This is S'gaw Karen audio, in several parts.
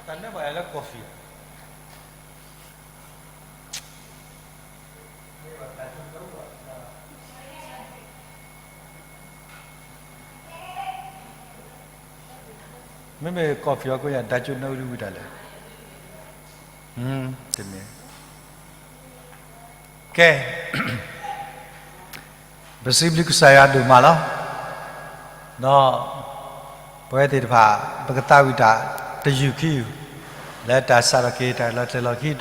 တၢ်နၢဘၣ်ယၤလၢ coffee မ့မ့ၢ် coffee အီၤကိးညါ တၢ်ကၠိနၢအူဒုဝံၤတၢ်လဲၣ်, တမ့ၢ် ကဲ, ပစံးဘျုးကစၢ်ယွၤဒိၣ်မးလီၤ. ဒီးပဝဲသ့ၣ်တဖၣ် ပကသးဝံၣ်တၢ်တယုၢ်ခံယုၢ် လၢတၢ်စးထီၣ်က့ၤတၢ်လီၤကျဲၤလီၤခံဒီး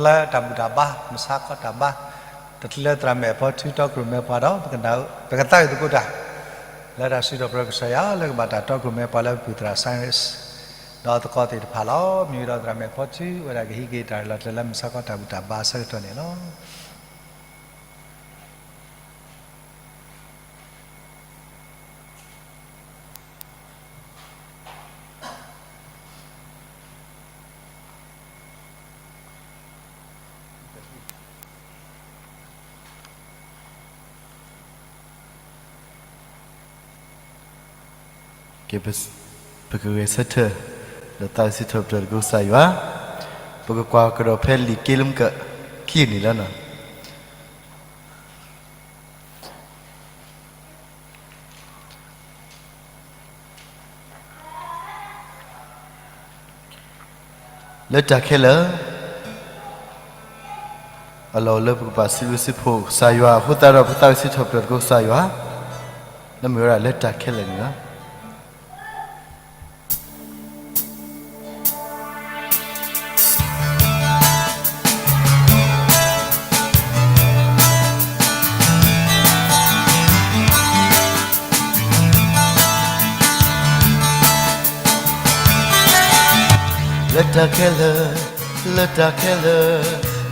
လၢတၢ်ဘူၣ်တၢ်ဘါ မုၢ်ဆါခီတၢ်ဘါ တချုးလၢသရၣ်မုၣ်အဖီထု တီခိၣ်ရိၣ်မဲပှၤဒီး ပကသးဝံၣ်သကိးတၢ် လၢတၢ်စံးထီၣ်ပတြၢၤကစၢ်ယွၤ လၢကဘၣ်တၢ်တီခိၣ်ရိၣ်မဲပှၤလၢပပုၢ်သရၣ် Cyrus ဒီးသကိးသ့ၣ်တဖၣ်လီၤ. မ့ၢ်ဝံၤဒီးသရၣ်မုၣ်အဖီထု ဝဲဒၣ်ကဟံးက့ၤတၢ်လီၤကျဲၤလၢမုၢ်ဆါခီတၢ်ဘူၣ်တၢ်ဘါအဆၢကတီၢ်န့ၣ်လီၤ. ကဲ, ပကဂဲၤဆၢထၢၣ် ဒီးသးဝံၣ်စံးထီၣ်ပတြၢၤသကိးကစၢ်ယွၤ, ပကကွၢ်ကဒီးဖဲလံာ်က့လၢမုၢ်ကၢၢ်ခံန့ၣ်လီၤ. လၢတၢ်ခဲလၢာ် အလီၢ်အိၣ်လၢပကဘၣ်စံးဘျုးစံးဖှိၣ်ကစၢ်ယွၤအဃိသတးဒီး ပကသးဝံၣ်စံးထီၣ်ပတြၢၤသကိးကစၢ်ယွၤ လၢမ့ၢ်ဝဲဒၣ်လၢတၢ်ခဲလၢာ်န့ၣ်လီၤ. လၢတၢ်ခဲလၢာ်, လၢတၢ်ခဲလၢာ်,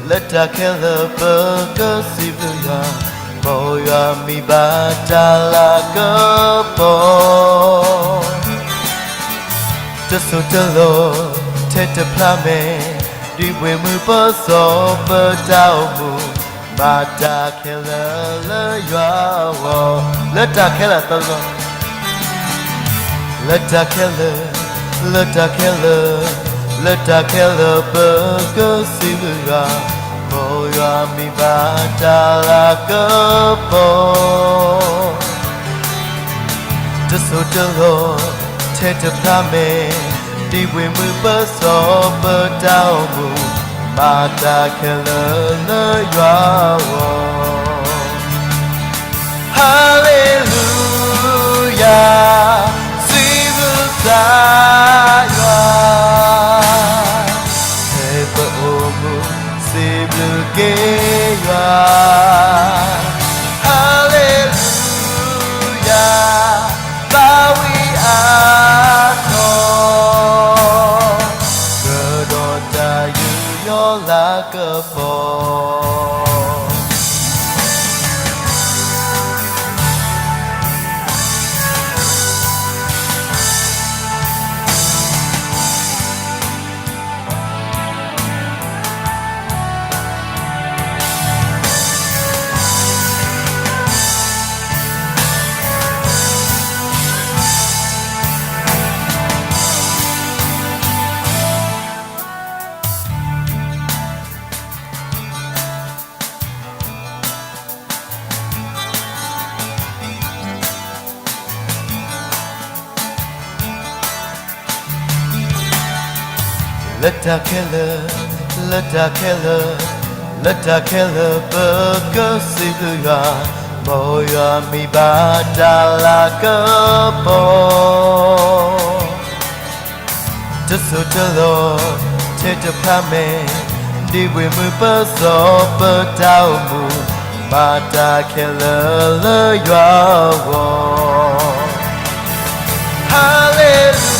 လၢတၢ်ခဲလၢာ်ပကစံးဘျုးယွၤ, မ်ယွၤမံၤဘၣ်တၢ်လၤကပီၤ တစိၢ်တလီၢ် ထဲတဖျါမဲာ်, ဒ်ပှ့ၤမုၢ်ပစီၢ်ပတၢ်အိၣ်မူ, မၤတၢ်ခဲလၢာ်လၢယွၤအဂီၢ်, လၢတၢ်ခဲလၢာ်တလီၢ်, လၢတၢ်ခဲလၢာ်, လၢတၢ်ခဲလၢာ်, လၢတၢ်ခဲလၢာ်ပကစံးဘျုးယွၤ, မ်ယွၤမံၤဘၣ်တၢ်လၤကပီၤ တစိၢ်တလီၢ် ထဲတဖျါမဲာ်, ဒ်ပှ့ၤမုၢ်ပစီၢ်ပတၢ်အိၣ်မူ, မၤတၢ်ခဲလၢာ်လၢယွၤအဂီၢ်, ဟါလ့လူယၤ, စံးဘျုးကစၢ်ယွၤ, ဖဲပအိၣ်မူ စံးဘျုးက့ၤယွၤ, ဟါလ့လူယၤ, ဘၣ်ဝံၤအါထီၣ်, ကဒီးတၢ်ယူးယီၣ်လၤကပီၤ လၢတၢ်ခဲလၢာ်, လၢတၢ်ခဲလၢာ်, လၢတၢ်ခဲလၢာ်ပကစံးဘျုးယွၤ, မ်ယွၤမံၤဘၣ်တၢ်လၤကပီၤ တစိၢ်တလီၢ် ထဲတဖျါမဲာ်, ဒ်ပှ့ၤမုၢ်ပစီၢ်ပတၢ်အိၣ်မူ, မၤတၢ်ခဲလၢာ်လၢယွၤအဂီၢ်, ဟါလ့လူ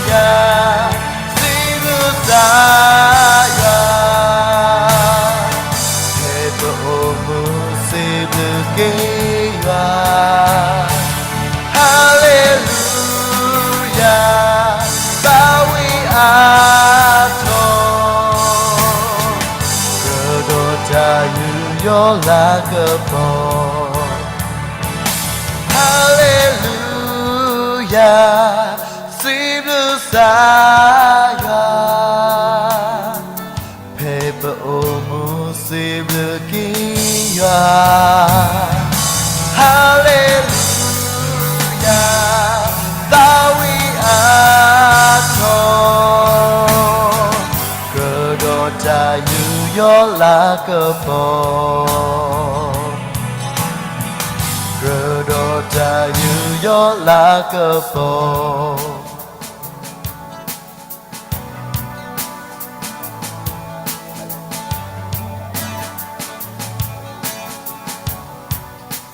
ယၤ, စံးဘျုးကစၢ်ယွၤ ဖဲပအိၣ်မူစံးဘျုးက့ၤယွၤ, ဟါလ့လူယၤ, ဘၣ်ဝံၤအါထီၣ်, ကဒီးတၢ်ယူးယီၣ်လၤကပီၤ, ဟါလ့လူယၤ, စံးဘျုးကစၢ်ယွၤ ယူးယီၣ်လၤကပီၤ, ကြၢးဒီးတၢ်ယူးယီၣ်လၤကပီ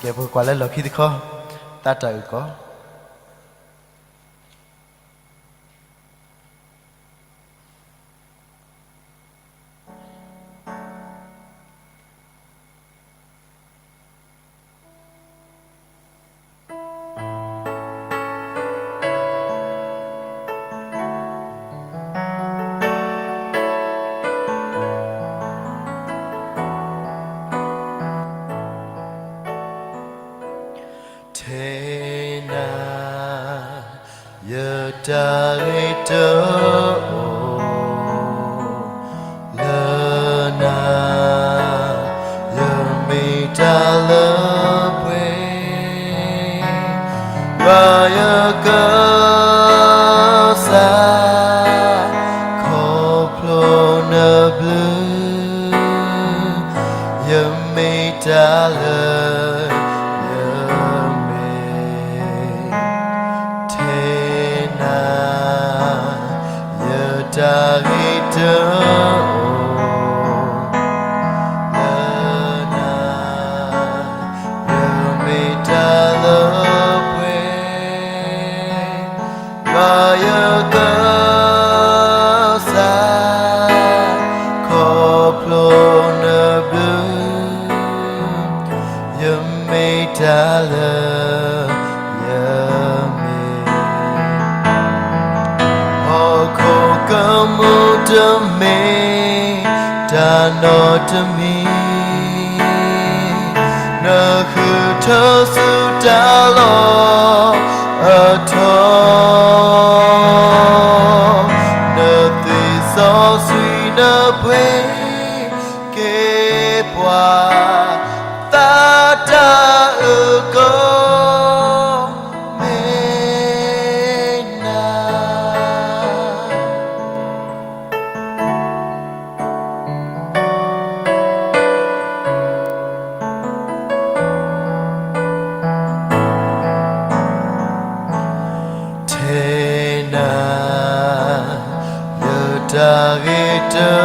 ၤ. ကဲ ပကကွၢ်လၢလီၢ်ခံတခီ, သးတၢ်အုၣ်ကီၤ. ထဲနၤ ယတၢ်ဂ့ၤတအိၣ် လၢနၤ, ယမ့ၢ်တၢ်လၢပှဲၤ, ယွၤယကစၢ်, ခီဖျိနဘျုး ယမ့ၢ်တၢ်လၢ ယမ့ၢ်, ထဲနၤ ယတၢ်ဂ့ၤတအိၣ် လၢနၤ, ယမ့ၢ်တၢ်လၢပှဲၤ, ယွၤယကစၢ်, ခီဖျိနဘျုး ယမ့ၢ်တၢ်လၢ ယမ့ၢ်, ဟီၣ်ခိၣ်ကမူၣ်တမ့ၢ်တၢ်နီတမံၤ, နဃုထၢဆူတၢ်လီၢ်အထီ, နသွံၣ်စီဆှံနပှ့ၤက့ၤပှၤ, သးတၢ်အုၣ်ကီၤ မ့ၢ်နၤ. ထဲနၤ ယတၢ်ဂ့ၤတအိၣ်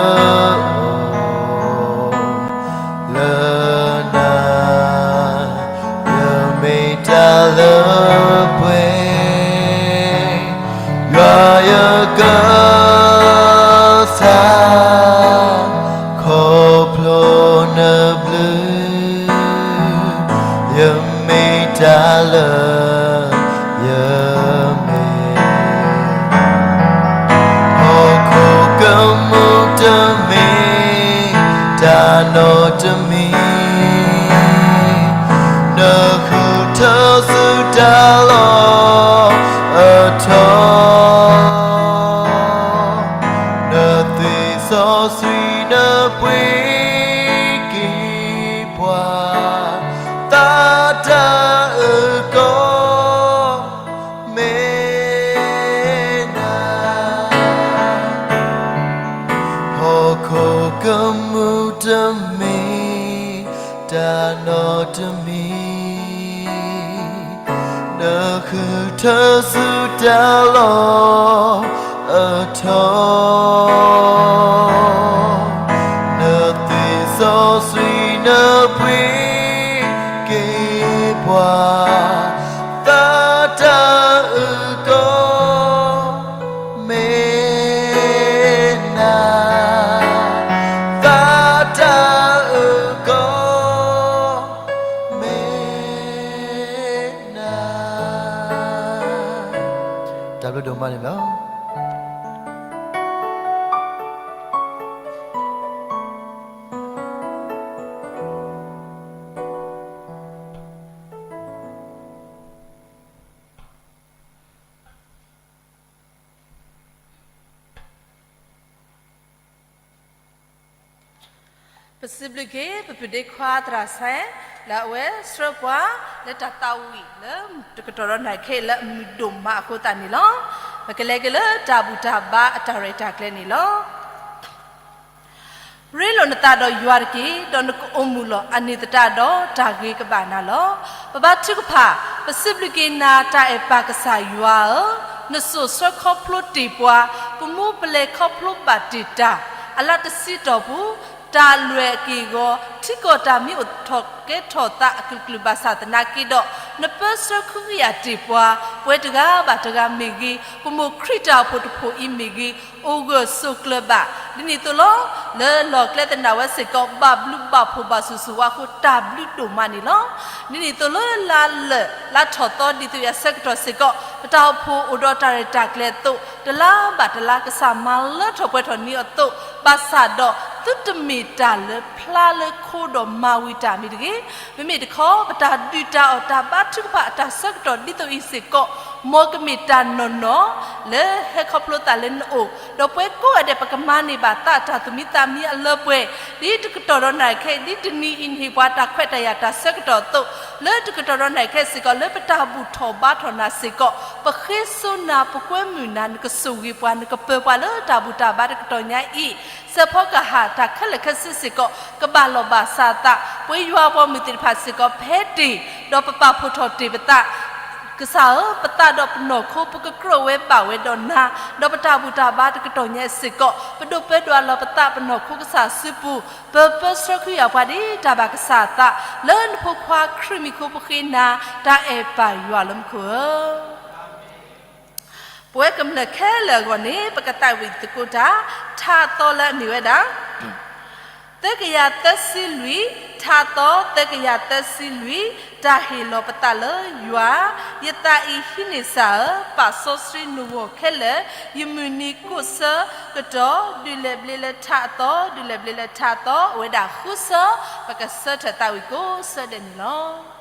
လၢနၤ, ယမ့ၢ်တၢ်လၢပှဲၤ, ယွၤယကစၢ်, ခီဖျိနဘျုး ယမ့ၢ်တၢ်လၢ ယမ့ၢ်, ဟီၣ်ခိၣ်ကမူၣ်တမ့ၢ်တၢ်နီတမံၤ, နဃုထၢဆူတၢ်လီၢ်အထီ, နသွံၣ်စီဆှံနပှ့ၤက့ၤပှၤ, သးတၢ်အုၣ်ကီၤ မ့ၢ်နၤ, ဟီၣ်ခိၣ်ကမူၣ်တမ့ၢ်တၢ်နီတမံၤ, နဃုထၢဆူတၢ်လီၢ်အထီ, နသွံၣ်စီဆှံနပှ့ၤက့ၤပှၤ, သးတၢ်အုၣ်ကီၤ မ့ၢ်နၤ, သးတၢ်အုၣ်ကီၤ မ့ၢ်နၤ. တၢ်ဘျုးဒိၣ်မးန့ၣ်လီၤ. ပစံးဘျုးက့ၤ ပပုၢ်ဒ့ခွါသရၣ်စဲ လၢအဝဲဆှၢပှၤ လၢတၢ်သးဝံၣ်လၢတကတီၢ်ဒီးနၢ်ခဲအံၤ လၢအမုာ်ဒိၣ်မးအဃိသတးန့ၣ်လီၤ. ပကလဲၤက့ၤလၢတၢ်ဘူၣ်တၢ်ဘါအတၢ်ရဲၣ်တၢ်ကျဲၤန့ၣ်လီၤ. ရ့လိာ်နသးဒီးယွၤတက့ၢ်, ဒီးနကအိၣ်မုာ်လီၤ. အန့ၣ်သတးဒီးတၢ်ဂ့ၤကဘၣ်နၤလီၤ. ပဘါထုကဖၣ်, ပစံးဘျုးက့ၤနၤ တၢ်အဲၣ်ပၢ်ကစၢ်ယွၤဧၢ, နစိာ်ဆှၢခီဖျိတ့ၢ်ပှၤ, ပမူပလဲၤခီဖျိဘၣ်တ့ၢ်တၢ်, အလါတဆံတီၢ်ပူၤ, တၢ်လွဲၢ်အက့ၢ်အဂီၤ, ထံကီၢ်တၢ်မံအိၣ်ထီၣ်ကဲထီၣ်သးအကလုာ်ကလုာ်ဘၣ်ဆၣ်သနာ်က့ဒီး, နပၢဆှၢဃုကယာ်တ့ၢ်ပှၤ, ပဝဲတဂၤဘၣ်တဂၤမ့ၢ်ဂ့ၤ, ပမိၢ်ခရံာ်တၢ်အိၣ်ဖှိၣ်တဖှိၣ်အံၤမ့ၢ်ဂ့ၤ, အိၣ်ဂၢၢ်ဆိးကျၢၤဘၣ်. ဒ်န့ၣ်အသိးလီၤ. လၢလီၢ်ကျဲသနာ်ဝဲစ့ၢ်ကီး ဘၣ်ဘျုးဘၣ်ဖှိၣ်ဘၣ်ဆူၣ်ဆူၣ်ဝါအဃိ တၢ်ဘျုးဒိၣ်မးန့ၣ်လီၤ. ဒ်န့ၣ်အသိးလၢလါလၢာ်လါထီၣ်သီဒ်သိးယၤဆၢကတီၢ်စ့ၢ်ကီး ပတၢ်အိၣ်ဖှိၣ်အိၣ်ဒီးတၢ်ရဲၣ်တၢ်ကျဲၤအသိး တလါဘၣ်တလါကစၢ်မၤလၢထီၣ်ပှဲၤထီၣ်န့ၢ်အသိး, ဘၣ်ဆၣ်ဒီးသုတမ့ၢ်တၢ်လၢဖျါလၢခိဒီးမၤဝံၤတၢ်မ့ၢ်တဂ့ၤ. မ့မ့ၢ်တခီ ပတၢ်ဒုၣ်တၢ်အီၣ်တၢ်ဘါထုကဖၣ်အတၢ်ဆၢကတီၢ်ဒ်သိးအံၤစ့ၢ်ကီး မ်ကမ့ၢ်တၢ်နီၢ်နီၢ် လၢဟဲခီဖျိသးလၢနအိၣ်, ဒီးပှၤကိးဂၤဒဲးပကမၤန့ၢ်ဘၣ်သးတၢ်သူၣ်မံသးမံအလၢပှဲၤ, ဒ်တကတီၢ်ဒီးနၤခဲအံၤ ဒ်တနံၤအံၤနဟ့ၣ်ပှၤတၢ်ခွဲးတၢ်ယာ်တၢ်ဆၢကတီၢ်အသိး, လၢတကတီၢ်ဒီးနၤခဲအံၤစ့ၢ်ကီး လၢပတၢ်ဘူၣ်ထီၣ်ဘါထီၣ်နၤစ့ၢ်ကီး ပဃ့စိနၤ ပကွဲမုာ်နၤ နကဆိၣ်ဂ့ၤပှၤ နကပၢၤပှၤလၢတၢ်ဘူၣ်တၢ်ဘါတကတီၢ်ညါအံၤ, စဲးဖီကဟၣ်တၢ်ခဲလၢာ်ခဲဆ့စ့ၢ်ကီး ကဘၣ်လီၢ်ဘၣ်စးအသး ပှၤယွၤအပှၤမုၣ်သ့ၣ်တဖၣ်စ့ၢ်ကီး ဖဲတ့ၢ်, ဒီးပပာ်ဖှိၣ်ထီၣ်တ့ၢ်ပသး ကစၢ်ဧၢ, ပသးဒီးပနီၢ်ခိ ပကကြၢးဝဲဘၣ်ဝဲဒီးနၤ, ဒီးပတၢ်ဘူၣ်တၢ်ဘါတကတီၢ်ညါစ့ၢ်ကီး ပဒိးပၢဒိးအးလီၤပသးပနီၢ်ခိကစၢ်စုပူၤ, ပပၢဆှၢဃုာ်ယၤပှၤဒ်တၢ်ဘၣ်ကစၢ်အသး, လၢနဖိခွါခရံာ်မံၤအဃိပဃ့နၤ, တၢ်အဲၣ်ပၢ်ယွၤလၢမူခိၣ်ဧၢ. ပဝဲကမျၢၢ်ခဲလၢာ်အဂီၢ်န့ၣ် ပကသးဝံၣ်သကိးတၢ် ထါအသီလၢအမ့ၢ်ဝဲဒၣ် သၢကယၤသၢဆံလွံၢ်, ထါအသီ သၢကယၤသၢဆံလွံၢ်, တၢ်ဟ့ၣ်လီၤပသးလၢယွၤ, ယသးအံၤဟံးန့ၢ်စၢ်ဧၢ, ပာ်စီဆှံနဂီၢ်ခဲလၢာ်, ယမုၢ်နံၤကိးဆၢကတီၢ်, ဒုးလဲၤဘျ့လၢထါအသီ, ဒုးလဲၤဘျ့လၢထါအသီ, အိၣ်ဝဲဒၣ်ဃုဆၢ, ပကဆၢထၢၣ်သးဝံၣ်ကိးဆၢဒဲးန့ၣ်လီၤ.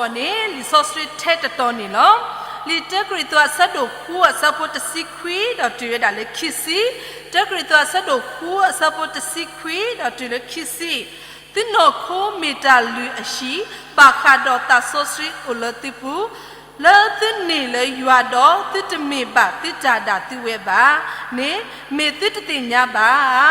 အဂီၢ်န့ၣ် လံာ်စီဆှံထဲတတီၤန့ၣ်လီၤ. လံာ်တၢကရံၣ်သူးအဆၢဒိၣ်ဃုအဆၢဖိတဆံခွံဒီးတုၤဝဲဒၣ်လၢခံဆံ, တၢကရံၣ်သူးအဆၢဒိၣ်ဃုအဆၢဖိတဆံခွံဒီးတုၤလၢခံဆံ, သုနီၢ်ခိမ့ၢ်တၢ်လုၢ်အဟံၣ်, ဘၣ်ဃးဒီးသးစီဆှံအိၣ်လၢသုပူၤ, လၢသုန့ၢ်လၢယွၤဒီး သုတမ့ၢ်ဘၣ်သုတၢ်ဒၣ်သုဝဲဘၣ်န့ၣ် မ့ၢ်သုတသ့ၣ်ညါဘၣ်ဧါ.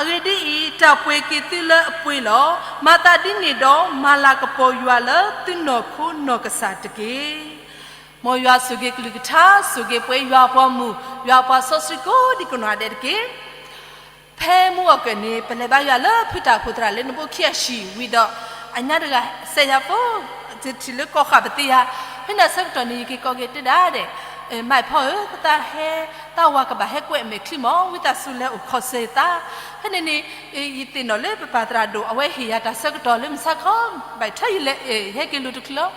အဂ့ၢ်ဒ်အံၤ, တၢ်ပှ့ၤက့ၤသုလၢအပှ့ၤလီၤ. မၤသးဒ်န့ၣ်ဒီး မၤလၤကပီၤယွၤလၢသုနီၢ်ခိနီၢ်ကစၢ်တက့ၢ်. မ်ယွၤဆိၣ်ဂ့ၤကလုၢ်ကထါ, ဆိၣ်ဂ့ၤပှဲၤယွၤအပှၤမုၣ်, ယွၤအပှၤစီဆှံကိးဒံကိးနီၢ်ဒဲးတက့ၢ်. ဖဲမုၢ်အီၣ်ကၢၢ်န့ၣ် ပလဲၤဘါယွၤလၢဖုတၢ်အိၣ်ဖှိၣ်သရၣ်လၢနဘိခံအဟံၣ်ဝံၤဒီး အညါတဂၤစဲးယၤဖိ တထံၣ်လၢကီၢ်ဃာ်ပသ့ယၤ, ဖဲန့ၣ်အဆၢကတီၢ်န့ၣ် ယက့ၤကိးက့ၤတဲဒၣ်ဒဲး, မးဖီဧၢ, သးဟဲ, သးဝၤကဘၣ်ဟဲကွဲးအမဲာ်ချံမး, ဝံသးစူၤလဲၤအိၣ်ခီၣ်ဆၢယသး. ဖဲန့ၣ်န့ၣ် ယသ့ၣ်နီၣ်လၢပပၢ်သရၣ်ဒိၣ် အဝဲဟ့ၣ်ယၤတၢ်ဆၢကတီၢ်လၢမုၢ်ဆါခီ, ဘၣ်ထွဲယလဲၤ, ယဟဲက့ၤလိၤတချုးလီၤ.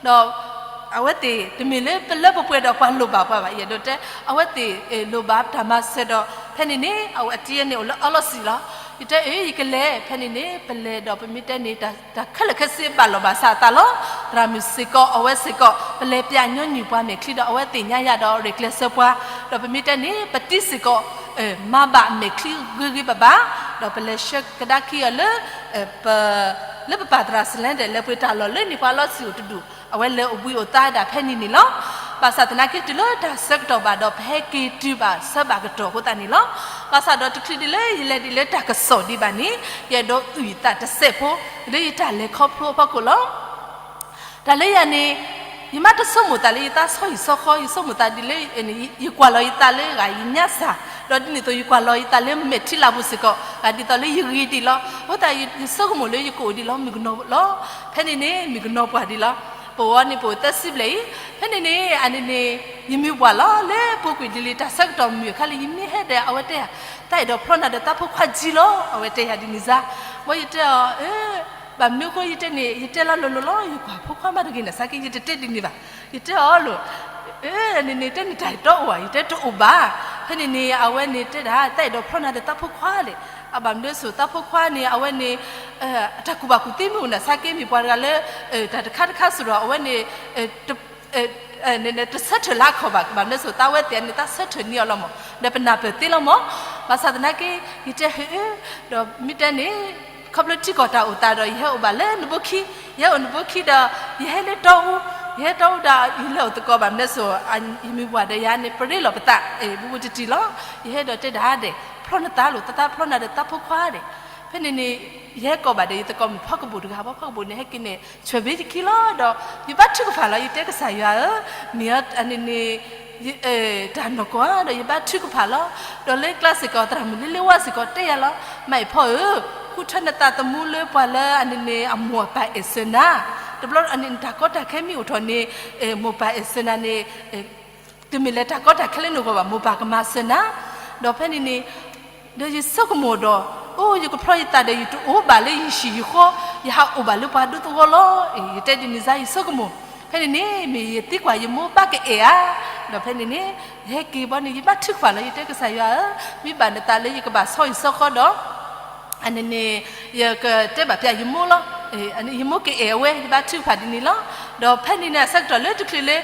ဒီးအဝဲသ့ၣ်တမ့ၢ်လၢပလၢပပှဲၤဒီးပှၤလိၣ်ဘၣ်ပှၤဘၣ်, ယအဲၣ်ဒိးတဲ အဝဲသ့ၣ်လိၣ်ဘၣ်တၢ်မၤစၢၤဒီး ဖဲန့ၣ်န့ၣ် အဝဲအတံၤန့ၣ်အိၣ်လၢအလီၢ်ဆံးလီၤ. ယတဲအၢ ယကလဲၤ, ဖဲန့ၣ်န့ၣ် ပလဲၤဒီးပမ့ၢ်တဲန့ၣ် တၢ်ခဲလၢာ်ခဲဆ့ဘၣ်လီၢ်ဘၣ်စးအသးလီၤ. သရၣ်မုၣ်စ့ၢ်ကီး အဝဲစ့ၢ်ကီး ပလဲၤပျးညီနုၢ်ပှၤမဲာ်ချံဒီး အဝဲသ့ၣ်ညါယၤဒီးရဲၣ်ကျဲၤဆၢပှၤ, ဒီးပမ့ၢ်တဲန့ၣ် ပတံၤစ့ၢ်ကီး မၤဘၣ်မဲာ်ချံဂ့ၤဂ့ၤဘၣ်ဘၣ်, ဒီးပလဲၤဆှၢကဒါခံအီၤလၢ ပ, လၢပပၢ်သရၣ်စလဲဒီး လဲၤပှ့ၤတၢ်လီၢ်လၢန့ၣ်ပှၤလီၢ်ဆံးအိၣ်တဒူၣ်, အဝဲလဲၤအိၣ်ဘှံးအိၣ်သါဒၣ်ဖဲန့ၣ်န့ၣ်လီၤ. ဘၣ်ဆၣ်သနာ်က့တုၤလၢတၢ်ဆၢကတီၢ်ဘၣ်ဒီး ပဟဲက့ၤတုၤဘၣ်ဆၢဘၣ်ကတီၢ်အဃိသတးန့ၣ်လီၤ. ဘၣ်ဆၣ်ဒီးတချုးဒံးလၢယလဲၤဒံးလၢတၢ်ကစီၣ်ဒံးဘၣ်န့ၣ် ယအဲၣ်ဒိးအုၣ်ယသးတစဲးဖိ လၢယတၢ်လဲၤခီဖျိအဖီခိၣ်လီၤ. တၢ်လၢယၤန့ၣ် ယမ့ၢ်တဆိကမိၣ်သးလၢယသးဆီဟံၣ်ဆီဃီ, ယဆိကမိၣ်သးဒ်လၢ ယကွၢ်လီၤယသးလၢဂၤယညါစၢ်, ဒီးဒ်န့ၣ်အသိး ယကွၢ်လီၤယသးလၢမဲာ်ထံလၤပူၤစ့ၢ်ကီး ဂၤဒ်သိးလၢယဂ့ၤဒံးလီၤ. အဃိသတးယဆိကမိၣ်လၢယကအိၣ်ဒံးလီၤ မုၣ်ကနီၤလီၤ. ဖဲန့ၣ်န့ၣ် မုၣ်ကနီၤပှၢ်ဒံးလီၤ. ပအိၣ်အီၤန့ၣ် ပအိၣ်သၢဆံဘျဲၣ်အံၤ, ဖဲန့ၣ်န့ၣ် အန့ၣ်န့ၣ် ယမ့ၢ်ပှၢ်လီၤ လၢပူၤကွံာ်ဒ်လံတၢ်ဆၢကတီၢ်မုၢ်အခါလၢယမ့ၢ်ဟဲဒီး အဝဲတဲယၤ, သးအဲၣ်ဒိးဖျီနၤဒီးသးဖိခွါကၠံလီၤ, အဝဲတဲယၤဒ်န့ၣ်စါ. ဘီယတဲအီၤ ဘၣ်မနုၤအဃိယတဲန့ၣ် ယတဲလီၤလိၤလိၤလီၤ, ယကွၢ်ဖိခွါမးတဂ့ၤန့ၣ် စါက့ ယတတဲဒ်န့ၣ်ဘၣ်. ယတဲအီၤလိၤ, န့ၣ်န့ၣ် တဲန့ၣ်တၢ်တအိၣ်ဘၣ်, ယတဲတအိၣ်ဘၣ်. ဖဲန့ၣ်န့ၣ် အဝဲန့ၣ်တဲဒၣ် သးအဲၣ်ဒိးဖျီနၤဒီးသးဖိခွါလဲၣ်. အဘၣ်မနုၤစိၤသးဖိခွါန့ၣ် အဝဲန့ၣ် အတၢ်ကူၣ်ဘၣ်ကူၣ်သ့မ့ၢ်အိၣ်နၤ စါက့ မ့ၢ်ပှၤတဂၤလၢ တၢ်တခါတခါစ့ၢ်ဒီး အဝဲန့ၣ် တဆၢထၢၣ်လၢအခီၣ်ဘၣ်, ဘၣ်မနုၤစိၤသးဝဲသ့ၣ်န့ၣ် သးဆၢထၢၣ်န့ၢ်အီၤလီၤမး, ဒီးပနၢ်ပၢၢ်သ့လီၤမး. ဘၣ်ဆၣ်သနာ်က့ ယတဲဟ့ၣ်, ဒီးမ့ၢ်တဲန့ၣ် ခီဖျိထံကီၢ်တၢ်အိၣ်သးဒီး ယဟဲအိၣ်ဘၣ်လၢနဘိခံ, ယဟဲအိၣ်နဘိခံဒီး ယဟဲလၢတီအူ, ယဟဲတီအူဒီး ယလဲၤအိၣ်သကိး ဘၣ်မနုၤစိၤ ယမ့ၢ်ပှၢ်ဒီးယၤန့ၣ် ပရ့လိာ်ပသး ဘူးဘူးတံၢ်တံၢ်လီၤ. ယဟဲဒီးတဲဒၣ်ဒဲး ဖျီနသးလိၤ သးသးဖျီနၤဒီးသးဖိခွါဒဲး. ဖဲန့ၣ်န့ၣ် ယဟဲကိးဘၣ်ဒီးယသကိးမုၣ်ဖီကဘူးတဂၤဘၣ်, ဖီကဘူးန့ၣ် ဟဲက့ၤန့ၣ် ဆွဲးဘ့ယခံလီၤ. ဒီးယဘါထုကဖၣ်လီၤ, ယတဲကစၢ်ယွၤဧၢ, မ့ၢ်အန့ၣ်န့ၣ် တၢ်နီၢ်ကီၢ်ဧါ, ဒီးယဘါထုကဖၣ်လီၤ. ဒီးလၢကျါစ့ၢ်ကီး သရၣ်မုၣ်လ့လ့ဝါစ့ၢ်ကီးတဲယၤလီၤ, မၤအ့ၣ်ဖီဧၢ, ဃုထၢနသးသမူလၢပှၤလၢအန့ၣ်န့ၣ် အမိၢ်အပၢ်အဲၣ်စၢၤနၤ, တဘျီအန့ၣ် တၢ်ကီတၢ်ခဲမ့ၢ်အိၣ်ထီၣ်န့ၣ် မိၢ်ပၢ်အဲၣ်စၢၤနၤန့ၣ် တမ့ၢ်လၢတၢ်ကီတၢ်ခဲလၢနဂီၢ်ဘၣ်, မိၢ်ပၢ်ကမၤစၢၤနၤ. ဒီးဖဲန့ၣ်န့ၣ် ဒီးယဆိကမိၣ်ဒီး အိၣ် ယကဖျီယသးဒီး ယတအိၣ်ဘၣ်လၢယဟံၣ်ယဃီ, ယဟးအိၣ်ဘၣ်လၢပှၤဒူသဝီလီၤ. ယတဲဒ်န့ၣ်စါ ယဆိကမိၣ်, ဖဲန့ၣ်န့ၣ် မ့ၢ်ယသံကွၢ်ယမိၢ်ဘၣ်ကအဲၣ်ဧါ. ဒီးဖဲန့ၣ်န့ၣ် ယဟဲက့ၤဘီန့ၣ် ယဘါထုကဖၣ်လီၤ, ယတဲကစၢ်ယွၤဧၢ, မ့ၢ်ဘၣ်နသးလၢယကဘၣ်ဆီဟံၣ်ဆီဃီဒီး အန့ၣ်န့ၣ် ယကတဲဘၣ်ပျးယမိၢ်လီၤ. ယမိၢ်ကအဲၣ်အဝဲ ယဘါထုကဖၣ်ဒ်န့ၣ်လီၤ. ဒီးဖဲန့ၣ်န့ၣ် အဆၢကတီၢ်လၢတချုးလၢ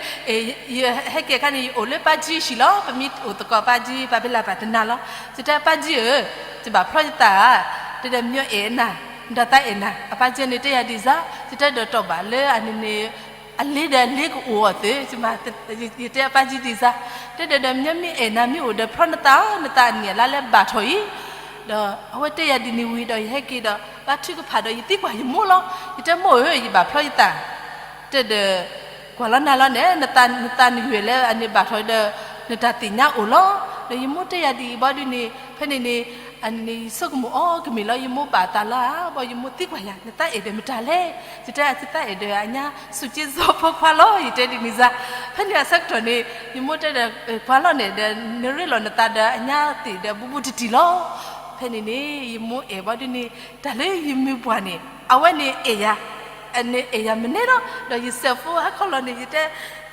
ယဟဲက့ၤအခါန့ၣ် ယအိၣ်လၢပၢ်ကၠံဟံၣ်လီၤ. ပမ့ၢ်အိၣ်သကိးပၢ်ကၠံ ပၢ်ဖဲလၢ်ပၢ်တနၤလီၤ. ယတဲပၢ်ကၠံဧၢ, ယဘၣ်ဖျီယသးဧါ, တဲဒီးမညီအဲၣ်နၤ, ဒီးသးအဲၣ်နၤ. အပၢ်ကၠံန့ၣ်တဲယၤဒ်စါ, ယတဲဒီးတီၢ်ဘၣ်လၢအန့ၣ်န့ၣ် အလ့ဒီးအလ့ကအိၣ်အီၤသု, ယတဲအပၢ်ကၠံဒ်စါ, တဲဒီးဒီးမညီမ့ၢ်အဲၣ်နၤမ့ၢ်အိၣ်ဒီး ဖျီနသးဧါ, နသးအနံၣ်အလါလၢဘၣ်ထီၣ်အံၤ. ဒီးအဝဲတဲယၤဒ်န့ၣ်ဝံၤဒီး ယဟဲက့ၤဒီး ဘါထုကဖၣ်ဒီးယသံကွၢ်ယမိၢ်လီၤ. ယတဲမိၢ်ဧၢ, ယဘၣ်ဖျီယသး တဲဒီး ကွၢ်လီၤနၤလီၤန့ၣ် နသးနံၣ်ဝဲလၢအန့ၣ်ဘၣ်ထီၣ်ဒီး နတၢ်သ့ၣ်ညါအိၣ်လီၤ. ဒီးယမိၢ်တဲယၤဒ်အံၤဘီဒ်န့ၣ် ဖဲန့ၣ်န့ၣ် အန့ၣ်န့ၣ် ယဆိကမိၣ်အီၤကမ့ၢ်လီၤ ယမိၢ်ဘၣ်အသးလီၤဧါ. ဘီယမိၢ်သံကွၢ်ယၤ နသးအဲၣ်ဒီးမတၤလဲၣ်. ယတဲအသးအဲၣ်ဒီးအညါ စူၢ်က့စီဖိခွါလီၤ ယတဲဒ်န့ၣ်စါ. ဖဲန့ၣ်အဆၢကတီၢ်န့ၣ် ယမိၢ်တဲဒီး ကွၢ်လီၤန့ၣ်ဒီး နရ့လိာ်နသးဒီးအညါသ့ၣ်ဒီးဘူးဘူးတံၢ်တံၢ်လီၤ. ဖဲန့ၣ်န့ၣ် ယမိၢ်အဲၣ်ဘီဒ်န့ၣ် တၢ်လၢယမ့ၢ်ပှၢ်န့ၣ် အဝဲန့ၣ်အဲၣ်ယၤ အန့ၣ်အဲၣ်ယၤမနုၤဒီး ဒီးယစဲးဖိဟါခီလီၤန့ၣ် ယတဲ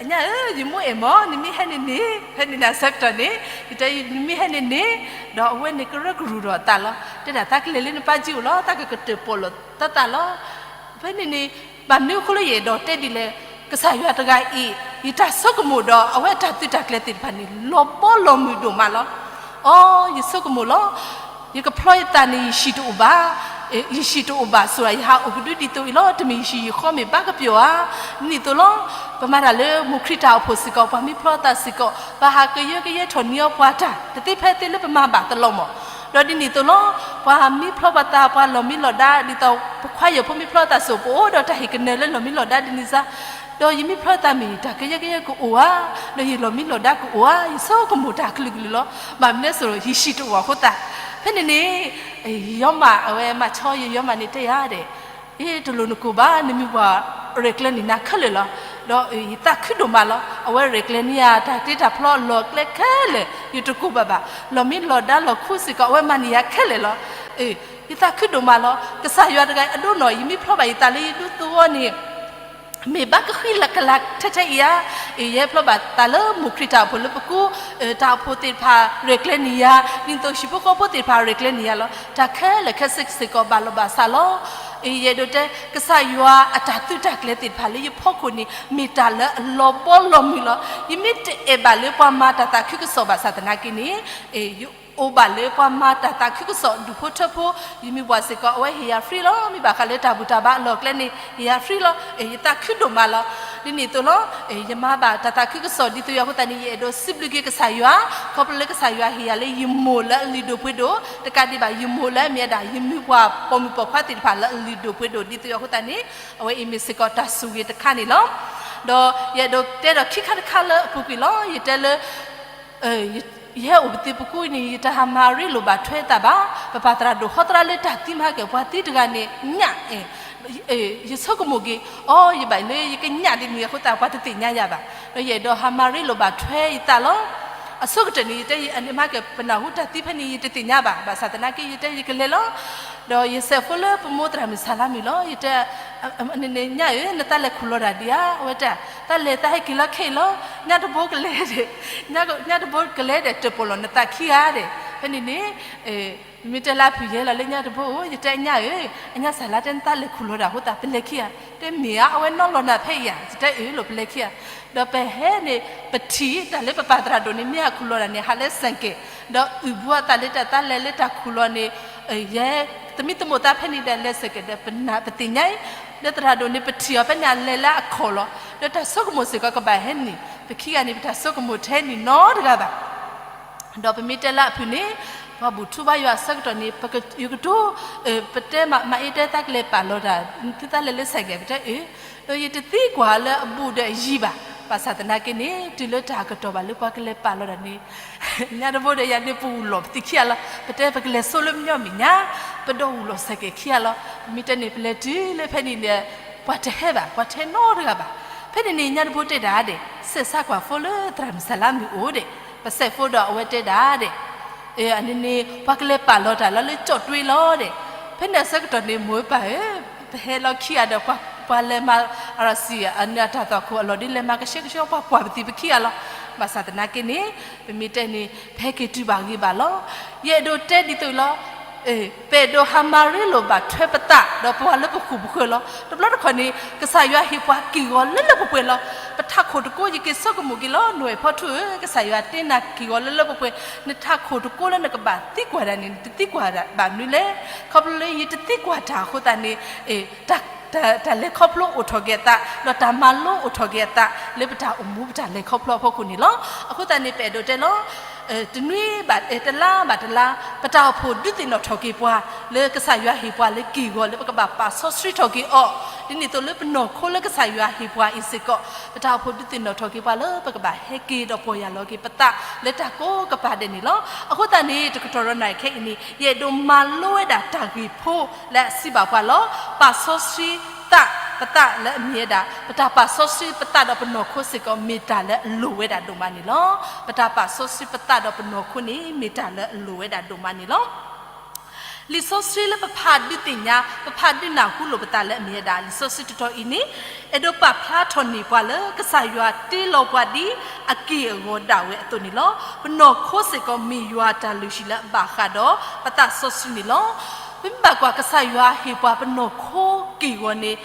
အညါဧၢ ယမိၢ်အဲၣ်မး နမ့ၢ်ဟဲန့ၣ်န့ၣ် ဖဲန့ၣ်န့ၣ်အဆၢကတီၢ်န့ၣ် ယတဲ နမ့ၢ်ဟဲန့ၣ်န့ၣ် ဒီးအဝဲန့ၣ်ကရၢကရိထီၣ်အသးလီၤ. တဲဒၣ်သးကလဲၤလၢနပၢ်ကၠံအိၣ်လီၤ သးကကတၢၢ်ပီၣ်လိာ်သးသးလီၤ. ဖဲန့ၣ်န့ၣ် ဘၣ်မနုၤအဃိလၢယအဲၣ်ဒိးတဲဒ်လဲၣ်, ကစၢ်ယွၤတဂၤအံၤ ယတၢ်ဆိကမိၣ်ဒီးအဝဲအတၢ်သုးတၢ်ကျဲၤသ့ၣ်တဖၣ်န့ၣ် လီၤဘီလီၤမုၢ်ဒိၣ်မးလီၤ. အိ ယဆိကမိၣ်လီၤ. ယကဖျီယသးန့ၣ် ယဟံၣ်တအိၣ်ဘၣ်, ယဟံၣ်တအိၣ်ဘၣ်ဆိၣ် ယဟးအိၣ်ကဒုဒ်သိးအံၤလီၤ. တမ့ၢ်ယဟံၣ်ယဃီမ့ၢ်ဘၣ်ကပျီၤဧါ. ဒ်န့ၣ်အသိးလီၤ. ပမၤတၢ်လၢမိၢ်ခရံာ်တၢ်အိၣ်ဖှိၣ်စ့ၢ်ကီး ပှၤမ့ၢ်ဖျီသးစ့ၢ်ကီး ပဟးကယၢကယဲထီၣ်န့ၢ်အီၤပှၤတၢ် တသ့ဖဲသ့လၢပမၤဘၣ်တလီၤမၢ်. ဒီးဒ်န့ၣ်အသိးလီၤ. ပှၤမ့ၢ်ဖျီပှၤသး ပှၤလီၢ်မံလီၢ်ဒါ ဒ်သိးပခွါယဲၢ်ဖိမ့ၢ်ဖျီသးစ့ၢ် ပအိၣ်ဒီးတၢ်ဟ့ၣ်ကနၢၤလၢလီၢ်မံလီၢ်ဒါဒ်န့ၣ်စ့ၢ် ဒီးယမ့ၢ်ဖျီသးမ့ၢ် တၢ်ကယၢကယဲကအိၣ်ဧါ, ဒီးယလီၢ်မံလီၢ်ဒါကအိၣ်ဧါ, ယဆိကမိၣ်တၢ်ကလုာ်ကလုာ်လီၤ. ဘၣ်မနုၤအဃိ ယဟံၣ်တအိၣ်အဃိသတး. ဖဲန့ၣ်န့ၣ် ယယီမး အဝဲမၤဆီယယီမးန့ၣ်တဲယၤဒဲး, အ့ တလိၣ်နကိၢ်ဘၣ်, နမံၤပှၢ်ရဲၣ်ကျဲၤန့ၢ်နၤခဲလၢာ်လီၤ. ဒီးယသးခုဒိၣ်မးလီၤ. အဝဲရဲၣ်ကျဲၤန့ၢ်ယၤ တၢ်တ့တၢ်ဖျီအလီၢ်အကျဲခဲလၢာ် ယတကိၢ်ဘၣ်ဘၣ်. လီၢ်မံလီၢ်ဒါလီၢ်ခူစ့ၢ်ကီး အဝဲမၤန့ၢ်ယၤခဲလၢာ်လီၤ. အ့ ယသးခုဒိၣ်မးလီၤ. ကစၢ်ယွၤတဂၤအံၤအဒိနီၢ် ယမ့ၢ်ဖျီဘၣ်ယသးလၢယဒူသဝီန့ၣ် မ့ၢ်ဘၣ်ကဃံလၤကလၤထဲထဲအံၤဧါ. အ့ ယဟဲဖျီဘၣ်သးလၢမိၢ်ခရံာ်တၢ်အိၣ်ဖှိၣ်လၢပကိး တၢ်အိၣ်ဖှိၣ်သ့ၣ်တဖၣ်ရဲၣ်ကျဲၤန့ၢ်ယၤ, ဒ်သိးဟံၣ်ဖိဃီဖိသ့ၣ်တဖၣ်ရဲၣ်ကျဲၤန့ၢ်ယၤလီၤ. တၢ်ခဲလၢာ်ခဲဆ့စ့ၢ်ကီးဘၣ်လီၤဘၣ်စးလီၤ. အ့ ယအဲၣ်ဒိးတဲ ကစၢ်ယွၤအတၢ်သုးတၢ်ကျဲၤသ့ၣ်တဖၣ်လၢယဖီခိၣ်န့ၣ် မ့ၢ်တၢ်လၢအလီၤဘီလီၤမုၢ်လီၤ. ယမ့ၢ်တအဲၣ်ဘၣ်လၢပှၤမၤတၢ်သးခုကစီၣ်ဘၣ်ဆၣ်သနာ်က့န့ၣ် အ့ ယအိၣ်ဘၣ်လၢပှၤမၤတၢ်သးခုကစီၣ်ဒူၣ်ဖိထၢဖိ, ယမံၤပှၢ်စ့ၢ်ကီး အဝဲဟ့ၣ်ယၤ free လီၤ. မ့ၢ်ဘၣ်ဃးလၢတၢ်ဘူၣ်တၢ်ဘါအလီၢ်အကျဲန့ၣ် ဟ့ၣ်ယၤ free လီၤ. အ့ ယသးခုဒိၣ်မးလီၤ. ဒ်န့ၣ်အသိးလီၤ. အ့ ယမၤဘၣ်တၢ်သးခုကစီၣ်ဒ်သိးယၤအဃိသတးန့ၣ် ယအဲၣ်ဒိးစံးဘျုးက့ၤကစၢ်ယွၤ, ခီဖျိလၢကစၢ်ယွၤဟ့ၣ်ယၤလၢယမိၢ်လၢအလုၢ်ဒိၣ်ပှ့ၤဒိၣ်, တကးဒံးဘၣ် ယမိၢ်လၢအမ့ၢ်ဝဲဒၣ် ယမံၤပှၢ်ပိာ်မုၣ်ပိာ်ခွါသ့ၣ်တဖၣ်လၢအလုၢ်ဒိၣ်ပှ့ၤဒိၣ်ဒ်သိးယၤအဃိသတးန့ၣ် အဝဲအံၤမ့ၢ်စ့ၢ်ကီးတၢ်ဆိၣ်ဂ့ၤတခါန့ၣ်လီၤ. ဒီးယအဲၣ်ဒိးတဲဒီးခံခါတခါလၢအပူၤကွံာ်လီၤ. ယတဲလၢ ယဟဲအိၣ်ပသ့ၣ်ပကူန့ၣ် ယတဟးမၤရ့လိာ်ဘၣ်ထွဲသးဘၣ်. ပပၢ်သရၣ်ဒိၣ်ဟီသရၣ်လၢတၢ်သံမၤဟဲက့ၤပှၤသံတဂၤန့ၣ် ညၣ်, ယဆိကမိၣ်က့ၤ အိ ယဘၣ်လၢယကညၣ်ဒ်န့ၣ်အဃိသတး ပှၤတသ့ၣ်ညါယၤဘၣ်. ဒီးယအဲၣ်ဒိးဟးမၤရ့လိာ်ဘၣ်ထွဲယသးလီၤ. အဆိကတၢၢ်န့ၣ် ယတဲယမၤက့ၤပနၢ်ဟူတၢ်သံဖဲန့ၣ် ယတသ့ၣ်ညါဘၣ်. ဘၣ်ဆၣ်သနာ်က့ ယတဲယကလဲၤလီၤ. ဒီးယစဲးဖိလၢပမိၢ်သရၣ်မုၣ်စၢ်လါမုၣ်လီၤ. ယတဲ ညၣ်ဧၢ, နသးလဲၤခူၣ်လီၤတၢ်ဒံးဧါ. အဝဲတဲ သးလဲၤသးဟဲက့ၤလီၤခဲအံၤလီၤ. ညၣ်တဘိကလဲၤဒီး ညၣ်တဘိကလဲၤဒီး တၢၣ်ပီၣ်လီၤနသးခံဂၤဒဲး. ဖဲန့ၣ်န့ၣ် မ့ၢ်တဲလၢအဖုၣ်ယဲလီၤလၢညၣ်တဘိဧိၤ, ယတဲညၣ်ဧၢ, အညၣ်စၢ်လါတဲနသးလဲၤခူၣ်လီၤတၢ်အဃိသတး ပလဲၤခံဂၤ. တဲမ့ၢ်ဧါ, အဝဲနီၣ်လီၤနၤဖဲအံၤဧါ. ယတဲအၢၣ်လီၤ ပလဲၤခံဂၤ. ဒီးပဟဲန့ၣ် ပထံၣ်တၢ်လၢပပၢ်သရၣ်ဒိၣ်န့ၣ် မ့ၢ်ဟးခူၣ်လီၤတၢ်န့ၣ် ဟးလၢစဲးကဲး, ဒီးအုၣ်ဘှံးအသးလၢတၢ်သးလဲၤလၢတၢ်ခူၣ်လီၤန့ၣ် ယဲ သမံသမိးသးဖဲန့ၣ်ဒီး လဲၤစဲးကဲးဒီး ပသ့ၣ်ညါအံၤ, လၢသရၣ်ဒိၣ်န့ၣ် ပထံၣ်အီၤဖဲန့ၣ် အလဲၤလၢအခီၣ်လီၤ. ဒီးတၢ်ဆိကမိၣ်စ့ၢ်ကီးကဘၣ်ဟဲန့ၣ် ပခံဂၤန့ၣ် ပတၢ်ဆိကမိၣ်ထဲန့ၣ်နီတဂၤဘၣ်. ဒီးပမ့ၢ်တဲလၢအဖုၣ်န့ၣ် ပှၤဘူၣ်ထူဘါယွၤအဆၢကတီၢ်န့ၣ် ပက ယကတိၤ ပတဲမၤအ့တဲသးကလဲၤပာ်လီၤတၢ် သုသးလဲၤလၢစဲးကဲး ပတဲအၢၣ်, ဒီးယတသံကွၢ်လၢအဘူးဒီးအယံၤဘၣ်. ဘၣ်ဆၣ်သနာ်က့န့ၣ် တုၤလၢတၢ်ကတီၢ်ဘၣ်လၢပှၤကလဲၤပာ်လီၤတၢ်န့ၣ် ညၣ်တဘိဒီးယၤန့ၣ် ပအူၣ်လီၤပသံးခံဂၤလီၤ. ပတဲပကလဲၤဆိလၢမညီမ့ၢ်ညါ, ပဒီးအူၣ်လီၤစဲးကဲးခံဂၤလီၤ. ပမ့ၢ်တဲန့ၣ် ပလဲၤတုၤလၢဖဲန့ၣ်န့ၣ် ပှၤတဟဲဘၣ်, ပှၤတဟဲနီတဂၤဘၣ်. ဖဲန့ၣ်န့ၣ် ညၣ်တဘိတဲဒၣ်ဒဲး စဲးစးကွၢ်ဖိလၢသရၣ်မုၣ်စၢ်လါမုၣ်အိၣ်ဒဲး, ပစဲးဖိဒီးအဝဲတဲဒၣ်ဒဲး အန့ၣ်န့ၣ် ပှၤကလဲၤပာ်လီၤတၢ်လီၤလၢကၠီၣ်တွ့လီၤဒဲး. ဖဲန့ၣ်အဆၢကတီၢ်န့ၣ် မိၢ်ပၢ်ဧၢ, ပဟဲလီၤခံဂၤဒီး ပှၤလဲၤမၤ အရစံၣ် အတၢ်သွၣ်ခိၣ်အလီၢ်ဒ်လဲၣ် မၤကဆှဲကဆှီ ပှၤကွၢ်ပသံးပခံဂၤလီၤ. ဘၣ်ဆၣ်သနာ်က့န့ၣ် ပမ့ၢ်တဲန့ၣ် ပဟဲက့ၤတုၤဘၣ်ဂ့ၤဘၣ်လီၤ. ယအဲၣ်ဒိးတဲဒ်သိးလီၤ. ပအဲၣ်ဒိးဟးမၤရ့လိာ်ဘၣ်ထွဲပသး ဒီးပှၤလၢပဃူၣ်ပဃၢၤလီၤ. တဘျီတခီၣ်န့ၣ် ကစၢ်ယွၤဟ့ၣ်ပှၤက့ၢ်ဂီၤလၢလၢပှဲၤပှဲၤလီၤ. ပထးခိၣ်တကိး ယက့ၤဆိကမိၣ်က့ၤလီၤ နိၣ်အဲၣ်ဖီထူဧၢ, ကစၢ်ယွၤတ့နၤက့ၢ်ဂီၤလၢလၢပှဲၤပှဲၤ, နထးခိၣ်တကိးလၢနကဘၣ်သံကွၢ်တၢ်န့ၣ် နတသံကွၢ်ဘၣ်မနုၤလဲၣ်. ခီဖျိလၢယတသံကွၢ်တၢ်အဃိသတးန့ၣ် တၢ်လဲၤခီဖျိအိၣ်ထီၣ်က့ၤအသး ဒီးတၢ်မၤလိအိၣ်ထီၣ်က့ၤအသး လၢပတၢ်အိၣ်မူပတၢ်လဲၤခီဖျိအဖီခိၣ်န့ၣ်လီၤ. အဃိသတးန့ၣ် ပအဲၣ်ဒိးတဲလီၤ. တနွံဘၣ် တလါဘၣ်တလါ ပတၢ်အိၣ်ဖှိၣ်ဒုးသ့ၣ်နီၣ်ထီၣ်က့ၤပှၤ လၢကစၢ်ယွၤဟ့ၣ်ပှၤလၢက့ၢ်ဂီၤလၢပကဘၣ်ပာ်စီဆှံထီၣ်က့ၤအီၤ, ဒ်န့ၣ်အသိးလၢပနီၢ်ခိလၢကစၢ်ယွၤဟ့ၣ်ပှၤအံၤစ့ၢ်ကီး ပတၢ်အိၣ်ဖှိၣ်ဒုးသ့ၣ်နီၣ်ထီၣ်က့ၤပှၤလၢပကဘၣ်ဟဲက့ၤဒီးပီၢ်ယၢ်လီၤက့ၤပသးလၢတၢ်ကိးကပၤဒဲးန့ၣ်လီၤ. အဃိသတးန့ၣ် တကတီၢ်ဒီးနၣ်ရံၣ်ခဲအံၤန့ၣ် ယအဲၣ်ဒိးမၤလိဝဲဒၣ်တၢ်ဂ့ၢ်ဖိလၢအစံးဘၣ်ပှၤလီၤ. ပာ်စီဆှံသး ပသးလၢအမ့ၢ်ဝဲဒၣ် ပတၢ်ပာ်စီဆှံပသးဒီးပနီၢ်ခိစ့ၢ်ကီး မ့ၢ်တၢ်လၢအလိၣ်ဝဲဒၣ်ဒိၣ်မးန့ၣ်လီၤ. ပတၢ်ပာ်စီဆှံပသးဒီးပနီၢ်ခိန့ၣ် မ့ၢ်တၢ်လၢအလိၣ်ဝဲဒၣ်ဒိၣ်မးန့ၣ်လီၤ. လံာ်စီဆှံလၢပဖးဒုးသ့ၣ်ညါ ပဖးဒုးနၢ်ဟူလိာ်ပသးလၢအမ့ၢ်ဝဲဒၣ် လံာ်စီဆှံတတီၤအံၤန့ၣ် အဲၣ်ဒိးပာ်ဖျါထီၣ်န့ၢ်ပှၤလၢ ကစၢ်ယွၤတ့လီၤပှၤဒ်အက့ၢ်အဂီၤဒၣ်ဝဲအသိးန့ၣ်လီၤ. ပနီၢ်ခိစ့ၢ်ကီး မ့ၢ်ယွၤအတၢ်လုၢ်ဟံၣ်လၢအဘၣ်ဃးဒီးပသးစီဆှံန့ၣ်လီၤ. ပမ့ၢ်ဘၣ်ကွၢ်ကစၢ်ယွၤဟ့ၣ်ပှၤပနီၢ်ခိက့ၢ်ဂီၤန့ၣ်,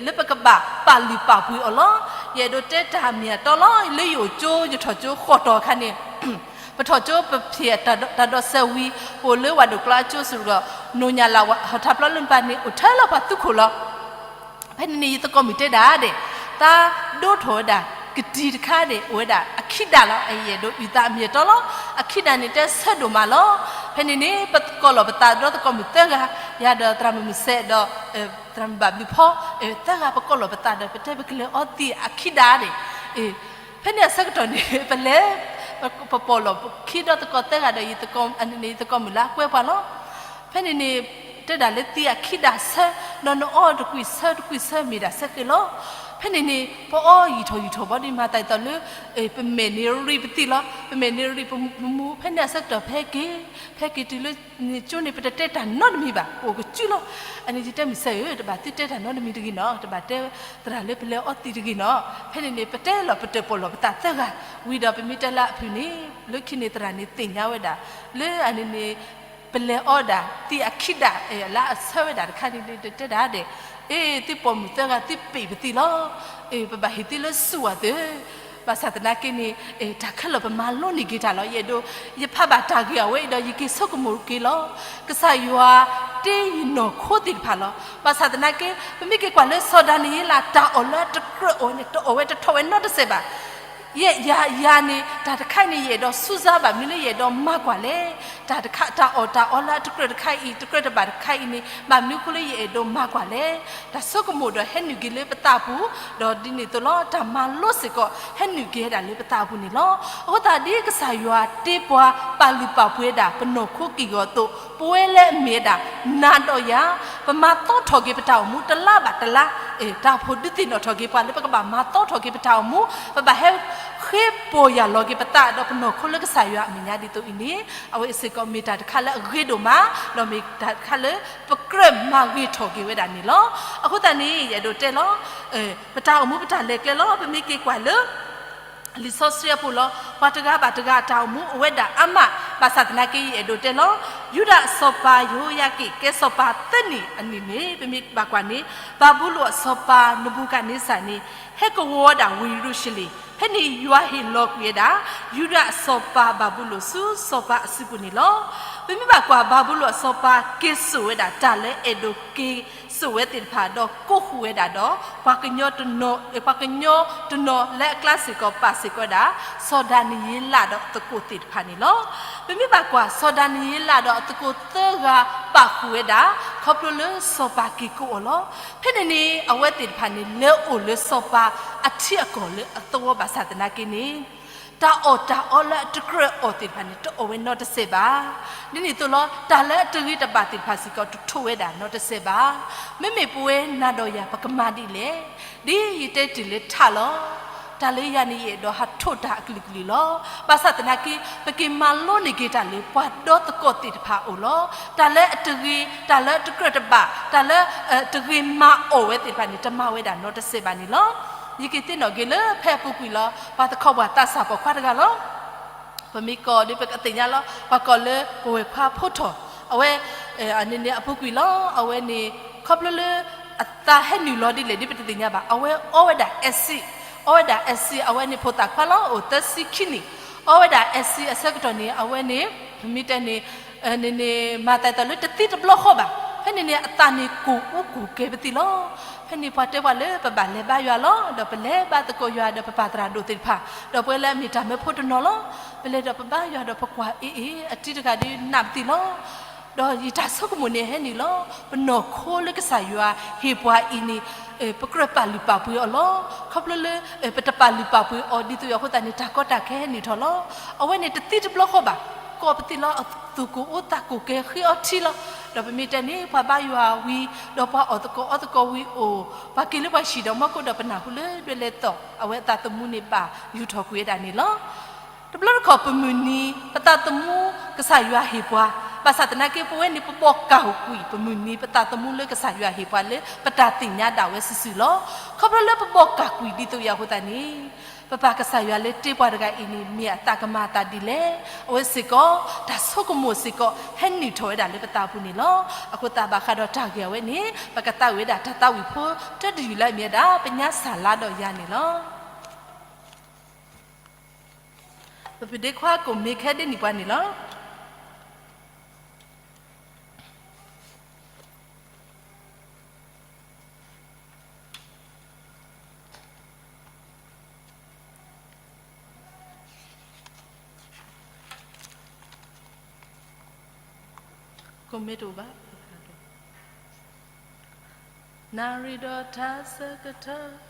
လၢပကဘၣ်ပာ်လုၢ်ပာ်ပှ့ၤအီၤလီၤ. ယအဲၣ်ဒိးတဲတၢ်မ့ၢ်အတီလီၤ. လၢယအိၣ်ကၠိယထီၣ်ကၠိဃီၣ်တီၤအခါန့ၣ်, ပထီၣ်ကၠိပဖျဲးတၢ်ဒိးစဲးဝံၤ, ပအိၣ်လၢဝၤဒိၣ်ကျီအကၠိစ့ၢ်ကီး, နိၣ်ညၣ်လၢ်ဟီၣ်ထးဖျိလၢပၢ်န့ၣ် အိၣ်ထဲလၢပှၤသူခိၣ်လီၤ. ဖဲန့ၣ်န့ၣ် ယသကိးမုၣ်တဲဒၣ်ဒဲး, သးဒိၣ်ထီၣ်ဝဲဒၣ်ကတံၤတခါန့ၣ် အိၣ်ဝဲဒၣ်အခံဒၣ်လီၤ. ယအဲၣ်ဒိးအုၣ်သးအမ့ၢ်အတီလီၤ. အခံဒၣ်န့ၣ်တဲဆၢဒိၣ်မးလီၤ. ဖဲန့ၣ်န့ၣ် ပကိးလီၤပသးဒီးသကိးမုၣ်သၢဂၤ, ယၤဒီးသရၣ်မုၣ်မုၢ်စဲးဒီး သရၣ်မုၣ်ဘၣ်ဘျုးဖီ, သၢဂၤပကိးလီၤပသးဒီး ပတဲပကလဲၤအီသံးအခံဒၣ်န့ၣ်, ဖဲန့ၣ်အဆၢကတီၢ်န့ၣ် ပလဲၤ ပပိာ်လီၤခံဒီသကိးသၢဂၤဒီး ယသကိးမုၣ်လၢအကွဲပှၤလီၤ. ဖဲန့ၣ်န့ၣ် တဲဒၣ်လၢသံးအခံဒၣ်ဆၢ, ဒီးနအီတကွံာ်ဆၢတကွံာ်ဆၢမ့ၢ်ဒၣ်ဆၢဃဲလီၤ. ဖဲန့ၣ်န့ၣ် ပအီယံာ်ထီၣ်ယံာ်ထီၣ်ဘီဒီး မၤသးဒ်သိးလၢ ပမဲာ်န့ၣ်ရံၣ်ပသံးလီၤ. ပမဲာ်န့ၣ်ရံၣ်ပမူ, ဖဲန့ၣ်အဆၢကတီၢ်ဖဲက့ၤ, ဖဲက့ၤတုၤလၢန့ၣ်ကၠိန့ၣ် ပတတဲတၢ်နီတမံၤဘၣ်, ပအိၣ်ကစုလီၤ. အန့ၣ်ယတဲမုၢ်စဲးဧၢ, တဘၣ်သုတဲတၢ်နီတမံၤတဂ့ၤနီၤ, တဘၣ်တဲသရၣ်လၢပလဲၤအီသံးတဂ့ၤနီၤ. ဖဲန့ၣ်န့ၣ် ပတဲလီၤပတၢၣ်ပီၣ်လီၤပသးသၢဂၤ, ဝံၤဒီးပမ့ၢ်တဲလၢအဖုၣ်န့ၣ်, လၢခံန့ၣ်သရၣ်န့ၣ်သ့ၣ်ညါဝဲဒၣ်, လၢအန့ၣ်န့ၣ် ပလဲၤအီဒၣ်သံးအခံဒၣ်လၢအဆၢဝဲဒၣ်တခါန့ၣ် တဲဒၣ်ဒဲး, အ့ သုပိာ်မုၣ်သၢဂၤ သုပ့ၢ်ပသံးလီၤ. အ့ ပဘၣ်ဟ့ၣ်သုလၢစူၢ်အီၤသ့, ဘၣ်ဆၣ်သနာ်က့န့ၣ် တၢ်ခဲလၢာ်ပမၤလိန့ၢ်က့ၤတၢ်လီၤ. ယအဲၣ်ဒိး ယဖးဘၣ်တၢ်ဂ့ၢ်အဝဲအံၤဒီး ယက့ၤဆိကမိၣ်က့ၤလီၤ. ကစၢ်ယွၤတ့ယနီၢ်ခိသ့ၣ်တဖၣ်လီၤ. ဘၣ်ဆၣ်သနာ်က့ ပမ့ၢ်က့ၤကွၢ်လၢစီၤဒၤနံးယ့လး တၢ်အီၣ်လၢအတကြၢးအီၣ်န့ၣ် တအီၣ်ဝဲတထီၣ်ဝဲနီတစဲးဘၣ်. ယဲယၤယၤန့ၣ် တၢ်တခါအံၤန့ၣ် ယအဲၣ်ဒိးစူးစမ်းဘၣ်မနုၤလၢယအဲၣ်ဒိးမၤကွၢ်လဲၣ်. တၢ်တခါ တၢ်အီၣ်တၢ်အီလၢအတကြၢးတခါအံၤ တကြၢးတဘၣ်တခါအံၤန့ၣ် ဘၣ်မနုၤအဃိလၢယအဲၣ်ဒိးမၤကွၢ်လဲၣ်. တၢ်ဆိကမိၣ်ဒီးဟဲနုာ်က့ၤလၢပသးပူၤ, ဒီးဒ်န့ၣ်အသိးလီၤ တၢ်မၤလိစ့ၢ်ကီး ဟဲနုာ်က့ၤဝဲဒၣ်လၢပသးပူၤန့ၣ်လီၤ. အဃိသတးဒ်ကစၢ်ယွၤတ့ပှၤ ပာ်လုၢ်ပာ်ပှ့ၤဝဲဒၣ် ပနီၢ်ခိက့ၢ်ဂီၤအသိး ပဝဲလၢအမ့ၢ်ဝဲဒၣ် နၤဒီးယၤ ပမၤသီထီၣ်က့ၤပတၢ်အိၣ်မူတလါဘၣ်တလါ, တၢ်ဖိဒုးသ့ၣ်နီၣ်ထီၣ်က့ၤပှၤလၢပကဘၣ်မၤသီထီၣ်က့ၤပတၢ်အိၣ်မူ, ပဘၣ်ဟဲဃ့ပီၢ်ယၢ်လီၤက့ၤပသး ဒီးပနီၢ်ခိလၢကစၢ်ယွၤအမဲာ်ညါဒ်သိးအံၤန့ၣ်, အဝဲအံၤစ့ၢ်ကီးမ့ၢ်တၢ်တခါလၢအဂ့ၤဒိၣ်မး, ဒီးမ့ၢ်တၢ်တခါလၢ ပကြၢးမၤဂ့ၤထီၣ်က့ၤဝဲဒၣ်န့ၣ်လီၤ. အဃိသတးန့ၣ် ယအဲၣ်ဒိးတဲလီၤ ပတၢ်အိၣ်မူပတၢ်လဲၤကျဲလီၤ. ပမ့ၢ်က့ၤကွၢ်လၢ လံာ်စီဆှံအပူၤလီၤ. ပှၤတဂၤဘၣ်တဂၤအတၢ်အိၣ်မူအိၣ်ဝဲဒၣ်အါမး, ဘၣ်ဆၣ်သနာ်က့ ယအဲၣ်ဒိးတဲလီၤ. ယူဒၤအစီၤပၤ ယဟိယၤကံၣ် ကဲစီၤပၤသၢနံၣ်အနံၣ်န့ၣ် ပမ့ၢ်ဘၣ်ကွၢ်န့ၣ် ဘၤဘူလိၣ်အစီၤပၤနဘူၤခၣ်နံစၢ်န့ၣ် ဟဲကဝီၤဝဲဒၣ်ဝ့ၢ်ယရူၤၡလ့ၣ်. ဖဲန့ၣ်ယွၤဟ့ၣ်လီၤကွံာ်ဝဲဒၣ် ယူဒၤအစီၤပၤဘၤဘူလိၣ်ဆူစီၤပၤအစုပူၤန့ၣ်လီၤ. ပမ့ၢ်ဘၣ်ကွၢ် ဘၤဘူလိၣ်အစီၤပၤက့ၤစိာ်ဝဲဒၣ်တၢ်လၢအဲၣ်ဒိးက့ၤစိာ်ဝဲသ့ၣ်တဖၣ် ဒီးကိးဃူာ်ဝဲဒၣ်ဒီး ပှၤကညီတနီၤ, ပှၤကညီတနီၤလၢအကျါစ့ၢ်ကီး ပာ်စ့ၢ်ကီးဝဲဒၣ် စီၤဒၤနံးယ့လးဒီးအသကိးသ့ၣ်တဖၣ်န့ၣ်လီၤ. ပမ့ၢ်ဘၣ်ကွၢ် စီၤဒၤနံးယ့လးဒီးအသကိးသၢဂၤ ပာ်ဃူာ်ဝဲဒၣ် ခီဖျိလၢစီၤပၤက့ၤကိးအီၤလီၤ. ဖဲန့ၣ်န့ၣ် အဝဲသ့ၣ်တဖၣ်န့ၣ် လဲၤအိၣ်လၢစီၤပၤအထံအကီၢ်လၢအသဝီ ဘၣ်ဆၣ်သနာ်က့န့ၣ် တၢ်အီၣ်တၢ်အီလၢအတကြၢးအီၣ်သ့ၣ်တဖၣ်န့ၣ် တအီၣ်ဝဲနီတစဲးဘၣ်. ဒ်န့ၣ်အသိးလီၤ တၢ်လၢအတဂ့ၤတဘၣ်သ့ၣ်တဖၣ်စ့ၢ်ကီး တထိးဝဲဒၣ်နီတစဲးဘၣ်. မ့မ့ၢ်ပဝဲနၤဒီးယၤ ပကမၤဒ်လဲၣ်. ဒ်ယတဲတ့ၢ်လၢထးလီၤ. တၢ်လၢယၤန့ၣ် ယအဲၣ်ဒိးဟးထိးတၢ်အကလုာ်ကလုာ်လီၤ. ဘၣ်ဆၣ်သနာ်က့ ပက့ၤမၤလိန့ၢ်က့ၤတၢ်လၢပှၤဒီသကိးသ့ၣ်တဖၣ်အအိၣ်လီၤ. တၢ်လၢအတဂ့ၤ, တၢ်လၢအတကြၢးတဘၣ်, တၢ်လၢ တဂ့ၤမၤအီၣ်ဝဲသ့ၣ်တဖၣ်န့ၣ် တမၤဝဲဒၣ်နီတစဲးဘၣ်န့ၣ်လီၤ. ယက့ၤသ့ၣ်နီၣ်က့ၤလၢဖဲအပူၤကွံာ်လီၤ. ပှၤသခီပှၤသးစၢ်ပိာ်ခွါတဂၤလီၤ. ပမ့ၢ်ကိးဒီးပကသ့ၣ်ညါလီၤ. ပှၤကိးလၢပဝဲၢ်ခွါဖိထီၣ်, အဝဲ န့ၣ်န့ၣ်အပူၤကွံာ်လီၤ. အဝဲန့ၣ် ခီဖျိလၢ အသးဟဲနုာ်လီၤဒ်လဲၣ်ဒ်ပတသ့ၣ်ညါဘၣ်. အဝဲအီဝဲဒၣ် acid, အီဝဲဒၣ် acid အဝဲန့ၣ်ဖိသၣ်ခွါလီၤ. အိၣ်သၢဆံခံနံၣ်, အီဝဲဒၣ် acid အဆၢကတီၢ်န့ၣ် အဝဲန့ၣ် ပမ့ၢ်တဲန့ၣ် န့ၣ်န့ၣ် မၤသးဒ်သိးလၢတသံတဘျီဃီဘၣ်. ဖဲန့ၣ်န့ၣ် အသးန့ၣ်ကိၢ်အူကိၢ်ကဲပသံလီၤ. ဖဲန့ၣ်ပှၤတဲပှၤလၢပဘၣ်လဲၤဘါယွၤလီၤ. ဒီးပလဲၤဘါသကိးယွၤဒီးပပၢ်သရၣ်ဒိၣ်သ့ၣ်တဖၣ်, ဒီးပဝဲလၢအမ့ၢ်တၢ်မၢဖိတနီၤလီၤ. ပလဲၤဒီးပဘါယွၤဒီးပကွၢ်အ့ၣ်အ့ၣ် အတံၤတဂၤဒ်နးပသံလီၤ. ဒီးယတၢ်ဆိကမိၣ်န့ၣ်ဟဲနုာ်လီၤ. ပနီၢ်ခိလၢကစၢ်ယွၤဟ့ၣ်ပှၤအံၤန့ၣ် ပကြၢးပာ်လုၢ်ပာ်ပှ့ၤအီၤလီၤ. ခီဖျိလၢ ပတပာ်လုၢ်ပာ်ပှ့ၤအီၤဒ်သိးအဃိသတးန့ၣ် တၢ်ကီတၢ်ခဲဟဲနုာ်ထီၣ်လီၤ. အဝဲန့ၣ်တသံတဘျီဃီဘၣ်. ကိးပသံလီၤ. အသူၣ်ကိၢ်အူသးကိၢ်ကဲဃ့အီထံလီၤ. ဒီးပမ့ၢ်တဲန့ၣ် ပှၤဘါယွၤဝံၤ, ဒီးပှၤအီၣ်သကိးအီသကိးဝံၤအိၣ်, ပှၤက့ၤလၢပှၤဟံၣ်ဒီးမီၢ်ကိးဒီးပနၢ်ဟူလၢဒွဲလဲၤသီၣ် အဝဲအသးသမူန့ၣ်ဘၣ်ယူၤထီၣ်ကွံာ်ဝဲဒၣ်န့ၣ်လီၤ. တဘျီတခီၣ်ပမုၢ်နံၤ ပသးသမူကစၢ်ယွၤဟ့ၣ်ပှၤ, ဘၣ်ဆၣ်သနာ်က့ ပဝဲန့ၣ်ပဘီၣ်ကၢ်ကွံာ် ပမုၢ်နံၤပသးသမူလၢကစၢ်ယွၤဟ့ၣ်ပှၤလၢပတၢ်သ့ၣ်ညါဒၣ်ဝဲစုာ်စုာ်လီၤ. ခီဖျိလၢပဘီၣ်ကၢ်ကွံာ်ဒ်သိးအံၤအဃိသတးန့ၣ် ပပၢ်ကစၢ်ယွၤလၢတ့ပှၤတဂၤအံၤန့ၣ် မ့ၢ်အသးကမၤအသးဒ်လဲၣ်. အဝဲစ့ၢ်ကီး တၢ်ဆိကမိၣ်စ့ၢ်ကီး ဟဲနုာ်ထီၣ်ဝဲဒၣ်လၢပသးပူၤန့ၣ်လီၤ. အဃိသတးဘၣ်ဃးဒီးတၢ်ဂ့ၢ်အဝဲန့ၣ် ပကသးဝံၣ်ဝဲဒၣ်တၢ်သးဝံၣ်ဖိ တၢတယုၢ်လၢအမ့ၢ်ဝဲဒၣ် ပညါစၢ်လါဒီးယၤန့ၣ်လီၤ. ပပုၢ်ဒ့ခွါကိၣ်မ့ၢ်ခဲဒ့န့ၢ်ပှၤန့ၣ်လီၤ. ကိၣ်မ့ၢ်တအိၣ်ဘၣ်, နၣ်ရံၣ်ဒီးထါစၢကထၢ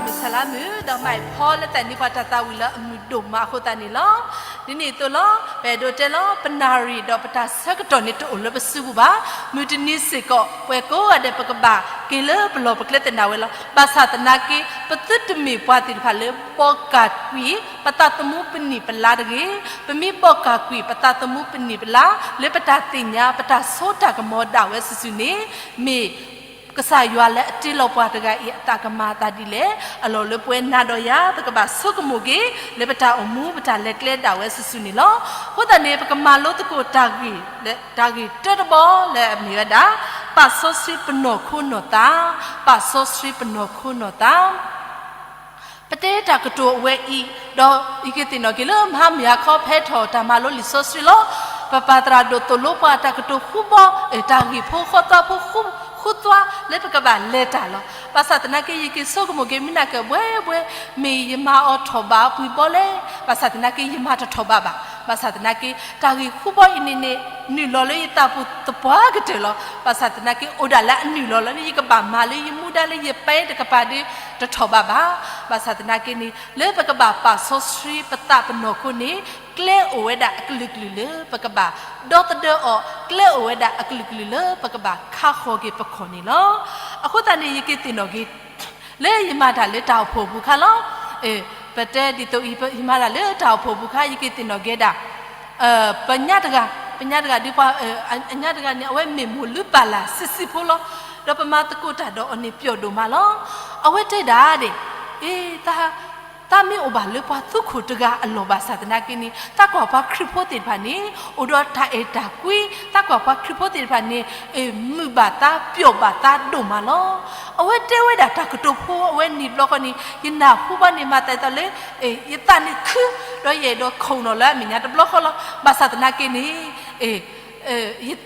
မုၢ်ဆါလါမုၢ် ဒီးမၤဖီလၢသးနံၤပှၤတၢ်သးဝံၣ်လၢအမုာ်ဒိၣ်မးအဃိသတးန့ၣ်လီၤ. ဒ်န့ၣ်အသိးလီၤ, ပအဲၣ်ဒိးတဲလီၤ ပနၣ်ရံၣ်ဒီးပတၢ်ဆၢကတီၢ်န့ၣ်တအိၣ်လၢပစုပူၤဘၣ်. မုၢ်တနံၤစ့ၢ်ကီး ပှၤကိးဂၤဒဲးပကဘၣ်က့ၤလၢပလီၢ်ပကျဲသနာ်ဝဲလီၤ. ဘၣ်ဆၣ်သနာ်က့ ပသုတမ့ၢ်ပှၤသ့ၣ်တဖၣ်လၢ ဘီၣ်ကၢ်ကွံာ် ပသးသမူပနံၣ်ပလါတဂ့ၤ. ပမ့ၢ်ဘီၣ်ကၢ်ကွံာ်ပသးသမူပနံၣ်ပလါ လၢပတၢ်သ့ၣ်ညါ ပတၢ်စိတၢ်ကမီၤဒၣ်ဝဲစုာ်စုာ်န့ၣ် မ့ၢ် ကစၢ်ယွၤလၢအတ့လီၤပှၤတဂၤအံၤအတၢ်ကမၤအသးဒ်လဲၣ်, အလီၢ်လၢပဝဲနၤဒီးယၤ ပကဘၣ်ဆိကမိၣ်က့ၤ လၢပတၢ်အိၣ်မူပတၢ်လဲၤကျဲဒၣ်ဝဲစုာ်စုာ်န့ၣ်လီၤ. အဃိသတးန့ၣ် ပကမၤလိသကိးတၢ်ဂ့ၢ် တၢ်ဂ့ၢ်တၢတဘီလၢအမ့ၢ်ဝဲဒၣ် ပာ်စီဆှံပနီၢ်ခိနီၢ်သး, ပာ်စီဆှံပနီၢ်ခိနီၢ်သး ပတဲတၢ်ကတိၤအဝဲအံၤ, ဒီးယက့ၤသ့ၣ်နီၣ်က့ၤလၢမဟါမုၢ်ဟါခီဖဲထီၣ်တၢ်မၤလိလံာ်စီဆှံလီၤ. ပပၢ်သရၣ်ဒိၣ်သိၣ်လိပှၤတၢ်ကတိၤဃူဘီ တၢ်ဂ့ၢ်ဖိဃီသီဖိဃူသွါလၢပကဘၣ်လဲၤတၢ်လီၤ. ဘၣ်ဆၣ်သနာ်က့ ယက့ၤဆိကမိၣ်က့ၤမုၢ်နၤကဘှဲဘှဲ, မ့ၢ်ယမၤအီၤထီၣ်ဘးပှံၤဘီလဲၣ်. ဘၣ်ဆၣ်သနာ်က့ ယမၤတထီၣ်ဘးဘၣ်. ဘၣ်ဆၣ်သနာ်က့ တၢ်ဂ့ၢ်ဃူဘီအံၤန့ၣ်န့ၣ် နုာ်လီၤလၢယသးပူၤသပှၢ်ကတၢၢ်လီၤ. ဘၣ်ဆၣ်သနာ်က့ အိၣ်ဒၣ်လၢအနုာ်လီၤလီၤန့ၣ် ယကဘၣ်မၤလၢယမူဒါလၢယပာ်တကပၤဒီး တထီၣ်ဘးဘၣ်. ဘၣ်ဆၣ်သနာ်က့န့ၣ် လၢပကဘၣ်ပာ်စီဆှံပသးပနီၢ်ခိန့ၣ် ကျဲအိၣ်ဝဲဒၣ်အကလုာ်ကလုာ်လၢပကဘၣ်ဒီသဒၢအီၤ, ကျဲအိၣ်ဝဲဒၣ်အကလုာ်ကလုာ်လၢပကဘၣ်ခါဃီၤက့ၤပခီၣ်န့ၣ်လီၤ. အဃိသတးန့ၣ် ယက့ၤသ့ၣ်နီၣ်က့ၤ လၢယမၤတၢ်လၢတၢ်အိၣ်ဖှိၣ်ပူၤခါလီၤ. ပတဲဒ်သိးအံၤ ယမၤတၢ်လၢတၢ်အိၣ်ဖှိၣ်ပူၤခါ ယက့ၤသ့ၣ်နီၣ်က့ၤဒၣ် ပညါတဂၤ, ပညါတဂၤဒ်ပှၤ အညါတဂၤန့ၣ် အဝဲမ့ၢ်မိၢ်လုၢ်ပၢ်လၢ်ဆံးဆံးဖိလီၤ. ဒီးပမၤသကိးတၢ်ဒီးအီၤန့ၣ်ပျီၣ်ဒိၣ်မးလီၤ. အဝဲတဲဒၣ်ဒ်အံၤ, တၢ်မ့ၢ်အိၣ်ဘၣ်လၢပှၤသူခိၣ်တဂၤအလီၢ်ဘၣ်ဆၣ်သနာ်က့န့ၣ် သးကွၢ်ပှၤခရံာ်ဖိသ့ၣ်တဖၣ်န့ၣ် အိၣ်ဒီးတၢ်အဲၣ်တၢ်ကွံ, သးကွၢ်ပှၤခရံာ်ဖိသ့ၣ်တဖၣ်န့ၣ် မုာ်ဘၣ်သးပျီၣ်ဘၣ်သးဒိၣ်မးလီၤ. အဝဲတဲဝဲဒၣ်တၢ်ကတိၤဖိအဝဲန့ၣ်တဘျီဃီန့ၣ် ယနၢ်ဟူဘၣ်န့ၣ် မၤသးဒ်သိးလၢ ယသးန့ၣ်ခု ဒီးယအဲၣ်ဒိးခိၣ်နီၣ်လၢအမဲာ်ညါတဘျီဃီလီၤ. ဘၣ်ဆၣ်သနာ်က့န့ၣ်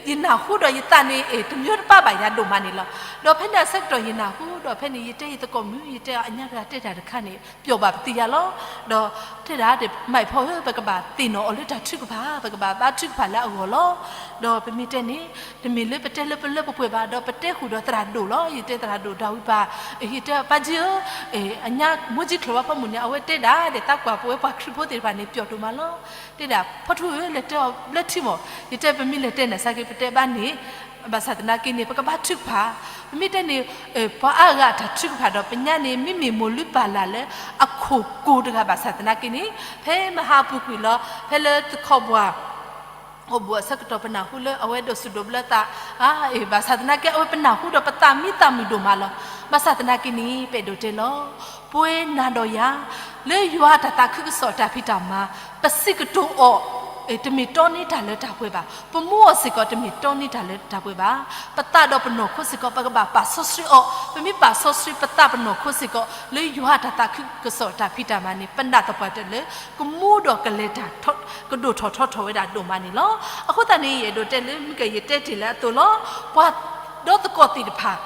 ယနၢ်ဟူဒီးယသးန့ၣ် တမၢတပၢ်ဘၣ်ယၤဒိၣ်မးန့ၣ်လီၤ. ဒီးဖဲန့ၣ်အဆၢကတီၢ်ယနၢ်ဟူဒီးဖဲန့ၣ် ယတဲယသကိးမုၣ် ယတဲအီၤ အညါတဂၤတဲတၢ်တခါန့ၣ် ပျီၣ်ဘၣ်ပသံယၤလီၤ. ဒီးတဲဒၣ်ဒ် မၤအံၤဖီဧၢ ပကဘၣ်သ့ၣ်နီၣ်အီၤလၢတၢ်ထုကဖၣ်, ပကဘၣ်ဘါထုကဖၣ်လၢအဂီၢ်လီၤ. ဒီးပမ့ၢ်တဲန့ၣ် တမ့ၢ်လၢပတဲလၢပလၢပပှဲၤဘၣ်, ဒီးပတဲဃုာ်ဒီးသရၣ်ဒိၣ်လီၤ. ယတဲသရၣ်ဒိၣ်ဒၤဝံးပၢ်, ယတဲပၢ်ကၠံဧၢ, အညါမိၢ်ကၠံချိၣ်ဝါဖီမုၢ်န့ၣ် အဝဲတဲဒၣ်ဒ် သးကွၢ်ပဝဲပှၤခရံာ်ဖိသ့ၣ်တဖၣ်န့ၣ် ပျီၣ်ဒိၣ်မးလီၤ. တဲဒၣ် ဖီထူဧၢ လဲၤတဲအီၤဘျၢထံမး, ယတဲပမ့ၢ်လဲၤတဲနၤစ့ၢ်ကီး ပတဲဘၣ်န့ၣ် ဘၣ်ဆၣ်သနာ်က့န့ၣ် ပကဘါထုကဖၣ်, ပမ့ၢ်တဲန့ၣ် ပှၤအါဂၤအတၢ်ထုကဖၣ်ဒီး ပညါန့ၣ် မ့မ့ၢ်မိၢ်လုၢ်ပၢ်လၢ်လၢအခိၣ်ကိၤတဂၤဘၣ်ဆၣ်သနာ်က့န့ၣ် ဖဲမဟါပူၤကွံာ်လီၤ ဖဲလၢတခီဘၣ် အိၣ်ဘူးအဆၢကတီၢ် ပနၢ်ဟူလၢအဝဲဒိးစူၢ်ဒိးဘျၢသး, အါအ့ၣ် ဘၣ်ဆၣ်သနာ်က့ အဝဲပနၢ်ဟူဒီးပသးမံသးမုာ်ဒိၣ်မးလီၤ. ဘၣ်ဆၣ်သနာ်က့န့ၣ် ပအဲၣ်ဒိးတဲလီၤ, ပဝဲနၤဒီးယၤ လၢယွၤအတၢ်သးခုကစီၣ်အတၢ်ဖံးတၢ်မၤ ပစံးကတိၤအီၤ တမ့ၢ်တီန့ၢ်တၢ်လၢတၢ်ပှဲၤဘၣ်. ပမူအီၤစ့ၢ်ကီး တမ့ၢ်တီန့ၢ်တၢ်လၢတၢ်ပှဲၤဘၣ်. ပသးဒီးပနီၢ်ခိစ့ၢ်ကီး ပကဘၣ်ပာ်စီဆှံအီၤ. ပမ့ၢ်ပာ်စီဆှံပသးပနီၢ်ခိစ့ၢ်ကီး လၢယွၤအတၢ်သးခုကစီၣ်အတၢ်ဖံးတၢ်မၤန့ၣ် ပနၢ်သပှၢ်တၢၢ်လၢ ကမူဒီးကလဲၤတၢ် ကဒိၣ်ထီၣ်ထီထီၣ်ဝဲဒၣ်ဒိၣ်မးန့ၣ်လီၤ. အဃိသတးန့ၣ် ယအဲၣ်ဒိးတဲလၢ မုၢ်ကယတဲတ့ၢ်လၢအသိးလီၤ. ပှၤဒီသကိးသ့ၣ်တဖၣ်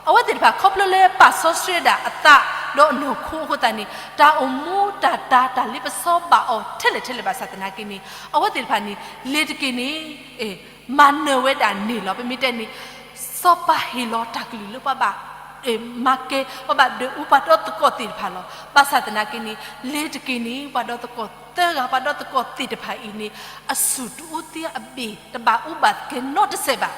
အဝဲသ့ၣ်တဖၣ် ခီဖျိလၢပာ်စီဆှံဝဲဒၣ်အသးဒီးအနီၢ်ခိအဃိသတးန့ၣ် တၢ်အိၣ်မူတၢ်တၤ တၢ်လ့ပစီဘၣ်အီၤထဲလဲၣ်ထဲလဲၣ်ဘၣ်ဆၣ်သနာ်က့န့ၣ် အဝဲသ့ၣ်တဖၣ်န့ၣ် လ့ၤတက့ၤန့ၣ် မၤနၢၤဝဲဒၣ်န့ၣ်လီၤ. ပမ့ၢ်တဲန့ၣ် စီၤပၤဟ့ၣ်လီၤတၢ်ကလုၢ်လၢပှၤဘၣ် မၤကဲ ပှၤဘၣ်ဒွဲၣ်အူပှၤဒီသကိးသ့ၣ်တဖၣ်လီၤ. ဘၣ်ဆၣ်သနာ်က့န့ၣ် လ့ၤတက့ၤန့ၣ် ပှၤဒီသကိးသၢဂၤ ပှၤဒီသကိးသ့ၣ်တဖၣ်အံၤန့ၣ် အစူၢ်တအူသံအဘ့ၣ် တဘၣ်အူဘၣ်ကဲနီတစဲးဘၣ်.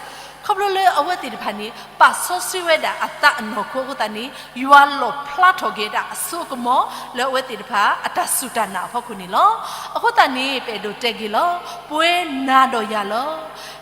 ခီဖျိလၢအဝဲသ့ၣ်တဖၣ်န့ၣ် ပာ်စီဆှံဝဲဒၣ်အသးအနီၢ်ခိအဃိသတးန့ၣ် ယွၤလီၣ်ဖျါထီၣ်က့ၤဒၣ်အစိကမီၤ လၢအဝဲသ့ၣ်တဖၣ် အတၢ်စူၢ်တၢ်နာ်အဖီခိၣ်န့ၣ်လီၤ. အဃိသတးန့ၣ် ပအဲၣ်ဒိးတဲဂ့ၤလီၤ. ပဝဲနၤဒီးယၤလီ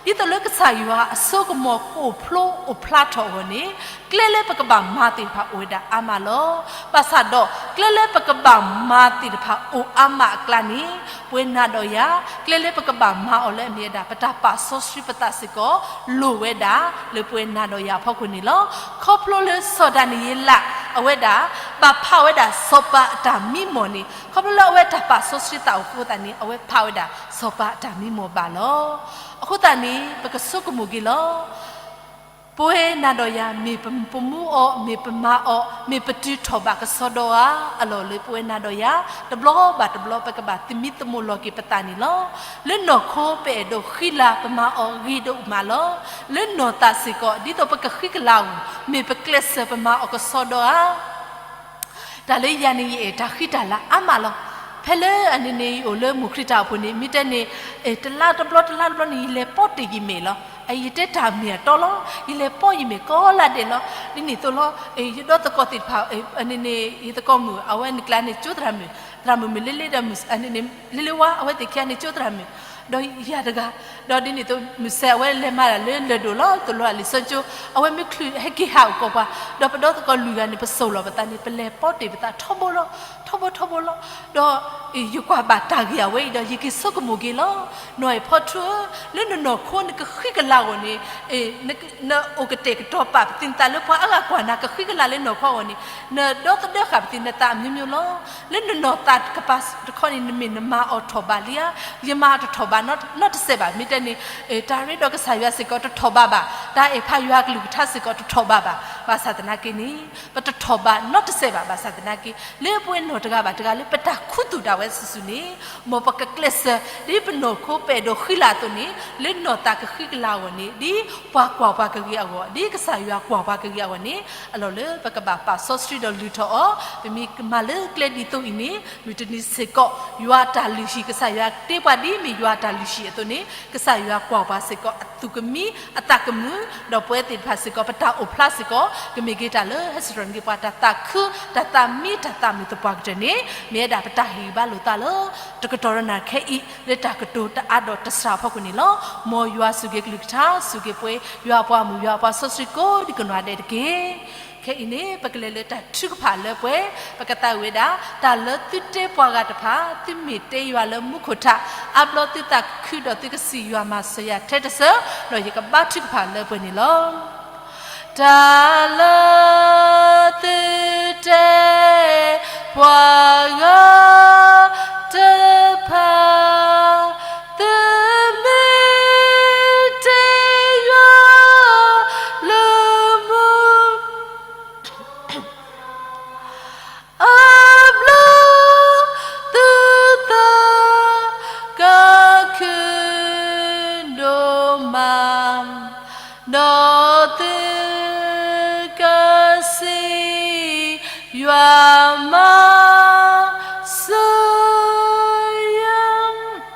ၤ. ဒ်သိးလၢကစၢ်ယွၤအစိကမီၤကအိၣ်ဖျိအိၣ်ဖျါထီၣ်အဂီၢ်န့ၣ် ကျဲလၢပကဘၣ်မၤသ့ၣ်တဖၣ်အိၣ်ဝဲဒၣ်အါမးလီၤ. ဘၣ်ဆၣ်ဒီး ကျဲလၢပကဘၣ်မၤသ့ၣ်တဖၣ်အိၣ်အါမးအကျါန့ၣ် ပဝဲနၤဒီးယၤ ကျဲလၢပကဘၣ်မၤအီၤလၢအမ့ၢ်ဝဲဒၣ် ပတၢ်ပာ်စီဆှံပသးစ့ၢ်ကီး လိၣ်ဝဲဒၣ်လၢပဝဲနၤဒီးယၤအဖီခိၣ်န့ၣ်လီၤ. ခီဖျိလၢစီၤဒၤနံးယ့လး အဝဲဒၣ် ဘၣ်ဖးဝဲဒၣ်စီၤပၤအတၢ်မံမီၢ်န့ၣ် ခီဖျိလၢအဝဲတၢ်ပာ်စီဆှံသးအိၣ်အဃိသတးန့ၣ် အဝဲဖးဝဲဒၣ်စီၤပၤအတၢ်မံမီၢ်ဘၣ်လီၤ. အဃိသတးန့ၣ် ပကဆိကမိၣ်က့ၤလီၤ. ပဝဲနၤဒီးယၤ မ့ၢ်ပမူအီၤ မ့ၢ်ပမၤအီၤ မ့ၢ်ပတုၤထီၣ်ဘၣ်ကစီဒီဧါ. အလီၢ်လၢပဝဲနၤဒီးယၤ တဘျီဘၣ်တဘျီ ပကဘၣ်သမံသမိးလီၤက့ၤပသးန့ၣ်လီၤ. လၢနီၢ်ခိပအဲၣ်ဒိးဃံလၤပမၤအီၤဂ့ၤဒိၣ်မးလီၤ. လၢနီၢ်သးစ့ၢ်ကီး ဒ်သိးပကဃံကလၤအဂီၢ် မ့ၢ်ပကျဲးစၢးပမၤအီၤကစီဒီဧါ. တၢ်လၢယၤန့ၣ် ယအဲၣ်တၢ်ဃံတၢ်လၤအါမးလီၤ. ဖဲလၢအန့ၣ်န့ၣ် ယအိၣ်လၢမိၢ်ခရံာ်တၢ်အိၣ်ဖှိၣ်န့ၣ် မ့ၢ်တဲန့ၣ် တလါတဘျီတလါတဘျီန့ၣ် ယလဲၤပီတ့ၢ်ယမဲာ်လီၤ. ယတဲတၢ်မ့ၢ်အတီလီၤ. ယလဲၤပီယမဲာ်ကိးလါဒဲးလီၤ. ဒ်န့ၣ်အသိးလီၤ ယဒီသကိးသ့ၣ်တဖၣ် န့ၣ်န့ၣ် ယသကိးမုၣ် အဝဲန့ၣ်ကျါန့ၣ် ကၠိသရၣ်မုၣ်, သရၣ်မုၣ်မုၢ်လ့လ့ဒီး လ့လ့ဝါ အဝဲသ့ၣ်ခံဂၤန့ၣ် ကၠိသရၣ်မုၣ်, ဒီးယၤတဂၤ, ဒီးဒ်န့ၣ်အသိး မုၢ်ဆဲးအဝဲလဲၤမၤတၢ်လၢလၢၢ်ဒိၣ်လီၤ. သိၣ်လိအလံာ်စီကၠိ အဝဲမ့ၢ်ချုးဟဲက့ၤဟးအိၣ်ကိးပှၤ, ဒီးပဒီသကိးလွံၢ်ဂၤန့ၣ် ပစိာ်လီၤပသးန့ၣ် ပလဲၤပီတ့ၢ်ပသးထီဘိလီၤ, ထီဘိထီဘိလီၤ. ဒီးယကွၢ်ဘၣ်တၢ်ဂ့ၢ်အဝဲအံၤဒီး ယက့ၤဆိကမိၣ်က့ၤလီၤ. နီၢ်အဲၣ်ဖီထူဧၢ, လၢနနီၢ်ခိနကဃံကလၤအဂီၢ်န့ၣ် နအိၣ်ကတဲာ်ကတီၤပာ်ပသံနသးလၢပှၤအါဂၤကွၢ်နၤကဃံကလၤလၢနီၢ်ခိအဂီၢ်န့ၣ် နဒီသဒၢဃာ်ပသံနသးအမျိုးမျိုးလီၤ. လၢနနီၢ်သးကပၤတခီန့ၣ် နမ့ၢ်နမၤအီၤထီၣ်ဘးလံဧါ, ယမၤအီၤတထီၣ်ဘးနီတစဲးဘၣ်. မ့ၢ်တဲန့ၣ် တၢ်ရ့ဒီးကစၢ်ယွၤစ့ၢ်ကီးတထီၣ်ဘးဘၣ်, တၢ်အဲၣ်ဖးယွၤကလုၢ်ကထါစ့ၢ်ကီးတထီၣ်ဘးဘၣ်. ဘၣ်ဆၣ်သနာ်က့န့ၣ် ပတထီၣ်ဘးနီတစဲးဘၣ်. ဘၣ်ဆၣ်သနာ်က့ လၢပဝဲနီၢ်တဂၤဘၣ်တဂၤလၢပတၢ်ခူသူၣ်ဒၣ်ဝဲစုာ်စုာ်န့ၣ် မ်ပကကျဲးစၢး ဒ်ပနီၢ်ခိပအဲၣ်ဒိးဃံလၤအသိးန့ၣ် လၢနီၢ်သးကဃံကလၤအဂီၢ်န့ၣ် ဒ်ပှၤကွၢ်ပှၤကဂ့ၤအဂီၢ်, ဒ်ကစၢ်ယွၤကွၢ်ပှၤကဂ့ၤအဂီၢ်န့ၣ် အလီၢ်လၢပကဘၣ်ပာ်စီဆှံဒီးလုၢ်ထီၣ်အီၤ. ပမ့ၢ်မၤလၢကျဲဒ်သိးအံၤန့ၣ် မုၢ်တနံၤစ့ၢ်ကီး ယွၤအတၢ်လုၢ်ဟံၣ် ကစၢ်ယွၤတ့ပှၤဒ်မ့ၢ်ယွၤအတၢ်လုၢ်ဟံၣ်အသိးန့ၣ် ကစၢ်ယွၤကွၢ်ပှၤစ့ၢ်ကီးအသူၣ်ကမံ အသးကမုာ်, ဒီးပဝဲသ့ၣ်တဖၣ်စ့ၢ်ကီး ပတၢ်အိၣ်ဖျါစ့ၢ်ကီး ကမ့ၢ်က့ၤတၢ်လၢဟဲစ့ၣ်ထီၣ်န့ၢ်ပှၤတၢ်သးခု တၢ်သးမံ တၢ်သးမုာ်သပှၢ်ကတၢၢ်န့ၣ် မ့ၢ်ဝဲဒၣ်ပတၢ်ဟ့ၣ်ဂံၢ်ဘါလိာ်သးလၢ တကတီၢ်ဒီးနၤခဲအံၤ လၢတၢ်ကတိၤတအါဒီးတစှၤအဖီခိၣ်န့ၣ်လီၤ. မ်ယွၤစူၢ်က့ၤကလုၢ်ကထါ စူၢ်က့ၤပှၤ ယွၤအပှၤမုၣ် ယွၤအပှၤစီဆှံကိးဒံကနီၢ်ဒဲးတက့ၢ်. ခဲအံၤန့ၣ် ပကလဲၤလၢတၢ်ထုကဖၣ်လၢပှဲၤ ပကသးဝံၣ်ဝဲဒၣ် တၢ်လၢသုတဲပှၤဂၤတဖၣ် သုမ့ၢ်တဲယွၤလၢမူခိၣ်ထး အါဘျီသုသးခုဒီးသုကစံးယွၤမၤစၢၤယၤထဲတစၢၤ ဒီးယကဘါထုကဖၣ်လၢပှဲၤန့ၣ်လီၤ. တၢ်လၢသုတဲ ပှၤဂၤတဖၣ် သုမ့ၢ်တဲယွၤ လၢမူ အါဘျီ သုသး ကခုၣ်ဒိၣ်မး ဒီးသုကစံး ယွၤမၤစၢၤယၤ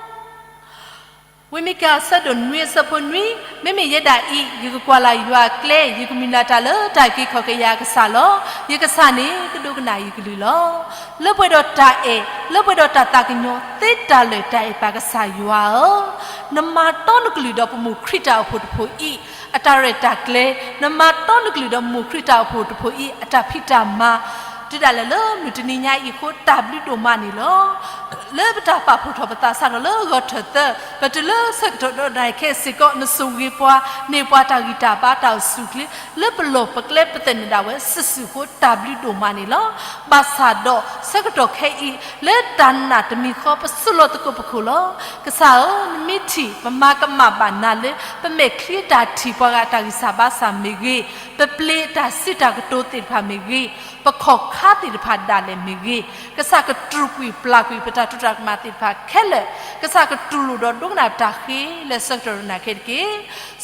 ဝံမံကၤ အဆၢဒိၣ်နွံ အဆၢဖိနွံ, မ့မ့ၢ်ယဲဒၣ်အံၤ ယကကွၢ်လၢ်ယွၤအကျဲ, ယကမုၢ်လၢ်တၢ်လၢတၢ်အုၣ်က့ၤခီၣ်က့ၤယၤအကစၢ်လီၤ. ယကစၢ်န့ၣ် ကဒိကနၣ်ယကလုၢ်လီၤ. လၢပှဲၤဒီးတၢ်အဲၣ်, လၢပှဲၤဒီးတၢ်သးကညီၤ သ့တၢ်လၢာ်တၢ်အဲၣ်ပၢ်ကစၢ်ယွၤဧၢ, နမၤတီနကလုၢ်ဒီးပမိၢ်ခရံာ်တၢ်အိၣ်ဖှိၣ်တဖှိၣ်အံၤ အတၢ်ရဲၣ်တၢ်ကျဲၤ, နမၤတီနကလုၢ်ဒီးမိၢ်ခရံာ်တၢ်အိၣ်ဖှိၣ်တဖှိၣ်အံၤ အတၢ်ဖံးတၢ်မၤ တုၤဒၣ်လဲာ်လၢမုၢ်တနံၤညါအံၤအဃိ တၢ်ဘျုးဒိၣ်မးန့ၣ်လီၤ. လၢပတၢ်ပာ်ဖှိၣ်ထီၣ်ပသးစးထီၣ်လၢဂီၤထၢၣ်သၢ, ပတုၤလၢဆၢကတီၢ်ဒီးနၤခဲစ့ၢ်ကီး နဆိၣ်ဂ့ၤပှၤ, န့ၢ်ပှၤတၢ်ဂံၢ်တၢ်ဘါတၢ်အိၣ်ဆူၣ်အိၣ်ချ့ လၢပလီၢ်ပကျဲပသနၢၣ်ဒၣ်ဝဲစုာ်စုာ်အဃိ တၢ်ဘျုးဒိၣ်မးန့ၣ်လီၤ. ဘၣ်ဆၣ်ဒီးဆၢကတီၢ်ခဲအံၤ လၢတၢ်နာ်တမံၤဃီ ပစိာ်လီၤသကိးပခိၣ်လီၤ. ကစၢ်ဧၢ, နမ့ၢ်ထံၣ် ပမၤကမၣ်ဘၣ်နၤလၢ ပမဲာ်ချံအတၢ်ထံၣ်ပှၤဂၤအတၢ်ဂံၢ်စၢ်ဘါစၢ်မ့ၢ်ဂ့ၤ, ပပျ့ၤအတၢ်စံးတၢ်ကတိၤသ့ၣ်တဖၣ်မ့ၢ်ဂ့ၤ, ပခီၣ်ခါသ့ၣ်တဖၣ်ဒၣ်လဲာ်မ့ၢ်ဂ့ၤ, ကစၢ်ကတြူာ်ကွံာ်ပျၢ်ကွံာ်ပတၢ်တိာ်တၢ်ကမၣ်သ့ၣ်တဖၣ်ခဲလၢာ်, ကစၢ်ကတူၢ်လိာ်ဒီးဒိကနၣ်ပတၢ်ဃ့လၢဆၢကတီၢ်ဒီးနၤခဲတက့ၢ်.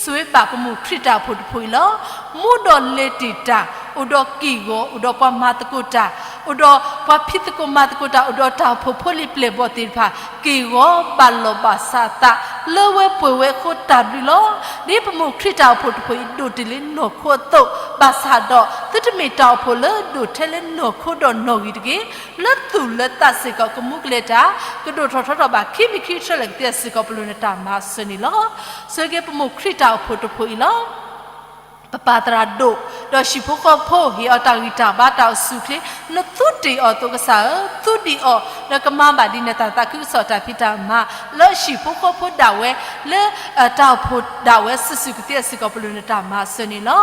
ဆိၣ်ဂ့ၤဘၣ်ပမိၢ်ခရံာ်တၢ်အိၣ်ဖှိၣ်တဖှိၣ်အံၤလီၤ. မူဒီးလဲၤတ့ၢ်တၢ်, အိၣ်ဒီးက့ၢ်ဂီၤ, အိၣ်ဒီးပှၤမၤသကိးတၢ်, အိၣ်ဒီးပှၤဖံးသကိးမၤသကိးတၢ်, အိၣ်ဒီးတၢ်အိၣ်ဖှိၣ်ဖိလံၤပျဲၢ်ဘီၣ်သ့ၣ်တဖၣ် က့ၢ်ဂီၤဘၣ်လီၢ်ဘၣ်စးအသး လၢဝဲပှဲၤဝဲအဃိတၢ်ဘျုးလီၤ. ဒ်ပမိၢ်ခရံာ်တၢ်အိၣ်ဖှိၣ်တဖှိၣ်အံၤ ဒိၣ်တ့ၢ်လၢနီၢ်ခိအသိး, ဘၣ်ဆၣ်ဒီး သုတမ့ၢ်တၢ်အိၣ်ဖှိၣ်လၢဒိၣ်ထဲလၢနီၢ်ခိဒီးနီၣ်ဂံၢ်တဂ့ၤ, လၢသူၣ်လၢသးစ့ၢ်ကီး ကမူကလဲၤတၢ်, ကဒိၣ်ထီၣ်ထီထီၣ်ဘၣ်ခံမံၤခံဆၢလၢာ်ကသ့စ့ၢ်ကီး ပလိၣ်နတၢ်မၤစၢၤန့ၣ်လီၤ. ဆိၣ်ဂ့ၤပမိၢ်ခရံာ်တၢ်အိၣ်ဖှိၣ်တဖှိၣ်အံၤလီၤ. ပပၢ်သရၣ်ဒိၣ်, ဒီးဟံၣ်ဖိဃီဖိ ဟ့ၣ်အီၤတၢ်ဂံၢ်တၢ်ဘါတၢ်အိၣ်ဆူၣ်အိၣ်ချ့, နသူတ့ၢ်အီၤအသိးကစၢ်ဧၢ, သူဒံးအီၤ, ဒီးကမၤဘၣ်ဒ်နတၢ်သးခုကစီၣ်တၢ်ဖံးတၢ်မၤ, လၢဟံၣ်ဖိဃီဖိဒၣ်ဝဲ, လၢတၢ်အိၣ်ဖှိၣ်ဒၣ်ဝဲစုာ်စုာ်ကသ့စ့ၢ်ကီး ပလိၣ်နတၢ်မၤစၢၤန့ၣ်လီၤ.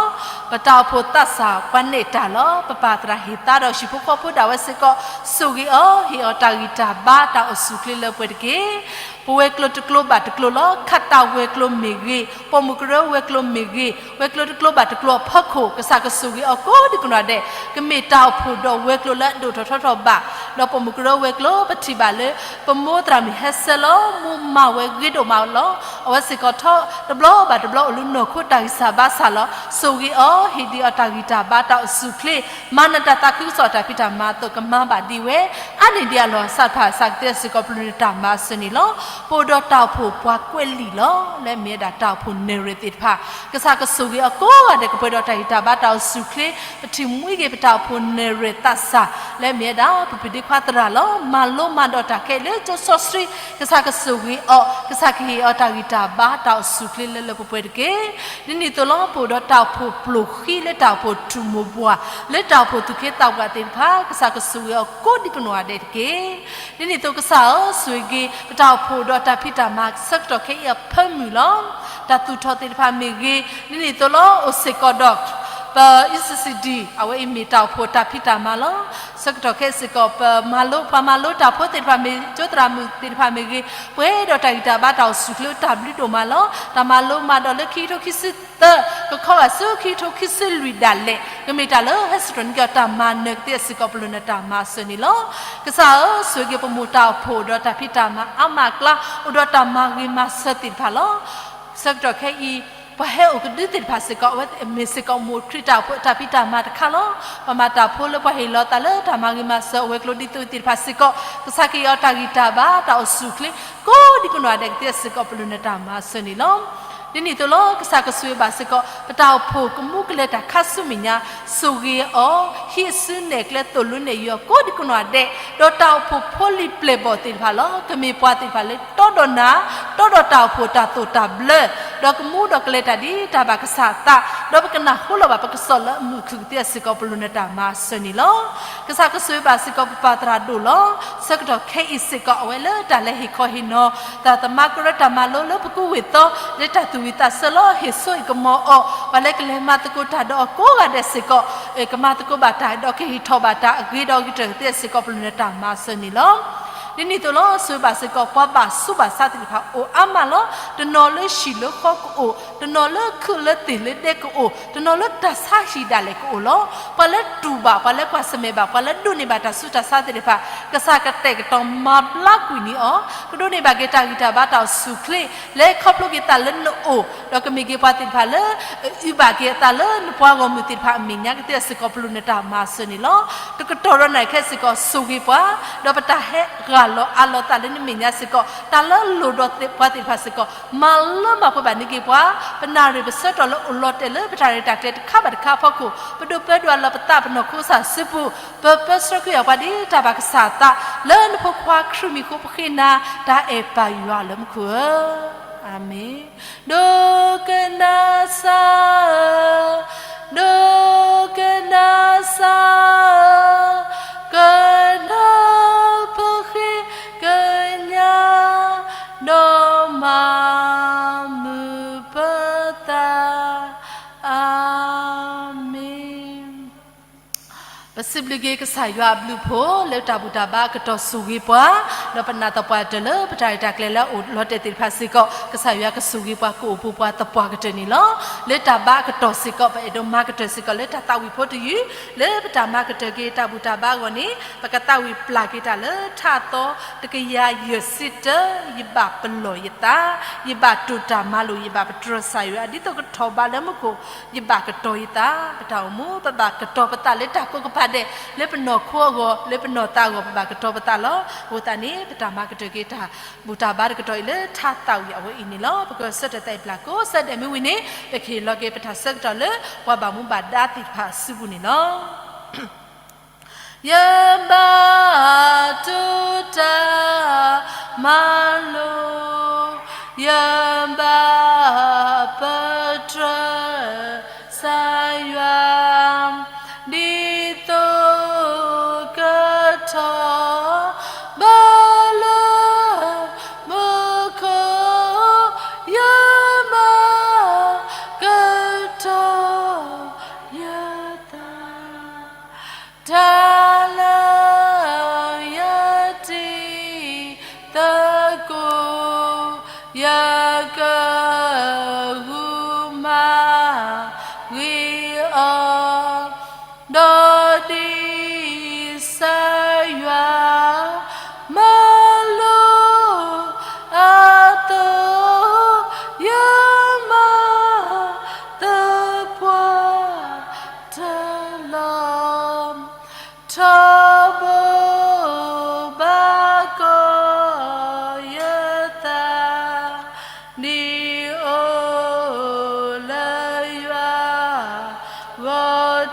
ပတၢ်အိၣ်ဖှိၣ်သးစၢ်ပှၤနဲၣ်တၢ်လီၤ. ပပၢ်သရၣ်ဟ့ၣ်သါဒီးဟံၣ်ဖိဃီဖိဒၣ်ဝဲစ့ၢ်ကီး ဆိၣ်ဂ့ၤအီၤ, ဟ့ၣ်အီၤတၢ်ဂံၢ်တၢ်ဘါတၢ်အိၣ်ဆူၣ်အိၣ်ချ့လၢပှဲၤတက့ၢ်. ပဝဲၤကျိၤတကျိၤဘၣ်တကျိၤလီၤ. ခးတၢ်ဝဲၤကျိၤမ့ၢ်ဂ့ၤ, ပိာ်မုၣ်ကရၢဝဲၤကျိၤမ့ၢ်ဂ့ၤ, ဝဲၤကျိၤတကျိၤ တၢ်တကျိၤအဖီခိၣ် ကစၢ်ကဆိၣ်ဂ့ၤအီၤကိးဒံကနီၢ်ဒဲး, ကမ့ၢ်တၢ်အိၣ်ဖှိၣ်ဒီးဝဲၤကျိၤလၢအဒိၣ်ထီၣ်ထီထီၣ်ဘၣ်, ဒီးပိာ်မုၣ်ကရၢဝဲၤကျိၤ ပထံၣ်ဘၣ်လၢ ပမိၢ်သရၣ်မုၣ်ဟဲဆၢလီၤ မူမၤဝဲဂ့ၤဒိၣ်မးလီၤ. အဝဲစ့ၢ်ကီးထီၣ်တဘျီဘၣ်တဘျီအိၣ်လၢနီၢ်ခိတၢ်ဂံၢ်စၢ်ဘါစၢ်လီၤ. ဆိၣ်ဂ့ၤအီၤ ဟ့ၣ်ဒံးအီၤတၢ်ဂံၢ်တၢ်ဘါတၢ်အိၣ်ဆူၣ်အိၣ်ချ့, မၤနၢၤတၢ်သးခုကစီၣ်အတၢ်ဖံးတၢ်မၤအသိးကမၤဘၣ်ဒံးဝဲ, အါန့ၢ်ဒံးအလီၢ်အစးတဖၣ် ကစၢ်ကတဲစ့ၢ်ကီးပလိၣ်နတၢ်မၤစၢၤန့ၣ်လီၤ. ပအိၣ်ဒီးတၢ်အိၣ်ဖှိၣ်ပှၤကွဲးလံာ်လီၤ. လၢမ့ၢ်ဝဲဒၣ်တၢ်အိၣ်ဖှိၣ်နဲၣ်ရွဲၣ်သ့ၣ်တဖၣ် ကစၢ်ကဆိၣ်ဂ့ၤအီၤကိးဂၤဒဲး ကပှဲၤဒီးတၢ်ဂံၢ်တၢ်ဘါတၢ်အိၣ်ဆူၣ်အိၣ်ချ့, ပထံၣ်မှံဂ့ၤ ပတၢ်အိၣ်ဖှိၣ်နဲၣ်ရွဲၣ်သးစၢ် လၢမ့ၢ်ဝဲဒၣ် ပပုၢ်ဒ့ခွါသရၣ်လီၤ. မၤလိမၤဒိးတၢ်ခဲအံၤလၢကၠိစီဆှံ ကစၢ်ကဆိၣ်ဂ့ၤအီၤ, ကစၢ်ကဟ့ၣ်အီၤတၢ်ဂံၢ်တၢ်ဘါတၢ်အိၣ်ဆူၣ်အိၣ်ချ့လၢလၢပှဲၤပှဲၤတက့ၢ်. ဒ်န့ၣ်အသိးလီၤ ပအိၣ်ဒီးတၢ်အိၣ်ဖှိၣ်ပျိၢ်ဃံ လၢတၢ်အိၣ်ဖှိၣ်ထူၣ်မိၢ်ပှၢ်, လၢတၢ်အိၣ်ဖှိၣ်သူၣ်က့သးပှၢ်သ့ၣ်တဖၣ် ကစၢ်ကဆိၣ်ဂ့ၤအီၤကိးဒံကနီၢ်ဂၤဒဲးတက့ၢ်. ဒ်န့ၣ်အသိးကစၢ်ဧၢ ဆိၣ်ဂ့ၤ ပတၢ်အိၣ်ဖှိၣ်ဒီးတၢ်ဖံးတၢ်မၤဆၢကတီၢ်ခဲအံၤအဖၢမုၢ်လီၤ. တၢ်သူၣ်ထီၣ်သ့ၣ်တဖၣ်မ့ၢ်ဂ့ၤ, ဒ်န့ၣ်အသိးလီၤ အိၣ်စ့ၢ်ကီးဒီး ပ E C C D အဝဲအံၤမ့ၢ်တၢ်အိၣ်ဖှိၣ်တၢ်ဖံးတၢ်မၤလီၤ. ဆၢကတီၢ်ခဲအံၤစ့ၢ်ကီး ပမၤလိ ပှၤမၤလိတၢ်ဖိသ့ၣ်တဖၣ်မ့ၢ်ဂ့ၤ, ကၠိသရၣ်မုၣ်သ့ၣ်တဖၣ်မ့ၢ်ဂ့ၤ, ပှဲၤဒီးတၢ်ဂံၢ်တၢ်ဘါတၢ်အိၣ်ဆူၣ်အိၣ်ချ့တၢ်ဘျုးဒိၣ်မးလီၤ. တၢ်မၤလိမၤဒိးလၢခံကထိခံဆံသၢ ကခီဂာ်ဆူခံကထိခံဆံလွံၢ်ဒၣ်လဲာ် ကမ့ၢ်တၢ်လၢဟဲစံၣ်ထီၣ်န့ၢ်က့ၤအီၤတၢ်မၤနၢၤကသ့အစ့ၢ်ကီး ပလိၣ်နတၢ်မၤစၢၤန့ၣ်လီၤ. ကစၢ်ဧၢ ဆိၣ်ဂ့ၤပမိၢ်တၢ်အိၣ်ဖှိၣ်ဒီးတၢ်ဖံးတၢ်မၤအါမးအကျါ အိၣ်ဒီးတၢ်မၤဂ့ၤမၤစၢၤသ့ၣ်တဖၣ်လီၤ. ဆၢကတီၢ်ခဲအံၤ ပှၤဟဲအိၣ်ကဒုသ့ၣ်တဖၣ်စ့ၢ်ကီး အဝဲမ့ၢ်စ့ၢ်ကီးမိၢ်ခရံာ်တၢ်အိၣ်ဖှိၣ်တၢ်ဖံးတၢ်မၤတခါလီၤ. ပှၤမၤတၢ်ဖိလၢပှၤဟ့ၣ်လီၤသးလၢတၢ်မၤဂ့ၤမၤစၢၤအဝဲၤကျိၤဒ်သိးသ့ၣ်တဖၣ်စ့ၢ်ကီး ကစၢ်ကဟ့ၣ်အီၤတၢ်ဂံၢ်တၢ်ဘါတၢ်အိၣ်ဆူၣ်အိၣ်ချ့ ကိးဒံကနီၢ်ဂၤဒဲးကသ့စ့ၢ်ကီး ပလိၣ်နတၢ်မၤစၢၤန့ၣ်လီၤ. ဒ်န့ၣ်အသိးလီၤ ကစၢ်ကဆိၣ်ဂ့ၤဘၣ်စ့ၢ်ကီး ပတၢ်အိၣ်ဖှိၣ်ကမူကလဲၤတၢ်ခါဆူမဲာ်ညါ, ဆိၣ်ဂ့ၤအီၤ, ဟံးအစုနဲၣ်ကျဲသိၣ်လိနဲၣ်ယီၤကိးဒံကနီၢ်ဂၤဒဲး, ဒီးတၢ်အိၣ်ဖှိၣ်ဖိလံၤပျဲၢ်ဘီၣ်သ့ၣ်တဖၣ်လီၤ. ကမ့ၢ်ပှၤသ့ၣ်တဖၣ်လၢတီဒီးနၤ, တီဒီးတၢ်အိၣ်ဖှိၣ်တၢ်သိၣ်တၢ်ဘျၢ, ဒီးကမူဒီးကလဲၤတၢ်ဒ်တၢ်ဘၣ်ကစၢ်အသး, ဒီးပကနၢ်ဟူလီၤဘၣ်ပကစီၣ်လၢအမုာ်ခုၣ်ကသ့စ့ၢ်ကီး ပလိၣ်နတၢ်မၤစၢၤန့ၣ်လီၤ. ကစၢ်ကဆိၣ်ဂ့ၤဘၣ်စ့ၢ်ကီးပပၢ်သရၣ်ဒိၣ်လီၤ. ဆၢကတီၢ်ခဲအံၤစ့ၢ်ကီး အဝဲလၢတၢ်လဲၤဟ့ၣ်ခီဟ့ၣ်နီၤ တၢ်သမါကရၢတၢ်မၤလိလၢပကူဝ့ၢ်သီ လၢတၢ်သူၣ်ဝံၣ်သးဆၢလီၤ ဟ့ၣ်စိဟ့ၣ်ကမီၤအီၤ, ပှၤလၢကလဲၤမၤသကိးတၢ်ဒီးအီၤကိးဂၤဒဲးစ့ၢ်ကီး ကမၤသကိးဘၣ်တၢ်ဒီးကဟ့ၣ်ထီၣ်ဘၣ်တၢ်အဂ့ၤဒီးအဂ့ၤတၢၢ်ကသ့စ့ၢ်ကီး ပလိၣ်နတၢ်မၤစၢၤန့ၣ်လီၤ. ဒ်န့ၣ်အသိးလီၤ ဆိၣ်ဂ့ၤဘၣ်စ့ၢ်ကီး ပှၤဘၣ်ဆူးဘၣ်ဆါသ့ၣ်တဖၣ်အိၣ်အါမးလီၤ. တနီၤလၢဟံၣ်လၢဃီကအိၣ်, တနီၤလၢခုၣ်လၢသ့ၣ်လၢဒဲကအိၣ်, တနီၤလၢတၢ်ဆါဟံၣ်ဒၣ်လဲာ်ကအိၣ်လီၤ. ပှၤလၢတူၢ်ဘၣ်, ပှၤလၢကွၢ်ဆၢၣ်မဲာ်ဘၣ်, ပှၤလၢဒိးန့ၢ်ဘၣ်တၢ်ဆူးတၢ်ဆါသ့ၣ်တဖၣ် ကစၢ်ကတဲာ်ကတီၤမၤဘျါကွံာ်န့ၢ်အီၤ, ကဒိးန့ၢ်ဘၣ်က့ၤတၢ်ဂံၢ်တၢ်ဘါတၢ်အိၣ်ဆူၣ်အိၣ်ချ့ လၢခီဖျိက့ၤသးလၢနအိၣ်, ဒီးကမ့ၢ်က့ၤပှၤသ့ၣ်တဖၣ်လၢ အုၣ်ဘၣ်က့ၤအသးလၢနပှၤဂီၢ်မုၢ်သ့ၣ်တဖၣ်အမဲာ်ညါကသ့စ့ၢ်ကီး ပလိၣ်နတၢ်မၤစၢၤန့ၣ်လီၤ. တကတီၢ်ဒီးနၤခဲစ့ၢ်ကီး ဆိၣ်ဂ့ၤပှၤ, ဒီးပတၢ်ဟဲဂၢ်လီၤအးလီၤသးလၢနမဲာ်ညါစ့ၢ်ကီး တၢ်လၢလိၣ်ဒီးပှၤသ့ၣ်တဖၣ်စ့ၢ်ကီး မၤလၢမၤပှဲၤဘၣ်န့ၢ်က့ၤပှၤ, ပနၢ်ရံၣ်ပဆၢထီၣ်လၢအိၣ်လီၤတဲာ်လၢပတၢ်ရဲၣ်တၢ်ကျဲၤတခါဘၣ်တခါအဖီခိၣ် ပဒိးပၢဒိးလီၤပသးပနီၢ်ခိစၢ်စုပူၤ, ပပၢဆှၢက့ၤယွၤပှၤဒ်တၢ်ဘၣ်ကစၢ်အသး, လၢနဖိခွါခရံာ်မံၤဃိပဃ့နၤ, တၢ်အဲၣ်ပၢ်ယွၤလၢမူခိၣ်ဧၢ, အၤမ့ၣ်. ဒိကနၣ်စၢ်ဧၢ, ဒိကနၣ်စၢ်ဧၢ, ကနၢ်ပဃ့ကညး, ဒီးမၤမုာ်ပသး, အၤမ့ၣ်. ပစံးဘျုးက့ၤကစၢ်ယွၤအဘျုးအဖှိၣ် လၢတၢ်ဘူၣ်တၢ်ဘါအကတီၢ်ဆိၣ်ဂ့ၤပှၤ, ဒီးပနာ်သပှၢ်တၢၢ်လၢ ပတၢ်ရဲၣ်တၢ်ကျဲၤလၢအအိၣ်လီၤတဲာ်သ့ၣ်တဖၣ်စ့ၢ်ကီး ကစၢ်ယွၤကဆိၣ်ဂ့ၤပှၤ ကအိၣ်ပူၤပှၤသပှၢ်ကတၢၢ်န့ၣ်လီၤ. လၢတၢ်ဘါအကတီၢ်စ့ၢ်ကီး ပအဲၣ်ဒိးမၤကတၢၢ်စ့ၢ်ကီး လၢတၢ်သးဝံၣ်ဖိတယုၢ်, လၢပတၢ်မၤကတၢၢ်က့ၤတၢ်ဘူၣ်တၢ်ဘါအဂီၢ်န့ၣ် ပကသးဝံၣ်ပျၢ်က့ၤတၢ်လၢထးသီ တကယၤယဲၢ်ဆံတၢ, ယဘၣ်ပလီၢ်ယသး, ယဘၣ်တိာ်တၢ်မၤလိာ် ယဘၣ်ပတြၢၤကစၢ်ယွၤ ဒ်သိးကထီၣ်ဘးလၢမူခိၣ်, ယဘၣ်ကတီၤယသး, ပတၢ်အိၣ်မူ ပဘၣ်ကတီၤပသးလၢတၢ်ကိးကပၤဒဲး, လၢပနီၢ်ခိအဂီၢ်, လၢပနီၢ်သးအဂီၢ် ပဘၣ်ကတီၤပသးလီၤ. အဃိသတးန့ၣ် ပတၢ်မၤကတၢၢ်က့ၤတၢ်ဘူၣ်တၢ်ဘါတကတီၢ်အံၤလၢထးသးဝံၣ်အဝဲအံၤန့ၣ်လီၤ. ပကဆၢထၢၣ်သးအံၤပျၢ်ကိးဆၢဒဲးမ့ၢ်ဝံၤန့ၣ် ပကဟ့ၣ်လီၤက့ၤပတၢ်ဆၢကတီၢ်လၢ ပှၤဘၣ်မူဘၣ်ဒါသ့ၣ်တဖၣ်အစုပူၤန့ၣ်လီၤ. ယဘၣ်တိာ်တၢ်မၤလိာ်, ယဘၣ်ပတြၢၤကစၢ်ယွၤ, ဒ်သိးကထီၣ်ဘးလၢမူခိၣ်, ယမၤကတီၤယသး တၢ်လၢယတံၤသကိး,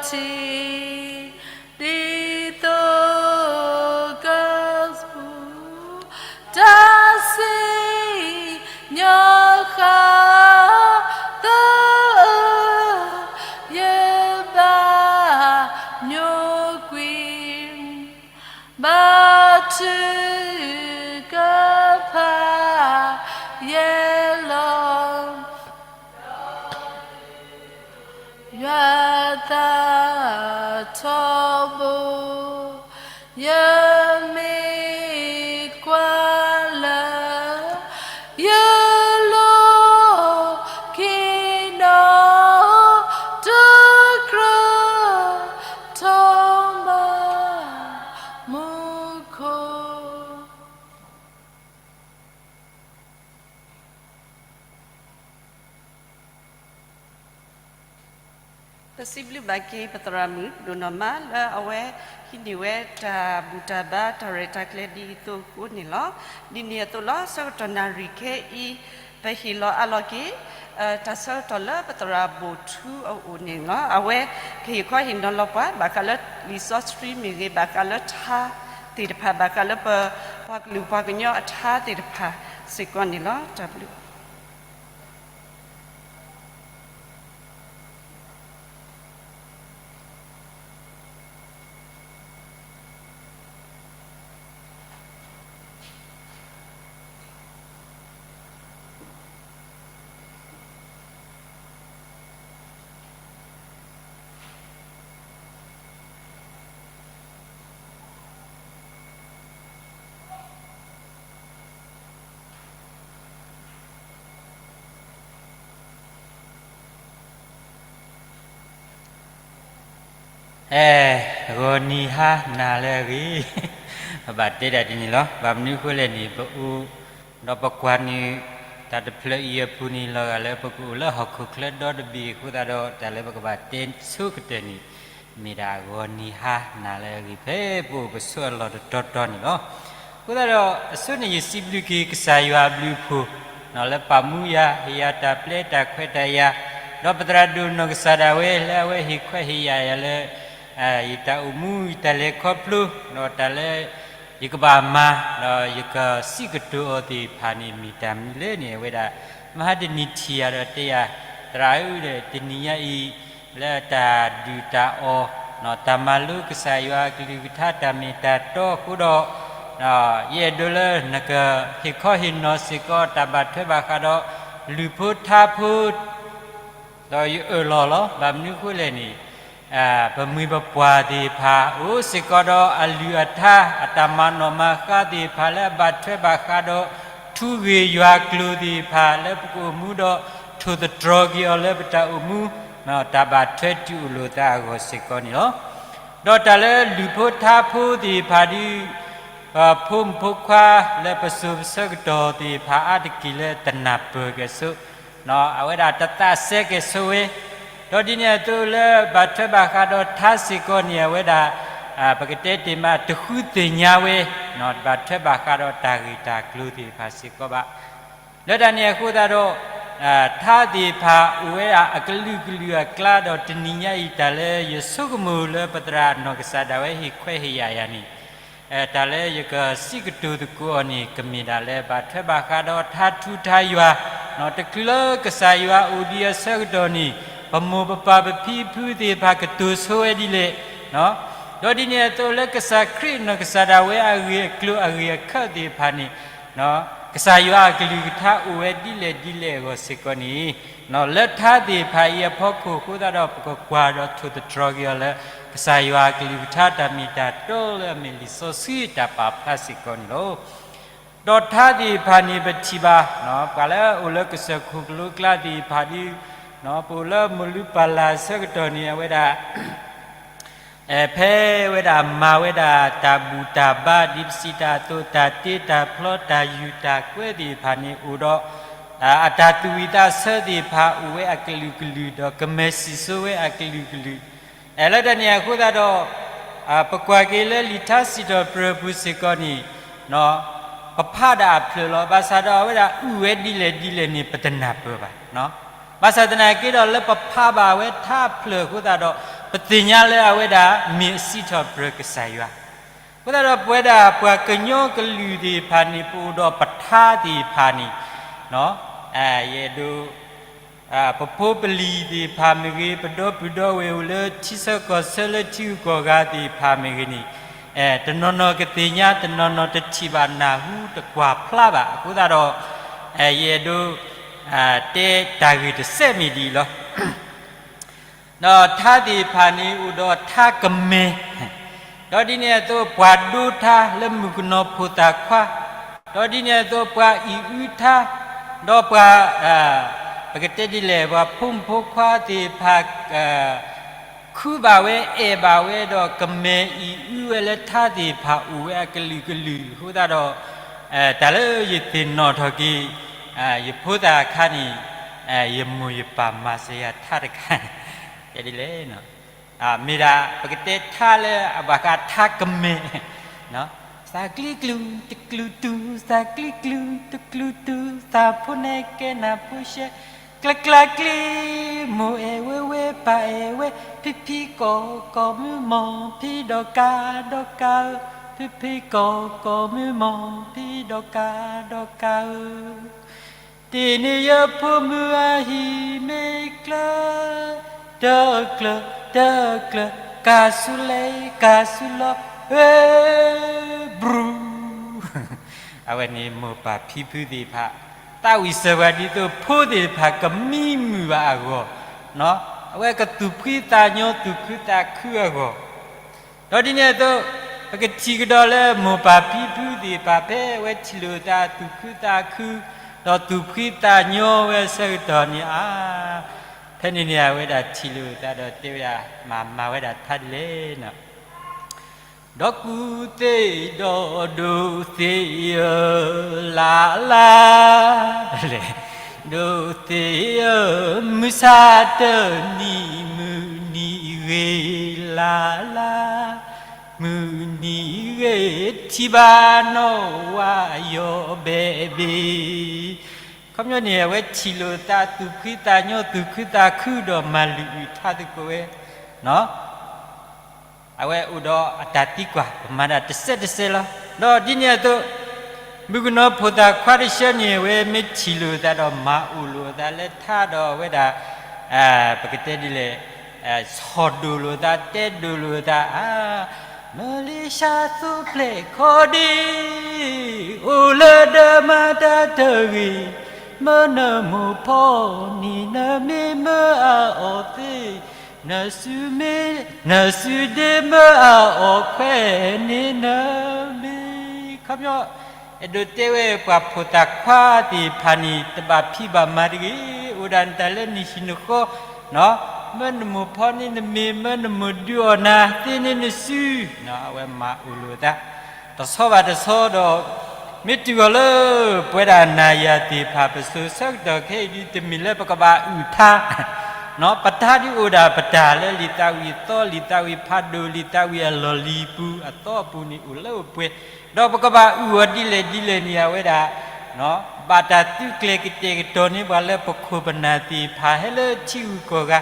ထံ ဒ်သိးကစူၢ် တၢ်စံၣ်ညီၣ်ဃၣ်သၢအၢ ယဘၣ်ညိကွံာ် ဘါထုကဖၣ်ယဲလီၤ. ယွၤသးထီဘိ, ယမ့ၢ်ကွၢ်လၢ ယလိၤခံနီၤ တကြၢးထီၣ်ဘၣ် မူခိၣ်. ပစံးဘျုးဘၣ်က့ၤပသရၣ်မုၣ်ဒိၣ်နီၢ်မါလၢအဝဲဟံးန့ၢ်ဝဲတၢ်ဘူၣ်တၢ်ဘါတၢ်ရဲၣ်တၢ်ကျဲၤဒ်အံၤအသိးအဃိန့ၣ်လီၤ. ဒ်န့ၣ်အသိးလီၤ ဆၢကတီၢ်နၣ်ရံၣ်ခဲအံၤ ပဟ့ၣ်လီၤအးလီၤက့ၤ တၢ်ဆၢကတီၢ်လၢပသရၣ်ဘိၣ်ထူအအိၣ်န့ၣ်လီၤ. အဝဲကဟ့ၣ်ခီဟ့ၣ်နီၤလီၤပှၤ ဘၣ်ဃးလၢလံာ်စီဆှံမ့ၢ်ဂ့ၤ ဘၣ်ဃးလၢထါသ့ၣ်တဖၣ် ဘၣ်ဃးလၢပပှၤကလုာ်ပှၤကညီအထါသ့ၣ်တဖၣ်စ့ၢ်ကီးန့ၣ်လီၤ. တၢ်ဘျုး အဲ ဂီၤနံၤဟါနၤလၢအဂ့ၤ, ပဘၣ်တဲဒၣ်ဒ်န့ၣ်လီၤ. ဘၣ်မနုၤအဃိလဲၣ်န့ၣ် ပအိၣ်ဒီးပကွၢ်န့ၣ် တၢ်တဖျၢၣ်အံၤအပူၤန့ၣ် လီၤဂာ်လၢပကအိၣ်လၢဟီၣ်ခိၣ်ချၢဒီတဘ့ၣ်အဃိသတးဒီး တၢ်လၢပကဘၣ်တဲဆိကတၢၢ်န့ၣ် မ့ၢ်ဒၣ်ဂီၤနံၤဟါနၤလၢအဂ့ၤ ဖဲပအိၣ်ပဆိးအလီၢ်တတီၤတီၤန့ၣ်လီၤ. အဃိသတးဒီး အဆိန့ၣ်ယစံးဘျုးက့ၤကစၢ်ယွၤအဘျုးအဖှိၣ် လၢပာ်မူယၤ ဟ့ၣ်ယၤတၢ်ပျဲတၢ်ခွဲးတၢ်ယာ်, ဒီးပသရၣ်ဒိၣ်နီၢ်ကစၢ်ဒၣ်ဝဲ လၢအဝဲဟ့ၣ်ခွဲးဟ့ၣ်ယာ်ယၤလၢ ယတၢ်အိၣ်မူ ယတၢ်လဲၤခီဖျိ ဒီးတၢ်လၢ ယကဘၣ်မၤ ဒီးယကစံးကတိၤအီၤသ့ၣ်တဖၣ်န့ၣ် မ့ၢ်တၢ်မနုၤလဲၣ်န့ၣ် အဝဲဒၣ် မဟါတနံၤထံၣ်ယၤဒီးတဲယၤ သရၣ်ဧၢ တနံၤညါအံၤ လၢတၢ်ဒုၣ်တၢ်အီၣ် တၢ်မၤလိကစၢ်ယွၤအကလုၢ်ကထါတၢ်မ့ၢ်တၢ်တီအဃိဒီး ယအဲၣ်ဒိးလၢနကဟ့ၣ်ခီဟ့ၣ်နီၤစ့ၢ်ကီးတၢ်ဘၣ်ထွဲဘၣ်ဃးဒီး လုၢ်ဖိထါဖိ ဒီးယအၢၣ်လီၤလီၤ. ဘၣ်မနုၤအဃိလဲၣ်န့ၣ် ပမှံၤပပှၢ်သ့ၣ်တဖၣ် အိၣ်စ့ၢ်ကီးဒီးအလုၢ်အထါ အတၢ်မၤနီၣ်မၤဃါသ့ၣ်တဖၣ်လၢအဘၣ်ထွဲဘၣ်ဃးဒီး ထူဂ့ၢ်ယွၤကျိၤသ့ၣ်တဖၣ် လၢပကအိၣ်မူဒီး ထိၣ်သတြီၤက့ၤအီၤလၢပတၢ်အိၣ်မူ တၢ်ဘၣ်ထွဲတုၤအိၣ်လိာ်သးအဂီၢ်စ့ၢ်ကီးန့ၣ်လီၤ. ဒီးတၢ်လၢလုၢ်ဖိထါဖိသ့ၣ်တဖၣ်ဒ် ပဖိမုၣ်ဖိခွါလၢပစိၤပဆၢကတီၢ်သ့ၣ်တဖၣ်အါတက့ၢ်လၢတနၢ်ပၢၢ်ကဲၣ်ဆိး အဝဲဒၣ်တသးစဲကဲၣ်ဆိးဝဲ, ဒီးဒ်န့ၣ်အသိးလၢဘၣ်ထွဲဘၣ်ဃးဒီးထါစ့ၢ်ကီးန့ၣ် အဝဲဒၣ် ပကတဲတ့ၢ်မး တဃုသ့ၣ်ညါဝဲ ဘၣ်ထွဲဘၣ်ဃးဒီးတၢ်ဂ့ၢ်တၢ်ကျိၤသ့ၣ်တဖၣ်စ့ၢ်ကီးဘၣ်. လၢတၢ်န့ၣ်အဃိသတးဒီး ထါသ့ၣ်တဖၣ်အိၣ်ဝဲဒၣ်အကလုာ်ကလုာ်အကျါ ဒီးတနံၤညါအံၤတၢ်လၢယဆိကမိၣ်လၢပသရၣ်နီၢ်ကစၢ်ဒၣ်ဝဲဟ့ၣ်ခွဲးဟ့ၣ်ယာ်ယၤန့ၣ် တၢ်လၢယကစံးကတိၤသကိးအီၤန့ၣ် ကမ့ၢ်ဒၣ်လၢဘၣ်ထွဲဘၣ်ဃးဒီးထါထူထါယွၤ တချုးလၢကစၢ်ယွၤအိၣ်ဒံးအဆၢကတီၢ်န့ၣ် ပမိၢ်ပပၢ်ပဖံပဖုသ့ၣ်တဖၣ်ကတိၤဆိဝဲဒ်လဲၣ် ဒီးဒ်န့ၣ်အသိးလၢကစၢ်ခရံာ်နီၢ်ကစၢ်ဒၣ်ဝဲအဂ့ၢ်အကျိၤအဂ့ၢ်အခၢးသ့ၣ်တဖၣ်န့ၣ် ကစၢ်ယွၤအကလုၢ်ကထါအိၣ်ဝဲဒ်လဲၣ်ဒ်လဲၣ်အဂီၢ်စ့ၢ်ကီးန့ၣ် လၢထါသ့ၣ်တဖၣ်အံၤအဖီခိၣ်အဃိသတးဒီး ပကကွၢ်ဒီးထိၣ်သတြီၤက့ၤအီၤလၢ ကစၢ်ယွၤအကလုၢ်ကထါတၢ်မ့ၢ်တၢ်တီလၢအမ့ၢ်လံာ်စီဆှံတၢ်ပာ်ဖျါစ့ၢ်ကီးန့ၣ်လီၤ. ဒီးထါသ့ၣ်တဖၣ်န့ၣ်ပထံၣ်ဘၣ် ပှၤလၢအအိၣ်လၢကစၢၢ်ခိၣ်ကလိကျါသ့ၣ်တဖၣ်ဒ် ပအိၣ်လၢမိၢ်လုၢ်ပၢ်လၢ်အဆၢကတီၢ်န့ၣ် အဝဲဒၣ် ဖဲဝဲဒၣ်မၤဝဲဒၣ်တၢ်ဘူၣ်တၢ်ဘါ ဒ်ပစံးတၢ်အသိး တၢ်တ့တၢ်ဖျီ တၢ်ယူၢ်တၢ်ကွဲသ့ၣ်တဖၣ်န့ၣ်အိၣ်ဒီး အတၢ်သူၣ်ဝံၣ်သးဆၢသ့ၣ်တဖၣ်အိၣ်ဝဲအကလုာ်ကလုာ် ဒီးကမဲာ်စံၣ်စိဝဲအကလုာ်ကလုာ် လၢတၢ်န့ၣ်အဃိသတးဒီး ပကွၢ်က့ၤလၢလံာ်ထါစံးထီၣ်ပတြၢၤပူၤစ့ၢ်ကီးန့ၣ် ပဖးဒၣ်အဖျၢၣ်လီၤ. ဘၣ်ဆၣ်ဒီးအဝဲဒၣ်အုၣ်ဝဲဒ်လဲၣ်ဒ်လဲၣ်န့ၣ် ပတနၢ်ပၢၢ်ဘၣ်. ဘၣ်ဆၣ်သနာ်က့ဒီးလၢပဖးဘၣ်ဝဲထါအဖျၢၣ်အဃိသတးဒီး ပသ့ၣ်ညါလၢအဝဲဒၣ်မ့ၢ်အစံးထီၣ်ပတြၢၤကစၢ်ယွၤ. အဃိသတးဒီးပဝဲဒၣ်ပှၤကညီကလုာ်သ့ၣ်တဖၣ်န့ၣ် ပအိၣ်ဒီးပထါသ့ၣ်တဖၣ်န့ၣ်, ယအဲၣ်ဒိး ပဖိပလံၤသ့ၣ်တဖၣ်မ့ၢ်ဂ့ၤ, ပဒီပုၢ်ဒီဝဲၢ်အိၣ်လၢထံဆၢကီၢ်ဆၢလၢထံဂုၤကီၢ်ဂၤသ့ၣ်တဖၣ်မ့ၢ်ဂ့ၤန့ၣ်, တနီၤနီၤကသ့ၣ်ညါ, တနီၤနီၤတထံၣ်ဘၣ်နၢ်ဟူတကွၢ်ဖျါဘၣ်. အဃိသတးဒီး ယအဲၣ်ဒိး တဲတၢ်ဂ့ၢ်တစဲးမ့ၢ်ဒ်အံၤလီၤ. ဒီးထါသ့ၣ်တဖၣ်န့ၣ်အိၣ်ဒီးထါကမဲာ်, ဒီးဒ်န့ၣ်အသိးပှၤဒိထါလၢမုၣ်ကနီၤဖိသၣ်ခွါ, ဒီးဒ်န့ၣ်အသိးပှၤအံၣ်အုထါ, ဒီးပှၤ ပကတဲဒ်လဲၣ် ပှၤဖိမုၣ်ဖိခွါသ့ၣ်တဖၣ် ခုဘၣ်ဝဲအဲၣ်ဘၣ်ဝဲဒီး ကမဲာ်အံၣ်အုဝဲလၢထါသ့ၣ်တဖၣ်အိၣ်ဝဲအကလုာ်ကလုာ်. အဃိသတးဒီး တၢ်လၢယသ့ၣ်နီၣ်ထီၣ်က့ၤ ယဖိသၣ်အခါန့ၣ် ယမိၢ်ယပၢ်မၤစၢၤယၤထါတခါန့ၣ် တဲဒ်လဲၣ်, မ့ၢ်ဒၣ်ပကတဲထါလၢအဘၣ်ဃးထါကမဲာ်, သးကျံကျူတကျူတူ, သးကျံကျူတကျူတူ, သးဖိနဲၣ်ကဲနၢ်ဖိရှဲ, ကျါကျါကျံ, မိၢ်အဲၣ်ဝဲဝဲ ပၢ်အဲၣ်ဝဲ, ဖံဖံကီၢ်ကီၢ်မုၢ်မီၢ်, ဖံဒီးကၤဒီးကၤဧၢ, ဖံဖံကီၢ်ကီၢ်မုၢ်မီၢ်, ဖံဒီးကၤဒီးကၤဧၢ. တ့ၢ်န့ၢ်ယဖိမုၣ်အဟံၣ်မ့ၢ်ကျၢၤ, တကျၢၤ တကျၢၤ, ကၤဆူလဲၣ် ကၤဆူလီၤ, ဝဲ ဘြူၤ. အဝဲန့ၣ်မိၢ်ပၢ်ဖံဖုသ့ၣ်တဖၣ် သးဝံၣ်စၢၤပှၤဒ်သိးဖိသ့ၣ်တဖၣ်ကမံမုာ်ဘၣ်အဂီၢ်, အဝဲကသူၣ်ဖှံသးညီသူၣ်ခုသးခုအဂီၢ်. ဒီးဒ်န့ၣ်အသိး ပကထံၣ်ကဒီးလၢမိၢ်ပၢ်ဖံဖုသ့ၣ်တဖၣ် ဖဲအဝဲထံၣ်လိာ်သးသူၣ်ခုသးခု ဒီးသူၣ်ဖှံသးညီဝဲအဆၢကတီၢ်န့ၣ်ဧါ, ဖဲန့ၣ်န့ၣ် အဝဲဒၣ်ထံၣ်လိာ်သးဒီးတဲဝဲဒၣ် မၤမၤဝဲဒၣ်ထါဒ်လဲၣ်န့ၣ် ဒီးကူၣ်သ့ၣ်ဒီးဒိၣ်သ့ၣ်ဧၢ, လၢ်လၢ်, ဒိၣ်သ့ၣ်ဧၢ, မုၢ်ဆါတနံၤမုၢ်နံၤဂ့ၤ, လၢ်လၢ်, မုၢ်နံၤဂ့ၤ, ထံၣ်ဘၣ်နီၢ်ဝါယီၤဘဲဘ့ၣ်. ခီပညီန့ၣ် အဝဲထံၣ်လိာ်သးသူၣ်ဖှံသးညီသူၣ်ခုသးခုဒီးမၤလုၢ်အုၣ်ထါသကိးဝဲ အဝဲအိၣ်ဒီးအတၢ်သံကွၢ် ပမၤဒၣ်တစဲးတစဲးလီၤ. ဒီးဒ်န့ၣ်အသိး မုၣ်ကနီၤဖိသၣ်ခွါတဆၢန့ၣ် အဝဲမ့ၢ်ထံၣ်လိာ်သးဒီးမၤအိၣ်လိာ်သးလၢထါဒီးအဝဲဒၣ် ပကတဲဒ်လဲၣ် ဆီၣ်ဒိၣ်လိာ်သး တဲဒိၣ်လိာ်သး ဧါ, မလ့ၡါသူပျဲၢ်ခီဒံ အိၣ်လၢဒၢးမၤတၢ်တဂ့ၤ, မၢနမိၢ်ဖီနံၤ နမ့ၢ်မၢအအီၣ်သ့, နစုမ့ၢ် နစုဒ့မၢအအီၣ်ခွဲးန့ၣ်နမ့ၢ်. ခီပညီ အဲၣ်ဒိးတဲဝဲပှၤဖိသၣ်ခွါသ့ၣ်တဖၣ်န့ၣ် တဘၣ်ဖံးဘၣ်မၤတဂ့ၤ, အိၣ်ဒၣ်နတၢ်လၢနဟံၣ်နဃီ, မၢနမိၢ်ဖီန့ၢ်နမ့ၢ် မၢနမိၢ်ဒုးအီၣ်နၤသ့န့ၢ်နစု, အဝဲမၤအိၣ်လိာ်သး တဆီဘၣ်တဆီဒီး မ့ၢ်တုၤအီၤလၢ ပဝဲဒၣ်နၤယၤသ့ၣ်တဖၣ် ပစိၤဆၢကတီၢ်ခဲအံၤဒ် တမ့ၢ်လၢပကဘၣ်အုၣ်ထါ, ပထါဒ်အိၣ်ဒၣ်ပတၢ်လၢလံာ်သးဝံၣ်အသီ လံာ်သးဝံၣ်ဖးဒိၣ် လံာ်သးဝံၣ်အလီၢ်လံၤပူၤ အသီအပူၤန့ၣ် အိၣ်လၢအိၣ်ပှဲၤ, ဒီးပကဘၣ်အုၣ်အီၤဒ်လဲၣ်ဒ်လဲၣ်န့ၣ် အဝဲဒၣ် ဘၣ်တၢ်သုးကျဲၤကတဲာ်ကတီၤန့ၢ်ပှၤလၢပခိၣ်ပနၢ်သ့ၣ်တဖၣ် ဟဲလၢထံဂုၤကီၢ်ဂၤ,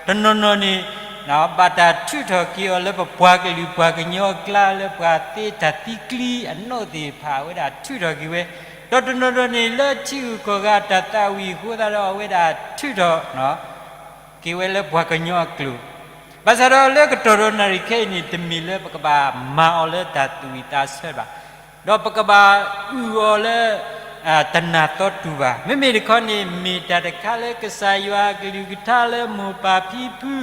တနီၤနီၤန့ၣ် ဘၣ်တၢ်ထုးထီၣ်က့ၤအီၤလၢပပှၤကလုာ်ပှၤကညီအကျါ လၢပှၤသ့တၢ်သံကျံအနီၣ်သ့ၣ်တဖၣ် အဝဲဒၣ်ထုးထီၣ်က့ၤဝဲ, ဒီးတနီၤနီၤန့ၣ် လၢထံဂုၤကီၢ်ဂၤတၢ်သးဝံၣ်အဃိသတးဒီး အဝဲဒၣ်ထုးထီၣ် က့ၤဝဲလၢပှၤကညီအကျိာ်, ဘၣ်ဆၣ်ဒီးလၢကတီၢ်ဒီးနၣ်ရံၣ်ခဲအံၤန့ၣ် တမ့ၢ်လၢပကဘၣ်မၤအီၤလၢတၢ်သူၣ်ဝံၣ်သးဆၢဘၣ်, ဒီးပကဘၣ်အုၣ်အီၤလၢ တနၢ်သီတူၢ်ဘၣ်. မ့မ့ၢ်တခီန့ၣ် မ့ၢ်တၢ်တခါလၢကစၢ်ယွၤအကလုၢ်ကထါလၢမိၢ်ပၢ်ဖံဖု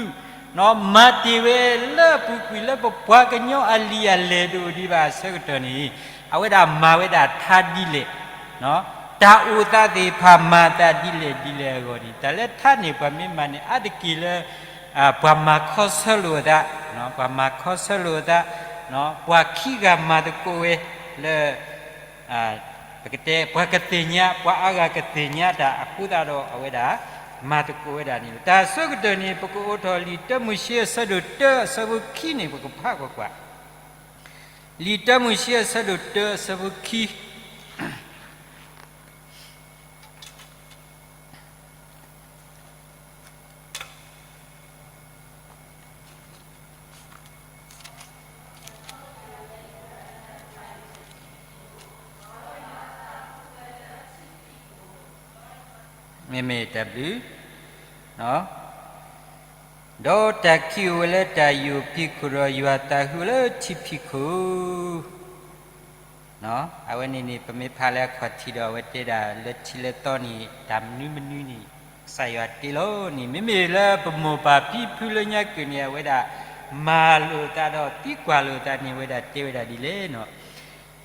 မၤတ့ၢ်ဝဲလၢအပူၤကွံာ်လၢပပှၤကညီအလံာ်အလဲၢ်တအိၣ်ဒံးဘၣ်အဆၢကတီၢ်န့ၣ်, အဝဲဒၣ်မၤဝဲဒၣ်ထါဒ်လဲၣ်, တၢ်အိၣ်သးသ့ၣ်တဖၣ်မၤသးဒ်လဲၣ်ဒ်လဲၣ်အဂီၢ်န့ၣ် တၢ်လၢထါန့ၣ် ပှၤမ့ၢ်မၤန့ၣ် အါတက့ၢ်လၢ ပှၤမၤခီဆၢလိာ်အသး, ပှၤမၤခီဆၢလိာ်အသး, ပှၤခံဂၤမၤသကိးဝဲလၢ ပကတဲ ပှၤကသ့ၣ်ညါ ပှၤအါဂၤကသ့ၣ်ညါတၢ်အဃိသတးဒီး အဝဲဒၣ်မၤသကိးဝဲဒၣ်န့ၣ်လီၤ. တၢ်အဆိကတၢၢ်န့ၣ် ပကအိးထီၣ်လံာ်တၢမိၤၡ့အဆၢဒိၣ်တၢအဆၢဖိခံန့ၣ် ပကဖးကွၢ်ကွၢ်. လံာ်တၢမိၤၡ့အဆၢဒိၣ်တၢအဆၢဖိခံ. မ့မ့ၢ်တၢ်ဘျုး, ဒီးတၢ်ခံးအိၣ်ဝဲလၢတၢ်ယိာ်ဖံးခိၣ်ဒီးယွၤသးဟုအိၣ်လၢထံဖံးခိၣ် အဝဲန့ၣ်န့ၣ် ပမ့ၢ်ဖးလၢအခီၣ်ထံးဒီး အဝဲတဲဒၣ်လၢထံလၢသီန့ၣ် တၢ်မနုၤမနုၤန့ၣ် ကစၢ်ယွၤတ့လီၤန့ၣ် မ့မ့ၢ်လၢပမိၢ်ပၢ်ဖံဖုလၢညါကုၢ်န့ၣ် အဝဲဒၣ်မၤလိာ်အသးဒီးသံကွၢ်လိာ်အသးန့ၣ် အဝဲဒၣ်တဲဝဲဒၣ်ဒ်လဲၣ်န့ၣ်,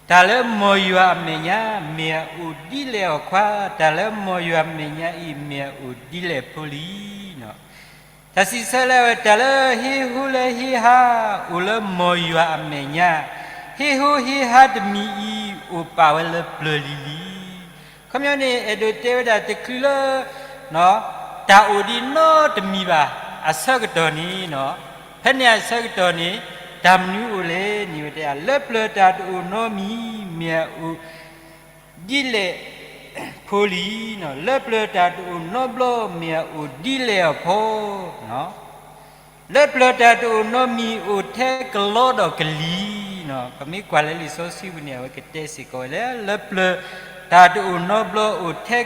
တၢ်လၢမိၢ်ယွၤအမဲာ်ညါ မ့ၢ်အအိၣ်ဒ်လဲၣ်အီၤခွါ, တၢ်လၢမိၢ်ယွၤအမဲာ်ညါအံၤ မ့ၢ်အအိၣ်ဒ်လဲၣ်ဖိလံ. တၢ်စံးဆၢလၢအဝဲ တၢ်လၢဟ့ဟိလၢဟ့ဟါ အိၣ်လၢမိၢ်ယွၤအမဲာ်ညါ, ဟ့ဟိဟ့ဟါတမံၤအံၤ အိၣ်ပာ်ဝဲလၢပျၢၤလံၤလံၤ. ခီပညီန့ၣ် အဲၣ်ဒိးတဲဝဲဒၣ်တချုးလၢ တၢ်အိၣ်ဒံးနီတမံၤဘၣ် အဆၢကတီၢ်န့ၣ်, ဖဲန့ၣ်အဆၢကတီၢ်န့ၣ် တၢ်မနုၤအိၣ်လဲၣ်န့ၣ် ဝဲတဲ လၢပျၢၤတၢ်တအိၣ်နီတမံၤ မ့ၢ်အအိၣ်ဒ်လဲၣ်ဖိလံ. လၢပျၢၤတၢ်တအိၣ်နီတဘျီ မ့ၢ်အအိၣ်ဒ်လဲၣ်အီၤဖီ လၢပျၢၤတၢ်တအိၣ်နီတမံၤ အိၣ်ထဲကလီဒီးကလံၤ. ပမ့ၢ်ကွၢ်လၢလံာ်စီဆှံပူၤန့ၣ် အဝဲကတဲစ့ၢ်ကီးဝဲလၢ လၢပျၢၤတၢ်တအိၣ်နီတဘျီ အိၣ်ထဲ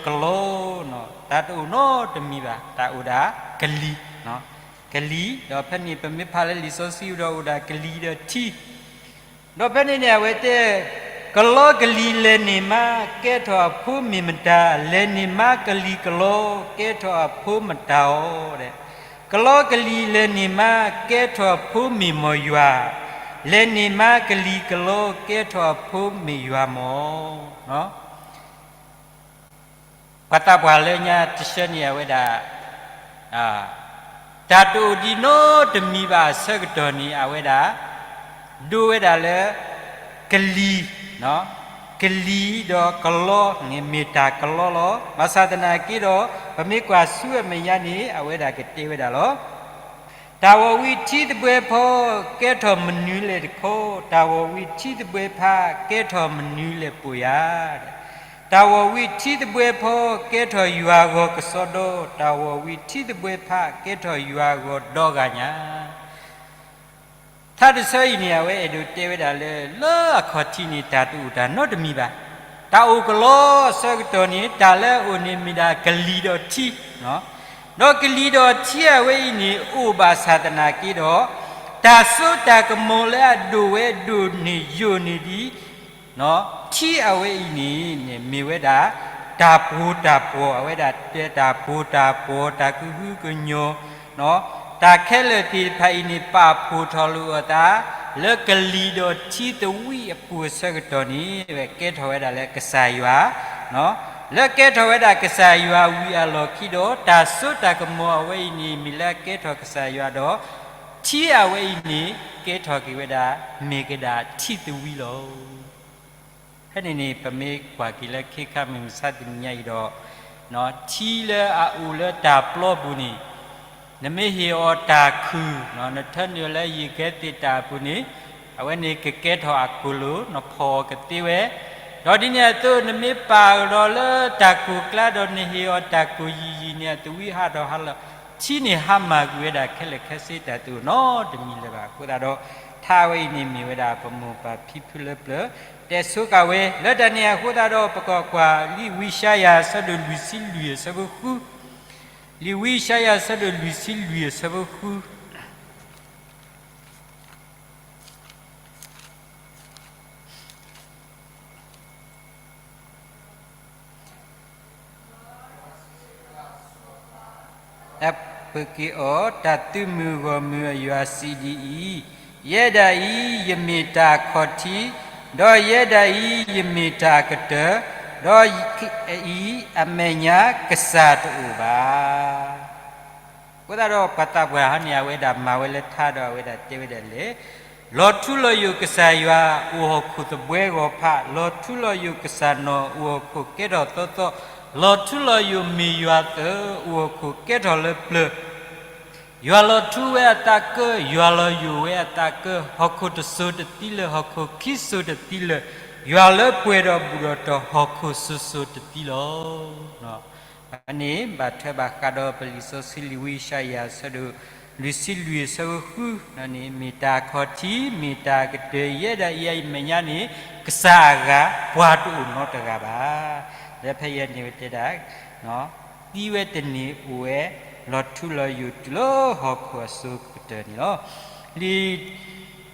ကလံၤဒီးကလီ, တၢ်တအိၣ်နီတမံၤဘၣ် တၢ်အိၣ်ဒၣ်ကလံၤ, ကလံၤ, ဒီးဖဲန့ၣ် ပမ့ၢ်ဖးလၢလံာ်စီဆှံပူၤဒီး အိၣ်ဒၣ်ကလံၤဒီးထံ ဒီးဖဲန့ၣ်န့ၣ် အဝဲတဲ, ကလီကလံၤလဲၤန့ၢ်မါ ကဲထီၣ်အဖိမ့ၢ်မတၤ, လဲၤန့ၢ်မါကလံၤကလီ ကဲထီၣ်အဖိမတၤအီၤ, ကလီကလံၤလဲၤန့ၢ်မါ ကဲထီၣ်အဖိမ့ၢ်မိၢ်ယွၤ, လဲၤန့ၢ်မါကလံၤကလီ ကဲထီၣ်အဖိမ့ၢ်ယွၤမၢ်. ပှၤသးပှၢ်လၢညါတဆၢန့ၣ် အဝဲဒၣ် တၢ်တအိၣ်ဒံးနီတမံၤဘၣ်အဆၢကတီၢ်န့ၣ် အဝဲဒၣ် ဒိဝဲဒၣ်လၢ ကလံၤ, ကလံၤဒီးကလီန့ၣ် မ့ၢ်တၢ်ကလီလီၤ. ဘၣ်ဆၣ်သနာ်က့ဒီး ပမ့ၢ်ကွၢ်ဆူအမဲာ်ညါန့ၣ် အဝဲဒၣ်ကတဲဝဲဒၣ်လီၤ. တၢ်ဂီၤဝံၤထံသဘှဲဖီ ကဲထီၣ်မနုၤလဲၣ်တခီ, တၢ်ဂီၤဝံၤထံသဘှဲဖး ကဲထီၣ်မနုၤလဲၣ်ပိာ်ယၤ, တၢ်ဂီၤဝံၤထံသဘှဲဖီ ကဲထီၣ်ယွၤဂီၤကစီဒီ, တၢ်ဂီၤဝံၤထံသဘှဲဖး ကဲထီၣ်ယွၤဂီၤဒီဂၤညါ. ထါတဆၢအံၤန့ၣ် အဝဲအဲၣ်ဒိးတဲဝဲဒၣ်လၢ လၢအခီၣ်ထံးန့ၣ် တၢ်တအိၣ်တၢ်နီတမံၤဘၣ်. တၢ်အိၣ်ကလီအဆၢကတီၢ်န့ၣ် တၢ်လၢအအိၣ်န့ၣ်မ့ၢ်ဒၣ်ကလံၤဒီးထံ, ဒီးကလံၤဒီးထံအဝဲအံၤန့ၣ် အိၣ်ဘၣ်ဆၣ်သနာ်က့ဒီး တၢ်စိတၢ်ကမီၤလၢအဒိၣ်ဝဲဒိၣ်န့ၢ်ယိာ်န့ၢ်ဒံး ထံအဝဲအံၤန့ၣ် မ့ၢ်ဝဲဒၣ် တၢ်ပှိၤတၢ်ပှီၤ အဝဲဒၣ်တဲတၢ်ပှိၤတၢ်ပှီၤ တၢ်ကဟုကညီၤ တၢ်ခဲလၢာ်သ့ၣ်တဖၣ်အံၤန့ၣ် ပာ်ဖှိၣ်ထီၣ်လိာ်အသး လၢကလံၤဒီးထံသဝံၣ်အပူၤအဆၢကတီၢ်န့ၣ် ဝဲကဲထီၣ်ဝဲဒၣ်လၢကစၢ်ယွၤ လၢကဲထီၣ်ဝဲဒၣ်ကစၢ်ယွၤဝံၤအလီၢ်ခံဒီး တၢ်စိတၢ်ကမီၤအဝဲအံၤန့ၣ် မ့ၢ်လၢအကဲထီၣ်ကစၢ်ယွၤဒီး ထံအဝဲအံၤန့ၣ် ကဲထီၣ်က့ၤဝဲဒၣ် မ့ၢ်ကဒၣ်ထံသဝံၣ်လီၤ. ဖဲန့ၣ်န့ၣ် ပမ့ၢ်ကွၢ်က့ၤလၢခ့ခါမုၢ်မဆါတနံၤညါအံၤဒီး ထံလၢအအိၣ်လၢတၢ်ပျီပူၤန့ၣ် နမ့ၢ်ဟ့ၣ်အီၤတၢ်ခုၣ် နထၢနုာ်လၢယံၤကဲသ့ၣ်တၢ်အပူၤန့ၣ် အဝဲန့ၣ်ကကဲထီၣ်အခိၣ်လိာ် နဖီၣ်အီၤကသ့ဝဲ, ဒီးဒ်န့ၣ်အသိး နမ့ၢ်ပာ်ကဒီးလၢတၢ်ကိၢ်ကျါဒီးနဟ့ၣ်အီၤတၢ်ကိၢ်ယံာ်ယံာ်န့ၣ် အသဝံၣ်ဟးထီၣ်ဟးလီၤ ထံန့ၣ်ဟါမၢ်ကွံာ်ဝဲဒၣ်ခဲလၢာ်ခဲဆ့ တၢ်တအိၣ်နီတမံၤလၢၤဘၣ်. အဃိသတးဒီး ထါဝဲအံၤန့ၣ် မ့ၢ်ဝဲဒၣ်ပမိၢ်ပၢ်ဖံဖုလၢပျၢၤ တဲဆိကမိၣ်ဝဲ လၢတၢ်န့ၣ်အဃိသတးဒီး ပကကွၢ်လံာ်ဝံယၡါယၤအဆၢဒိၣ်လွံၢ်ဆံလွံၢ်အဆၢဖိဃု, လံာ်ဝံယၡါယၤအဆၢဒိၣ်လွံၢ်ဆံလွံၢ်အဆၢဖိဃု အပၢၢ်က့ၤအီၤ တၢ်သုးမုၢ်ဂီၢ်မုၢ်အယွၤစံးဒ်အံၤ, ယဲဒၣ်အံၤ ယမ့ၢ်တၢ်အခီၣ်ထံး, ဒီးယဲဒၣ်အံၤ ယမ့ၢ်တၢ်အကတၢၢ်, ဒီးအံၤအမဲာ်ညါကစၢ်တအိၣ်ဘၣ်. အဃိသတးဒီး ပှၤသးပှၢ်ဟီန့ၣ် အဝဲဒၣ်မၤဝဲလၢထါဒီး အဝဲဒၣ်တဲဝဲဒၣ်လဲၣ်, လီၤထူလီၤယိာ်ကစၢ်ယွၤ အိၣ်ဟီၣ်ခိၣ်သဘှဲဂီၤဖး, လီၤထူလီၤယိာ်ကစၢ်နီၢ် အိၣ်ဟီၣ်ခိၣ်ကဲထီၣ်သီသီ, လီၤထူလီၤယိာ်မ့ၢ်ယွၤသၢ, အိၣ်ဟီၣ်ခိၣ်ကဲထီၣ်လၢပျၢၤ, ယွၤလီၤထူဝဲအသးကၢ, ယွၤလီၤယိာ်ဝဲအသးကၢ, ဟီၣ်ခိၣ်တစိၤတသံလၢၤ, ဟီၣ်ခိၣ်ခံစိၤတသံလၢၤ, ယွၤလၢပှဲၤဒီးဘူးဒီးတီၢ် ဟီၣ်ခိၣ်စိၤစိၤတသံလီၤ. အန့ၣ် ဘၣ်ထွဲဘၣ်ဃးဒီးပလံာ်စီဆှံလံာ်ဝံယၡါယၤအဆၢဒိၣ် လွံၢ်ဆံလွံၢ်အဆၢဖိဃုန့ၣ် မ့ၢ်တၢ်အခီၣ်ထံး မ့ၢ်တၢ်ကတၢၢ် ယဲဒၣ်အံၤအမဲာ်ညါန့ၣ် ကစၢ်အဂၤ ပှၤတအိၣ်နီတဂၤဘၣ်. လၢဖဲအံၤန့ၣ်ဝဲတဲဒၣ် သံဝဲတန့ၢ်အိၣ်ဝဲ လီၤထူလီၤယိာ်တုၤလၢဟီၣ်ခိၣ်အစိၤကတၢၢ်န့ၣ်လီၤ.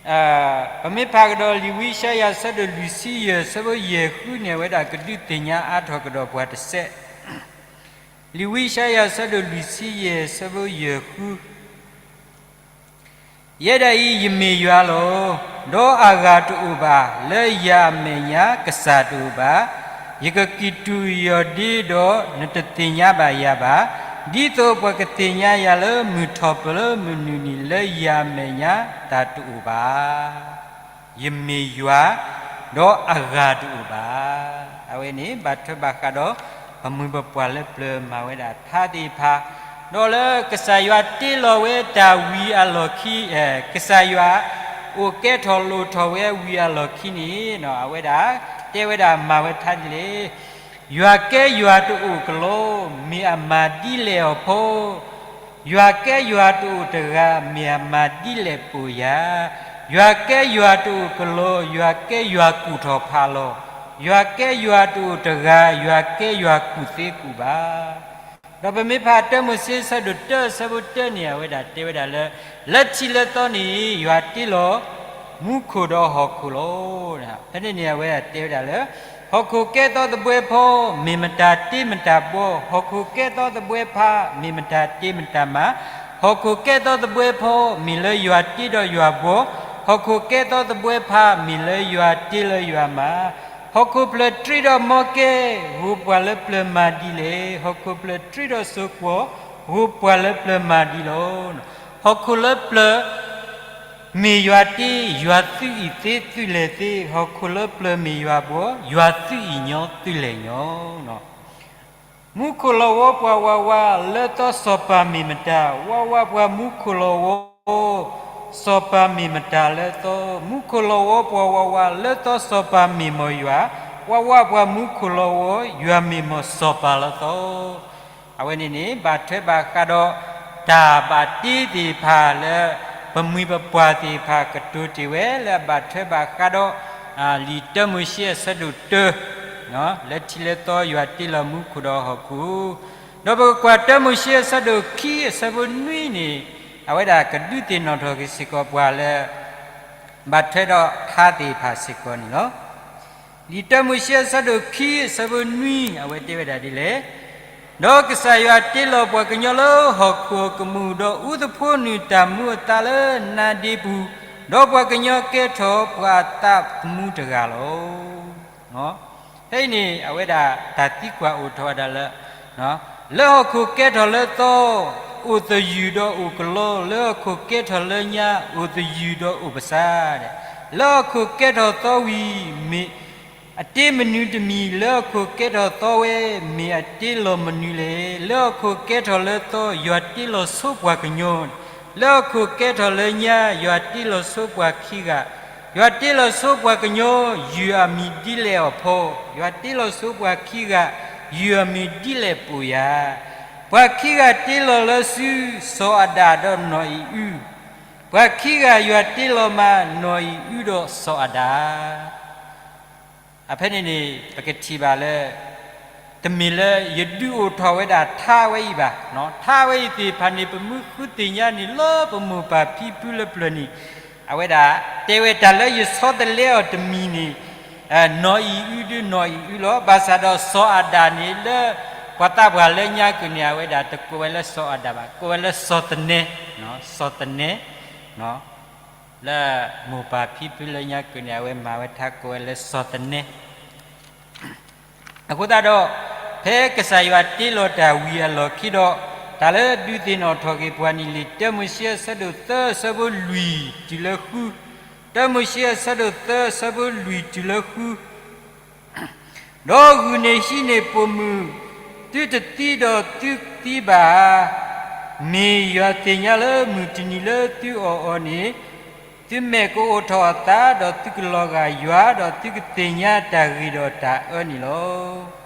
လံာ် ပမ့ၢ်ဖးကဒီးလံာ်ဝံယၡါယၤအဆၢဒိၣ်လွံၢ်ဆံယဲၢ်အဆၢဖိယဲၢ်ဃုန့ၣ် အဝဲဒၣ်ကဒုးသ့ၣ်ညါအါထီၣ်ကဒီးပှၤတစဲး, လံာ်ဝံယၡါယၤအဆၢဒိၣ်လွံၢ်ဆံယဲၢ်အဆၢဖိယဲၢ်ဃု ယဲဒၣ်အံၤယမ့ၢ်ယွၤလီၤ. ဒီးအဂၤတအိၣ်ဘၣ်, လၢယၤအမဲာ်ညါကစၢ်တအိၣ်ဘၣ်. ယကက့ၤတုၤယီၤဒ့ဒီး နတသ့ၣ်ညါဘၣ်ယၤဘၣ်. ဒ်သိးပှၤကသ့ၣ်ညါယၤလၢမုၢ်ထီၣ်ပၢၢ်လၢမုၢ်နုာ်နံၤ လၢယၤအမဲာ်ညါတၢ်တအိၣ်ဘၣ်. ယမ့ၢ်ယွၤ, ဒီးအဂၤတအိၣ်ဘၣ်. အဝဲန့ၣ် ဘၣ်ထွဲဘၣ်ဃးဒီး ပမှံၤပပှၢ်လၢပျၢၤမၤဝဲဒၣ်ထါသ့ၣ်တဖၣ်, ဒီးလၢကစၢ်ယွၤတ့လီၤဝဲတၢ်ဝံၤအလီၢ်ခံ, ကစၢ်ယွၤအိၣ်ကဲထီၣ်လိၣ်ထီၣ်ဝဲဝံၤအလီၢ်ခံန့ၣ် အဝဲဒၣ်တဲဝဲဒၣ်မၤဝဲထါဒ်လဲၣ်. ယွၤကဲယွၤတအိၣ်ကလီ, မ့ၢ်အမၤဒ်လဲၣ်အီၤဖီ ယွၤကဲယွၤတအိၣ်တဂၤ, မ့ၢ်အမၤဒ်လဲၣ်ပိာ်ယၤ, ယွၤကဲယွၤတအိၣ်ကလီ, ယွၤကဲယွၤကူၣ်ထီၣ်ဖးလီၤ, ယွၤကဲယွၤတအိၣ်တဂၤ, ယွၤကဲယွၤကူၣ်သ့ကူၣ်ဘၣ်. ဒီးပမ့ၢ်ဖးတၢမိၤၡ့အဆၢဒိၣ်တၢအဆၢဖိတၢန့ၣ် အဝဲဒၣ်တဲဝဲဒၣ်လၢ လၢထံးလၢသီန့ၣ် ယွၤတ့လီၤ မူခိၣ်ဒီးဟီၣ်ခိၣ်လီၤ. ဖဲန့ၣ်န့ၣ် အဝဲဒၣ်တဲဝဲဒၣ်လၢ ဟီၣ်ခိၣ်ကဲသီသဘှဲဖီ မ့ၢ်မတၤတ့မတၤဘှီ, ဟီၣ်ခိၣ်ကဲသီသဘှဲဖး မ့ၢ်မတၤတ့မတၤမၤ, ဟီၣ်ခိၣ်ကဲသီသဘှဲဖီ မ့ၢ်လၢယွၤတ့ဒီးယွၤဘှီ, ဟီၣ်ခိၣ်ကဲသီသဘှဲဖး မ့ၢ်လၢယွၤတ့လၢယွၤမၤ, ဟီၣ်ခိၣ်ဖျၢၣ်တြံဒီးမီကဲ, ဂိၢ်ပှၢ်လၢပျၢၤမၤဒ်လဲၣ်, ဟီၣ်ခိၣ်ဖျၢၣ်တြံဒီးစိကွီၢ်, ဂိၢ်ပှၢ်လၢပျၢၤမၤဒ်လီၤ. ဟီၣ်ခိၣ်လၢပျၢၤ မ့ၢ်ယွၤတ့, ယွၤသုးအံၤသ့သုးလဲၢ်သ့, ဟီၣ်ခိၣ်လၢပျၢၤမ့ၢ်ယွၤဘှီ, ယွၤသုးအံၤညီသုးလဲၢ်ညီ. မူခိၣ်လီၤဝီပှၤဝးဝး လၢသီစီၤပၤမ့ၢ်မတၤ, ဝးဝးပှၤမူခိၣ်လီၤဝီ စီၤပၤမ့ၢ်မတၤလၢသီ, မူခိၣ်လီၤဝီပှၤဝးဝး လၢသီစီၤပၤမ့ၢ်မီၢ်ယွၤ, ဝးဝးပှၤမူခိၣ်လီၤဝီ ယွၤမ့ၢ်မီၢ်စီၤပၤလၢသီ. အဝဲန့ၣ်န့ၣ် ဘၣ်ထွဲဘၣ်ဃးဒီး တၢ်ဘၣ်တ့သ့ၣ်တဖၣ်လၢ ပမှံၤပပှၢ်သ့ၣ်တဖၣ်ကတိၤတ့ၢ်ဝဲလၢအဘၣ်ထွဲဘၣ်ဃးဒီး လံာ်တၢမိၤၡ့အဆၢဒိၣ်တၢ လၢထံးလၢသီယွၤတ့လီၤမူခိၣ်ဒီးဟီၣ်ခိၣ်, ဒီးပကကွၢ်တၢမိၤၡ့အဆၢဒိၣ်ခံအဆၢဖိနွံန့ၣ် အဝဲဒၣ်ကဒုးသ့ၣ်နီၣ်ထီၣ်က့ၤစ့ၢ်ကီးပှၤလၢ ဘၣ်ထွဲဒီးထါသ့ၣ်တဖၣ်စ့ၢ်ကီးန့ၣ်လီၤ. လံာ်တၢမိၤၡ့အဆၢဒိၣ်ခံအဆၢဖိနွံ အဝဲတဲဝဲဒၣ်ဒ်လဲၣ်, ဒီးကစၢ်ယွၤတ့လီၤပှၤကညီလၢဟီၣ်ခိၣ်အကမူၣ်, ဒီးအူသဖှိနုာ်တၢ်မူအသးလၢနါဒ့ပူၤ, ဒီးပှၤကညီကဲထီၣ်ပှၤအသးသမူတဂၤလီၤ. ဖဲအံၤန့ၣ် အဝဲဒၣ်တၢ်သံကွၢ်အိၣ်ထီၣ်ဝဲဒၣ်လၢ လၢဟီၣ်ခိၣ်ကဲထီၣ်လၢသီ အိၣ်သယုၢ်ဒီးအိၣ်ကလီ, လၢဟီၣ်ခိၣ်ကဲထီၣ်လၢညါ အိၣ်သယုၢ်ဒီးအိၣ်ပစး, လၢဟီၣ်ခိၣ်ကဲထီၣ်သီဝံၤ မ့ၢ်အတ့မနုၤတမံၤ, လၢဟီၣ်ခိၣ်ကဲထီၣ်သီဝဲ မ့ၢ်အတ့လီၤမနုၤလဲၣ်. လၢဟီၣ်ခိၣ်ကဲထီၣ်လၢသီ ယွၤတ့လီၤဆိပှၤကညီ, လၢဟီၣ်ခိၣ်ကဲထီၣ်လၢညါ ယွၤတ့လီၤဆိပှၤခံဂၤ, ယွၤတ့လီၤဆိပှၤကညီ ယုၢ်အမံၤဒ်လဲၣ်အီၤဖီ, ယွၤတ့လီၤဆိပှၤခံဂၤ ယုၢ်အမံၤဒ်လဲၣ်ပိာ်ယၤ, ပှၤခံဂၤတ့လီၤလၢစု စီၤအၤဒၣ်ဒီးနီၢ်အံၤအု, ပှၤခံဂၤယွၤတ့လီၤမး နီၢ်အံၤအုဒီးစီၤအၤဒၣ်. အဖဲန့ၣ်န့ၣ် ပကထံၣ်ဘၣ်လၢ တမ့ၢ်လၢယဒုးအိၣ်ထီၣ်ဝဲဒၣ်ထါဝဲအံၤဘၣ်. ထါဝဲအံၤသ့ၣ်တဖၣ်န့ၣ် ပမ့ၢ်ဃုသ့ၣ်ညါန့ၣ်လၢပမိၢ်ပၢ်ဖံဖုလၢပျၢၤန့ၣ် အဝဲဒၣ်တဲဝဲတၢ်လၢယဆီတလဲအီၤတမံၤန့ၣ် နီၢ်အံၤအုဒုးနီၢ်အံၤအုလီၤ. ဘၣ်ဆၣ်ဒီးစီၤအၤဒၣ်န့ၣ်လၢ ပှၤသးပှၢ်လၢညါကုာ်န့ၣ် အဝဲဒၣ်တကိးဝဲလၢစီၤအၤဒၣ်ဘၣ်, ကိးဝဲလၢစီၤသနဲ, စီၤသနဲ လၢမိၢ်ပၢ်ဖံဖုလၢညါကုာ်န့ၣ် အဝဲမၤဝဲထါကိးဝဲလၢစီၤသနဲ. အဃိသတးဒီး ဖဲကစၢ်ယွၤတ့လီၤတၢ်ဝံၤအလီၢ်ခံဒီး တၢ်လၢဒုးသ့ၣ်နီၣ်ထီၣ်က့ၤပှၤန့ၣ် လံာ်တၢမိၤၡ့အဆၢဒိၣ်သၢအဆၢဖိလွံၢ်တုၤလၢဃု, တၢမိၤၡ့အဆၢဒိၣ်သၢအဆၢဖိလွံၢ်တုၤလၢဃု ဒီးဂုၢ်န့ၣ်ဟံးန့ၢ်ပိာ်မုၣ် သုတသံဒီးသုသံဘၣ်ဧါ. မ့ၢ်ယွၤသ့ၣ်ညါလၢမုၢ်တနံၤလၢသုအီၣ်အီၤန့ၣ် သုမဲာ်ကအိၣ်ထီၣ်အသး, ဒီးသုကလီၤဂာ်ယွၤ, ဒီးသုကသ့ၣ်ညါတၢ်ဂ့ၤဒီးတၢ်အၢန့ၣ်လီၤ.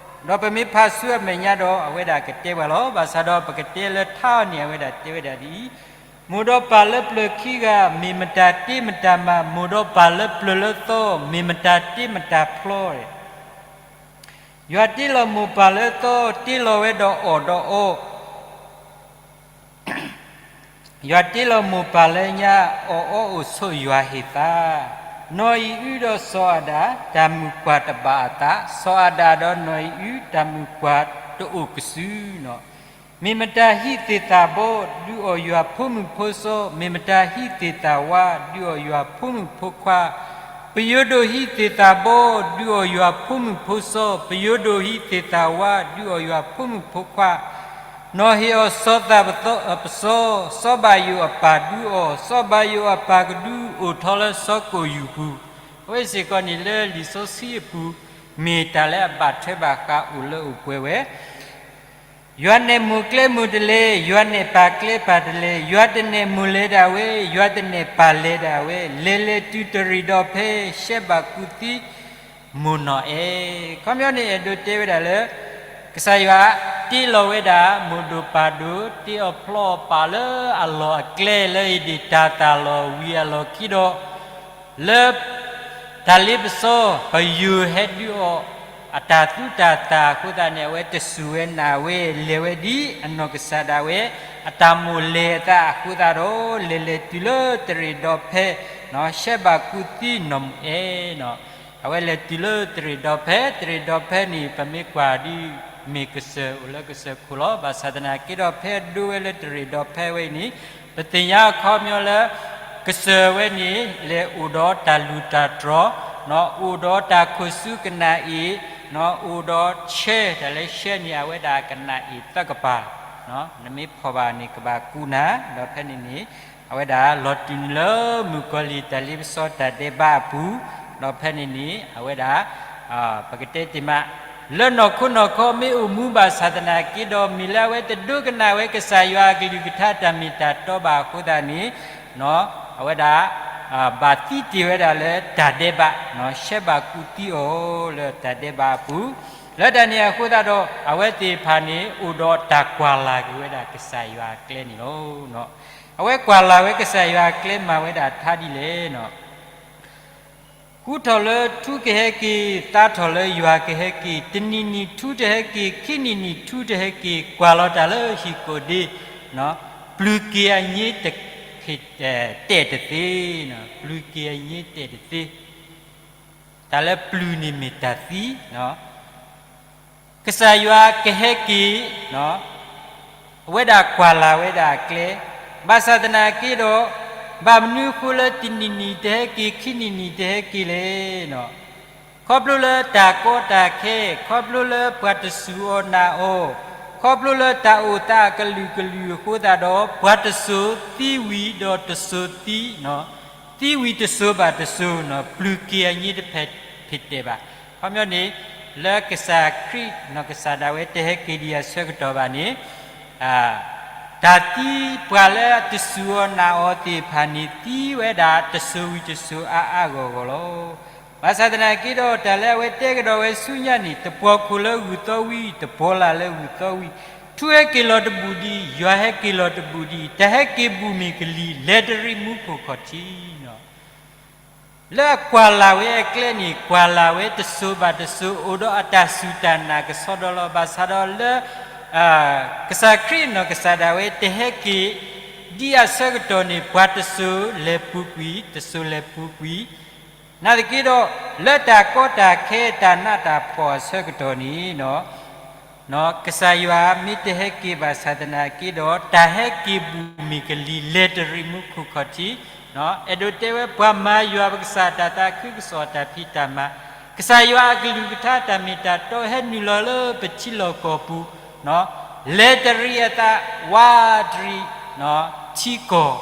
ဒီးပမ့ၢ်ဖးဆူအမဲာ်ညါဒီး အဝဲဒၣ်ကတဲပှၤလီၤ. ဘၣ်ဆၣ်ဒီးပကတဲလၢထါအီၤန့ၣ် အဝဲဒၣ်တဲဝဲဒၣ်ဒ်အံၤ, မိၢ်ဒီးပၢ်လၢပျၢၤခံဂၤ မ့ၢ်မတၤတ့မတၤမၤ, မိၢ်ဒီးပၢ်လၢပျၢၤလၢသီ မ့ၢ်မတၤတ့မတၤဖျီ ယွၤတ့လီၤမိၢ်ပၢ်လၢအသီ, တ့လီၤဝဲဒီးအီၣ်ဒီးအီ, ယွၤတ့လီၤမိၢ်ပၢ်လၢညါ, အီၣ်အီအိၣ်ဆိးယွၤဟ့ၣ်သါ. နီၢ်အံၤအုဒီးစီၤအၤဒၣ်, တၢ်မုၣ်ပှၢ်တဘၣ်အသး, စီၤအၤဒၣ်ဒီးနီၢ်အံၤအု, တၢ်မုၣ်ပှၢ်တအိၣ်ကစုၤနီၤ. မ့ၢ်မတၤဟံးသ့ၣ်သၣ်ဘီ, ဒုးအီၣ်ယွၤဖိမုၣ်ဖိစီ, မ့ၢ်မတၤဟံးသ့ၣ်သၣ်ဝါ, ဒုးအီၣ်ယွၤဖိမုၣ်ဖိခွါ, ပယိၤဒိၣ်ဟံးသ့ၣ်သၣ်ဘီ, ဒုးအီၣ်ယွၤဖိမုၣ်ဖိစီ, ပယိၤဒိၣ်ဟံးသ့ၣ်သၣ်ဝါ, ဒုးအီၣ်ယွၤဖိမုၣ်ဖိခွါ, နီၢ်ဟ့ၣ်အီၤစီၤသးပစီ, စီၤဘၣ်ယိၣ်အပၢ်ဒုးအီၣ်, စီၤဘၣ်ယိၣ်အပၢ်ကဒုး, အိၣ်ထီၣ်လၢစီၤကိၣ်ယူၢ်ပူၤ. အဝဲစ့ၢ်ကီးန့ၣ်လၢလံာ်စီဆှံအပူၤ, မ့ၢ်တၢ်လၢအဘၣ်ထွဲဘၣ်ဃးအိၣ်လၢအိၣ်ပှဲၤဝဲ ယွၤနဲၣ်မိၢ်ကျဲမိၢ်တလဲ, ယွၤနဲၣ်ပၢ်ကျဲပၢ်တလဲ, ယွၤတနဲၣ်မိၢ်လဲၤဒၣ်ဝဲ, ယွၤတနဲၣ်ပၢ်လဲၤဒၣ်ဝဲ, လဲၤလဲၤတုၤတရ့ၣ်ဒီးဖဲ, ရှဲဘၣ်ကူၣ်သံ, မိၢ်နီၢ်အဲၣ်. ခီပညီန့ၣ် အဲၣ်ဒိးတဲဝဲဒၣ်လၢ ကစၢ်ယွၤတ့လီၤဝဲဒၣ် မိၢ်ဒိၣ်ပၢ်ဒိၣ်, တ့အီၣ်ဖျီအီၣ်ပာ်လၢအလီၢ်အကျဲလၢအံၤဒၣ်တၢ်သၣ်လီၤဝံၤအလီၢ်ခံဒီး လၢတၢ်လ့ပစီ ပယိၤဟဲဒုးအီၣ်အတၢ်သူတၢ်သၣ်အဃိသတးန့ၣ် အဝဲတစူၢ်ဝဲနာ်ဝဲ လဲၤဝဲဒ်အနီၢ်ကစၢ်ဒၣ်ဝဲ အတၢ်မိၣ်လဲၤအသးအဃိသတးဒီး လဲၤလဲၤတုၤလၢတရ့ၣ်ဒီဖဲ ရှဲဘၣ်ကူၣ်သံနီၢ်မုၣ်အဲၣ်နီၤ. အဝဲလဲၤတုၤလၢတရ့ၣ်ဒီဖဲ, တရ့ၣ်ဒီဖဲန့ၣ် ပမ့ၢ်ကွၢ်ဒ်မ့ၢ်ကစၢၢ်အိၣ်လၢကစၢၢ်ခိၣ်လီၤ. ဘၣ်ဆၣ်သနာ်က့ဒီး ဖဲအဒိဝဲလၢတရ့ၣ်ဒီဖဲဝဲအံၤန့ၣ် ပသ့ၣ်ညါအခီပညီလၢ ကစၢၢ်ဝဲန့ၣ် လဲၤအိၣ်ဒီးတၢ်လူၢ်တၢ်တြီၤ, အိၣ်ဒီးတၢ်ခိၣ်ဆူကနၣ်အ့ၣ်, အိၣ်ဒီးရှဲ, တၢ်လၢရှဲန့ၣ် အဝဲဒၣ်ကနၣ်အ့ၣ်သၢကပၤ, နမ့ၢ်ဖီၣ်ဘၣ်န့ၣ် ကဘၣ်ကူးနၤ, ဒီးဖဲန့ၣ်န့ၣ် အဝဲဒၣ်လီၤတုၤနုာ်လၢမုၣ်ကီၤလံၢ်တၢ်လ့ပစီတၢ်ဒဲးဘးအပူၤ, ဒီးဖဲန့ၣ်န့ၣ် အဝဲဒၣ် ပကတဲတ့ၢ်မး လၢနီၢ်ခိနီၢ်ခီမ့ၢ်အိၣ်မူဘၣ်ဆၣ်သနာ်က့ဒီး မ့ၢ်လၢအဝဲတဒိကနၣ်ဝဲကစၢ်ယွၤအကလုၢ်ကထါတၢ်မ့ၢ်တၢ်တီဘၣ်အဃိသတးန့ၣ် အဝဲဒၣ် ဘၣ်သံတ့ၢ်ဝဲဒၣ်လၢတၢ်ဒဲးဘး, ရှဲဘၣ်ကူးသံအီၤလၢတၢ်ဒဲးဘးအပူၤ, လၢတၢ်န့ၣ်အဃိသတးဒီး အဝဲသ့ၣ်တဖၣ်န့ၣ် အိၣ်ဒီးတၢ်ကွၢ်လၢ်က့ၤဝဲဒၣ်ကစၢ်ယွၤအကျဲန့ၣ်လီၤ. အဝဲကွၢ်လၢ်ဝဲကစၢ်ယွၤအကျဲမၤဝဲဒၣ်ထါဒ်လဲၣ်နီၤ. ကူထီၣ်လၢထူကဟဲက့ၤ, သါထီၣ်လၢယွၤကဟဲက့ၤ, တနံၤနံၤထူတဟဲက့ၤ, ခံနံၤနံၤထူတဟဲက့ၤ, ကွၢ်လီၤတၢ်လၢဟံၣ်ကိၣ်ဒ့, ပျုၤက့ၤအည့တဖ့ၣ်တဲာ်တသ့, ပျုၤက့ၤအည့တဲာ်တသ့, တၢ်လၢပျုၤန့ၣ်မ့ၢ်တၢ်သံ ကစၢ်ယွၤကဟဲက့ၤ, အဝဲဒၣ်ကွၢ်လၢ်ဝဲဒၣ်အကျဲ, ဘၣ်ဆၣ်သနာ်က့ဒီး ဘၣ်မနုၤအဃိလၢတနံၤနံၤတဟဲက့ၤ, ခံနံၤနံၤတဟဲက့ၤလဲၣ်နီၤ. ခီဖျိလၢတၢ်ကီတၢ်ခဲ, ခီဖျိလၢပှၤတစူၢ်အီၤနာ်အီၤ, ခီဖျိလၢတၢ်အိၣ်သးအကလုာ်ကလုာ်အဃိသတးဒီး ပှၤတစိၤသံဝံၤဒီးတစိၤသံ, သံဝံၤတစိၤဘၣ်တစိၤ, ပျုၤက့ၤအည့တဖဲ ဖ့ၣ်တဲာ်ဘၣ်. ခီပညီန့ၣ် လၢကစၢ်ခရံာ်နီၢ်ကစၢ်ဒၣ်ဝဲတဟဲက့ၤဒံးအဆၢကတီၢ်ဘၣ်န့ၣ် တၢ်သံပှၤလၢတစူၢ်အီၤနာ်အီၤသ့ၣ်တဖၣ်န့ၣ် သံဝဲဒၣ်တစိၤဝံၤတစိၤအါအါဂီၢ်ဂီၢ်လီၤ. ဘၣ်ဆၣ်သနာ်က့ဒီး တၢ်လၢအဝဲတဲကဒီးဝဲဆူညါန့ၣ် တပှီၤခိၣ်လၢဂုၢ်သီဝံၤ, တပှီၤလၢ်လၢဂုၢ်သီဝံၤ, ထူဟဲက့ၤလီၤတဘူၣ်ဒံး, ယွၤဟဲက့ၤလီၤတဘူၣ်ဒံး, တၢ်ဟဲက့ၤဘူၣ်မ့ၢ်ကလံၤ, လဲၤတရံးမူခိၣ်ခီၣ်ထံးနီၤ. လၢအကွၢ်လၢ်ဝဲအကျဲန့ၣ် ကွၢ်လၢ်ဝဲတစိၤဘၣ်တစိၤ အိၣ်ဒီးအတၢ်စူၢ်တၢ်နာ်ကဆှီဒီးလီၤ. ဘၣ်ဆၣ်ဒီးလၢ ကစၢ်ခရံာ်နီၢ်ကစၢ်ဒၣ်ဝဲတဟဲက့ၤဒံးအဆၢကတီၢ်န့ၣ် ပှၤတစိၤလဲၤပူၤကွံာ်, တစိၤလဲၤပူၤကွံာ်, နာ်သက့ဒီး လၢတၢ်ကီတၢ်ခဲတၢ်နးတၢ်ဖှီၣ်အဆၢကတီၢ်န့ၣ် ကစၢ်ယွၤမ့ၢ်တဟဲက့ၤဘၣ်ဆၣ်သနာ်က့ဒီး တၢ်ဟဲက့ၤဘူၣ်မ့ၢ်ကလံၤ လဲၤတရံးမူခိၣ်ခီၣ်ထံး, အဲၣ်ဒိးတဲဝဲ ပှၤမၤယွၤပကစၢ်တၢ်သးခုကစီၣ်တၢ်ဖံးတၢ်မၤ, ကစၢ်ယွၤအကလုၢ်ကထါတၢ်မ့ၢ်တၢ်တီဟဲနုာ်လီၤလၢပထံလီၢ်ကီၢ်ပူၤ, လဲၤတရံးအသး ဝးတရံး ထံကီၢ်,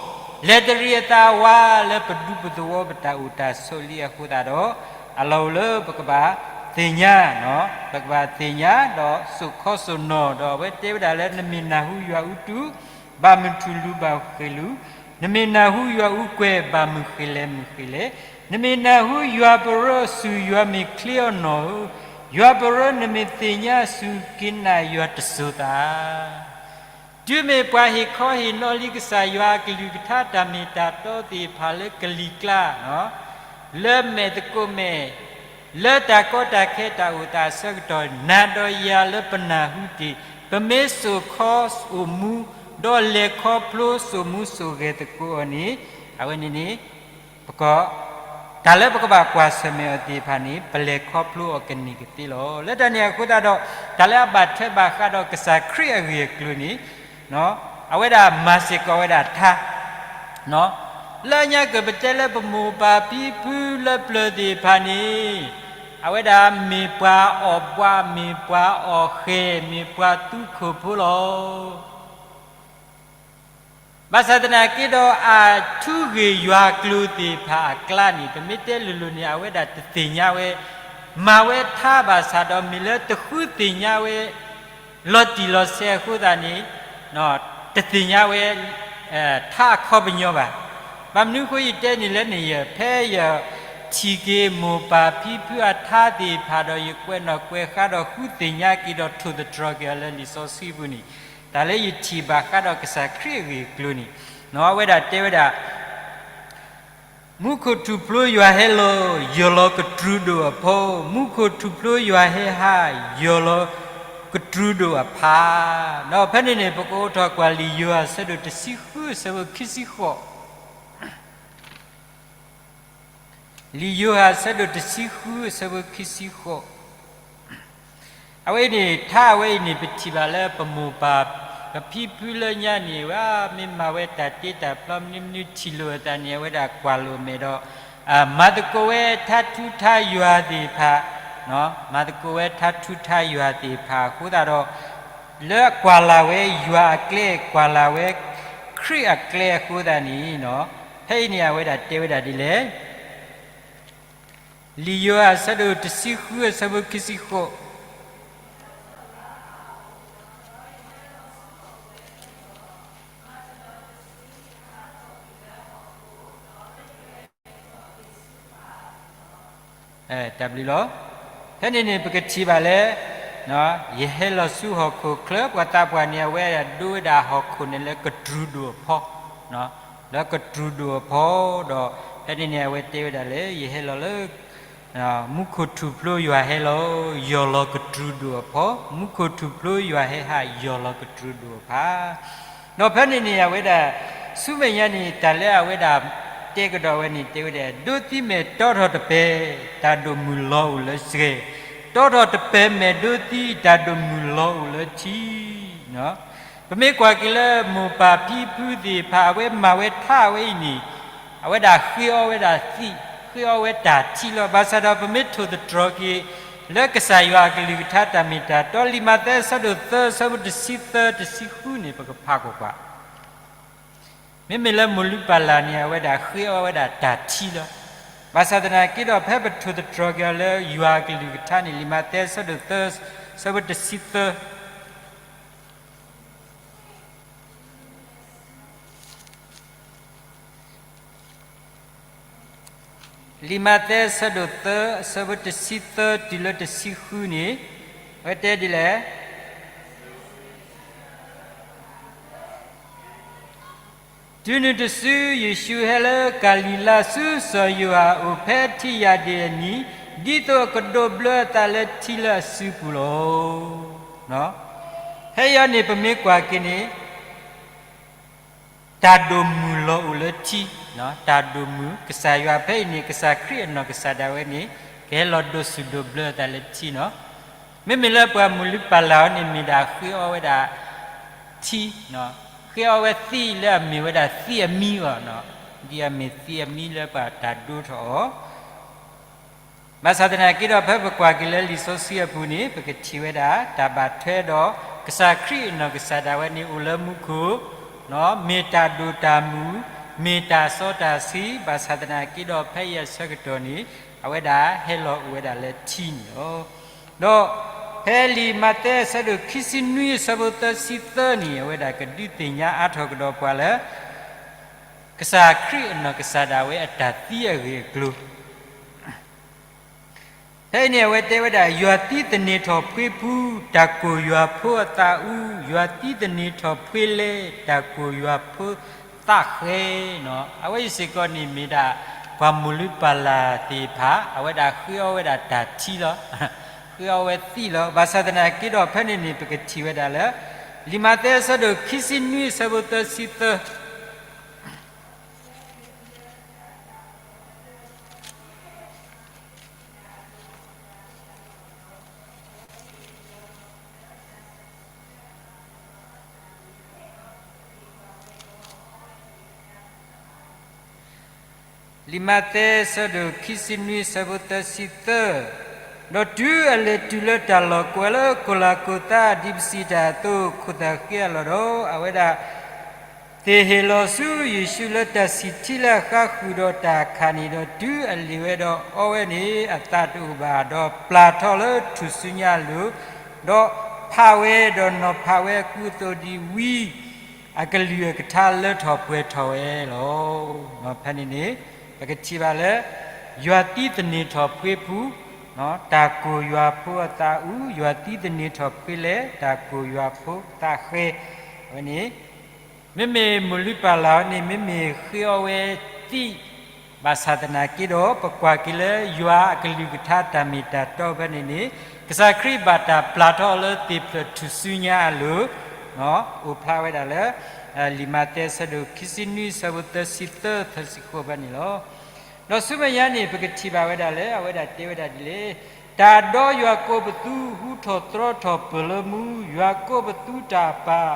လဲၤတရံးအသးဝးလၢပဒူပသဝီပတၢ်အိၣ်တၢ်ဆိးလံအဃိသတးဒီး အလီၢ်အိၣ်လၢပကဘၣ်သ့ၣ်ညါ, ပကဘၣ်သ့ၣ်ညါဒီးစိာ်ခီစိာ်နီၢ်, ဒီးအဝဲတဲဝဲဒၣ်လၢ နမ့ၢ်နၢ်ဟူယွၤအူတူၢ် ဘၣ်မုၢ်ထူၣ်လူၤဘၣ်ဃ့ၢ်လူၤ, နမ့ၢ်နၢ်ဟူယွၤအူကွဲၤ ဘၣ်မုၢ်ဃ့ၢ်လဲၤမုၢ်ဃ့ၢ်လဲၤ, နမ့ၢ်နၢ်ဟူယွၤပရၢအစုၣ် ယွၤမ့ၢ်ချ့အီၤနီၢ်ဧၢ, ယွၤပရၢနမ့ၢ်သ့ၣ်ညါအစုၣ် က့ၤနာ်ယွၤတစိၤသး တုၤမ့ၢ်ပှၤဟ့ၣ်ခီဟ့ၣ်နီၤလံကစၢ်ယွၤအကလုၢ်ကထါတၢ်မ့ၢ်တၢ်တီသ့ၣ်တဖၣ်လၢကလံၤကျါ, လၢမဲာ်သကိးမဲာ်, လၢတၢ်ကီတၢ်ခဲတၢ်အိၣ်သးအဆၢကတီၢ် နၤဒီးယၤလၢပနၢ်ဟူတ့ၢ်, ပမ့ၢ်စိာ်ခီစိာ်မူ, ဒီးလဲၤခီဖျိစိာ်မူစိာ်ဂဲၤသကိးအီၤန့ၣ်, အဝဲန့ၣ်န့ၣ် ပက တၢ်လၢပကဘၣ်ကွၢ်ဆၢၣ်မဲာ်အီၤသ့ၣ်တဖၣ်န့ၣ် ပလဲၤခီဖျိအီၤကန့ၢ်ကသ့လီၤ. လၢတၢ်န့ၣ်အဃိသတးဒီး တၢ်လၢအဘၣ်ထွဲဘၣ်ဃးဒီးကစၢ်ခရံာ်အဂ့ၢ်အကျိၤန့ၣ် အဝဲဒၣ်မၤစ့ၢ်ကီးဝဲဒၣ်ထါ လၢညါကၢၢ်ပတဲလၢပမိၢ်ပၢ်ဖံဖုလၢပျၢၤသ့ၣ်တဖၣ်န့ၣ်, အဝဲဒၣ်မ့ၢ်ပှၤအီၣ်ဘှး, မ့ၢ်ပှၤအီၣ်ဃဲၤ, မ့ၢ်ပှၤသူခိၣ်ဖိလီၤ. ဘၣ်ဆၣ်သနာ်က့ဒီး အထူအဂ့ၢ်ယွၤအကျိၤသ့ၣ်တဖၣ်အကျါန့ၣ် ပမ့ၢ်တဲလိၤလိၤန့ၣ် အဝဲဒၣ်တသ့ၣ်ညါဝဲ, မၤဝဲထါဘၣ်ဆၣ်ဒီး မ့ၢ်လၢတဃုသ့ၣ်ညါဝဲ လီၤတံၢ်လီၤဆဲးအဃိသတးန့ၣ် တသ့ၣ်ညါဝဲ ထါအခီပညီဘၣ်. ဘၣ်မနုၤအဃိယတဲန့ၣ်လဲၣ်န့ၣ် ယ ဖဲယထံၣ်က့ၤမိၢ်ပၢ်ဖံဖုအထါသ့ၣ်တဖၣ်ဒီး ယကွဲးနီၣ်ကွဲးဃါဒီးဃုသ့ၣ်ညါက့ၤဒီးထိၣ်သတြီၤက့ၤအီၤလၢလံာ်စီဆှံပူၤန့ၣ်, တၢ်လၢယထံၣ်ဘၣ်ဃးဒီးကစၢ်ခရံာ်အဂ့ၢ်အကျိၤန့ၣ် အဝဲဒၣ်တဲဝဲဒၣ် မူခိၣ်ထူၣ်ဖျိယွၤဟဲလီၤ, ယီၢ်လီၤကတြူဒိၣ်အဖီ, မူခိၣ်ထူၣ်ဖျိယွၤဟဲဟး, ယီၢ်လီၤကတြူဒိၣ်အဖီ. ဒီးဖဲန့ၣ်န့ၣ် ပကအိးထီၣ်ကွၢ်လံာ်ယိၤဟၣ်အဆၢဒိၣ်တဆံဃုအဆၢဖိခံဆံဃိး, လံာ်ယိၤဟၣ်အဆၢဒိၣ်တဆံဃုအဆၢဖိခံဆံဃိး အဝဲအံၤန့ၣ် ထါအဝဲအံၤန့ၣ် ပထံၣ်ဘၣ်လၢပမိၢ်ပၢ် ပဖံဖုလၢညါန့ၣ် ဝဲမ့ၢ်မၤဝဲတၢ်တ့တၢ်ဖျီမနုၤမနုၤထံၣ်လိာ်အသးန့ၣ် အဝဲဒၣ်ကွၢ်လိာ်မဲာ်ဒီး မၤသကိးဝဲထါထူထါယွၤသ့ၣ်တဖၣ်, မၤသကိးဝဲထါထူထါယွၤသ့ၣ်တဖၣ်အဃိသတးဒီး လၢအကွၢ်လၢ်ဝဲယွၤအကျဲ ကွၢ်လၢ်ဝဲခရံာ်အကျဲအဃိသတးန့ၣ်, ဖဲအံၤန့ၣ် အဝဲဒၣ်တဲဝဲဒၣ်ဒ်လဲၣ် လံာ်ယိၤဟၣ်အဆၢဒိၣ်တဆံဃုအဆၢဖိခံဆံဃိး တၢ်ဘျုးလီၤ. ဖဲန့ၣ်န့ၣ် ပကထံၣ်ဘၣ်လၢ ယဟဲလီၤဆူဟီၣ်ခိၣ်ချၢ ပှၤသးပှၢ်န့ၣ် အဝဲဒၣ်ဒိဝဲဒၣ်ဟီၣ်ခိၣ်န့ၣ်လၢကတြူဒိၣ်အဖီ, လၢကတြူဒိၣ်အဖီဒီး ဖဲန့ၣ်န့ၣ် အဝဲတဲဝဲဒၣ်လၢ ယဟဲလီၤလၢ မူခိၣ်ထူၣ်ဖျိယွၤဟဲလီၤ, ယီၢ်လီၤကတြူဒိၣ်အဖီ, မူခိၣ်ထူၣ်ဖျိယွၤဟဲဟး, ယီၢ်လီၤကတြူဒိၣ်အဖီ. ဒီးဖဲန့ၣ်န့ၣ် အဝဲဒၣ် ဆူမဲာ်ညါန့ၣ် တၢ်လၢအဝဲဒၣ်တဲကဒီးဝဲန့ၣ် တဲဝဲဒၣ် ဒိးသံမဲာ်တီထီၣ်တပဲာ်, တၢ်ဒိၣ်မုၢ်လီၤအိၣ်လၢစှဲၤ, တီထီၣ်တပဲာ်မဲာ်ဒိးသံ, တၢ်ဒိၣ်မုၢ်လီၤအိၣ်လၢထံ ပမ့ၢ်ကွၢ်က့ၤလၢမိၢ်ပၢ်ဖံဖုသ့ၣ်တဖၣ် အဝဲမၤဝဲထါအဝဲအံၤန့ၣ် အဝဲဒၣ်ဃ့အီဝဲဒၣ်သံ, ဃ့အီဝဲတၢ်ထံလီၤ. ဘၣ်ဆၣ်ဒီးပမ့ၢ်ထိၣ်သတြီၤက့ၤ လၢကစၢ်ယွၤအကလုၢ်ကထါတၢ်မ့ၢ်တၢ်တီ လံာ်မးသဲအဆၢဒိၣ်သၢ အဆၢဖိတဆံသၢ တဆံဃုန့ၣ် ပကဖးကွၢ်ကွၢ် မ့မ့ၢ်လၢမိၢ်လုၢ်ပၢ်လၢ်န့ၣ် အဝဲဒၣ်ဃ့အီဝဲဒၣ်တၢ်ထံလီၤ. ဘၣ်ဆၣ်သနာ်က့ဒီး ဖဲပထိၣ်သတြီၤက့ၤအီၤလၢယွၤအကလုၢ်ကထါန့ၣ် လံာ်မးသဲအဆၢဒိၣ်သၢ အဆၢဖိတဆံသၢ လံာ်မးသဲအဆၢဒိၣ်သၢ အဆၢဖိတဆံသၢတုၤလၢတဆံဃုန့ၣ် အဝဲတဲဒ်လဲၣ် တုၤနုၤတစု ယ့ၣ်ၡူးဟဲလၢကၤလံၤလါ ဆူစီၤယိၤဟၣ်အအိၣ် ဖဲအထံၣ်ယၢ်ဒ့ၣ်အနံၤ, ဒ်သိးအကဒိးဘျၢအသးလၢထံလၢအစုပူၤလီၤ. ဖဲအံၤန့ၣ် ပမ့ၢ်ကွၢ်က့ၤန့ၣ် တၢ်ဒိၣ်မုၢ်လီၤအိၣ်လၢထံ, တၢ်ဒိၣ်မုၢ် ကစၢ်ယွၤဖဲအံၤန့ၣ် ကစၢ်ခရံာ်အနီၢ်ကစၢ်ဒၣ်ဝဲန့ၣ် ကဟဲလီၤဒိးဆူၣ်ဒိးဘျၢအသးလၢထံနီၤ. မ့မ့ၢ်လၢပှၤမိၢ်လုၢ်ပၢ်လၢ်အီၤန့ၣ် မ့ၢ်ဒၣ်ဃ့အီဝဲဒၣ်ထံ, ဃ့အီဝဲသံလၢအမ့ၢ်ဝဲဒၣ်သံအမံအီၤ, ဒ်အမ့ၢ်သံအမံလၢပှၤတၢ်ဒိထီၣ်အီၤ ဘၣ်ဆၣ်သနာ်က့ဒီး ဖဲပကွၢ်က့ၤလၢလံာ်စီဆှံအပူၤန့ၣ် ပကထံၣ်ဝဲဒၣ် တၢ်ဘၣ်ထွဲဒီး ကစၢ်ခရံာ်အနီၢ်ကစၢ်ဒၣ်ဝဲန့ၣ် အိၣ်လၢမူခိၣ်, မ့ၢ်တၢ်ဒိၣ်တၢ်မုၢ်, မ့ၢ်တၢ်စီတၢ်ဆှံ, ဘၣ်ဆၣ်သနာ်က့ဒီး ဖဲအံၤအဆၢကတီၢ်န့ၣ် အဝဲဒၣ်ဟဲလီၤအိၣ်ဝဲဒၣ်လၢထံန့ၣ်လီၤ. ဒီးဖဲလံာ်မးသဲအဆၢဒိၣ်ခံဆံနွံအဆၢဖိသၢဆံသၢန့ၣ် အဝဲဒၣ်ကဒုးသ့ၣ်ညါအါထီၣ်ကဒီးပှၤလၢ ကစၢ်ခရံာ်အနီၢ်ကစၢ်ဒၣ်ဝဲအတၢ်သံအဂ့ၢ်အကျိၤ ဖဲအံၤန့ၣ် အဝဲတဲဝဲဒၣ် ယွၤသံသန့ၤထီၣ်ဖှ့ဖု, တၢ်ကိၢ်ယွၤဖိအသးအူ, ယွၤသံသန့ၤထီၣ်ဖှ့လဲ, တၢ်ကိၢ်ယွၤဖိသးဃဲ, အဝဲအံၤစ့ၢ်ကီးန့ၣ်မ့ၢ်ဒၣ် ပှၤမိၢ်လုၢ်ပၢ်လၢ်သ့ၣ်တဖၣ် အဝဲဒၣ်ဃ့အီၣ်ဝဲဒၣ်တၢ်ထံလီၤ. ဃ့အီၣ်ဝဲသံလီၤ. ဘၣ်ဆၣ်သနာ်က့ဒီး ဖဲန့ၣ်န့ၣ် ပကထံၣ်ဝဲဒၣ်လၢ လံာ်မးသဲအဆၢဒိၣ်ခံဆံနွံအဆၢဖိသၢဆံသၢ လံာ်မးသဲအဆၢဒိၣ်ခံဆံနွံအဆၢဖိသၢဆံသၢ, ဒီးတုၤအလဲၤတုၤလၢတၢ်လီၢ်ကိးဝဲလၢ ခိၣ်လၤခိၣ်သး ဒ်ပစံးတၢ်အသိး ခိၣ်သၣ်ဃ့အလီၢ်ဒီး အဝဲဒၣ် သ့ၣ်ဟ့ၣ်လီၤဆူယ့ၣ်ၡူးလၢတၢ်ဆံၣ်ထံလၢအဃါဃုာ်ဒီးတၢ်ခးန့ၣ်ဒီး တုၤအလံၤဝဲဒီးအီဝဲန့ၣ် အသးတအိၣ်ဘၣ်, ဒီးပျၢ်ထီၣ်လၢထူၣ်စုညါအလိၤ, ဒီးဖးဝဲဒီးနီၤဖးဝဲအကူအသိးဒ်ဝံအကလုၢ်အကထါလၢထီၣ်ပှဲၤထီၣ်ဝဲလီၤ. ဖဲန့ၣ်န့ၣ် ပကထံၣ်ဘၣ်လၢ ယွၤသံသန့ၤထီၣ်ဖှ့ပူၤ တၢ်ကိၢ်ယွၤဖိအသးအူ, ယွၤသံသန့ၤထီၣ်ဖှ့လၢ တၢ်ကိၢ်ယွၤဖိသးဃဲ, အဝဲန့ၣ် မ့မ့ၢ်မိၢ်လုၢ်ပၢ်လၢ်န့ၣ် မ့မ့ၢ်ဃ့အီၣ်ဝဲသံ ဘၣ်ဆၣ်သနာ်က့ဒီး ပကွၢ်က့ၤလၢယွၤအကလုၢ်ကထါတၢ်မ့ၢ်တၢ်တီဖဲန့ၣ်န့ၣ် ကစၢ်ခရံာ်ဘၣ်တၢ်ပျၢ်ထီၣ်လၢသ့ၣ်ဖျၢၣ်ထူၣ်စုညါအလိၤ, အိၣ်ဖျါဝဲဒၣ်လၢ လံာ်မးသဲအဆၢဒိၣ်ခံဆံနွံအဆၢဖိသၢဆံသၢ သၢဆံဃိးဖဲန့ၣ်လီၤ. ဒီးဆူမဲာ်ညါန့ၣ် ပကထံၣ်ဘၣ်ဝဲဒၣ်လၢ အဝဲဒၣ်တဲဝဲဒၣ်ဒ်လဲၣ်, တၢ်ဒီးယွၤကိးပသူ ဟူထီၣ်သြီထီၣ်ပၢၢ်လၢမူ, ယွၤကိးပသူတၢ်ပာ်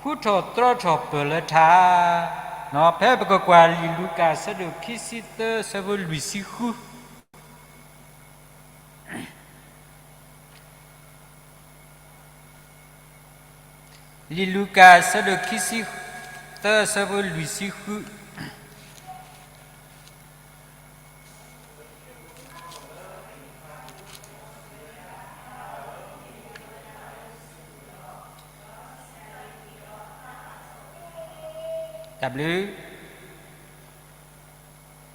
ဟူထီၣ်သြီထီၣ်ပၢၢ်လၢထါ. ဖဲပကကွၢ်လံာ်လူၤကၣ်အဆၢဒိၣ်ခံဆံသၢအဆၢဖိလွံၢ်ဆံဃု လံာ်လူၤကၣ်အဆၢဒိၣ်ခံဆံသၢအဆၢဖိလွံၢ်ဆံဃု တၢ်ဘျုး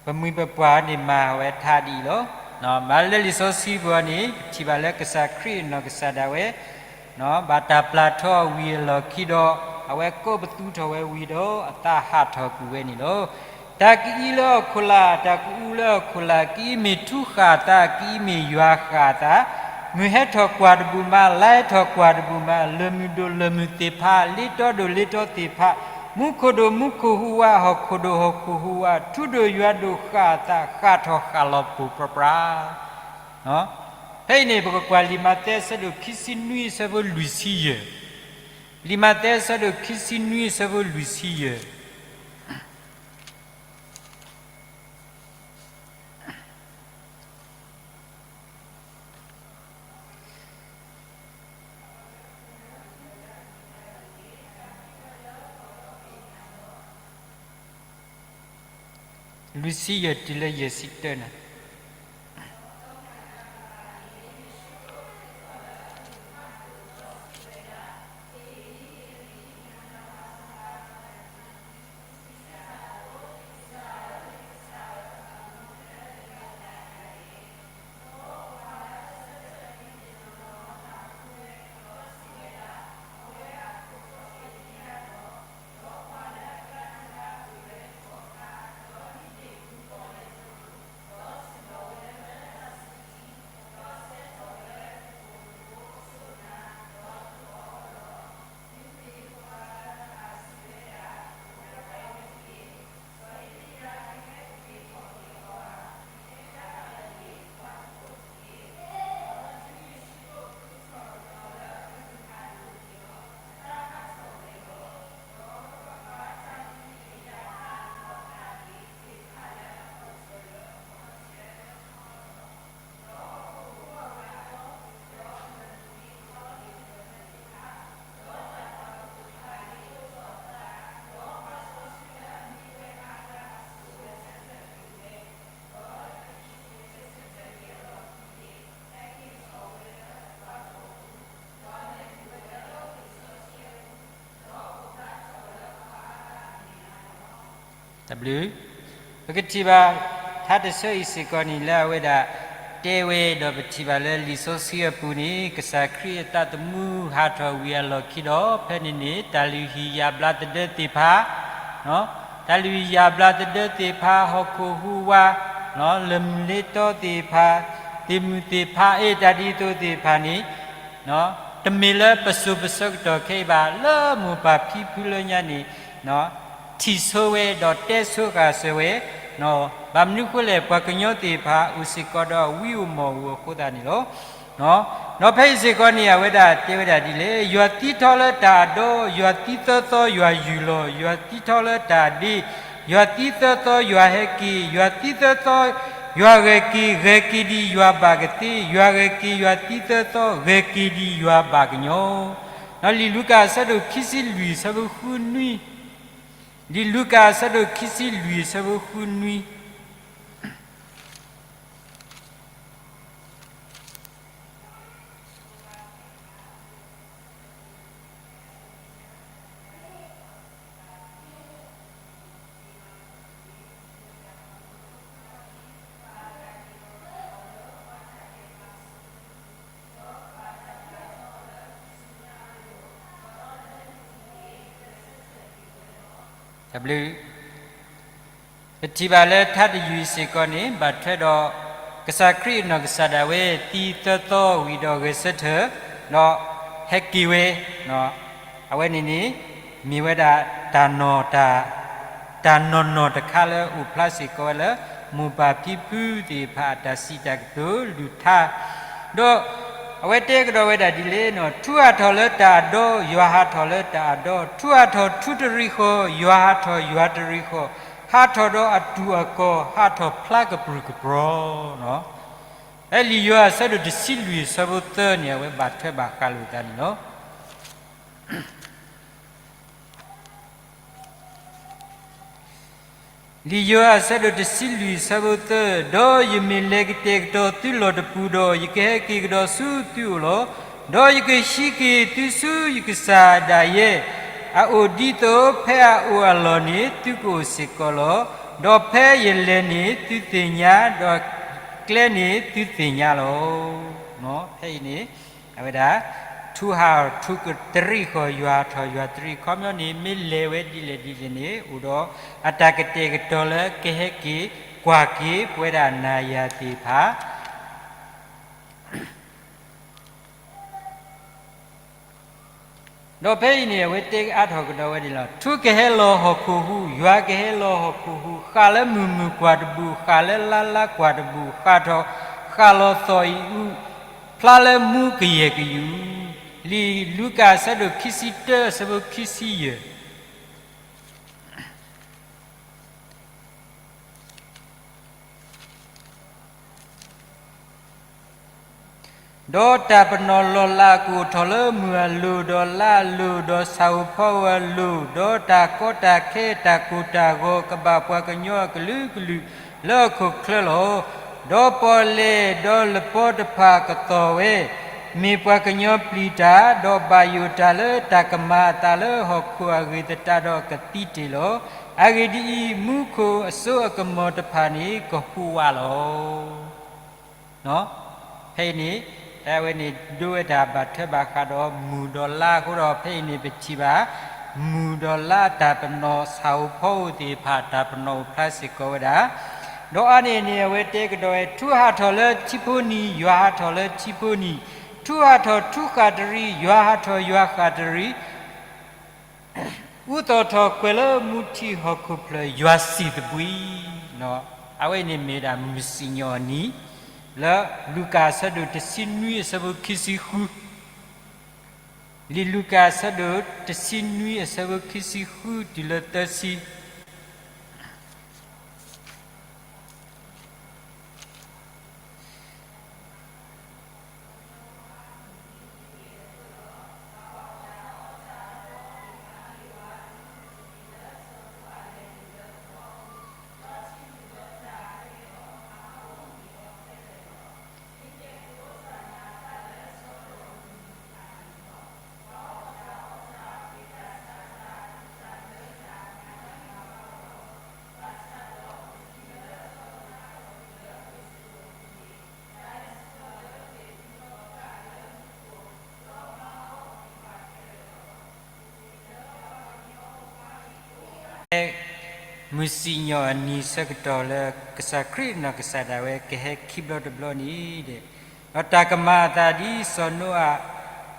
ပမှံၤပပှၢ်န့ၣ်မၤဝဲထါဒ်အံၤလီၤ. မ့ၢ်လၢလံာ်စီဆှံပူၤန့ၣ် ပထံၣ်ဘၣ်လၢကစၢ်ခရံာ်အနီၢ်ကစၢ်ဒၣ်ဝဲ ဘၣ်တၢ်ပျၢ်ထီၣ်ဝံၤအလီၢ်ခံဒီး အဝဲကိးပသူထီၣ်ဝဲဝံၤဒီး အသးဟးထီၣ်ကွံာ်ဝဲန့ၣ်လီၤ. တၢ်ကအံလၢအခိၣ်လာ်, တၢ်ကအူလၢအခိၣ်လာ်, ကအံမ့ၢ်ထူဃာ်အသး, ကအံမ့ၢ်ယွၤဃာ်အသး, မုၢ်ဟဲထီၣ်ကွၢ်တဘူၣ်မး, လါဟဲထီၣ်ကွၢ်တဘူၣ်မး, လၢၢ်မုၢ်ဒိၣ်လၢၢ်မုၢ်သ့ၣ်တဖၣ်, လ့တီဒိၣ်လ့တီသ့ၣ်တဖၣ်, မူခိၣ်ဒိၣ်မူခိၣ်ဟူးဝး, ဟီၣ်ခိၣ်ဒိၣ်ဟီၣ်ခိၣ်ဟူးဝး, ထူဒိၣ်ယွၤဒိၣ်ဃာ်အသး, ဃာ်ထီၣ်ဃာ်လီၤပိၢ်ပြးပြး ဖဲအံၤန့ၣ် ပကကွၢ်လံာ်မးသဲအဆၢဒိၣ်ခံဆံနွံအဆၢဖိလွံၢ်ဆံယဲၢ်, လံာ်မးသဲအဆၢဒိၣ်ခံဆံနွံအဆၢဖိလွံၢ်ဆံယဲၢ် လွံၢ်ဆံယဲၢ်တုၤလၢယဲၢ်ဆံတၢန့ၣ် တၢ်ဘျုး, ပကထံၣ်ဘၣ် ထါတဆၢအံၤစ့ၢ်ကီးန့ၣ် လၢအဝဲဒၣ် တဲဝဲဒီးပထံၣ်ဘၣ်လၢလံာ်စီဆှံအပူၤန့ၣ် ကစၢ်ခရံာ်အသးသမူဟးထီၣ်ဝံၤအလီၢ်ခံဒီး ဖဲန့ၣ်န့ၣ် တၢ်လုၢ်ဟံၣ်ယၣ်ဘျါသဒၢသ့ၣ်တဖၣ် တၢ်လုၢ်ယၢ်ဘျးတဒၢသ့ၣ်တဖၣ် ဟီၣ်ခိၣ်ဟူးဝး, လၢၢ်မုၢ်လ့တီသ့ၣ်တဖၣ်, သ့ၣ်မုၢ်သ့ၣ်ဖးအ့ၣ် တၢ်ဒ်သိးသ့ၣ်တဖၣ်န့ၣ်, တမ့ၢ်လၢပစိၤပဆၢကတီၢ်ခဲအံၤဘၣ်, လၢမိၢ်ပၢ်ဖံဖုလၢညါန့ၣ် ထံၣ်ဆိဝဲဒီးတဲဆိဃာ်စၢၤဝဲ, ဘၣ်မနုၤဃိလဲၣ် ပှၤကညီသ့ၣ်တဖၣ် အိၣ်စ့ၢ်ကီးဒီးဝံဧိၤမီၢ်ဧိၤအဃိသတးန့ၣ်လီၤ. ဒီးဖဲအံၤစ့ၢ်ကီးန့ၣ် အဝဲဒၣ်တဲဝဲဒၣ်ဒ်လဲၣ်, ယွၤသံထီလၢတၢ်အဒီ, ယွၤသံသၢသီယွၤယုၢ်လီၤ, ယွၤသံထီလၢတၢ်ဒ့, ယွၤသံသၢသီယွၤဟဲက့ၤ, ယွၤသံသၢသီယွၤဂဲၤက့ၤ, ဂဲၤက့ၤဒံးယွၤဘၣ်ကသ့, ယွၤဂဲၤက့ၤယွၤသံသၢသီ, ဂဲၤက့ၤဒံးယွၤဘၣ်ကညီ. ဒီးလံာ်လူၤကၣ်အဆၢဒိၣ်ခံဆံလွံၢ်အဆၢဖိဃုနွံ, လံာ်လူၤကၣ်အဆၢဒိၣ်ခံဆံလွံၢ်အဆၢဖိဃုနွံ တၢ်ဘျုး ပထံၣ်ဘၣ်လၢထါတယုၢ်စ့ၢ်ကီးန့ၣ် ဘၣ်ထွဲဒီး ကစၢ်ခရံာ်အနီၢ်ကစၢ်ဒၣ်ဝဲ သံသၢသီဝံၤဒီးဂဲၤဆၢထၢၣ် ဒီးဟဲက့ၤဝဲ, အဝဲန့ၣ်န့ၣ် မ့ၢ်ဝဲဒၣ်တၢ်နီၢ်တၢ် တၢ်နီၢ်နီၢ်တခါလၢအိၣ်ဖျါစ့ၢ်ကီးဝဲလၢ မိၢ်ပၢ်ဖံဖုသ့ၣ်တဖၣ်အတၢ်စံးတၢ်ကတိၤလုၢ်ထါ, ဒီးအဝဲတဲကဒီးဝဲဒၣ်ဒ်လဲၣ်န့ၣ်, ထူဟးထီၣ်လၢတၢ်အဒီ, ယွၤဟးထီၣ်လၢတၢ်အဒီ, ထူဟးထီၣ်ထူတရံးဃီ, ယွၤဟးထီၣ်ယွၤတရံးဃီ, ဟးထီၣ်ဒီးအတူၢ်အကီၢ်, ဟးထီၣ်ဖျါကပြုၢ်ကပြီၤ. ဖဲလံာ်ယိၤဟၣ်အဆၢဒိၣ်တဆံလွံၢ်အဆၢဖိသၢန့ၣ် အဝဲဘၣ်ထွဲဘၣ်ဃးလိာ်သးန့ၣ်လီၤ. လံာ်ယိၤဟၣ်အဆၢဒိၣ်တဆံလွံၢ်အဆၢဖိသၢ, ဒီးယမ့ၢ်လဲၤကတဲာ်ကတီၤသုလီၢ်တပူၤဒီး, ယကဟဲက့ၤကဒီးဆူသုအိၣ်လီၤ. ဒီးယကဟံးက့ၤသုဆူယကစၢ်ဒၣ်ယဲအအိၣ်, ဒ်သိးဖဲအအိၣ်အလီၢ်န့ၣ် သုကအိၣ်စ့ၢ်ကီးလီၤ. ဒီးဖဲယလဲၤန့ၣ်သုသ့ၣ်ညါ, ဒီးကျဲန့ၣ်သုသ့ၣ်ညါလီၤ. ဖဲအံၤန့ၣ် အဝဲဒၣ် ထူဟးထီၣ်ထူတရံးဃီ, ယွၤဟးထီၣ်ယွၤတရံးဃီ, ခီပညီန့ၣ် မ့ၢ်လဲၤဝဲဒ်လဲၣ်ဒ်လဲၣ်န့ၣ် အိၣ်ဒီးအတၢ်ကတဲာ်ကတီၤလၢကဟဲက့ၤကွၢ်က့ၤပဝဲဒၣ်နၤယၤသ့ၣ်တဖၣ် ဒီးဖဲအံၤန့ၣ် အဝဲတဲအါထီၣ်ကဒီးဝဲဒၣ်လီၤ. ထူကဟဲလီၤဟီၣ်ခိၣ်ဟူး, ယွၤကဟဲလီၤဟီၣ်ခိၣ်ဟူး, ဃၣ်လၢမုၢ်မုၢ်ကွၢ်တဘူၣ်, ဃၣ်လၢလါလါကွၢ်တဘူၣ်, ဃၣ်ထီၣ်ဃၣ်လီၤသီၣ်အံၤအူ, ဖျါလၢမူကယဲၢ်ကယူၢ်. လံာ်လူၤကၣ်အဆၢဒိၣ်ခံဆံတၢအဆၢဖိခံဆံယဲၢ် ဒီးတၢ်ပနီၣ်လီၤလးကအိၣ်ထီၣ်လၢမုၢ်အလိၤ, ဒီးလါအလိၤ, ဒီးဆၣ်ဧိၤဖီဧိၤအလိၤ, ဒီးတၢ်ကီတၢ်ခဲ, တၢ်ကိၢ်တၢ်ဂီၤ, ကဘၣ်ပှၤကညီအကလုာ်ကလုာ်လၢဟီၣ်ခိၣ်ချၢလီၤ. ဒီးပီၣ်လဲၣ်ဒီးလပီတဖၣ်ကသီၣ်ဝဲ, မ့ၢ်ပှၤကညီပျံၤတၢ်, ဒီးဘၣ်ယိၣ်တၢ်လၢတၢ်ကမၤအသးလၢဟီၣ်ခိၣ်အဂ့ၢ်သတးဒီးကသံတ့ၢ်လီၤ. အဂ့ၢ်ဒ်အံၤ, မူခိၣ်အစိအကမီၤတဖၣ်န့ၣ် ကဟူးဝးလီၤ. ဖဲအံၤန့ၣ် အဝဲန့ၣ် ဒိဝဲတၢ်ဘၣ်ထွဲဘၣ်ဃးဒီးမုၢ်ဒီးလါအဃိဒီး ဖဲအံၤန့ၣ် ပထံၣ်ဘၣ် မုၢ်ဒီးလါတၢ်ပနီၣ် ဆၣ်ဧိၤဖီဧိၤသ့ၣ်တဖၣ် တၢ်ပနီၣ်အိၣ်ဖျါစ့ၢ်ကီးဝဲဒၣ်. ဒီးအါန့ၢ်န့ၣ် အဝဲတဲကဒီးဝဲ ထူဟးထီၣ်လၢထံဖိနံၤ, ယွၤဟးထီၣ်လၢထံဖိနံၤ, ထူဟးထီၣ်ထူဃၣ်တရံး, ယွၤဟးထီၣ်ယွၤဃၣ်တရံး အူသီၣ်ထီၣ်ကွဲၤလၢမူထံဟီၣ်ခိၣ်ဖျၢၣ် ယွၤစံၣ်သဘှံး. အဝဲအံၤန့ၣ်မ့ၢ်ဒၣ်မုၢ်စံၣ်ညီၣ်အနံၤ လၢလူၤကၣ်အဆၢဒိၣ်တဆံနွံအဆၢဖိခံဆံဃု, လံာ်လူၤကၣ်အဆၢဒိၣ်တဆံနွံအဆၢဖိခံဆံဃုတုၤလၢသၢဆံ. မုၢ်စံၣ်ညီၣ်အနံၤဆၢကတီၢ်လၢကစၢ်ခရံာ်နီၢ်ကစၢ်ဒၣ်ဝဲကဟဲခံဘျီတဘျီန့ၣ်ဒီး, ဒီးတၢ်ကမၤအသးဒ်စီၤနိအၤ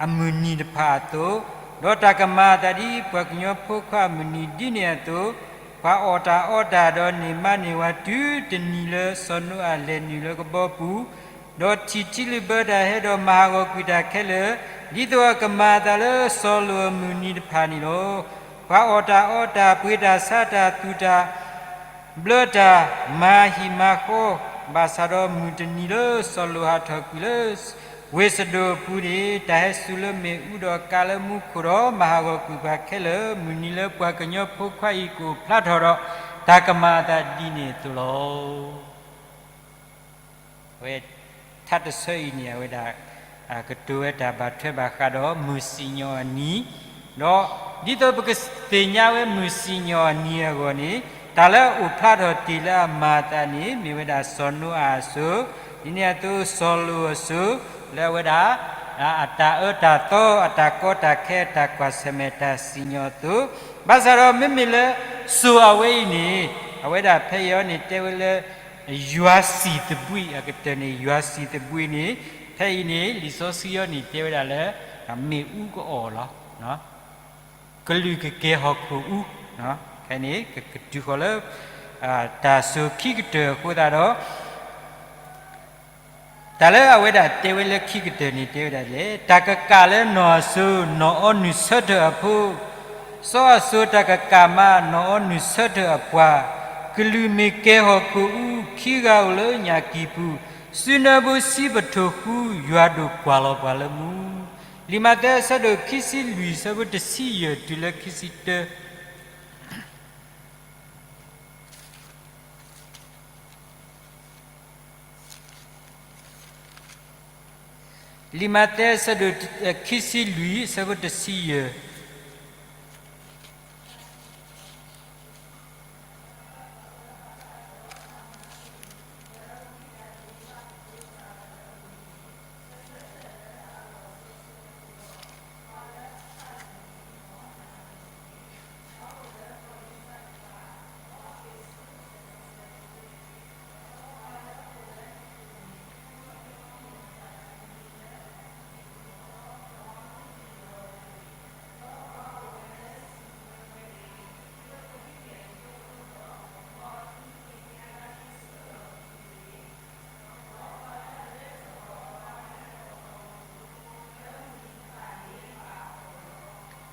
အမုၢ်နံၤတဖၣ်အသိး, ဒီးတၢ်ကမၤအသးဒ်ပှၤကညီဖိခွါအမုၢ်နံၤဒ်န့ၣ်အသိး, ပှၤအီၣ်တၢ်အီတၢ်ဒီးန့ၢ်မါန့ၢ်ဝၤတုၤတနံၤလၢစီၤနိအၤလဲၤနုာ်လၢကဘီပူၤ, ဒီးထံၣ်ထံလုၢ်ဘၢတၢ်ဟဲဒီးမၤဟးဂီၤကွံာ်တၢ်ခဲလၢာ်, ဒ်သိးအကမၤအသးလၢစီၤလီၢ်အမုၢ်နံၤတဖၣ်န့ၣ်လီၤ. ပှၤအီၣ်တၢ်အီတၢ် ပှ့ၤတၢ်ဆါတၢ် သူၣ်တၢ် ဘျၢတၢ် မၤဟံၣ်မၤဃီ, ဘၣ်ဆၣ်ဒီးမုၢ်တနံၤလၢစီၤလီၢ်ဟးထီၣ်ကွံာ်လၢဝ့ၢ်စဒိၣ်အပူၤန့ၣ်, တၢ်ဟဲစူၤလၢမ့ၣ်အူဒီးကးလၢမူခိၣ်ဒီးမၤဟးဂီၤကွံာ်ပှၤခဲလၢာ်, မုၢ်နံၤလၢပှၤကညီဖိခွါအံၤကအိၣ်ဖျါထီၣ်ဒီး, တၢ်ကမၤအသးဒ်န့ၣ်အသိးလီၤ. အဝဲ ထါတဆၢအံၤန့ၣ် အဝဲဒၣ် ကတိၤဝဲတၢ်ဘၣ်ထွဲဘၣ်ဃးဒီးမုၢ်စံၣ်ညီၣ်အနံၤ, ဒီးဒ်သိးပကသ့ၣ်ညါဝဲမုၢ်စံၣ်ညီၣ်အနံၤအဂီၢ်န့ၣ်, တၢ်လၢအအိၣ်ဖျါထီၣ်တ့ၢ်လၢအမၤအသးန့ၣ် မ့ၢ်ဝဲဒၣ်စီၤနိအၤအစိၤ, ဒ်န့ၣ်အသိးစီၤလီၢ်အစိၤ, လၢအဝဲဒၣ် အတၢ်အၢတၢ်သီ အတၢ်ကီတၢ်ခဲ အတၢ်ကွၢ်ဆၢၣ်မဲာ်တၢ်စံၣ်ညီၣ်အသိး, ဘၣ်ဆၣ်ဒီးမ့မ့ၢ်လၢစိၤအဝဲအံၤန့ၣ်, အဝဲဒၣ်ဖဲအံၤအံၤန့ၣ် တဲဝဲလၢ ယွၤစံၣ်သဘှံး, အကတၢၢ်န့ၣ် ယွၤစံၣ်သဘှံးန့ၣ်, ဖဲအံၤန့ၣ် လံာ်စီဆှံအံၤန့ၣ် တဲဝဲဒၣ်လၢ မ့ၣ်အူကအီၣ်လီၤ. ကလုာ်ကကဲၤဟီၣ်ခိၣ်အူ, ဖဲန့ၣ် ကတုၤဃီၤလၢ တၢ်စိၤခံကတၢၢ်အဃိသတးဒီး တၢ်လၢအဝဲဒၣ်တဲဝဲလၢခံကတၢၢ်န့ၣ် တဲဝဲဒၣ်လဲၣ်, တၢ်ကကးလၢနီၢ်အစိၤ နီၢ်အီနုၢ်ဆၢထၢၣ်အဖိ, စီၤအစိၤတၢ်ကကးမး နီၢ်အီနုၢ်ဆၢထၢၣ်အပှၤ, ကလုာ်မ့ၢ်ကဲၤဟီၣ်ခိၣ်အူ ခံဂၤအိၣ်လၢညၣ်ကံၢ်ပူၤ, စုနၢဖိဆံးပထိၣ်ဃူ ယွၤဒိၣ်ကွၢ်လီၤပှၤလၢမူ. လံာ်မးသဲအဆၢဒိၣ်ခံဆံလွံၢ် အဆၢဖိတဆံယဲၢ်တုၤလၢခံဆံတၢ လံာ်မးသဲအဆၢဒိၣ် ခံဆံလွံၢ် အဆၢဖိတဆံယဲၢ်.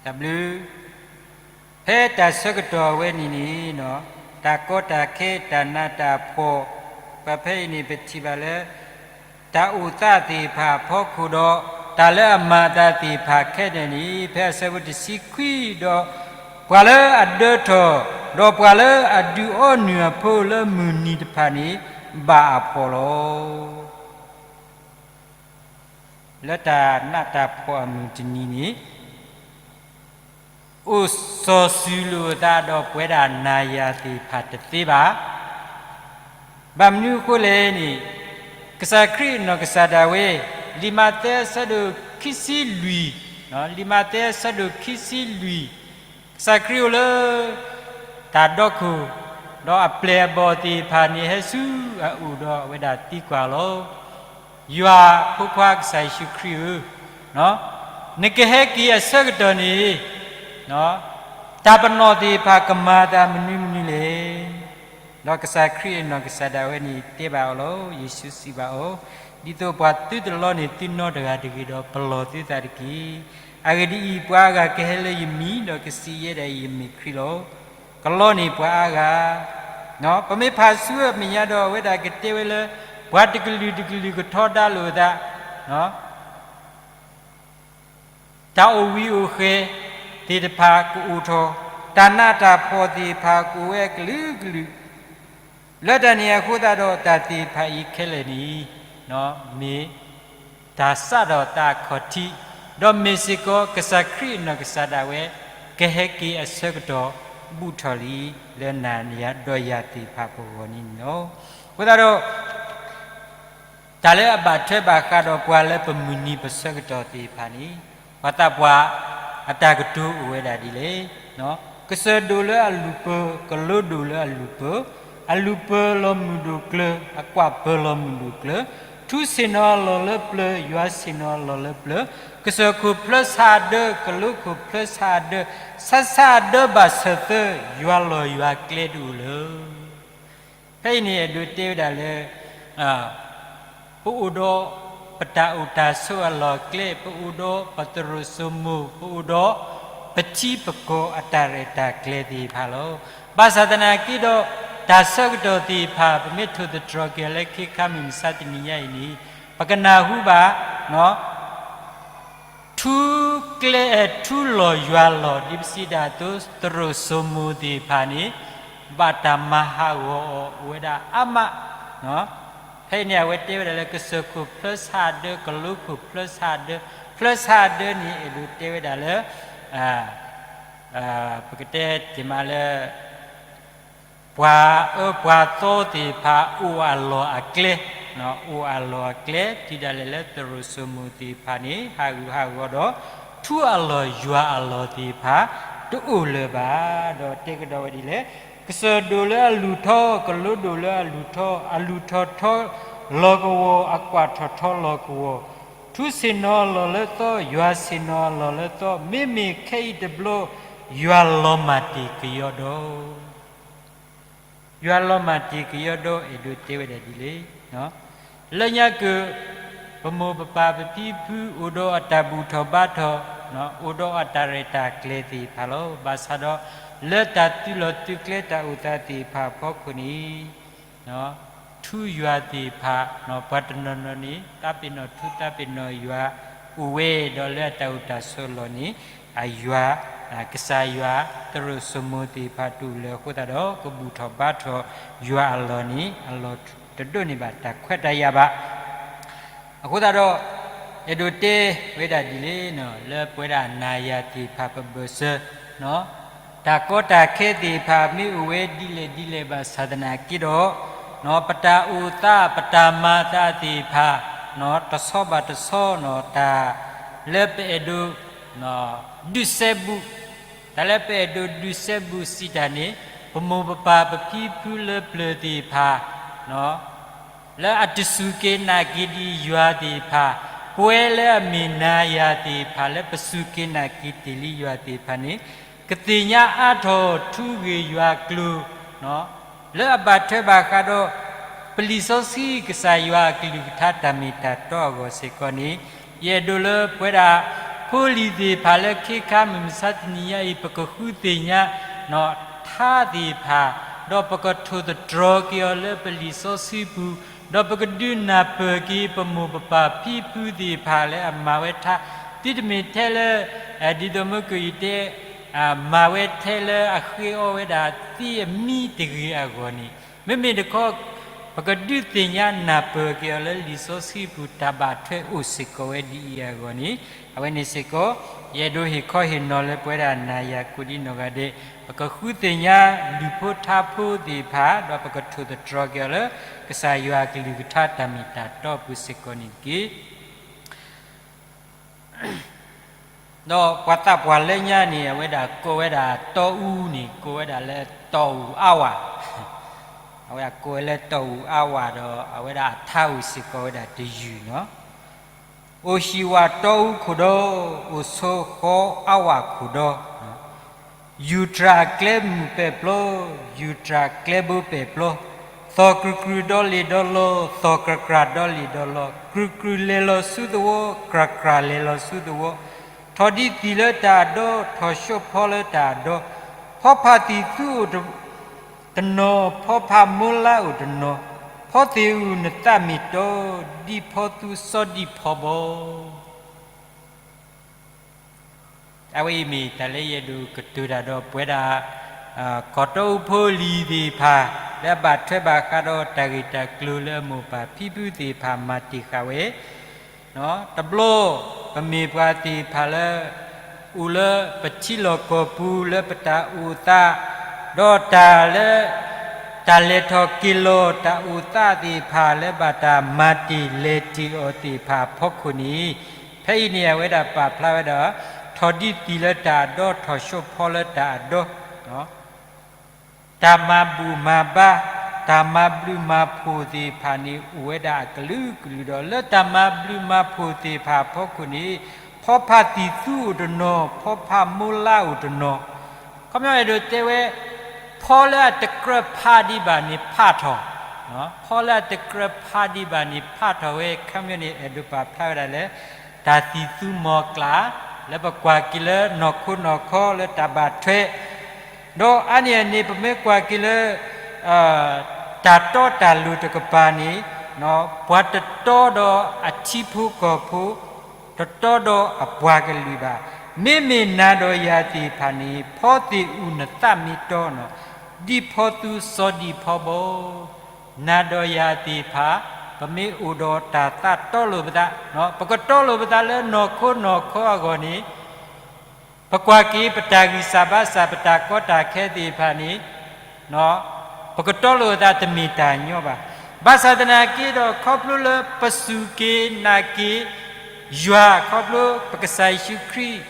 တၢ်ဘျုး, ဖဲတၢ်ဆၢကတီၢ်အဝဲန့ၣ်န့ၣ်, တၢ်ကီတၢ်ခဲ တၢ်နးတၢ်ဖှီၣ်, ပဖဲအံၤန့ၣ် ပထံၣ်ဘၣ်လၢ တၢ်အိၣ်သးသ့ၣ်တဖၣ်အဖီခိၣ်ဒီး တၢ်လၢအမၤအသးသ့ၣ်တဖၣ်ခဲလၢာ်န့ၣ် ဖဲအဆၢဖိတဆံခွံဒီး, ပှၤလၢအဒၢထီၣ်, ဒီးပှၤလၢအဒုးအီနုၢ်အဖိလၢမုၢ်နံၤတဖၣ်န့ၣ် ဘၣ်အဖှီၣ်လီၤ. လၢတၢ်နးတၢ်ဖှီၣ်အမုၢ်တနံၤန့ၣ် အိၣ်စီၤစုၤလိာ်အသးဒီးပဝဲဒၣ်နၤယၤသ့ၣ်တဖၣ်တသ့ဘၣ်. ဘၣ်မနုၤအဃိလဲၣ်န့ၣ်, ကစၢ်ခရံာ်အနီၢ်ကစၢ်ဒၣ်ဝဲ, လံာ်မးသဲအဆၢဒိၣ်ခံဆံလွံၢ်, လံာ်မးသဲအဆၢဒိၣ်ခံဆံလွံၢ်, ကစၢ်ခရံာ်အိၣ်လၢ တၢ်ဒီခိၣ်, ဒီးအပျဲၢ်အဘီၣ်သ့ၣ်တဖၣ်န့ၣ် ဟဲဆူအအိၣ်ဒီးအဝဲဒၣ်သံကွၢ်လီၤ. ယွၤအဖိခွါကစၢ်ယ့ၣ်ၡူးခရံာ်ဧၢ, နကဟဲက့ၤအဆၢကတီၢ်န့ၣ်, တၢ်ပနီၣ်သ့ၣ်တဖၣ်ကမၤအသးမနုၤမနုၤလဲၣ်. ဒီးကစၢ်ခရံာ်အနီၢ်ကစၢ်ဒၣ်ဝဲန့ၣ်တဲဘၣ်အီၤလီၤ. ယ့ၣ်ၡူးစံးဘၣ်အီၤ, ဒ်သိးပှၤသုတလီန့ၢ်သုနီတဂၤတဂ့ၤဒီး ပလီၢ်သုသးတက့ၢ်. အဂ့ၢ်ဒ်အံၤ, ပှၤအါဂၤကဟဲလၢယမံၤ, ဒီးကစံးယဲဒၣ်အံၤ ယမ့ၢ်ခရံာ်လီၤ. ကလီန့ၢ်ပှၤအါဂၤ ပမ့ၢ်ဖးဆူမဲာ်ညါဒီး အဝဲဒၣ်ကတဲဝဲလၢ ပှၤတကလုာ်တကလုာ်ကထီဒါလိာ်အသး, တၢ်အိၣ်ဝံၤအိၣ်ဃဲၤသ့ၣ်တဖၣ်ကအိၣ်ထီၣ်, တၢ်နးတၢ်ဖှီၣ်သ့ၣ်တဖၣ်ကအိၣ်ဝဲအကလုာ်ကလုာ်, လၢတၢ်န့ၣ်အဃိသတးဒီး တၢ်သ့ၣ်တဖၣ်အံၤခဲလၢာ်န့ၣ် မ့ၢ် တၢ်စးထီၣ်သးအခီၣ်ထံး, ဒီးမ့ၢ်စ့ၢ်ကီးကစၢ်ခရံာ်အနီၢ်ကစၢ်ဒၣ်ဝဲ ကဟဲက့ၤအဆၢကတီၢ်ဘူးထီၣ်လံ လၢနၤဒီးယၤသ့ၣ်တဖၣ်ပဂီၢ်န့ၣ်လီၤ. အဃိသတးဒီး တၢ်လၢအဘၣ်ထွဲဘၣ်ဃးဒီးပှၤလၢပမုၢ်နံၤပဆၢကတီၢ်သ့ၣ်တဖၣ်န့ၣ် ပှၤသးပှၢ်အတၢ်ကတိၤအိၣ်ဝဲဒၣ်ဒ်လဲၣ်. ကစၢၢ်ဒိၣ်လၢအလုၢ်ပၢၢ်, ကလိဒိၣ်လၢအလုၢ်ပၢၢ်, အလုၢ်ပၢၢ်လီၤမုၢ်ဒိၣ်ကျၢၤ, အကွၢ်ပၢၢ်လီၤမုၢ်ဒိၣ်ကျၢၤ, ထူဆ့ၣ်နီၤအလီၢ်လၢပျၢၤ, ယွၤဆ့ၣ်နီၤအလီၢ်လၢပျၢၤ, ကစၢၢ်ခိၣ်ဖျၢဆါအဒၢ, ကလိခိၣ်ဖျၢဆါအဒၢ, ဆါဆါအဒၢဘၣ်ဆၢသၢ, ယွၤလီၢ်ယွၤကျဲတအိၣ်လၢ ဖဲအံၤန့ၣ် အဲၣ်ဒိးတဲဝဲဒၣ်လၢ ပအိၣ်ဒီးပတၢ်အိၣ်တၢ်ဆိးအလီၢ်အကျဲ, ပအိၣ်ဒီးပသရိာ်စိမိၤ, ပအိၣ်ဒီးပထံပကီၢ်အတၢ်ရဲၣ်တၢ်ကျဲၤသ့ၣ်တဖၣ်လီၤ. ဘၣ်ဆၣ်သနာ်က့ဒီး တၢ်ဆၢကတီၢ်သ့ၣ်တဖၣ် ပမ့ၢ်ထိၣ်သတြီၤက့ၤအီၤလၢခဲခါမုၢ်မဆါတနံၤညါအံၤန့ၣ် ပကနၢ်ဟူဘၣ် ထူကျဲ ထူလီၢ်ယွၤလီၢ် ဒ်ပစံးဒၣ်အသိး သရိာ်စိမိၤသ့ၣ်တဖၣ်န့ၣ် ဘၣ်တၢ်မၤဟးဂီၤအီၤ အိၣ်ဝဲဒၣ်အါမး. ဖဲအံၤန့ၣ် အဝဲတဲဝဲဒၣ်လၢ ကစၢၢ်ခိၣ်ဖျၢဆါအဒၢ, ကလိခိၣ်ဖျၢဆါအဒၢ, ဖျၢဆါအဒၢန့ၣ် အဲၣ်ဒိးတဲဝဲဒၣ်လၢ ပကတဲတ့ၢ်မးလၢ ပှၤအၢပှၤသီသ့ၣ်တဖၣ် အိၣ်အလီၢ်အကျဲ, အိၣ်အလီၢ်အကျဲ တုၤဒၣ်လဲာ်လၢသရိာ်စိမိၤသ့ၣ်တဖၣ်န့ၣ် ဟးဂူာ်ဟးဂီၤဒီး ထူအလီၢ်ယွၤအလီၢ်သ့ၣ်တဖၣ် တအိၣ်လၢၤဘၣ်. ဒီးတဲကဒီးဝဲဒ်လဲၣ်, ကစၢၢ်ဒိၣ်လၢအလုၢ်ထီ, ကလိဒိၣ်လၢအလုၢ်ထီ, အလုၢ်ထီၣ်ထီလီၢ်ကဝီၤ, အကွၢ်ထီၣ်ထီလီၢ်ကဝီၤ, ထူဆ့ၣ်နီၤအလီၢ်လၢသီ, ယွၤဆ့ၣ်နီၤအလီၢ်လၢသီ, မ့မ့ၢ်ခဲအံၤတဘျီ ယွၤလီၤမၢ်တ့ၢ်ကယီဒီး ယွၤလီၤမၢ်တ့ၢ်ကယီဒီး အဲၣ်ဒိးတဲဝဲဒၣ်ဒ်လဲၣ်. လၢညါက့ၤ ပမိၢ်ပပၢ်ပဖံပဖု အိၣ်ဒီးအတၢ်ဘူၣ်ထီၣ်ဘါထီၣ်, အိၣ်ဒီးအတၢ်ရဲၣ်တၢ်ကျဲၤသ့ၣ်တဖၣ်လီၤ. ဘၣ်ဆၣ်ဒီး လၢတၢ်သုးလီၢ်သုးကျဲတၢ်အိၣ်သးသ့ၣ်တဖၣ်အဖီခိၣ်န့ၣ် ထူယွၤသ့ၣ်တဖၣ် ပှၤတနီၤနီၤန့ၣ် သးပ့ၤနီၣ်ထူသးပ့ၤနီၣ်ယွၤ အိၣ်ဝဲဒီးလၢအတၢ်အိၣ်တၢ်ဆိးအလီၢ်န့ၣ် အယွၤ ကစၢ်ယွၤ သရိာ်စိမိၤသ့ၣ်တဖၣ်တအိၣ်လၢၤအဃိသတးဒီး ကဘူၣ်ထီၣ်ဘါထီၣ်ယွၤအလီၢ်န့ၣ် အလီၢ်တဒိးန့ၢ်ဘၣ်တၢ်ခွဲးတၢ်ယာ်ဘၣ်. အဃိသတးဒီး အဲၣ်ဒိးတဲဝဲဒၣ်ဒ်လဲၣ်, လၢပဝဲဒၣ်နၤယၤသ့ၣ်တဖၣ်ပဘၢၣ်စၢၤ တၢ်ကီတၢ်ခဲသ့ၣ်တဖၣ် မ့ၢ်အိၣ်ဝဲဒ်လဲၣ်ဒ်လဲၣ်ဘၣ်ဆၣ်သနာ်က့ဒီး ပတၢ်အိၣ်သး ပတၢ်မၤသးသ့ၣ်တဖၣ် တဆီဘၣ်တဆီ တၢ်လၢပအဲၣ်ဒိး ဒုးစဲဘူး, တၢ်လၢပအဲၣ်ဒိးဒုးစဲဘူးစံးတၢ်န့ၣ် ပမိၢ်ပပၢ်ပဖံပဖုလၢပျၢၤသ့ၣ်တဖၣ် လၢအတစူၢ်က့ၤနာ်က့ၤဒံးယွၤသ့ၣ်တဖၣ်, ပဝဲလၢအမ့ၢ်နၤယၤသ့ၣ်တဖၣ် လၢပစူၢ်က့ၤနာ်က့ၤတ့ၢ်လံယွၤသ့ၣ်တဖၣ်န့ၣ် ကသ့ၣ်ညါအါထီၣ်ထူဂ့ၢ်ယွၤကျိၤ လၢအဘၣ်ထွဲဘၣ်ဃးဒီး ပလံာ်စီဆှံကစၢ်ယွၤအကလုၢ်ကထါတၢ်မ့ၢ်တၢ်တီအဂီၢ်စ့ၢ်ကီးန့ၣ်, ယအဲၣ်ဒိးလၢပဝဲဒၣ် ဖိလံၤသ့ၣ်တဖၣ်လၢခဲခါမုၢ်မဆါတနံၤညါအံၤ ပကဃုသ့ၣ်ညါ ထါသ့ၣ်တဖၣ်, ဒီးပကထိၣ်သတြီၤက့ၤအီၤလၢပလံာ်စီဆှံပူၤ, ဒီးပကဒုးနၢ်ပၢၢ်က့ၤပမိၢ်ပပၢ်ဖံဖုသ့ၣ်တဖၣ်လၢအမၤဝဲထါ, သုတမ့ၢ်ထဲလၢ ဒ်သိးမုၢ်ကယံာ်တဲ မၤဝဲထဲလၢအဃ့အီဝဲဒၣ်သ့အမံတဂ့ၤအဂီၢ်န့ၣ်, မ့မ့ၢ်တခီ ပကဒုးသ့ၣ်ညါနၢ်ပၢၢ်က့ၤအီၤလၢလံာ်စီဆှံပူၤ တၢ်ဘၣ်ထွဲအိၣ်စ့ၢ်ကီးဝဲဒ်အံၤအဂီၢ်န့ၣ်, အဝဲန့ၣ်စ့ၢ်ကီး ယအဲၣ်ဒိးဟ့ၣ်ခီဟ့ၣ်နီၤလၢပဝဲဒၣ်နၤယၤကိးဒံနီၢ်ဂၤဒဲး, ပကဃုသ့ၣ်ညါလုၢ်ဖိထါဖိသ့ၣ်တဖၣ်, ဒီးပကထိၣ်သတြီၤက့ၤအီၤလၢ ကစၢ်ယွၤအကလုၢ်ကထါတၢ်မ့ၢ်တၢ်တီအပူၤစ့ၢ်ကီးန့ၣ်တက့ၢ်. ဒီးပှၤသးပှၢ်လၢညါန့ၣ် အဝဲဒၣ်ကိးဝဲဒၣ်တီအူန့ၣ် ကိးဝဲဒၣ်လၢတီအူအါဝၤ, အဝဲဒၣ်ကိးဝဲလၢတီအူအါဝၤဒီး အဝဲဒၣ်အထါအိၣ်စ့ၢ်ကီးဝဲဒၣ်တယုၢ်နီၤ. အိၣ်ဟံၣ်ဝၤတီအူခိၣ်ဒီ, အိၣ်ဆိဃီအါဝၤခိၣ်ဒီ, ယူၤတြၢ်အကျဲမုၢ်ပဲာ်ပျီ, ယူၤတြၢ်ကျဲဘိပဲာ်ပျီ, သီၣ်ကြူၢ်ကြူၢ်ဒီလ့ၣ်ဒီလီ, သီၣ်ကြၢ်ကြၢ်ဒီလ့ၣ်ဒီလီ, ကြူၢ်ကြူၢ်လဲၤလီၤဆူသဝီ, ကြၢ်ကြၢ်လဲၤလီၤဆူသဝီ, ထီၣ်ဒ်သံၣ်လၢတၢ်အဒီ, ထီၣ်ၡိးဖီလၢတၢ်အဒီ, ဖီဖးသံၣ်သူအိၣ်တ တနီၤ, ဖီဖးမိလါအိၣ်တနီၤ, ဖီသ့ၣ်အူၣ်နသးမ့ၢ်တီ, ဒ်ဖီသူစီဒံၣ်ဖီဘီ. အဝဲအံၤမ့ၢ်တၢ်လၢယအဲၣ်ဒိးကတိၤတၢ်ဒီးပဝဲဒၣ် ကီၢ်တီအူဖိလံၤသ့ၣ်တဖၣ် လၢအဘၣ်ထွဲဘၣ်ဃးဒီးတၢ်ဂ့ၢ်တၢ်ကျိၤလၢအမိၢ်ပၢ်ဖံဖုသ့ၣ်တဖၣ်မၤတ့ၢ်ဃာ်ဝဲ တဘျီ ပမ့ၢ်ပှၤသ့ၣ်တဖၣ်လၢ အိၣ်လၢပထံလီၢ်ကီၢ်ပူၤလၢပတၢ်အိၣ်သး, ဒီးတၢ်လၢ တၢ်လဲၤထီၣ်က့ၤလီၤ တၢ်အိၣ်သးသ့ၣ်တဖၣ်လၢဘၣ်တၢ်မၤတ့ၢ်လဲၤတ့ၢ်အီၤသ့ၣ်တဖၣ်အဖီခိၣ်န့ၣ်, ဖဲအံၤန့ၣ် အဝဲဒၣ်ပာ်ဖျါဝဲဒၣ် ထီၣ်ဒ်သံၣ်လၢတၢ်အဒီ ထီၣ်ၡိးဖီလၢတၢ်အဒီ တၢ်မၤဘူၣ်မၤဘါ, တၢ်မၤဘျုးမၤဖှိၣ်သ့ၣ်တဖၣ်န့ၣ် အိၣ်ဝဲဒၣ်အကလုာ်ကလုာ်ဒီး လၢတၢ်မၤဘျုးမၤဖှိၣ်သ့ၣ်တဖၣ်အဖီခိၣ်န့ၣ် ဖီဖးသံၣ်သူအိၣ်တနီၤ, ဖီဖးမိၢ်လါအိၣ်တနီၤ, ခီပညီအဲၣ်ဒိးတဲဝဲ ဖီလၢအတကြၢးဖးဒံးဘၣ်န့ၣ်ဖးထီၣ်, ဖီလၢအတကြၢးဖးဒံးဘၣ်န့ၣ်ဖးထီၣ်ဝဲ ခီပညီန့ၣ် အဲၣ်ဒိးပာ်ဖျါဝဲဒၣ်လၢ တၢ်သံၣ်သူမီၤကျၢ် လၢပကွၢ်က့ၤလၢနီၢ်ခိနီၢ်ခီလၢတၢ်ဘၣ်ထွဲ ဒီးအါန့ၢ်အန့ၣ် ပမ့ၢ်ကွၢ်က့ၤလၢ တၢ်တီတၢ်လိၤတကပၤန့ၣ် ပှၤတတီဒီးအထံဖိကီၢ်ဖိ တတီဒီးအပှၤကလုာ်ဘၣ်. မ့မ့ၢ်နၤဒီးယၤသ့ၣ်တဖၣ်န့ၣ် ဖီသ့ၣ်အူၣ်နသးမ့ၢ်တီနီၤ, ဒ်ဖီသူစီၤဒံၣ်ဖီဘီ နၤဒီးယၤသ့ၣ်တဖၣ် ပမ့ၢ်အိၣ်ဒီးတၢ်သးတီလိာ်ပသး, ပကတီလိာ်ပသးလၢနီၢ်ခိနီၢ်ခီအဂီၢ်န့ၣ် ပကွၢ်က့ၤပတၢ်ဂံၢ်စၢ်ဘါစၢ် ပတၢ်ကီတၢ်ခဲသ့ၣ်တဖၣ်န့ၣ် ပကတီလိာ်ပသးတမ့ၢ်တၢ်ညီဘၣ်. ဘၣ်ဆၣ်သနာ်က့ဒီး ခီဖျိလၢပစူၢ်က့ၤနာ်က့ၤ ယွၤ ခီဖျိပကစၢ်ယ့ၣ်ၡူးခရံာ်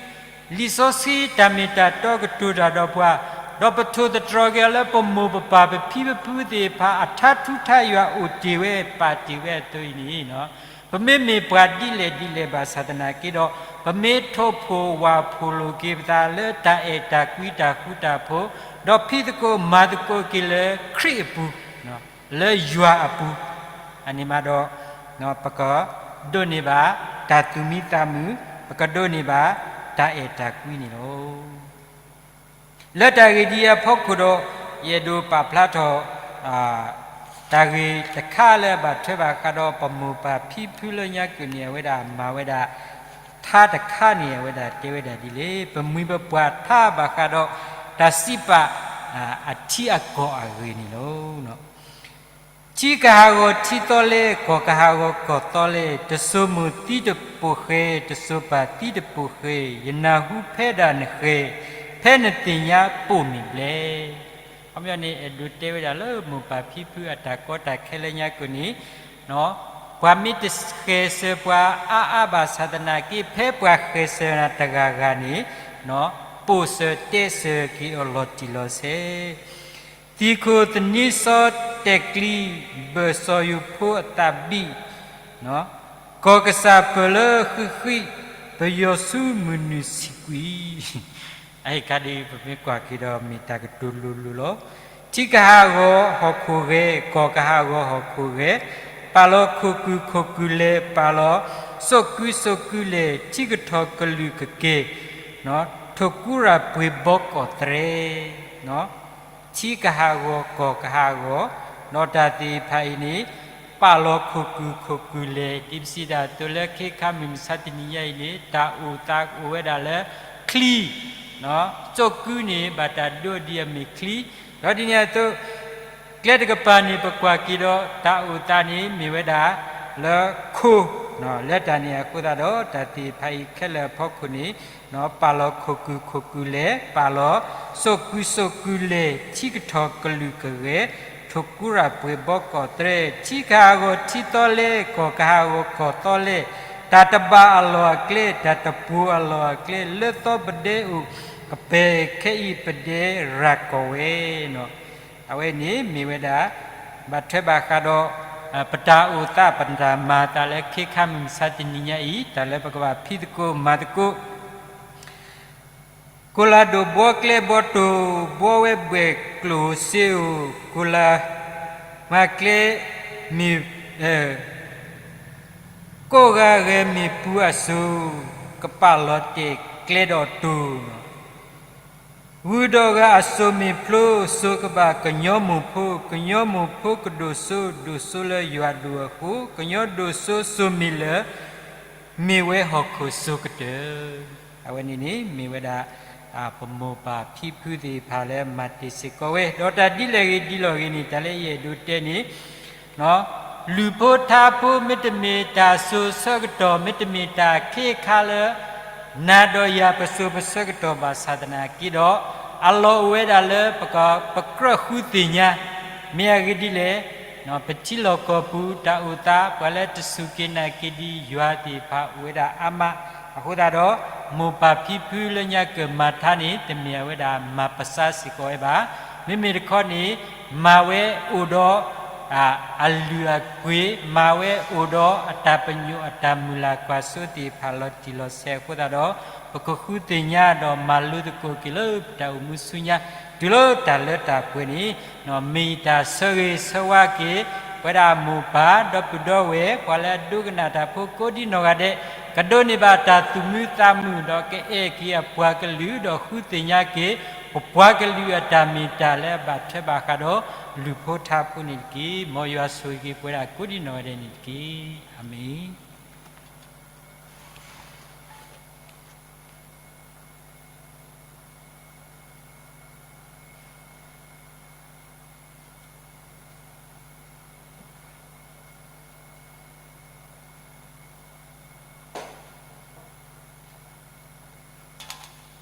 လံာ်စီဆှံတၢ်မ့ၢ်တၢ်တီကတိၤတၢ်ဒီးပှၤ, ဒီးပထိၣ်သတြီၤက့ၤအီၤလၢပမိၢ်ပပၢ်ပဖံပဖုသ့ၣ်တဖၣ် အထါထူထါယွၤအိၣ်တ့ၢ်ဝဲပာ်တ့ၢ်ဝဲအသိးအံၤန့ၣ် ပမ့မ့ၢ်ပှၤဒ်လဲၣ်ဒ်လဲၣ်ဘၣ်ဆၣ်သနာ်က့ဒီး ပမ့ၢ်ထိၣ်ဖှိၣ်ဝၣ်ဖှိၣ်လိာ်က့ၤပသးလၢတၢ်အဲၣ်တၢ်ကွံတၢ်ဃူတၢ်ဖိး, ဒီးဖံးသကိးမၤသကိးက့ၤလၢခရံာ်အပူၤ, လၢယွၤအပူၤ, အန့ၣ်မးဒီး ပကဒိးန့ၢ်ဘၣ်တၢ်သူၣ်မံသးမုာ်, ပကဒိးန့ၢ်ဘၣ်တၢ်အဲၣ်တၢ်ကွံန့ၣ်လီၤ. လၢတၢ်ဂ့ၢ်ဒ်အံၤအဖီခိၣ်ဒီး ယအဲၣ်ဒိးပာ်ဖျါထီၣ် တၢ်ဂ့ၢ်တခါလၢအဘၣ်ထွဲဘၣ်ဃးဒီးပမိၢ်ပၢ်ဖံဖုလၢညါကုၢ်န့ၣ် အဝဲဒၣ်မၤဝဲဒၣ် ထါတခါန့ၣ် အဝဲဒၣ်တဲဝဲဒၣ်ဒ်လဲၣ်, ပမှံၤပပှၢ်ထါဘၣ်ဃးဒီး တၢ်စံးပာ် အထံအကီၢ်အဂ့ၢ်န့ၣ်လီၤ. ထံကဟးဂီၤထံသီလဲ, ကီၢ်ကဟးဂီၤကီၢ်သီလဲ, တစိၤမိၢ်သံတပိာ်ဃဲၤ, တစိၤပၢ်သံတပိာ်ဃဲၤ, ယနၢ်ဟူဖဲဒၣ်နဃဲၤ, ဖဲနသ့ၣ်ညါပိာ်မုၣ်ဘျဲၣ်. ခီပညီန့ၣ် အဲၣ်ဒိးတဲဝဲဒၣ်လၢမိၢ်ပၢ်ဖံဖုအတၢ်ကီတၢ်ခဲလၢညါကုၢ်န့ၣ် ပှၤမ့ၢ်တဃဲၤစၢၤပှၤအါအါဘၣ်ဆၣ်သနာ်က့ ဖဲပှၤဃဲၤစၢၤနၤတဂၤဂၤန့ၣ် ပိာ်စၢၤတဲစၢၤက့ၤအီၤလီၤတံၢ်လီၤဆဲး, သံၣ်ခိၣ်သနံးစီတဲာ်ကျံ, ဘၢၣ်စီၤယိၤဖိအသးဘံၣ်, ကီၢ်ကစၢ်ပၢၢ်လၢဃံးဃံး, ပယီၤဆူမုၢ်နုာ်ဆံးကွံာ် အဟံၣ်ခါဒ်ပမ့ၢ်ကွၢ်က့ၤဒီးမ့ၢ်တၢ်ကတိၤလိၤလိၤလီၤ. ထံကဟးဂီၤဟီၣ်ခိၣ်ဂဲၤ, ကီၢ်ကဟးဂီၤဟီၣ်ခိၣ်ဂဲၤ, ပာ်လီၤခိၣ်ကုၢ်ခိၣ်ကုၢ်လဲၢ်, ပာ်လီၤစိာ်ကုၢ်စိာ်ကုၢ်လဲၢ်, ထံကထီၣ်ကလုာ်ကကဲၤ, ထိၣ်ကူရၢ်ပှ့ၤဘီကီၢ်သရဲ ထံကဟးဂီၤကီၢ်ကဟးဂီၤ, ဒီးတၢ်သ့ၣ်တဖၣ်အံၤန့ၣ် ပာ်လီၤခိၣ်ကုၢ်ခိၣ်ကုၢ်လဲၢ် ဒ်ပစံးတၢ်အသိးလၢခ့ခါမုၢ်မဆါတနံၤညါအံၤန့ၣ် တၢ်အိၣ်သးအိၣ်ဝဲဒၣ်လၢချံ, စိာ်ကုၢ်န့ၣ် ဘၣ်တၢ်ဒိးဒ်အမ့ၢ်ချံ, ဒီးဒ်န့ၣ်အသိး ကျဲတကပၤန့ၣ် ပကွၢ်က့ၤဒီး တၢ်အိၣ်သးန့ၣ်မ့ၢ်ဝဲဒၣ်လၢခိ, လၢတၢ်န့ၣ်အဃိသတးဒီး တၢ်သ့ၣ်တဖၣ်အံၤခဲလၢာ်အဖီခိၣ်န့ၣ် ပာ်လီၤခိၣ်ကုၢ်ခိၣ်ကုၢ်လဲၢ်, ပာ်လီၤစိာ်ကုၢ်စိာ်ကုၢ်လဲၢ်, ထံကထီၣ်ကလုာ်ကဂဲၤ, ထိၣ်ကူရၢ်ပှ့ၤဘီကီၢ်သရဲ, ထံကဟးဂီၤထံသီလဲ, ကီၢ်ကဟးဂီၤကီၢ်သီလဲ, တၢ်တဘၣ်အလီၢ်အကျဲ, တၢ်တပူၤအလီၢ်အကျဲ, လၢသီပဒဲအိၣ်ကပဲၢ်, ခဲအံၤပဒဲရၤကီၢ်ဝဲန့ၣ် အဝဲန့ၣ်မ့ၢ်ဝဲဒၣ် ဘၣ်ထွဲဘၣ်ဃးဒီး ပတၢ်အိၣ်သး ပတၢ်မၤအသးလၢခ့ခါမုၢ်မဆါတနံၤညါအံၤ တၢ်လၢပကဘၣ်ဖံးသကိးမၤသကိး, ကိၣ်လၤဒိၣ်ဘှီကျဲဘှီတိၢ်, ဘှီဝဲဘှဲၣ်ကျိၣ်စ့ဧိၤ, ကိၣ်လၤမၤကျဲမ့ၢ် ကိးဂၤဂဲၤမ့ၢ်ပူၤအစိၤ, ကပာ်လီၤတဲာ်ကျဲဒီးတိၢ် ဂုၤဒီးဂၤအစိၤမ့ၢ်ဖျိ, စိၤကဘၣ်ကညီမိၢ်ဖိ, ကညီမိၢ်ဖိကဒိၣ်စိ, ဒိၣ်စိလၢယွၤဒိၣ်အဃိ, ကညီဒိၣ်စိစိၤမ့ၢ်လၢာ်, မ့ၢ်ဝဲဟီၣ်ခိၣ်စိၤကတၢၢ်. အဝဲန့ၣ်န့ၣ် မ့ၢ်ဝဲဒၣ် ပမိၢ်ပၢ်ဖံဖုသ့ၣ်တဖၣ်လၢမၤတ့ၢ်စ့ၢ်ကီးဝဲ, ဒီးတၢ်ဒ်လဲၣ်ဂ့ၤဒ်လဲၣ်ဂ့ၤန့ၣ် တၢ်လၢယအဲၣ်ဒိးတဲန့ၣ် လုၢ်ဖိထါဖိ မ့တမ့ၢ်တၢ်စိၤဆၢကတီၢ် မ့တမ့ၢ်တၢ်ခ့ခါလၢ နၤဒီးယၤပစိၤပဆၢကတီၢ်ဘၣ်ဆၣ်သနာ်က့ဒီး အလီၢ်အိၣ်ဝဲဒၣ်လၢပကြၢးဃုသ့ၣ်ညါ, မ့ၢ်အဂ့ၢ်ဒ်လဲၣ်, ပထံလီၢ်ကီၢ်ပူၤတၢ်အိၣ်သး ပှၤလၢတစူၢ်က့ၤနာ်က့ၤဒံးယွၤသ့ၣ်တဖၣ်အိၣ်ဝဲဒၣ်အါမး, အဃိသတးဒီး မိၢ်ပၢ်ဖံဖုလၢညါကမၤထါန့ၣ် တမ့ၢ်အဝဲဒၣ်မၤပစးစ့ၢ်ကီးဝဲဘၣ်. မ့မ့ၢ်တခီန့ၣ် မၤဝဲအိၣ်ဒီး အလုၢ်အပှ့ၤ, မၤဝဲအိၣ်ဒီးအတၢ်ပညိၣ်အတၢ်မုၢ်လၢ်ကွၢ်စိသ့ၣ်တဖၣ်လီၤတံၢ်လီၤဆဲးအဃိသတးဒီး ပကဃုသ့ၣ်ညါဒီးမၤလိသကိးက့ၤလၢပတၢ်အိၣ်မူဆူညါ တုၤလၢတၢ်လၢတၢ်ပှဲၤန့ၣ် မ့ၢ်တၢ်ဆၢဂ့ၤဆၢဝါက့ၤ ပဝဲဒၣ်မိၢ်ပၢ်ဒီပုၢ်ဒီဝဲၢ် ပှၤလၢအဒိကနၣ်တၢ်ဖိကိးဒံနီၢ်ဂၤဒဲး ကဒိးန့ၢ်ဘၣ်တၢ်သူၣ်မံသးမုာ် ဒီးကအဲၣ်က့ၤအပှၤကလုာ် ဒီးဃုသ့ၣ်ညါက့ၤ ပပှၤကလုာ်အတၢ်မ့ၢ်တၢ်လၢအဘၣ်ထွဲဘၣ်ဃးဒီး လုၢ်ဖိထါဖိန့ၣ်တက့ၢ်. မ်ယွၤဆိၣ်ဂ့ၤက့ၤပဝဲဒၣ်ကိးဒံနီၢ်ဂၤဒဲးန့ၣ်တက့ၢ်. အၤမ့ၣ်.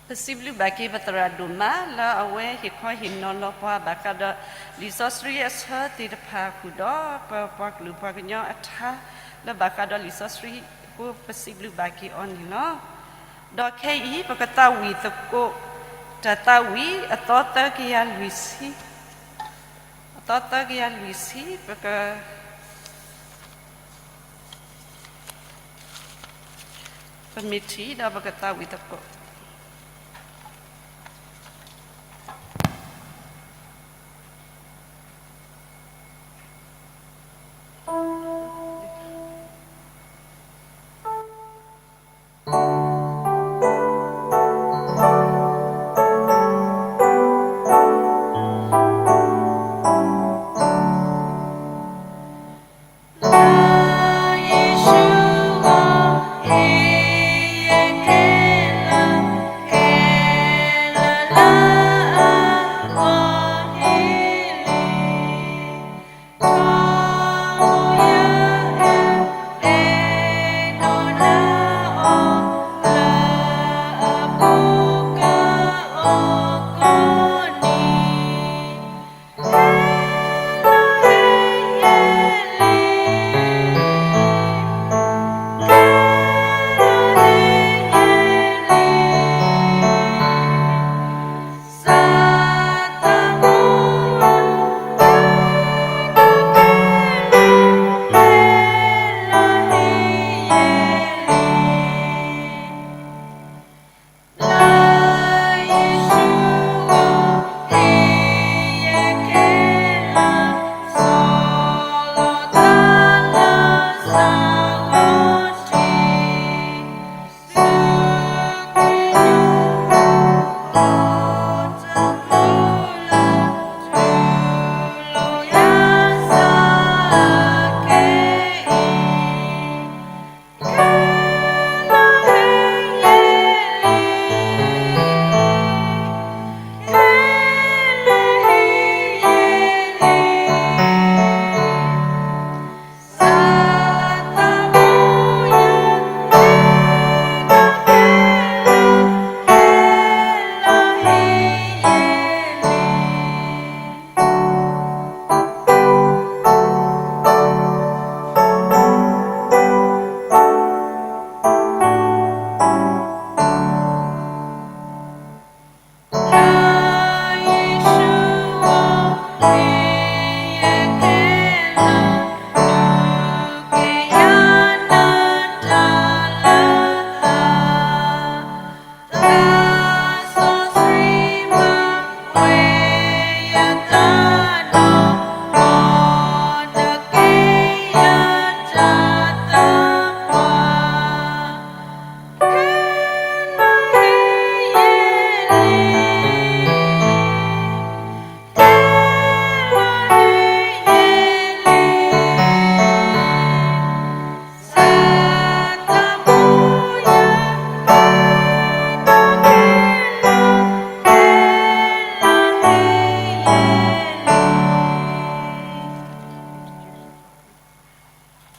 ပစံးဘျုးဘၣ်က့ၤပသရၣ်ဒိၣ်မး လၢအဝဲဟ့ၣ်ခီဟ့ၣ်နီၤလီၤပှၤဘၣ်ဃးဒီး လံာ်စီဆှံအဆၢသ့ၣ်တဖၣ်ဃုာ်ဒီး ပပှၤကလုာ်ပှၤကညီအထါ လၢဘၣ်ဃးဒီးလံာ်စီဆှံအဃိ ပစံးဘျုးဘၣ်က့ၤအီၤန့ၣ်လီၤ. ဒီးခဲအံၤ ပကသးဝံၣ်သကိး တၢ်သးဝံၣ်အသီသၢကယၤလွံၢ်ဆံ, အသီသၢကယၤလွံၢ်ဆံ ပက ပမ့ၢ်ထံၣ်ဒီးပကသးဝံၣ်သကိး.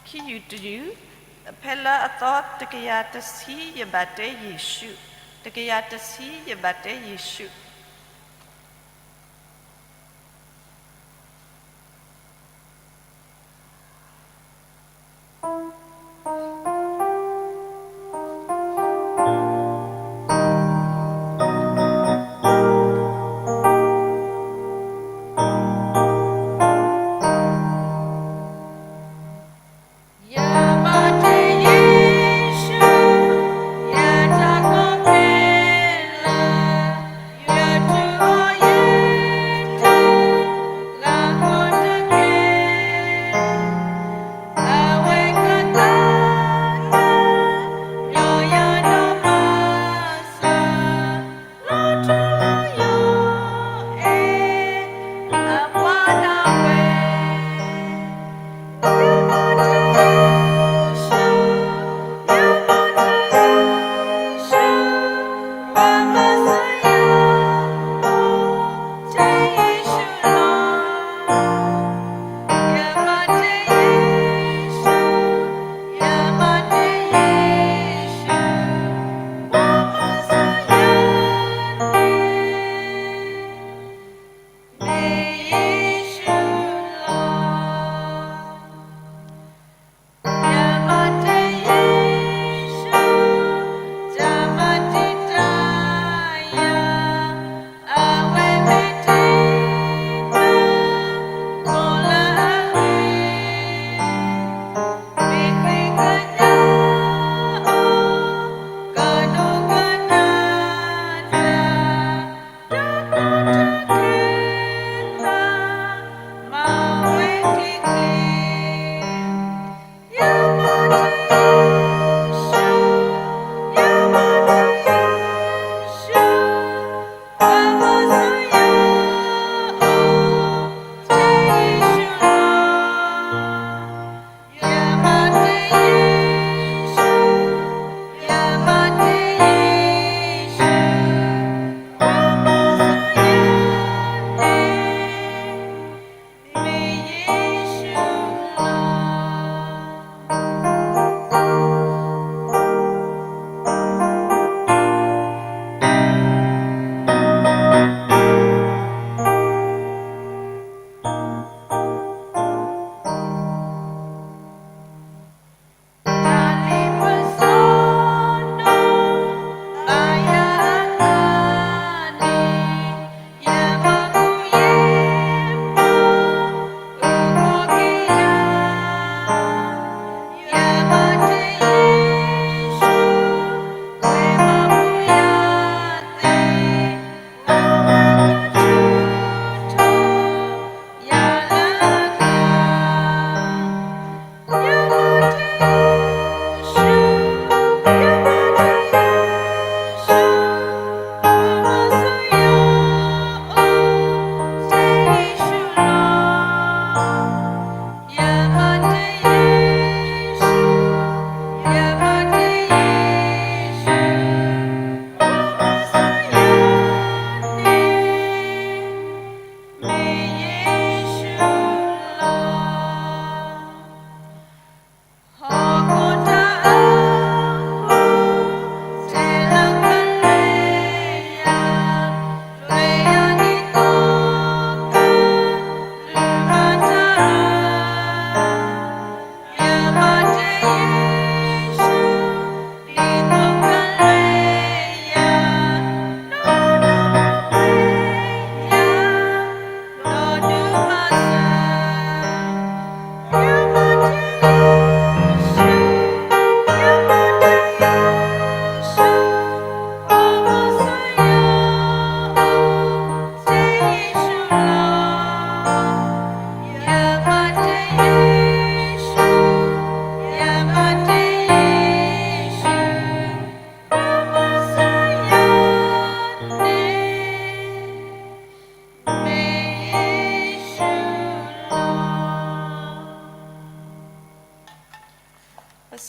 ခံယူၢ်တယူၢ်, ဖဲလၢအသီတကယၤတဆံ ယဘၣ်တဲယ့ၣ်ၡူး, တကယၤတဆံ ယဘၣ်တဲယ့ၣ်ၡူး.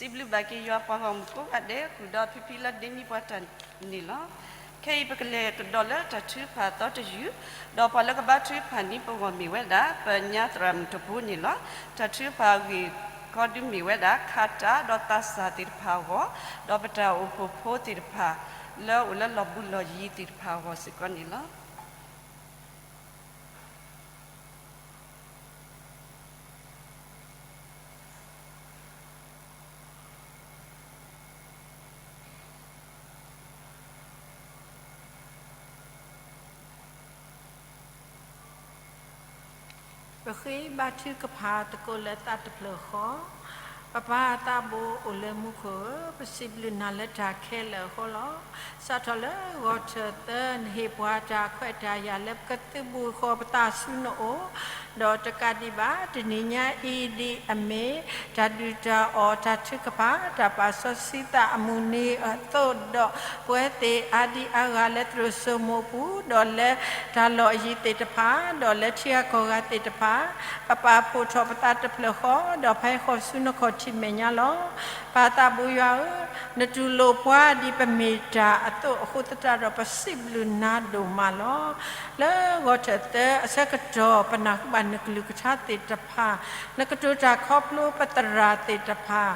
စံးဘျုးဘၣ်က့ၤယွၤပှၤဂီၢ်မုၢ်ကိးဂၤဒဲး ဃုာ်ဒီးဖံဖံလၢဒ့မံပှၤတၢ်န့ၣ်လီၤ. ခဲအံၤပကလဲၤကဒီးလၢတၢ်ထုကဖၣ်အသီတယုၢ်, ဒီးပှၤလၢကဘါထုကဖၣ်န့ၣ်ပဂီၢ်မ့ၢ်ဝဲဒၣ် ပညါသရၣ်မုၣ်တဘိန့ၣ်လီၤ. တၢ်ထုကဖၣ်အဂ့ၢ်ခီဒုမ့ၢ်ဝဲဒၣ် ခးတၢ်ဒီးသးစၢ်သ့ၣ်တဖၣ်အဂီၢ်, ဒီးပတၢ်အိၣ်ဖှိၣ်ဖိသ့ၣ်တဖၣ် လၢအအိၣ်လၢလီၢ်ဘူးလီၢ်ယံၤသ့ၣ်တဖၣ်အဂီၢ်စ့ၢ်ကီးန့ၣ်လီၤ. ပဃ့ဘါထုကဖၣ်သကိးလၢသးတဖျၢၣ်ဃီ, ပပၢ်သးဘိအိၣ်လၢမူခိၣ်ဧၢ, ပစံးဘျုးနၤလၢတၢ်ခဲလၢာ်အဃိလီၤ. စးထီၣ်လၢဂီၤထၢၣ်သၢ နဟ့ၣ်ပှၤတၢ်ခွဲးတၢ်ယာ်လၢပကသုးဘူးဃီၤပသးဆူနအိၣ်, ဒီးတကးဒံးဘၣ် တနံၤညါအံၤဒ်အမ့ၢ် တၢ်ဒုၣ်တၢ်အီၣ်တၢ်ထုကဖၣ် တၢ်ပာ်စီဆှံသးအမုၢ်နံၤအသိးဒီး ပဝဲသ့ၣ်အါဒံအါဂၤလၢသရိာ်စိမိးပူၤ, ဒီးလၢတၢ်လီၢ်အယံၤသ့ၣ်တဖၣ်, ဒီးလၢထံဂၤကီၢ်ဂၤသ့ၣ်တဖၣ်, ပပာ်ဖှိၣ်ထီၣ်ပသးတဖျၢၣ်ဃီ, ဒီးဖဲဃီၤဆူနခီၣ်ထံးမဲာ်ညါလီၤ. ပၢ်သးဘိယွၤဧၢ, နတူၢ်လိာ်ပှၤဒ်ပမ့ၢ်တၢ်အသိးအဃိသတးဒီး ပစံးဘျုးနၤဒိၣ်မးလီၤ. လၢဂီၤထၢၣ်သၢအဆၢကတီၢ် ပနၢ်ဟူဘၣ်နကလုၢ်ကထါသ့ၣ်တဖၣ်, နကတိၤတၢ်ခီဖျိပသရၣ်သ့ၣ်တဖၣ်,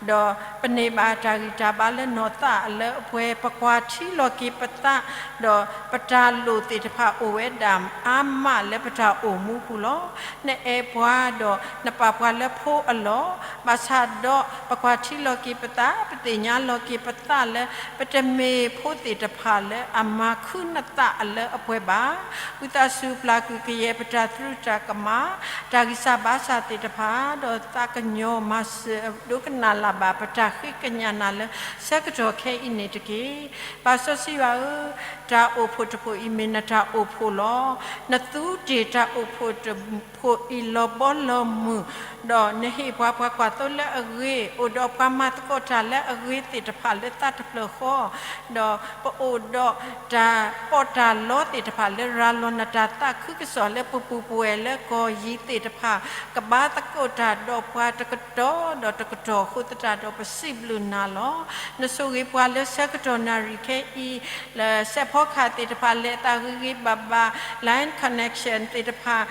ဒီးပန့ၢ်ဘၣ်တၢ်ဂံၢ်တၢ်ဘါလၢနီၢ်သးအလၢအပှဲၤ, ပကွၢ်ထံလီၤက့ၤပသး, ဒီးပတၢ်လိၣ်သ့ၣ်တဖၣ်အိၣ်ဝဲဒၣ်အါမးလၢပတၢ်အိၣ်မူပူၤလီၤ. နအဲၣ်ပှၤဒီးနပာ်ပှၤလၢဖိအလီၢ်, ဘၣ်ဆၣ်ဒီးပကွၢ်ထံလီၤက့ၤပသး, ပသ့ၣ်ညါလီၤက့ၤပသးလၢ ပတမ့ၢ်ဖိသ့ၣ်တဖၣ်လၢအမၤခုနသးအလၢအပှဲၤဘၣ်. ဝံသးစူၤပျၢ်ကွံာ်ကယဲၢ်ပတၢ်သရူးတၢ်ကမၣ်, တၢ်ဂံၢ်စၢ်ဘါစၢ်သ့ၣ်တဖၣ်, ဒီးသးကညီၤမၤစၢၤဒိကနၣ်လၢ်ဘၣ်ပတၢ်ဃ့ကညးနၤလၢဆၢကတီၢ်ခဲအံၤန့ၣ်တက့ၢ်. ပၢ်စီဆှံယွၤဧၢ, တၢ်အိၣ်ဖှိၣ်တဖှိၣ်အံၤမ့ၢ်နတၢ်အိၣ်ဖှိၣ်လီၤ. နသူတ့ၢ်တၢ်အိၣ်ဖှိၣ်တဖှိၣ်အံၤလီၤဘီလီၤမုၢ်, ဒီးနဟ့ၣ်ပှၤပှၤကွၢ်သိလၢအဂ့ၤ, အိၣ်ဒီးပှၤမၤသကိးတၢ်လၢအဂ့ၤသ့ၣ်တဖၣ်လၢသးတဖျၢၣ်ဃီ, ဒီးပအိၣ်ဒီးတၢ်ပီးတၢ်လီသ့ၣ်တဖၣ်လၢရၤလီၤနတၢ်သးခုကစီၣ်လၢပပူၤပဝဲၢ်လၢကီၢ်ယံၤသ့ၣ်တဖၣ်, ကဘါသကိးတၢ်ဒီးပှၤတကတီၢ်ဒီးတကတီၢ်အဃိသတးဒီး ပစံးဘျုးနၤလီၤ. နဆိၣ်ဂ့ၤပှၤလၢဆၢကတီၢ်နၣ်ရံၣ်ခဲအံၤ, လၢစဲးဖီကဟၣ်သ့ၣ်တဖၣ် လဲၤသးဂ့ၤဂ့ၤဘၣ်ဘၣ်, line connection သ့ၣ်တဖၣ်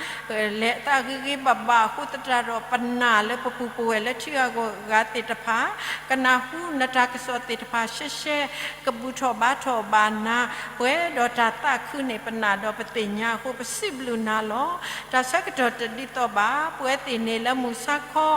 လဲၤသးဂ့ၤဂ့ၤဘၣ်ဘၣ်အဃိသတးဒီး ပနာ်လၢပပူၤပဝဲၢ်လၢထံဂၤကီၢ်ဂၤသ့ၣ်တဖၣ် ကနၢ်ဟူနတၢ်ကစီၣ်သ့ၣ်တဖၣ်ရှဲရှဲ, ကဘူၣ်ထီၣ်ဘါထီၣ်ဘၣ်နၤ, ပှဲၤဒီးတၢ်သးခုန့ၣ် ပနာ်ဒီးပသ့ၣ်ညါအဃိ ပစံးဘျုးနၤလီၤ. တၢ်ဆၢကတီၢ်တဒ်သိးဘၣ်, ပဝဲသ့ၣ်န့ၣ်လၢမုၢ်ဆါခီ,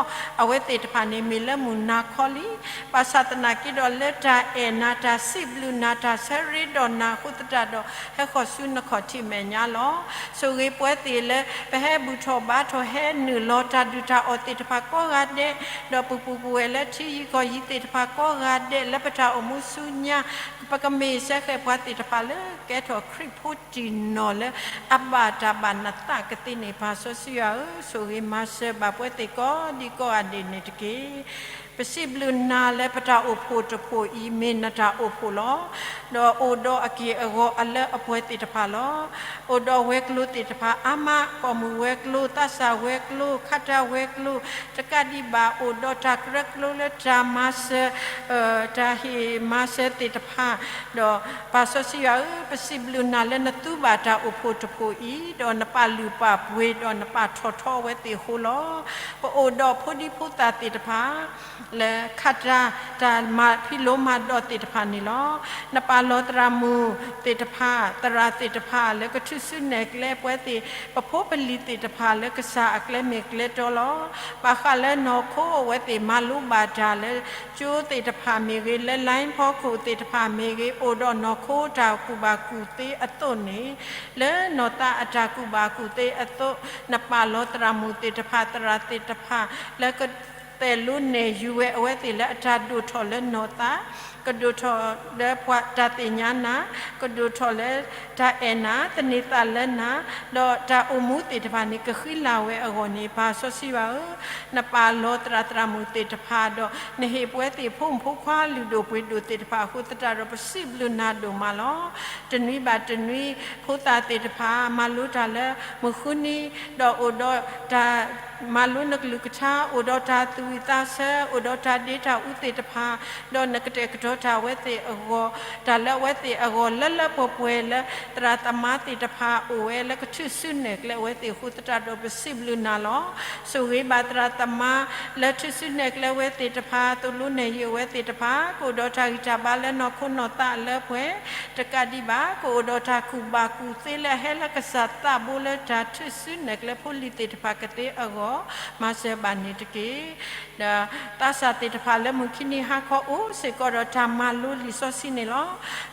အဝဲသ့ၣ်တဖၣ်န့ၣ်မ့ၢ်လၢမုၢ်နၤခီလံ. ဘၣ်ဆၣ်သနာ်က့ဒီး လၢတၢ်အဲၣ်နၤ, တၢ်စံးဘျုးနၤ, တၢ်ဆၢရ့ဒီးနၤအဃိသတးဒီး ဟဲဃီၤဆူနခီၣ်ထံးမဲာ်ညါလီၤ. ဆိၣ်ဂ့ၤပဝဲသ့ၣ်လၢ ပဟဲဘူၣ်ထီၣ်ဘါထီၣ် ဟဲနုာ်လီၤတၢ်ဒုၣ်တၢ်အီၣ်သ့ၣ်တဖၣ်ကိးဂၤဒဲး, ဒီးပပူၤပဝဲၢ်လၢထံယံၤကီၢ်ယံၤသ့ၣ်တဖၣ်ကိးဂၤဒဲး, လၢပတၢ်အိၣ်မူဆူညါ ပကမ့ၢ်စဲဃဲးပှၤသ့ၣ်တဖၣ်လၢကဲထီၣ်ခရံာ်ဖိတံၢ်နီၢ်လၢအဘၣ်တၢ်ဘၣ်နသးကသ့န့ၣ်, ပၢ်စီဆှံယွၤဧၢ, ဆိၣ်ဂ့ၤမၤစၢၤဘၣ်ပဝဲသ့ၣ်ကိးဒံကိးဂၤဒဲးန့ၣ်တက့ၢ်. ပစံးဘျုးနၤလၢပတၢ်အိၣ်ဖှိၣ်တဖှိၣ်အံၤ မ့ၢ်နတၢ်အိၣ်ဖှိၣ်လီၤ. ဒီးအိၣ်ဒီးအက့ၢ်အဂီၤအလၢအပှဲၤသ့ၣ်တဖၣ်လီၤ. အိၣ်ဒီးဝဲၤကျိၤသ့ၣ်တဖၣ်အါမး, ပိာ်မုၣ်ဝဲၤကျိၤ, သးစၢ်ဝဲၤကျိၤ, ခးတၢ်ဝဲၤကျိၤ, တကးဒံးဘၣ် အိၣ်ဒီးတၢ်ကရၢကရိလၢတၢ်မၤစၢၤ တၢ်ဟ့ၣ်မၤစၢၤသ့ၣ်တဖၣ်, ဒီးပၢ်စီဆှံယွၤဧၢ, ပစံးဘျုးနၤလၢနသူဘၣ်တၢ်အိၣ်ဖှိၣ်တဖှိၣ်အံၤ, ဒီးနပာ်လုၢ်ပာ်ပှ့ၤ, ဒီးနပာ်ထီၣ်ထီအဝဲသ့ၣ်အဃိလီၤ. ပအိၣ်ဒီးဖိဒံဖိသၣ်သ့ၣ်တဖၣ် လၢခးတၢ်, တၢ်မၤဖံးလိမၤဒိးသ့ၣ်တဖၣ်န့ၣ်လီၤ. နပာ်လီၤသရၣ်မုၣ်သ့ၣ်တဖၣ်, သရၣ်သ့ၣ်တဖၣ် လၢကထုးစုနဲၣ်ကျဲပဝဲသ့ၣ်, ပဖိပလံၤသ့ၣ်တဖၣ် လၢကစၢ်အကျဲမ့ၢ်ကျဲတီလီၤ. ဘၣ်ဃးလၢနီၢ်ခိအဝဲသ့ၣ် မၤလိဘၣ်တၢ်လၢကၠိသ့ၣ်တဖၣ်မ့ၢ်ဂ့ၤ, လၢ line ဖီခိၣ်သ့ၣ်တဖၣ်မ့ၢ်ဂ့ၤ, အိၣ်ဒီးနီၢ်ခိတၢ်ကူၣ်ဘၣ်ကူၣ်သ့အသိးန့ၣ်, လၢနီၢ်သးအတၢ်ကူၣ်ဘၣ်ကူၣ်သ့အသိး, နပာ်လီၤသရၣ်မုၣ်သ့ၣ်တဖၣ်, သရၣ်သ့ၣ်တဖၣ် လၢကသိၣ်လိနဲၣ်ယုၤဝဲအဝဲသ့ၣ်လၢအတၢ်ဒိၣ်ထီၣ်လၢနီၢ်သး, ကဒိၣ်ထီၣ်လၢပှၤတၢ်သ့ၣ်ညါနၤ, ကဒိၣ်ထီၣ်လၢတၢ်အဲၣ်နၤ, သန့ၤသးလၢနၤ, ဒီးတၢ်အိၣ်မူသ့ၣ်တဖၣ်န့ၣ် ကဃံလၤဝဲအဂီၢ်န့ၣ်, ပၢ်စီဆှံယွၤဧၢ, နပာ်လီၤသရၣ်သရၣ်မုၣ်သ့ၣ်တဖၣ်ဒီး နဟ့ၣ်ပဝဲသ့ၣ်ဖိမုၣ်ဖိခွါလုၢ်ဒိၣ်ပှ့ၤဒိၣ်သ့ၣ်တဖၣ်အဃိသတးဒီး ပစံးဘျုးနၤဒိၣ်မးလီၤ. တနွံဘၣ်တနွံ ဖိသၣ်သ့ၣ်တဖၣ် မၤလိတၢ်လၢမုၢ်ဃုနံၤ, ဒီးအိၣ်ဒီးတၢ် မၤလိနကလုၢ်ကထါ အိၣ်ဒီးတၢ်သူၣ်ဝံၣ်သးဆၢ အိၣ်ဒီးတၢ်ဒ့တၢ်အူသ့ၣ်တဖၣ်, ဒီးနကတဲာ်ကတီၤတၢ်အဝဲသ့ၣ်အဂီၢ်, တၢ်လၢအဝဲသ့ၣ်အဂီၢ်လၢလၢပှဲၤပှဲၤလၢ သရၣ်သမါသ့ၣ်တဖၣ်အိၣ်ဝဲလၢကထုးစုနဲၣ်ကျဲအဝဲသ့ၣ်အဃိသတးဒီး ပစံးဘျုးနၤလီၤ. ဆိၣ်ဂ့ၤဘၣ်သရၣ်သမါလၢထုးစုနဲၣ်ကျဲအဝဲသ့ၣ်တဖၣ်, သိၣ်လိနဲၣ်ယုာ်အဝဲသ့ၣ်တဖၣ်, ကအိၣ်ဒီးတၢ်ဂံၢ်တၢ်ဘါလၢနီၢ်ခိနီၢ်သးအလၢပှဲၤ, တကးဒံးဘၣ် ကအိၣ်ဒီးတၢ်ကူၣ်ဘၣ်ကူၣ်သ့လၢအဟဲလၢကစၢ်သးဘိလၢတၢ်ထုးစုနဲၣ်ကျဲဖိလံၤသ့ၣ်တဖၣ်ကသ့အဂီၢ်, မၤစၢၤဘၣ်န့ၣ်တက့ၢ်. ဒီးသးစၢ်သ့ၣ်တဖၣ်လၢမုၢ်ခံနံၤဟါခီအိၣ်စ့ၢ်ကီးဒီးတၢ်မၤလိလံာ်စီဆှံန့ၣ်လီၤ.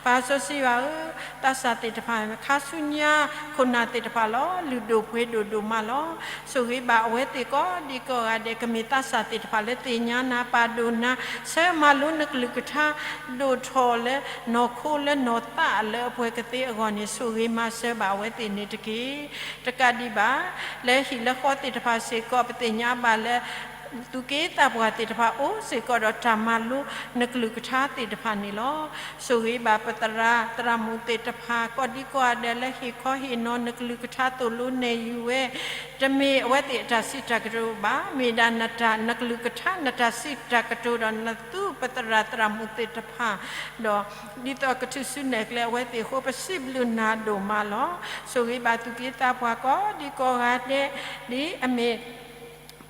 ပၢ်စီဆှံယွၤဧၢ, သးစၢ်သ့ၣ်တဖၣ် ခါဆူညါခိၣ်နၢ်သ့ၣ်တဖၣ်လီၤ လုၢ်ဒိၣ်ပှ့ၤဒိၣ်ဒိၣ်မးလီၤ. ဆိၣ်ဂ့ၤဘၣ်အဝဲသ့ၣ်ကိးဒံကိးဂၤဒဲး ကမ့ၢ်သးစၢ်သ့ၣ်တဖၣ်လၢသ့ၣ်ညါနၤပာ်ဒိၣ်နၤ, ဆၢမၤလိနကလုၢ်ကထါ ဒိၣ်ထီၣ်လၢနီၢ်ခိလၢနီၢ်သးအလၢအပှဲၤကသ့အဂီၢ်န့ၣ် ဆိၣ်ဂ့ၤမၤစၢၤဘၣ်အဝဲသ့ၣ်န့ၣ်တက့ၢ်. တကးဒံးဘၣ် လၢဟံၣ်လၢဃီသ့ၣ်တဖၣ်စ့ၢ်ကီး ပသ့ၣ်ညါဘၣ်လၢ သူၣ်က့သးပှၢ်သ့ၣ်တဖၣ်အိၣ်စ့ၢ်ကီးဒီးတၢ်မၤလိနကလုၢ်ကထါသ့ၣ်တဖၣ်န့ၣ်လီၤ. ဆိၣ်ဂ့ၤဘၣ်ပသရၣ်သရၣ်မုၣ်သ့ၣ်တဖၣ် ကိးဒံကိးဂၤဒဲးလၢဟ့ၣ်ခီဟ့ၣ်နီၤနကလုၢ်ကထါသိၣ်လိနဲၣ်ယုာ်ဝဲ, တမ့ၢ်အဝဲသ့ၣ်အတၢ်စံးတၢ်ကတိၤဘၣ်, မ့ၢ်ဒၣ်နတၢ် နကလုၢ်ကထါ နတၢ်စံးတၢ်ကတိၤဒီးနသူပသရၣ်သရၣ်မုၣ်သ့ၣ်တဖၣ်, ဒီးဒ်သိးကထုးစုနဲၣ်ကျဲအဝဲသ့ၣ်အဃိ ပစံးဘျုးနၤဒိၣ်မးလီၤ. ဆိၣ်ဂ့ၤဘၣ်သူၣ်က့သးပှၢ်ကိးဒံကိးဂၤဒဲး, ဒ်အမ့ၢ်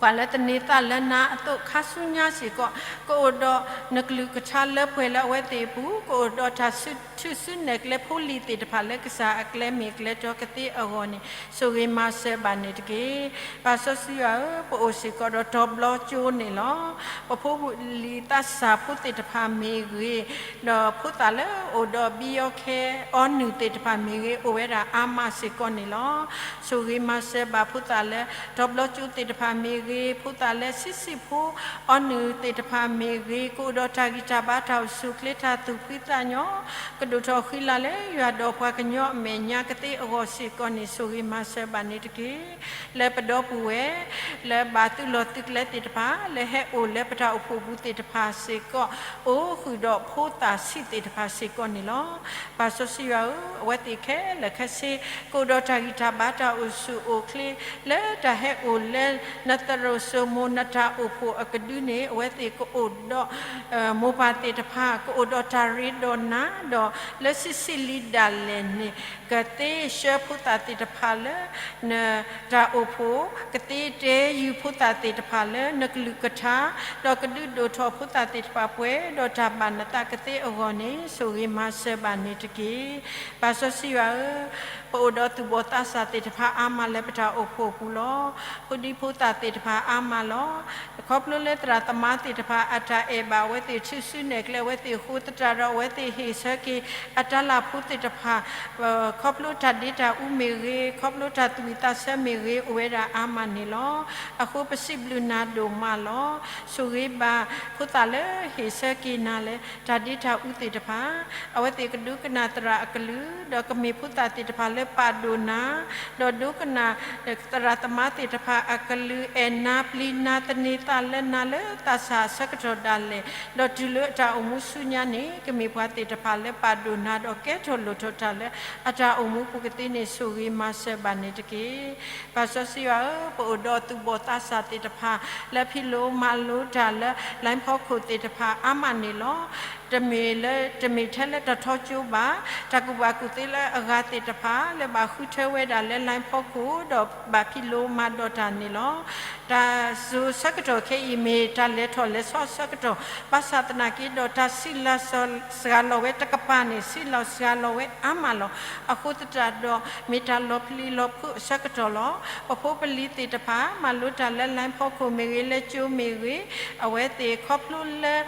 ပှၤလၢသန့ၤသးလၢနၤအသိး ခါဆူညါစ့ၢ်ကီး ကအိၣ်ဒီးနကလုၢ်ကထါလၢပှဲၤလၢအဝဲသ့ၣ်အပူၤ, ကအိၣ်ဒီးတၢ်ထုးစုနဲၣ်ကျဲဖိလံၤသ့ၣ်တဖၣ်လၢကစၢ်အကျဲမ့ၢ်ကျဲတီကသ့အဂီၢ်န့ၣ် ဆိၣ်ဂ့ၤမၤစၢၤဘၣ်န့ၣ်တက့ၢ်. ပၢ်စီဆှံယွၤဧၢ, ပအိၣ်စ့ၢ်ကီးဒီးတီၤဘျီကၠိန့ၣ်လီၤ. ပဖိပလံၤသးစၢ်ဖိသ့ၣ်တဖၣ်မ့ၢ်ဂ့ၤ, ဒီးဖိသၣ်လၢအိၣ်ဒီးဘံယီခဲအီနုၢ်သ့ၣ်တဖၣ်မ့ၢ်ဂ့ၤ အိၣ်ဝဲဒၣ်အါမးစ့ၢ်ကီးန့ၣ်လီၤ. ဆိၣ်ဂ့ၤမၤစၢၤဘၣ်ဖိသၣ်လၢ တီၤဘျီကၠိသ့ၣ်တဖၣ်မ့ၢ်ဂ့ၤ, ဖိသၣ်လၢဆံးဆံးဖိအီနုၢ်သ့ၣ်တဖၣ်မ့ၢ်ဂ့ၤ, ကအိၣ်ဒီးတၢ်ဂံၢ်တၢ်ဘါတၢ်အိၣ်ဆူၣ်အိၣ်ချ့တၢ်သူၣ်ဖှံသးညီ, ကဒိၣ်ထီၣ်ဃံလၤလၢယွၤဒီးပှၤကညီအမဲာ်ညါကသ့အဂီၢ်စ့ၢ်ကီးန့ၣ် ဆိၣ်ဂ့ၤမၤစၢၤဘၣ်န့ၣ်တက့ၢ်. လၢပဒီပုၢ်ဝဲၢ် လၢဘၣ်သုးလီၢ်သုးကျဲသ့ၣ်တဖၣ် လၢဟဲအိၣ်လၢပတၢ်အိၣ်ဖှိၣ်ပူၤသ့ၣ်တဖၣ်စ့ၢ်ကီး အိၣ်ဃုာ်ဒီးဖိသၣ်ဆံးသ့ၣ်တဖၣ်စ့ၢ်ကီးန့ၣ်လီၤ. ပၢ်စီဆှံယွၤဧၢ, အဝဲသ့ၣ်ခဲလၢာ်ခဲဆ့ ကအိၣ်ဒီးတၢ်ဂံၢ်တၢ်ဘါတၢ်အိၣ်ဆူၣ်အိၣ်ချ့ လၢတၢ်ဟဲအိၣ်လၢနသရိာ်စိမိၤနတၢ်အိၣ်ဖှိၣ်အကဒုန့ၣ် အဝဲသ့ၣ်ကအိၣ်ဒီး မိၢ်ပၢ်သ့ၣ်တဖၣ် ကအိၣ်ဒီးတၢ်ရ့ဒီးနၤ, ဒီးလၢဆံးဆံးလံဒၣ်လဲာ်န့ၣ် ကသ့ဆှၢဖိသၣ်သ့ၣ်တဖၣ်လၢ နတၢ်အိၣ်ဖှိၣ်, ကသ့တဲယုာ်ဖိသၣ်သ့ၣ်တဖၣ်လၢနကလုၢ်ကထါ, ဒီးကဒုးဒိၣ်ထီၣ်ဖိသၣ်သ့ၣ်တဖၣ်ပှဲၤဒီးတၢ်ဘၣ်နသးကသ့အဂီၢ်န့ၣ် ဆိၣ်ဂ့ၤမၤစၢၤဘၣ်န့ၣ်တက့ၢ်. ပၢ်စီဆှံယွၤဧၢ, ပအိၣ်ဒီးသူၣ်ဘီၣ်သးစၢ်သ့ၣ်တဖၣ်အါမးလၢပတၢ်အိၣ်ဖှိၣ်အပူၤလီၤ. ဖိဒံဖိသၣ်သ့ၣ်တဖၣ်အါမးလီၤ. ခီဖျိလၢသရၣ်သမါသ့ၣ်တဖၣ် အတၢ်အဲၣ်ဘၣ်အဝဲသ့ၣ် ထုးစုနဲၣ်ကျဲအဝဲသ့ၣ်အဃိသတးဒီး အဝဲသ့ၣ်ဟ့ၣ်ဆၢက့ၤအတၢ်လၢ်ဖိသ့ၣ်တဖၣ် ခီဖျိတၢ်ဒ့တၢ်အူမ့ၢ်ဂ့ၤ, ခီဖျိတၢ်သူၣ်ဝံၣ်သးဆၢမ့ၢ်ဂ့ၤ အိၣ်ဝဲဒၣ်အါမးန့ၣ်လီၤ. အဃိပစံးဘျုးနၤဒိၣ်မးလီၤ. ဆိၣ်ဂ့ၤဘၣ်ဖိသၣ်လၢဟ့ၣ်ဆၢက့ၤနၤလၢ တၢ်ဒ့တၢ်အူသ့ၣ်တဖၣ်, အဝဲသ့ၣ်ကဒိကနၣ်သရၣ်အကလုၢ်, ဒီးကမ့ၢ်ဖိသၣ်သ့ၣ်တဖၣ်လၢပာ်ဒိၣ်နၤ, ဒီးဒိကနၣ် သရၣ်သမါသ့ၣ်တဖၣ်အကလုၢ် အဲၣ်နၤပျံၤနၤသန့ၤသးလၢနၤလၢသးစၢ်အဆၢကတီၢ်ဒၣ်လဲာ်, ဒီးတုၤလၢအတၢ်အိၣ်မူဆူညါန့ၣ် ကမ့ၢ်ပှၤသ့ၣ်တဖၣ်လၢပာ်ဒိၣ်နၤဒီးကဲထီၣ်လိၣ်ထီၣ်တၢ်လၢအတၢ်အိၣ်မူပူၤကသ့န့ၣ် ဆိၣ်ဂ့ၤမၤစၢၤဘၣ်န့ၣ်တက့ၢ်. ပၢ်စီဆှံယွၤဧၢ, ပအိၣ်ဒီးသူၣ်ဘီၣ်သးစၢ်သ့ၣ်တဖၣ် လၢဖံးလိမၤလိတၢ်လၢ လၢဖီခိၣ်သ့ၣ်တဖၣ်အါမးန့ၣ်လီၤ. တမ့ၢ်လၢ တမ့ၢ်ထဲလၢတၢ်ထီကၠိဘၣ်, တၢ်ကူၣ်ဘၣ်ကူၣ်သ့လၢအဂၤသ့ၣ်တဖၣ် လၢဘၣ်ဃုထၢဝဲဒၣ်လၢ လၢဖီခိၣ် ဒီးဘၣ်ဖံးလိမၤဒိးတၢ်န့ၣ်လီၤ. တၢ်စိၤဆၢကတီၢ်ခဲအံၤ မ့ၢ်တၢ်လဲၤထီၣ်လဲၤဆီဆၢကတီၢ်, ဘၣ်ဆၣ်သနာ်က့ဒီး တၢ်စံးလီၤစှၤလီၤဝဲတကပၤန့ၣ် စံးလီၤစှၤလီၤဝဲအါမးလီၤ. အဃိသတးဒီး မ့ၢ်တၢ်လီၤပျံၤလီၤဖုးအဆၢကတီၢ်လီၤ. ပဖိပလံၤသ့ၣ်တဖၣ် မၤလိတၢ်လၢ လၢဖီခိၣ်မ့ၢ်ဂ့ၤ လၢကၠိမ့ၢ်ဂ့ၤ, အဝဲသ့ၣ်ခီဖျိလၢ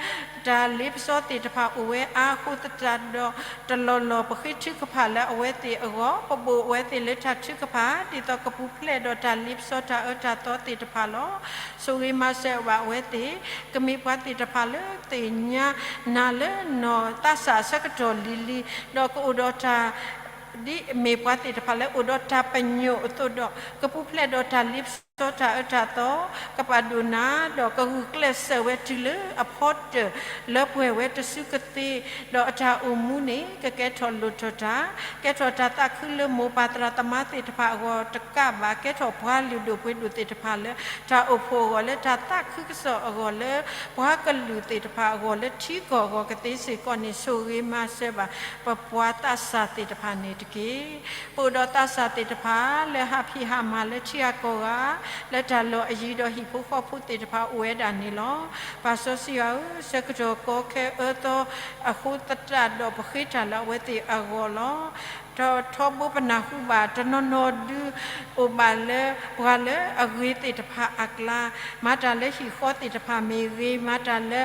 တၢ်လ့ပစီသ့ၣ်တဖၣ်အိၣ်ဝဲအါအဃိသတးဒီး တလီၢ်လီၢ်ပဃ့ထုကဖၣ်လၢအဝဲသ့ၣ်အဂီၢ်, ပဘိၣ်အဝဲသ့ၣ်လၢတၢ်ထုကဖၣ် ဒ်သိးကပူၤဖျဲးဒီးတၢ်လ့ပစီတၢ်အၢတၢ်သီသ့ၣ်တဖၣ်လီၤ. ဆိၣ်ဂ့ၤမၤစၢၤဘၣ်အဝဲသ့ၣ် ကမ့ၢ်ပှၤသ့ၣ်တဖၣ်လၢသ့ၣ်ညါနၤလၢနီၢ်သးစၢ်အဆၢကတီၢ်လံၤလံၤ, ဒီးကအိၣ်ဒီးတၢ် ဒ်မ့ၢ်ပှၤသ့ၣ်တဖၣ်လၢအိၣ်ဒီးတၢ်ပညိၣ်အသိးဒီး ကပူၤဖျဲးဒီးတၢ်လ့ပစီ တၢ်လၢတၢ်လီၤဆီတၢ်အၢတၢ်သီ ကပာ်ဒိၣ်နၤ, ဒီးကဂုာ်ကျဲးစၢးဝဲတုၤလၢအဖီတၢၢ် လၢပှဲၤဝဲတစုကသ့, ဒီးအတၢ်အိၣ်မူန့ၣ် ကကဲထီၣ်လိၣ်ထီၣ်တၢ်, ကဲထီၣ်တၢ်သးခုလၢမိၢ်ပၢ်သရၣ်သမါသ့ၣ်တဖၣ်အဂီၢ်တကးဘၣ်, ကဲထီၣ်ပှၤလုၢ်ဒိၣ်ပှ့ၤဒိၣ်သ့ၣ်တဖၣ်လၢ တၢ်အိၣ်ဖှိၣ်အဂီၢ်, လၢတၢ်သးခုကစီၣ်အဂီၢ်, လၢပှၤကလုာ်သ့ၣ်တဖၣ်အဂီၢ်, လၢထံကီၢ်အဂီၢ်ကသ့စ့ၢ်ကီးန့ၣ် ဆိၣ်ဂ့ၤမၤစၢၤဘၣ် ပပှၤသးစၢ်သ့ၣ်တဖၣ်န့ၣ်တက့ၢ်. ပအိၣ်ဒီးသးစၢ်သ့ၣ်တဖၣ်လၢဟးဖံးဟးမၤလၢထံဂၤကီၢ်ဂၤ, လၢတၢ်လီၢ်အယံၤဒီးဟံၣ်ဖိဃီဖိသ့ၣ်တဖၣ်အိၣ်ဝဲဒၣ်န့ၣ်လီၤ. ပၢ်စီဆှံယွၤဧၢ, ဆၢကတီၢ်ကီခဲအၢသီအဃိသတးဒီး ပဃ့တၢ်လၢအဝဲသ့ၣ်အဂီၢ်လီၤ. ထီဘိပနၢ်ဟူဘၣ်တနီၤနီၤဒု အိၣ်ဘၣ်လၢပှၤလၢအဂ့ၤသ့ၣ်တဖၣ်အကျါ, မၤတၢ်လၢဟံၣ်ဃီသ့ၣ်တဖၣ်မ့ၢ်ဂ့ၤ, မၤတၢ်လၢ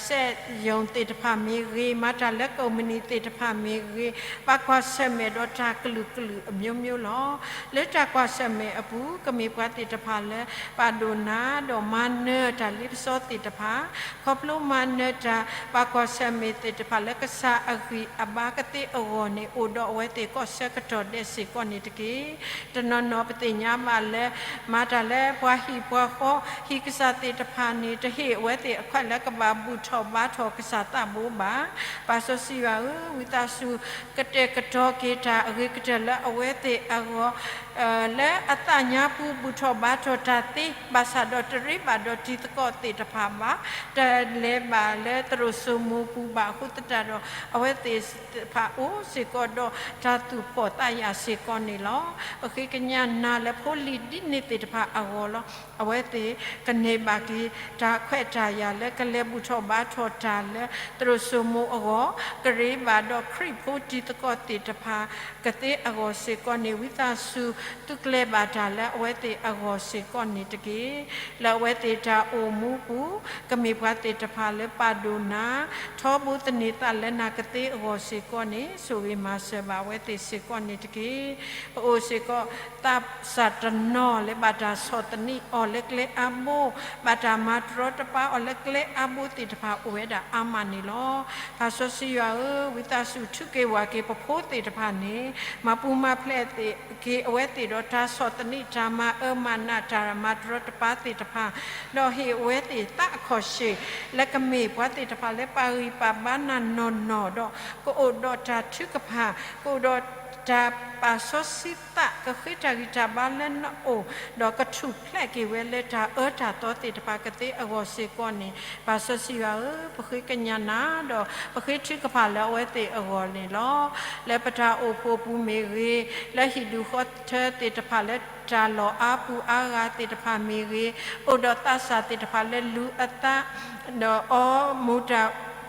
စက်ရုံသ့ၣ်တဖၣ်မ့ၢ်ဂ့ၤ, မၤတၢ်လၢကုမ္ပဏီသ့ၣ်တဖၣ်မ့ၢ်ဂ့ၤ, ဘၣ်ကွၢ်ဆၢၣ်မဲာ်ဒီးတၢ်ကလုာ်ကလုာ်အမျိုးမျိုးလီၤ. လၢတၢ်ကွၢ်ဆၢၣ်မဲာ်အပူၤ ကမ့ၢ်ပှၤသ့ၣ်တဖၣ်လၢ ပာ်ဒိၣ်နၤ ဒီးမၤနၢၤတၢ်လ့ပစီသ့ၣ်တဖၣ်, ခီဖျိမၤနၢၤတၢ်ဘၣ်ကွၢ်ဆၢၣ်မဲာ်သ့ၣ်တဖၣ်လၢကစၢ်အဂံၢ်အဘါကသ့အဂီၢ်န့ၣ် အိၣ်ဒီးအဝဲသ့ၣ်ကိးဆၢကတီၢ်ဒဲးစ့ၢ်ကီးန့ၣ်တက့ၢ်. တနီၤနီၤပသ့ၣ်ညါဘၣ်လၢ မၤတၢ်လၢပှၤဟံၣ်ပှၤဃီ ဟံၣ်ကစၢ်သ့ၣ်တဖၣ်န့ၣ် တဟ့ၣ်အဝဲသ့ၣ်အခွဲးလၢကဘၣ်ဘူၣ်ထီၣ်ဘါထီၣ်ကစၢ်သးဘိဘၣ်. ပၢ်စီဆှံယွၤဧၢ, ဝံသးစူၤ ကတဲာ်ကတီၤက့ၤတၢ်အဂ့ၤကတၢၢ်လၢအဝဲသ့ၣ်အဂီၢ် လၢအသးညါပူၤဘူၣ်ထီၣ်ဘါထီၣ်တၢ်သ့, ဘၣ်ဆၣ်ဒီးတရ့ဘၣ်ဒီးတံၤသကိးသ့ၣ်တဖၣ်ဘၣ်, တလဲၤဘၣ်လၢသရိာ်စိမိၤပူၤဘၣ်အဃိသတးဒီး အဝဲသ့ၣ်တဖၣ်အိၣ်စ့ၢ်ကီးဒီးတၢ်သူၣ်ဖှီၣ်သးယာ်စ့ၢ်ကီးန့ၣ်လီၤ. ပဃ့ကညးနၤလၢဖိလံၤဒ်န့ၣ်သ့ၣ်တဖၣ်အဂီၢ်လီၤ. အဝဲသ့ၣ်ကန့ၢ်ဘၣ်က့ၤတၢ်ခွဲးတၢ်ယာ်လၢကလဲၤဘူၣ်ထီၣ်ဘါထီၣ်တၢ်လၢသရိာ်စိမိၤအဂီၢ်, ကရ့ဘၣ်ဒီးခရံာ်ဖိတံၤသကိးသ့ၣ်တဖၣ် ကသ့အဂီၢ်စ့ၢ်ကီးန့ၣ် ဝံသးစူၤသုကျဲၤဘၣ်တၢ်လၢအဝဲသ့ၣ်အဂီၢ်စ့ၢ်ကီးန့ၣ်တက့ၢ်. လၢအဝဲသ့ၣ်တၢ်အိၣ်မူပူၤ ကမ့ၢ်ပှၤသ့ၣ်တဖၣ်လၢပာ်ဒိၣ်နၤ, ထီဘိသန့ၤသးလၢနၤကသ့အဂီၢ်စ့ၢ်ကီးန့ၣ် ဆိၣ်ဂ့ၤမၤစၢၤဘၣ်အဝဲသ့ၣ်စ့ၢ်ကီးန့ၣ်တက့ၢ်. ပအိၣ်စ့ၢ်ကီး သးစၢ်တနီၤလၢဘၣ်တၢ်ဆီၣ်သနံးအီၤလၢကျဲအါဘိ, ဘၣ်တၢ်မၤတရီတပါအီၤလၢကျဲအါဘိသ့ၣ်တဖၣ်အိၣ်ဝဲဒၣ်အါမးန့ၣ်လီၤ. ပၢ်စီဆှံယွၤဧၢ, ဝံသးစူၤထုးက့ၤဝးက့ၤပဖိသ့ၣ်တဖၣ်န့ၣ်, မၤပူၤမၤဖျဲးသ့ၣ်က့ၤအဝဲသ့ၣ်ဒီးတၢ်ဆီၣ်သနံး တၢ်မၤအၢမၤနး တၢ်မၤတရီတပါသ့ၣ်တဖၣ်, ဒီးဟ့ၣ်အဝဲသ့ၣ်သးအခီၣ်ဆ့ၣ် လၢကမ့ၢ်ပှၤသ့ၣ်တဖၣ်လၢပာ်ဂံၢ်ပာ်ဘါနၤနီၢ်နီၢ်ဒီး ကအိၣ်ဒီးတၢ်ထုကဖၣ်, ကအိၣ်ဒီးတၢ်ပာ်စီဆှံသး ကဃ့တၢ်ဂံၢ်တၢ်ဘါလၢနအိၣ်, ဒီးကထူၣ်ဖျဲးက့ၤဝဲလၢတၢ်အၢတၢ်သီသ့ၣ်တဖၣ်ကသ့အဂီၢ်စ့ၢ်ကီးန့ၣ်, ပၢ်စီဆှံယွၤဧၢ, ပဃ့ကညးနၤဒီး ပဃ့ထုကဖၣ်လၢအဝဲသ့ၣ်အဂီၢ်န့ၣ်လီၤ. လၢပတၢ်အိၣ်ဖှိၣ်ပူၤမ့ၢ်ဂ့ၤ, လၢဟံၣ်ဒူၣ်ဃီထၢသ့ၣ်တဖၣ်လၢတၢ်လီၢ်အါပူၤအါဂၤသ့ၣ်တဖၣ်မ့ၢ်ဂ့ၤ, အိၣ်ဒီးသးစၢ်သ့ၣ်တဖၣ်လၢလူၤအသး ဒီးအီမူၤ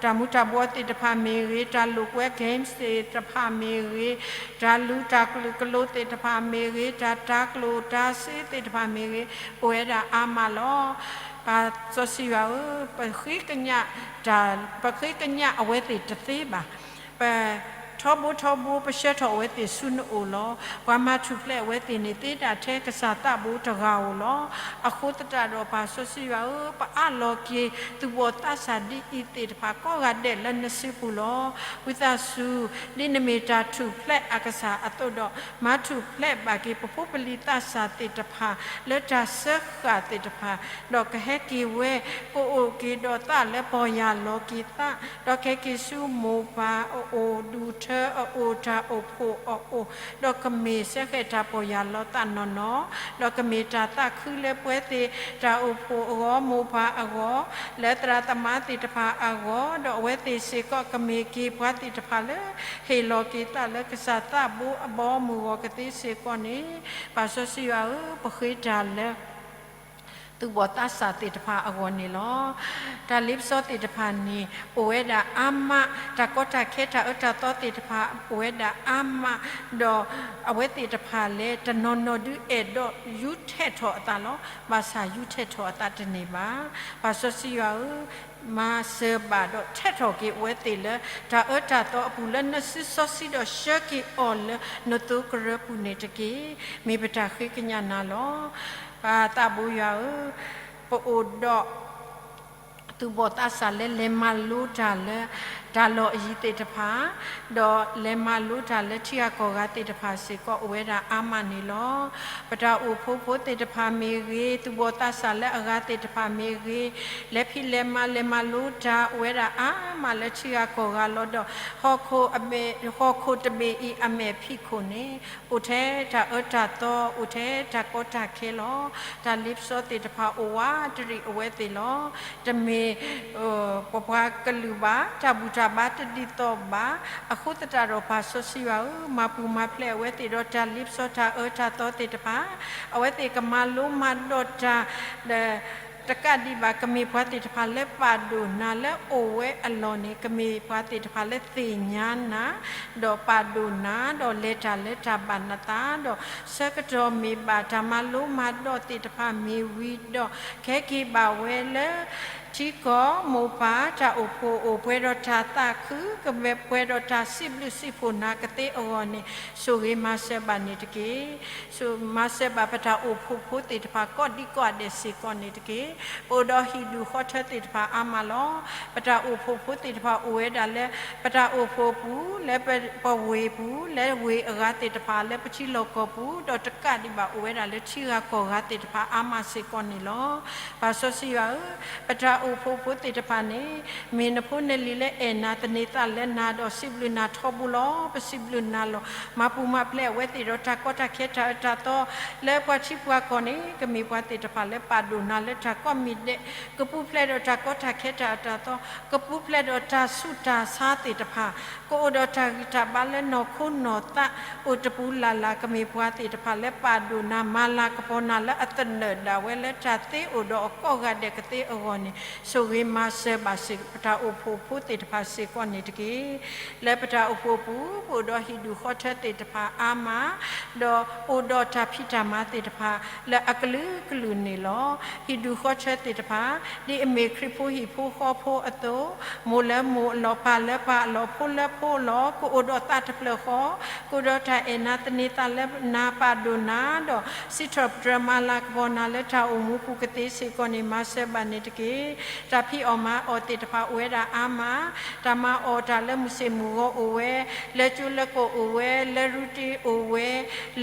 တၢ်မူၤတၢ်ဘှီသ့ၣ်တဖၣ်မ့ၢ်ဂ့ၤ, တၢ်လိာ်ကွဲ games သ့ၣ်တဖၣ်မ့ၢ်ဂ့ၤ, တၢ်လူၤတၢ်ကလုာ်ကလိသ့ၣ်တဖၣ်မ့ၢ်ဂ့ၤ, တၢ်တၤကျိၣ်တၤစ့သ့ၣ်တဖၣ်မ့ၢ်ဂ့ၤ, အိၣ်ဝဲဒၣ်အါမးလီၤ. ပၢ်စီဆှံယွၤဧၢ, ပဃ့ကညးတၢ်, ပဃ့ကညးအဝဲသ့ၣ်တသ့ဘၣ်. ပ ထီဘိထီဘိ ပဆှၢထီၣ်အဝဲသ့ၣ်ဆူနအိၣ်လီၤ. ပှၤမၤထူၣ်ဖျဲးအဝဲသ့ၣ်န့ၣ် သ့ဒၣ်ထဲကစၢ်သးဘိတဂၤဧိၤလီၤ. အဃိသတးဒီး ပၢ်စီဆှံယွၤဧၢ, ပအးလီၤက့ၤ သူၣ်ဘီၣ်သးစၢ်ဒ်အံၤသ့ၣ်တဖၣ် ကိးဂၤဒဲးလၢနစုပူၤလီၤ. ဝံသးစူၤ ဒ်နမ့ၢ်တၢ်ထူၣ်ဖျဲးအကစၢ်အသိးဒီး မၤထူၣ်ဖျဲးဘၣ်က့ၤ ပဖိပလံၤသးစၢ်သ့ၣ်တဖၣ် လၢတၢ်စၢဃာ်သ့ၣ်တဖၣ်, ဒီးကဟဲက့ၤဝဲ ကအိၣ်က့ၤဒီးသးလၢပီၢ်ယၢ်လီၤက့ၤသး, ဒီးကဟဲက့ၤဆူမိၢ်ပၢ်အအိၣ်, ဒူၣ်ထၢအအိၣ်, တၢ်အိၣ်ဖှိၣ်အအိၣ်, ဒီးကမ့ၢ်စဲဃဲးတၢ်ပီၢ်ယၢ်လီၤသးနီၢ်နီၢ်, ဒီးကမ့ၢ်တၢ်သးခုလၢပဝဲသ့ၣ် တၢ်အိၣ်ဖှိၣ်အဂီၢ်, မိၢ်ပၢ်အဂီၢ်, လၢသရၣ်သမါသ့ၣ်တဖၣ်အဂီၢ်, ဒီးအဝဲသ့ၣ်စ့ၢ်ကီးကမ့ၢ်က့ၤပှၤသ့ၣ်တဖၣ်လၢ ဟ့ၣ်လီၤက့ၤသးလၢကစၢ်သးဘိအဘီအမုၢ်အဂီၢ်ကသ့စ့ၢ်ကီးန့ၣ်, ပၢ်စီဆှံယွၤဧၢ, ပဃ့တၢ်လၢ သူၣ်ဘီၣ်သးစၢ်သ့ၣ်တဖၣ်အဂီၢ်န့ၣ်လီၤ. တၢ်လ့ပစီသ့ၣ်တဖၣ်န့ၣ် အိၣ်ဝဲဒၣ်အါမး, တၢ်ကီတၢ်ခဲတၢ်အၢတၢ်သီသ့ၣ်တဖၣ် အိၣ်ဝဲဒၣ်အါမး, ဒီးအဝဲသ့ၣ်တဖၣ်လၢတနီၤနီၤဒုး အဲၣ်ဒိးယူးထဲးထီၣ်အသးလီၤ. ဘၣ်ဆၣ်ယူးထဲးထီၣ်အသးတန့ၢ်ဘၣ်. ပၢ်စီဆှံယွၤဧၢ, မၤစၢၤဘၣ်ဒီးထဲးထီၣ်က့ၤအဝဲသ့ၣ်လၢ တၢ်အၢတၢ်သီအပူၤလၢနစုစီဆှံဒီး ဆှၢက့ၤအီၤလၢနသိကရၢပူၤန့ၣ်တက့ၢ်. မ့ၢ်ပတၢ်ဃ့ကညးနၤလီၤ. ပၢ်သးဘိယွၤဧၢ, ပအိၣ်ဒီး သူၣ်ဘီၣ်သးစၢ်လၢလဲၤမၤလိတၢ်လၢ တၢ်လီၢ်အယံၤသ့ၣ်တဖၣ်, ဒီးလဲၤမၤလိတၢ်လၢထံဂၤကီၢ်ဂၤသ့ၣ်တဖၣ်စ့ၢ်ကီး အိၣ်ဝဲဒၣ်အါမးန့ၣ်လီၤ. ပတၢ်အိၣ်ဖှိၣ်ဖိသ့ၣ်တဖၣ်မ့ၢ်ဂ့ၤ, သူၣ်ဘီၣ်သးစၢ်လၢအဂၤသ့ၣ်တဖၣ်မ့ၢ်ဂ့ၤ, လဲၤဖံးလဲၤမၤ လဲၤမၤလိတၢ် အိၣ်ဝဲဒၣ်အါမးလၢထံဂၤကီၢ်ဂၤလီၤ. ဒီး ဟီၣ်ခိၣ်တဘ့ၣ်အံၤအမဲာ်ဖံးခိၣ်န့ၣ် အိၣ်ထဲတၢ်အၢတၢ်သီ, အိၣ်ထဲတၢ်ကီတၢ်ခဲလီၤ. တၢ်လ့ပစီသ့ၣ်တဖၣ်အိၣ်ဝးတရံးအဝဲသ့ၣ်လီၤ. တမ့ၢ် ပပှၤကလုာ်ဘၣ်, တၢ်ဘူၣ်တၢ်ဘါတဒ်သိးဘၣ်. အဃိသတးဒီးပၢ်စီဆှံယွၤဧၢ, မၤပူၤမၤဖျဲးအဝဲသ့ၣ်ဒီးတၢ်လ့ပစီတၢ်အၢတၢ်သီသ့ၣ်တဖၣ်, အဝဲသ့ၣ်ကမၤလိမၤဒိးတၢ် တကးဒံးဘၣ် ကမ့ၢ်ပှၤသ့ၣ်တဖၣ်လၢပာ်ဒိၣ်နၤလၢအိၣ်ဝဲအလီၢ်န့ၣ် ကမ့ၢ်ပှၤသ့ၣ်တဖၣ်လၢသ့ၣ်ညါနၤ, ဒီးပာ်ဒိၣ်နၤ, ဒီးလဲၤတၢ်လၢတၢ်ဘၣ်နသး, ဒီးဆၢကတီၢ်မ့ၢ်ဘၣ်တၢ်မၤလိမၤဒိးသ့ၣ်တဖၣ်မ့ၢ်ဝံၤဒီး ကဟဲက့ၤဘၣ်ဝဲလၢ ထံကီၢ်မိၢ်ပၢ်တၢ်အိၣ်ဖှိၣ် အိၣ်ပှဲၤဒီးတၢ်သးခု, ကပှဲၤဒီးတၢ်စံးဘျုးစံးဖှိၣ်နၤကသ့အဂီၢ်န့ၣ် ဆိၣ်ဂ့ၤမၤစၢၤဘၣ်န့ၣ်တက့ၢ်. ဆိၣ်မၤစၢၤဘၣ်ပတၢ်အိၣ်ဖှိၣ်ဖိသ့ၣ်တဖၣ် ကိးဒံကိးဂၤဒဲးစ့ၢ်ကီးန့ၣ်တက့ၢ်. ပအိၣ်ဒီးဟံၣ်ဒူၣ်ဃီထၢသ့ၣ်တဖၣ်အါမးလီၤ. ပတၢ်အိၣ်ဖှိၣ်ဖိသ့ၣ်တဖၣ်အိၣ်ဝဲဒၣ်လၢ ပတၢ်အိၣ်ဖှိၣ်ပူၤ, လၢပဝ့ၢ်ပူၤ, လၢဝ့ၢ်အဂၤသ့ၣ်တဖၣ်လၢပထံလီၢ်ကီၢ်ပူၤ, ဒီးတကးဒံးဘၣ်အိၣ်ဝဲဒၣ်လၢထံဂၤကီၢ်ဂၤသ့ၣ်တဖၣ်အါမးစ့ၢ်ကီးန့ၣ်လီၤ. ပၢ်စီဆှံယွၤဧၢ, ပတၢ်အိၣ်ဖှိၣ်ဖိသ့ၣ်တဖၣ်န့ၣ် မ့ၢ်နဖိနလံၤလၢအဲၣ်နၤ သန့ၤသးလၢနၤဒီးစံးဘျုးနၤထီဘိလီၤ. ပစံးဘျုးနၤလီၤ. မၤပူၤမၤဖျဲးအဝဲသ့ၣ်ဒီးတၢ်ကီတၢ်ခဲတၢ်အၢတၢ်သီ လၢပှၤထံပှၤကီၢ်န့ၣ် ကမ့ၢ်ပှၤသ့ၣ်တဖၣ်လၢပာ်ဒိၣ်နၤလၢတၢ်ကိးမံၤဒဲး, ကပူၤဖျဲးဒီးတၢ်ကီတၢ်ခဲတၢ်အၢတၢ်သီ, ကပူၤဖျဲးဒီးတၢ်ဆူးတၢ်ဆါသ့ၣ်တဖၣ်, ကအိၣ်ဒီးတၢ်ဂံၢ်တၢ်ဘါလၢနီၢ်ခိနီၢ်သး အိၣ်တပူၤလၢ်လၢ် ကမ့ၢ်ပှၤသ့ၣ်တဖၣ်လၢပာ်ဒိၣ်နၤ မၤလၤကပီၤနၤလၢအသနၢၣ်ဒၣ်ဝဲလၢတၢ်သ့အိၣ်ဒီးအကိးဂၤဒဲးကသ့အဂီၢ်န့ၣ် ဆိၣ်ဂ့ၤမၤစၢၤဘၣ်စ့ၢ်ကီး ပတၢ်အိၣ်ဖှိၣ်ဖိသ့ၣ်တဖၣ်စ့ၢ်ကီးန့ၣ်တက့ၢ်. လၢပတၢ်အိၣ်ဖှိၣ်ပူၤ ပအိၣ်ဒီးဟံၣ်ဒူၣ်ဃီထၢသ့ၣ်တဖၣ်အါမး, ဒီးအိၣ်ဒီးတၢ်ဖံးတၢ်မၤသ့ၣ်တဖၣ် လၢအကလုာ်ကလုာ်န့ၣ်လီၤ. ဟံၣ်ဒူၣ်ဃီထၢသ့ၣ်တဖၣ် ဒ်အမ့ၢ်ခရံာ်ဖိဟံၣ်ဖိဃီဖိအသိး, မိၢ်လၢမိၢ်အလီၢ်, ပၢ်လၢပၢ်အလီၢ်, ဖိလၢဖိအလီၢ်, ကအိၣ်ဒီးသးတဖျၢၣ်ဃီ, ကအိၣ်ဒီးတၢ်အဲၣ်နၤသန့ၤသးလၢနၤ ပာ်ဒိၣ်နၤ, ဒီးစံးထီၣ်ပတြၢၤမၤလၤကပီၤနၤလၢတၢ်အိၣ်မူပူၤကသ့စ့ၢ်ကီးန့ၣ် မၤစၢၤဘၣ်န့ၣ်တက့ၢ်. တၢ်ဖံးအီၣ်မၤအီၣ်သ့ၣ်တဖၣ်အိၣ်ဝဲဒၣ်အါမး, တၢ်မၤအီၣ်တၢ်လၢမုၢ်ဆ့ၣ်မုၢ်ဂီၤအိၣ်ဝဲ, လၢကၠိလၢကီၢ်အိၣ်ဝဲ, လၢရူတ့အိၣ်ဝဲ,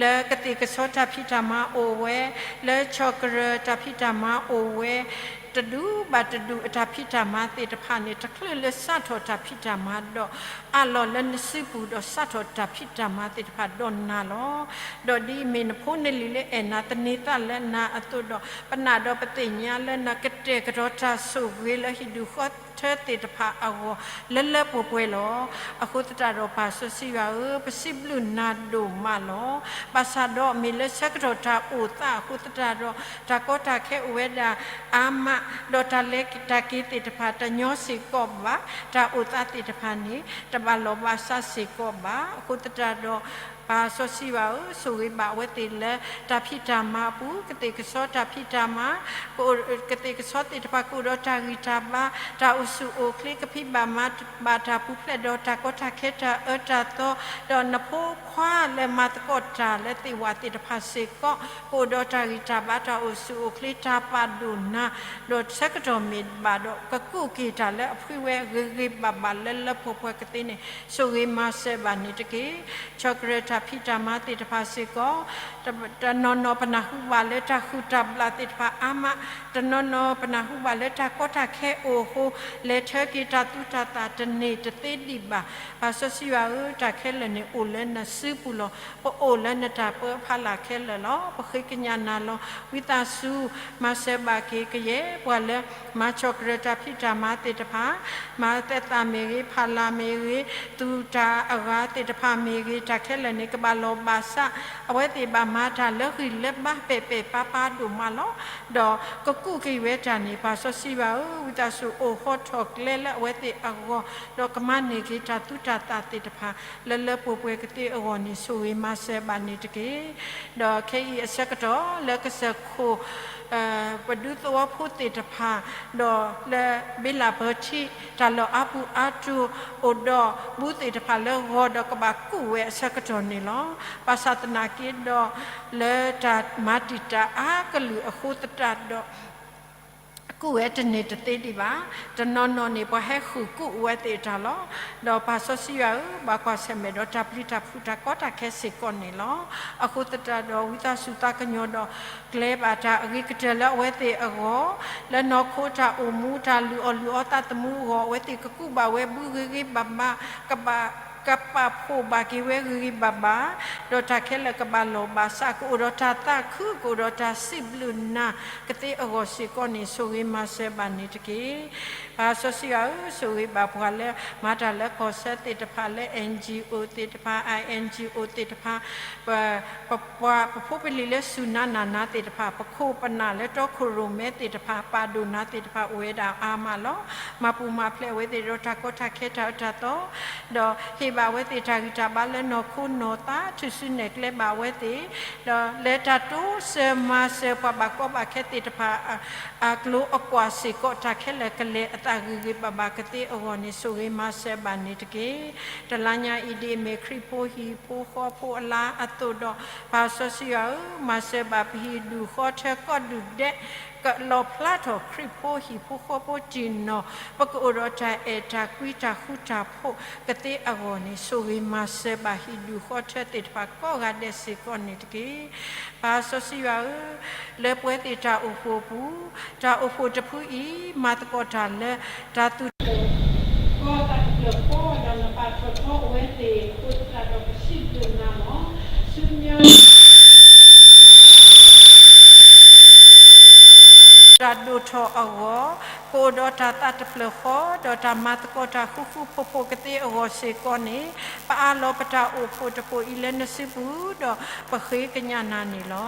လၢကသ့ၣ်ကဆီတၢ်ဖံးတၢ်မၤအိၣ်ဝဲ, လၢဆီၣ်ကရၢၢ်တၢ်ဖံးတၢ်မၤအိၣ်ဝဲ, တဒူၣ်ဘၣ်တဒူၣ်အတၢ်ဖံးတၢ်မၤသ့ၣ်တဖၣ်န့ၣ် တချုးလၢစးထီၣ်တၢ်ဖံးတၢ်မၤဒီး အးလီၤလၢနစုပူၤဒီးစးထီၣ်တၢ်ဖံးတၢ်မၤသ့ၣ်တဖၣ်ဒီးနၤလီၤ. ဒီးဒ်အမ့ၢ်နဖိနလံၤလၢအဲၣ်နၤသန့ၤသးလၢနၤအသိးဒီး ပနာ်ဒီးပသ့ၣ်ညါလၢနကတဲာ်ကတီၤတၢ်ဆိၣ်ဂ့ၤလၢဟံၣ်ဒူၣ်ဃီထၢသ့ၣ်တဖၣ်အဂီၢ် လၢလၢပှဲၤပှဲၤလီၤ. အဃိသတးဒီးပၢ်စီဆှံယွၤဧၢ, ပစံးဘျုးနၤဒိၣ်မးလီၤ. ဘၣ်ဆၣ်ဒီးမ့ၢ်လၢဆၢကတီၢ်တၢ်အိၣ်သးအဃိသတးဒီး တၢ်ကီတၢ်ခဲအိၣ်ဝဲဒၣ်အါမး, ဒီးတၢ်လဲၤတၢ်က့ၤသ့ၣ်တဖၣ်တညီစ့ၢ်ကီးဘၣ်, တၢ်အိၣ်သးသ့ၣ်တဖၣ်န့ၣ် တဘၣ်လီၢ်ဘၣ်စးစ့ၢ်ကီးဘၣ်. အဃိသတးဒီး ပၢ်စီဆှံယွၤဧၢ, ဆိၣ်ဂ့ၤဘၣ်အဝဲသ့ၣ်လၢတၢ်ဖံးတၢ်မၤအပူၤ, ကသ့ၣ်ကဆီတၢ်ဖံးတၢ်မၤ, ကသ့ၣ်ကဆီသ့ၣ်တဖၣ်ကအိၣ်ဒီးတၢ်ဂံၢ်တၢ်ဘါ, တၢ်အိၣ်ဆူၣ်အိၣ်ချ့, ကဖံးဘၣ်မၤဘၣ်တၢ်ပူၤဖျဲးဒီးတၢ်ကီတၢ်ခဲတၢ်အၢတၢ်သီ, ဒီးနဖိခွါလၢမၤသကိးတၢ်လၢသ့ၣ်ဝၣ်သ့ၣ်တဖၣ်စ့ၢ်ကီး ကအိၣ်ဒီးတၢ်ဂံၢ်တၢ်ဘါ, တၢ်အိၣ်ဆူၣ်အိၣ်ချ့, တၢ်ပာ်ဒိၣ်နၤ, ဒီးဆၢကတီၢ်မ့ၢ်ဘၣ်ဒီး ကကူးက့ၤတၢ်လၢအဖှံဝဲဂ့ၤဂ့ၤဘၣ်ဘၣ်လၢလၢပှဲၤပှဲၤကသ့န့ၣ် ဆိၣ်ဂ့ၤမၤစၢၤဘၣ်န့ၣ်တက့ၢ်. ဆီၣ်ကရၢၢ်တၢ်ဖံးတၢ်မၤသ့ၣ်တဖၣ်စ့ၢ်ကီး တနီၤနီၤပနၢ်ဟူဘၣ်လၢတၢ်ဟုၣ်တၢ်ဘျၣ်သ့ၣ်တဖၣ်အါမး, တနီၤနီၤပနၢ်ဟူဘၣ်လၢတၢ်ကီတၢ်ခဲအိၣ်အဃိ လဲၤထၢက့ၤတၢ်သူတၢ်သၣ်တန့ၢ်တသ့ဒံးဘၣ်. ပၢ်စီဆှံယွၤဧၢ, တၢ်ခဲလၢာ်န့ၣ်အိၣ်လၢနစုပူၤလီၤ. ပအိၣ်လၢနတၢ်ပၢဖးလၢ်ခဲလၢာ်လီၤ. ပဃ့ကညးနၤလီၤ. ဝံသးစူၤ မၤစၢၤဘၣ်က့ၤကယဲၢ်ပှၤလၢ မၤဆီၣ်ကရၢၢ်တၢ်ဖံးတၢ်မၤသ့ၣ်တဖၣ်, မၤသဲးသးမ့ၢ်ဂ့ၤ, ဖးလၢ်မ့ၢ်ဂ့ၤ, သူၣ်တၢ်အဂၤသ့ၣ်တဖၣ်မ့ၢ်ဂ့ၤ, တၢ်ခဲလၢာ်န့ၣ် ကဘၣ်လီၢ်ဘၣ်စး, အဝဲသ့ၣ်ဘၣ်မၤတၢ်လၢဂံၢ်လၢဘါပဲာ်ပဲာ်ပါပါဒိၣ်မးလီၤ. ဒီးကကူးက့ၤဝဲတၢ်န့ၣ် ပၢ်စီဆှံယွၤဧၢ, ဝံသးစူၤအိၣ်ဃီထီၣ်ကျဲလၢအဝဲသ့ၣ်အဂီၢ်, ဒီးကမၤန့ၢ်က့ၤတၢ်သူတၢ်သၣ်သ့ၣ်တဖၣ် လၢလၢပှဲၤပှဲၤကသ့အဂီၢ်န့ၣ် ဆိၣ်ဂ့ၤမၤစၢၤဘၣ်န့ၣ်တက့ၢ်. ဒီးခဲအံၤအဆၢကတီၢ်လၢကစၢၢ်ခိၣ် ပဒူသဝီဖိသ့ၣ်တဖၣ်, ဒီးလၢဘ့လၣ်ပၢထံ တၢ်လီၢ်အါပူၤအါတီၤ အိၣ်ဒီးဘူးသ့ၣ်တဖၣ်လၢဂီၤဒီးကဘၣ်ကူးဝဲအဆၢကတီၢ်န့ၣ်လီၤ. ဘၣ်ဆၣ်သနာ်က့ဒီး လၢတၢ်မၤတံာ်တာ်အါကလုာ်အဃိသတးဒီး ကူၣ်ဝဲတန့ၢ်တသ့ဒံးဘၣ်. တနီၤနီၤန့ၣ် ပှၤဟဲဃုာ်ကူၣ်ဝဲသ့ၣ်တၢ်လီၤ. ဒီးပၢ်စီဆှံယွၤဧၢ, ဘၣ်ကွၢ်ဆၢၣ်မဲာ်ဒီးတၢ်ပျံၤတၢ်ဖုးတၢ်ကီတၢ်ခဲစ့ၢ်ကီးန့ၣ်လီၤ. အဃိသတးဒီး ဝံသးစူၤသးကညီၤဒီး ကျဲဘၣ်တၢ်အဂ့ၤကတၢၢ်လၢအဝဲသ့ၣ်အဂီၢ်, လၢနီၢ်ခိတၢ်အိၣ်မူ တၢ်လုၢ်အီၣ်လုၢ်အီသးသမူအဂီၢ် အဝဲသ့ၣ်ကကူးဘၣ်ဝဲဘုဂ့ၤဂ့ၤဘၣ်ဘၣ်, ကဘၣ် ကပာ်ဖှိၣ်ဘၣ်က့ၤဝဲဂ့ၤဂ့ၤဘၣ်ဘၣ်, ဒီးတၢ်ခဲလၢာ်ကဘၣ်လီၢ်ဘၣ်စး ကအိၣ်ဒီးတၢ်သးခု ကအိၣ်ဒီးတၢ်စံးဘျုးနၤကသ့အဂီၢ်စ့ၢ်ကီးန့ၣ် ဆိၣ်ဂ့ၤမၤစၢၤဘၣ်န့ၣ်တက့ၢ်. ပၢ်စီဆှံယွၤဧၢ, ဆိၣ်ဂ့ၤဘၣ်ပှၤလၢမၤတၢ်လၢကီၢ်စဲၣ်သ့ၣ်တဖၣ် လၢ N G O သ့ၣ်တဖၣ် I N G O သ့ၣ်တဖၣ်, ပ ပပှၤပဖိပလံၤလၢစူၢ်နၤနာ်နၤသ့ၣ်တဖၣ်, ပခိၣ်ပနၢ်လၢတီခိၣ်ရိၣ်မဲသ့ၣ်တဖၣ်, ပာ်ဒိၣ်နၤသ့ၣ်တဖၣ် အိၣ်ဝဲဒၣ်အါမးလီၤ. မၤပူၤမၤဖျဲးအဝဲသ့ၣ်ဒီးတၢ်ကီတၢ်ခဲတၢ်အၢတၢ်သီ, ဒီးဟ့ၣ်ဘၣ်ဝဲသ့ၣ်တၢ်ဂံၢ်တၢ်ဘါလၢနီၢ်ခိနီၢ်သး, ထုးစုနဲၣ်ကျဲဘၣ်ဝဲသ့ၣ်, ဒီးလဲၤတၢ်တိစၢၤမၤစၢၤပှၤဘၣ်ကီဘၣ်ခဲသ့ၣ်တဖၣ် အကျိၤအကွာ်စ့ၢ်ကီး တၢ်ခဲလၢာ်ကလဲၤအသးဂ့ၤဂ့ၤဘၣ်ဘၣ်ကသ့အဂီၢ်န့ၣ် ဆိၣ်ဂ့ၤမၤစၢၤဘၣ်န့ၣ်တက့ၢ်. တလါညါအံၤဒ်အမ့ၢ် ခရံာ်ဖိဟံၣ်ဖိဃီဖိအလါအသိးဒီး ပၢ်စီဆှံယွၤဧၢ, မၤစၢၤဘၣ်ပဟံၣ်ဒူၣ်ဃီထၢကီၢ်ဒူၣ်ဒဲး, ကလီၣ်ဖျါထီၣ်ခရံာ်ဖိဟံၣ်ဖိဃီဖိတံၢ်နီၢ်, ပကအိၣ်ဒီးတၢ်အဲၣ်တၢ်ကွံတၢ်ဃူတၢ်ဖိးကသ့အဂီၢ်န့ၣ် ဆိၣ်ဂ့ၤမၤစၢၤဘၣ်ဟံၣ်ဒူၣ်ဃီထၢသ့ၣ်တဖၣ်ကိးဂၤဒဲးစ့ၢ်ကီးန့ၣ်တက့ၢ်. ပၢ်စီဆှံယွၤဧၢ, လၢပဝဲသ့ၣ်တၢ်အိၣ်ဖှိၣ်အပူၤ, တၢ်အိၣ်ဖှိၣ်တဖုအံၤ မၤသကိးတၢ်လၢတၢ်သူၣ် ကီၢ်သးတဖျၢၣ်ဃီ ဒီးနပာ်ထီၣ်ထီအဝဲသ့ၣ်အဃိသတးဒီး ပစံးဘျုးနၤလီၤ. ဆူညါ တၢ်ဒိၣ်ထီၣ်အဂီၢ်, ကအိၣ်ဒီးတၢ်သးတဖျၢၣ်ဃီ, ဒီးတၢ်မၤသကိးတၢ်ဃူဃူဖိးဖိးကသ့အဂီၢ်စ့ၢ်ကီးန့ၣ်, ပအးလီၤပတၢ်အိၣ်ဖှိၣ်တဖှိၣ်အံၤလၢနစုပူၤ, ဒီးပဃ့ကညးနၤန့ၣ်လီၤ.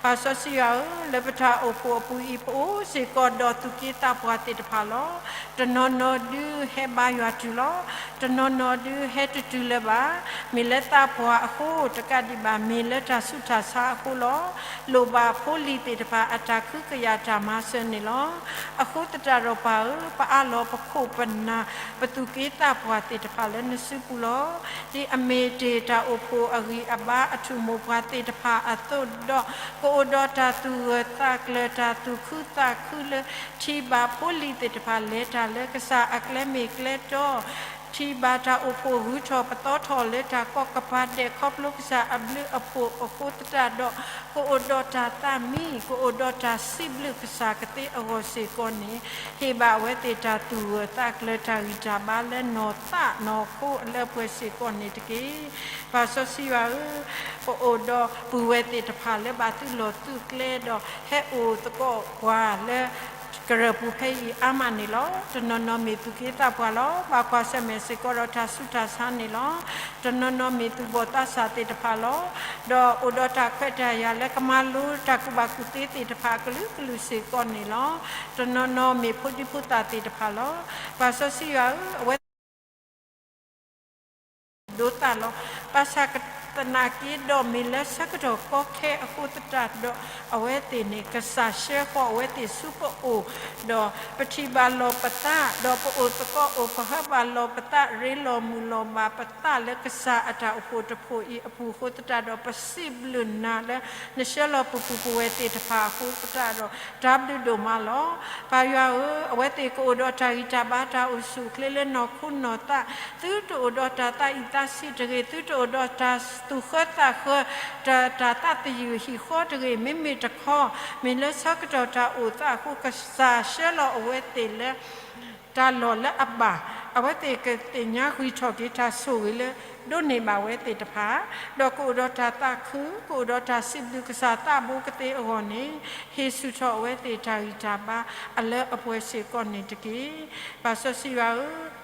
ပၢ်စီဆှံယွၤဧၢ, လၢပတၢ်အိၣ်ဖှိၣ်အပူၤအံၤ ပအိၣ်စ့ၢ်ကီးဒီးသူၣ်က့သးပှၢ်သ့ၣ်တဖၣ်လီၤ. တနီၤနီၤဒုးဟဲဘါယွၤတုၤလီၤ. တနီၤနီၤဒုးဟဲတတုၤလၢၤဘၣ်. မ့ၢ်လၢသးပှၢ်အဃိတကးဒံးဘၣ်, မ့ၢ်လၢတၢ်ဆူးတၢ်ဆါအဃိလီၤ. လိၣ်ဘၣ်ဖိလံၤသ့ၣ်တဖၣ်အတၢ်ကဟုကယာ်တၢ်မၤစၢၤန့ၣ်လီၤ. အဃိသတးဒီးပၢ်ဧၢ, ပအးလီၤပခိၣ်ပနၢ် ပသူၣ်က့သးပှၢ်သ့ၣ်တဖၣ်လၢနစုပူၤလီၤ. ဒ်အမ့ၢ်တ့ၢ်တၢ်အိၣ်ဖှိၣ်အဂံၢ်အဘါအထူၣ်မိၢ်ပှၢ်သ့ၣ်တဖၣ်အသိးဒီး, ကအိၣ်ဒီးတၢ်သူၣ်ဂၢၢ်သးကျၢၤ တၢ်သူၣ်ခုသးခုလၢ ထံၣ်ဘၣ်ဖိလံၤသ့ၣ်တဖၣ်လဲၤတၢ်လၢကစၢ်အကျဲမ့ၢ်ကျဲတီ ထံၣ်ဘၣ်တၢ်အိၣ်ဖှိၣ်ဂုၤထီၣ်ပသီထီၣ်လၢတၢ်ကီၢ်ကပၤဒဲး ခီဖျိကစၢ်အဘျုးအဖှိၣ်အဃိသတးဒီး, ကအိၣ်ဒီးတၢ်သးမံ, ကအိၣ်ဒီးတၢ်စံးဘျုးကစၢ်ကသ့အဂီၢ်စ့ၢ်ကီးန့ၣ်, ဟ့ၣ်ဘၣ်အဝဲသ့ၣ်တၢ်သူၣ်ဂၢၢ်သးကျၢၤ တၢ်ဂံၢ်တၢ်ဘါလၢနီၢ်သးနီၢ်ခိအလၢအပှဲၤစ့ၢ်ကီးန့ၣ်တက့ၢ်. ပၢ်စီဆှံယွၤဧၢ, ပအိၣ်ဒီးပုၢ်ဝဲၢ်သ့ၣ်တဖၣ်လၢဘၣ်သုးလီၢ်သုးကျဲဒီး ဟဲအိၣ်သကိးပှၤလၢ ကရၢၢ်ပူၤဖဲအံၤအါမးန့ၣ်လီၤ. တနီၤနီၤမ့ၢ်သူၣ်က့သးပှၢ်လီၤ. ဘၣ်ကွၢ်ဆၢၣ်မဲာ်စ့ၢ်ကီးဒီးတၢ်ဆူးတၢ်ဆါန့ၣ်လီၤ. တနီၤနီၤမ့ၢ်သူၣ်ဘီၣ်သးစၢ်သ့ၣ်တဖၣ်လီၤ. ဒီးအိၣ်ဒီးတၢ်ခွဲးတၢ်ယာ်လၢကမၤလိတၢ်ကူၣ်ဘၣ်ကူၣ်သ့သ့ၣ်တဖၣ်အကလုာ်ကလုာ်စ့ၢ်ကီးန့ၣ်လီၤ. တနီၤနီၤမ့ၢ်ဖိဒံဖိသၣ်သ့ၣ်တဖၣ်လီၤ. ပၢ်စီဆှံယွၤဧၢ, အဝဲ ဒိသးလီၤ. ဘၣ်ဆၣ်သနာ်က့ဒီး မ့ၢ်လၢဆၢကတီၢ်ကီခဲအဃိသတးဒီး အဝဲသ့ၣ်န့ၣ် ကစၢ်ဆှၢဃီၤအဝဲသ့ၣ်ဆူပအိၣ်, ဒီးပထံၣ်ဘၣ်လီၤပသး, ဒီးပအိၣ်သကိးအိၣ်ပဟၢဘၣ်လီၤပသး, ရ့လိာ်မုာ်လိာ်ဘၣ်ပသးလၢကစၢ်အတၢ်အိၣ်ဖှိၣ်တဖှိၣ်အံၤအပူၤအဃိသတးဒီး ပစံးဘျုးနၤလၢ နဆှၢလီၤပပုၢ်ပဝဲၢ်သ့ၣ်တဖၣ်အဃိသတးဒီး တၢ်ဘျုးဒိၣ်မးလီၤ. ပၢ်ယွၤဧၢ, အဝဲသ့ၣ်ကအိၣ်ဒီးတၢ်ဂံၢ်တၢ်ဘါတၢ်အိၣ်ဆူၣ်အိၣ်ချ့လၢနီၢ်ခိနီၢ်သး, သုတအိၣ်ဒီးတၢ်သးအံၣ်သးဆံးတဂ့ၤ, သုတအိၣ်ဒီးတၢ်သူၣ်ဃၢသးဃၢ, တၢ် တၢ်သးသယုၢ်ဟံၣ်ဃီတဂ့ၤ, မ့မ့ၢ်တခီ, မ့ၢ်လၢဆၢကတီၢ်တၢ်အိၣ်သးအဃိ ကစၢ်ဆှၢလီၤအဝဲသ့ၣ်လၢ တၢ်လီၢ်လၢအဘၣ်, အဝဲသ့ၣ်ကသ့ၣ်ညါဂံၢ်ထီၣ်က့ၤတၢ်ဆိၣ်ဂ့ၤလၢ ဒိးန့ၢ်ဘၣ်ဝဲသ့ၣ်တဖၣ်, ဒီးကအိၣ်ဒီးတၢ်သးခု, ကအိၣ်ဒီးတၢ်စံးဘျုးကစၢ်သးဘိကသ့အဂီၢ်န့ၣ်, ဟ့ၣ်ဆူၣ်ထီၣ်အဝဲသ့ၣ်တၢ်ဂံၢ်တၢ်ဘါအလၢအပှဲၤစ့ၢ်ကီးန့ၣ်တက့ၢ်. ပၢ်စီဆှံယွၤဧၢ,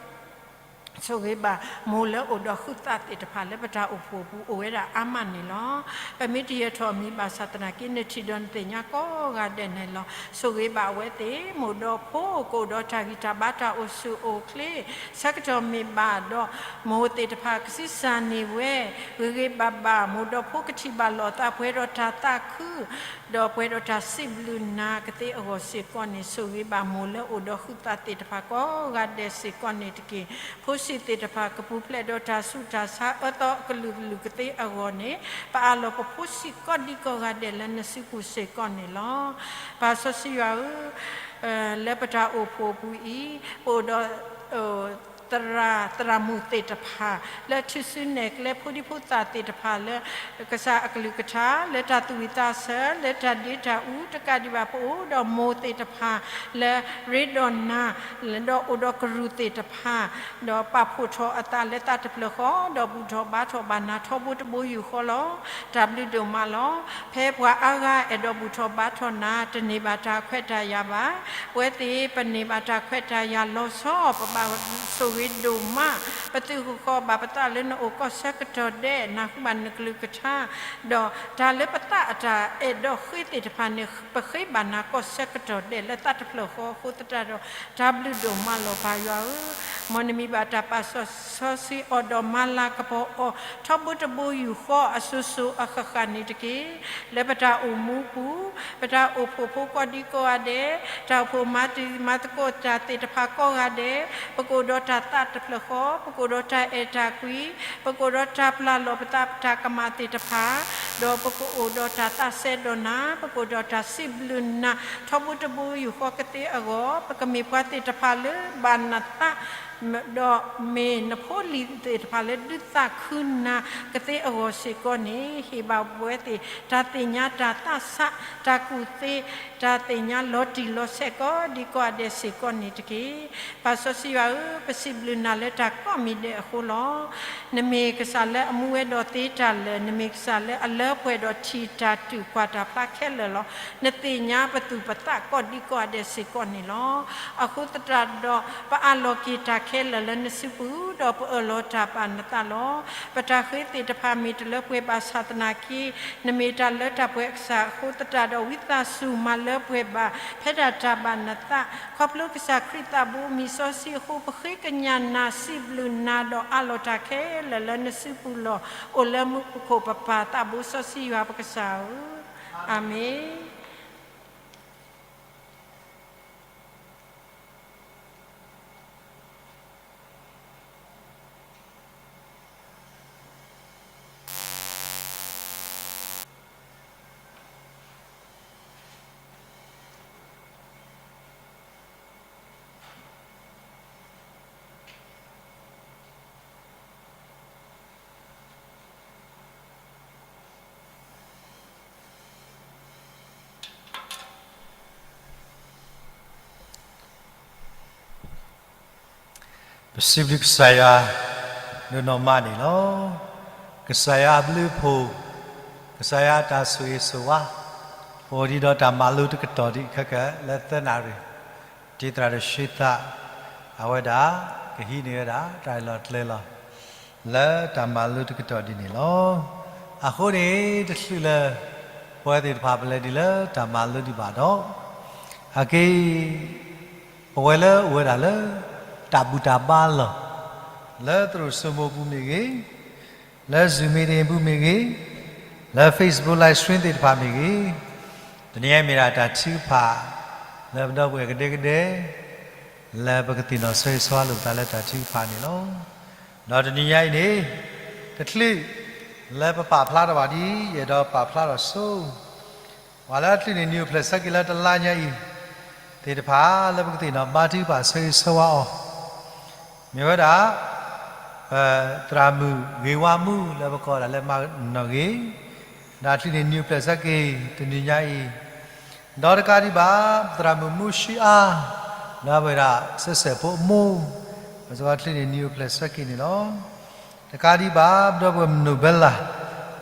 ဆိၣ်ဂ့ၤဘၣ်မိၢ်လၢအိၣ်ဒီးဃုသးသ့ၣ်တဖၣ်လၢပတၢ်အိၣ်ဖှိၣ်အပူၤအိၣ်ဝဲဒၣ်အါမးန့ၣ်လီၤ. ပမ့ၢ်တယၢၤထီၣ်အမံၤဘၣ်ဆၣ်သနာ်က့ နထံၣ်ဒီးနသ့ၣ်ညါကိးဂၤဒဲးန့ၣ်လီၤ. ဆိၣ်ဂ့ၤဘၣ်အဝဲသ့ၣ်, မိၢ်ဒီးဖိကအိၣ်ဒီးတၢ်ဂံၢ်တၢ်ဘါတၢ်အိၣ်ဆူၣ်အိၣ်ချ့, ဆၢကတီၢ်မ့ၢ်ဘၣ်ဒီး မိၢ်သ့ၣ်တဖၣ်ကဆံးစၢ်န့ၢ်ဝဲ ဂ့ၤဂ့ၤဘၣ်ဘၣ်, မိၢ်ဒီးဖိကထံၣ်ဘၣ်လီၤသးပှဲၤဒီးတၢ်သးခု ဒီးပှဲၤဒီးတၢ်စံးဘျုးနၤကသ့အဂီၢ်စ့ၢ်ကီးန့ၣ်, ဆိၣ်ဂ့ၤဘၣ်မိၢ်လၢအိၣ်ဒီးဃုသးသ့ၣ်တဖၣ်ကိးဂၤဒဲးစ့ၢ်ကီးန့ၣ်တက့ၢ်. ဖိဆံးသ့ၣ်တဖၣ်ကပူၤဖျဲးဒီးတၢ်ဆူးတၢ်ဆါအၢသီအကလုာ်ကလုာ်ကသ့အဂီၢ်န့ၣ်, ပအးလီၤပဖိဆံးကိးဒံကိးဂၤဒဲးလၢနစုပူၤစ့ၢ်ကီးန့ၣ်လီၤ. ပၢ်စီဆှံယွၤဧၢ, လၢပတၢ်အိၣ်ဖှိၣ်အပူၤအံၤ, ပအိၣ်ဒီး သရၣ် သရၣ်မုၣ်သ့ၣ်တဖၣ် လၢထူၣ်စုနဲၣ်ကျဲ ဖိဒံဖိသၣ်သ့ၣ်တဖၣ်လၢ ကစၢ်အကလုၢ်ကထါ လၢတၢ်သူၣ်ဝံၣ်သးဆၢ လၢတၢ်ဒ့တၢ်အူ တကးဒံးဘၣ် ပအိၣ်ဒီးမိၢ်သ့ၣ်တဖၣ် လၢရ့ဒီးနၤ ဒီးအိၣ်ဒီးကရူၢ်သ့ၣ်တဖၣ် ဒီးပာ်ဖှိၣ်ထီၣ်အသးလၢသးတဖျၢၣ်ဃီ ဒီးဘူၣ်ထီၣ်ဘါထီၣ်ဘၣ်နၤထီဘိတဘိယူၢ်ဃီလီၤ. တၢ်ဘျုးဒိၣ်မးလီၤ. ဖဲပှၤအါဂၤအဲၣ်ဒိးဘူၣ်ထီၣ်ဘါထီၣ်နၤ တန့ၢ်ဘၣ်တၢ်ခွဲးတၢ်ယာ်ဘၣ်. ပဝဲသ့ၣ် ပန့ၢ်ဘၣ်တၢ်ခွဲးတၢ်ယာ်လီၤဆီ ပဘၣ်ဆိၣ်ဂ့ၤဒိၣ်မး ပသုးဃီဘၣ်ပသးလၢနအိၣ်ကီၢ်ဆၢကတီၢ်ဒဲး နၢ်ဟူဘၣ်နကလုၢ်ကထါ ဒီးတၢ်လၢပသးအတၢ်အဲၣ်ဒိးဃ့သ့ၣ်တဖၣ်န့ၣ် ပဃ့ဘၣ်နၤကီၢ်ဆၢကတီၢ်ဒဲးလၢသးတဖျၢၣ်ဃီအဃိသတးဒီး တၢ်ဘျုးဒိၣ်မးလီၤပၢ်ယွၤဧၢ. မ်နမံၤဘၣ်တၢ်ပာ်စီဆှံအီၤဒီးမၤလၤကပီၤအီၤ ထီဘိတဘိယူၢ်ဃီအစိၤစိၤအဃၣ်ဃၣ်န့ၣ်တက့ၢ်. လၢပတၢ်အိၣ်မူပူၤ, ပတၢ်အိၣ်ဖှိၣ်ဖိကိးဒံကိးဂၤဒဲး, တၢ်အိၣ်ဖှိၣ်မၤတံၤမၤသကိးတၢ်သ့ၣ်တဖၣ်ကိးဂၤဒဲး, ပကအိၣ်ဒီးတၢ်သးတဖျၢၣ်ဃီ, ပကအိၣ်ဒီးတၢ်အဲၣ်တၢ်ကွံ, ပကအိၣ်ဒီးတၢ်ပျၢ်လီၤပသးပတၢ်ကမၣ်သ့ၣ်တဖၣ်, ဒီးပကအိၣ်ဒီးတၢ်သးစဲဒီးနၤ, ပကအိၣ်ဒီးတၢ်စံးဘျုးနၤ ထီဘိတဘိယူၢ်ဃီကသ့အဂီၢ်, ပကမ့ၢ်ပှၤသ့ၣ်တဖၣ်လၢဘၣ်နသး ဒီးမ့ၢ်နဖိလံၤသ့ၣ်တဖၣ်လၢဒုးသးခုနၤကသ့အဂီၢ်စ့ၢ်ကီးန့ၣ်, ဟ့ၣ်ဘၣ်ပဝဲသ့ၣ် တၢ်သ့ၣ်ညါတၢ်သးဆး, တၢ်ကူၣ်သ့, တၢ်သ့ၣ်ညါလီၤတံၢ်လီၤဆဲးကိးဒံကိးဂၤဒဲးစ့ၢ်ကီးန့ၣ်တက့ၢ်. ပၢ်စီဆှံယွၤဧၢ, ပစံးဘျုးနၤလၢတၢ်ကိးမံၤဒဲးအဃိလီၤ. နမ့ၢ်ကစၢ်လၢအမူဝဲဒီးသ့တၢ်လၢာ်, နမ့ၢ်ကစၢ်လၢအလၢပှဲၤဒီးထံၣ်တၢ်တုၤကွၢ်တၢ်ဖျါခဲလၢာ်လီၤ. နသ့ၣ်ညါပသူၣ်ပသးကိးဒံကိးဂၤဒဲးစ့ၢ်ကီးန့ၣ်လီၤ. အဃိသတးဒီး ပအးလီၤက့ၤတၢ်ခဲလၢာ်လၢနစုပူၤ, ဒီးပအၢၣ်လီၤတၢ်ဘၣ်နသးလီၤ. ပတၢ်ဃ့သ့ၣ်တဖၣ်မ့ၢ်တလၢပှဲၤဘၣ်ဆၣ်သနာ်က့, နမ့ၢ်တၢ်လၢတၢ်ပှဲၤအကစၢ်အဃိသတးဒီး ဝံသးစူၤမၤလၢပှဲၤဘၣ် ဖဲဒၣ်တၢ်ဘၣ်နသး, ခီဖျိကစၢ်ခရံာ်သးဘိမံၤစီဆှံအဃိ ပဃ့ကညးနၤ စံးဘျုးနၤဒီးအးလီၤတၢ်ခဲလၢာ်လၢနစုပူၤလီၤ. အိၣ်လၢမူခိၣ်ပပၢ် သးဘိစီဆှံယွၤပကစၢ်ဧၢ, အၤမ့ၣ်. ပစံးဘျုးကစၢ်ယွၤ ဒိၣ်နီၢ်မးန့ၣ်လီၤ. ကစၢ်ယွၤအဘျုးအဖှိၣ်, ကစၢ်ယွၤအတၢ်ဆိၣ်ဂ့ၤဆိၣ်ဝါ, ပအိၣ်ဒံးဒီးတၢ်မၤလိတကတီၢ်ဒံးခဲကနံၣ်အံၤ, တံၤသရၣ်ဒိၣ်ဆှံသး, အဝဲဒၣ်ကဟံးန့ၢ်ဝဲဒၣ် တၢ်လီၢ်ကျဲလီၤ လၢတၢ်မၤလိတကတီၢ်ဒ်န့ၣ်လီၤ. အဃိန့ၣ် တချုးလၢ ပဝဲသ့ၣ်တဖၣ်ပလဲၤဒံးလၢတၢ်မၤလိဒံးဘၣ်ဒီး, အက့ ပဝဲလၢအိၣ်ဝဲဒၣ်လၢ တၢ်ဘူၣ်တၢ်ဘါလီၢ်, လၢသရိာ်စိမိၤပူၤမ့ၢ်ဂ့ၤ, လၢ Zoom meeting ပူၤမ့ၢ်ဂ့ၤ, လၢ Facebook live stream သ့ၣ်တဖၣ်မ့ၢ်ဂ့ၤ, တနံၤအံၤမ့ၢ်ဒၣ်တၢ်ထုကဖၣ် လၢပဒီပုၢ်ဝဲၢ်ကဒဲကဒဲ လၢပကသ့ၣ်နီၣ်ဆိၣ်ဂ့ၤဆိၣ်ဝါလိာ်ပသးလၢတၢ်ထုကဖၣ်န့ၣ်လီၤ. ဒီးတနံၤညါအံၤန့ၣ် တချုး လၢပပာ်ဖျါထီၣ်ဘၣ်ဒ် ယအဲၣ်ဒိးပာ်ဖျါထီၣ်ဆိ ပှၤလၢအချုးန့ၢ်နံၣ်အိၣ်ဖျဲၣ်ဆၢက့ၤလၢတလါညါအံၤ သ့ၣ်တဖၣ်လၢပကသ့ၣ်နီၣ်ဘါထုကဖၣ်ဆိၣ်ဂ့ၤဆိၣ်ဝါအီၤ မ့ၢ်ဝဲဒၣ် ပသရၣ်မုၣ်ဂ့ၤဝါမူလၢပကိးဒၣ်လၢမၤနီၣ်ဂ့ၤ, ဒီးချုးန့ၢ်နံၣ်အိၣ်ဖျဲၣ်ဆၢက့ၤတနံၤညါအံၤ, ဒီးတကးဒံးဘၣ် ပသရၣ်မုၣ်မူဆှံအါ, ဒီးပဝဲဒၣ်စဲးစဲးဖိအမိၢ်, ပစ့ၢ်ကီးချုးန့ၢ်နံၣ်အိၣ်ဖျဲၣ်ဆၢက့ၤန့ၣ်လီၤ. တကးဒံးဘၣ် ပဒီပုၢ်ဝဲၢ်မုၣ်နိၣ်ဘဲလၣ်,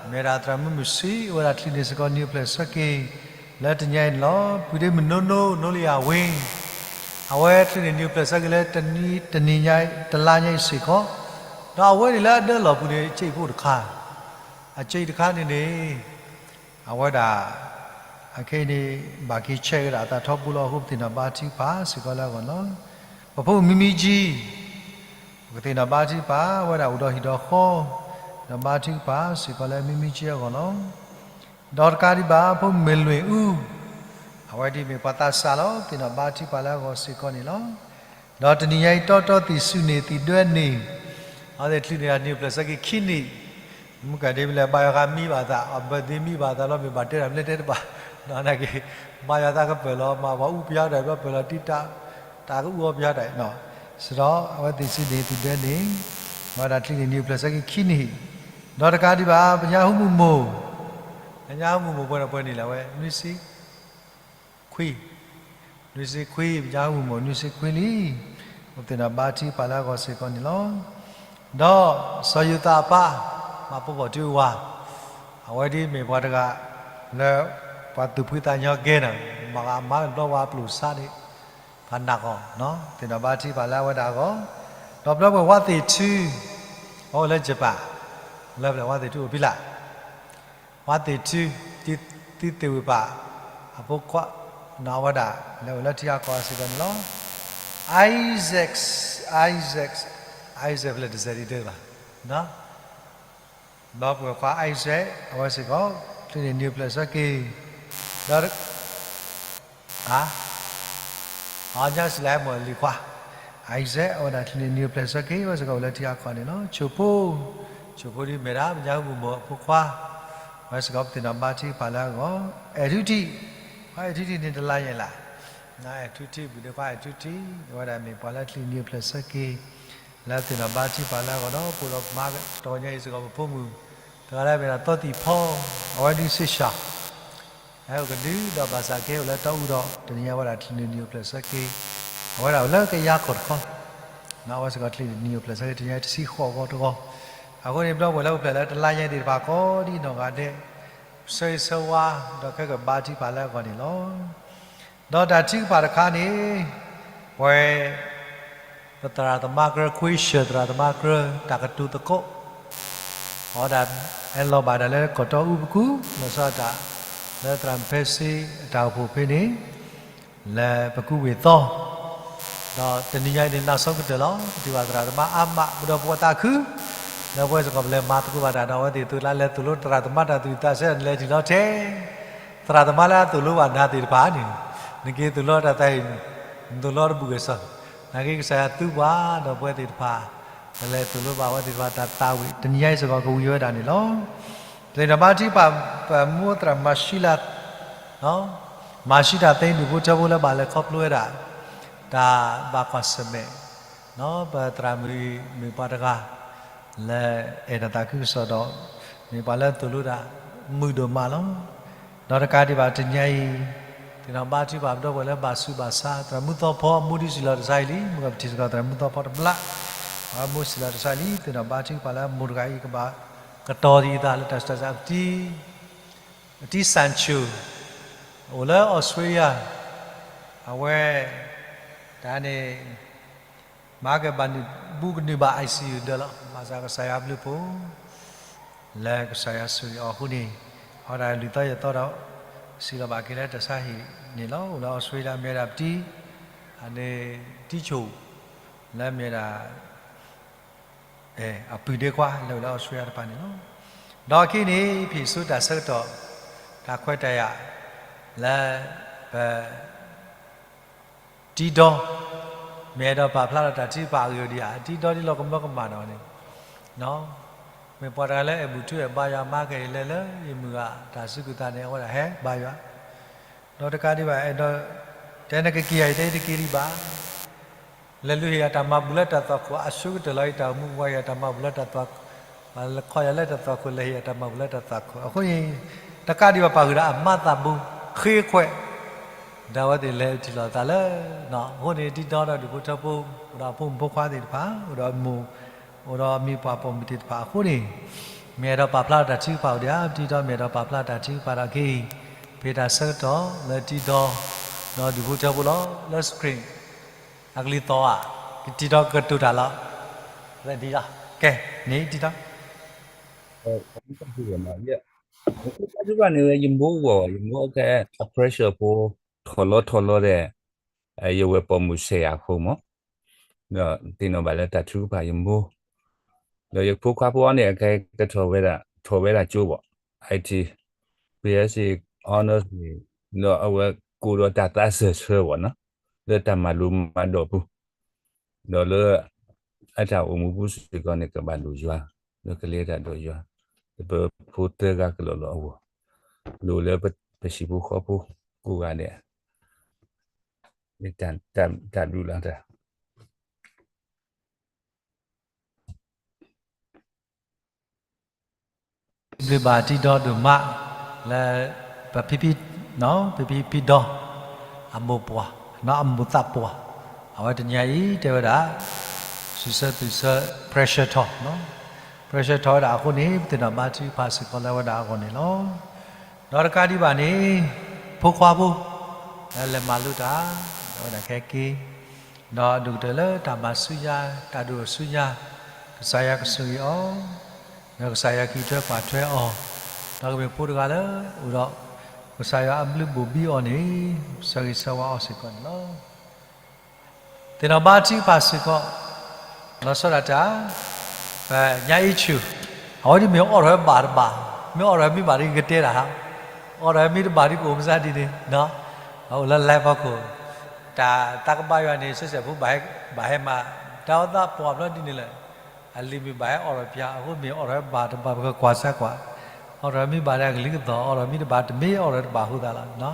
မ့ၢ်ဝဲဒၣ်သရၣ်မုၣ်မုၢ်ဆံး အဝဲဒၣ်ချုးန့ၢ်စ့ၢ်ကီးနံၣ်အိၣ်ဖျဲၣ်ဆၢက့ၤ လၢတနံၤညါအံၤန့ၣ်လီၤ. ပုၢ်ဒ့မုၣ်နိနိ နိလံယၤဝ့ အဝဲချုးန့ၢ်နံၣ်အိၣ်ဖျဲၣ်ဆၢက့ၤလၢတနံၤညါ တလါညါအံၤစ့ၢ်ကီး, ဒီးအဝဲန့ၣ်လၢအဒၢလီၢ်ပူၤန့ၣ် အစ့ၣ်ဖိတခါ, အစ့ၣ်တခါန့ၣ်န့ၣ် အဝဲဒၣ် အခဲအံၤန့ၣ် ဘၣ်က့ၤဆဲးဝဲဒၣ်အသးထီဘိလီၤအဃိ ပသ့ၣ်နီၣ်ဘါထုကဖၣ်စ့ၢ်ကီးလၢအဂီၢ်လီၤ. ပဖိမုၣ်မံမံကၠံ ပကသ့ၣ်နီၣ်ဘါထုကဖၣ် အဝဲဒၣ်အိၣ်ဒီးဟံၣ်ဒီးဃီ, သ့ၣ်နီၣ်ဘါထုကဖၣ်စ့ၢ်ကီးလၢမံမံကၠံအဂီၢ်လီၤ. ဒီးတကးဒံးဘၣ် ဖိမုၣ်လွ့ၣ်အူ, အဝဲဒၣ်မ့ၢ်ပှၤသးစၢ်လီၤ, သ့ၣ်နီၣ်ဘါထုကဖၣ်လၢအဂီၢ်စ့ၢ်ကီးန့ၣ်လီၤ. ဒီးတနံၤညါအံၤ တီတီသံၣ်စူၢ်န့ၢ်သံၣ်ဒွဲန့ၣ်, အဝဲသ့ၣ်ချုးန့ၢ်နံၣ်အိၣ်ဖျဲၣ်ဆၢက့ၤခံနံၣ်, မုၢ်ကဒ့ဖဲလဲၣ် ဘၣ်ယွၤဃးမံဘၣ်သး, အဘၢၣ်သ့မံဘၣ်သးလီၤ, မ့ၢ်ဘၣ်တဲတၢ်မနုၤတဲတဘၣ် နာ်က့ မၤယွၤတၢ်ကပၢၤလီၤ မၤပှၤအူပယါဒီး ဘျီပၢၤလီၤတံၢ်တၢ် တၢ်ကအူအီၣ်ပယါဒီး စဒီးအဝဲသ့ၣ်စံးန့ၣ် သုဒၢန့ၣ် ဝဲဒၣ်ချံးန့ၢ်နံၣ်အိၣ်ဖျဲၣ်ဆၢက့ၤခံနံၣ်, ဒီးတကးဒံးဘၣ် ပညါဟူမုၢ်မိၢ်, ပညါဟူမုၢ်မိၢ်ပှဲၤဒီးပှဲၤနံၣ်လၢၤဝဲ နွံဆံ ခွံ, နွံဆံခွံ ပညါဟူမုၢ်မိၢ် နွံဆံခွံလံ, အိၣ်သ့ၣ်နီၣ်ဘါထုကဖၣ်လၢအဂီၢ်စ့ၢ်ကီးန့ၣ်လီၤ. ဒီးစီၤယိၤသးအပၢ် မၤပိာ်ဖီၣ်ထူအဝၤ, အဝဲဒ်မ့ၢ်ပှၤတဂၤ လၢ ပှၤသူၣ်ဖှံသးညီကဲန့ၣ် မၤဂ့ၤမၤဘျီဝဲအပျိၢ်ဆါန့ၣ် ပှၤနၢ်ဂီၢ် သ့ၣ်နီၣ်ဘါထုကဖၣ်လၢအဝဲဒၣ်အဂီၢ်, ဒီးပဒီပုၢ်ဝဲၢ်ဝါသ့ၣ်ထု အအိၣ်လၢ Japan လၢပျၢၤဝါသ့ၣ်ထုအိၣ်ဖဲလဲၣ် ဝါသ့ၣ်ထု သံသ့ၣ်ဝံၤပာ် အဖိခွါ နီၢ်ဝဲဒၣ် လဲၤအိၣ်လၢထံဂၤကီၢ်ဂၤစ့ၢ်ကီးန့ၣ်လီၤ. Isaac, Isaac, Isaac ဖဲလဲၣ်တစဲးဒ်တဘၣ်, ဒီပုၢ်ဝဲၢ်ခွါ Isaac အဝဲစ့ၢ်ကီး ချံးန့ၢ်နံၣ်အိၣ်ဖျဲၣ်ဆၢက့ၤ ဒီး အါ, အညါစံးလၢဟဲမိၢ်လံၤခွါ, Isaac အဝဲဒၣ်ချံးန့ၢ်နံၣ်အိၣ်ဖျဲၣ်ဆၢက့ၤ အဝဲစ့ၢ်ကီးအိၣ်လၢထံဂၤကီၢ်ဂၤန့ၣ်လီၤ. ဆိၣ်ဖိ, ဆိၣ်ဖိဒ်မ့ၢ်ဒၣ် ပညါဟူမုၢ်မိၢ်အဖိခွါ, အဝဲစ့ၢ်ကီးပသ့ၣ်နီၣ်ဘါထုကဖၣ်လၢအဂီၢ်, အဲၣ်ထူထံး, ခွါအဲၣ်ထူထံးန့ၣ်တလါညါလၢ်, အဲၣ်ထူထံး ဘုၣ်ဒ့ခွါအဲၣ်ထူထံး အဝဲဒၣ်မ့ၢ်ပှၤလၢချံးန့ၢ်နံၣ်အိၣ်ဖျဲၣ်ဆၢက့ၤ လၢသ့ၣ်နီၣ်ဘါထုကဖၣ်လၢအဂီၢ်ဒီး ပအိၣ်ဒီးမါတဂီၤညါအံၤစ့ၢ်ကီး ပဖိမုၣ် တဂၤလၢအမ့ၢ်ဒၣ်သီသံၣ်ဖီ, အဝဲဒ်စ့ၢ်ဆၣ် ဟဲအိၣ်ကဒုဒီးဘၣ်ဆၣ်ကဟဲအိၣ်လၢတီအူဒီး တနံၤညါဝဲဒၣ်ချံးန့ၢ်နံၣ်အိၣ်ဖျဲၣ်ဆၢက့ၤ, အဝဲဒၣ်အိၣ်လၢကယၤခီၣ်တခီ, အဝဲစ့ၢ်ကီးချံးန့ၢ်နံၣ်အိၣ်ဖျဲၣ်ဆၢက့ၤ တနံၤညါတဆံဃိးဂီၤတဂီၤ, အဃိန့ၣ် ဘျီပှၤလၢအိၣ်ဖျဲၣ်လၢတလါညါသ့ၣ်တဖၣ်ကိးဒ်နီၢ်ဂၤဒဲး ဆၢဂ့ၤဆၢဝါ ဒီးခဲကဘါထုကဖၣ်လၢအဂီၢ်န့ၣ်လီၤ. ဒီးတၢ်ထုကဖၣ်တခါန့ၣ် ပှဲၤ ပသရၣ်သမါကြၢး ခွ့ၡၢၣ်သရၣ်သမါကြၢး တၢ်ကတိၤသကိး အဝဲဒၣ် ဟဲလီၤဘၣ်ဒၣ်လၢကီၢ်တီအူပကူ လီၤဆီဒၣ်တၢ် လၢသရၣ်မုၣ်ဖဲစ့အတၢ်အိၣ်ဖှိၣ်ဖဲန့ၣ် လၢပကူဝ့ၢ်သီ ဒီးတနံၤညါအံၤန့ၣ် နၢ်ဆိကတၢၢ်လီၤ. ပထံၣ်ဘၣ်သရၣ်သမါအါမး ပဒီပုၢ်ဝဲၢ်သးခု လၢပဝဲစ့ၢ်ကီးပလဲၤမၤသကိးဘၣ်တၢ်ဒီး အဝဲသ့ၣ်သုးလၢလဲၤသိၣ်လိသရၣ်သမါတၢ်သူၣ်ဝံၣ်သးဆၢ လဲၤထံၣ်လီၤထဲ သရၣ်သမါလၢအသိၣ်လိဘၣ်နၤသ့ၣ်တဖၣ်န့ၣ် နက့ၤသိၣ်လိတၢ်သးအံၤ နသိၣ်လိတဘူၣ်က့ၤစၢ် နာ်က့ကစၢ်ယွၤသူပှၤဒီးပဝဲသ့ၣ်တဖၣ် ပလဲၤသိၣ်လိဘၣ်ဝဲသ့ၣ်တဖၣ်တၢ်သးဝံၣ် တနံၤညါအံၤစ့ၢ်ကီးကဝံၤဝဲဒၣ်န့ၣ်လီၤ. သ့ၣ်နီၣ်ဘါထုကဖၣ် ပမိၢ်သရၣ်မၤၡံလး မၤၡံတၢ်သ့ဒူၣ်ဖိထၢဖိလၢဘၣ်လဲၤခီဖျိဝဲဒၣ် တၢ်ဘၣ်ကွၢ်ဆၢၣ်မဲာ် ပသရၣ်မုၣ်အံၤမ့ၢ်ပှၤတဂၤ လၢအဲၣ်တၢ်သးခုကစီၣ်ဒီး မ့ၢ်ပှၤလၢသိၣ်လိတၢ်မုာ်ဒိၣ်မးလီၤ. ဒီးတကးဒံးဘၣ်တနံၤညါအံၤ သ့ၣ်နီၣ်ဘါထုကဖၣ်ပဒီပုၢ်ဝဲၢ်လၢဘၣ်ဆူးဘၣ်ဆါ သရၣ်မုၣ်သီဖီအမိၢ်ဒ်စံးလီၤတစၢ်အံၤလံ မ့ၢ်ပထံၣ်စ့ၢ်ကီးသရၣ်မုၣ်သီဖီတဘျါ အမိၢ်စံးလီၤတစၢ်အံၤလံ သ့ၣ်နီၣ်ဘါထုကဖၣ်လၢမိၢ်တဂၤအံၤကဘၣ်ကတီၤဒံးအသးလၢတၢ်ဆူးတၢ်ဆါ ပတံ ပတံစၣ်ဆိၣ် အိၣ်လၢအီစထြ့လယါ အဝဲ တၢ်န့ၣ် မၤကဘၣ်နုာ်ဘူးကနုာ်ဘၣ် ICU ဒၢးလီၤ ဘၣ်ဆၣ်ကစၢ်ယွၤဘျုးဖှိၣ် လၢကစၢ်ယွၤဆိၣ်ဂ့ၤအီၤအဃိန့ၣ် အဝဲဒၣ်လွံၢ်သီယဲၢ်သီဒီး စံးလီၤဘၣ်က့ၤလၢတၢ်ဆါဟံၣ်န့ၣ်လီၤ. အိၣ်လၢအီစထြ့လယါ မ့ၢ်ဝဲဒၣ်ပတံ အန့ၣ် တံဆိၣ် လၢမ့ၢ်ဝဲဒၣ် အပုၢ်ဒ့ခွါလၢအိၣ်လၢအီစထြ့လယါတဖၣ်န့ၣ်လီၤ. ဒီးအခံန့ၣ် ဖံးစိတၢ်ဆၢကတီၢ် တၢ်ခွဲးတၢ်ယာ် လၢ ပ တံဒီ မ့ၢ်အဲၣ်ဒိးပာ်ဖျါဒီးတၢ်ထုကဖၣ်အဂ့ၢ်ဒ်အံၤ တံဒီဒ်လီၤကမၢကမၣ်ဒီးန့ၣ် မ့ၢ်ပှၤတဂၤလၢအဲၣ်ဘူၣ်ထူအဲၣ်ဘါယွၤ မၤကဟ့ၣ်လၢလၢယမုၢ်ဂၤတၢ်စူၢ်က့ၤသးန့ၣ် အဝဲဒၣ်ဟဲဘါယွၤ ဒီးတကးဒံးဘၣ်အဲၣ်ဒိး တဲနကက့ၤယၤအံၤ တဲတက့ၤဒံးဘၣ် လဲၤလူၤဟ့ၣ်ယၤတၢ်မၤဘူၣ်လၢတၢ်သွၣ်ခိၣ် အဆိကတၢၢ်လီၤအံၤ တၢ်အိၣ်မူပှၤဟ့ၣ်ယၤတၢ်မၤဘူၣ်လၢတၢ်သွၣ်ခိၣ် ပှၤလဲၤခီယၤလၢတၢ်သွၣ်ခိၣ် လဲၤဟ့ၣ်ယၤတၢ်မၤဘူၣ်လၢတၢ်သွၣ်ခိၣ် အဃိန့ၣ် တကးဒံးဘၣ်ပာ်ဃုာ်ဒီးအမါသးဘိ ဃ့ခွဲး ဒီးအဝဲသ့ၣ်လဲၤထံၣ်လိာ်သးလၢ အဃိန့ၣ် တံဒီဒီးဒူၣ်ဖိထၢဖိ အိၣ်ဒီးအဖိမုၣ်ဖိခွါသ့ၣ်တဖၣ် အိၣ်ဒီးမိၢ် အိၣ်ဒီးအမံၤပှၢ်ပိာ်မုၣ်သ့ၣ်တဖၣ်အဃိန့ၣ် မ့ၢ်အဲၣ်ဒိးပာ်ဖျါဒီးတၢ်ထုကဖၣ်အိၣ်ဒံးဧါ တံဒီမ့ၢ်အဲၣ်ဒိးပာ်ဖျါတၢ်ထုကဖၣ်ဒီးက့ၤ ဖဲတၢ်ဆၢကတီၢ်လၢတံဒီ ဒီးဒူၣ်ဖိထၢဖိလီၤ လၢ screen အကလံၤသီဧါ ကတံဒီကတိၤတၢ်လီၤ ကဲ န့ၣ်တံဒီ ယဖိခွါထုကဖၣ်န့ၣ် ယမိၢ်ဂီၢ် ယမိၢ်ကဲ အ pressure ဖိ ထီၣ်လီထီၣ်လီဒီး ယဝဲၢ်ပိာ်မုၣ်ဆဲးယၤအဃိမး ဒီးသ့ၣ်နီၣ်ဘၣ်လၢတၢ်ထုကဖၣ်ယမိၢ် ဒီးယဖိခွါဖိအံၤန့ၣ် အခဲကထီၣ်ဝဲဒၣ် ထီၣ်ဝဲဒၣ်ကၠိဘၣ် IT, BSc, honours န့ၣ် ဒီးအဝဲကိးဒီးတၢ်သးစၢၢ်ဆၢဘၣ်နီၤ လၢတၢ်မၤလိမၤဒိးပူၤ ဒီးလၢ အတၢ်အိၣ်မူပူၤစ့ၢ်ကီးန့ၣ် ကဘၣ်ဒိၣ်ယွၤ လၢကလဲၤတၢ်ဒီးယွၤ ပဖိသၢဂၤကလီၤလီၤအဂီၢ် လိၣ်လၢပ ပဟံၣ်ဖိဃီဖိကိးဂၤဒဲး တၢ်ဘျုးလီၤ. ဘျုးဘၣ်တံၤဒီဒိၣ်မး လၢပဖံဖံ ပဖံဖံဒီ အမိၢ်ပှၢ် အမိၢ်သးပှၢ် အဝဲတနံၤအံၤတဲဝဲဒၣ် စံးဆၢသူၣ်ဆၢ pressure ထီၣ် pressure ထီၣ်ဝဲဒၣ်အဃိန့ၣ် ပသ့ၣ်နီၣ်ဘါထုကဖၣ်စ့ၢ်ကီးလၢအဝဲဒၣ်အဂီၢ်န့ၣ်လီၤ. ဒီးတကးဒံးဘၣ်န့ၣ် ဖိခွါဖိ လၢလဲၤမၤလိတၢ် ဒီးဝဲဒၣ်ခဲက့ၤ ဒီးဒိၣ်ကတၢၢ်လၢတၢ်မၤဆူညါ တၢ်ဒိၣ်ဆူညါ ကစၢ်ယွၤကဆိၣ်ဂ့ၤအီၤ, ဒီးကစၢ်ယွၤကံၣ်ထွဲကွၢ်ထွဲအီၤ, ဒီးကမ့ၢ်ဖိတဂၤလၢအိၣ်ဒီး ကစၢ်ယွၤအဘျုးဘိၣ်ဘံအီၤန့ၣ် ဆၢဂ့ၤဆၢဝါအီၤစ့ၢ်ကီးန့ၣ်လီၤ. သ့ၣ်နီၣ်ဘါထုကဖၣ်စ့ၢ်ကီး လီၤဆီဒၣ်တၢ် ပညါအံၤဆူၣ် အဝဲဒ်မ့ၢ်အီၣ်ထီၣ်ဝဲဘၣ်တဘၣ်, မ့ၢ်အီၣ်ထီၣ်ဝဲမ့ၢ်ဘၣ်ဒ်ကတဲတၢ်ဟါ, အီၣ်ထီၣ်ဝဲမ့ၢ်တဘၣ်ဒ်ကအိၣ်မုာ်စ့ၢ်ဒ်န့ၣ်, အအိၣ်လၢ live ဖီခိၣ်, တၢ်သးကဘၣ်ယွၤန့ၣ် ဆဲးဆဲးဖိဘၣ်ဟဲမၤ, တၢ်အိၣ်သးပှၢ်ဘျီဒ်န့ၣ်လီၤ. အလံာ်မ့ၢ်ဘၣ်ဟဲအီၣ်ထီၣ်ပၠး, အဃိမ့ၢ်အီၣ်ထီၣ်ဝဲဘၣ်တဘၣ် ပကကွၢ်စၢ်ကွၢ်, အီၣ်ထီၣ်ဝဲမ့ၢ်ဘၣ်ဒ်အကလံၤကသီၣ်, အီၣ်ထီၣ်မ့ၢ်တဘၣ်တမ့ၢ်အီၣ်ထီၣ်တဘၣ်အဃိသတးလီၤ.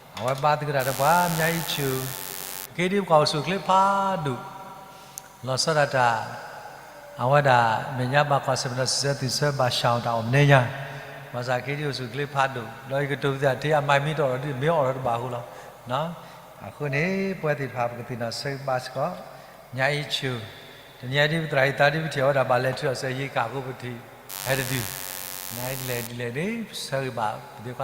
အဝဲဘါသကိးတၢ်ဒီးပှၤ မညါအံၤဆူၣ်, က့ၤဒ်ပှၤအိၣ်ဆူၣ်ချ့ဖးဒိၣ် လီၤဆီဒၣ်တၢ် အဝဲဒၣ်မဲာ်ညါဘၣ်ကွၢ်ဆၢၣ်မဲာ်ဒီးစံးဆၢသူၣ်ဆၢဘၣ်ဆၣ်အီၤတၢ်အီၣ်မနုၤညါ, ဘၣ်ဆၣ်က့ၤဒ်အိၣ်ဆူၣ်ချ့ဖးဒိၣ် ဒီးယကတိၤပသးထဲအမၤမ့ၢ်တအီၣ်ဒီးမ့ၢ်အီၣ်ဒီးတဘၣ်အဃိလီၤ. အဃိန့ၣ် ပဝဲသ့ၣ်တဖၣ်ပကသ့ၣ်နီၣ်ဆၢဂ့ၤဘါစ့ၢ်ကီး ညါအံၤဆူၣ်, တနံၤအံၤဒ်ပသရၣ်ဟံးသါဒ်ပထံၣ်အဝဲဒၣ်ဘၣ်လဲၤထုးထီၣ် စဲးယံၤကၣ်အဃိပထံၣ် ဟဲတဒု, နဒ်လဲၣ်ဒ်လဲၣ်န့ၣ် ပဆၢဂ့ၤဘၣ်ပသ့ၣ်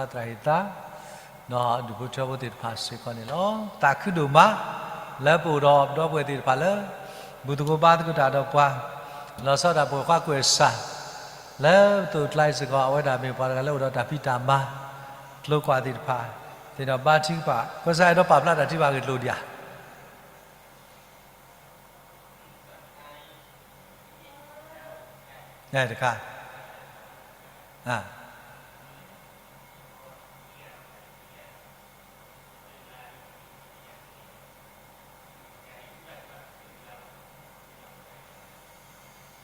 ခွါသရၣ်ဟံးသါ ဒီးဒူၣ်ဖိထၢဖိသ့ၣ်တဖၣ်စ့ၢ်ကီးန့ၣ်လီၤ. သးခုဒိၣ်မး လၢပအိၣ်ဒီးဒီပုၢ်ဝဲၢ်သ့ၣ်တဖၣ်လၢ ဘူၣ်သကိးဘါသကိးတၢ်ဒီးပှၤ, လီၤဆီဒၣ်တၢ်ပဝဲၢ်ခွါကွဲးစၢ် လၢပသိၣ်ကျါအံၤစ့ၢ်ကီး အဝဲဒၣ်မ့ၢ်ပှၤတဂၤလၢအိၣ်ဒီးတၢ်ဖံးတၢ်မၤ ကျိၤကွၢ်သ့ၣ်တဖၣ် သ့ၣ်နီၣ်ဘါထုကဖၣ် ကွဲးစၢ်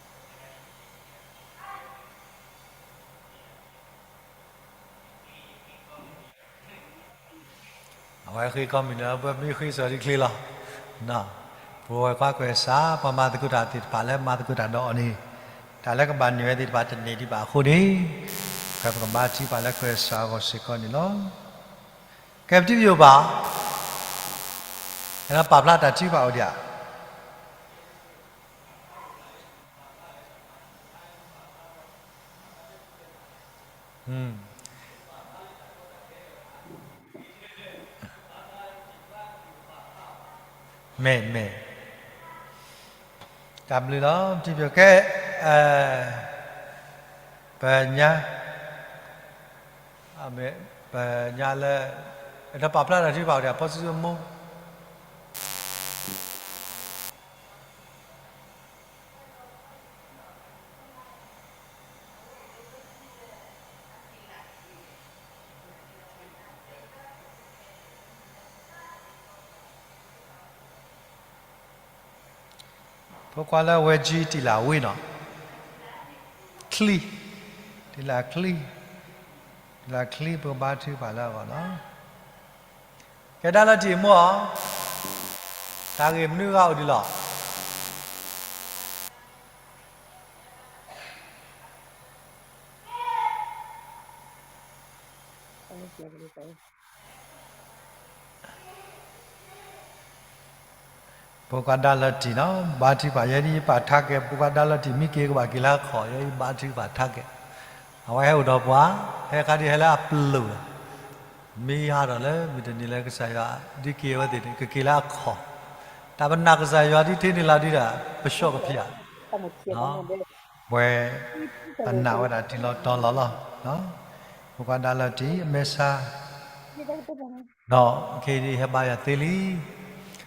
အဲၣ်ဒိးပာ်ဖျါတၢ်ထုကဖၣ်ဂ့ၢ်ကျိၤဒံးဧါ တခါ အဝဲဃ့ကီၢ်မံၤလၢပမ့ၢ်ဃ့စၢၤဒ်ချ့လီၤ. ပဝဲၢ်ခွါကွဲးစၢ် ပှၤမၤသကိးတၢ်သ့ၣ်တဖၣ်လၢမၤသကိးတၢ်ဒီးအီၤန့ၣ် တၢ်လၢကဘၣ်န့ၢ်ဝဲသ့ၣ်တဖၣ်တန့ၢ်ဒံးဘၣ်အဃိန့ၣ် ဖဲပကဘါထုကဖၣ်လၢကွဲးစၢ်အဂီၢ်စ့ၢ်ကီးန့ၣ်လီၤ. ကဲပထံၣ်ပယိၣ်ဘၣ် အဲၣ်ဒိးပာ်ဖျါတၢ်ထုကဖၣ်အိၣ်ဒံးဧါ မ့ၢ် မ့ၢ် တၢ်ဘျုးလီၤ ထံၣ်ပၠိကဲ ပညါ ပညါလၢ အဲၣ်ဒိးပာ်ဖျါတၢ်ထုကဖၣ်အိၣ်ဒံး အဖီစုမိၢ် ဖိခွါလၢအဝဲကၠံတံၢ်လၢအဝ့ၢ်နီၤ, ချံ, တံၢ်လၢချံ, တံၢ်လၢချံ ပကဘါထုကဖၣ်လၢအဂီၢ်နီၤ. ကဲဒၣ်လၢတံၢ်မိၢ်ဧၢ, တၢ်ဂ့ၢ်မနုၤဂၤအိၣ်ဒံးလီၤ. ဖိခွါဒါလီၤတံၢ်နီၤ, ဘါထုကဖၣ် ယဲဒ်ယပာ်ထါကဲး ဖိခွါဒါလီၤတံၢ် မ့ၢ်က့ၤကဘၣ်က့ၤလၢအခီၣ် ယဲဒ်ဘါထုကဖၣ်ထါကဲး, အဝဲဟဲအိၣ်ဒီးပှၤ ဟဲခါဒ်ဟဲလၢအပျိာ်လီၤ. မ့ၢ်ဟးထီၣ်လၢမုၢ်တနံၤလၢကစၢ်ယွၤ ဒုးက့ၤအဝဲသ့ၣ်န့ၣ် ကက့ၤလၢအခီၣ်, တၢ်ပနာ်ကစၢ်ယွၤဒ်ထဲန့ၣ်လီၤဒုးဒီး ပဆှီကဖၠး ပဝဲ ပနာ်ဝဲဒၣ်တံၢ်လီၤတီၤလီၤလီၤ. ဖိခွါဒါလီၤတံၢ် အမဲာ်ဆါ ဒီးခဲအံၤဒ်ဟဲဘါယွၤသ့လံ,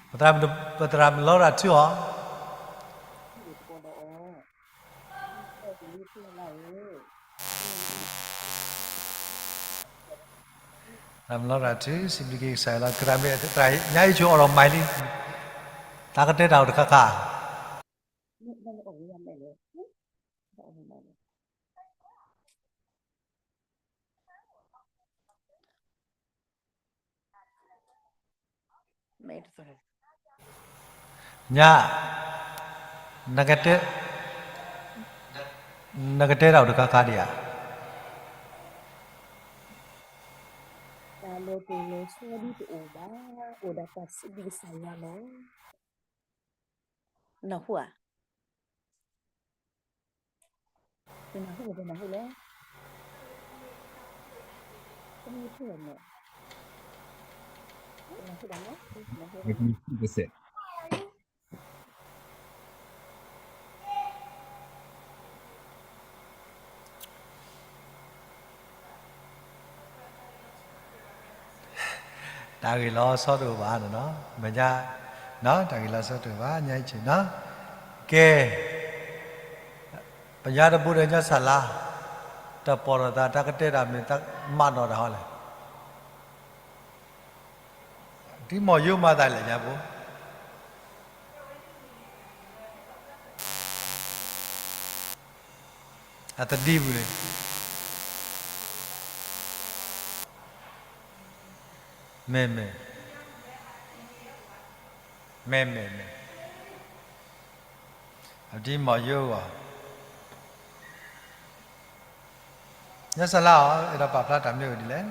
ပသရၣ်မုၣ်လီၤရၤထုအီၤ, သရၣ်မုၣ်လီၤရၤထု စံးဘျုးက့ၤကစၢ်ယွၤလီၤ. သရၣ်မုၣ် သရၣ်ညါအံၤဆိအီၤဒီးမၤလံ, တၢ်ကတဲတၢ်အိၣ်တခါခါ. ညါ, နကတဲတၢ်အိၣ်တခါခါဒံးဧါ. တၢ်လီၤတူာ်လီၤဆီဒ်တအိၣ်ဘၣ်, အိၣ်ဒၣ်တၢ်စံးဘျုးကစၢ်ယွၤလီၤ. နၢ်ဟူဧါ. နၢ်ဟူမ့ၢ်တနၢ်ဟူလဲၣ်. တမ့ၢ်ထူၣ်လီၤန့ၣ်, နၢ်ဟူဒၣ်လဲၣ်. တၢ်ဂ့ၢ်လီၤဆီတအိၣ်ဘၣ်နီၤ, မဲာ်ညါ, တၢ်ဂ့ၢ်လီၤဆီတအိၣ်ဘၣ် ညါအံၤနီၤ. ကဲ, ပယါတဘိဒီးညါစၢ်လါ, တၢ်ပီၢ်ထီၣ်သး တၢ်ကတဲတၢ်မ့ၢ်တၢ်မၤနီၣ်တၢ်ဟီလဲၣ်. ဒ်မီၢ်ယိမၤသးလဲၣ်ညါဖိ အတဒံပူၤန့ၣ်, မ့ၢ်မ့ၢ်, မ့ၢ်မ့ၢ်မ့ၢ်, အဒ်မီၢ်ယိအဂီၢ်, ညါစၢ်လါအီၤ အဲၣ်ဒိးပာ်ဖျါတၢ်မနုၤအဂ့ၢ်ဒ်လဲၣ်.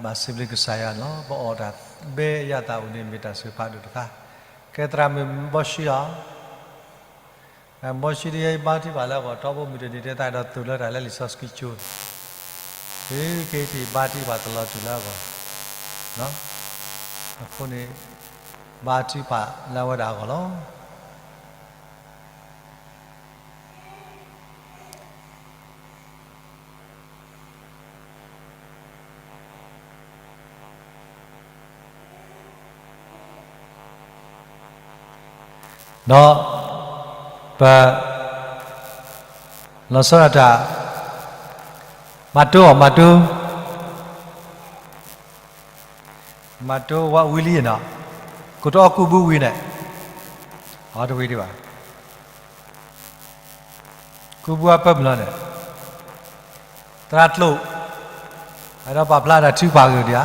ဘၣ်စံးဘျုးကစၢ်ယွၤလီၤ. ပအီၣ်တၢ်ဘဲယသးအိၣ်န့ၣ် မ့ၢ်တၢ်စံးဖးဒိၣ်တခါ, ကဲသရၣ်မုၣ်ဘီရှံအီၤ, ဘီရှံဒ်ယဘါထုကဖၣ်လၢအဂီၢ် ထီဘိမုၢ်တနံၤတဲသးဒီးသိၣ်လၢတၢ်လၢလံာ်စီဆှံကၠိ, တုၤခဲအံၤဘါထုကဖၣ်တလီၤတူာ်လၢအဂီၢ်, အဃိန့ၣ် ဘါထုကဖၣ်လၢအဝဲဒၣ်အဂီၢ်လီၤ. ဒီးပလီၤဆီဒၣ်တၢ် မၤတိအီၤ မၤတိ, မၤတိဝဲဝံၤလံနီၤ, ကိးတအီကူးဘုဝံၤန့ၣ်, အီတဝံၤဒံးဘၣ်. ကူးဘုအပၢမုၢ်လီၤန့ၣ်, သရၣ်ကျိာ်, အဲၣ်ဒိးပာ်ဖျါတၢ်ထုကဖၣ်ဂ့ၢ်ဒံးဧါ.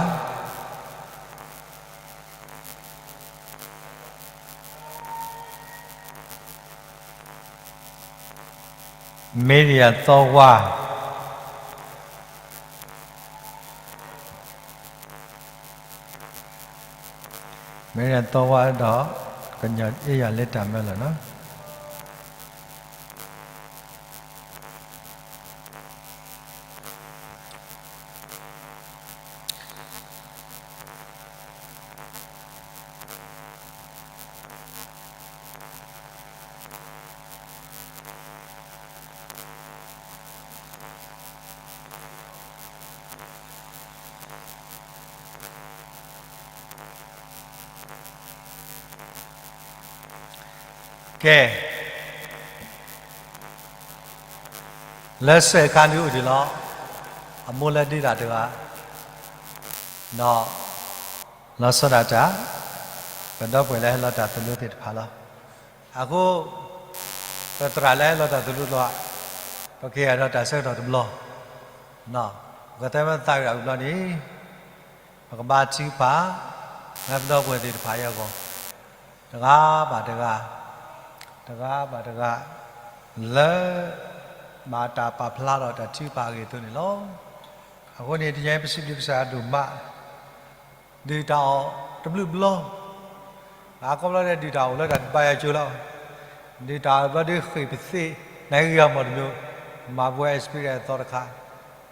မ့ၢ်ယၤသီဝါ, မ့ၢ်ယၤသီဝါဒီး ကညီအ့ၣ်ယၤလၢတၢ်မၢလီၤနီၤ. ကဲ, လၢစဲးအခါဒုအိၣ်ဒံးလီၤ, အမိၢ်လၢဒ့တၢ်တဂၤ, ဒီးလီၤဆီဒၣ်တၢ် ပဒီပုၢ်ဝဲၢ်လၢဟဲလီၤတၢ်သိၣ်လိသ့ၣ်တဖၣ်လီၤ. အဃိ ပသရၣ်လၢဟဲလီၤတၢ်သိၣ်လိလီၤ, ပကဟ့ၣ်ဒီးတၢ်ဆၢကတီၢ်တဘျီ, ပကသဲမသးဂ့ၤတၢ်ဘျီန့ၣ် ပကဘါထုကဖၣ် လၢပဒီပုၢ်ဝဲၢ်သ့ၣ်တဖၣ်အံၤအဂီၢ်, တဂၤဘၣ်တဂၤ, တဂၤဘၣ်တဂၤ, လၢ ဘၣ်တၢ်ပာ်ဖျါထီၣ်တၢ်ထုကဖၣ်အဂ့ၢ်အသိးန့ၣ်လီၤ. အဃိန့ၣ် တနံၤအံၤပစံးဘျုးကစၢ်ယွၤဒိၣ်မး, ဒုၣ်တၢ်အီၣ်တဘျုးဘျီ, အကိးဘျီဒုၣ်တၢ်အီၣ်လၢတၢ်ဘါယွၤကၠိလီၤ. ဒုၣ်တၢ်အီၣ်ဘျီဒုးဃ့ၢ်ပသ့ၣ် နဂံၢ်ဂၤမီၢ်တမံၤ, မၤပဝဲ experience အသီတခါ,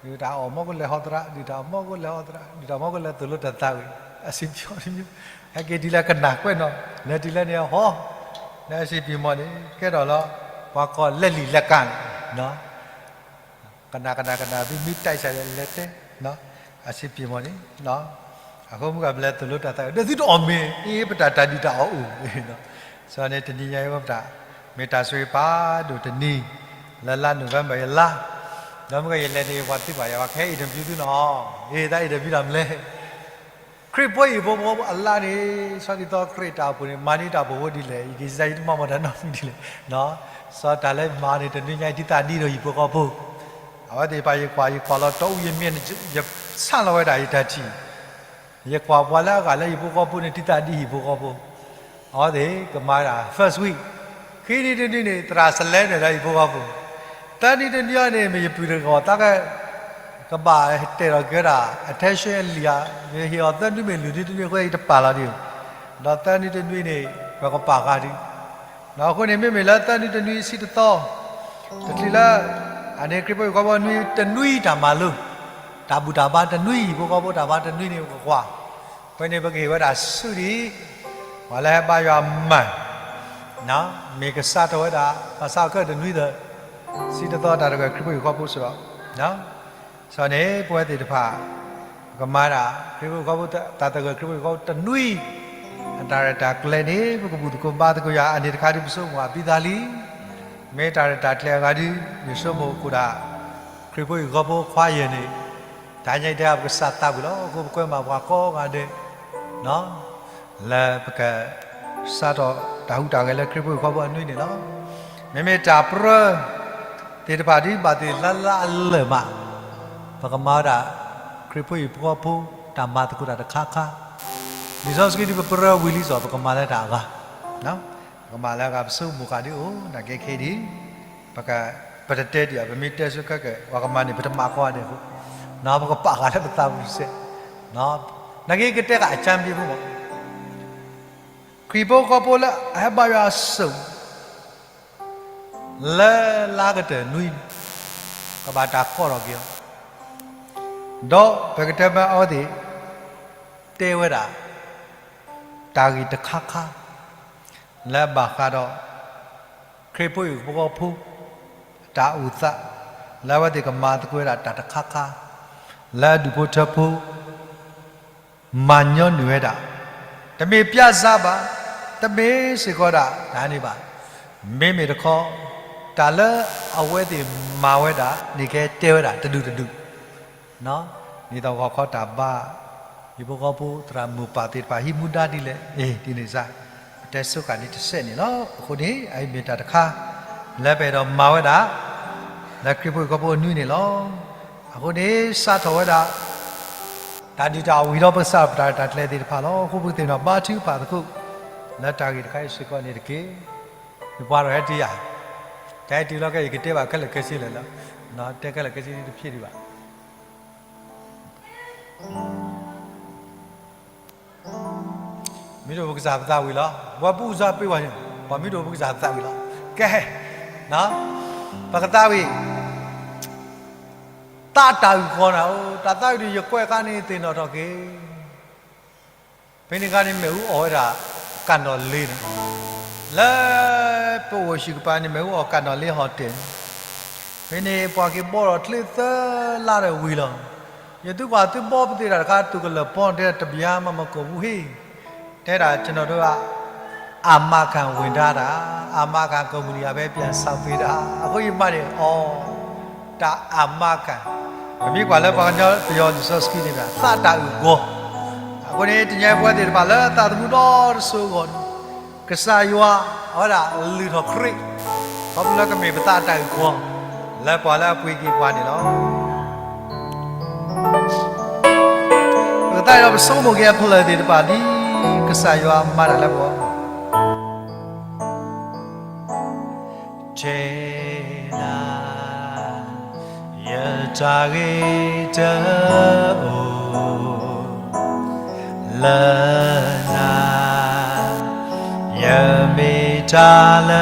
ဒုၣ်တၢ်အီၣ်မီၢ်ကလဲၤဟီသရၣ်, ဒုၣ်တၢ်အီၣ်မီၢ်ကလဲၤဟီသရၣ်, ဒုၣ်တၢ်အီၣ်မီၢ်ကလဲၤသိၣ်လိတၢ်သးဝံၣ်, အစံးပျီတမံၤ, ဟဲက့ၤတုၤလၢကနၣ်ကွဲးနီၤ, လဲၤတုၤလၢန့ၣ်ဟီ, လၢအစံးပျီမီၢ်န့ၣ် ကဲထီၣ်လီၤ, ပှၤကိးလဲလံာ်လဲကၣ်န့ၣ် ကနၣ်ကနၣ်ကနၣ် သုမ့ၢ်တဲဆါလဲၤတဲ, အစံးပျီမီၢ်န့ၣ်, အဃိမုၢ်ဂၤပလဲၤသိၣ်လိတၢ်သးဝံၣ် ဒီးသုတအီၣ်မ့ၢ် အ့ ပတၢ်တၢ်ဒုၣ်တၢ်အီၣ်အိၣ်, စီၤန့ၣ်တနံၤညါအံၤဝဲပတၢ် မ့ၢ်တၢ်ဆိၣ်ဂ့ၤဖးဒိၣ်တနံၤ, လၢလါ November ယလါ, ဒီးမုၢ်ဂၤယလဲၤန့ၣ် ပှၤသံကွၢ်ယၤ ပှၤကဟဲ interview သုနီၤ, အ့ တၢ် interview တၢ်မနုၤလဲၣ် ခရံာ်ဖိဟံၣ်ဖိဃီဖိအလါန့ၣ် ဆီဒ်သိးခရံာ်တၢ်အိၣ်ဖှိၣ်န့ၣ် မၤန့ၢ်တၢ်အိၣ်ဖှိၣ်ဖိဒ်လဲၣ်, ယကစၢ်ယတမၤမတၤနီတမံၤဒ်လဲၣ်, စီၤတၢ်လၢမၤန့ၣ် တနွံညါအံၤ တံၢ်သးဒ်ဒီးဟံၣ်ဖိဃီဖိ, အဝဲသ့ၣ်တဖၣ်ယကွၢ် ယကွၢ်လီၤတီအူယမ့ၢ် ယဆၣ်လီၤဝဲဒၣ်ယတၢ်ထံၣ်, ယကွၢ်ပှၤလၢအဂၤလၢဟံၣ်ဖိဃီဖိန့ၣ် တံၢ်သးဒ်ဟံၣ်ဖိဃီဖိ, အဝဲသ့ၣ်ကမၤဒၣ် first week, ခံနွံတနွံန့ၣ် သရၣ်စလဲန့ၣ်လၢဟံၣ်ဖိဃီဖိ, သၢနွံတနွံအံၤန့ၣ် မ့ၢ်ယပုၢ်တဂၤအီၤ သးက ကဘၣ်တဲထီၣ်က့ၤဝဲဒၣ် attention အလံာ်ဧါ, ယဟ့ၣ်အီၤသၢနွံမ့ၢ်လွံၢ်နွံတနွံအဃိ ယတပာ်လီၤဒံး, ဒီးသၢနွံတနွံန့ၣ် ပကပာ်ဃာ်ဒံး, ဒီးအဃိန့ၣ် မ့မ့ၢ်လၢသၢနွံတနွံဆံတသီ, တချုးလၢ အန့ၣ်ခရံာ်ဖိဟံၣ်ဖိဃီဖိနွံတနွံတၢ်မၤလိ, တၢ်ဘူၣ်တၢ်ဘါတနွံ ဟံၣ်ဖိဃီဖိတၢ်ဘါတနွံန့ၣ် ပကကွၢ်, အဃိန့ၣ် ပကဟ့ၣ်ဝဲဒၣ်ဆူၣ်ဒံး, ပှၤလၢဟဲဘါယွၤမၤ မ့ၢ်ကစးထီၣ်ဝဲဒၣ် ဘၣ်ဆၣ်ခဲအံၤတနွံဒီး ဆံတသီတၢ်သဂၢၢ်ခရံာ်ဖိဟံၣ်ဖိဃီဖိစ့ၢ်ကီး, စီၤန့ၣ် ပဝဲသ့ၣ်တဖၣ် ပကမၤဒၣ် ခရံာ်ဖိဟံၣ်ဖိဃီဖိ တၢ်သဂၢၢ်ခရံာ်ဖိဟံၣ်ဖိဃီဖိတနွံ အတၢ်ရဲၣ်တၢ်ကျဲၤန့ၣ် ပကဘူၣ်သကိးဘါသကိးယွၤ အန့ၣ်တခါဒ်ပဆိကမိၣ်အဘံသးလံ, မ့ၢ်တၢ်ရဲၣ်တၢ်ကျဲၤအဂၤဒ် ယဆိကမိၣ်ဃုာ်ဒၣ် ခရံာ်ဖိဟံၣ်ဖိဃီဖိခွါယဲၢ်န့ၣ်, တၢ်ညါအံၤတဲပကစၢ်သးဝံၣ်လီၤ. အဃိပကွဲမးပှၤကိးဂၤဒဲး လၢပက စးထီၣ်တၢ်ဟူးတၢ်ဂဲၤလၢခရံာ်ဖိဟံၣ်ဖိဃီဖိအနွံန့ၣ်လီၤ. မ့မ့ၢ်တၢ်ပြၢသ့ၣ်တဖၣ်ဒ်ဘၣ်သ့ၣ်သ့ၣ်လၢအလၢာ်မး, ပကမၤဝဲဒၣ် ခရံာ်ဖိဟံၣ်ဖိဃီဖိ တၢ်မၤသကိးတၢ်တခါခါ, လံာ်စီဆှံဒ်ပပြၢဝံၤလံစီၤ ပကမၤလၢတၢ်အဂၤ ပကမၤလၢအဂၤ ပဆိကမိၣ်ဃာ်ဒ်အိၣ် နာ်က့ခဲအံၤဒ် ပတတဲဒံးဘၣ် ပမ့ၢ်တဲဆိခဲကဲ ပှၤကမၤန့ၣ် ပတမၤကီဂၤဒဲးအဃိ, ပကပာ်ဃာ်လၢပသးပူၤတစဲး, နာ်က့ကတဲဃာ်အကၠၢဘံဖိမး, ခရံာ်ဖိဃီဖိလၢအဟဲဘါယွၤအစိၤ လၢလါကတၢၢ်နွံန့ၣ် ကဘၣ်တၢ်ကိးထီၣ်က့ၤအီၤ, ဒီးပကတဲမ့ၢ်အဝဲသ့ၣ် တဲဝဲဒၣ် တၢ်ဂ့ၢ်တခါခါ လၢဘၣ်ဃးဒီး ခရံာ်ဖိဟံၣ်ဖိဃီဖိ တၢ်အိၣ်သး လၢအဝဲသ့ၣ်ကမၤသကိးဝဲဒၣ်တၢ်တခါခါ လၢအဒူၣ်ဖိထၢဖိ မၤညီနုၢ်ဝဲဒၣ်, တမ့ၢ်ပျဲစးဘၣ်, တမ့ၢ်စ့ၢ်ကီးဒၣ် တၢ်န့ၣ်ဘၣ်, မ့မ့ၢ်တခီ တၢ်လၢအဝဲသ့ၣ်မၤဝဲဒၣ်န့ၣ် ကတဲဝဲဒၣ်တဒူၣ်တဒူၣ်, ဒ်သိးဂီၤခီတၢ်ဘါ ဟံၣ်ဖိဃီဖိသရၣ်မုၣ်ပၢ်သ့ၣ်တဖၣ် ဟံးမူဒါဒ်လဲၣ်, အ့ၣ် ဒ်န့ၣ်စ့ၢ် ပတဲဆိဃာ်န့ၣ်တစဲးန့ၣ်လီၤ. အဃိန့ၣ် အအံၤမ့ၢ်တၢ်တခါ လၢပအဲၣ်ဒိးမၤဝဲဒၣ် လၢခရံာ်ဖိဟံၣ်ဖိဃီဖိအနွံန့ၣ်လီၤ. အဃိန့ၣ် စးထီၣ်ဝဲဒၣ် တၢ်ဒုၣ်တၢ်ဝံၤဒီး ပကစးထီၣ်ပတၢ်ရဲၣ်တၢ်ကျဲၤသ့ၣ်တဖၣ်လီၤ. အဃိပကသ့ၣ်နီၣ်ဘါထုကဖၣ်သကိး လၢတၢ်ဂ့ၢ်တခါအံၤစ့ၢ်ကီးန့ၣ်တက့ၢ်. ယပှၤဒီးဟဲတံၢ်ယၤ, တၢ်ဟဲတံၢ်လီၤကဲ ယကတဲဘၣ်ခဲလၢာ်ခဲဆ့လၢာ်လီၤ. တဲခဲလၢာ်ခဲဆ့န့ၣ်တဖျ့ဒံးဘၣ်. မ့ၢ်တအိၣ်ပကစၢ်ပသးဝံၤလီၤ. ပှၤပူစၢ်ပ့ၤဝဲန့ၣ် ပှၤမ့ၢ်တအိၣ်ပကစၢ်သးဝံၤလီၤ. ကဲ, ပကသးဝံၤ သးတၢ်အုၣ်ကီၤနၤဧၢ, တၢ်သးဝံၤဒီး ယကွဲးဃါန့ၣ်သ့ၣ်နီၣ်ထီၣ်က့ၤ. ဖဲန့ၣ်ခါန့ၣ် မ့ၣ်အူအီၣ်ဝဲဒၣ် ကၣ်နီၣ်လ့န့ၣ်, လၢပအိၣ်ဟံၣ်ကပၤန့ၣ် မ့ၣ်အူအီၣ်ကၣ်နီၣ်လ့ဟီၣ်တဲၣ်န့ၣ်, ဖဲန့ၣ်ပှၤက့ၤဘီထီၣ်ချ့သၢလါဒီးဝံၤလီၤ. ယသုကွၢ်သုဘီပသ့ၣ်တၢ်တခါ သုးကလၢၤပီတဲတဘျါမး မကိာ်ပူၤဟ့ၣ်, တဲဒၣ် ကျွန်တော်တို့က အာမခံ ဝင်ထားတာ, အာမခံ ကုမ္ပဏီကပဲ ပြန်ဆောက်ပေးတာ. အဃိယမၤန့ၣ်အီၤ တၢ်အာမခံ, ပမ့ၢ်ကွၢ်လၢပှၤကညီပယီၤလံာ်စီဆှံန့ၣ် သးတၢ်အုၣ်ကီၤ. အဃိန့ၣ် တနံၤအံၤပဝဲသ့ၣ်တဖၣ်လၢသးသမူဒီတစိၤအဂီၢ်န့ၣ် ကစၢ်ယွၤ အဝဲဒၣ်လုၢ်ထီၣ်ခရံာ် ခီဖျိလၢကမ့ၢ်ပသးတၢ်အုၣ်ကီၤ လၢပှၤလၢအပှ့ၤက့ၤပှၤန့ၣ်လီၤ. ပကသးဒီးပဆိကမိၣ်က့ၤအဖျၢၣ်သ့ၣ်တဖၣ် ဒ်ကစၢ်ယွၤမၤတၢ်လၢပဂီၢ် ထဲလၢ ယတၢ်ဂ့ၤတအိၣ်လၢနၤ, ယမ့ၢ်တၢ်လၢ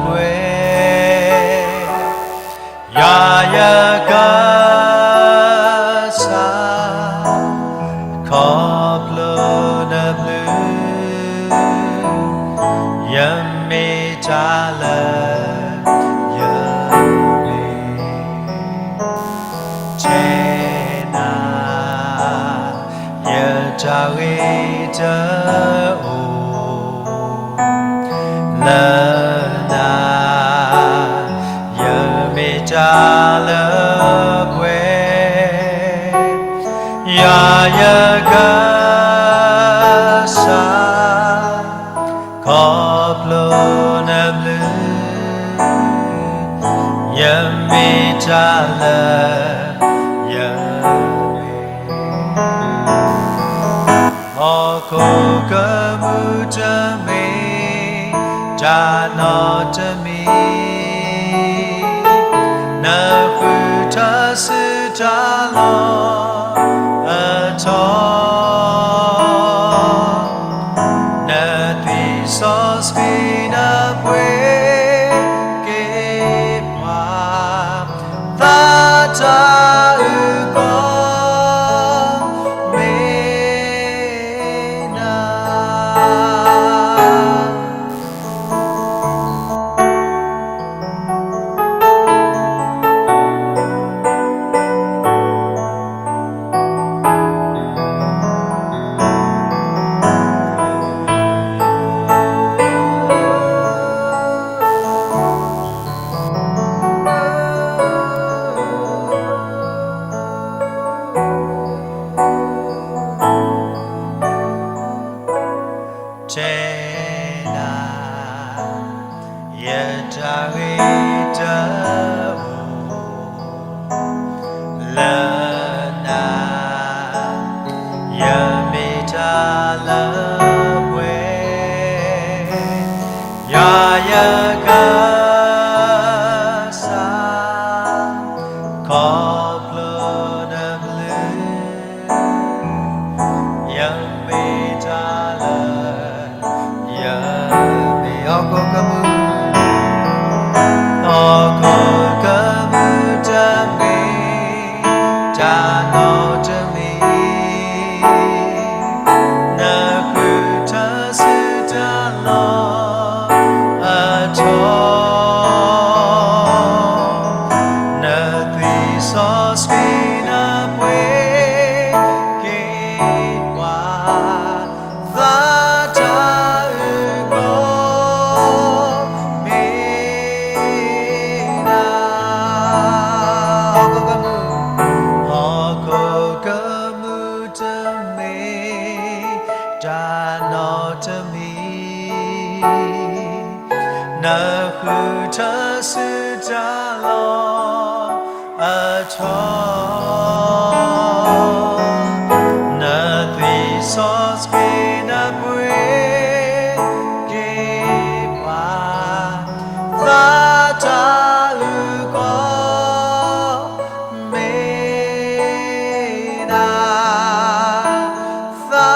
ပှဲၤ ယွၤယကစၢ် ခီဖျိနဘျုး ယမ့ၢ်တၢ်လၢယပှဲၤ ထဲနၤ ယတၢ်ဂ့ၤတအိၣ်လၢနၤ, ယမ့ၢ်တၢ်လၢပှဲၤ ယွၤယက ယမ့ၢ်တၢ်လၢ ယ ဟီၣ်ခိၣ်ကမူၣ်တမ့ၢ် တၢ်နီတမံၤ, နဃုထၢစုတၢ်လီၢ်အထီ, နသွံၣ်စီဆှံနပှဲၤက့ၤပှၤ, သးတၢ်အုၣ်ကီၤ မ့ၢ်နၤ. တဲနၤ, ယတၢ်ဂ့ၤတအိၣ်လၢနၤ, ယမ့ၢ်တၢ်လၢပှဲၤ, ယွၤယကစၢ်, ခီဖျိနဘျုး ယမ့ၢ်တၢ်လၢ ယမ့ၢ်ဟီၣ်ခိၣ်ကမူၣ်, ဟီၣ်ခိၣ်ကမူၣ်တမ့ၢ် တၢ်နီတမံၤ, နဃုထၢစုတၢ်လီၢ်အထီ, နသွံၣ်စီဆှံနပှဲၤက့ၤပှၤ, သးတၢ်အုၣ်ကီၤ မ့ၢ်နၤ, ဟီၣ်ခိၣ်ကမူၣ်, ဟီၣ်ခိၣ်ကမူၣ်တမ့ၢ် တၢ်နီတမံၤ, နဃုထၢစုတၢ်လီၢ်အထီ, နသွံၣ်စီဆှံနပှဲၤက့ၤပှၤ, သးတၢ်အုၣ်ကီၤ မ့ၢ်နၤ, သး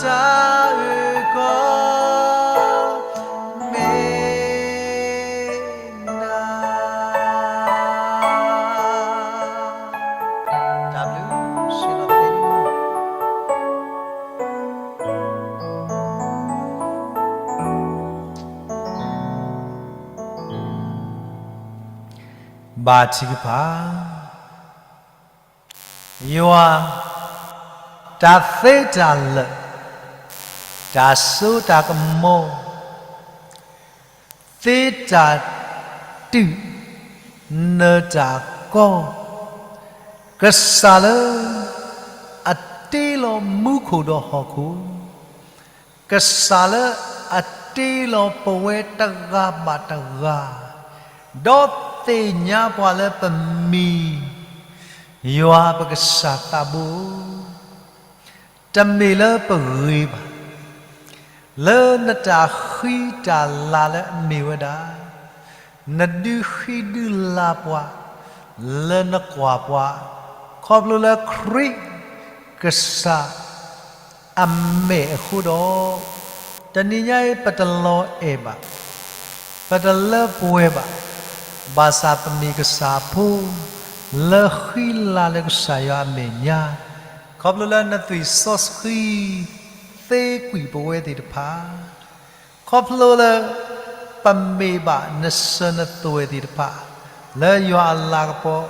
တၢ်အုၣ်ကီၤ မ့ၢ်နၤ. တၢ်ဘျုး ဆ့ၣ်နီၤသ့ၣ် ဘါထုကဖၣ်. ယွၤ, တၢ်သ့တၢ်လၢာ်, တၢ်စိတၢ်ကမီၤ, သ့တၢ်တုၤ, နၢၤတၢ်ကီ, ကစၢ်လၢအတ့လီၤမူခိၣ်ဒီးဟီၣ်ခိၣ်, ကစၢ်လၢအတ့လီၤပဝဲတဂၤဘၣ်တဂၤ, ဒီးသ့ၣ်ညါပှၤလၢပမံၤ, ယွၤပကစၢ်သးဘိ, တမ့ၢ်လၢပဂ့ၤဘၣ်, လၢနတၢ်ဃံတၢ်လၤလၢအမ့ၢ်ဝဲဒၣ်, နဒုးဃံဒုးလၤပှၤ, လၢနကွၢ်ပှၤ, ခီဖျိလၢခရံာ်ကစၢ် အမဲာ်အဃိဒီး, တနံၤညါအံၤ ပတလီၤအဲၣ်ဘၣ်, ပတလၢပှဲၤဘၣ်, ဘၣ်ဆၣ်ပမ့ၢ်ကစၢ်ဖိ လၢဃံလၤလၢကစၢ်ယွၤအမဲာ်ညါ, ခီဖျိလၢနသွံၣ်စီဆှံ သ့ကွံာ်ပဝဲသ့ၣ်တဖၣ်, ခီဖျိလၢ ပမ့ၢ်ဘၣ်နစၢၤနသွဲၣ်သ့ၣ်တဖၣ် လၢယွၤအလၤကပီၤ,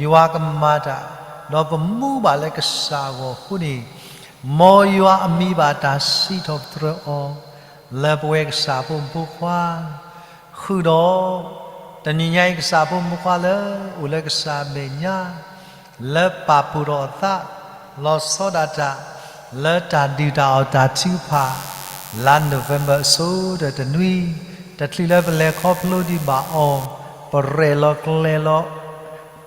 ယွၤကမၤတၢ်, ဒီးပမူဘၣ်လၢကစၢ်အဂီၢ်အဃိန့ၣ်, မ်ယွၤအမံၤဘၣ်တၢ်စံးထီၣ်ပတြၢၤအီၤ လၢပဝဲကစၢ်ဖိမုၣ်ဖိခွါ, ဃုာ်ဒီး တနံၤညါအံၤကစၢ်ဖိမုၣ်ဖိခွါလၢ အိၣ်လၢကစၢ်အမဲာ်ညါ လၢပာ်ဖှိၣ်ထီၣ်အသး လီၤဆီဒၣ်တၢ် လၢတၢ်ဒုၣ်တၢ်အီၣ်တၢ်ထုကဖၣ် လါ November အဆိကတၢၢ်တနွံ, တချုးလၢပလဲၤခီဖျိဒံးဘၣ်အီၤ ပရဲၣ်လီၤကျဲၤလီၤ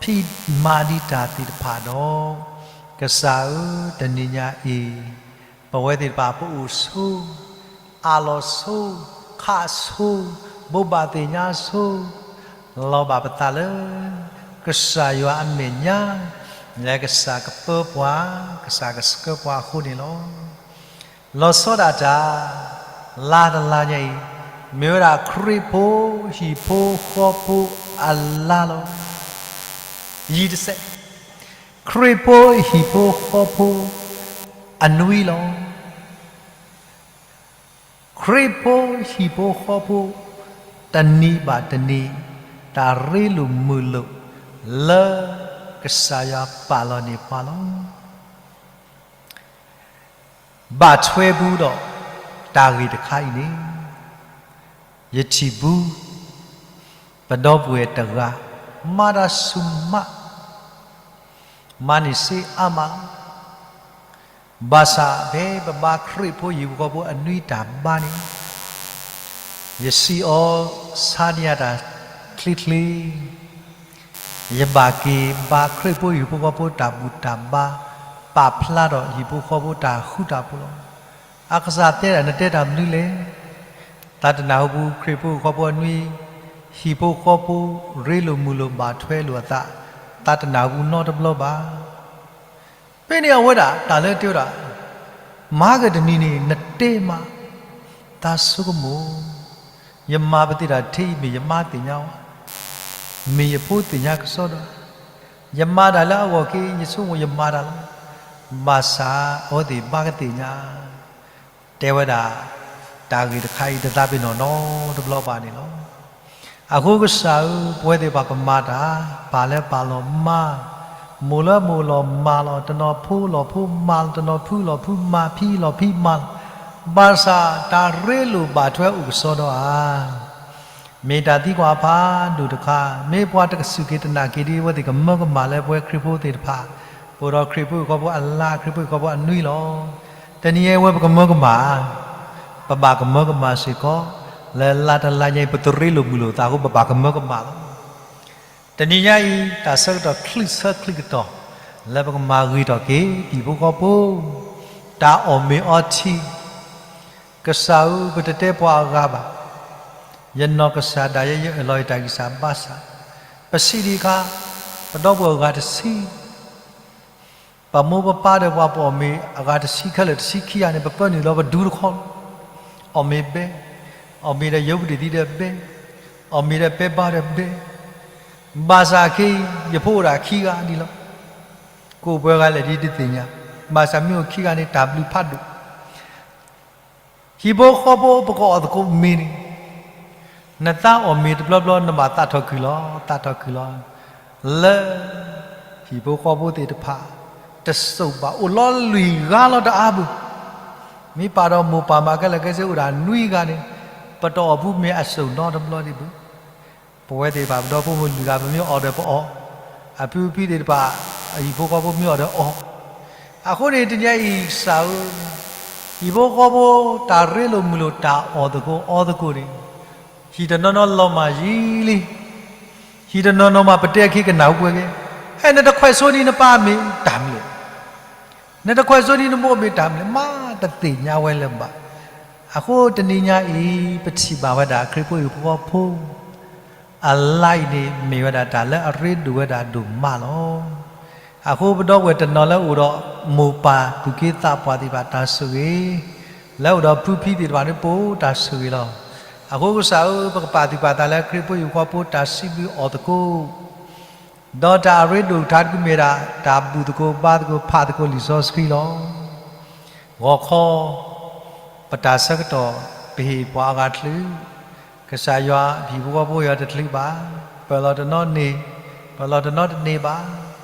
ဖံးမၤဒံးတၢ်သ့ၣ်တဖၣ်ဒီး, ကစၢ်ဧၢ, တနံၤညါအံၤ ပဝဲသ့ၣ်တဖၣ်ပအိၣ်ဆိ, အးလီၤဆိ, ခးဆိ, ဘိးဘၣ်သ့ၣ်ညါဆိ, လီၤဘၣ်ပသးလၢ ကစၢ်ယွၤအမဲာ်ညါ, လၢကစၢ်ကပၢပှၤ, ကစၢ်ကဆှၢပှၤအဃိန့ၣ်လီၤ. လီၤဆီဒၣ်တၢ်, လါတလါညါအံၤ မ့ၢ်ဝဲဒၣ်ခရံာ်ဖိဟံၣ်ဖိဃီဖိအလါလီၤ. ယံၤတစဲး, ခရံာ်ဖိဟံၣ်ဖိဃီဖိအနွံလီၤ. ခရံာ်ဖိဟံၣ်ဖိဃီဖိ တနံၤဘၣ်တနံၤ တၢ်ရ့လိာ်မုာ်လိာ် လၢကစၢ်ယွၤပာ်လီၤန့ၢ်ပှၤလီၤ. ဘၣ်ထွဲဘူးဒီးတၢ်ဂ့ၢ်တခါအံၤန့ၣ်, ယထံၣ်ဘူး ပဒီပုၢ်ဝဲၢ်တဂၤ မၤတၢ်ဆူၣ်မး, မၤန့ၢ်စ့အါမး, ဘၣ်ဆၣ်ဖဲပဘါခရံာ်ဖိဟံၣ်ဖိဃီဖိအနွံတၢ်ဘါန့ၣ်, ယစံးအီၤဆါန့ၢ်ယၤတၢ်ချ့ချ့, ယဘၣ်က့ၤဘါခရံာ်ဖိဟံၣ်ဖိဃီဖိတၢ်ဘူၣ်တၢ်ဘါ, ပာ်ဖျါထီၣ်ဟံၣ်ဖိဃီဖိတၢ်ဃူတၢ်ဖိးလီၤ. အကစၢ်တဲဒၣ် နတဲတၢ်မနုၤလဲၣ်. သးတနၢ်ဟူပူၤ ခရံာ်ဖိဟံၣ်ဖိဃီဖိအနွံ, ဟံၣ်ဖိဃီဖိရ့လိာ်မုာ်လိာ်ဘၣ်ထွဲလိာ်အသး, သးတနၢ်ဟူပူၤနီတဘျီဘၣ်. ဖဲန့ၣ်အဝဲဒၣ်တၢ်လၢတဲဝဲဒၣ်, မၤကတနံၤန့ၣ် နတဲမး, သးဆိကမိၣ်, ယမၤပသ့ၣ်တၢ်ထဲအံၤ မ့ၢ်ယမါသ့ၣ်ညါဧါ, မ့ၢ်ယဖိသ့ၣ်ညါကစီဒီဧါ, ယမၤတၢ်လၢအဂီၢ်က့ၤ ယဆိကမိၣ်ယမၤတၢ်လီၤ. ဘၣ်ဆၣ်အဝဲသ့ၣ်ဘၣ်ကသ့ၣ်ညါ တဲဝဲဒၣ်, တၢ်ဂ့ၢ်တခါအံၤ တသးပ့ၤနီၣ်နီတဘျီဘၣ်န့ၣ်လီၤ. အဃိကစၢ်ဧၢ, ပဝဲသ့ၣ်တဖၣ်ပမၤတၢ်, ပၢ်လၢပၢ်လီၤမၤ, မိၢ်လၢမိၢ်လီၤမၤလီၤ, တနီၤဖိလီၤဖိမၤလီၤ, တနီၤဖုလီၤဖုမၤ, ဖံလီၤဖံမၤလီၤ, ဘၣ်ဆၣ်တၢ်ရ့လိာ်ဘၣ်ထွဲအိၣ်ကစီဒီဧါ. မ့ၢ်တၢ်သံကွၢ်ဖးဒိၣ်တခါ, မ့ၢ်ပှၤတကစူၢ်က့ၤတနာ်က့ၤဒ်အဝဲသ့ၣ်ကမၢကမၣ်လၢပဝဲခရံာ်ဖိသ့ၣ်တဖၣ်, အိၣ်ဒီးခရံာ်ဖိဟံၣ်ဖိဃီဖိအလါ ခရံာ်ဖိဟံၣ်ဖိဃီဖိအနွံလီၤ. တနံၤအံၤဝဲပကမၢကမၣ်, ပဘၣ်ကမၢကမၣ်စ့ၢ်ကီး, လၢလါတလါညါအံၤ ပတရ့လိာ်မုာ်လိာ်သးအဃိ ပဘၣ်ကမၢကမၣ်လီၤ. တနံၤညါအံၤ တၢ်ဆၢကတီၢ်ချံဆၢချံကတီၢ် လၢပကမၤဂ့ၤထီၣ်က့ၤ ဟံၣ်ဖိဃီဖိ တၢ်အီၣ်မ့ၤအီထံ ကစၢ်ဧၢ, ပတတဲပှၤအဂၤဘၣ်. ယနီၢ်ကစၢ်ဒၣ်ယဲ ယအၢၣ်လီၤယတၢ်ဂံၢ်စၢ်ဘါစၢ်, ပဆံးဒံးအခါ, ပဒီပုၢ်ဝဲၢ်အဂၤတဆံ, ပမိၢ်ပပၢ်ဒီးပှၤပအီၣ်မ့ၤအဂၤတဆံခဲလၢာ်တဆံခံဂၤန့ၣ် ပပၢနုာ်လီၤပဒူတခီလီၤ. အီၣ်မ့ၤဘဲ, အီၣ်မ့ၤဒီးယိပဒံၣ်သံဒီးဘဲ, အီၣ်မ့ၤဒီးပဲဘါဒီးဘဲ, ဘၣ်ဆၣ်ခဲအံၤ ယဖိအိၣ်ဒၣ်ခံဂၤဒံးလီၤ. ကအိၣ်ပှဲၤဂၤလဲၣ်ဒ်တသ့ၣ်ညါ, ဘၣ်ဆၣ်မ့ၢ်အိၣ်ခံဂၤန့ၣ် တၢ်ဘျုးဖးဒိၣ် ဟံၣ်ဖိဃီဖိ ပကအီၣ်သကိးမ့ၤန့ၣ်, နသးအီၣ်မ့ၤတဘျီဘျီ နဘၣ်သးထီၣ်ခုၣ်လီၤ, သးထီၣ်ခုၣ်လီၤ. လၢဟံၣ်ဖိဃီဖိသ့ၣ်တဖၣ် တစိၢ်ဘၣ် အိၣ်လီၤလွံၢ်ဂၤလီၤတအါဘၣ်. မ့ၢ်ပာ်ဒီးမိၢ်ပၢ်မၤခဲလၢာ်ခဲဆ့အိၣ်ဒၣ်နွံဂၤန့ၣ်, ပတအီၣ်ဘူးမ့ၤအစိၢ်နီတဘျီဒံးဘၣ်. ပဝဲသ့ၣ်တဖၣ် ပဒီဖိမိၢ်လွံၢ်ဂၤ ပမ့ၢ်အီၣ်ဒီးပအီၣ်, အဖံဖံသ့ၣ်တဖၣ် ဟံၣ်ဖိဃီဖိမ့ၢ်အီၣ်ဒီးအီၣ်. အဃိန့ၣ် တနံၤအံၤကစၢ်ဧၢ, ဟံၣ်ဖိဃီဖိ တၢ်ရ့လိာ်မုာ်လိာ်တၢ်အီၣ်သကိးအီသကိးန့ၣ်, ဟံၣ်တနီၤနီၤလီၤမၢ်ယံာ်လံ. ဟံၣ်တနီၤနီၤမး ပတဲအခံကနၣ်ဟူပှဲၤက့ၤ, အဲ နတခွဲးစိန့ၣ်နပၢ်မ့ၢ်တၢ်မနုၤလဲၣ်, နတခွဲးစိန့ၣ်နမိၢ်မ့ၢ်တၢ်မနုၤလဲၣ်, မ့ၢ်တသ့ၣ်ညါဝဲလၢၤဘၣ်. အဃိတနံၤညါအံၤ ပထံၣ်ဘၣ်ဝဲဒၣ် ခရံာ်ဖိဟံၣ်ဖိဃီဖိ အလါအံၤန့ၣ် မ့ၢ်ဝဲဒၣ်တၢ်လၢအရ့ဒိၣ်ဝဲဒၣ်ဒိၣ်မးလီၤ. အဃိပဒီပုၢ်ဝဲၢ်တနီၤလၢအိၣ်ဒီးမိၢ်ပၢ်သူၣ်က့သးပှၢ်သ့ၣ်တဖၣ်တၢ်ဆိၣ်ဂ့ၤ, လၢအိၣ်ဒီးဖံဖံသ့ၣ်တဖၣ်န့ၣ် ပအိၣ်တၢ်ဆိၣ်ဂ့ၤလီၤ. အဃိကစၢ်ဧၢ, ပကပာ်သူၣ်ပာ်သးလၢခရံာ်ဖိဟံၣ်ဖိဃီဖိတၢ်စံးဘျုးအီၣ်သကိး ဒီးတၢ်အရ့ဒိၣ်တခါတခုမ့ၢ်ဒၣ် တၢ်ဘူၣ်သကိးဘါသကိးဖးသကိးလံာ်စီဆှံလီၤ. ဂီၤခီ ပတၢ်ဆၢကတီၢ် ပဟ့ၣ်ပှၤအဂၤတချုး, ကစၢ်ယွၤဟံၣ်ဖိဃီဖိယွၤတချုးဘၣ်, ပၢၢ်လီၤတနီၤန့ၢ်, ပၢၢ်လီၤတနီၤတန့ၢ်ဘၣ်.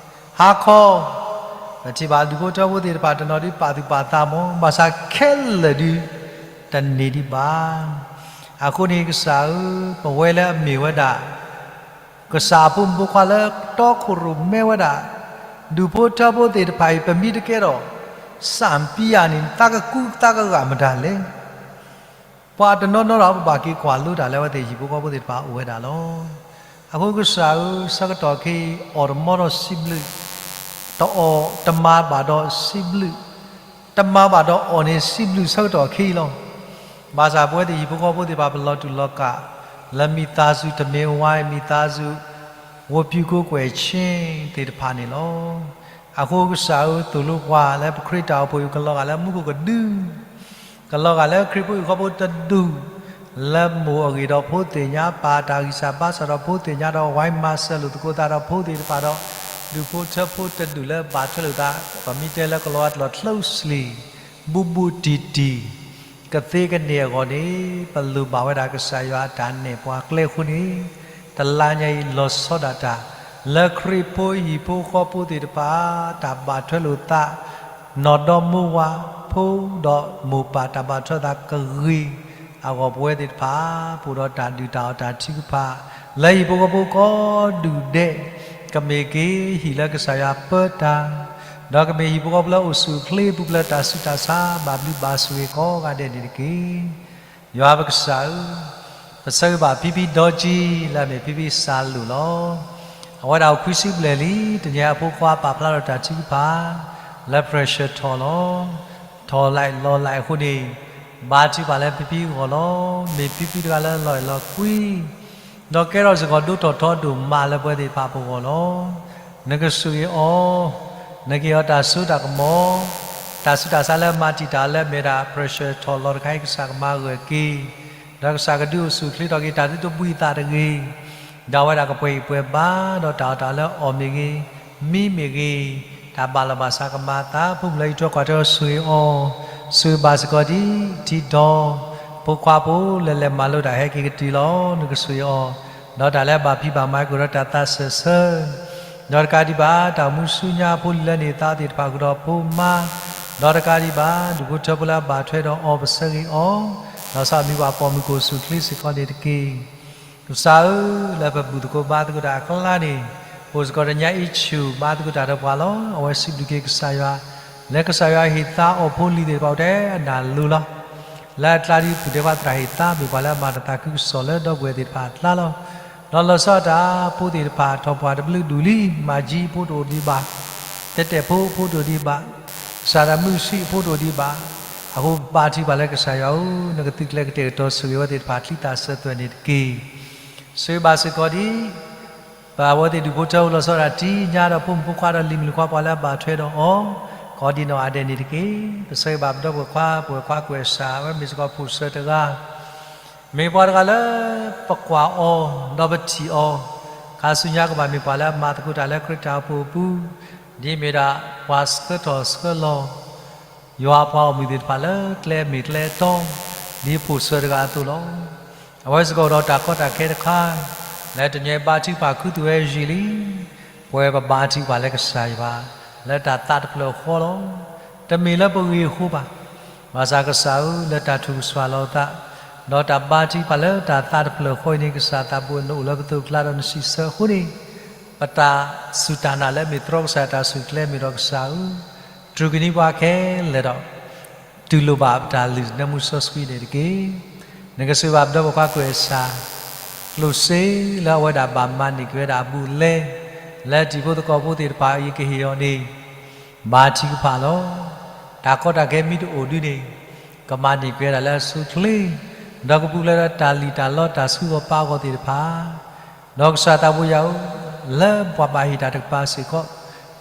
ဟါခီ ပထံၣ်ဘၣ်ဒူၣ်ဖိထၢဖိသ့ၣ်တဖၣ်တနီၤဒုးပာ်သူၣ်ပာ်သးမး, ဘၣ်ဆၣ်ခဲလၢာ်ဒုး တန့ၢ်ဒံးဘၣ်. အဃိန့ၣ်ကစၢ်ဧၢ, ပဝဲလၢအမ့ၢ်ဝဲဒၣ် ကစၢ်အဖိမုၣ်ဖိခွါလၢတီခိၣ်ရိၣ်မဲဝဲဒၣ် ဒူၣ်ဖိထၢဖိသ့ၣ်တဖၣ်အံၤ ပမ့ၢ်တကဲထီၣ် စၢ်ပံယၤန့ၣ် သးကကူသးကဂာ်မတၤလဲၣ်. ပှၤတနီၤနီၤဒီး ပဘၣ်က့ၤကွၢ်လိတၢ်လၢအဝဲသ့ၣ်ဟံၣ်ဖိဃီဖိသ့ၣ်တဖၣ်အိၣ်ဝဲဒၣ်လီၤ. အဃိကစၢ်ဧၢ, ဆၢကတီၢ်ခဲအံၤ အီၣ်တမီဒီးစံးဘျုး, တအီၣ်တမၤဘၣ်ဒီးစံးဘျုး, တမၤဘၣ်ဒီးအီၣ်န့ၣ်စံးဘျုးဆၢကတီၢ်ခဲအံၤလီၤ. ဘၣ်ဆၣ်ပဝဲသ့ၣ်ဟံၣ်ဖိဃီဖိသ့ၣ်တဖၣ် ပလီၤတူာ်လီၤကာ် လၢမိသားစုတမ့ၢ်ဝါ မိသားစု ဝိပုၢ်ကိးကွဲၢ်ဆ့သ့ၣ်တဖၣ်န့ၣ်လီၤ. အဃိကစၢ်ဧၢ, သိၣ်လိပှၤလၢပခရံာ်တၢ်အိၣ်ဖှိၣ်အံၤ ကလီၤဂာ်လၢမူခိၣ်ကဒု ကလီၤဂာ်လၢခရံာ်ဖိဟံၣ်ဖိဃီဖိတဒူၣ်, လၢမိၢ်အဂ့ၢ်ဒီးဖိသ့ၣ်ညါ, ပၢ်တၢ်ဂံၢ်စၢ်ဘါစၢ်ဒီးဖိသ့ၣ်ညါဒီး ဝဲမၤစၢၤလိာ်သကိးသးဒီးဖိသ့ၣ်တဖၣ်ဒီး ဒူၣ်ဖိထၢဖိတဒူၣ်လၢဘၣ်ထွဲလိာ်သး, ပမ့ၢ်တဲလၢကလီၤဂာ်တလီၤ closely ဘူးဘူးတံၢ်တံၢ် ကသ့ကန့ၢ်အဂီၢ်န့ၣ်, ပလိၣ်ဘၣ်ဝဲဒၣ်ကစၢ်ယွၤအတၢ်နဲၣ်ပှၤကျဲအဃိန့ၣ်, တလါညါအံၤလီၤဆီဒၣ်တၢ် လၢခရံာ်ဖိဟံၣ်ဖိဃီဖိသ့ၣ်တဖၣ် တၢ်ဘၣ်ထွဲလိာ်သး, နီၢ်ဒီမိၢ်ဝၤဖိဒီးမိၢ်ပၢ်တၢ်ဘၣ်ထွဲသးကဂ့ၤအဂီၢ် ပဝဲသ့ၣ်တဖၣ် ပအိၣ်ဒီးတၢ်ဒုၣ်တၢ်အီၣ်တၢ်ထုကဖၣ် လၢဟံၣ်ဖိဃီဖိကိးဒူၣ်ဒဲး, ကမ့ၢ်က့ၤဟံၣ်လၢကစၢ်ယွၤပၢတၢ်, ဒီးကမ့ၢ်ဟံၣ်ဖိဃီဖိလၢအိၣ်ဆူၣ်အိၣ်ချ့ ပူၤဖျဲးတၢ်ဆူးတၢ်ဆါ ဘၣ်ဘျုးဘၣ်ဆိၣ်ဂ့ၤကိးဂၤဒဲးန့ၣ်တက့ၢ်. ယွၤပကစၢ်ဧၢ, ပဆၢဂ့ၤဘၣ်ဖံဖံဒီကံ လၢအမ့ၢ်ဖံဖံစၤလိာ်လီၤ. အဝဲဒၣ်အိၣ်ခွံဆံဘျဲၣ်လံ, တနံၤအံၤအဖိခွါပာ်ဖျါထီၣ်တၢ်ထုကဖၣ် လၢ pressure ထီၣ်လီၤ. ထီၣ်လီၤလီၤအဃိန့ၣ်, ဘါထုကဖၣ်လၢဖံဖံအဂီၢ်လီၤ. မ့ၢ်ဖံဖံတဂၤလၢလီၤအဲၣ်လီၤကွံ ဒီးကဲထီၣ်စ့ၢ်ကီးဒိၣ်ထီၣ်ထီဒိၣ်မးလၢပဝဲသ့ၣ်တဖၣ်ပဂီၢ်လီၤ. နကဆိၣ်ဂ့ၤအီၤ, နကဟ့ၣ်အီၤတၢ်စိတၢ်ကမီၤ, တၢ်ဆူးတၢ်ဆါလၢမၤတံာ်တာ်လၢမ့ၢ်ဒၣ် pressure ထီၣ်လီၤတခါအံၤ ကစၢ်ကမၤဂၢၢ်က့ၤ, ဒီးကစၢ်ကဒုးအိၣ်ဆူၣ်အိၣ်ချ့ထီၣ်က့ၤ တၢ်သုတဘှံးသးတဂ့ၤ, ဒီးအဝဲဒၣ်ကပှဲၤဂံၢ်ပှဲၤဘါ ဒီးတၢ်အီၣ်တၢ်အီလၢအီၣ်မ့ၢ်ဂ့ၤ, မံမ့ၢ်ဂ့ၤ, တၢ်ဘၣ်လီၤဘၣ်စးကမၤအသး ဖိမုၣ်လၢယထွဲကွၢ်ထွဲအီၤဆိၣ်ဂ့ၤအီၤ, ဆိၣ်ဂ့ၤဘၣ်စ့ၢ်ကီးဒ်ထံဒီ ဖိခွါဖိလၢလဲၤမၤလိတၢ်ဟဲက့ၤကတုၤလီၤ. နကဆိၣ်ဂ့ၤအီၤ, ဒီးတၢ်လၢဘၣ်ဖံးဘၣ်မၤကအိၣ်ဒီးတၢ်သးစၢၢ်ဆၢ ဒီးတကးဒံးဘၣ် တၢ်အိၣ်မူဆူညါဖိလံၤလၢန့ၢ်သါသ့ၣ်တဖၣ်ဃုာ်ဒီးဖိမါ, ဒီးတကးဒံးဘၣ် ဒူၣ်ဖိထၢဖိလၢအဘၣ်ထွဲဒီးအီၤပဆၢဂ့ၤအီၤ, ဒီးဆၣ်မံၤပှၤပိာ်မုၣ်ကအိၣ်ဆူၣ်အိၣ်ချ့စ့ၢ်ကီးန့ၣ်တက့ၢ်. ကစၢ်ဧၢ, လၢပဘူၣ်သကိးဘါသကိးတၢ်အကျါန့ၣ်, အိၣ်စ့ၢ်ကီးတနံၤအံၤဆူၣ်ဘါသကိးတၢ်ဒီးပှၤလီၤ. အဝဲစံးဘျုးက့ၤကစၢ်ယွၤ, လၢကစၢ်ယွၤဟ့ၣ်သါအီၤဖိလံၤသ့ၣ်တဖၣ်အိၣ်ထဲအနၢ်လိၤလီၤ. လၢအကျါဒ်ပူၤတဲဘၣ်သရၣ်ဟ့ၣ်သါ မ့ၢ်ပှၤလၢအမၤတၢ်သးခုကစီၣ်လၢဒီပုၢ်ဝဲၢ်သ့ၣ်တဖၣ်အကျါလီၤ. ဒီးလီၤဆီဒၣ်တၢ်ဖိသ့ၣ်တဖၣ် ထီၣ်ပှၢ်တဘျုးဒူၣ်လံ, မၤကၠံအဖိတအိၣ်ဒံးဘၣ်, တဲတဲာ်ဖိအဖိတအိၣ်ဒံးဘၣ်, ကစၢ်တၢ်မုၢ်ဆံးအဖိတအိၣ်ဒံးဘၣ်, အဃိပဘါထုကဖၣ်လၢကစၢ်ယွၤဧၢ, နကသုးကျဲၤကတဲာ်ကတီၤဆိၣ်ဂ့ၤဝဲသ့ၣ်တဖၣ် ချံသၣ်စၢၤသွဲၣ်န့ၣ်တက့ၢ်. ဆိၣ်ဂ့ၤဘၣ်စ့ၢ်ကီးဒ် ပဝဲသ့ၣ်ဒူၣ်ဖိထၢဖိလီၤဆီဒၣ်တၢ်တံၤညါဒီး ဖိမုၣ်ဖိခွါဒီးလံၤမုၣ်လံၤခွါပှၤလၢအဘၣ်ထွဲဒီးအီၤ ကိးဒံးနီၢ်ဂၤဒဲးန့ၣ်တက့ၢ်. ပဆၢဂ့ၤဘၣ်ပဒီပုၢ်ဝဲၢ်ခွါ ပဝဲၢ်ခွါကွဲးစၢ် အဝဲမ့ၢ်စ့ၢ်ကီးဖိၣ်စၢၤတဂၤ, မ့ၢ်ပှၤတဂၤလၢ ပကွၢ်အီၤ ဒီးပထံၣ်အီၤ, ခါဆူညါကဘၣ်မ့ၢ်ပှၤလၢအမၤသကိးတၢ်လၢခရံာ်တၢ်အိၣ်ဖှိၣ်အပူၤ, ဒ်မ့ၢ်ဒၣ်ပှၤဆှၢထီၣ်ဆှၢလီၤ ယွၤအပှၤဂီၢ်မုၢ်သ့ၣ်တဖၣ်လၢကျဲမ့ၢ်ကျဲတီ, ဒ်ဖိၣ်စၢၤတဂၤအသိးလီၤ. အဝဲစ့ၢ်ကီးအိၣ်ဒီးတၢ်ကီတၢ်ခဲတခါ, လၢတနံၤအံၤဘါထုကဖၣ်ခူသူၣ်ဝဲယံာ်လံ, ပဝဲပဘါထုကဖၣ်လၢကစၢ်ယွၤ လၢတၢ်သးတဖျၢၣ်ဃီလီၤ. တမ့ၢ်လၢပဂ့ၤအဃိဘၣ်. ဘၣ်ဆၣ်ကစၢ်ဧၢ, လၢတၢ်ထုကဖၣ်လီၤသး, ဒီးတၢ်ဘါထုကဖၣ်လၢတၢ်သးတဖျၢၣ်ဃီအံၤန့ၣ် ကစၢ်သးဘိနအိၣ်လၢပသိးကျါဒီးနစံးဆၢအဃိန့ၣ်, ပတၢ်စူၢ်တၢ်နာ်လၢအမ့ၢ်တြီကစၢ်တၢ်ဆူၣ်ကျဲမ့ၢ်ဒီးကစၢ်ဧၢ, တြူၢ်ကနံၤပှၤခဲလၢာ်ဒီး တူၢ်လိာ်ဘၣ်ပတၢ်လုၢ်နၢမူစီဆှံန့ၣ်တက့ၢ်. နကဆိၣ်ဂ့ၤဘၣ်ပဒီပုၢ်ဝဲၢ်ခွါကွဲးစၢ်, ကျိၣ်စ့လၢအဝဲဒၣ်ဘၣ်မၤန့ၢ်က့ၤဝဲဒၣ်အဘူးအလဲ, လၢတံၤဖိသကိးဖိသ့ၣ်တဖၣ်အံၤကဟ့ၣ်အီၤန့ၣ်, ဘါထုကဖၣ်လီၤ. တၢ်ကီတၢ်ခဲမ့ၢ်တအိၣ်ဒုန့ၣ်, ကမၤန့ၢ်က့ၤဝဲဒၣ်လၢအဆိအချ့, ဒီးကပူၤဖျဲးဒီးတၢ်လံၣ်တၢ်လီတၢ်ဆူဂီၤပၤဂီၤသ့ၣ်တဖၣ် ဒီးကစၢ်သးဘိယွၤဧၢ, လၢပှၤဘၣ်ဟ့ၣ်တၢ်တကပၤစ့ၢ်ကီး,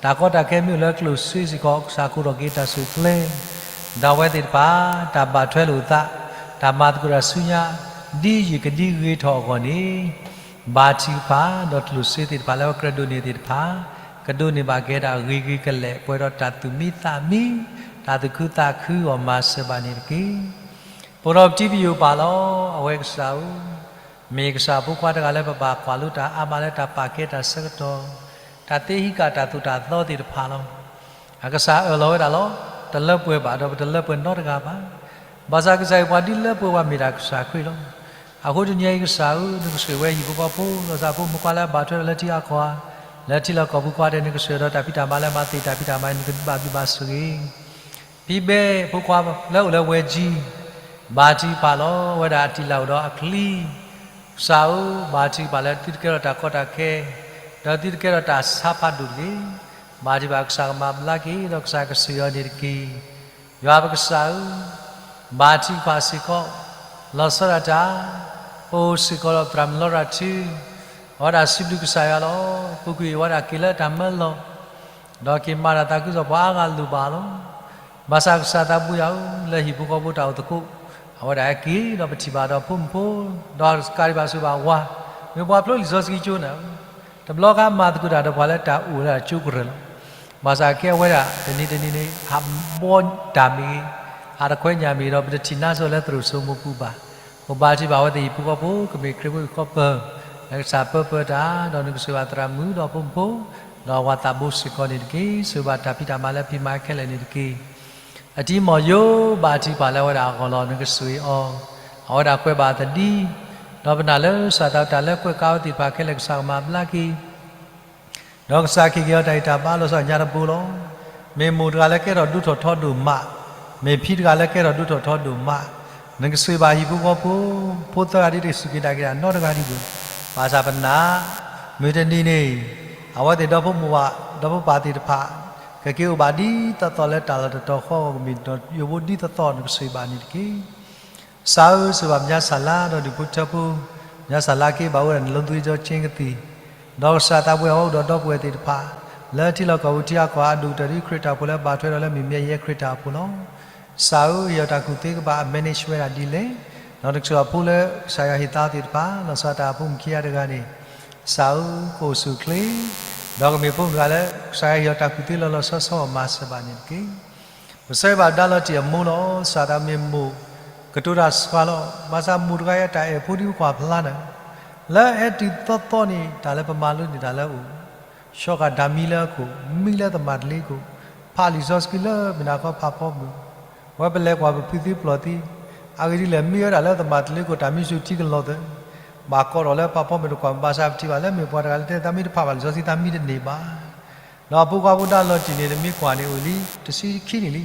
တၢ်ကီတၢ်ခဲမ့ၢ်အိၣ်လၢကျိၣ်စ့စ့ၢ်ကီး ကစၢ်ကိးထီၣ်က့ၤတၢ်ဆူၣ်ချ့, ဒီးအဝဲသ့ၣ်တဖၣ် တၢ်ဘၣ်ထွဲလိာ်သး, တၢ်မၤသကိးတၢ်ဆူညါ, ဒ်ယံာ်ကဒံဂ့ၤထီၣ်အဂီၢ်န့ၣ်, ဘါထုကဖၣ်, ဒီးကျိၣ်စ့သ့ၣ်တဖၣ်လၢအကြၢးဒိးန့ၢ်သ့ၣ်တဖၣ်, ကဒိးန့ၢ်ဘၣ်က့ၤဒၣ်ဂ့ၤဂ့ၤကလဲာ် ပှဲၤဒီးတၢ်သူၣ်မံသးမံ, တၢ်သူၣ်ခုသးခုအဂီၢ်မၤစၢၤဘၣ်န့ၣ်တက့ၢ်. ပအိၣ်ဒီးပတံၤပယိာ်ပာ်လီၤ, အဝဲကစၢ်ဧၢ, မ့ၢ်ကစၢ်ဖိခွါတဂၤလၢပဘၣ်ကွၢ်လိတၢ်အါမးလၢတၢ်ပာ်ကဲတၢ်ဆၢကတီၢ်, တၢ်သ့ဟံးဃာ်တၢ်သိၣ်တၢ်သီသ့ၣ်တဖၣ်လီၤ. အကစၢ်အၢၣ်လီၤဝဲဒၣ်လီၤ, တလၢပှဲၤဘၣ်ဒီးပတလၢပှဲၤနီတဂၤဘၣ်. ဘၣ်ဆၣ်ကစၢ်အံၤပှၤဒ်လၢပှဲၤဝဲမ့ၢ်ဒၣ်ကစၢ်ခရံာ်လီၤ. အဃိတနံၤအံၤကစၢ်ဧၢ, နကဆိၣ်ဂ့ၤဝဲဟံၣ်ဖိဃီဖိ, လီၤစၢ်ဖိမုၣ်ဖိခွါလၢအဘၣ်ထွဲဒီးလၢထံဂၤကီၢ်ဂၤ, လၢထံလီၢ်ကီၢ်ပူၤကိးဂၤဒဲး, နကဆိၣ်ဂ့ၤဒီးတၢ်ဖံးတၢ်မၤလၢမၤသ့ၣ်တၢ်ဖံးတၢ်မၤအံၤ နကဘၣ်ဘျုးဘၣ်ဆိၣ်ဂ့ၤ ဖံဘဲဖိခွါလၢအိၣ်လၢဝဲကၠံ, ဘါထုကဖၣ်လီၤ, အဝဲဒၣ်အတံၤလၢ်အိၣ်ဒီးအချံ, က ကစၢ်ဧၢ, ဘၣ်ထံၣ်ပာ်လၢသုတကဲထီၣ်တၢ်ကီတၢ်ခဲ, ဒီးသုတကဲထီၣ်တၢ်ဆါဖးဒိၣ်တဂ့ၤ. ဘၣ်ထံၣ်ပာ်ကစၢ်ကမၤဘျါက့ၤ ဒီးကစၢ်ကစံၣ်အီၤန့ၣ်တက့ၢ်. ယွၤပကစၢ်ဧၢ, ဘၣ်ထံၣ်ပာ်စ့ၢ်ကီး လီၤဆီဒၣ်တၢ်, ပအိၣ်စ့ၢ်ကီးဒီးသရၣ်မုၣ်လီတၢ်ထု, အဝဲဒၣ်စံးဘျုးကစၢ်ယွၤလီၤ. ပူၤကွံာ်အဝဲဒၣ်က့ၤလၢတၢ်မၢလီၤ ဒီးက့ၤမၤတၢ်သးခုကစီၣ်ပှၤအါဂၤလိၣ်ဘၣ်လီၤ. ဘၣ်ဆၣ်ကစၢ်သးဘှံးယၤဧၢ, လၢဟံၣ်ဖိဃီဖိတၢ်အိၣ်သကိး, အဝဲဒၣ်ဟဲက့ၤဒီးပထံၣ်ဘၣ်ဒီးဖိမုၣ်ဖိ, ဒီးကးဒံးဘၣ်ဆိၣ်ဘၣ်ဝၤ, မ့ၢ်ပှၤဖျိလံာ်စီဆှံကၠိန့ၣ်, တဘျီခါမၤသကိးတၢ်ဒီးပှၤလၢတၢ်အိၣ်လၢအကၠိကရၢၢ်လီၤ. ဘၣ်ဆၣ်ကဲအဝဲဒၣ် တနံၤတနံၤန့ၣ် ဟးဘီတၢ်မ့ၢ်ဂ့ၤ, ဟးတခွဲညၣ်မ့ၢ်ဂ့ၤဒီး ပတထံၣ်နါစီလၢသရိာ်စိမိၤပူၤဘၣ်. အိၣ်ဘၣ်ထံၣ်ဘၣ်အဝဲသ့ၣ်ဟံၣ်ဖိဃီဖိ ကမ့ၢ်ခရံာ်ဖိဟံၣ်ဃီပၢၢ်, လၢကစၢ်ပၢပၢတၢ်, ဒီးနကဆိၣ်ဂ့ၤဘၣ်သရၣ်မုၣ်ဒီးဖိမုၣ်ဖိ, ဒီးဝၤသးဘိစ့ၢ်ကီးန့ၣ်တက့ၢ်. ဆိၣ်ဂ့ၤဘၣ်တၢ်ဖံးတၢ်မၤလၢဖံးမၤခဲလၢာ်န့ၣ်တက့ၢ်. အတံၤမီၢ်ယိၤ ဘၣ်ထံၣ်ပာ်လၢအဝဲဒၣ်အဂီၢ်လီၤ နကဆိၣ်ဂ့ၤအီၤ, အဝဲဒၣ်ကွဲးဘၣ်သဒံ, ဒီးပနာ်လၢကစၢ်သးတၢ်လၢကွဲးကါဝဲသ့ၣ်တဖၣ်ခဲလၢာ် ကစၢ်ကမၤဘျါက့ၤ ဒီးကစၢ်ကဟ့ၣ်က့ၤအီၤတၢ်ဂံၢ်တၢ်ဘါလီၤဆီဒၣ်ညါတဘိလီၤ. မ့ၢ်မိၢ်တဂၤလၢကဲထီၣ်ဒိၣ်ထီၣ်ထီဒိၣ်မး, မ့ၢ်ဖံတဂၤလၢကဲထီၣ်ဒိၣ်ထီၣ်ထီဒိၣ်မး, နကဆိၣ်ဂ့ၤဘၣ်ဟံၣ်ဖိဃီဖိ, ဖိသၢဂၤဒ်တစူၢ်က့ၤနာ်က့ၤတၢ်နီတဂၤဒံးဘၣ်. ဘၣ်ဆၣ်ပနာ်, မုၢ်တနံၤန့ၣ်, အဝဲသ့ၣ်ဒီဖိမိၢ်ဝၤ, ဒီဖိပၢ်သ့ၣ်တဖၣ်, ကက့ၤအိၣ်ဘၣ်ဒ်သိးသိးလၢတၢ်လီၢ်တတီၤဃီအဂီၢ် ကမ့ၢ်ဒီးယိာ်ဘိဒ်သိးသိး နကဆိၣ်ဂ့ၤဘၣ်န့ၣ်တက့ၢ်. ကစၢ်ဧၢ, ဆိၣ်ဂ့ၤဘၣ်မၠါစၢ်လါဒီးဒူၣ်ဖိထၢဖိ, မၠါစၢ်လါက့ဘၣ်အိၣ်ဝဲဒၣ်န့ၣ် လီၤသူၣ်ကၠ့ကသံၣ်, ဒီးကစၢ်သးပှဲၤအဝဲအိၣ်ဒီးဒီပုၢ်ဝဲၢ်သ့ၣ်တဖၣ်, လၢထံလီၢ်ကီၢ်ပူၤထံအကီၢ်အဒိၣ်ကတၢၢ်ဒ်ခရံာ်တၢ်အိၣ်ဖှိၣ်လၢဘၣ်ထွဲဒီးလၢမုၢ်မံယဲၢ်ခရံာ်တၢ်အိၣ်ဖှိၣ်လီၤ. ကစၢ်ဧၢ, ဟ့ၣ်အီၤတၢ်ကူၣ်သ့ကဘၣ်အ manage ဝဲဒၣ်ဒ်လဲၣ်, ဒီးနကဆိၣ်ဂ့ၤဖိလၢကစၢ်ယွၤဟ့ၣ်သါအီၤသ့ၣ်တဖၣ်, လီၤဆီဒၣ်တၢ်အဖိမုၣ်ခံဂၤတဂၤန့ၣ်, ကစၢ်ဧၢ, ကအိၣ်ဆူၣ်အိၣ်ချ့, ဒီးကမ့ၢ်ဖိမုၣ်တဂၤလၢ ကစၢ်ယွၤဟ့ၣ်အီၤတၢ်ကူၣ်သ့လီၤလီၤဆီဆီ မၤစၢၤဘၣ်န့ၣ်တက့ၢ်. ပဆၢဂ့ၤဘၣ်ဒါလီၤတံၢ်အမိၢ်လီၤ. ကစၢ်သးမ့ၢ်မိၢ်, ကတိၤတၢ်ဆှးလီၤ. ဘၣ်ဆၣ်မိၢ်တဂၤအံၤတၢ်အဲၣ်ဖိဒံးပကွၢ်ဖျါနၤ, လၢအဲၣ်တုၤသီသီန့ၣ် တၢ်လၢပမၤလိန့ၢ်တၢ်လၢအအိၣ်, ဆှီဃာ်တၢ်မံလၢအခိၣ်, မံလၢသမၣ်တလ့ခိၣ်, ဖးလံာ်စီဆှံလၢမုၢ်နၤခီဖးဖီမုၢ်, အဝဲပလဲၤကွၢ်ပဖုသံပျီၢ်သံ, အဂ့ၢ်ဒ်လဲၣ် မံဝဲဒၣ်လၢသမၣ်တလ့ခိၣ် တၢ်မံဆူၣ်ထံကလီၤသၢ, ဘၣ်ကိးထီၣ်လၢဖးဖီမုၢ်တကွၢ်, ဘၣ်ဆၣ်ပထံၣ်ဘၣ်လၢမ့ၢ်ပှၤတဂၤလၢတဲသးမံတဖးဘၣ်လံာ်စီဆှံ သးမံတန့ၢ်ဘၣ်. ဒီးအဖိခွါဖိဒါလီၤတံၢ်န့ၣ် တမ့ၢ်ကွၢ်န့ၣ်အိၣ်လံ တဆံခံနံၣ်လံ.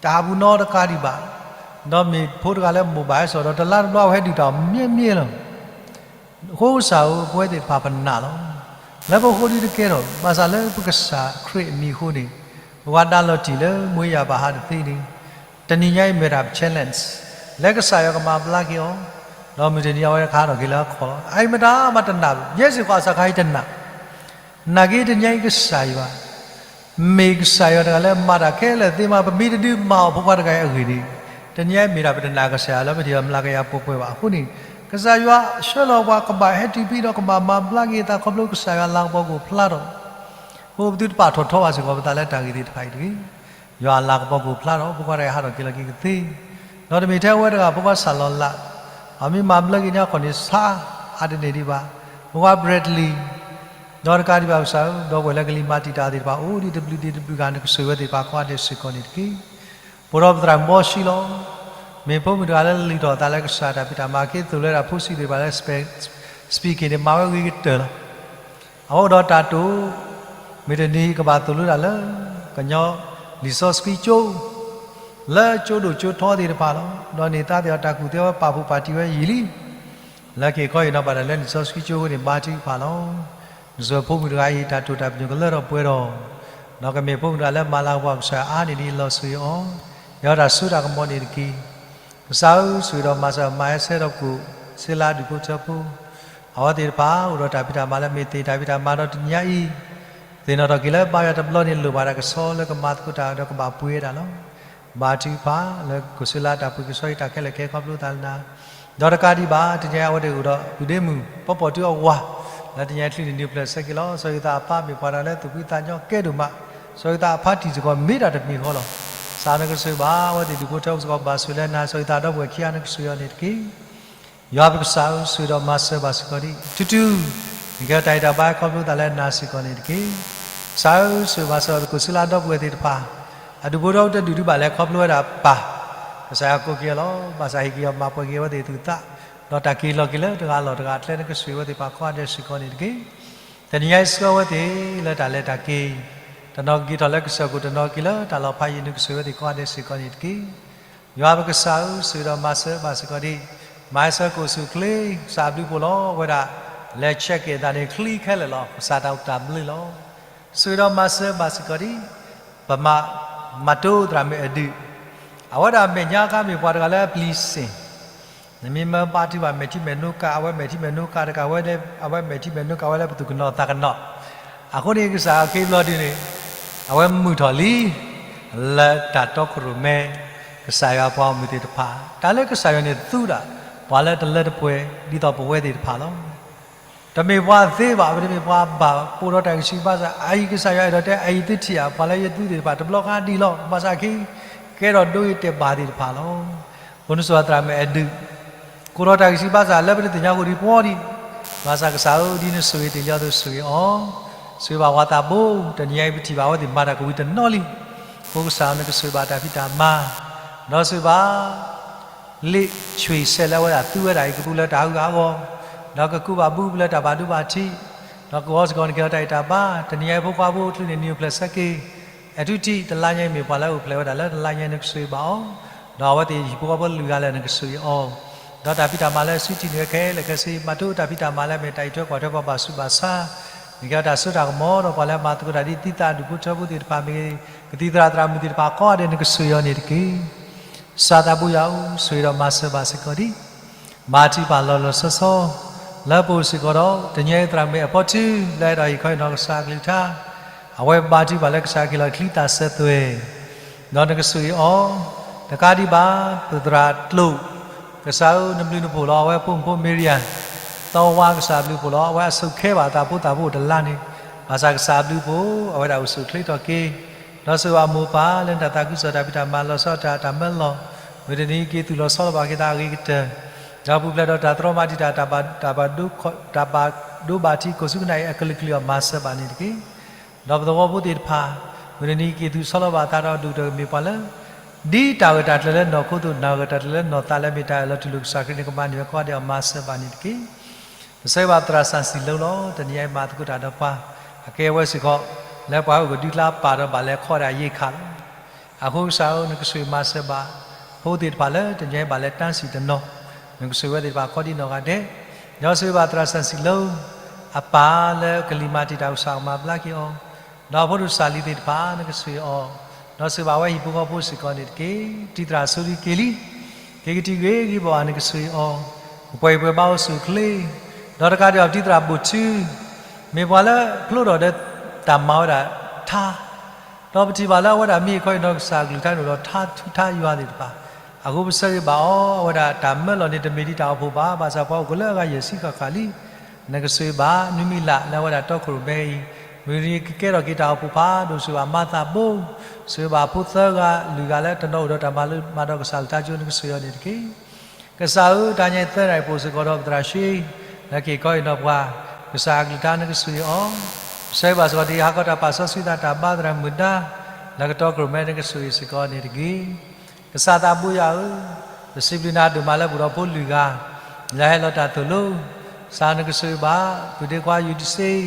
တၢ်ဟးပူၤနီတကးဒံးဘၣ်. ဒီးမ့ၢ်ဖိတဂၤလၢမိၢ်ဘၣ်ဟဲစိာ်ဒီး တလါတဘျီအဝဲဟဲဒုၣ်တၢ်အီၤမ့မ့ၢ်လီၤ. အဃိကစၢ်ဧၢ, ပဝဲသ့ၣ်တဖၣ်ပနာ်လီၤ. လၢပဃိဒုတကဲထီၣ်, ဘၣ်ဆၣ်လၢပကစၢ်ခရံာ်အမံၤအဃိန့ၣ်, ပဝဲဒါလီၤတံၢ်လၢမွေးရာပါ ဟးတသ့န့ၣ်, တနံၤညါအံၤမ့ၢ်တၢ် challenge လၢကစၢ်ယွၤကမၤဘျါက့ၤအီၤ, ဒီးမုၢ်တနံၤအဝဲတခါထီၣ်က့ၤလၢအခီၣ်လီၤ. အအံၤမတၤမးတနာ်ဘၣ်, ယဲစ့ၢ်ကီးအစၢခါအံၤတနာ် နာ်က့တနံၤညါအံၤကစၢ်ယွၤ, မ့ၢ်ကစၢ်ယွၤတဂၤလၢမၤတၢ်ခဲလၢာ်သ့မး, ပမ့ၢ်တဒုးမၤအီၤဖိခွါတဂၤအံၤအဂ့ၢ်န့ၣ်, တနံၤညါအံၤမ့ၢ်ဒၣ်ပတနာ်ကစၢ်ယွၤလၢပထံၣ်အီၤမျးကယၤပှဲၤပှဲၤဘၣ်. အဃိန့ၣ်, ကစၢ်ယွၤဆှၢလီၤပှၤကဘၣ်ဟဲတုၤဖဲဒီးကဘၣ်မၤဘျါက့ၤအသးခီဖျိကစၢ်ယွၤအလၤကပီၤကအိၣ်ဖျါထီၣ်, အဃိပသုတပာ်ထီၣ်ထီဘၣ်စ့ၢ်ကီးပသးလၢတၢ်ဂ့ၢ်သ့ၣ်တဖၣ်အံၤတဂ့ၤ. ယွၤအလၤကပီၤကအိၣ်ဖျါထီၣ်, ဖိခွါတဂၤဟးထီၣ်က့ၤလီၤက့ၤကသ့, ဒီးတမ့ၢ်ထဲအဝဲတဂၤ ဖိခွါစၢ်လီၤလး, အမ့ၢ်မၤဘျါက့ၤန့ၢ်အခီၣ်န့ၣ်ဆါ, အါတန့ၢ်ဒံးဘၣ်, ဖိခွါ Bradley ဒီးတကးဒံးဘၣ်ကစၢ်ဧၢ, ဒီပုၢ်ဝဲၢ်လၢကလံၤမၤတံာ်တာ်သ့ၣ်တဖၣ် အိၣ်ဒံးတဘျုးဒံးတဘျုးဂၤ နကဆိၣ်ဂ့ၤဝဲသ့ၣ်တဖၣ်ကိးဂၤဒဲးစ့ၢ်ကီးန့ၣ်တက့ၢ်. ပဒီပုၢ်ဝဲၢ်သရၣ်မီၢ်ဆံလီၤ. မ့ၢ်ဖိမုၣ်တဂၤလၢလုၢ်ထီၣ်အသးလၢကစၢ်တၢ်ဖံးတၢ်မၤ က့ၤသိၣ်လိဝဲဒၣ်ဖိဆံးသ့ၣ်တဖၣ်လၢ speaking န့ၣ် မၤဝဲဂ့ၤကတၢၢ်လီၤ. အအိၣ်ဒီးတၢ်တိာ်, မုၢ်တနံၤကဘၣ်သိၣ်လိတၢ်လၢ ကညီလံာ်စီဆှံကၠိ လၢကၠိဒိၣ်ကၠိထီသ့ၣ်တဖၣ်လီၤ. ဒီးန့ၢ်သါသ့ၣ်အီၤတၢ်ကူၣ်သ့ဝဲ ပာ်ဖှိၣ်ပာ်တံၢ်ဝဲယံာ်လံ. လၢက့ၤခီအံၤနီၤ ဘၣ်တၢ်လၢလံာ်စီဆှံကၠိအဃိန့ၣ် ဘါထုကဖၣ်လီၤ. နကဆိၣ်ဂ့ၤဖိမုၣ်တဂၤအံၤ တၢ်တိာ်တၢ်ပညိၣ်ကလၢထီၣ်ပှဲၤထီၣ်, ဒီးကမ့ၢ်ဖိမုၣ်တဂၤလၢမၤလၤကပီၤကစၢ်အါန့ၢ်ဒံးလီၤ ဆိၣ်ဂ့ၤအီၤ, ယွၤတၢ်စိတၢ်ကမီၤန့ၣ်တက့ၢ်. ကစၢ်ဧၢ, ဆိၣ်ဂ့ၤဒီးမၤစၢၤမၤဟဲဆှၢဒီး ပကိးစ့လၢဒူၣ်ဖိထၢဖိ အဝဲသ့ၣ်တဖၣ် အိၣ်ဒီးတၢ်ဖံးတၢ်မၤလၢမ့ၢ်သ့ၣ်တၢ်ဖံးတၢ်မၤဒီးတနံၤညါအံၤ, သ့ၣ်နီၣ်ထီၣ်က့ၤလၢဘါယွၤတဘျီန့ၣ် လိၣ်ဘၣ်တၢ်ကဆှီလၢကမၤသကိးတၢ်ဒီးကဘၣ်ပှ့ၤဝဲဒၣ်လီၤ. ဘါထုကဖၣ်လၢကစၢ်လၢတၢ်ပှ့ၤကဆှီအံၤ တၢ်ခဲလၢာ်ခဲဆ့ခီဖျိသးလၢနၤ, ဒီးတကးဒံးဘၣ် တနံၤညါအံၤ အဝဲသ့ၣ်အိၣ်ဒီးပုၢ်ဒ့မုၣ် ပီပီတုအဝၤ လၢတနံၤညါအံၤ ချုးန့ၢ်နံၤဖျၢၣ်ဆၢက့ၤလီၤ. စီၤယိၤသးအဖါမ့ၢ်ပှၤတဂၤလၢသူၣ်ဖှံသးညီကဲဒိၣ်မး, စီၤယိၤသးအဖါတံၢ်စ့ၢ်ကီး မ့ၢ်တၢ်တမံၤဃီလီၤ. ကစၢ်နကစၢ်ဘၣ် အဝဲသ့ၣ်ဒူၣ်ဖိထၢဖိစ့ၢ်ကီး ဘၣ်ဆိၣ်လၢနၤ, စီၤယိၤသးဒီပုၢ်ဝဲၢ်ခံဂၤ နကစၢ်အီၤန့ၣ်တက့ၢ်. ယွၤပကစၢ်ဧၢ, ဆိၣ်ဂ့ၤဒီးမၤစၢၤဘၣ်စ့ၢ်ကီးဒံး ထူထူ, နကဲတၢ်ဂံၢ်တၢ်ဘါခီဖျိသးလၢနၤစ့ၢ်ကီးန့ၣ်တက့ၢ်. ကစၢ်ဧၢ, ဆိၣ်ဂ့ၤမၤစၢၤဒီးသကိးစ့လၢအဒီပုၢ်ဝဲၢ်သ့ၣ်တဖၣ်, အဒူၣ်ဖိထၢဖိတဒူၣ်ဒံးဘၣ်လဲၤခီဖျိဝဲဒၣ်ပၢ်, ကစၢ်ယွၤကိးက့ၤအီၤလီၤ. ဘၣ်ဆၣ်ဟ့ၣ်က့ၤအီၤမၤပှဲၤက့ၤအဝဲသ့ၣ်သူၣ်သး, ဒီးတၢ်က့ၤလီၤက့ၤလၢတဂၤလီၢ်တဂၤအကျဲ နကစၢ်ဝဲသ့ၣ်တဖၣ်ကိးဂၤဒဲးစ့ၢ်ကီးန့ၣ်တက့ၢ်. တနံၤညါအံၤဆှၢဝဲသ့ၣ်လၢတၢ်လဲၤတၢ်က့ၤ, တနီၤက့ၤထီၣ်လၢကစၢၢ်ခိၣ် တနီၤက့ၤလၢတၢ်လီၤဖးယံၤ နကစၢ်ဝဲသ့ၣ်ကိးဂၤဒဲးစ့ၢ်ကီးန့ၣ်တက့ၢ်. ယွၤပကစၢ်ဧၢ, ဆိၣ်ဂ့ၤဒီးမၤစၢၤဘၣ်စ့ၢ်ကီးဒံး မၤစၢၤကိၣ်ဆူၣ်ချ့ ကစၢ်အဘျုးအဖှိၣ်လီၤ. အဝဲဒၣ် လဲၤဆဲးကဲးသးန့ၣ် ချံခဲလၢာ်လီၤ. ကစၢ်တၢ်အိၣ်တၢ်ဘျုးလီၤ. ဆိၣ်ဂ့ၤဒီးမၤစၢၤဘၣ်စ့ၢ်ကီးဒံး ပမၤ မၤတိသရၣ်မုၣ်အဲၣ်ဒုး အဝဲဒၣ်မဲာ်ညါအခါမ့ၢ်ပှၤတဂၤလၢအပျံၤစ့ၢ် နမ့ၢ်မၢဘါထုကဖၣ် မဲာ်ထံမဲာ်နိကၢ် အဝဲမဲာ်ထံမဲာ်နိကၢ်တကးဝဲ အဝဲမဲာ်ထံမဲာ်နိကၢ်ဝဲလၢပသူၣ်ကနီၤသးကနီၤ, အဃိန့ၣ်ကစၢ်အခ့ဘျီဒုန့ၣ် အဝဲမုာ်ထီၣ်လံ လၢတၢ်တီခိၣ်ရိၣ်မဲ ကစၢ်ယွၤအပှၤဂီၢ်မုၢ်သ့ၣ်တဖၣ် တၢ်လၢကစၢ်ယွၤန့ၣ်သူဒၣ် ပှၤလၢတလၢတပှဲၤ ဒ်သိးပဝဲသ့ၣ်တဖၣ်လီၤ. တမ့ၢ်ပှၤသ့ဘၣ် ပတမ့ၢ်ပှၤဘၣ် ပအိၣ်ဒီးတၢ်ဂံၢ်ဆူၣ်ဘၣ်ဆၣ် အအံၤကစၢ်ယွၤအဲၣ်ဒိးတဲ အအံၤသုထံၣ်ဧါ ပှၤလၢယသူသ့ၣ်တဖၣ် တဘျီဃီဒံးလီၤ. ဘၣ်ဆၣ်အခံ ကဲထီၣ်ဒိဂ့ၤတဲာ်ဘၣ်သ့ၣ်တဖၣ်လီၤ. ပနစိၤသရၣ်မုၣ်အဲၣ်ဒုး ကိးထီၣ်တၢ်ဂံၢ်ဆူၣ်ဘၣ်ဆၣ် လၢပတသ့ၣ်ညါဃိဒံးပှၤဒံး, ဘၣ်ဆၣ်ကစၢ်ဧၢ ဒ်နဆိၣ်ဂ့ၤတ့ၢ်လံအသိးဆိၣ်ဂ့ၤအီၤ, ဆိၣ်ဂ့ၤဘၣ်ပှၤသးဘိ, တနံၤအံၤပထံၣ်ဘၣ်အဝဲသ့ၣ်မၤတၢ်ကဝံၤတနီၤလံ. အဃိကစၢ်ဧၢ နကဆိၣ်ဂ့ၤဘၣ်တၢ်ဖံးတၢ်မၤ, ဒီးဆိၣ်ဂ့ၤဘၣ် လံာ်ဆွ့ၣ်ဆဲးလၢအဝဲဒၣ်သူဝဲဒၣ်အံၤ ကပူၤလၢတၢ်ဟးဂူာ်ဟးဂီၤ, ဒီးကကူးဘၣ်ဘုလၢတၢ်ဘၣ်ဒိဘၣ်ထံး, ဒီးကဝီၤစ့ၢ်ကီးန့ၣ်ကဲထီၣ်တၢ်အံၣ်တၢ်ဘါ, တနံၤအံၤဖိခွါဖိချုးန့ၢ်နံၤအိၣ်ဖျဲၣ်ဆၢက့ၤ, အဲၣ်ထူတံၢ်တလါညါအံၤမ့ၢ်ပှၤလၢအိၣ်ဖျဲၣ်ဝဲဒၣ်လၢတလါညါအံၤ နကဆိၣ်ဂ့ၤဘၣ်အီၤ, ဒီးအဝဲသ့ၣ်ဟံၣ်ဖိဃီဖိလုၢ်ဂၤလၢာ် နကဆိၣ်ဂ့ၤအီၤ, ဒီးတၢ်ဖံးတၢ်မၤလၢစုထံၣ်န့ၢ်ဝဲခဲလၢာ်ခဲဆ့ မၤတိတၢ်ဖံးတၢ်မၤလၢအမ့ၢ်တၢ်အံးထွဲကွၢ်ထွဲပှၤဘၣ်ဆူးဘၣ်ဆါ, န့ၣ်ကဲထီၣ်တၢ်စိတၢ်ကမီၤဒီးပှၤလၢအမၤသကိးတၢ်ဒ်သံသးဒူၣ်ဖိထၢဖိသ့ၣ်တဖၣ်မ့ၢ်ဂ့ၤ, ကသံၣ်သရၣ်သရၣ်မုၣ်သ့ၣ်တဖၣ်ကိးဂၤဒဲး နကဆိၣ်ဂ့ၤအီၤန့ၣ်တက့ၢ်. ကစၢ်သးဘိယွၤဧၢ, ဆိၣ်ဂ့ၤဒီးမၤစၢၤဘၣ်စ့ၢ်ကီးဒံး ဘါထုကဖၣ်လီၤလီၤဆီဆီ လၢပအိၣ်စ့ၢ်ကီးဒီး တနံၤအံၤသရၣ်မုၣ်အဲၣ်ဖီထု လၢအဲၣ်ဒိးဟ့ၣ်ခီဟ့ၣ်နီၤကစၢ်အကလုၢ်ကထါ, အဝဲဘါထုကဖၣ်လၢကစၢ်ကဟ့ၣ်လီၤချံသၣ်စၢၤသွဲၣ်, ဒီးနကဆိၣ်ဂ့ၤအီၤ, တကးဒံးဘၣ် ပသရၣ်ကျိာ်, ကစၢ်ဧၢ နဘျုးနဖှိၣ်လီၤ အဝဲဖိမုၣ်ဖိမ့ရံယၤ, သီဝါကစၢ်ဘျုးဖှိၣ်လီၤ အဝဲအဆိးခဲဘၣ်အသးဖိသၣ်ဖိတလါန့ၣ်, ဘၣ်ဆၣ်ကစၢ်အဘျုးအဖှိၣ် အဝဲဒၣ်အိၣ်ဆူၣ်အိၣ်ချ့ထီၣ်က့ၤ ဒီးဆိၣ်ဂ့ၤဘၣ်မိၢ်ပၢ်လၢနတၢ်သးခုကစီၣ်တၢ်ဖံးတၢ်မၤလီၤဆီတၢ်တၢ်မၢလီၤ, မုၢ်တနံၤက့ၤသူၣ်လီၤဆီလီၤဘၣ်က့ၤသးအဂ့ၤကတၢၢ်, ဒီးပူၤဖျဲးဒီးတၢ်တြီမၤတံာ်တာ် တၢ်ဘၣ်ဒိဘၣ်ထံးကိၣ်ဆူကနၣ်အံၤအကလုာ်ကလုာ်အီၤမၤစၢၤဘၣ်န့ၣ်တက့ၢ်. ဒီးပသဝီဖိသ့ၣ်တဖၣ် မုၢ်တနံၤက့ၤသူၣ်ဆီလီၤဘၣ်အသးဒီးဒိၣ်ကတၢၢ်ကမ့ၢ်ပှၤလၢ ဒ်တၢ်ဂၢၢ်တၢ်ကျၢၤလၢနီၢ်ခိသိး နၢ်ဂၢၢ်တၢ်ကျၢၤလၢနီၢ်သးလၢအမ့ၢ်တၢ်အၢၣ်လီၤတူၢ်လိာ်ကစၢ်ခရံာ်န့ၣ် ကမၤန့ၢ်ဝဲကိးဂၤဒဲးအီၤမၤစၢၤဘၣ်န့ၣ်တက့ၢ်. ပဆၢဂ့ၤဘၣ်သရၣ်စီဆှံလိၤလီၤ တနံၤအံၤမၤသကိးတၢ်ဒီးပှၤ, အကဲဝဲစ့ၢ်ကီး လၢပှၤဟီၣ်ခိၣ်ကဒုးကျါပာ်ဒီးဘၣ်လဲၤခီဒၣ်ယ့ၢ်ခးလီၤ. အဃိကစၢ်ဧၢ နကဆိၣ်ဂ့ၤမၤစၢၤဘၣ် ဖိသ့ၣ်တဖၣ်လၢတနံၤအံၤဘၣ်လဲၤတၢ်စံၣ်တနီၤ, နကဆိၣ်ဂ့ၤဝဲသ့ၣ်တဖၣ်ကိးဒံးနီၢ်ဂၤဒဲး, ဒီးဆိၣ်ဂ့ၤဘၣ်သရၣ်စီဆှံလိၤ အပၢ်လၢကလံၤမၤတံာ်တာ်ကစၢ်ကမၤဘျါက့ၤအီၤ, ဒီးဖိဒိၣ်စၢ်လံၤသ့ၣ်တဖၣ် နကဆိၣ်ဂ့ၤအီၤ, ဒီးဆိၣ်ဂ့ၤဘၣ်ဝဲဟံၣ်ဖိဃီဖိစ့ၢ်ကီးန့ၣ်တက့ၢ်. တံၤသရၣ်ဆိဒံက့ၤလံ, က့ၤကထံၣ်ဂ့ၤဂ့ၤဘၣ်ဘၣ် နကဆိၣ်ဂ့ၤအီၤ, ကပှဲၤပှဲၤဘၣ်အိၣ်ဆူၣ်အိၣ်ချ့, ဒီးတကးဒံးဘၣ်ပတံၤသရၣ်ဘူၣ်ထု မ့ၢ်ပှၤလၢဖျိထီၣ်ဒီးတၢ်မၤဝဲဒၣ်ထါ, ဒီးပထံၣ်ဘၣ်လၢအဝဲဒၣ်မ့ၢ်အံၤခီအံၤနီၢ်ကစၢ်အကလုၢ်ကထါန့ၣ်ဒီးထါထူထါယွၤသ့ၣ်တဖၣ်, အဃိပဆၢဂ့ၤဘၣ်အီၤ အဝဲဒၣ်တၢ်မၢလီၤန့ၣ် တမ့ၢ်ဒ်တၢ်အိၣ်ဖှိၣ်ဘၣ်, ဘၣ်ဆၣ်ပှၤအိၣ်ကလၢအဂၤယဲၢ်ဆံဃၣ်ဃၣ်လံ, နကဆိၣ်ဂ့ၤဘၣ်နွံမံၤလၢ်လၢအဝဲဒၣ်တီခိၣ်ရိၣ်မဲအံၤ, မုၢ်တနံၤကကဲထီၣ်က့ၤတၢ်အိၣ်ဖှိၣ်ဖးဒိၣ် ဆိၣ်ဂ့ၤဘၣ်မါသးဘိ, ဆိၣ်ဂ့ၤဘၣ်ဖိသၢဂၤလွံၢ်ဂၤလၢတနီၤအိၣ်ဒီးတၢ်မၤလိမၤဒိးကစၢ်အကလုၢ်ကထါကၠိ နကဆိၣ်ဂ့ၤအီၤန့ၣ်တက့ၢ်. ကစၢ်ဧၢ တနံၤအံၤသၢနၣ်ရံၣ်ပအိၣ်စ့ၢ်ကီးဒီးပသရၣ်ရှ့ လၢက့ၤခီအံၤနီၢ်ပှၤ, ကစၢ်အကလုၢ်ကထါနကဆိၣ်ဂ့ၤအီၤ, ပဆၢဂ့ၤဘၣ်စ့ၢ်ကီးဒ်ဟးခီတၢ်ပာ်စီဆှံသးတၢ်ဘါသရၣ်မုၣ်ဒါ, လၢကတီခိၣ်ရိၣ်မဲနကဆိၣ်ဂ့ၤစ့ၢ်ကီးန့ၣ်တက့ၢ်. ကစၢ်သးဘိယွၤဧၢ, ပစံးဘျုးနၤဒိၣ်မးလၢပအိၣ်ဒီးဖိလွံၢ်ဂၤ, လၢဟဲလီၤတၢ်သိၣ်လိ, ကစၢ်နကဆိၣ်ဂ့ၤဘၣ် ပုၢ်ဒ့ခွါယူၤတစ့,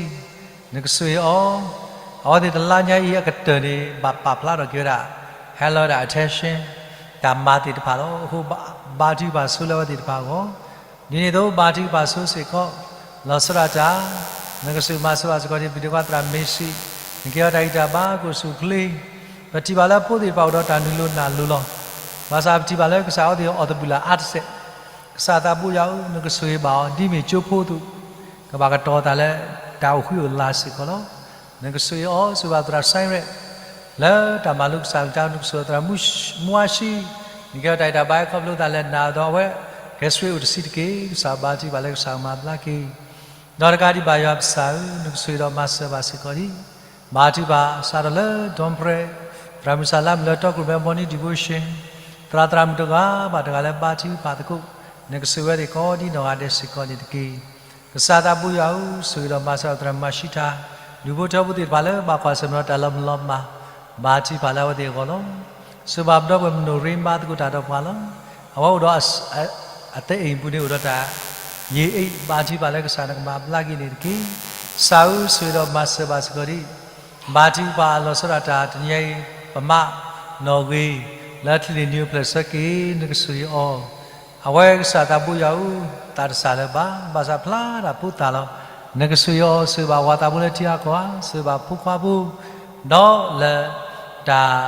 နကဆိၣ်ဂ့ၤအီၤ, အဝဲသ့ၣ်တလါညါအံၤအကတၢၢ်န့ၣ် ဘၣ်ပာ်ဖျါထီၣ်က့ၤဝဲဒၣ်, ဟဲလီၤဝဲဒၣ် attention တၢ်မၤသ့ၣ်တဖၣ်လီၤ. အဃိဘါထုကဖၣ်ဆိလၢအဝဲသ့ၣ်တဖၣ်အဂီၢ်, ဒ်န့ၣ်အသိးဘါထုကဖၣ်ဆိစ့ၢ်ကီး, လီၤဆီဒၣ်တၢ်, နကဆိၣ်ဂ့ၤမၤစၢၤဘၣ်စ့ၢ်ကီးဒ်ပုၢ်ဒ့ခွါသရၣ်မ့ၤၡံ, နကဲထီၣ်တၢ်ဂံၢ်တၢ်ဘါ ကအိၣ်ဆူၣ်အိၣ်ချ့, ပထံၣ်ဘၣ်လၢဖိသ့ၣ်တဖၣ်အိၣ်ဒီးတၢ်နုာ်လိၤနာ်လိၤလီၤ. ဘၣ်ဆၣ်ပထံၣ်ဘၣ်လၢကစၢ်အဝဲသ့ၣ်အီၣ်သဘျုးလၢအါတစဲး, ကစၢ်သးဘိယွၤဧၢ, နကဆိၣ်ဂ့ၤဘၣ်အီၤ ဒ်မ့ၢ်ကၠိဖိအသိး, ကဘၣ်ကတီၤသးလၢတၢ်အိၣ်ဃံအိၣ်လၤစ့ၢ်ကီးလီၤ. နကဆိၣ်ဂ့ၤအီၤ, ဆိၣ်ဂ့ၤဘၣ်သရၣ်စဲရဲၣ်, လၢတၢ်မၤလိကစၢ်အကလုၢ်ကထါ နကဆိၣ်ဂ့ၤသရၣ်မူအၤၡံ, နကဲထီၣ်တၢ်ဂံၢ်တၢ်ဘါခီဖျိသးလဲၣ်နၤဒီးအဝဲ, ကဲဆှ့အိၣ်တဆံတက့ၢ်. ကစၢ်ဘါထုကဖၣ်လၢကစၢ်ကမၤဘျါက့ၤ ဒီးတကးဒံးဘၣ်ယွၤပကစၢ်ဧၢ, နကဆိၣ်ဂ့ၤဒီးမၤစၢၤဘၣ်စ့ၢ်ကီးဒံး, ဘါထုကဖၣ်စးထီၣ်လၢ Don Prayer, သရၣ်မုၣ်စၢ်လါမုၣ်လၢတီခိၣ်ရိၣ်မဲ Morning Devotion, သရၣ်သရၣ်မုၣ်တဂၤဘၣ်တဂၤလၢဘါထုကဖၣ်သကိး, နကဆိၣ်ဂ့ၤဝဲသ့ၣ်ကိးဒ်နီၢ်ဂၤဒဲးစ့ၢ်ကီးန့ၣ်တက့ၢ်. ကစၢ်သးဘိယွၤဧၢ, ဆိၣ်ဂ့ၤဒီးမၤစၢၤသရၣ်မုၣ်မၤၡံထၣ်, ဒူၣ်ဖိထၢဖိသ့ၣ်တဖၣ်လၢဘၣ်ကွၢ်ဆၢၣ်မဲာ်ဒီးတၢ်လီၤမုၢ်လီၤမၢ်, ဘါထုကဖၣ်လၢအဝဲသ့ၣ်အဂီၢ်လီၤ. ဆိၣ်ဂ့ၤဘၣ်ပဒီပုၢ်ဝဲၢ်မုၢ်နိၣ်ရ့မၤသကိးတၢ်ဒီးပှၤလီၤ. အဝဲအိၣ်ဒီး အသးအိမ်အပူၤန့ၣ်အိၣ်ဒီးတၢ်ယံာ်အ့ၣ်, ဘါထုကဖၣ်လၢကစၢ်နကမၤဘျါက့ၤန့ၣ်တက့ၢ်. ကစၢ်ဧၢ, ဆိၣ်ဂ့ၤဒီးမၤစၢၤဘၣ်စ့ၢ်ကီးဒံး, ဘါထုကဖၣ်လီၤဆီဒၣ်တၢ်တနံၤအံၤ, ပမၤနီၣ်ဂ့ၤ, လၢချုးန့ၢ်နံၤအိၣ်ဖျဲၣ်ဆၢက့ၤ, နကဆိၣ်ဂ့ၤအီၤ အဝဲကစၢ်သးဘိယွၤဧၢ, သးတစၢ်လၢၤဘၣ်, ဘၣ်ဆၣ်ဖျါဒၣ်ဖိသၣ်လီၤ. နကဆိၣ်ဂ့ၤအီၤ, ဆိၣ်ဂ့ၤဘၣ်ဝၤသးဘိလၢထံအါကီၢ်ဧါ, ဆိၣ်ဂ့ၤဘၣ်ဖိခွါဖိ, ဒီးလၢ တၢ်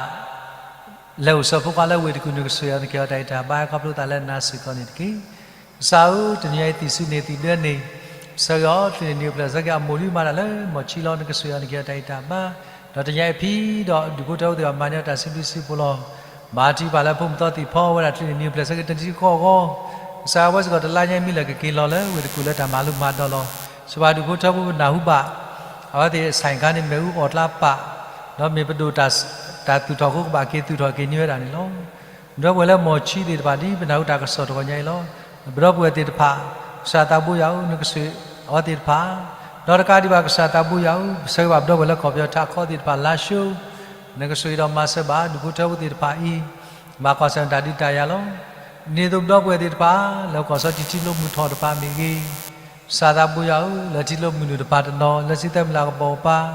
လဲၤအိၣ်ဆိးဖိခွါလၢဝ့ၢ်တကူၣ်, နကဆိၣ်ဂ့ၤအီၤ, နကဲအီၤတၢ်ဂံၢ်တၢ်ဘါ, ခီဖျိသးလၢနၤစ့ၢ်ကီးန့ၣ်တက့ၢ်. ကစၢ်ဧၢ, တနံၤအံၤသံၣ်ဆူန့ၢ်သံၣ်ဒၢန့ၣ်, ဆၢဂ့ၤအီၤ, ချုးန့ၢ်နံၤအိၣ်ဖျဲၣ်ဆၢက့ၤအမိၢ်ဒုးမၤတၢ်လၢမိၢ်ဆံးလီၤ, နကဆိၣ်ဂ့ၤအီၤ, နကဲအီၤတၢ်ဂံၢ်တၢ်ဘါ, ဒီးတနံၤအံၤဖံဒီးဒူၣ်ဖိထၢဖိသ့ၣ်တဖၣ်မၤန့ၢ်အီၤတၢ်စံးဘျုးစံးဖှိၣ်လီၤ. ဘၣ်ထံကပၤလၢဖိမုၣ်သီသံၣ်ဖီဝဲဒၣ် ချုးန့ၢ်နံၤအိၣ်ဖျဲၣ်ဆၢက့ၤတနံၤဃီအဂီၢ်, ကစၢ်ဧၢ, အဝဲစ့ၢ်ကီးတလါညါအံၤမ့ၢ်လၢကက့ၤလီၤလၢဝ့ၢ်တကူၣ်လၢတၢ်မၤလိမၤဒိးလီၤ. ဆိၣ်ဂ့ၤဘၣ်ဒူၣ်ဖိထၢဖိပနၢ်ဟူဘၣ် အဝဲသ့ၣ်အဆိုင်ခါန့ၣ် မ့ၣ်အူအီၣ်ကျါပာ်, ဒီးမ့ၢ်ပဒိၣ် တၢ်သူၣ်ထီၣ်အဃိ ကဘၣ်က့ၤသူၣ်ထီၣ်က့ၤန့ၢ်ဝဲဒၣ်န့ၣ်လီၤ. ပဒီပုၢ်ဝဲၢ်လၢမိၢ်ဆံးသ့ၣ်တဖၣ် ဒ်ပနၢ်ဟူတၢ်ကစီၣ်တဂီၤညါအံၤလီၤ. ပဒီပုၢ်ဝဲၢ်သ့ၣ်တဖၣ်, ကစၢ်သးဘိယွၤဧၢ, နကဆိၣ်ဂ့ၤအဝဲသ့ၣ်တဖၣ်, ဒီးတကးဒံးဘၣ်ကစၢ်သးဘိယွၤဧၢ, ပဆၢဂ့ၤဘၣ်ပဒီပုၢ်ဝဲၢ်လၢကီၢ်ပယီၤထးခီသ့ၣ်တဖၣ် လါၡိ, နကဆိၣ်ဂ့ၤဒီးမၤစၢၤဘၣ်ဒူၣ်ဖိထၢဖိသ့ၣ်တဖၣ်အံၤ, ဘၣ်ကွၢ်ဆၢၣ်မဲာ်တၢ်ဒုးတၢ်ယၤလီၤ. ဒ်သိးပဒီပုၢ်ဝဲၢ်သ့ၣ်တဖၣ် လၢကီၢ်စီထံထံကျိမုၢ်ထီၣ်တဖၣ်မ့ၢ်ဂ့ၤ, ကစၢ်သးဘိယွၤဧၢ, လၢထံကျိမုၢ်နုာ်တဖၣ်တနီၤ, လၢစံးသဲမုၢ်လၢ်ကဘီပၤ,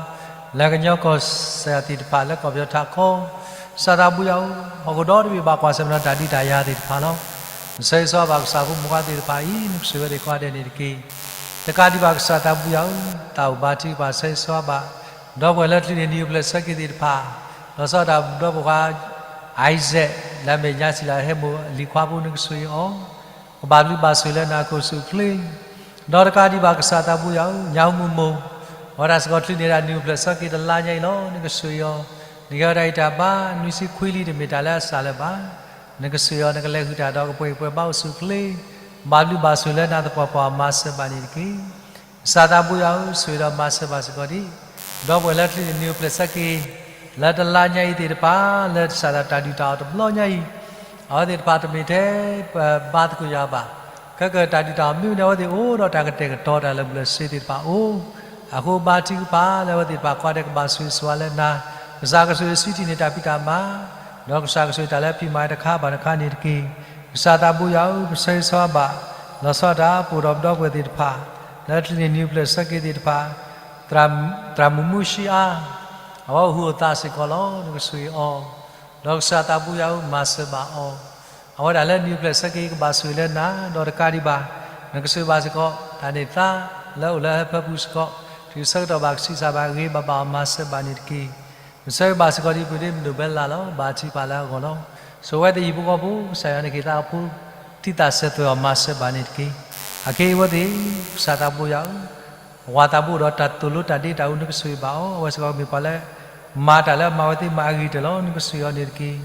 လၢကညီကီၢ်စဲၣ်သ့ၣ်တဖၣ်လၢကီၢ်ပယီၤထးခီ, ကစၢ်သးဘိယွၤဧၢ, ဟီၣ်ခိၣ်ဒီတဘ့ၣ်ဘၣ်ကွၢ်ဆၢၣ်မဲာ်ဒီးတၢ်ဒုးတၢ်ယၤသ့ၣ်တဖၣ်လီၤ. ဆၢဂ့ၤဆၢဝါဘၣ်ကစၢ်ဖိမုၣ်ဖိခွါသ့ၣ်တဖၣ်အံၤ, နကဆိၣ်ဂ့ၤဝဲသ့ၣ်ကိးဂၤဒဲးန့ၣ်တက့ၢ်. တကးဒံးဘၣ်ကစၢ်သးဘိယွၤဧၢ, သးအိၣ်ဘၣ်ထံကပၤဆၢဂ့ၤဆၢဝါဘၣ် ဒီပုၢ်ဝဲၢ်လၢချုးန့ၢ်နံၤအိၣ်ဖျဲၣ်ဆၢက့ၤသ့ၣ်တဖၣ်, လီၤဆီဒၣ်တၢ်ဒီပုၢ်ဝဲၢ်ခွါ Isaac လၢအမ့ၢ်ညါစံလၤဟဲမိၢ်အလံၤခွါဖိ နကဆိၣ်ဂ့ၤအီၤ, ကဘၣ်ဘျုးဘၣ်ဆိၣ်လၢနၤ ကအိၣ်ဆူၣ်အိၣ်ချ့, ဒီးတကးဒံးဘၣ်ကစၢ်သးဘိယွၤဧၢ, ညၣ်ဟူမုၢ်မိၢ်, အဝဲဒၣ်စ့ၢ်ကီးချုးန့ၢ်ဒၣ်နံၤအိၣ်ဖျဲၣ်ဆၢက့ၤတလါညါအံၤလီၤ, နကဆိၣ်ဂ့ၤအီၤ, နကဲအီၤတၢ်ဂံၢ်တၢ်ဘါ, နွံဆံခွံလံတမ့ၢ်တၢ်လၢအစှၤလၢၤဘၣ်, နကဆိၣ်ဂ့ၤအီၤ, နကလဲၤဃုာ်တၢ်ဒီးကပှဲၤအံၤပှဲၤဘါအိၣ်ဆူၣ်အိၣ်ချ့, ဘၣ်ဘျုးဘၣ်ဆိၣ်လၢနၤသပှၢ်ပှၢ်အမၤစၢၤဘၣ်န့ၣ်တက့ၢ်. ကစၢ်သးဘိယွၤဧၢ, ဆိၣ်ဂ့ၤဒီးမၤစၢၤဘၣ်စ့ၢ်ကီးဒ် ဒီပုၢ်ဝဲၢ်လၢချုးန့ၢ်နံၤအိၣ်ဖျဲၣ်ဆၢက့ၤ လၢတလါညါအံၤသ့ၣ်တဖၣ်, လၢစှၤလၢတၢ်ဒုၣ်တၢ်အီၣ်တဘျီညါအံၤ, အဝဲသ့ၣ်တဖၣ်တမ့ၢ်ထဲပဘါသကိးယၤဘၣ်, ခဲကတၢ်ဒုၣ်တၢ်အီၣ်မ့ၢ်ဝဲန့ၣ် အဝဲသ့ၣ်အိၣ်ဒီးတၢ်ကတဲာ်ကတီၤတၢ်လၢာ်ဘူၣ်လၢာ်စ့ၤသ့ၣ်တဖၣ်အိၣ်, အဃိဘါထုကဖၣ်လၢအဝဲသ့ၣ်တဖၣ်ကိးဂၤဒဲးကဘၣ်ဆိၣ်ဂ့ၤဆိၣ်ဝါလၢနၤ, ကစၢ်ကဆိၣ်ဂ့ၤဆူၣ်ထံၣ်န့ၢ်တၢ်ဖံးတၢ်မၤ, ဒီးကစၢ်ကဆိၣ်ဂ့ၤတၢ်လၢအဖံးမၤတခါဘၣ်တခါန့ၣ်တက့ၢ်. ကစၢ်သးဘိယွၤဧၢ, ပဆၢဂ့ၤဆၢဝါဘၣ်, လီၤဆီဒၣ်တၢ်ပအိၣ်ဒီးပဒီပုၢ်ဝဲၢ်သ့ၣ်တဖၣ်, လၢချုးန့ၢ်နံၤအိၣ်ဖျဲၣ်ဆၢက့ၤသ့ၣ်တဖၣ်, သရၣ်မုၣ်မူၡံအါ, အဝဲအိၣ်ဟုးအိၣ်သးစ့ၢ်ကီးလီၤ, နကဆိၣ်ဂ့ၤအီၤ, ဒီးကစၢ်သးဘိယွၤဧၢ, မၤစၢၤဘၣ်အီၤ, အဝဲဒၣ်လၢနံၤအိၣ်ဖျဲၣ်ဆၢက့ၤကဘၣ်ဆိၣ်ဂ့ၤလၢနၤ, ဒီးတကးဒံးဘၣ်, နကဆိၣ်ဂ့ၤဘၣ်စ့ၢ်ကီး တၢ်န့ၢ်သါလၢအိၣ်လၢဟၢဖၢပူၤစ့ၢ်ကီး, တုၤဆၢကတီၢ်ဘၣ်ကဆံးစၢ်ဘၣ်ဂ့ၤဘၣ်ဘၣ်အီၤ မၤစၢၤဘၣ်န့ၣ်တက့ၢ်. ပဆၢဂ့ၤဘၣ်စ့ၢ်ကီးဒ်ပဒ့မုၣ်ဒိၣ်ဘဲလၢ်လီၤ, ဘၣ်ထုကဖၣ်လၢအဂီၢ်လီၤ. ဆိၣ်ဂ့ၤဝဲသ့ၣ်ဟံၣ်ဖိဃီဖိ, ကစၢ်ယွၤန့ၣ်က့ၤသးဖိ, ထံသးစဲးသွဲၣ်အီၤ မၤစၢၤဘၣ်န့ၣ်တက့ၢ်. အခဲအံၤအဝဲသ့ၣ်, ကစၢ်သးဘိယွၤဧၢ, ဝၤသးဘိအိၣ်ဒီးတၢ်သိၣ်လိတၢ်ဒ့တၢ်အူ, နကဆိၣ်ဂ့ၤဘၣ်အီၤ, အဝဲစ့ၢ်ကီးမ့ၢ်ပှၤလၢ မၤတၢ်လၢအမၤဝဲသ့ၣ်မၤအဂ့ၤတၢၢ်လီၤ, နကဆိၣ်ဂ့ၤအီၤန့ၣ်တက့ၢ်.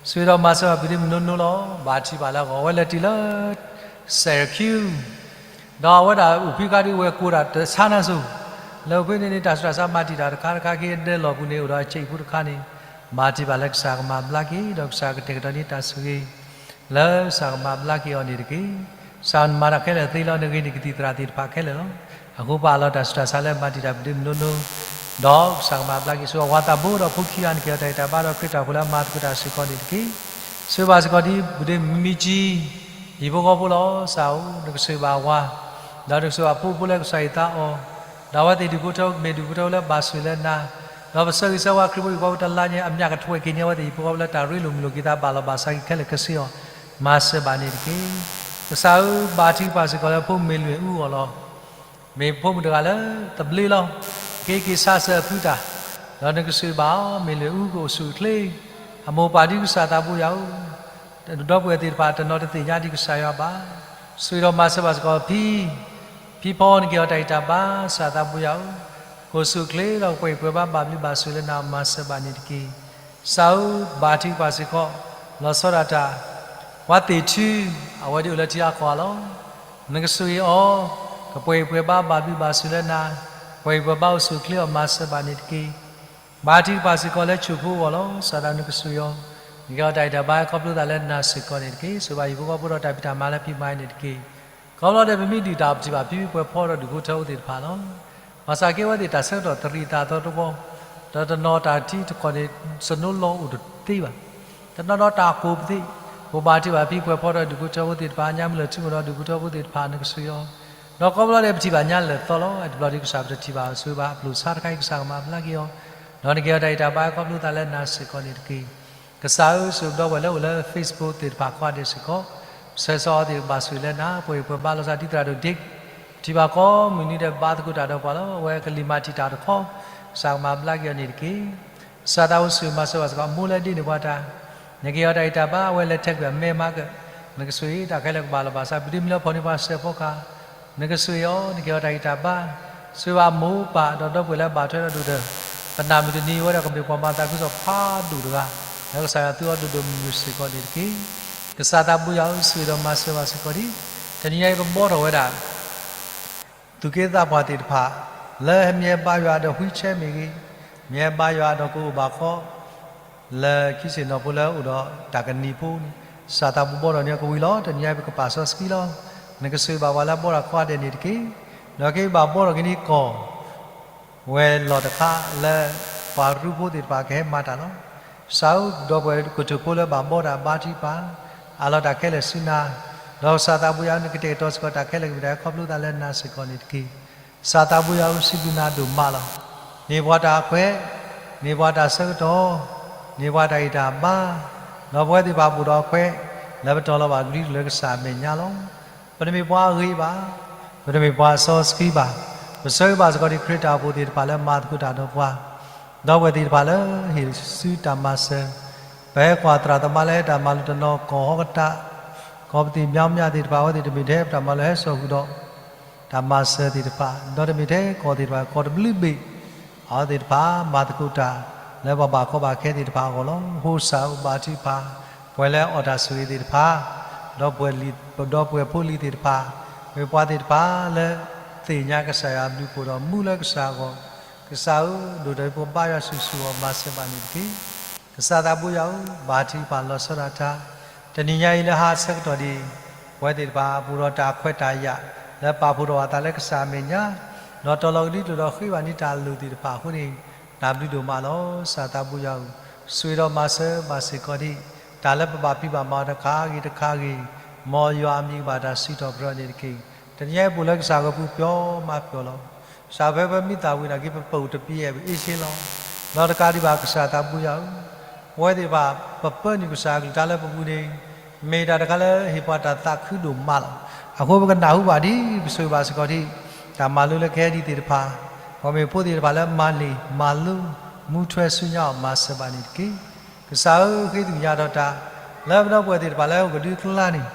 ဆိၣ်ဂ့ၤဒီးမၤစၢၤဘၣ်ပဒ့မုၣ်နိနိလီၤ, ဘၣ်ထုကဖၣ်လၢအဂီၢ်, အဝဲလဲၤတုၤလၢ Syracuse ဒီးအဝဲဒၣ်အိၣ်ဖဲခါဒ်ဝဲၢ်ကိးတၢ်တဆါနၢ်စိၤ, လၢအိၣ်ဖဲန့ၣ်န့ၣ် တၢ်ဆူးတၢ်ဆါမၤတံာ်တာ်တခါတခါ က့ၤဒၢလီၢ်ပူၤန့ၣ် အိၣ်ဒီးအစဲးအံၤဖိတခါန့ၣ်, ဘၣ်ထုကဖၣ်လၢကစၢ်ကမၤဘျါက့ၤ, ဒီးကစၢ်ကတဲာ်ကတီၤန့ၢ်တၢ်ဆိၣ်ဂ့ၤ လၢကစၢ်ကမၤဘျါက့ၤအီၤန့ၣ်တက့ၢ်. ကစၢ်နမၤတၢ်ခဲလၢာ်သ့လီၤ, နဂ့ၤန့ၢ်ကသံၣ်သရၣ်သ့ၣ်တဖၣ်ခဲလၢာ်လီၤ. အဃိပာ်လီၤတၢ်ဆူးတၢ်ဆါလၢမၤတံာ်တာ်ပဒ့မုၣ်နိနိ, ဒီးကစၢ်ကမၤဘျါက့ၤ, ဆိၣ်ဂ့ၤဝၤသးဘိဒီးဖိခံဂၤန့ၣ် က့ၤအီၤတၢ်ဂံၢ်တၢ်ဘါဒီးခရံာ်တၢ်အိၣ်ဖှိၣ်လၢအမၤသကိးတၢ်စ့ၢ်ကီးန့ၣ်တက့ၢ်. ဆိၣ်ဂ့ၤဘၣ်စ့ၢ်ကီးဒ်ပဒ့မုၣ်မံကၠံ ဟံၣ်ဖိဃီဖိလီၤ. ကစၢ်ဧၢ, နကဆိၣ်ဂ့ၤဘၣ်ဝၤ, ဒီးနကဆိၣ်ဂ့ၤဘၣ်ဖိဖိလၢကစၢ်ယွၤအသးအိၣ်, ဒီးအဝဲသ့ၣ်ဒူၣ်ဖိထၢဖိ ကမ့ၢ်ဒူၣ်ဖိထၢဖိလၢဘၣ်ဆိၣ်ဂ့ၤလၢနၤ, ဒီးပဆၢဂ့ၤဆၢဝါခရံာ်ဖိဟံၣ်ဖိဃီဖိတလါညါ အမျးကထွဲက့ၤန့ၢ်အဝဲသ့ၣ်ဟံၣ်ဖိဃီဖိလၢတၢ်ရ့လိာ်မုာ်လိာ်က့ၤသး ဘၣ်လီၤဘၣ်စးက့ၤခဲလၢာ်ခဲဆ့အီၤ, မၤစၢၤဘၣ်န့ၣ်တက့ၢ်. ကစၢ်ဧၢ, ဘါထုကဖၣ်စ့ၢ်ကီးလၢဖိမ့ၢ်လွံၢ်အူအီၤလီၤ. မ့ၢ်ဖိမုၣ်တဂၤလၢသဘျ့လီၤ, က့ၤက့ၤဆါစၢၤအဖုတၢ်, ဒီးနကဆိၣ်ဂ့ၤဘၣ်အီၤ, မ့ၢ်လွံၢ်အူကအိၣ်ဆူၣ်အိၣ်ချ့, အမိၢ်ပၢ်ဒ်ကစၢ်သးဘိယွၤဧၢ, ဒီပုၢ်ဝဲၢ်သ့ၣ်တဖၣ်တနီၤတသ့ၣ်ညါဒ်ကစၢ်ယွၤဘၣ်. ဆိၣ်ဂ့ၤဒီးမၤစၢၤဘၣ်စ့ၢ်ကီးဖံ, ဖံဖီ နက့ၤအီၤတၢ်ဂံၢ်တၢ်ဘါ, ကစၢ်သးဘိယွၤဧၢ, ကအိၣ်ဆူၣ်အိၣ်ချ့ဒီးကပှဲၤအံၤပှဲၤဘါ ဘၣ်ဘျုးဘၣ်ဆိၣ်လၢနၤ မၤစၢၤဘၣ်န့ၣ်တက့ၢ်. ကစၢ်ဧၢ, ဘါထုကဖၣ်စ့ၢ်ကီး, လီၤဆီဒၣ်တၢ်, ပှၤသ့ၣ်ထု, အဝဲဒၣ်အိၣ်လၢထံအါကီၢ်အလီၢ်, နကဆိၣ်ဂ့ၤအီၤ, ကပှဲၤအံၤပှဲၤဘါ ဘၣ်ဘျုးဘၣ်ဆိၣ်လၢနၤ, ပှဲၤအံၤပှဲၤဘါအိၣ်ဆူၣ်အိၣ်ချ့အီၤ မၤစၢၤဘၣ်န့ၣ်တက့ၢ်. ဘါထုကဖၣ်စ့ၢ်ကီးလၢဆိၣ်ဖိအဂီၢ်လီၤ. ကစၢ်သးနကဆိၣ်ဂ့ၤအီၤ, နက့ၤအီၤတၢ်ဂံၢ်တၢ်ဘါ ခီဖျိသးလၢနၤစ့ၢ်ကီးန့ၣ်တက့ၢ်. ဆိၣ်ဂ့ၤဘၣ်ဟံၣ်ဖိဃီဖိဒီးတၢ်ဖံးတၢ်မၤလၢဖံးမၤအံၤန့ၣ်တက့ၢ်. ခီဖျိလၢပမ့ၢ်ဒုၣ်တၢ်အီၣ်ပထံၣ်ဘၣ်ဖံဖံပှဲၤဖီဒီးဒူၣ်ဖိထၢဖိသ့ၣ်တဖၣ်လီၤ. ဘၣ်ဆၣ်က့ၤအဝဲသ့ၣ်တၢ်ဆၢကတီၢ်တရံးအသးအသီတဝီ, ဒီးတနီၤတၢ်ထံတခီန့ၣ် စနိလီအိၣ်တသ့ဘၣ်. တနီၤဒီးတၢ်ကိၢ်ပသ့ၣ်, ပဘါထုကဖၣ်ဖံပှဲၤဖီဒီးဒူၣ်ဖိထၢဖိသ့ၣ်တဖၣ်, ညါမုၢ်လၢာ်ထူမုၢ်ဒီးဒူၣ်ဖိထၢဖိသ့ၣ်တဖၣ် နကဆိၣ်ဂ့ၤအီၤ, ဒီးခီဖျိလၢပထံၣ်ဘၣ်ညါလၢာ်သီလီၤ. တဘျီဒ်ကစၢ်ပတထံၣ်ဘၣ် ဆိၣ်ဂ့ၤဘၣ်အပျိၢ်ဆါတခါအံၤ ကစၢ်ကမၤဘျါက့ၤအီၤ, ဒီးနက့ၤအီၤတၢ်ဂံၢ်တၢ်ဘါ ခီဖျိသးလၢနၤစ့ၢ်ကီးန့ၣ်တက့ၢ်. ကစၢ်ဧၢ, ဆိၣ်ဂ့ၤပဒီပုၢ်ဝဲၢ်လၢအိၣ်လၢ Facebook သ့ၣ်တဖၣ်ကိးဂၤဒဲးစ့ၢ်ကီး, ဆၢဂ့ၤဆၢဝါသ့ၣ်ကဘၣ်ဆိၣ်ဂ့ၤလၢနၤ, ပှၤအံၤပှၤဘါလီၤစၢ်ဒ်သရၣ်ဒိၣ်ဒ့ၣ်, ထံၣ်ဘၣ်ကိးမုၢ်နံၤဒီးဘါသကိးတၢ်ဒီးပှၤလီၤ. အဝဲကလံၤမၤတံာ်တာ်တခီ, ကစၢ်ကမၤဘျါက့ၤအီၤန့ၣ်တက့ၢ်. ကစၢ်သးအိၣ်ဆိၣ်ဂ့ၤမၤစၢၤဘၣ်စ့ၢ်ကီး အမိၢ်လၢဒ့န့ၢ်ပှၤတၢ်, နကဟ့ၣ်အီၤတၢ်ဂံၢ်တၢ်ဘါ, အဝဲလဲၤထဲကွံာ်အမဲမၤကၢၢ်, နကဆိၣ်ဂ့ၤတၢ်ခဲလၢာ်ကဘၣ်လီၤဘၣ်ဆၣ် ပတုၤမ့ၢ်လၢဖီၣ်န့ၢ်ပှၤစဲးဖီကဟၣ်, နကဆိၣ်ဂ့ၤအီၤ, နကဟ့ၣ်အီၤတၢ်ဂံၢ်တၢ်ဘါ, ဆိၣ်ဂ့ၤဘၣ်မိၢ်ပၢ်ဒီးဒီပုၢ်ဝဲၢ်လၢအဘၣ်ထွဲဒီးဒိၣ်ဒီး, ပနာ်မုၢ်တနံၤဝဲဒီးကမ့ၢ်ပှၤမၤသးခုကစီၣ်ဖးဒိၣ်တဂၤ, လၢကစၢ်ယွၤသူအီၤဒိၣ်ဒိၣ်မုၢ်မုၢ်စ့ၢ်ကီးန့ၣ်တက့ၢ်. ကစၢ်သးဘိယွၤဧၢ, ဆိၣ်ဂ့ၤဒီးမၤစၢၤဘၣ်စ့ၢ်ကီးဒံး, တနံၤညါအံၤပဘီထီၣ်ဝဲဒၣ် သူၣ်က့သးပှၢ်သ့ၣ်တဖၣ်, လၢမ့ၢ်ဟဲဘါယွၤဒီး wheelchair မ့ၢ်ဂ့ၤ, မ့ၢ်ဟဲဘါယွၤဒီးကအိၣ်ဘၣ်ဃီ လၢခံဆ့ၣ်နီၤဖိလၢအိၣ်ဒီးတၢ်ကနံၤဖိန့ၣ်, ကစၢ်သးဘိဘီထီၣ်န့ၢ်အီၤကဝံၤလီၤ. တနံၤညါအံၤပကပာ်စီဆှံလီၤ. နကဆိၣ်ဂ့ၤဘၣ်ပှၤလၢအဘီတၢ်ကိးဂၤဒဲးန့ၣ်တက့ၢ်. ဒီးကဟ့ၣ်ဘၣ်ဘီထီၣ်က့ၤန့ၢ်ကီၢ် ဝဲၤလီၢ်တခါလၢ ပှၤရူဖိသ့ၣ်တဖၣ်ကဟဲမၤတၢ်လီၤ. ကစၢ်ဧၢ, ဒီပုၢ်ဝဲၢ်ကထိၣ်ဖိလၢဘၣ်ဘီတၢ်ဘါထုကဖၣ်, အးလီၤတၢ်ခဲလၢာ်ဆူနၤ, ဒီးကစၢ်သးဘိယွၤဧၢ, နကတဲာ်ကတီၤစ့ၢ်ကီးတၢ်ခဲလၢာ်ကမ့ၢ်တၢ်ဟဲခီဖျိသးလၢနၤစ့ၢ်ကီးန့ၣ်တက့ၢ်. ကစၢ်သးဘိယွၤဧၢ, စံးဘျုးနၤဒိၣ်မးလီၤ. န့ၢ်ပှၤတၢ်အခွဲး, န့ၢ်ပှၤတၢ်ဆၢကတီၢ်, န့ၢ်ပှၤတၢ်ဂံၢ်တၢ်ဘါ, ဒီးပဝဲသ့ၣ်တဖၣ်ဘူးဒီးအခွဲး လၢပတီၤလီၤဘၣ်ကဒုလၢကစၢ်အမဲာ်ညါလီၤ. ပတမ့ၢ်ပှၤအဂ့ၤဘၣ်, ပတမ့ၢ်ပှၤစီဆှံဘၣ်, ပဆၢဂ့ၤဘၣ်စ့ၢ်ကီးဒံးခရံာ်တၢ်အိၣ်ဖှိၣ်သ့ၣ်တဖၣ်လၢမၤသကိးတၢ်ဒီးပှၤ, ဒီပုၢ်ဝဲၢ်သ့ၣ်တဖၣ်လၢဟ့ၣ်ဆူတၢ်မၤစၢၤ, ပဟဲကွၢ်သရၣ်သမါလၢဟဲတၢ်မၤလိတနီၤကီၢ်ဟီကတၢၢ်, ကီၢ်ပသ့ၣ်မၠါမၠါသ့ၣ်တဖၣ် အဝဲသ့ၣ်တမ့ၢ်ထဲပတၢ်မၤလိဟဲစိာ်ဃုာ်ဒီး တၢ်မၤစၢၤသ့ၣ်တဖၣ်, ဒီးတမ့ၢ်ထဲကီၢ်သ့ၣ်တဖၣ် ကီၢ်တဘျုးဘ့ၣ် အဝဲသ့ၣ်တဖၣ် မၤသကိးတၢ် လၢပှၤဘၣ်ကီဘၣ်ခဲသ့ၣ်တဖၣ်အဂီၢ်လီၤ. အဃိကစၢ်ဧၢဘါထုကဖၣ် ပှၤလၢအီၣ်တၢ်ဆိၣ်ဂ့ၤသ့ၣ်တဖၣ်, ဒီးပှၤလံၤ, ဒီးပှၤဖိလံၤသ့ၣ်တဖၣ်, မ့ၢ်ပှၤသ့ၣ်တဖၣ်လၢသ့ၣ်ညါကစၢ်ယွၤအဘျုးအဖှိၣ်ဒီးမူလၢကစၢ်အဂီၢ်, ကစၢ်ဧၢ, ဒိၣ်ထီၣ်ပကဘါယွၤဆူၣ်ဆူၣ်အီၤမၤစၢၤဘၣ်န့ၣ်တက့ၢ်. ကစၢ်သးဘိယွၤဧၢ, ဘါထုကဖၣ်လီၤဆီဒၣ်တၢ်, တနံၤညါအံၤလၢဟါဆၢကတီၢ်ဒံး, ပဝဲသ့ၣ်တဖၣ် ပအိၣ်ဒီးတၢ်ခွဲးတၢ်ယာ် လၢပာ်ဖှိၣ်ထီၣ်ဘၣ်သးလၢကစၢ်အမဲာ်ညါ, ဒီးတီၤလီၤကဒုကျိာ်ဒီးဃ့ဘၣ်န့ၢ်တၢ်အလိၣ်သ့ၣ်တဖၣ်အဃိန့ၣ်, နၢ်ဘျုးဒိၣ်မးလီၤ. ကစၢ်သးဘိယွၤဧၢ, ဆိၣ်ဂ့ၤဒီးမၤစၢၤဘၣ်စ့ၢ်ကီးဒံး, တၢ်လၢပဘၣ်ဖံးဘၣ်မၤအီၤတခါဂ့ၤတခါဂ့ၤ, မ်ယွၤအမံၤကဘၣ်တၢ်စံးထီၣ်ပတြၢၤန့ၣ်တက့ၢ်. တနံၤညါအံၤပအိၣ်လၢကစၢ်ဂီၤပူၤပျီမၤပျီၢ်လီၤ. ကစၢ်ဧၢ, ဖဲပမ့ၢ်သၣ်ဝံၤနာ်က့ ပပိာ်တပံၤအဲၣ်ပအ့ၣ်ဆ့လီၤ. ဒီးတကးဒံးဘၣ်ကစၢ်သးဘိယွၤဧၢ, ပဝဲသ့ၣ်တဖၣ် ပပၢနုာ်ကစၢ်အကလုၢ်ကထါလၢပပူၤန့ၣ်, မ့ၢ်တၢ်တခါလၢဟ့ၣ်ပှၤတၢ်သးခုဒိၣ်မးလီၤ. အဃိပကနၢ်ဟူဘၣ်ဒ်ပဆိၣ်ဂ့ၤဘၣ်စ့ၢ်ကီးဒံး, တၢ်မၤလိလၢကဟဲဒံးသ့ၣ်တဖၣ်, ပှၤမ့ၢ်ဖိသ့ၣ်တဖၣ်လၢမၤန့ၢ်မၤလိ မူထွဲဆူညါအီၤမၤစၢၤဘၣ်န့ၣ်တက့ၢ်. ကစၢ်ဧၢ, ဃ့သ့ၣ်ညါထီၣ်တၢ် လၢပဒီပုၢ်ဝဲၢ်သ့ၣ်တဖၣ်လၢဟဲအိၣ်ကဒုအကျါန့ၣ်,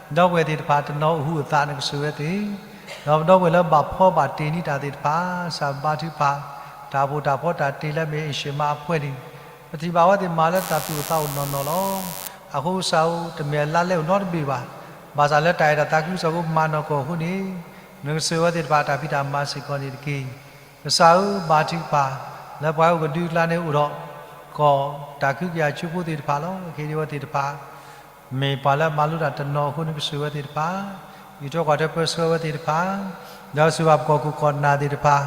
ဒီပုၢ်ဝဲၢ်သ့ၣ်တဖၣ်တနီၤအိၣ်ဟူးအိၣ်သး နကဆိၣ်ဂ့ၤဝဲသ့ၣ်, ဒီးပဒီပုၢ်ဝဲၢ်လၢဘၣ်ဖှီဘၣ်တ့ၢ်န့ၢ်တၢ်သ့ၣ်တဖၣ်, ကစၢ်ဘါထုကဖၣ်, တၢ်အိၣ်ဖှိၣ်တၢ်ဖှီတၢ်တ့ၢ်လၢမ့ၢ်အ့ၣ်ၡံးမါအဖှဲၣ်န့ၣ်, ပထံၣ်ဘၣ်ဝဲသ့ၣ်မၤလၢတၢ်သူၣ်အိၣ်သးအိၣ်နီၢ်နီၢ်လီၤ. အဃိကစၢ်ဧၢ, တမ့ၢ်အလါလဲအိၣ်နီတဘ့ၣ်ဘၣ်. ဘၣ်ဆၣ်လၢတၢ်အဲၣ်တၢ်သးခုကစီၣ်ဖိမၤနီၢ်ကီၢ်အဃိန့ၣ်, နကဆိၣ်ဂ့ၤဝဲသ့ၣ်တဖၣ်အတၢ်ဖံးတၢ်မၤစ့ၢ်ကီးန့ၣ်တက့ၢ်. ကစၢ်ဧၢ, ဘါထုကဖၣ် လၢပှၤအိၣ်ကဒုအကျါန့ၣ်အိၣ်ဒီး ကီၢ်တၢ်ခုကယၤဆိဖိသ့ၣ်တဖၣ်လီၤ. ကဟ့ၣ်ဒံးဝဲသ့ၣ်တဖၣ် မ့ၢ်ပှၤလၢအမၤလိတၢ်တနီၤအဃိ နကဆိၣ်ဂ့ၤဝဲသ့ၣ်တဖၣ်, အံးထွဲကွၢ်ထွဲပၢဆှၢဝဲသ့ၣ်တဖၣ်, ဒီးဆိၣ်ဂ့ၤဘၣ်ပကီၢ်ခိၣ်ကီၢ်နၢ်သ့ၣ်တဖၣ်,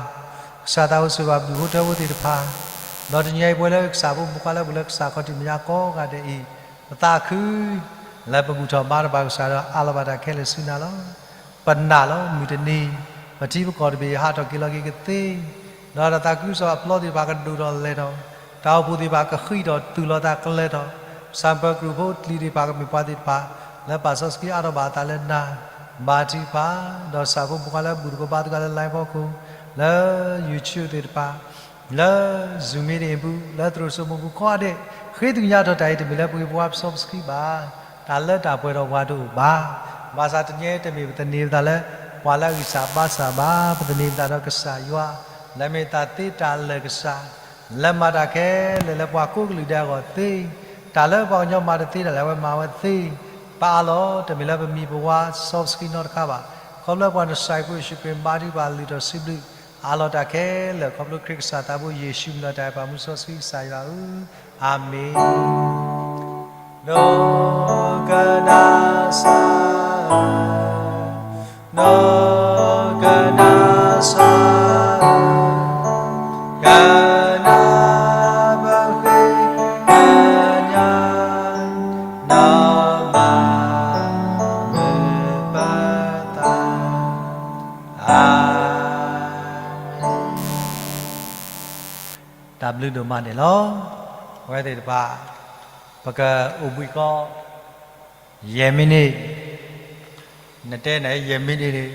ကစၢ်သးအိၣ်ဆိၣ်ဂ့ၤဘၣ်ဘျုးဖိထၢဖိသ့ၣ်တဖၣ်, ဒီးတနံၤညါအံၤပဝဲလၢကစၢ်ဖိမုၣ်ဖိခွါလၢပူၤလၢကစၢ်ခီၣ်ထံးမဲာ်ညါကိးဂၤဒဲးအံၤ, ပသးခု လၢပဘူၣ်ထီၣ်ဘါထီၣ်ဘၣ်ကစၢ်ဒီးအးလီၤဘၣ်တၢ်ခဲလၢာ်ဆူနၤလီၤ. ပနာ်လီၤ မုၢ်တနံၤ ပထံပကီၢ်တဘ့ၣ်ဟးထီၣ်က့ၤလီၤက့ၤကသ့, ဒီးတၢ်သးခုကစီၣ်အပျီသ့ၣ်တဖၣ်ကဒိၣ်ထီၣ်လဲၤထီၣ်, တၢ်အိၣ်ဖှိၣ်သ့ၣ်တဖၣ်ကဃံးထီၣ်တုၤလီၤသးကလဲၤထီၣ်, ဆၣ်ပၢၤကရူၢ်ဖိတကလုာ်သ့ၣ်တဖၣ်ကမ့ၢ်ပှၤသ့ၣ်တဖၣ် လၢပာ်စီဆှံအါထီၣ်ဘၣ်အသးလၢနၤ, ဘါထုကဖၣ်, ဒီးကစၢ်ဖိမုၣ်ဖိခွါလၢဘူၣ်သကိးဘါသကိးလၢ live ဖီခိၣ်, လၢ YouTube သ့ၣ်တဖၣ် လၢ Zoom meeting အပူၤ, လၢသရိာ်စိမိၢ်ပူၤကိးဂၤဒဲး, ဃ့သ့ၣ်ညါထီၣ်တၢ်အံၤ တမ့ၢ်လၢပဂ့ၤပဝါပစီပစီဆှံဘၣ်, တၢ်လၢတၢ်ပှဲၤဒီးပှၤတအိၣ်ဘၣ်. ဘၣ်ဆၣ်တနံၤအံၤတမ့ၢ်ပသန့ၤပသးလၢ ပှၤလၢအဂံၢ်စၢ်ဘါစၢ်ဘၣ်, ပသန့ၤပသးဒီးကစၢ်ယွၤ, လၢမ့ၢ်တၢ်သ့တၢ်လၢာ်ကစၢ်, လၢမၤတၢ်ခဲလၢာ်လၢပှၤကိးကလုာ်ဒဲးအဂီၢ်သ့, တၢ်လၢပှၤကညီမၤတသ့ဒၣ်လဲာ် အဝဲမၤဝဲသ့, ပအးလီၤ တမ့ၢ်လၢပမံၤပဝါစီပစီဆှံနီတခါဘၣ်. ခီဖျိပှၤနၡၤအံၤဖိယ့ၣ်ၡူးခရံာ် ဘါထုကဖၣ်လုၢ်ထီၣ်စံးဘျုး, အးလီၤတၢ်ခဲလၢာ် ခီဖျိခရံာ်ကစၢ်သးဘိယ့ၣ်ၡူးမံၤလီၤတၢ်အဲၣ်ပာ်မူစီဆှံကစၢ်ယွၤဧၢ, အၤမ့ၣ်. ဒိကနၣ်စၢ်ဧၢ, ဒိကနၣ်စၢ်ဧၢ, ကနၣ်ပဃ့ကညး, ဒီးမၤမုာ်ပသး, အၤ တၢ်ဘျုးဒိၣ်မးန့ၣ်လီၤ. အဝဲသ့ၣ်တဖၣ် ပကအိၣ်ဘှံးကီး ယဲၢ်မံးနံး, နတဲနၤယဲၢ်မံးနံးန့ၣ်,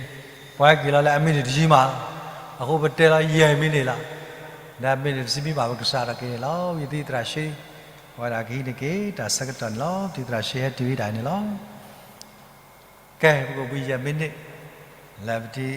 ပှၤဟဲက့ၤလီၤလၢအမံးနံးတယံာ်မး, အဃိပတဲလီၤယဲၢ်မံးနံးလီၤ. ဒီးမ့ၢ်န့ၣ်ပစံးဘျုးဘၣ်ပကစၢ်ဒီးက့ၤန့ၣ်လီၤ. ဝံသံသရၣ်ရှ့, ပဝဲဒၣ်ကဟံးန့ၢ်က့ၤတၢ်ဆၢကတီၢ်န့ၣ်လီၤ. ဝံသံသရၣ်ရှ့ဟဲတုၤဝဲဒၣ်န့ၣ်လီၤ. ကဲ ပကဘှံးယဲၢ်မံးနံး, လၢပတံၤဘျီ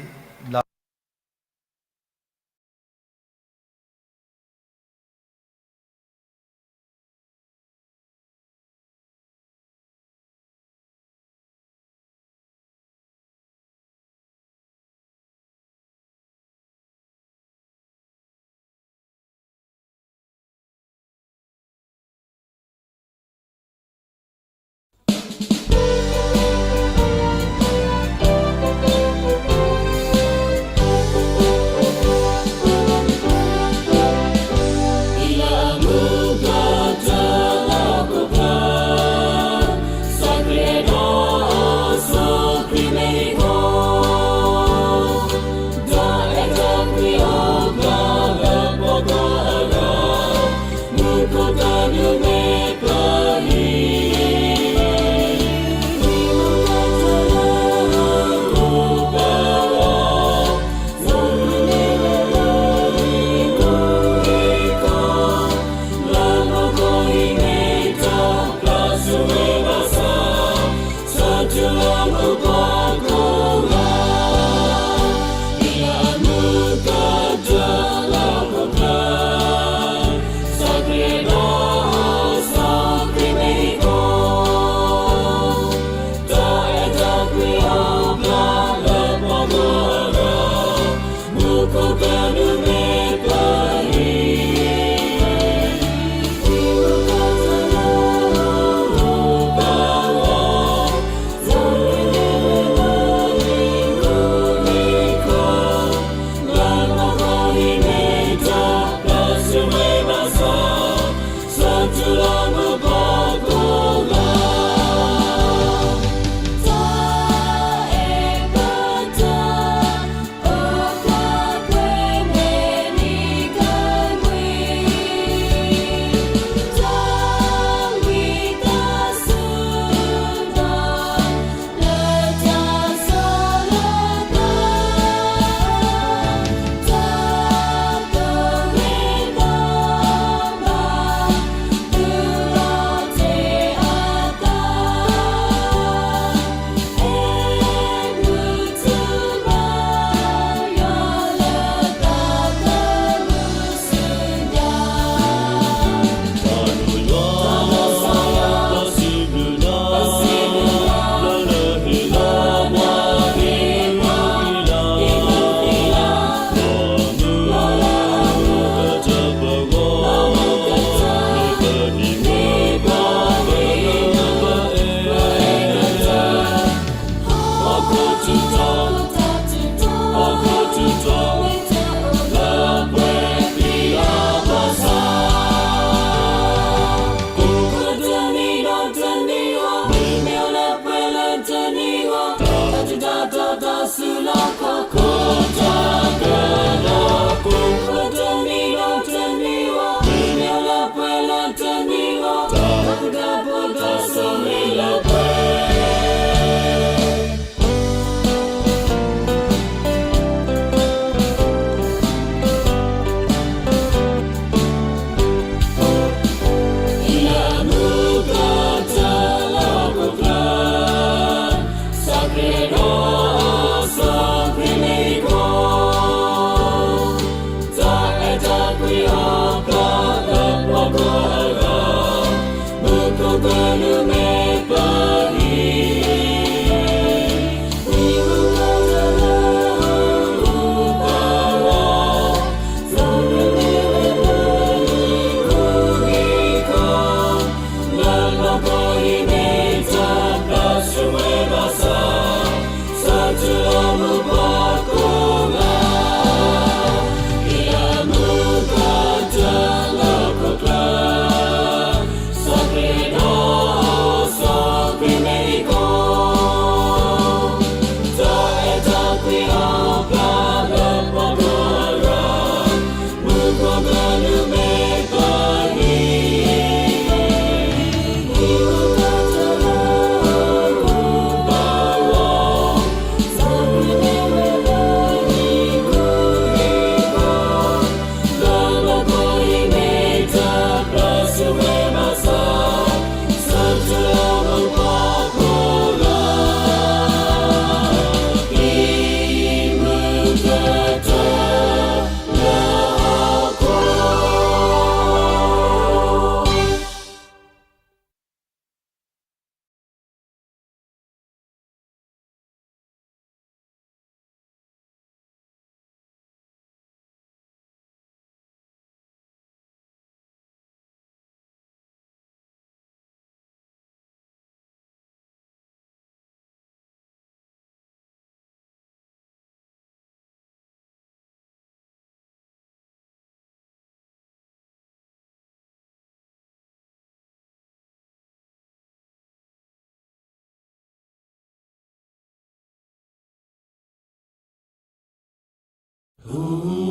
ကဟု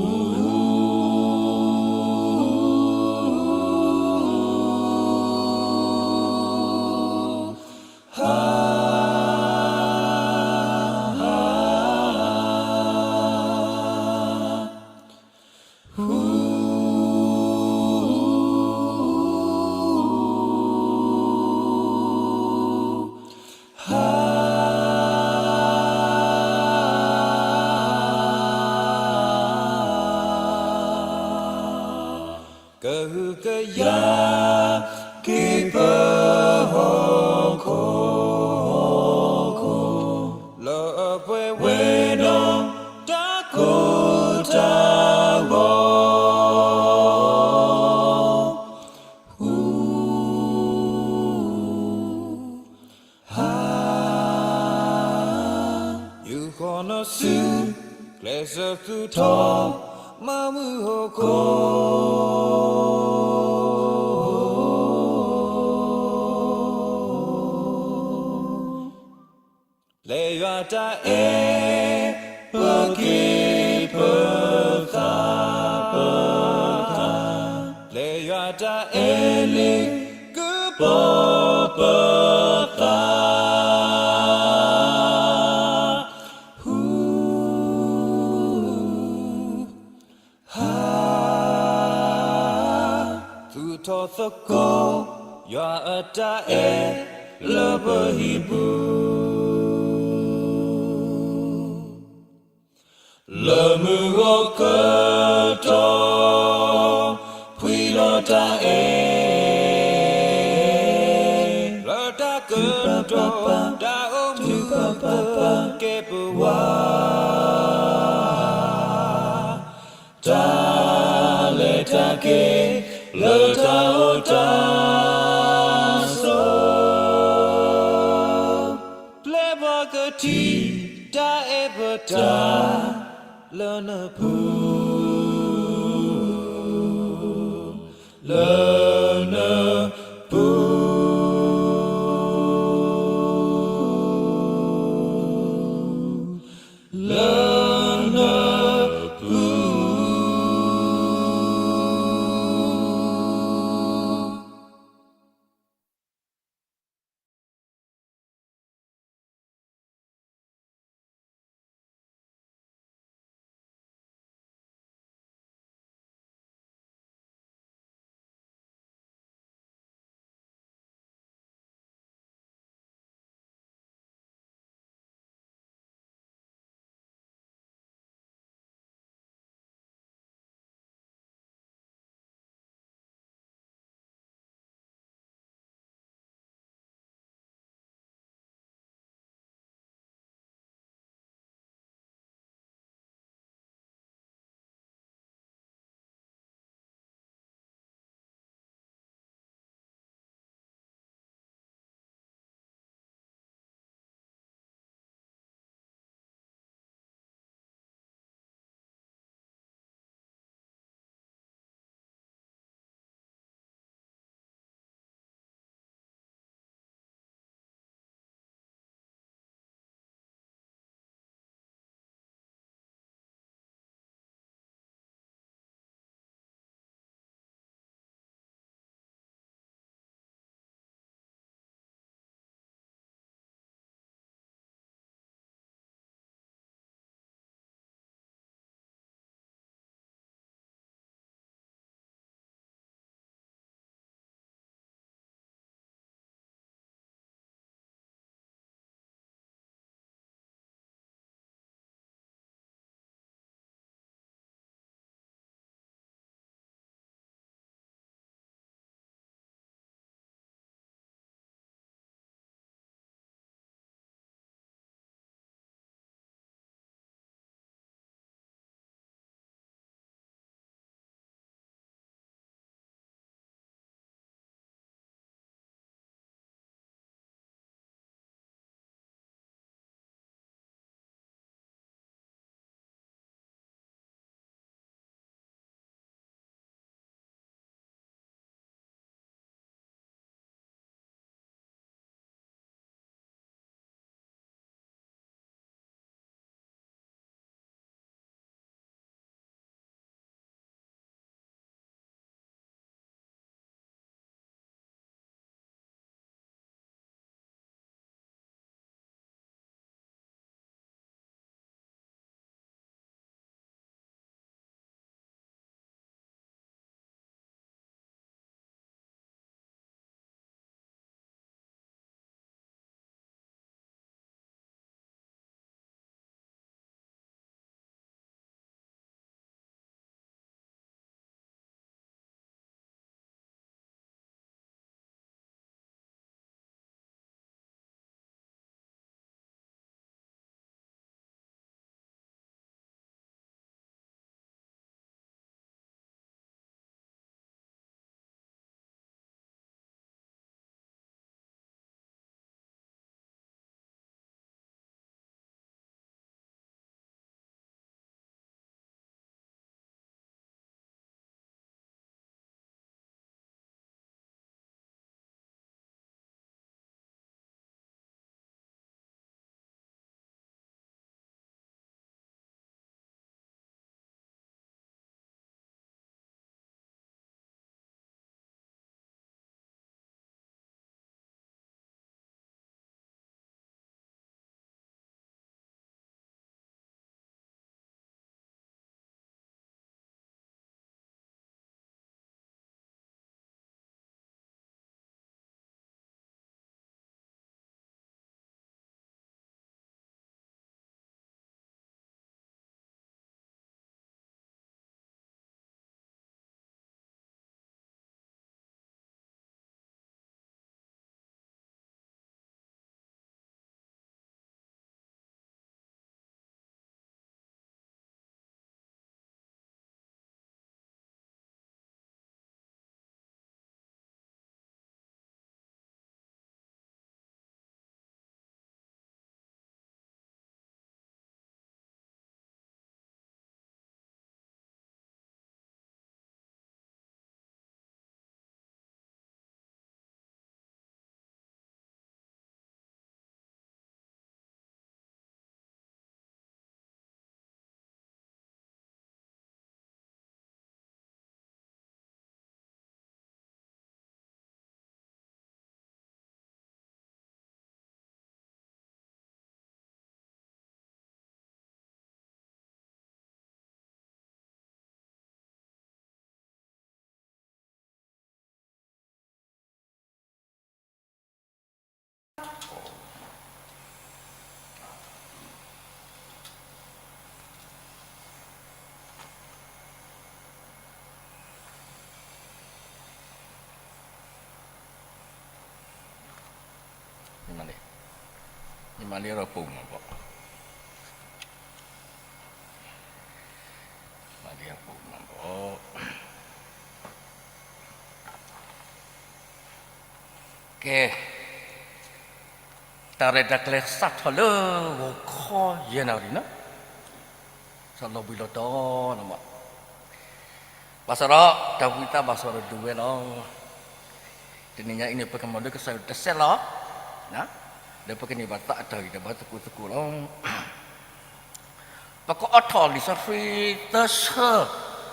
ကယာ်က့ၤပဟီၣ်ခိၣ်, လၢအပှဲၤဝဲဒီးတၢ်ကိၢ်တၢ်ဂီၤ, ဟါ, ယူာ်ဃီၤနစု ကျဲးစၢးသူၣ်ထီၣ် မၤမုာ်ဟီၣ်ခိၣ်, ပျဲယွၤတၢ်အဲၣ် ပက့ၤပသးပသး, ပျဲယွၤတၢ်အဲၣ်လံ ကပီၤပသး ဟူ, ဟါ, သူၣ်ထီၣ်သကိး ယွၤအတၢ်အဲၣ်လၢပဟံၣ်ပူၤ, လၢမုၢ်ဂီၤကတီၢ် ဖှံလီၤတၢ်အဲၣ် လၢတၢ်ကတိၤ တၢ်အိၣ်မူ ကကဲပဝး တၢ်လဲၤတၢ်က့ၤ လၢတၢ်အိၣ်တၢ်ဆိး, ပျဲပှၤကထံၣ် တၢ်အဲၣ်ပတၢ် လၢနပူၤ လၢနပူၤ လၢနပူၤ မၤလံအီၤပိာ်မးဘီၣ်, မၤလံအီၤပိာ်မးဘီၣ်. ကဲ, တၢ်ရဲၣ်တၢ်ကျဲၤစးထီၣ်လၢဂီၤခီယဲၢ်နၣ်ရံၣ်နီၤ, စးလီၤဘှံးလီၤတီၤလီၤမး. ဘၣ်ဆၣ်ဒီး တၢ်ဝံသးဘၣ်ဆၣ်ဒီးဒိၣ်ဝဲလီၤ. တနံၤညါအံၤန့ၣ် ပကမၤလိကစၢ်ယွၤတၢ်စဲးလီၤ, လၢပကန့ၢ်ဘၣ်သးအတၢ်ဂံၢ်တၢ်ဘါသကိးသကိးလီၤ. ပကအိးထီၣ်လံာ်စီဆှံသၢဆၢ,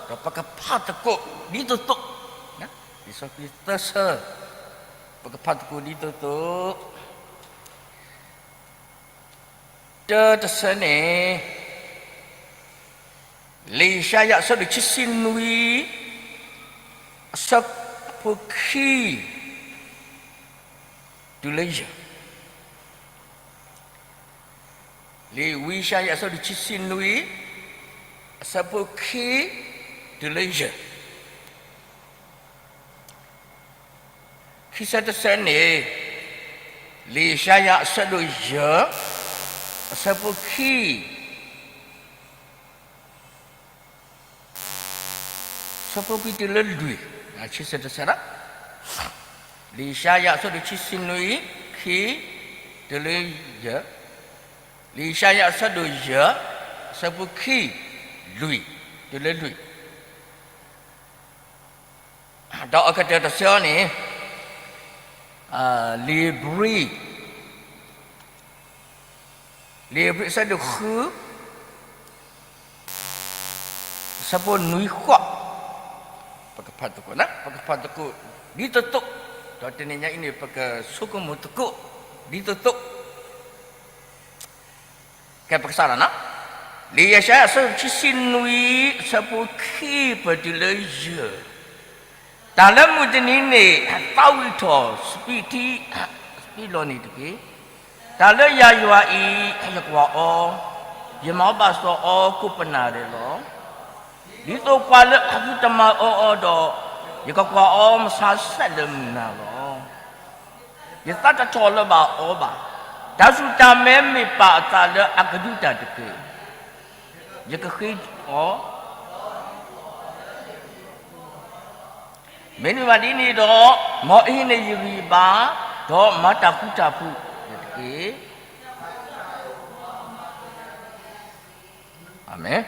ဒီးပကဖးသကိးဒ်သိးသိး, လံာ်စီဆှံသၢဆၢ, ပကဖးသကိးဒ်သိးသိး. တၢတဆၢန့ၣ်, လံာ်ယၡါယၤအဆၢဒိၣ်ခံဆံနွံ, အဆၢဖိခံ တုၤလၢယဲၢ်. လံာ်ဝံယၡါယၤအဆၢဒိၣ်ခံဆံနွံ, အဆၢဖိခံ တုၤလၢယဲၢ်. ခံဆၢတဆၢန့ၣ်, လံာ်ယၡါယၤအဆၢဒိၣ်ယဲၢ်, အဆၢဖိခံ ဆၢဖိခံတုၤလၢလွံၢ်, ခံဆၢတဆၢ, လံာ်ယၡါယၤအဆၢဒိၣ်ခံဆံနွံ, ခံ, တုၤလၢယဲၢ်, လံာ်ယၡါယၤအဆၢဒိၣ်ယဲၢ်, အဆၢဖိခံ, လွံၢ်, တုၤလၢလွံၢ်. ဒီးအကတၢၢ်တဆၢန့ၣ်, လံာ်ဧ့ၤဘြံၤ, လံာ်ဧ့ၤဘြံၤအဆၢဒိၣ်ဃု, အဆၢဖိနွံဃိး, ပကဖးသကိး, ပကဖးသကိးဒ်သိးသိး, ဒီးတနံၤညါအံၤန့ၣ် ပကဆိကမိၣ်သကိးဒ်သိးသိး. ကဲပကစးလီၤနီၤ, လံာ်ယၡါယၤအဆၢဒိၣ်ခံဆံနွံ, အဆၢဖိခံပတုၤလၢယဲၢ်. တၢ်လၢမုၢ်တနံၤန့ၣ် သးဝံၣ်ထီၣ်စပံးထံ, စပံးလီၢ်န့ၣ်တက့ၢ်. တၢ်လၢယၤယွၤအံၤ ယကွၢ်အီၤ, ယမၤအီၤဘၣ်စီၤအီၤကိးပနၢ်ဒဲးလီၤ. ဒ်သိးပှၤလၢအသုတမၤအၢအီၤဒီး, ယကကွၢ်အီၤမဆါဆဲးလၢမုၢ်နၤလီၤ. ယသးတထီၣ်လၢၤဘၣ်အီၤဘၣ်. တၢ်ဆူၣ်တၢ်မဲမ့ၢ်ပာ်အသးလၢအကဒုးတၢ်တက့ၢ်. ယကဃ့အီၤ, မ့တမ့ၢ်ဘၣ်ဒ်န့ၣ်ဒီး, မ်အဟံးန့ၢ်ယဂံၢ်ယဘါ, ဒီးမၤတၢ်ဃူတၢ်ဖိးယၤတက့ၢ်. အၤမ့ၣ်.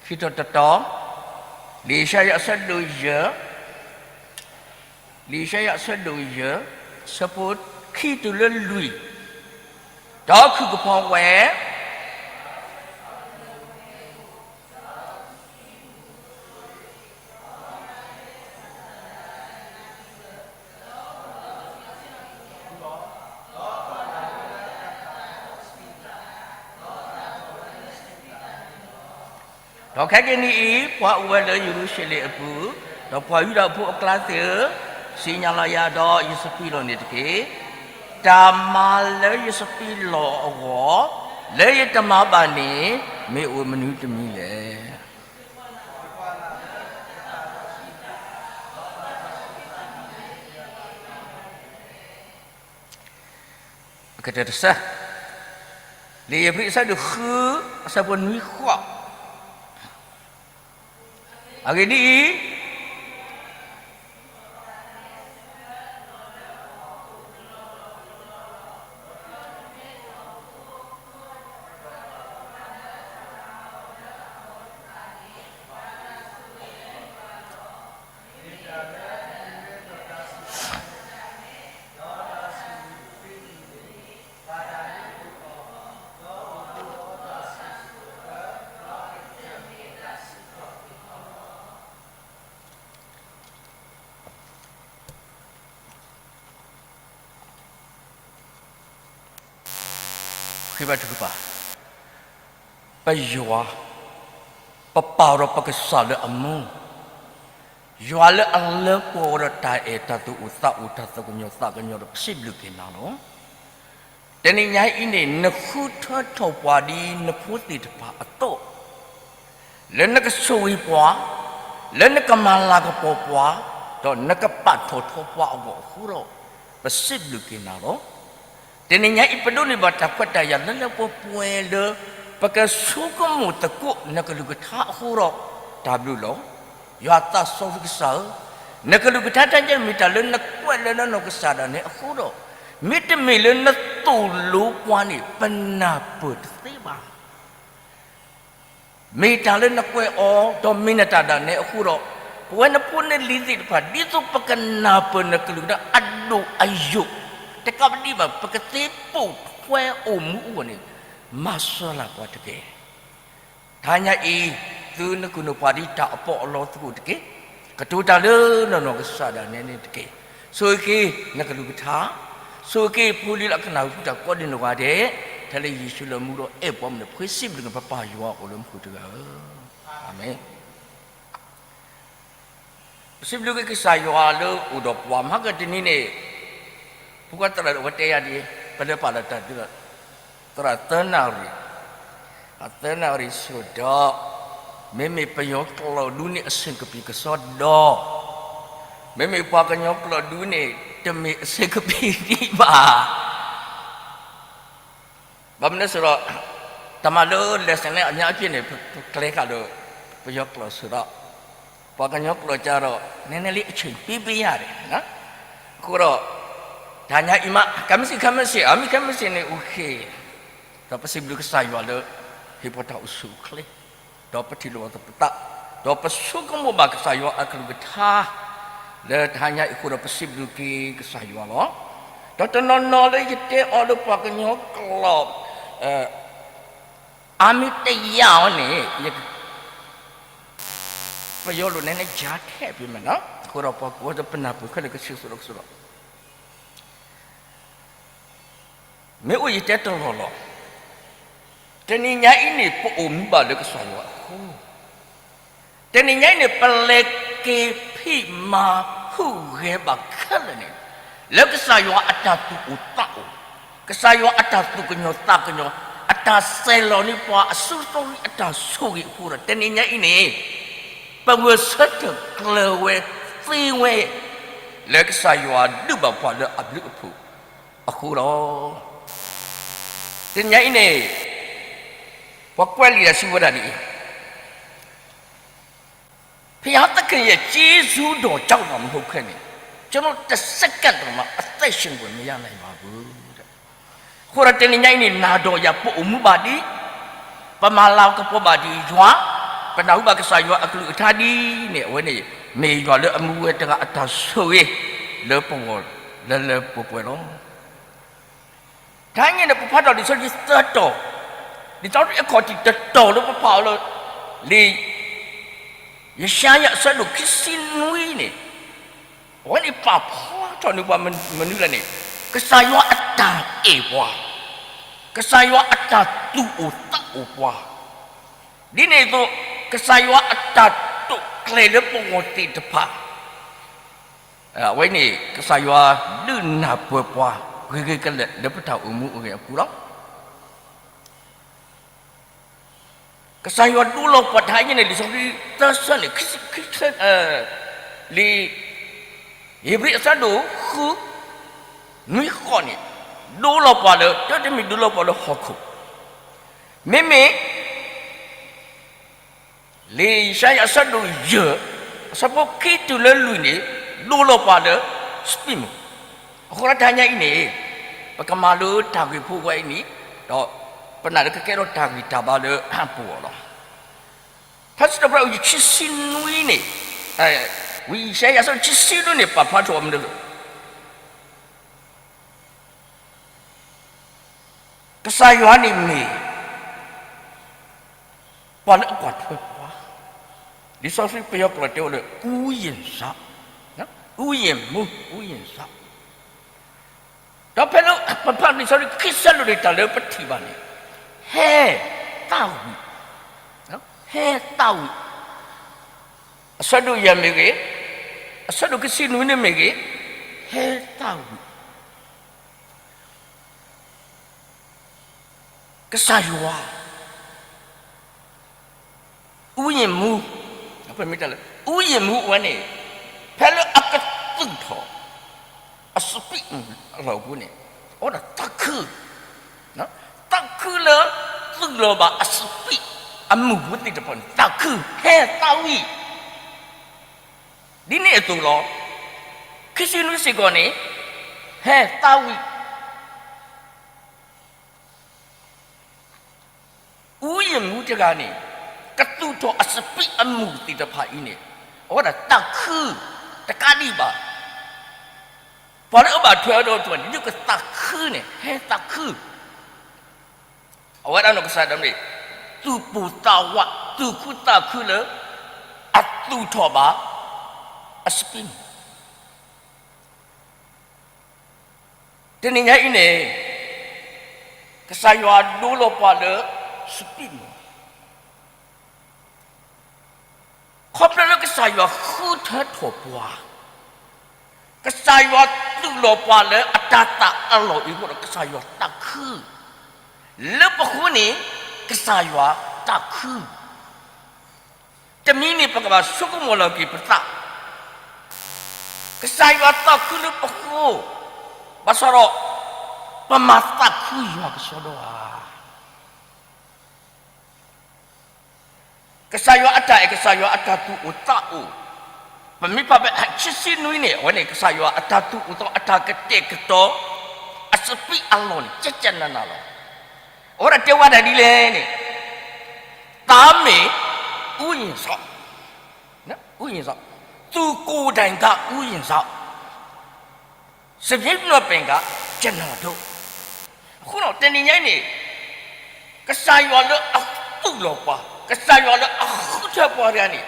ခံတီၤတတီၤ, လံာ်ယၡါယၤအဆၢဒိၣ်ယဲၢ်, လံာ်ယၡါယၤအဆၢဒိၣ်ယဲၢ်, အဆၢဖိခံတုၤလၢလွံၢ်, ဒီးခုၣ်ကဖီဝဲ ဒီးခဲကနံၣ်အံၤ, ပှၤအိၣ်ဝဲလၢယရူၤၡလ့ၣ်အပူၤ, ဒီးပှၤယူဒၤဖိအကျါသ့ၣ်ဧၢ, သ့ၣ်ညါလီၤယၤဒီးယစပံးလီၢ်န့ၣ်တက့ၢ်. တၢ်မၤလၢယစပံးလီၢ်အဂီၢ်, လၢယတမၤဘၣ်န့ၣ်, မ့ၢ်အိၣ်မနုၤတမံၤလဲၣ်. အကတၢၢ်တဆၢ, လံာ်ဧ့ၤဘြံၤအဆၢဒိၣ်ဃု, အဆၢဖိနွံဃိး, အဂ့ၢ်ဒ်အံၤ, ဃ့ဘါထုကဖၣ်, ပယွၤ, ပပာ်ဒီးပကစၢ်လၢအမူ, ယွၤလၢအလၢပှဲၤဒီးတၢ်အဲၣ်တၢ်သအိၣ်သးအိၣ်တၢ်သးကညီၤသးကညီၤဒီးပစံးဘျုးက့ၤနၤလီၤ. တနံၤညါအံၤန့ၣ် နဃုထၢထီၣ်ပှၤဒ်နဖိသ့ၣ်တဖၣ်အသိး လၢနကဆိၣ်ဂ့ၤပှၤ, လၢနကမၤလၤကပီၤပှၤ, ဒီးနကပာ်ထီၣ်ထီပှၤအဂီၢ်အဃိဒီး, ပစံးဘျုးက့ၤနၤလီၤ. တနံၤညါအံၤ ပဒိးန့ၢ်ဘၣ်တၢ်ခွဲးတၢ်ယာ်လၢလၢပှဲၤပှဲၤလၢ ပကဆိကမိၣ်သကိးနကလုၢ်ကထါအဃိဒီး တၢ်ဘျုးလီၤ. ယွၤသးစီဆှံကစၢ်ဧၢ, နကလုၢ်ကထါတၢ်ညါမ့ၢ်တၢ်လၢနကွဲးလၢနနီၢ်ကစၢ်ဒၣ်နဲအဃိဒီး, မ့တမ့ၢ်လၢနသိၣ်လိပှၤန့ၣ် ပနၢ်ပၢၢ်တသ့ဘၣ်. မ့ၢ်တၢ်လၢနကွဲးအီၤ ဒီးမ့ၢ်နတၢ်ဒၣ်နဲအဃိဒီး, ပဝဲနဖိနလံၤသ့ၣ်တဖၣ် ဒ်သိးပကနၢ်ပၢၢ်နကလုၢ်ကထါအဒိၣ်အယိာ်, တကးဘၣ်ဒံးဘၣ် ပကသ့ပိာ်ထွဲအိၣ်မူအဂီၢ်န့ၣ်, မၤစၢၤလၢပှၤတက့ၢ်. တဟါညါအံၤ, သုနကုၢ်နပှၤဒ်တၢ်အပီးအလီသကိးတက့ၢ်. ကတိၤတၢ်လၢနနီၢ်ကစၢ်ဒၣ်နဲန့ၣ်တက့ၢ်. ဆိၣ်ဂ့ၤက့ၤနကလုၢ်ကထါ, ဆိၣ်ဂ့ၤက့ၤဖိလံၤလၢအကနၣ်ဟူတၢ်ကိးဒံးနီၢ်ဂၤဒဲး, ထဲလၢယ့ၣ်ၡူးလၢမူဒီးအဲၣ်ပှၤမုၣ်န့ၣ် ဖှ့စံးဘျုးက့ၤပပၢ်ယွၤအိၣ်လၢမူခိၣ်တဂၤဧၢ, အၤမ့ၣ်. ပစံးဘျုးက့ၤကစၢ်ယွၤလၢအိၣ်ဒီးပှၤမၤကတနံၤန့ၣ်, ဖိခွါသရၣ်ဒီးအဝဲတဲယၤဒ်အံၤ, ပလဲၤပာ်လီၤတၢ်ဒုး, သရၣ်သၢနၣ်ရံၣ်, အသၢနၣ်ရံၣ်ဆိဒီး, မ့မ့ၢ်ပယီၤကျိာ်ဒူန့ၣ်အဆ့ၣ်ကပံၤကစီဒီ, မ့မ့ၢ်ပှၤကညီကျိာ်ဒူန့ၣ် တမ့ၢ်အဆ့ၣ်ကပံၤဒံးဘၣ်. ဘၣ်မနုၤအဃိဒီး, တၢ်မၤလၢ lesson န့ၣ်အများအပြားန့ၣ် ပကျဲဃာ်ဒီး ပယီၤကျိာ်ဆိဒီး, ပှၤကညီကျိာ်ကဒီး နဲနဲလံအဆ့ၣ်ပံပယါန့ၣ်, အဃိဒီး, တဟါညါအံၤမး ခဲမုၢ်ဆ့ၣ်ခဲမုၢ်ဆ့ၣ်, အမ့ၢ်ခဲမုၢ်ဆ့ၣ်န့ၣ်အိၣ်ဃ့, ဒီးပစံးဘျုးကစၢ်ယွၤလၢ ဟ့ၣ်ပှၤတၢ်အိၣ်ဆူၣ်အိၣ်ချ့, ဒီးပထံၣ်လိာ်သပသး, ဒီးပဆိကမိၣ်ဘၣ်ကစၢ်ယွၤအကလုၢ်ကထါ လၢတဟါညါအံၤအဃိဒီး ပစံးဘျုးက့ၤကစၢ်ယွၤလီၤ. ဒီးတနီၤနီၤလၢယတဲအီၤလၢပှၤကညီကျိာ်, အါမ့ၢ်တယာ်အီၤန့ၣ်, ပယီၤလိာ်နဲန့ၣ် ယၤထဲပ့ၤမးနီၤ, အဃိဒီးပှၤကိးဒီးပနၢ်ပၢၢ်ခဲလၢာ်ကဆ့ကဆိဒီးကဆိဒီး မ့ၢ်အိၣ်ယတဲတလီၢ်လီၤ. တနံၤညါအံၤန့ၣ် ပအိၣ်မူဘၣ်လၢကစၢ်ယွၤအဃိ, တနံၤညါအံၤန့ၣ် ပလဲၤက့ၤဖံးမၤဟူးဂဲၤဘၣ်ခဲလၢာ်န့ၣ်, လၢကစၢ်ယွၤအတၢ်သူၣ်အိၣ်သးအိၣ်, ကစၢ်ယွၤအတၢ်သူၣ်ကညီၤသးကညီၤ, အတၢ်စဲၤလီၤန့ၢ်ပှၤအစုသိအတၢ်ဆိၣ်ဂ့ၤအဃိဒီး တနံၤညါအံၤန့ၣ်, ပဂဲၤဆၢထၢၣ်ကျၢၤဝဲသ့ဝဲ, လၢကစၢ်ယွၤဒုးဘၣ်ပှၤလၢအဘျုးအဖှိၣ်အဃိလီၤ. တနံၤညါအံၤန့ၣ်, ပှၤကွဲးလံာ်တၢ်စံးဝဲဒၣ်ဒ်အံၤ, ဘုရားသခင်ရဲ့ကျေးဇူးတော်ကြောင့်သာမဟုတ်ဘဲနဲ့, ကျွန်တော်တစ်စက္ကန့်တောင်မှအသက်ရှင်ခွင့်မရနိုင်ပါဘူး. အဃိဒီးတနံၤညါအံၤန့ၣ် နၤဒီးယၤပအိၣ်မူဘၣ်ဒ်အံၤ, ပမၤလၤကပီၤဘၣ်ဒ်ယွၤ, ပနၢ်ဟူဘၣ်ကစၢ်ယွၤအကလုၢ်ကထါဒ်အံၤန့ၣ် အဝဲန့ၣ်, မ့ၢ်ယွၤလၢအမူဝဲတဂၤအတၢ်ဆိၣ်ဂ့ၤ, လၢပဂီၢ်, လၢလၢပှဲၤပှဲၤလီၤ. တဟါညါန့ၣ် ပဖးထီၣ်လံာ်စီဆှံသၢတီၤ, လံာ်စီဆှံအခီၣ်ထံးတတီၤလၢပဖးအီၤလၢ, လံာ်, ယၡါယၤအဆၢဒိၣ်ခံဆံနွံန့ၣ်, အဝဲန့ၣ်ပာ်ဖျါထီၣ်န့ၢ်ပှၤမနုၤလဲၣ်န့ၣ်, ကစၢ်ယွၤအတၢ်အဲၣ်ပှၤ, ကစၢ်ယွၤအတၢ်သူၣ်အိၣ်သးအိၣ်ပှၤ, ဒ်န့ၣ်အသိး, ကစၢ်ယွၤအတၢ်တိာ်ကျဲၤလၢပဂီၢ်သ့ၣ်တဖၣ် အဝဲန့ၣ် ကစၢ်ယွၤဒုးနၢ်ပၢၢ်ပှၤ ဂ့ၤဂ့ၤကလဲာ်လၢပတၢ်အိၣ်မူအဂ့ၢ်အပူၤလီၤ. ကစၢ်ယွၤဒိလီၤပှၤတဟါညါန့ၣ် လံာ်စီဆှံသၢဆၢန့ၣ်, လံာ်ဧ့ၤဘြံၤအဆၢဒိၣ်ဃု, နွံဃိးန့ၣ်, ဒိလီၤပှၤလၢ တၢ်တမံၤဒိလီၤပှၤလၢဟီၣ်ခိၣ်, မ့မ့ၢ် လံာ်ယၡါယၤအဆၢဒိၣ်ယဲၢ်, အဆၢဖိခံတုၤလၢလွံၢ်န့ၣ်, ဒိလီၤပှၤလၢ စပံးမုၢ်, အဃိဒီးတဟါညါအံၤန့ၣ်, ပကမၤလိတၢ်ဂ့ၢ်ဖိဝဲအံၤန့ၣ်, ဒီးပနာ်လၢကကဲထီၣ်တၢ်ဂံၢ်တၢ်ဘါလၢပဂီၢ်လီၤ. ထါစံးထီၣ်ပတြၢၤ အဆၢခံဆံနွံန့ၣ်, ဝံယၡါယၤအဆၢခံဆံနွံန့ၣ် ပာ်ဖျါထီၣ်မနုၤလဲၣ် ကစၢ်ယွၤန့ၣ်မ့ၢ် ပှၤလၢအကွၢ်ထွဲပှၤ, လံာ်စီဆှံပယီၤကျိာ်တဲဝဲလၢ ဥယျာဉ်စောင့်, ဥယျာဉ်မှူး, ဥယျာဉ်စောင့်, ဒီးဖဲလၢပဖးလံာ်စီဆှံခံဆၢလိာ်န့ၣ် တၢ်လၢပထံၣ်ဘၣ်န့ၣ်, ဟဲသးဝံၣ်, ဟဲသးဝံၣ်, အဆၢဒိၣ်ယဲၢ်မ့ၢ်ဂ့ၤ, အဆၢဒိၣ်ခံဆံနွံန့ၣ်မ့ၢ်ဂ့ၤ, ဟဲသးဝံၣ် ကစၢ်ယွၤ ဥယျာဉ်မှူး, ပမ့ၢ်တဲလၢ ဥယျာဉ်မှူးဝဲန့ၣ်, ဖဲလၢအကသူၣ်ထီၣ် အစပံးမုၢ်အလီၢ်ပူၤန့ၣ်, အိၣ်ဒီးသးခု, သးခုလၢ သူၣ်လီၤဘၣ်အစပံးအမုၢ်ဖိသ့ၣ်တဖၣ်န့ၣ် သးခု ဟဲသးဝံၣ်, ဒ်န့ၣ်အသိးလီၤ. ခံဆံနွံစ့ၢ်ကီးန့ၣ် ဟဲသးဝံၣ် အူယံၢ်မူတဂၤန့ၣ် ကသူၣ်ထီၣ်အစပံးအမုၢ်သ့ၣ်တဖၣ်အံၤန့ၣ် အဝဲဒၣ်သးခု တကးဒံးဘၣ်. ပှၤလၢအဘၣ်ထွဲအီၤဒီးတဖၣ်န့ၣ် ဒုးကသးခုန့ၣ် ဟဲသးခု, အဝဲဒၣ်နီၢ်ကစၢ်ဒၣ်မ့ၢ် သူၣ်ပိၢ်သးဝး သူၣ်ခုသးခုလၢ အသူၣ်ထီၣ်ဘၣ် အစပံးမုၢ် တနံၤညါအံၤန့ၣ် ကစၢ်ယွၤဒိလီၤပှၤလၢ စပံးမုၢ်, ခီဖျိလၢကစၢ်ယွၤဃုထၢထီၣ်ပှၤ, ကစၢ်ယွၤသူၣ်လီၤပှၤလၢအတၤသၣ်အလီၢ်အံၤအဃိဒီး ကစၢ်ယွၤသးခု, လၢပဃိန့ၣ် ကစၢ်ယွၤသးခု တမံၤန့ၣ် ပကဘၣ်ဆိကမိၣ်လီၤက့ၤပသး, ကစၢ်ယွၤသးခုလၢပဃိ, ဘၣ်ဆၣ်ဒီး ပမၤသးခုယွၤကစီဒီဧါ. ကစၢ်ယွၤအတၢ်အဲၣ် ကစၢ်ယွၤအတၢ်သူၣ်အိၣ်သးအိၣ်, ပမ့ၢ်ဖးဖဲခံဆံနွံန့ၣ် အဝဲန့ၣ် ကစၢ်ယွၤအတၢ်သူၣ်အိၣ်သးအိၣ် အတၢ်ကတဲာ်ကတီၤ အစပံးအလီၢ်န့ၣ် ကဲကဲနးနးလီၤ. အဝဲဒၣ်တဲဝဲဒၣ်ဒ်လဲၣ်န့ၣ်, သားမ့ၢ် ဥယျာဉ်စောင့်, ဥယျာဉ်စောင့်, သူကိုယ်တိုင်က ဥယျာဉ်စောင့်, စပျ့းနွယ်ပင်က ကျွန်တော်တို့, အဃိဒီးတနံၤညါအံၤန့ၣ် ကစၢ်ယွၤလၢအသူၣ်လီၤပှၤ, ကစၢ်ယွၤလၢအဃုထၢပှၤတဂၤန့ၣ်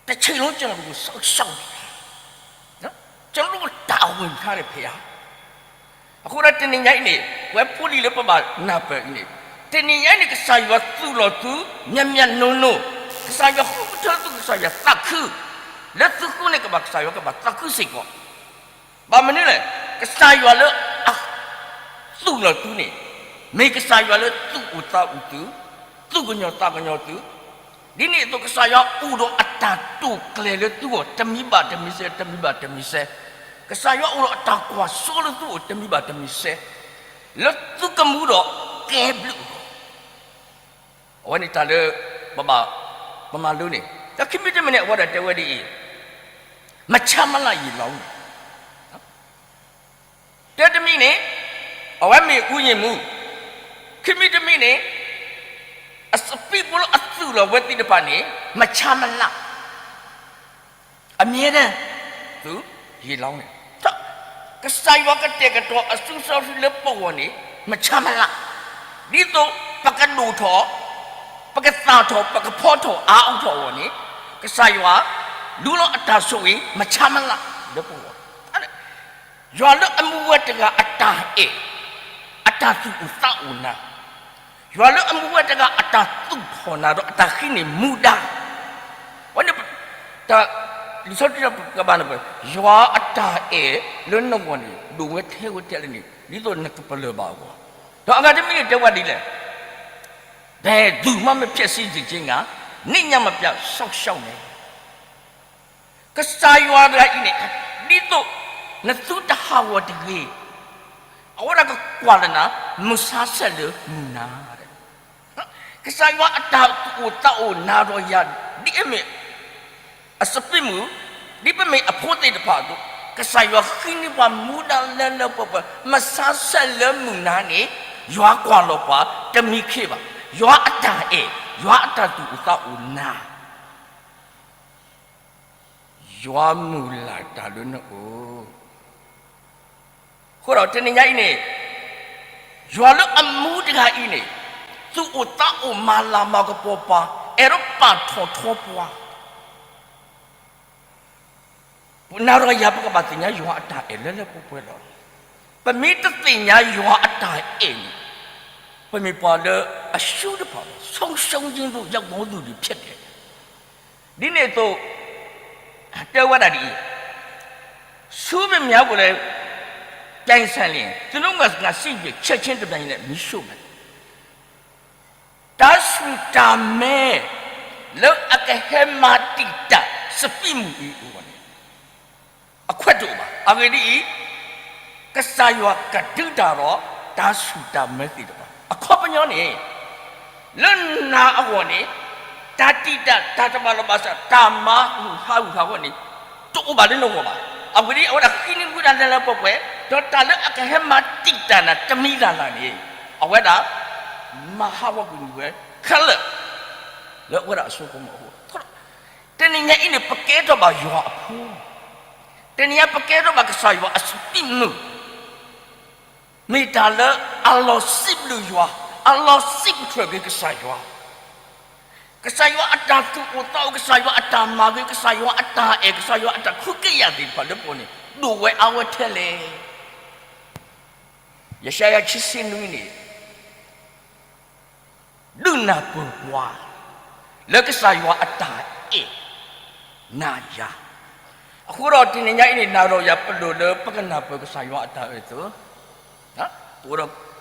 တချိန်လုံးကျွန်တော်တို့ကိုစောင့်ရှောက်နေတယ်, ကျွန်တော်တို့ကိုတာဝန်ထားတယ်ဘုရား. အဃိဒီးတနံၤညါအံၤန့ၣ် ပဝဲဖိလံၤလၢပဘၣ်နၢ်ပၢၢ်အံၤန့ၣ်, တနံၤညါအံၤန့ၣ် ကစၢ်ယွၤသူၣ်လီၤသု မံၤမံၤနိၣ်နိၣ်, ကစၢ်ယွၤဃုထၢသု ကစၢ်ယွၤသးခု, လၢသုဃိန့ၣ်ကဘၣ် ကစၢ်ယွၤကဘၣ်သးခုစ့ၢ်ကီး. ဘၣ်မနုၤလဲၣ်, ကစၢ်ယွၤလၢအ သူၣ်လီၤသုန့ၣ် မ့ၢ်ကစၢ်ယွၤလၢသူၣ်အိၣ်သးအိၣ်သု, သူၣ်ကညီၤသးကညီၤသု, ဒ်န့ၣ်အသိး ကစၢ်ယွၤအိၣ်ဒီးအတၢ်တိာ်ကျဲၤလၢသုဂီၢ် တမံၤဘၣ်တမံၤစဲး တမံၤဘၣ်တမံၤစဲး, ကစၢ်ယွၤအိၣ်ဒီးအတၢ်ကွၢ်စိလၢသုဂီၢ် တမံၤဘၣ်တမံၤစဲး, လၢသုကမူဒီးကဲဘျုးအဂီၢ် အဝဲန့ၣ်တၢ်လၢ ပဘၣ် ပမၤလိန့ၣ် ဒီးခံမံၤတမံၤန့ၣ် အဝဲဒၣ်တဲဝဲဒ်အံၤ, မချမ်းမလၢရေလောင်းန့ၣ်, တၢ်တမံၤန့ၣ် အဝဲမ့ၢ် ဥယျာဉ်မှူး, ခံမံၤတမံၤန့ၣ် အစပံးဖိလၢအသူၣ်လီၤဝဲသ့ၣ်တဖၣ်န့ၣ် မချမ်းမလၢ အမြဲတမ်း သူ ရေလောင်းန့ၣ်, ကစၢ်ယွၤကတဲာ်ကတီၤအစုစီဆှံလၢပဂီၢ်န့ၣ် မချမ်းမလၢ, ဒ်သိးပကဒိၣ်ထီၣ်, ပကသၣ်ထီၣ် ပကဖီထီၣ်အါအါထီၣ်အဂီၢ်န့ၣ်, ကစၢ်ယွၤ လူလီၤအတၢ်ဆိၣ်ဂ့ၤ မချမ်းမလၢ လၢပဂီၢ်, ယွၤလၢအမူဝဲတဂၤအတၢ်အဲၣ်, အတၢ်သူၣ်အိၣ်သးအိၣ်နၤ, ယွၤလၢအမူဝဲတဂၤအတၢ်သူၣ်ထီၣ်နၤဒီးအတၢ်ဃ့န့ၢ်မူဒါ, ဝဲန့ၣ် တၢ် လံာ်စီဆှံပကဘၣ်န့ၣ် ယွၤအတၢ်အဲၣ်လၢနဂီၢ်န့ၣ် ဒိၣ်ဝဲထဲဝဲထဲလဲၣ်န့ၣ် ဒ်သိးနကပလၢၢ်ဘၣ်အဂီၢ်, ဒီးအဂၤတမံၤန့ၣ်တဲဝဲဒ်လဲၣ်, ဘယ်သူမှမဖျက်ဆီးစေခြင်းငှာ နေ့ညမှပြစောင့်ရှောက်မယ်, ကစၢ်ယွၤတဂၤအံၤန့ၣ် ဒ်သိးနသုတဟးဂီၤတဂ့ၤ, အဝဲဒၣ်ကကွၢ်လၢနၤ မုၢ်ဆါဆဲးလၢမုၢ်နၤ ကစၢ်ယွၤအတၢ်သူၣ်အိၣ်သးအိၣ်နၤဒီးယၤ ဒ်အမ့ၢ်အစပံးမုၢ်, ဒ်ပမ့ၢ်အဖိသ့ၣ်တဖၣ်အသိး, ကစၢ်ယွၤဃ့န့ၢ်ပှၤမူဒါလၢလၢပှဲၤပှဲၤ, မုၢ်ဆါဆဲးလၢမုၢ်နၤန့ၣ် ယွၤကွၢ်လီၤပှၤတမံၤခံဘၣ်, ယွၤအတၢ်အဲၣ်, ယွၤအတၢ်သူၣ်အိၣ်သးအိၣ်နၤ ယွၤမုၢ်လၢ်တၢ်လၢနအိၣ်, အဃိဒီးတနံၤညါအံၤန့ၣ် ယွၤလၢအမူတဂၤအံၤန့ၣ် သူၣ်အိၣ်သးအိၣ်မၤလၤမၤကပီၤပှၤ, အဲၣ်ဒိးပာ်ထီၣ်ထီပှၤ, နၤဒီးယၤပကဘၣ်သ့ၣ်ညါယွၤအတၢ်အဲၣ်လၢလၢပှဲၤပှဲၤလီၤ. ပမ့ၢ်တသ့ၣ်ညါယွၤအတၢ်အဲၣ်န့ၣ် ပမ့ၢ်ပှၤလၢအရှုံးတဖၣ်လီၤ, ဆုံးရှုံးခြင်းသို့ရောက်သောသူတွေဖြစ်တယ်. ဒ်န့ၣ်အသိး တဲဝဲဒၣ်ဒ်အံၤ, ဆူမဲာ်ညါပူၤလၢ ပြိုင်ဆိုင်လျှင် သူတို့ငါစီရင်ချက်ချင်းတပြိုင်နက်မီးရှို့မယ်. တၢ်ဆူၣ်တၢ်မဲ လၢအကဟဲမၤတံာ်တာ် စပံးမုၢ်အံၤအဂီၢ်န့ၣ် အခွဲးတအိၣ်ဘၣ်. အဂ့ၢ်ဒ်အံၤ, ကစၢ်ယွၤကဒုးတၢ်ဒီး တၢ်ဆူၣ်တၢ်မဲသ့ၣ်တဖၣ် အခီပညီန့ၣ် လၢနၤအဂီၢ်န့ၣ် တၢ်တံာ်တာ်တၢ်တဘၣ်လီၤဘၣ်ဆၣ် တၢ်မၤဟးဂူာ်ဟးဂီၤန့ၣ် တအိၣ်ဘၣ်လၢနဂီၢ်ဘၣ်. အဝဲဒၣ် အဝဲဒၣ်ဃ့န့ၢ်ကွံာ်တၢ်လၢလၢပှဲၤပှဲၤ ဒီးတၢ်လၢအကဟဲမၤတံာ်တာ်နၤတမံၤလၢ်လၢ်န့ၣ် အဝဲဒၣ် မၤဟးဂီၤကွံာ်ဝဲခဲလၢာ် လၢအဝဲဒၣ်အစိကမီၤအဃိ တနံၤညါအံၤန့ၣ် ပကဲထီၣ်ဘၣ်ယွၤအဖိ, တနံၤညါပကဲထီၣ်ဘၣ်ကစၢ်ယွၤအစံးဘျုး မ့ၢ်တၢ်လၢအလီၤစံးဘျုးယွၤ, အလီၤစံးပတြၢၤက့ၤကစၢ်ယွၤ, ကစၢ်ယွၤအတၢ်သူၣ်အိၣ်သးအိၣ်, ကစၢ်ယွၤအတၢ်မၤဂ့ၤ, ကစၢ်ယွၤအတၢ်အဲၣ်, ကစၢ်ယွၤအတၢ်ခူးကယာ်သ့ၣ်တဖၣ်လၢပဂီၢ်န့ၣ် ဒိၣ်ဝဲအါဝဲထဲလဲၣ်. ယၡါယၤခံဆံနွံန့ၣ် ဒုးနၢ်ပၢၢ်ပှၤ လၢကစၢ်ယွၤအတၢ်အဲၣ်နၤယၤ, အဃိဒီးတနံၤညါအံၤန့ၣ် နၤဒီးယၤပလိၣ်လၢ ပကနၢ်ပၢၢ်ကစၢ်ယွၤအတၢ်အဲၣ်သ့,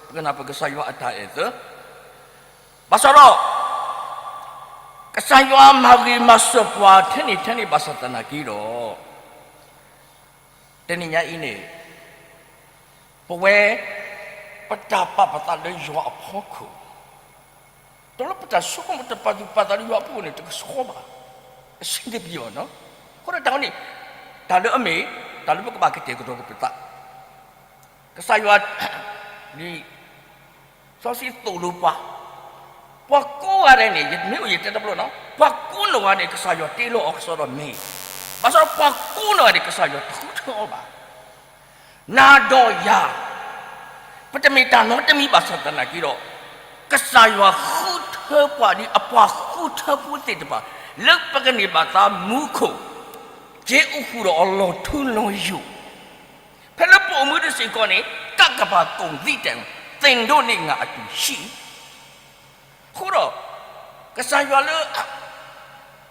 ပကနၢ်ပၢၢ်ကစၢ်ယွၤအတၢ်အဲၣ်သ့, ဘၣ်ဆၣ်ဒီး ကစၢ်ယွၤမၤဂ့ၤမၤစၢၤပှၤထဲန့ၣ်ထဲန့ၣ် ဘၣ်ဆၣ်သနာ်က့ဒီး တနံၤညါအံၤန့ၣ် ပဝဲ ပတၢ်ပာ်ပသးလၢယွၤအဖီခိၣ် ဒီးလၢပတၢ်ဆိကမိၣ်တၢ်ပာ်သူၣ်ပာ်သးလၢယွၤအဖီခိၣ်န့ၣ် တကဆှီဘၣ်, အဆင်တပြေဘၣ်နီၤ. အဃိဒီးတၢ်ဝဲန့ၣ် တၢ်လၢအမ့ၢ် တၢ်လၢပကဘၣ်ကတဲာ်ကတီၤက့ၤပသး, ကစၢ်ယွၤ လံာ်စီဆှံသိၣ်လိပှၤ, ပှၤကိးဂၤဒဲးန့ၣ် မ့ၢ်အိၣ်ယတဲတဘျီနီၤ, ပှၤကိးနီၢ်ဂၤန့ၣ် ကစၢ်ယွၤတ့လီၤအီၤကစီဒီးမ့ၢ်, ဘၣ်ဆၣ်ဒီးပှၤကိးနီၢ်ဂၤန့ၣ် ကစၢ်ယွၤတဃုထၢအီၤဘၣ်. နၤဒီးယၤ ပတမ့ၢ်တၢ်နီတမံၤဘၣ်ဆၣ်သနာ်က့ဒီး ကစၢ်ယွၤဃုထၢပှၤဒ်အပှၤဃုထၢဖိသ့ၣ်တဖၣ် လၢပကန့ၢ်ဘၣ်သးမူခိၣ် က့အိၣ်ဃုာ်ဒီးအီၤလီၤထူလီၤယိာ် ဖဲလၢပအိၣ်မူဒံးစ့ၢ်ကီးန့ၣ် ကကဘၣ်ကိၣ်သံတဲာ် သ့ၣ်ဒိးန့ၢ်ငါအတူၢ်ဆံး, အဃိဒီး ကစၢ်ယွၤလၢ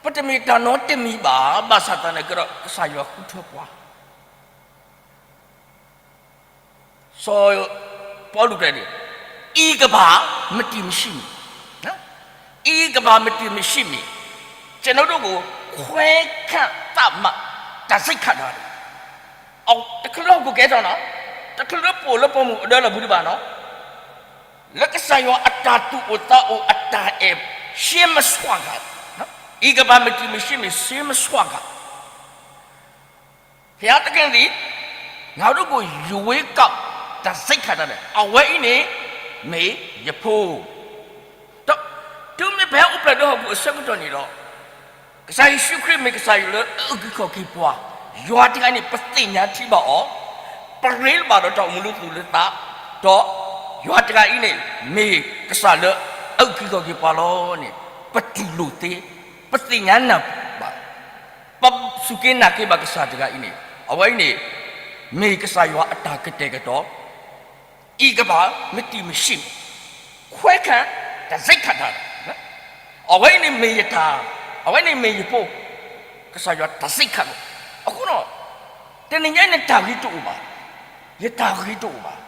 ပတမ့ၢ်တၢ်နီတမံၤဘၣ် ဘၣ်ဆၣ်သနာ်က့ဒီး ကစၢ်ယွၤဃုထၢပှၤ စီၤပီလူးတဲန့ၣ် အံၤကဘၣ်မတံၤမ့ၢ်ဆံးမံၤ, အံၤကဘၣ်မတံၤမ့ၢ်ဆံးမံၤ, ကျွန်တော်တို့ကို ခွဲခန့်သတ်မှ တၢ်ဆိပ်ခတ်ထားတယ်. တချုးလၢဟီၣ်ခိၣ်ကဲထီၣ်နီၤ, တချုးလၢပအိၣ်လၢပှၤမုၢ်အဒၢလီၢ်ပူၤဒံးဘၣ်နီၤ, လၢကစၢ်ယွၤအတၢ်သူၣ်အိၣ်သးအိၣ်အတၢ်အဲၣ် ရှေးမဆွက, အံၤကဘၣ်မတံၤမ့ၢ်ဆံးမံၤ ရှေးမဆွက ဘုရားသခင်သည် ငါတို့ကို ရွေးကောက် တၢ်ဆိပ်ခတ်ထားတယ်. အဝဲအံၤန့ၣ် မ့ၢ်ယဖိ ဒီးတုၤမ့ၢ်ပဟဲအိၣ်ဖျဲၣ်လၢဟီၣ်ခိၣ်အဆၢကတီၢ်န့ၣ်ဒီး ကစၢ်ယ့ၣ်ၡူးခရံာ်မ့ၢ်ကစၢ်ယွၤလၢအအုၣ်က့ၤခီၣ်က့ၤပှၤ, ယွၤတဂၤန့ၣ် ပသ့ၣ်ညါထံဘၣ်အီၤ, ပရ့လိာ်ဘၣ်ဒီးတၢ်အိၣ်မူလၢသူၣ်လၢသး, ဒီးယွၤတဂၤအံၤန့ၣ် မ့ၢ်ကစၢ်လၢအအုၣ်က့ၤခီၣ်က့ၤပှၤလီၤန့ၣ် ပတူၢ်လိာ်သ့, ပသ့ၣ်ညါနၢ်ပၢၢ်ဘၣ် ပစူၢ်က့ၤနာ်က့ၤဘၣ်ကစၢ်တဂၤအံၤန့ၣ် အဝဲအံၤန့ၣ် မ့ၢ်ကစၢ်ယွၤအတၢ်ကတဲာ်ကတီၤ, အံၤကဘၣ်မတံၤမ့ၢ်ဆံးမံၤ, ခွဲခန့် တၢ်ဆိပ်ခတ်ထားတယ်. အဝဲအံၤန့ၣ်မ့ၢ်ယတၢ်, အဝဲန့ၣ်မ့ၢ်ယဖိ, ကစၢ်ယွၤတၢ်ဆိပ်ခတ်လီၤ. အဃိဒီး တနံၤညါန့ၣ်တၢ်ဂ့ၤတအိၣ်ဘၣ်, ယတၢ်ဂ့ၤတအိၣ်ဘၣ်,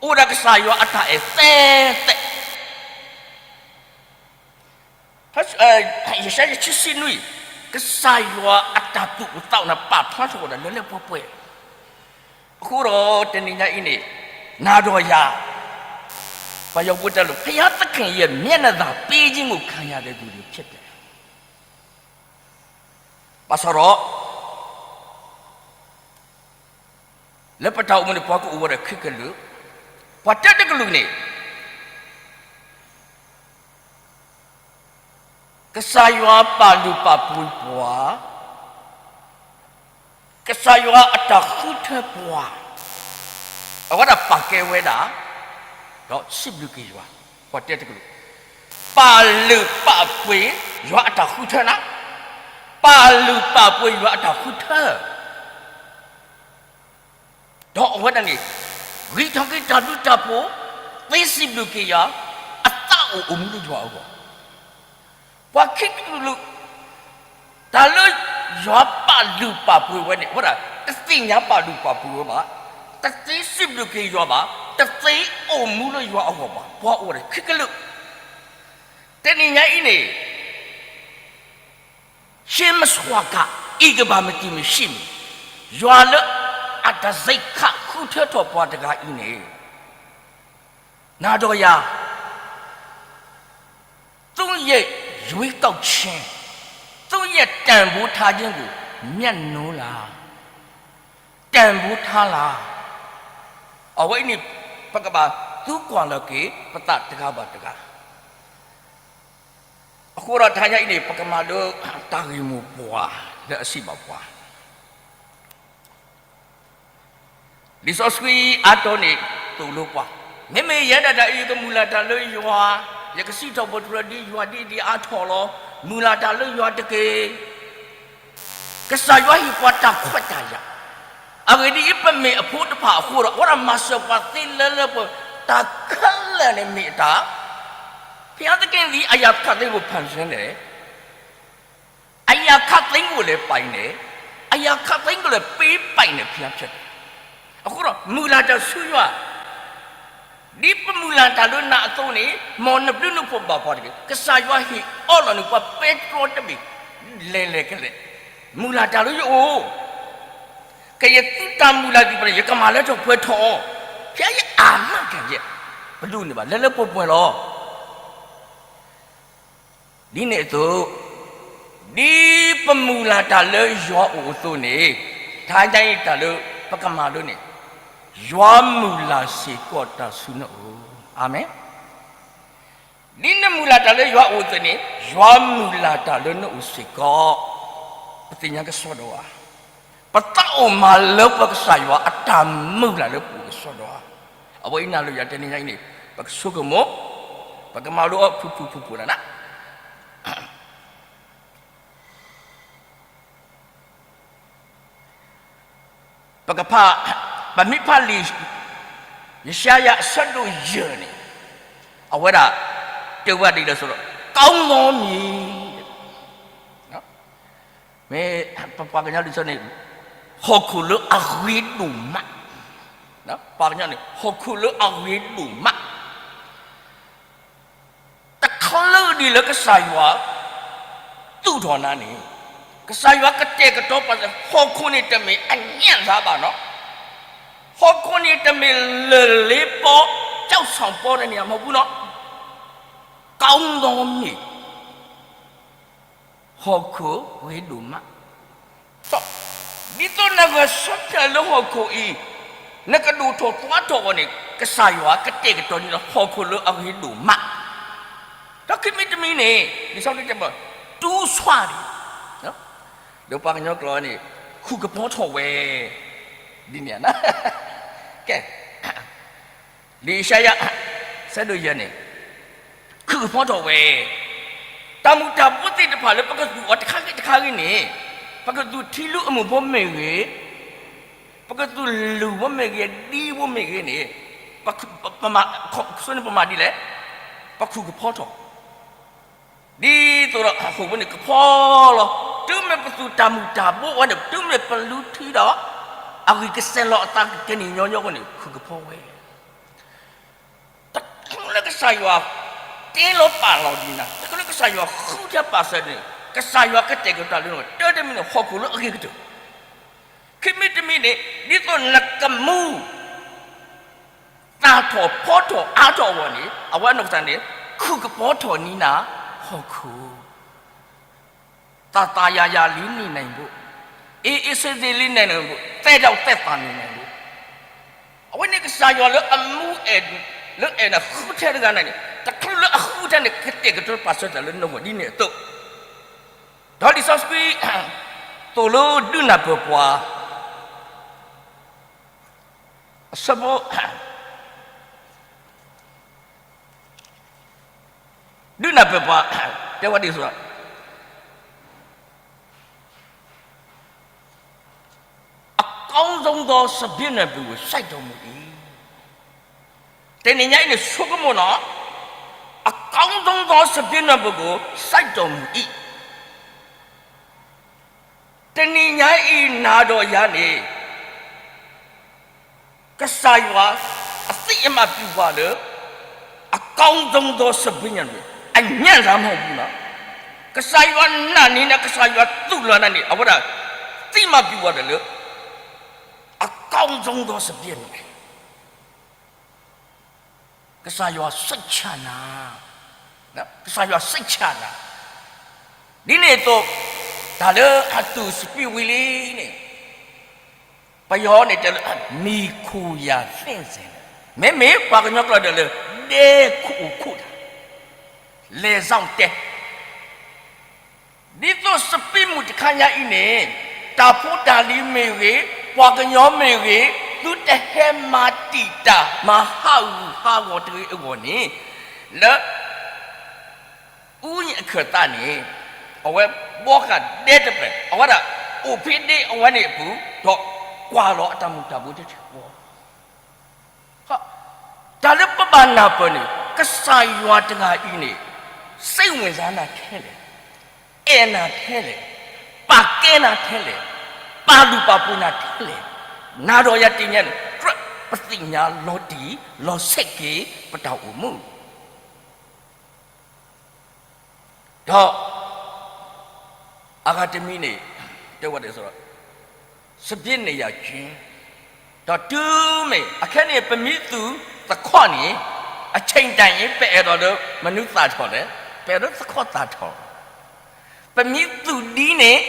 အိၣ်ဒၣ်ကစၢ်ယွၤအတၢ်အဲၣ်သဲသဲ ယၡါယၤခံဆံနွံ, ကစၢ်ယွၤအတၢ်သူၣ်အိၣ်သးအိၣ်န့ၣ် ပာ်ဖျါထီၣ်ဝဲဒၣ်လၢလၢပှဲၤပှဲၤ, အဃိဒီးတနံၤညါအံၤန့ၣ် နၤဒီးယၤ ပယီၤဖိတဲလၢ ဘုရားသခင်ရဲ့မျက်နှာသာပေးခြင်းကိုခံရတဲ့သူတွေဖြစ်တယ်. ဘၣ်ဆၣ်ဒီး လၢပတၢ်အိၣ်မူန့ၣ် ပှၤကအိၣ်ဝဲဒၣ်ခံကလုာ်, ပှၤတၢတကလုာ်န့ၣ် ကစၢ်ယွၤပာ်လုၢ်ပာ်ပှ့ၤပှၤ, ကစၢ်ယွၤအတၢ်ဃုထၢပှၤ, အဝဲဒၣ်ပာ်ကဲဝဲဒၣ်, ဒီးစံးဘျုးက့ၤယွၤ, ပှၤတၢတကလုာ်, ပာ်လုၢ်ပာ်ပှ့ၤယွၤအတၢ်ဃုထၢနၤ, ပာ်လုၢ်ပာ်ပှ့ၤယွၤအတၢ်ဃုထၢ ဒီးအဝဲဒၣ်န့ၣ် ဂံၢ်ထီၣ်က့ၤတၢ်ဘျုးတၢ်ဖှိၣ်, သ့စံးဘျုးက့ၤယွၤ, အသးအိၣ်အိၣ်မူလၢယွၤအဂီၢ်, ပှၤခံကလုာ်, တၢ်လၢယွၤပာ်လုၢ်ပာ်ပှ့ၤဝဲန့ၣ် အဝဲဒၣ် တသ့ၣ်ညါပာ်လုၢ်ပာ်ပှ့ၤဝဲဘၣ်, တသ့စံးဘျုးက့ၤယွၤဘၣ်, တသ့အိၣ်မူလၢယွၤအဂီၢ်ဘၣ်, ပှၤအိၣ်ဝဲဒၣ်ခံကလုာ်, တနံၤညါအံၤန့ၣ် ရှေးမဆွက, အံၤကဘၣ်မတံၤမ့ၢ်ဆံးမံၤ, ယွၤလၢအတၢ်ဆိပ်ခတ်ဃု အဃိဒီးတၢ်ဃုထၢထီၣ်ပှၤတဂၤအံၤန့ၣ်, နၤဒီးယၤ သူ့ရဲ့ရွေးကောက်ခြင်း, သူ့ရဲ့တန်ဖိုးထားခြင်းကို မြတ်နိုးလား, တန်ဖိုးထားလား. အဝဲအံၤန့ၣ် ပကဘၣ်သံကွၢ်လီၤက့ၤ ပသးတဂၤဘၣ်တဂၤ. အဃိဒီးတဟါညါအံၤန့ၣ် ပကမၤလိတၢ်ဂ့ၢ်မိၢ်ပှၢ်လၢအစံးဘၣ်ပှၤ လံာ်စီဆှံအါတီၤန့ၣ်သိၣ်လိပှၤ, မ့မ့ၢ်ယဲဒၣ်တၢ်အံၤ ယကမုၢ်လၢ်တၢ်လၢယွၤ, ယကစံးထီၣ်ပတြၢၤဒ်ယွၤဒ်အါထီၣ်လီၤ. မုၢ်လၢ်တၢ်လၢယွၤတက့ၢ်. ကစၢ်ယွၤဟ့ၣ်ပှၤတၢ်ခွဲးတၢ်ယာ်, အဂ့ၢ်ဒ်အံၤ, ပမ့ၢ်အဖိတဖၣ်အဃိဒီး အဝဲဒၣ်မၤစၢၤပှၤသ့လၢလၢပှဲၤပှဲၤ, တၢ်ခဲလၢာ်န့ၣ်မ့ၢ်အတၢ် ဘုရားသခင်သည် အရာခပ်သိမ်းကို ဖန်ဆင်းတယ်, အရာခပ်သိမ်းကိုလည်း ပိုင်တယ်, အရာခပ်သိမ်းကိုလည်း ပေးပိုင်တယ် ဘုရားဖြစ်တယ်. အဃိဒီး မုၢ်လၢ်တၢ်ဆူယွၤ, ဒ်ပမုၢ်လၢ်တၢ်လၢနၤအသိးန့ၣ်, မ်နဘျုးနဖှိၣ်ဘၣ်ပှၤတက့ၢ်. ကစၢ်ယွၤဟ့ၣ်အီလီၤန့ၢ်ပှၤပဲတြီတဘ့ၣ် လဲၤလဲၤကလဲာ်, မုၢ်လၢ်တၢ်လၢယအိၣ်, ကယဲၢ်သုတၢ်မုၢ်လၢ်သ့ၣ်တဖၣ်န့ၣ် ယကမၤလၢထီၣ်ပှဲၤထီၣ်အီၤ, ဘုရားရဲ့အာမခံချက်, ပဒိးန့ၢ်ဘၣ် လဲၤလၢပှဲၤပှဲၤလီၤ. ဒ်န့ၣ်အသိး, ဒ်ပမုၢ်လၢ်တၢ်လၢယွၤအိၣ်အသိးန့ၣ်, တဟါညါအံၤတၢ်လၢပကမၤလိန့ၣ်, ယွၤမုၢ်လၢ်စ့ၢ်ကီးတၢ်ဆူနအိၣ်, အၤမ့ၣ်. ဒ်နမုၢ်လၢ်တၢ်လၢယွၤအိၣ်အသိးန့ၣ်, ယွၤမုၢ်လၢ်တၢ်လၢနအိၣ်စ့ၢ်ကီး, ပသ့ၣ်ညါကစီဒီဧါ. ပသးအိၣ်မၤလၢပှဲၤကစၢ်ယွၤအတၢ်မုၢ်လၢ်လၢပအိၣ်ကစီဒီဧါ. အဝဲအံၤနၤလၢယၤတနံၤညါအံၤန့ၣ်, ပကဆိကမိၣ်, ပကမၤလိအီၤဖုၣ်ဖုၣ်ဖုၣ်ဖုၣ်နၤနၤ. ပကဖး, ပမ့ၢ်ဖးလံာ်ယၡါယၤအဆၢဒိၣ်ယဲၢ်န့ၣ်, အဝဲဒၣ်တဲဝဲဒ်လဲၣ်အသိးဒီး, ကောင်းသောမြေ, မ့ၢ်ပပှၤကညီလံာ်စီဆှံန့ၣ်, ဟီၣ်ခိၣ်လၢအဂ့ၤဒိၣ်မး, ပှၤကညီန့ၣ် ဟီၣ်ခိၣ်လၢအဂ့ၤဒိၣ်မး တချုးဒံးလၢကစၢ်ယွၤသူၣ်ထီၣ်နၤန့ၣ်, ကစၢ်ယွၤကတဲာ်ကတီၤပာ်စၢၤ ဟီၣ်ခိၣ်န့ၣ်တမ့ၢ်အညံၣ်သးဘၣ်နီၤ, ဟီၣ်ခိၣ်န့ၣ်တမ့ၢ်လၢၢ်လ့ပီ, ကျောက်ဆောင်ပေါ်တမ့ၢ်မဟုတ်ဘူးနော်, ကောင်းသောမြေ, ဟီၣ်ခိၣ်ဂ့ၤဒိၣ်မး ဒ်သိးနဂဲၤဆၢထၢၣ်လၢဟီၣ်ခိၣ်အံၤ, နကဒိၣ်ထီၣ်သွါထီၣ်အဂီၢ်န့ၣ်, ကစၢ်ယွၤကတဲာ်ကတီၤန့ၢ်လၢဟီၣ်ခိၣ်လၢအဂ့ၤဒိၣ်မး, ဒီးခံမံၤတမံၤန့ၣ်, လံာ်စီဆှံတဲဘၣ်, တူးဆွတယ်, ဒီးပှၤကညီကျိာ်န့ၣ်, ခုၣ်ကဖီထီၣ်ဝဲ, ဒ်န့ၣ်, ကဲ လံာ်ယၡါယၤ ဆၢဒိၣ်ယဲၢ်န့ၣ်, ခုၣ်ကဖီထီၣ်ဝဲ, တၢ်မုာ်တၢ်ဘိသ့ၣ်တဖၣ်လၢပကသူၣ်အီၤတခါဂ့ၤတခါဂ့ၤန့ၣ်, ပကသူၣ်ထံလူအမုၢ်ဖိမ့ၢ်ဂ့ၤ, ပကသူၣ်လူၤဖိမ့ၢ်ဂ့ၤ, ဒ်ဖိမ့ၢ်ဂ့ၤန့ၣ်, ပမၤဒ်လဲၣ်, ပခုၣ်ကဖီထီၣ် ဒ်သိးဒီးဟီၣ်ခိၣ်ဖိန့ၣ်ကဖီလီၤ. တုၤမ့ၢ်ပသူၣ်တၢ်မုာ်တၢ်ဘိဝဲန့ၣ်, တုၤမ့ၢ်ပလူထံဒီး အဂံၢ်ကစဲးလီၤအသးကန့ၢ်ညီညီအဂီၢ်န့ၣ်, ခုၣ်ကဖီဝဲ. တချုးလၢကစၢ်ယွၤတ့လီၤပာ်လီၤဒံးနၤ, တချုးလၢကစၢ်ယွၤဃုထၢပာ်စၢၤန့ၣ်, ကစၢ်ယွၤကတဲာ်ကတီၤလၢနအိၣ်, တၢ်တမံၤန့ၣ် ဟီၣ်ခိၣ်လၢအဂ့ၤကတၢၢ်, ခံမံၤတမံၤန့ၣ်, ဒ်သိးနကမူ သၣ်ထီၣ်ဖီထီၣ်အါထီၣ်အဂီၢ်န့ၣ်, အဝဲနီၢ်ကစၢ်န့ၣ် ခုၣ်ကဖီထီၣ်န့ၢ်နၤဟီၣ်ခိၣ်, သာသာယာယာလေး နေနိုင်ဖို့, အေးအေးဆေးဆေးလေး နေနိုင်ဖို့, သက်တောင့်သက်သာ နေနိုင်ဖို့. အဝဲန့ၣ်ကစၢ်ယွၤလၢအမူအဲၣ်, လၢအဲၣ်နၤဃုထၢတဂၤန့ၣ်, တချုးလၢအဃုထၢန့ၣ် ကတဲာ်ကတီၤပာ်စၢၤတၢ်လၢနအိၣ်ဒ်န့ၣ်အသိး, ဒီးလံာ်စီဆှံ သိၣ်လိဒုးနၢ်ပၢၢ်ပှၤ အဆၢဖိ ဒုးနၢ်ပၢၢ်ပှၤ တဲဝဲဒ်အသိး, အကောင်းဆုံးသော စပျစ်နွယ်ပင်ကို စိုက်တော်မူ၏. တနံၤညါအံၤန့ၣ် ဆိကမိၣ်နီၤ, အကောင်းဆုံးသော စပျစ်နွယ်ပင်ကို စိုက်တော်မူ၏. တနံၤညါအံၤ နၤဒီးယၤန့ၣ် ကစၢ်ယွၤ အသိအမှတ်ပြုပှၤလၢ အကောင်းဆုံးသော စပျစ်နွယ်ပင်, အညံ့သမျှမဟုတ်ဘူးနော်. ကစၢ်ယွၤနာ်န့ၢ်နၤ, ကစၢ်ယွၤသူၣ်လီၤနၤန့ၣ် အဝဲဒၣ် သိမှတ်ပြုပှၤတၢ်လၢ အကောင်းဆုံးသော စပျစ်နွယ်ပင်, ကောင်းဆုံးသောစပျစ်နွယ်, ကစၢ်ယွၤစိတ်ချနၤ, ကစၢ်ယွၤစိတ်ချနၤ, ဒ်န့ၣ်အသိး တၢ်လၢအသူၣ်စပံးဝံၤလံန့ၣ် ပယီၤန့ၣ်တဲလၢ မှီခိုရာသင့်စေ, မ့မ့ၢ်ပှၤကညီကျိာ်တဲလၢ တဲခိၣ်အိၣ်ခိၣ်တၢ်, လဲၤစောင့်တဲ ဒ်သိးစပံးမုၢ်တခါညါအံၤန့ၣ် တၢ်ဖိတၢ်လံၤမ့ၢ်ဂ့ၤ, ပှၤကညီမ့ၢ်ဂ့ၤ, သုတဟဲမၤတံာ်တာ် မၤဟးဂူာ်ဟးဂီၤတဂ့ၤအဂီၢ်န့ၣ်, လၢ အူယ့ၣ်အခၢၣ်သးန့ၣ် အဝဲဘှီဃာ်ဒဲတဖျၢၣ်, အဝဲဒၣ်အိၣ်ဖဲဒၣ်အဝဲန့ၣ်အပူၤ, ဒီးကွၢ်လီၤအတၢ်မူၤတၢ်ဘှီးတထံၣ်ဃီ တၢ်လၢပဘၣ်နၢ်ပၢၢ်န့ၣ် ကစၢ်ယွၤတဂၤအံၤန့ၣ် စိတ်ဝင်စားနၤထဲလဲၣ်, အဲၣ်နၤထဲလဲၣ်, ပာ်ကဲနၤထဲလဲၣ်, ပာ်လုၢ်ပာ်ပှ့ၤနၤထဲလဲၣ်, နၤဒီးယၤတသ့ၣ်ညါန့ၣ် ကြၢးပသ့ၣ်ညါလီၤတံၢ်လီၤဆဲးက့ၤပတၢ်အိၣ်မူ ဒီး အဂၤတမံၤန့ၣ် တဲဝဲဒ်သိးဒီး စပျ့န့ၣ်ယၤက့, ဒီးတုၤမ့ၢ် အခဲန့ၣ် ပမ့ၢ်သူၣ်သခီၣ်န့ၣ် အဆ့ၣ်တၢ်အံၤ ပအဲၣ်ဒိးလၢမနုၤသၣ်ထီၣ်လဲၣ်, ပအဲၣ်ဒိးသခီၣ်သၣ်ထီၣ်, ပမ့ၢ်သူၣ်ဒ်န့ၣ်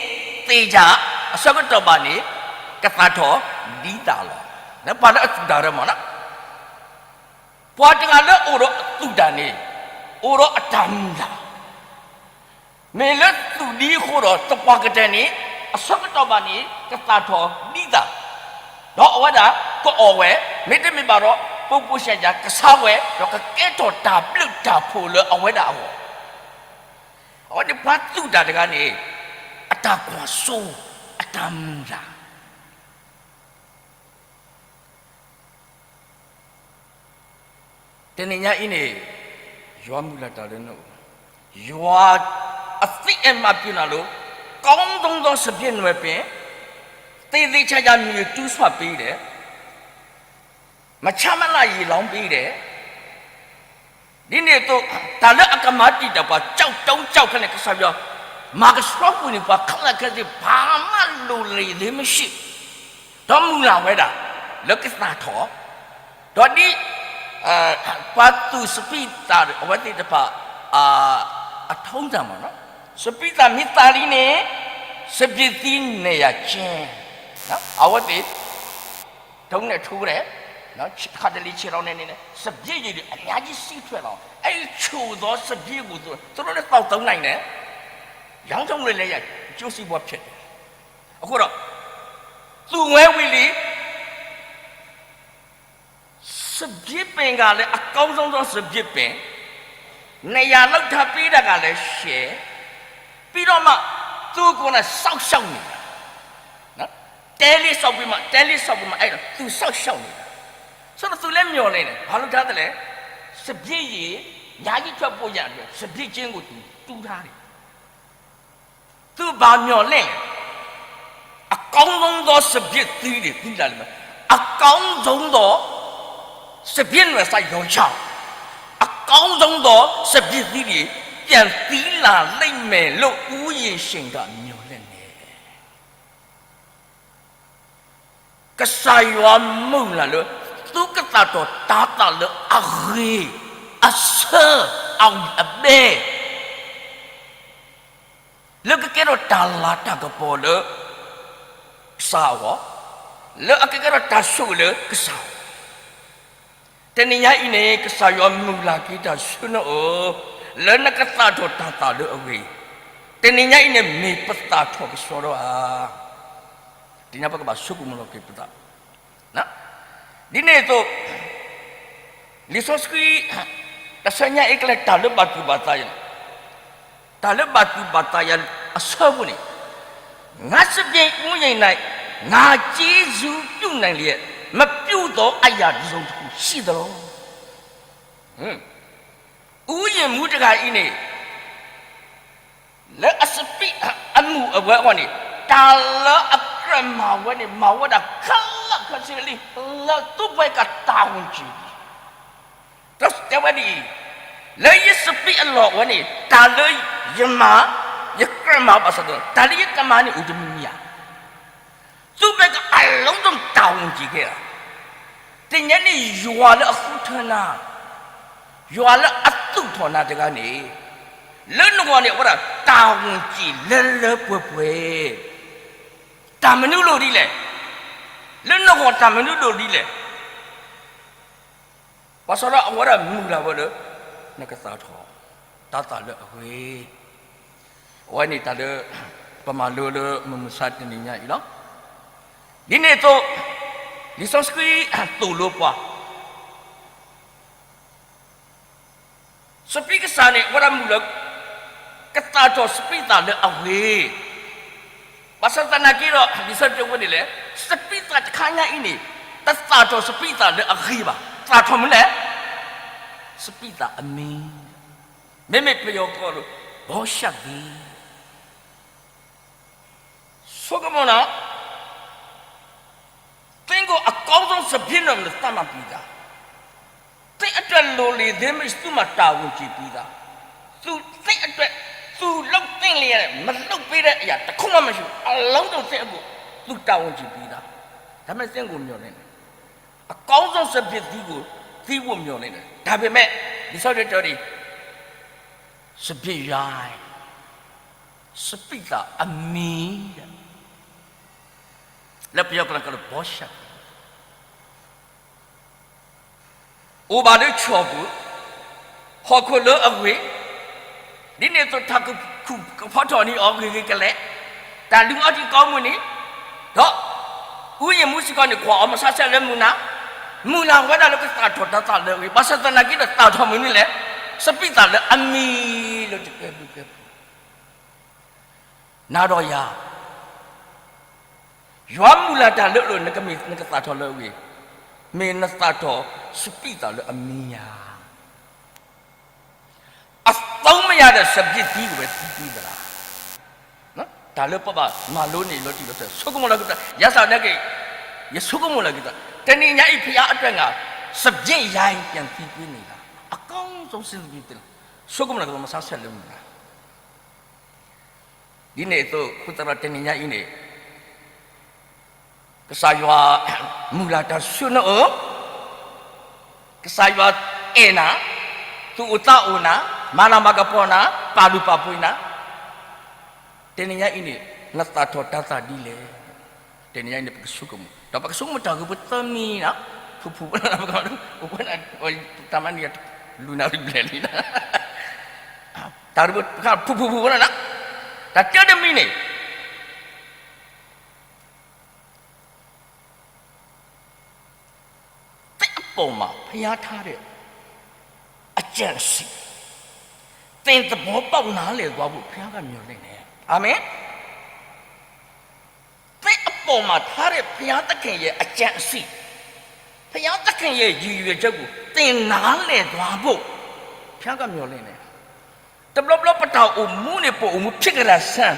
သ့ၣ်ယၤ အဆၢကတီၢ်ဘၣ်န့ၣ် ကသၣ်ထီၣ်ဒ်သၣ်လီၤ. ပှၤလၢအသူၣ်တၢ်ဒၣ်မ့ၢ်နီၤ ပှၤတဂၤလၢအိၣ်ဒီးအသူၣ်တၢ်န့ၣ် အိၣ်ဒီးအတၢ်မုၢ်လၢ်, မ့ၢ်လၢသူၣ်ဒ်အဃိဒီး သပှၢ်ကတၢၢ်န့ၣ် အဆၢကတီၢ်ဘၣ်န့ၣ် ကသၣ်ထီၣ်ဒ်သၣ်, ဒီးအဝဲဒၣ်ကအီၣ်ဝဲ, မ့တမ့ၢ်ဘၣ်ဒီး ပူၤပူၤစၢ်စၢ်ကဆါဝဲ ဒီးကကဲထီၣ်တၢ်ဘျုးတၢ်ဖှိၣ်လၢအဝဲဒၣ်အဂီၢ်, အဝဲန့ၣ်ပှၤသူၣ်တၢ်တဂၤန့ၣ် အတၢ်ကွၢ်စိ အတၢ်မုၢ်လၢ် တနံၤညါအံၤန့ၣ် ယွၤမုၢ်လၢ်တၢ်လၢနအိၣ်, ယွၤအသ့အမၤပျုၤနၤလၢ ကောင်းသောစပျ့နွယ်ပင် သေသေချာချာမြူတူးဆွပေးတယ်, မဆါမလၢရေလောင်းပေးတယ်, ဒ်န့ၣ်အသိး တၢ်လၢအကမၤတံာ်တာ်ပှၤ ကျောက်တုံးကျောက်ခဲ န့ၣ် ကစၢ်ယွၤ မၤကဆှီကွံာ်န့ၢ်ပှၤခဲလၢာ်ခဲဆ့ ဘာမှလိုလေသေးမရှိ ဒီးမုၢ်လၢ်ဝဲဒၣ် လၢကသၣ်ထီၣ်, ဒီးဒ် ပှၤသူၣ်စပံးသၣ်အဝဲသ့ၣ်တဖၣ် အထုံးတၢ်မ့ၢ်နီၤ, စပံးသၣ်မ့ၢ်သၣ်လံန့ၣ် စပျ့သံန့ၣ်ယၤက့, အဝဲသ့ၣ် ထုံးန့ၣ်ထုးဝဲဒၣ်, တခါတလံၤဆဲးလီၤန့ၣ်န့ၣ် စပျ့ယံၤဒီး အများကြီးစီးထွက်လာအောင် အဲ့ဒီချိုသောစပျ့ကို သူတို့လည်းသောက်သုံးနိုင်တယ်, ရောင်းထုတ်လို့လည်းရ အကျိုးစီးပွားဖြစ်တယ်, အဃိဒီး သူၣ်ဝဲဝံၤလံ စပျ့ပင်ကလည်း အကောင်းဆုံးသောစပျ့ပင်, နေရာလုပ်ထားပေးတာကလည်းရှယ်, ပြီးတော့မှ သူကိုယ်နဲ့စောင့်ရှောက်နေတာ, တဲလေးစောင့်ပြီးမှ တဲလေးစောင့်ပြီးမှ အဲ့တော့ သူစောင့်ရှောက်နေတာ, ဆိုတော့ သူလည်းမျှော်လင့်တယ်, ဘာလုပ်ထားသလဲ, စပျ့ရည် အများကြီးထွက်ဖို့ရန်အတွက် စပျ့ကျင်းကို သူတူးထားတယ်. သူဘာမျှော်လင့်လဲ, အကောင်းဆုံးသောစပျ့သီးတွေ သီးလာလိမ့်မယ်, အကောင်းဆုံးသောစပျ့နွယ်စရောချောင်း, အကောင်းဆုံးသောစပျ့သီးတွေ ပြန်သီးလာလိမ့်မယ်လို့ ဦးရေရှင်ကမျှော်လင့်တယ်. ကစၢ်ယွၤမုၢ်လၢ်လၢ သုကသၣ်ထီၣ်တၤသၣ်လၢအဂ့ၤ, အဆၢ, အဝံၣ်အဘဲ, လၢကကဲထီၣ်တၢ်လၤတၢ်ကပီၤလၢကစၢ်အဂီၢ်, လၢအကကဲထီၣ်တၢ်ဆိၣ်ဂ့ၤလၢကစၢ်အဂီၢ်, တနံၤညါအံၤန့ၣ် ကစၢ်ယွၤမုၢ်လၢ်က့ၤတၢ်ဆူနအိၣ်, လၢနကသၣ်ထီၣ်တၤသၣ်လၢအဂ့ၤ, တနံၤညါအံၤန့ၣ် မ့ၢ်ပသၣ်ထီၣ်ကစီဒီဧါ, တနံၤညါပကဘၣ်ဆိကမိၣ်လီၤက့ၤပသး ဒ်န့ၣ်အသိး လံာ်စီဆှံ တဆၢညါအံၤကလဲၤ တၢ်လၢဘၣ်သူၣ်ဘၣ်သးယၤ, တၢ်လၢဘၣ်သူၣ်ဘၣ်သးယၤအဆၢဖိန့ၣ်, ငါစပျ့အူယံၤန့ၣ် ငါကျေးဇူးပြုနိုင်လျက် မပြုသောအရာတစ်စုံတစ်ခုရှိသလော. အူယံၤမူတဂၤအံၤန့ၣ် လၢအစပံးအမုၢ်အဝဲအဂီၢ်န့ၣ် တၢ်လၢအကြၢးမၤဝဲန့ၣ် မၤဝဲဒၣ်ခဲလၢာ်ခဲဆ့လံ, လၢသူၣ်ဘှဲကတၢ်ဝံၤကံၤ, ဒီးတဲဝဲဒ်အံၤ, လၢယစပံးအလီၢ်ဝဲန့ၣ် တၢ်လၢယမၤ, ယကြၢးမၤဘၣ်ဆၣ်ဒီး တၢ်လၢယကမၤန့ၣ်အိၣ်တမံၤမံၤဧါ, သူၣ်ဘှဲကအလုံးစုံတၢ် တၢ်ဝူၣ်စံၣ်ကဲဧါ. တနံၤညါန့ၣ် ယွၤလၢအဃုထၢနၤ, ယွၤလၢအသူၣ်ထီၣ်နၤတဂၤန့ၣ်, လၢနဂီၢ်န့ၣ် အဝဲဒၣ်တၢ်ဝူၣ်စံၣ်လၢလၢပှဲၤပှဲၤ, တၢ်မနုၤဒိၣ်ဒ်လဲၣ်, လၢနဂီၢ်တၢ်မနုၤဒိၣ်ဒ်လဲၣ်. ဘၣ်ဆၣ်ဒီးအဝဲဒၣ်မုၢ်လၢ်ဝဲလၢ နကသၣ်ထီၣ်တၤသၣ်လၢအဂ့ၤ. အဝဲန့ၣ်တၢ်လၢ ပမၤလိလၢမုၢ်မဆါတနံၤညါအံၤလီၤ. ဒ်န့ၣ်အသိး လံာ်စီဆှံသိၣ်လိပှၤ စပံးကစၢ်န့ၣ် အဝဲဒၣ်မုၢ်လၢ် ကသၣ်ထီၣ်စပံးသၣ်လၢအဂ့ၤ. ဘၣ်ဆၣ်သနာ်က့ဒီး လံာ်စီဆှံတဲဝဲဒ်လဲၣ်, စပံးသၣ်တခါညါအံၤန့ၣ် တသၣ်ထီၣ်စပံးသၣ်လၢအဂ့ၤဘၣ်. သၣ်ထီၣ်မနုၤလဲၣ်, စပံးသၣ်အမံၤ, မ့မ့ၢ်ပယီၤကိးလၢ ဘီၣ်ရှၣ်သ့ ဆိကမိၣ်နၤ, သ့ၣ်ကိၣ်အကီၢ်စီစပံးန့ၣ် နသးမၤပံၤသး, သ့ၣ်အတၢ်လိၣ်လံၤသ့မ့ၢ်သူမၤတၢ်ဝူၣ်စံၣ်ပံၤသး, သူသ့ၣ်အတၢ်, သူလုပ်သင့်လျက်, မလုပ်ပေးတဲ့အရာတစ်ခုမှမရှိဘူး, အလုံးစုံသ့ၣ်အကိၣ်, သူတၢ်ဝူၣ်စံၣ်ပံၤသး, ဒါပေမဲ့သ့ၣ်ကိၣ်မျှော်လင့်တယ်, အကောင်းဆုံးစပျစ်သီးကို သီးဖို့မျှော်လင့်တယ်, ဒါပေမဲ့ လံာ်စီဆှံတဲဒ်အံၤ, စပျစ်ရိုင်း, စပံးသၣ်အမံၤ, လၢပယီၤကျိာ်ကိးလၢ ဘော်ရှပ်, အိၣ်ဘၣ်လၢဃိာ်ပူၤ, ဟီၣ်ခိၣ်လၢအဂ့ၤ, ဒ်န့ၣ်အသိးတၢ်ကခူၣ်ကဖီထီၣ်န့ၣ်အီၤဂ့ၤဂ့ၤကလဲာ်, တၢ်လုၢ်အီၣ်ထံကီၢ်မုၢ်နံၤ, ဒီး ဥယျာဉ်မှူးစ့ၢ်ကီးန့ၣ် ကွၢ်အီၤမၤဆါဆဲးလၢမုၢ်နၤ, မုၢ်လၢ်ဝဲဒၣ်လၢကသၣ်ထီၣ်တၤသၣ်လၢအဂ့ၤ, ဘၣ်ဆၣ်သနာ်က့ဒီးသၣ်ထီၣ်မနုၤလဲၣ်, စပံးသၣ်လၢအမံၤလၢတကဲဘျုးကဲဖှိၣ် နၤဒီးယၤ, ယွၤမုၢ်လၢ်တၢ်လၢအလိၤ နကမ့ၢ်နကသၣ်ထီၣ်လၢအဂ့ၤ, မ့ၢ်နသၣ်ထီၣ်စပံးသၣ်လၢအမံၤဧါ. အသုံးမရတဲ့ စပျစ်သီးကိုပဲ သီးပေးသလား. တၢ်လၢပဘၣ်မၤလိန့ၣ်လီၤတံၢ်လီၤဆဲး ဆိကမိၣ်လီၤက့ၤသး, ယၤသးဒၣ်က့ၤ, ယဆိကမိၣ်လီၤက့ၤသး, တနံၤညါအံၤ ဘုရားအတွက်ငါ စပျစ်ရိုင်းပြန်သီးပေးနေလား, အကောင်းဆုံးစပျစ်သီး, ဆိကမိၣ်လီၤက့ၤသး မၤဆါဆဲးလၢမုၢ်နၤ ဒ်န့ၣ်အသိး အဃိသတးဒီးတနံၤညါအံၤန့ၣ် ကစၢ်ယွၤ မုၢ်လၢ်တၢ်ဆှၢနအိၣ်, ကစၢ်ယွၤအဲၣ်နၤ, သူၣ်အိၣ်သးအိၣ်နၤ, မၤလၤမၤကပီၤနၤ, ပာ်လုၢ်ပာ်ပှ့ၤနၤ, တနံၤညါအံၤန့ၣ် နသၣ်ထီၣ်တၤသၣ်ဒ်လဲၣ်. တနံၤညါအံၤန့ၣ် ပကဆိကမိၣ်, ဒီးပကဆိကမိၣ်တၢ်ဂ့ၢ်ဖိသၢမံၤနၤ, ဖုၣ်ဖုၣ်ဖိလၢ, တၢ်မၤန့ၣ် လူၤနၤရံၣ်ဘျဲၣ်လံ, တၢ်ဂ့ၢ်ဖိ ဖုၣ်ဖုၣ်ဖိလၢနၤ, တၢ်တၢတမံၤန့ၣ် သ့ၣ်အပိာ်မး ဘုရားထားတဲ့ အကြံအစည်, သင်သဘောပေါက်နားလည်သွားဖို့ ဘုရားကမျှော်လင့်တယ်. အာမင်. သ့ၣ်အပိာ်မး ထားတဲ့ ဘုရားသခင်ရဲ့ အကြံအစည်, ဘုရားသခင်ရဲ့ ရည်ရွယ်ချက်ကို သင်နားလည်သွားဖို့ ဘုရားကမျှော်လင့်တယ်. တဘျီဘျီပတၢ်အိၣ်မူန့ၣ် ပအိၣ်မူဖြစ်ကတၢၢ်စၢ်,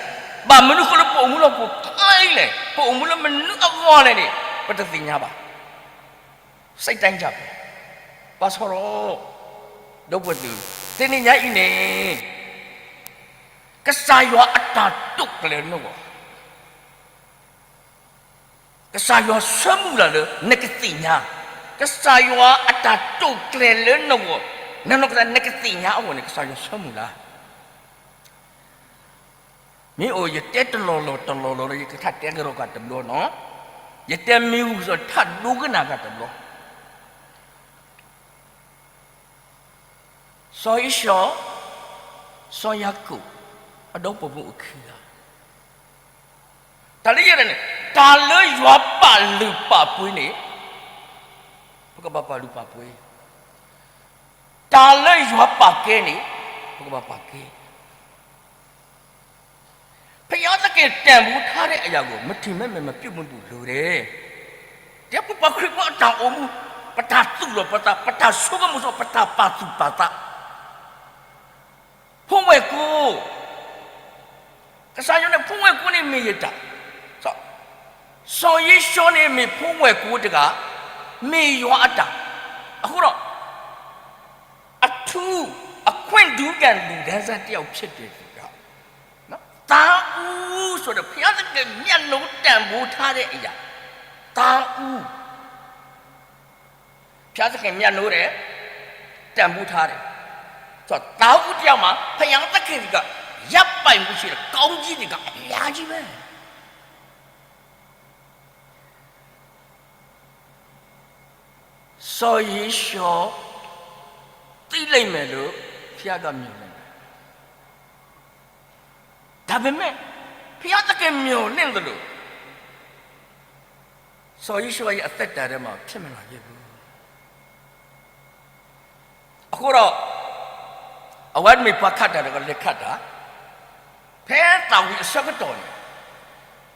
ဘၣ်မနုၤဃိလၢပအိၣ်မူလီၤပှီၢ်ဖးလဲၣ်, ပအိၣ်မူလၢမနုၤအဂီၢ်လဲၣ်န့ၣ် ပတသ့ၣ်ညါဘၣ်. စိတ်တိုင်းကျပဲ, ဘၣ်ဆၣ်ဒီး ဒီပုၢ်ဝဲၢ်သ့ၣ်, တနံၤညါအံၤန့ၣ် ကစၢ်ယွၤအတၢ်တိာ်ကျဲၤနဂီၢ် ကစၢ်ယွၤဆၢမုၢ်လၢ်လၢနကသ့ၣ်ညါ, ကစၢ်ယွၤအတၢ်တိာ်ကျဲၤလၢနဂီၢ်, နနီၢ်ကစၢ်နကသ့ၣ်ညါအဂီၢ်န့ၣ် ကစၢ်ယွၤဆၢမုၢ်လၢ်. မ့ၢ်အိၣ်ယတဲတလီၢ်လီၢ်တလီၢ်လီၢ်ဒီး ယကထါတဲကဒီးကတဘျီနီၤ, ယတဲမ့ၢ်ဝံၤဒီးထါဒိကနၣ်ကတဘျီ စီၤဧ့ၡီၤ, စီၤယၤကိာ်, အဒီပုၢ်ဝဲၢ်အိၣ်ခံဂၤ, တၢ်လၢယဲဒၣ်န့ၣ်, တၢ်လၢယွၤပာ်လုၢ်ပာ်ပှ့ၤန့ၣ်, ပကဘၣ်ပာ်လုၢ်ပာ်ပှ့ၤ, တၢ်လၢယွၤပာ်ကဲန့ၣ်, ပကဘၣ်ပာ်ကဲ ဘုရားသခင်တန်ဖိုးထားတဲ့အရာကို မထီမဲ့မဲ့ မပြုတ်မပြုတ်လုပ်တယ်. ဒီးပပှၤခရံာ်ဖိအတၢ်အိၣ်မူ, ပတၢ်သူၣ်လီၤပသး, ပတၢ်ဆိကမိၣ်ဆိ, ပတၢ်ပာ်သူၣ်ပာ်သး, ဖိဝဲၢ်ကိာ်, ကစၢ်ယွၤန့ၣ် ဖိဝဲၢ်ကိာ်န့ၣ်မ့ၢ်ယတၢ်, စီၤဧ့ၡီၤန့ၣ်မ့ၢ်ဖိဝဲၢ်ကိာ်တဂၤ, မ့ၢ်ယွၤအတၢ်, အဃိဒီး အထူးအခွင့်ထူးကံလူၢ်ဒဲစၢ်တယောက်ဖြစ်တယ်ဆိုတော့, သားဦးဆိုတဲ့ ဘုရားသခင်မျက်နှာတန်ဖိုးထားတဲ့အရာ, သားဦး ဘုရားသခင်မျက်နှာတော် တန်ဖိုးထားတယ်ဆိုတော့ သားဦးတစ်ယောက်မှာ ဘုရားသခင်က ရပ်ပိုင်မှုရှိတဲ့ ကောင်းကြီးတွေက အများကြီးပဲ။ စီၤယိၤၡူ သိလိမ့်မယ်လို့ ဘုရားကမျှော်လင့်တယ်။ ဒါပေမဲ့ ဘုရားသခင်မျှော်လင့်သလို စီၤယိၤၡူအသက်တာထဲမှာ ဖြစ်မလာခဲ့ဘူး။ အဃိဒီး အဝဲမ့ၢ်ပှၤခးတၢ်တဂၤ လဲၤခးတၢ်, ဖဲသၣ်ဝံၤအဆၢကတီၢ်န့ၣ်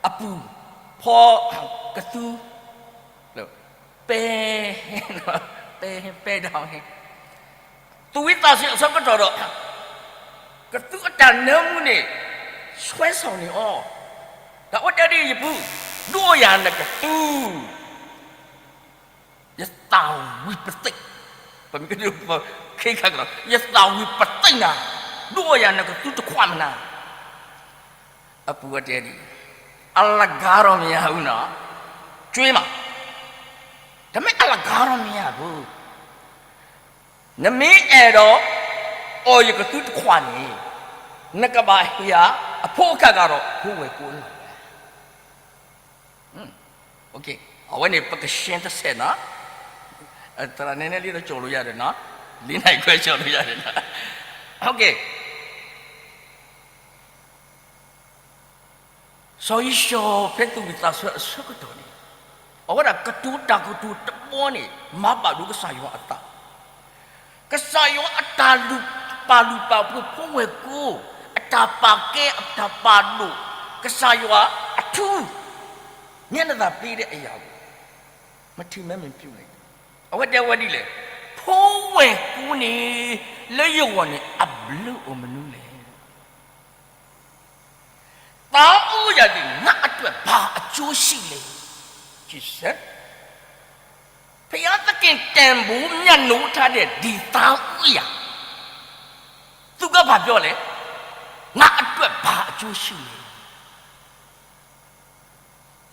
အပူၤဖီကသူ ပဲ ပဲ ပဲတဟဲ သူၣ်ဝံသးစူၤအဆၢကတီၢ်ဒီး ကသူအတၢ်နၢမူန့ၣ် ဆွဲဆောင်နေအီၤ, ဒီးအဝဲတဲဒ်အံၤ ယပုၢ်, ဒိၣ်ယၤနကသူ ယသၣ်ဝံၤပသ့ၣ်, ပမ့ၢ်ကဒုး ခ့ခါကဒီး ယသၣ်ဝံၤပသ့ၣ်နၤ, ဒိၣ်ယၤနကသူတခွးမနၤ. အပူၤဝဲတဲဒ်အံၤ, အလကားဒီးမ့ၢ်ယၤအူနီၤ, ကၠွ့မး, တမ့ၢ်အလကားဒီးမ့ၢ်ယၤအူ နမ့ၢ်အဲၣ်ဒိး အီၣ်ယကသူတခွးန့ၣ် နကဘၣ်ဟ့ၣ်ယၤအဖိအကၢ်ဂၤဒီး ဖိဝဲၢ်ကိလီၤဝဲ. အဝဲန့ၣ် ပကရှင်းတစဲးနီၤ, သရၣ်နဲနဲလံဒီး ကၠီၤလိယၤဒီးနီၤ, လံနၤခွဲကၠီၤလိယၤဒီးနီၤ. စီၤယိၤၡူဖဲသူၣ်ဝံသးစူၤအဆၢကတီၢ်န့ၣ် အဝဲဒၣ်ကတိၤတၢ်ကတိၤတဘီန့ၣ် မၤဘၣ်ဒိကစၢ်ယွၤအသး, ကစၢ်ယွၤအတၢ်လူၢ်ပာ်လုၢ်ပာ်ပှ့ၤဖိဝဲၢ်ကိ, အတၢ်ပာ်ကဲအတၢ်ပာ်ဒိၣ်, ကစၢ်ယွၤအထူ မျက်နှာသာပေးတဲ့အရာကို မထီမဲ့မြင်ပြုတ်လဲၣ်. အဝဲတဲဝဲဒ်လဲၣ်, ဖိဝဲၢ်ကိန့ၣ် လၢယဂီၢ်န့ၣ် အဘျုးအိၣ်မနုၤလဲၣ်. သားဦးရာသည် ငါ့အတွက် ဘာအကျိုးရှိလဲ. ဘုရားသခင် တန်ဖိုးမြတ်နိုးထားတဲ့ ဒီသားဦးရာ, သူကဘာပြောလဲ, ငါ့အတွက် ဘာအကျိုးရှိလဲ.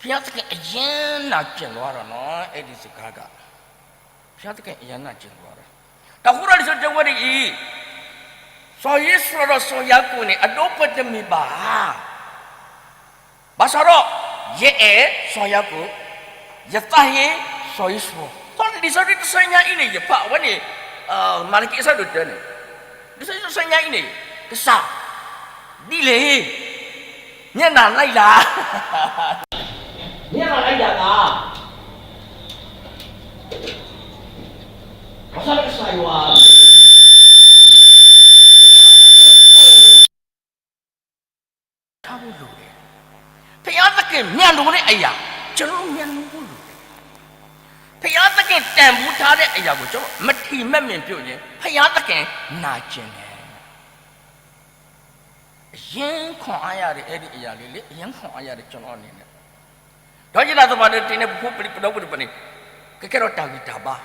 ဘုရားသခင် အရမ်းနာကျင်သွားတာနော်, အဲဒီစကားက, ဘုရားသခင် အရမ်းနာကျင်သွားတာ. တၢ်ဃိဒီးလံာ်စီဆှံတဲဝဲဒ်အံၤ, စီၤယိၤၡူဒီးစီၤယၤကိာ်န့ၣ် အဒိအပှ့ၤတမ့ၢ်ဘၣ်ဧါ. ဘၣ်ဆၣ်ဒီး ယအဲၣ်စီၤယၤကိာ်, ယသးဟ့စီၤယိၤၡူ. ဒီးလံာ်စီဆှံတဆၢညါအံၤန့ၣ် ယဖးအဝဲန့ၣ်, မၤလကံအဆၢဒိၣ်တၢန့ၣ်, လံာ်စီဆှံတဆၢညါအံၤန့ၣ်, ကစၢ်, ဒ်လဲၣ်, မျက်နှာလိုက်တာ, မျက်နှာလိုက်တာက, ဘၣ်ဆၣ်လၢကစၢ်ယွၤ ထားဖို့လိုတယ်. ဘုရားသခင် မြတ်နိုးတဲ့အရာ ကျွန်တော်တို့ မြတ်နိုးဖို့လိုတယ်. ဘုရားသခင် တန်ဖိုးထားတဲ့အရာကို ကျွန်တော် မထီမဲ့မြင်ပြုတ်ရင် ဘုရားသခင် နာကျင်တယ်. အရမ်းခွန်အားရတယ်, အဲဒီအရာလေးလေ, အရမ်းခွန်အားရတယ်, ကျွန်တော်အနေနဲ့. ဒီးယနာ်သပှၢ်န့ၣ် တနံၤပဖိပလံၤပဒီပုၢ်ဝဲၢ်တဖၣ်န့ၣ် ကကဲထီၣ်တၢ်ဂံၢ်တၢ်ဘါ,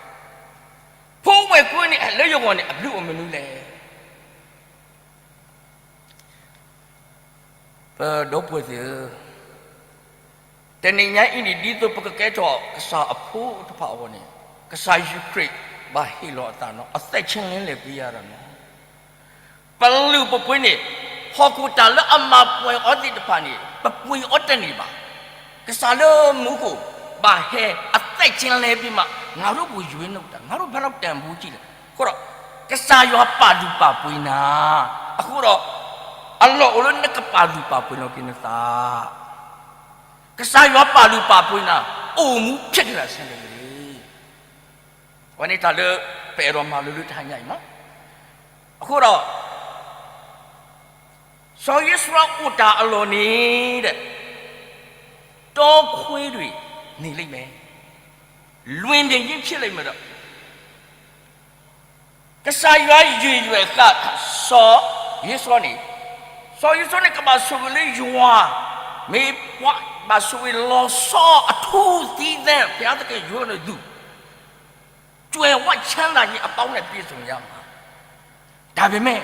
ဖိဝဲၢ်ကိန့ၣ် လၢယဂီၢ်န့ၣ် အဘျုးအိၣ်မနုၤလဲၣ်. ပဒီပုၢ်ဝဲၢ်သ့ၣ်ဧၢ, တနံၤညါအံၤန့ၣ် ဒ်သိးပကကဲထီၣ်ကစၢ်အဖိတဖၣ်အဂီၢ်န့ၣ်, ကစၢ်ယ့ၣ်ၡူးခရံာ်ဘၣ်ဟ့ၣ်လီၤအသးနီၤ, အသက်ချင်းလဲပေးရတာနီၤ. ပလုၢ်ပပှ့ၤန့ၣ်, ဟီၣ်ခိၣ်တၢ်လၢအမၤပှဲၤအီၤသ့ၣ်တဖၣ်န့ၣ် ပပှ့ၤအီၤတန့ၢ်ဘၣ်. ကစၢ်လၢမူခိၣ် ဘၣ်ဟဲအသက်ချင်းလဲပေးမး, ငါတို့ကိုရွေးနှုတ်တာ, ငါတို့ဘယ်လောက်တန်ဖိုးရှိလဲ. အဃိဒီး ကစၢ်ယွၤပာ်လုၢ်ပာ်ပှ့ၤနၤ, အဃိဒီး အလီၢ်အိၣ်လၢနကပာ်လုၢ်ပာ်ပှ့ၤလီၤက့ၤနသး, ကစၢ်ယွၤပာ်လုၢ်ပာ်ပှ့ၤနၤ, အိၣ်မူဖြစ်ခဲ့တာဆၢက့ၤန့ၣ်, အဝဲန့ၣ်တၢ်လၢ ပအဲၣ်ဒိးမၤလိလၢတဟါညါအံၤမး. အဃိဒီး စီၤယိၤၡူအိၣ်တၢ်အလီၢ်န့ၣ်ဒီး တောခွေးတွေနေလိမ့်မယ်, လွင်ပြင်ကြီးဖြစ်လိမ့်မယ်ဒီး ကစၢ်ယွၤယုၢ်ယွဲၢ်ဃာ်စီၤယိၤၡူန့ၣ်, စီၤယိၤၡူန့ၣ် ကဘၣ်ဆိၣ်ဂ့ၤလၢယွၤ, မ့ၢ်ပှၤဘၣ်ဆိၣ်ဂ့ၤလီၤဆီအထူသံသဲ, ဘုရားသခင်ယွၤန့ၣ်ဒုး ကြွယ်ဝချမ်းသာခြင်းအပေါင်းနဲ့ ပြည့်စုံရမှာ. ဒါပေမဲ့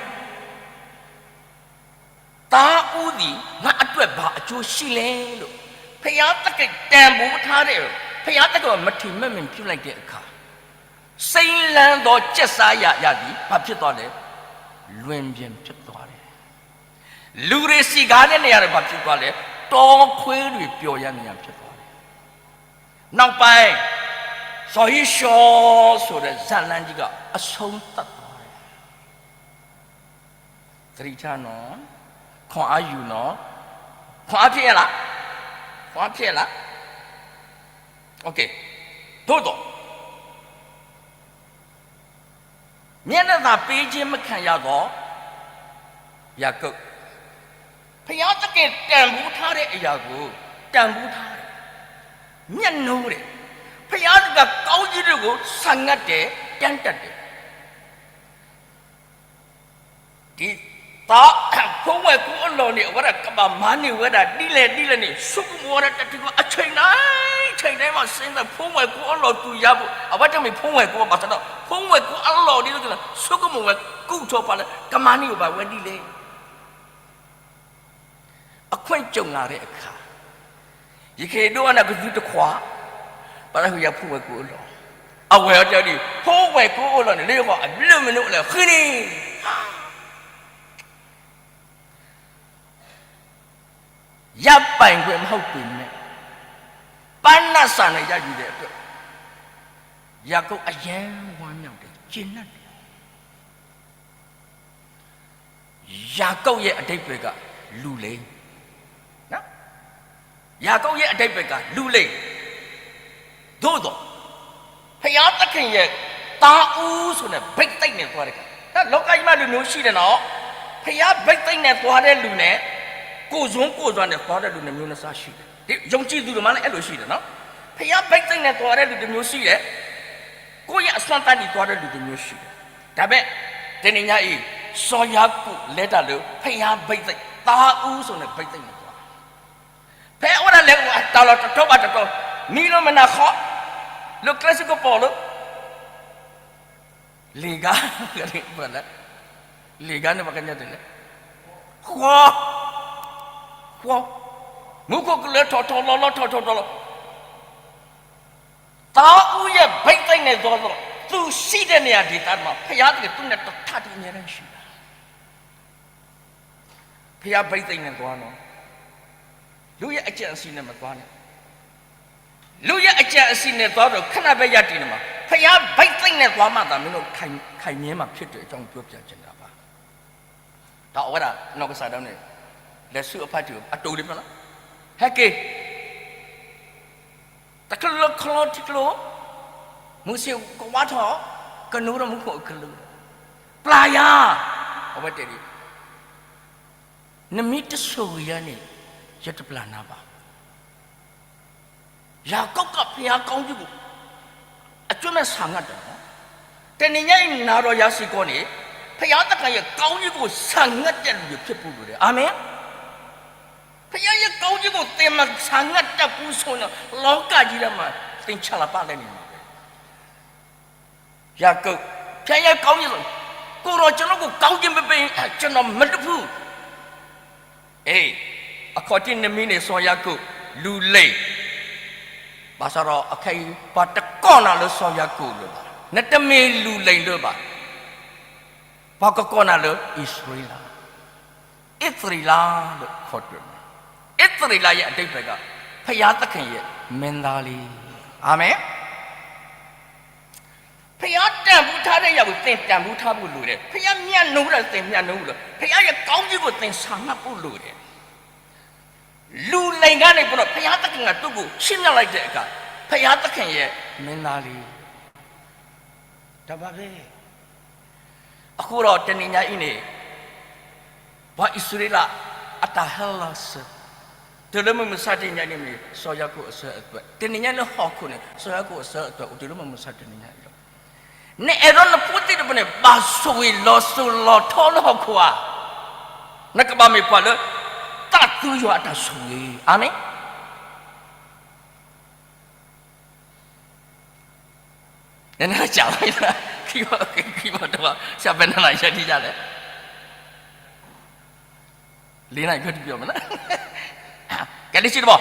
သားဦးသည် ငါ့အတွက် ဘာအကျိုးရှိလဲလို့ ဘုရားသခင် တန်ဖိုးထားတဲ့ ဘုရားသခင်မထီမဲ့မြင်ပြုလိုက်တဲ့အခါ စိမ်းလန်းသောကျက်စားရာရာသည်ဘာဖြစ်သွားလဲ။ လွင်ပြင်ဖြစ်သွားတယ်။ လူတွေစည်ကားတဲ့နေရာတွေဘာဖြစ်သွားလဲ။ တောခွေးတွေပျော်ရာနေရာဖြစ်သွားတယ်။ နောက်ပိုင်း စီၤဟံၡော်ဆိုတဲ့ဇာတ်လမ်းကြီးကအဆုံးသတ်သွားတယ်။ သတိထားနော်။ ခွန်အားယူနော်။ ခွန်အားဖြစ်ရဲ့လား။ ခွန်အားဖြစ်ရဲ့လား။ OK သို့သော် မျက်နှာသာပေးခြင်းမခံရသောယာကုပ် ဘုရားသခင်တန်ဖိုးထားတဲ့အရာကို တန်ဖိုးထားတယ်။ မြတ်နိုးတယ်။ ဘုရားသခင်ကောင်းကြီးတွေကိုဆာငတ်တယ်။ တန်းတက်တယ်။ ဒီသား ဖိဝဲၢ်ကိအလီၢ်န့ၣ် အဝဲဒၣ်ကဘၣ်မၤန့ၢ်ဝဲဒၣ်ဒ်လဲၣ်ဒ်လဲၣ်န့ၣ် ဆိကမိၣ်ဝဲဒၣ်တထံၣ်ဃီ အချိန်တိုင်း ချိန်တိုင်းမှာ စဉ်းစား ဖိဝဲၢ်ကိအလီၢ်သူၣ်ယၤပူၤ အဝဲတမ့ၢ်ဖိဝဲၢ်ကိဘၣ်ဆၣ်ဒီး ဖိဝဲၢ်ကိအလီၢ်ဒ်သိးကလီၤ ဆိကမိၣ်ဝဲ ကူၣ်ထီၣ်ပှၤလၢ ကမၤန့ၢ်ဘၣ်ဝဲဒ်လဲၣ် အခွင့်ကြုံလာတဲ့အခါ ယကဟ့ၣ်ဒိးအနၢ်ကသူတခွါ ပှၤတၢ်ဟူးယၤဖိဝဲၢ်ကိအလီၢ် အဝဲအီၤတဲဒ် ဖိဝဲၢ်ကိအလီၢ်န့ၣ် လၢယဂီၢ်အဘျုးမနုၤအိၣ်လဲၣ်ဃ့န့ၣ် ရပိုင်ခွင့်မဟုတ်ပေမဲ့ ပန်းနံစံးနဲ့ရယူတဲ့အတွက် ယာကုပ်အရမ်းဝမ်းမြောက်တယ် ကျေနပ်တယ်။ ယာကုပ်ရဲ့အဓိပ္ပာယ်က လူလိမ်။ နော်။ ယာကုပ်ရဲ့အဓိပ္ပာယ်က လူလိမ်။ သို့သော် ဘုရားသခင်ရဲ့သားဦးဆိုတဲ့ ဘိသိက်နဲ့သွားတဲ့အခါ လောကကြီးမှာလူမျိုးရှိတယ်နော်။ ဘုရားဘိသိက်နဲ့သွားတဲ့လူနဲ့ ကိုယ်စွန့်ကိုယ်စွန့်နဲ့သွားတဲ့လူနှစ်မျိုးနှစ်စားရှိတယ်။ ယုံကြည်သူတွေမှာလည်းအဲ့လိုရှိတယ်နော်။ ဘုရားဘိသိက်နဲ့သွားတဲ့လူတစ်မျိုးရှိတယ်။ ကိုယ့်ရဲ့အစွမ်းတတ္တိသွားတဲ့လူတစ်မျိုးရှိတယ်။ ဒါပေမဲ့ တနင်္ညါအံၤ စီၤယၤကိာ်လဲၤတၢ်လၢ ဘုရားဘိသိက် သားဦးဆိုတဲ့ဘိသိက်နဲ့သွား ဖဲအဝဲဒၣ်လဲၤအိၣ်အတၢ်လီၢ်တတီၤဘၣ်တတီၤ မံလိမနၤဃီ လၢကျဲစကပီၤလၢ လ့ၣ်ကါ လ့ၣ်ကါန့ၣ်ပှၤကညီတဲလဲၣ် ဃီ ဃီ မူခိၣ်ကလၢထီၣ်ထီၣ်လီၤလီၤထီၣ်ထီၣ်လီၤလီၤ သားဦးရဲ့ဘိသိက်နဲ့သွားတော့ သူရှိတဲ့နေရာဒေသမှာ ဘုရားသခင်သူနဲ့တထပ်တည်းအမြဲတမ်းရှိတာ။ ဘုရားဘိသိက်နဲ့သွားနော်။ လူရဲ့အကြံအစည်နဲ့မသွားနဲ့။ လူရဲ့အကြံအစည်နဲ့သွားတော့ ခဏပဲရပ်တည်နေမှာ။ ဘုရားဘိသိက်နဲ့သွားမှသာမင်းတို့ခိုင် ခိုင်မြဲမှာဖြစ်တဲ့အကြောင်းပြောပြချင်တာပါ။ ဒီးအဝဲဒၣ်နီၢ်ကစၢ်ဒၣ်န့ၣ် လဲၤဆူအဖါတံၢ်အတိၢ်လံမ့ၢ်လီၤ. ဟဲက့ၤ တချုးလၢချီထံကျိ မုၢ်ဆ့ၣ်ကဝါထီၣ် ကနိဒီးမူခိၣ်အကလုာ် ပျၢ်ယၤ အဝဲတဲဒ် နမ့ၢ်တဆိၣ်ဂ့ၤယၤန့ၣ် ယတပျၢ်နၤဘၣ်. ယာကုပ်က ဘုရားကောင်းကြီးကို အကျိုးမဲ့ဆာငတ်တယ်နော်. တနံၤညါအံၤနၤဒီးယၤစ့ၢ်ကီးန့ၣ် ဘုရားသခင်ရဲ့ကောင်းကြီးကိုဆာငတ်တဲ့လူတွေဖြစ်ဖို့လိုတယ်. အာမင်. ဘုရားရဲ့ကောင်းကြီးကိုသင်မဆာငတ်တတ်ဘူးဆိုရင် လောကကြီးထဲမှာသင်ချလပလဲနေမှာပဲ. ယာကုပ် ဘုရားရဲ့ကောင်းကြီးကို ကိုယ်တော်ကျွန်တော်ကိုကောင်းကြီးမပေးရင်ကျွန်တော်မလွတ်ဘူး. အခီၣ်ထံးနမံၤန့ၣ် စီၤယၤကိာ် လူလ့ၣ်, ဘၣ်ဆၣ်ဒီးအခဲအံၤ ပှၤတကိးနၤလၢစီၤယၤကိာ်လၢၤဘၣ်, နတမ့ၢ်လူလ့ၣ်လၢၤဘၣ်, ပှၤကကိးနၤလၢအံၣ်စရ့လး, အံၣ်စရ့လးလၢခိၣ်တွဲ, အံၣ်စရ့လးရဲ့အဓိပ္ပာယ်က ဘုရားသခင်ရဲ့မင်းသားလေး. အာမင်. ဘုရားတန်ဖိုးထားတဲ့အရာကိုသင်တန်ဖိုးထားဖို့လိုတယ်. ဘုရားမြတ်နိုးတာသင်မြတ်နိုးဖို့လိုတယ်. ဘုရားရဲ့ကောင်းကြီးကိုသင်ဆာငတ်ဖို့လိုတယ်. လူလိမ်ကနေပြီးတော့ဘုရားသခင်ကသူ့ကိုချီးမြှောက်လိုက်တဲ့အခါ ဘုရားသခင်ရဲ့မင်းသားလေး. ဒါပါပဲ. အဃိဒီးတနံၤညါအံၤန့ၣ် ပှၤအံၣ်စရ့လးအတၢ်ဟဲလီၤစၢၤ တုၤလၢမုၢ်မဆါတနံၤညါန့ၣ်မ့ၢ် စီၤယၤကိာ်အစၢၤအသွဲၣ်, တနံၤညါလၢဟီၣ်ခိၣ်န့ၣ် စီၤယၤကိာ်အစၢၤအသွဲၣ်အိၣ်တုၤလၢမုၢ်မဆါတနံၤညါအံၤလီၤ. နအဲၣ်ဒိးနဖိသ့ၣ်တဖၣ်န့ၣ် ဘၣ်ဆိၣ်ဂ့ၤလီၤစိၤလီၤထီလၢဟီၣ်ခိၣ်ဧါ, နကဘၣ်မ့ၢ်ပှၤလၢ သးသူယွၤအတၢ်ဆိၣ်ဂ့ၤ. အာမင်. နနစံးဘၣ်, ခံဘီ, ခံဘီတဘီ, ဆၢဖဲနနယဲၢ်ထံၣ်ယလဲၣ်, လံနယဲၢ်ထံၣ်ပျီမနုၤ, ကဲလၢဆံတဘီ.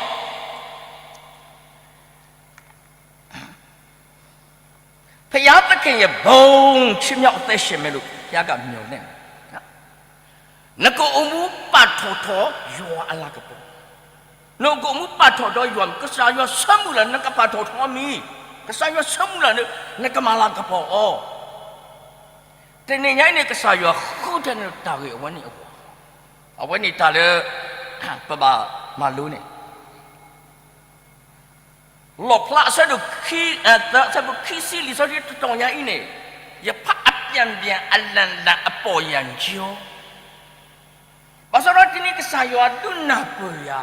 ဘုရားသခင်ရဲ့ဘုန်းချီးမြှောက်အသက်ရှင်မယ်လို့ဘုရားကမျှော်လင့်တယ်။ နကအိၣ်မူပာ်ထီၣ်ထီယွၤအလၤကပီၤ, နကအိၣ်မူပာ်ထီၣ်ထီယွၤ, ကစၢ်ယွၤဆၢမုၢ်လၢ် နကပာ်ထီၣ်ထီမံၤ, ကစၢ်ယွၤဆၢမုၢ်လၢ် နကမၤလၤကပီၤအီၤ. တနံၤညါအံၤန့ၣ် ကစၢ်ယွၤဃုထၢန့ၢ်တၢ်ဂ့ၢ်အဝဲန့ၣ်အဂီၢ်, အဝဲန့ၣ်တၢ်လၢ ပဘၣ်မၤလိန့ၣ် လီၣ်ဖျါအဆၢဒိၣ်ခံ, အဆၢဖိခံဆံ လံာ်စီဆှံတတီၤညါအံၤန့ၣ်, ယဖးအပြန်ပြန် အလံလံ အပေါ်ယံကျော်, ဘၣ်ဆၣ်ဒီးတနံၤကစၢ်ယွၤဒုးနၢ်ပၢၢ်ယၤ,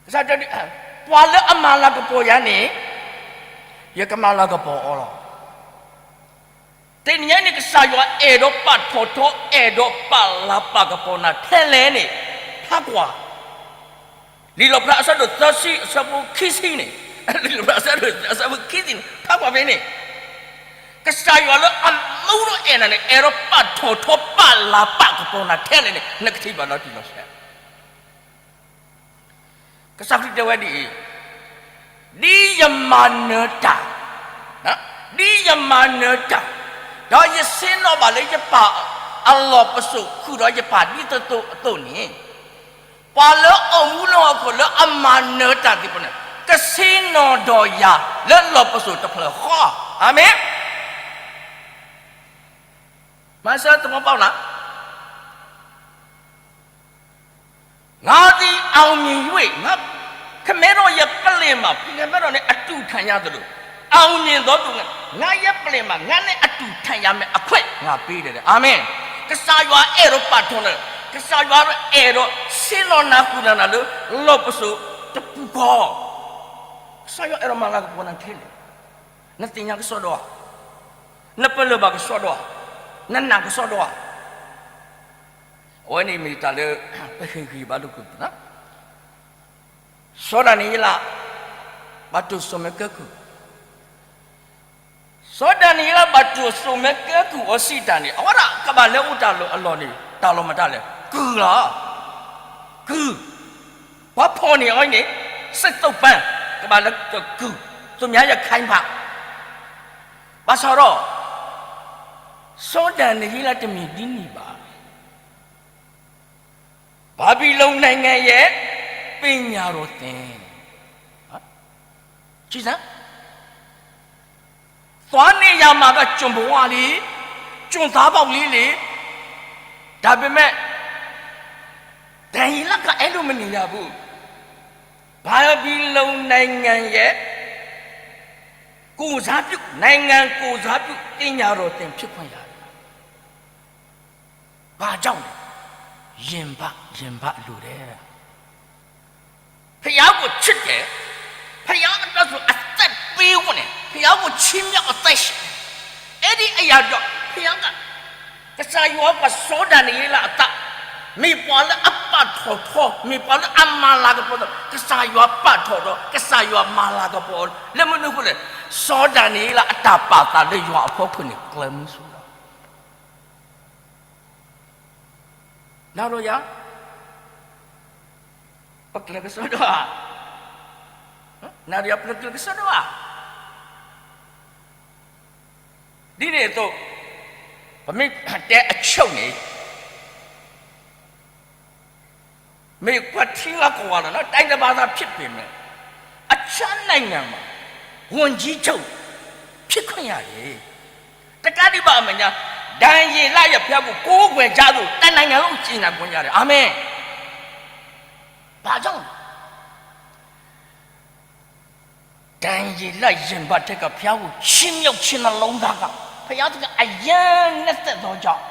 ကစၢ်ယွၤ, ပှၤလၢအမၤလၤကပီၤယၤန့ၣ်, ယကမၤလၤကပီၤအီၤလီၤ. တနံၤညါန့ၣ် ကစၢ်ယွၤအဲၣ်ဒိးပာ်ထီၣ်ထီ အဲၣ်ဒိးပာ်လၤပာ်ကပီၤနၤထဲလဲၣ်န့ၣ်, ဖးကွၢ် လံာ်လီၣ်ဖျါအဆၢဒိၣ်သၢဆံ အဆၢဖိခံဆံန့ၣ်, လံာ်လီၣ်ဖျါအဆၢဒိၣ်သၢဆံအဆၢဖိခံဆံန့ၣ် ဖးကွၢ်ဖဲန့ၣ်, ကစၢ်ယွၤလၢအမူဒီးအဲၣ်နၤန့ၣ် အဲၣ်ဒိးပာ်ထီၣ်ထီပာ်လၤပာ်ကပီၤနၤထဲလဲၣ်န့ၣ် နကထံၣ်ဘၣ်လီၤတံၢ်လီၤဆဲး ကစၢ်ခရံာ်တဲဝဲဒ်အံၤ, ဒ်ယမၤနၢၤတၢ်, ဒ်ယမၤနၢၤတၢ်, ဒီးယဆ့ၣ်နီၤဘၣ်လၢယပၢ်အလီၢ်ပစိာ်ဃုာ်ဒီးယပၢ်ဒ်သိးသိးအသိးန့ၣ်, ပှၤလၢအအိၣ်မူလၢဟီၣ်ခိၣ်လၢအမၤနၢၤတၢ်သ့ၣ်တဖၣ်န့ၣ် ကဆ့ၣ်နီၤဒီးယၤလၢလီၢ်ပစိာ်တဖျၢၣ်ဃီ, အၤမ့ၣ်. မၤစၢၤသပှၢ်ပၢ်နၤ ငါသည်အောင်မြင်၍ ငါ, ခမဲထီၣ်ယပလ့ၢ်မး, ဖဲမဲထီၣ်န့ၣ် အတူၢ်ထၣ်ညါသလိၤ, အောင်မြင်သောသူ, ငါယပလ့ၢ်မး, ငါနဲ့အတူၢ်ထၣ်ညါမ့ၢ်အခွဲး ငါပေးတယ်, အာမင်. ကစၢ်ယွၤအဲၣ်ဒိးပာ်ထီၣ်နၤ, ကစၢ်ယွၤအဲၣ်ဒိးဆ့ၣ်နီၤနၤဃုာ်နၤလၢ လီၢ်ပစိာ်တပူၤဃီ, ကစၢ်ယွၤအဲၣ်ဒိးမၤလၤကပီၤနၤခဲလၢာ်, နသ့ၣ်ညါကစီဒီဧါ, နပလၢၢ်ဘၣ်ကစီဒီဧါ, နနာ်ကစီဒီဧါ. အဝဲန့ၣ်မ့ၢ်တၢ်လၢ ပဟ့ၣ်ဂံၢ်ဘါလိာ်ကွဲ စီၤဒၤနံးယ့လး ဘၣ်တိၢ်စိာ်မဲာ်ကဲကုၢ်, စီၤဒၤနံးယ့လးဘၣ်တိၢ်စိာ်မဲာ်ကဲကုၢ်အီၤစံးတၢ်န့ၣ် အဝဲဒၣ်ကဘၣ်လဲၤအိၣ်တၢ်လီၢ်အလီၢ်န့ၣ် တၢ်လီၢ်မတၤလဲၣ်, ကုၢ်လီၤ, ကုၢ်, ပှၤဖီၣ်န့ၢ်အီၤန့ၣ် စစ်သုံ့ပန်း, ကဘၣ်လဲၤတကုၢ်, သူများရခိုင်ဘက်, ဘၣ်ဆၣ်ဒီး စီၤဒၤနံးယ့လးတမ့ၢ်ဒ်န့ၣ်ဘၣ်. ဘာဘီလုန်နိုင်ငံရဲ့ ပညာတော်သင်, ကြည့်စမ်း, သွားနေရာမှာက ကျွန်ဘဝလေး, ကျွန်သားပေါက်လေးလေ, ဒါပေမဲ့ ဒံယေလက အဲ့လိုမနေရဘူး. ဘာဘီလုန်နိုင်ငံရဲ့ ကိုယ်စားပြု, နိုင်ငံကိုယ်စားပြု ပညာတော်သင်ဖြစ်ခွင့်ရတယ်. ဘာကြောင့်လဲ? ရင်ဘတ်, ရင်ဘတ်လိုတယ်. ဘုရားကိုချစ်တယ်. ဘုရားအတွက်ဆိုအသက်ပေးဖို့နဲ့ ဘုရားကိုချီးမြှောက်အသက်ရှင်တယ်. အဲ့ဒီအရာကြောင့် ဘုရားက ကစၢ်ယွၤပာ်စီၤဒၤနံးယ့လးအသး မ့ၢ်ပှၤလၢအပာ်ထီၣ်ထီ, မ့ၢ်ပှၤလၢအမၤလၤကပီၤဒီး ကစၢ်ယွၤပာ်ထီၣ်ဒီး ကစၢ်ယွၤမၤလၤကပီၤ လၢမနုၤအဃိလဲၣ်, စီၤဒၤနံးယ့လးအတၢ်ပာ်သးလၢယွၤအဖီခိၣ်န့ၣ် ကျဲမုၢ်ဆူၣ်လီၤ. နၤဒီးယၤ ပကျဲးကစီဒီဧါ, နၤဒီးယၤပကျဲးကစီဒီဧါ. ဒ်န့ၣ်အသိး ပမ့ၢ်တဲအဆိန့ၣ် မ့ၢ်ကွၢ်ထံလီၤကဝီၤလီၤ, တိုင်းတပါးသာဖြစ်ပေမဲ့ အခြားနိုင်ငံမှာ ဝန်ကြီးချုပ်ဖြစ်ခွင့်ရတယ်. တကးဒံးဘၣ်အမဲာ်ညါ ဒံယေလယဖျားကို ကိုးကွယ်ကြလို့ တနိုင်ငံလုံး ကြေညာခွင့်ရတယ်. အာမင်. ဘာကြောင့်လဲ? ဒံယေလရင်ဘတ်ထဲက ဘုရားကိုချီးမြှောက်ခြင်းနှလုံးသားက ဘုရားသခင်အရမ်းနှစ်သက်သောကြောင့်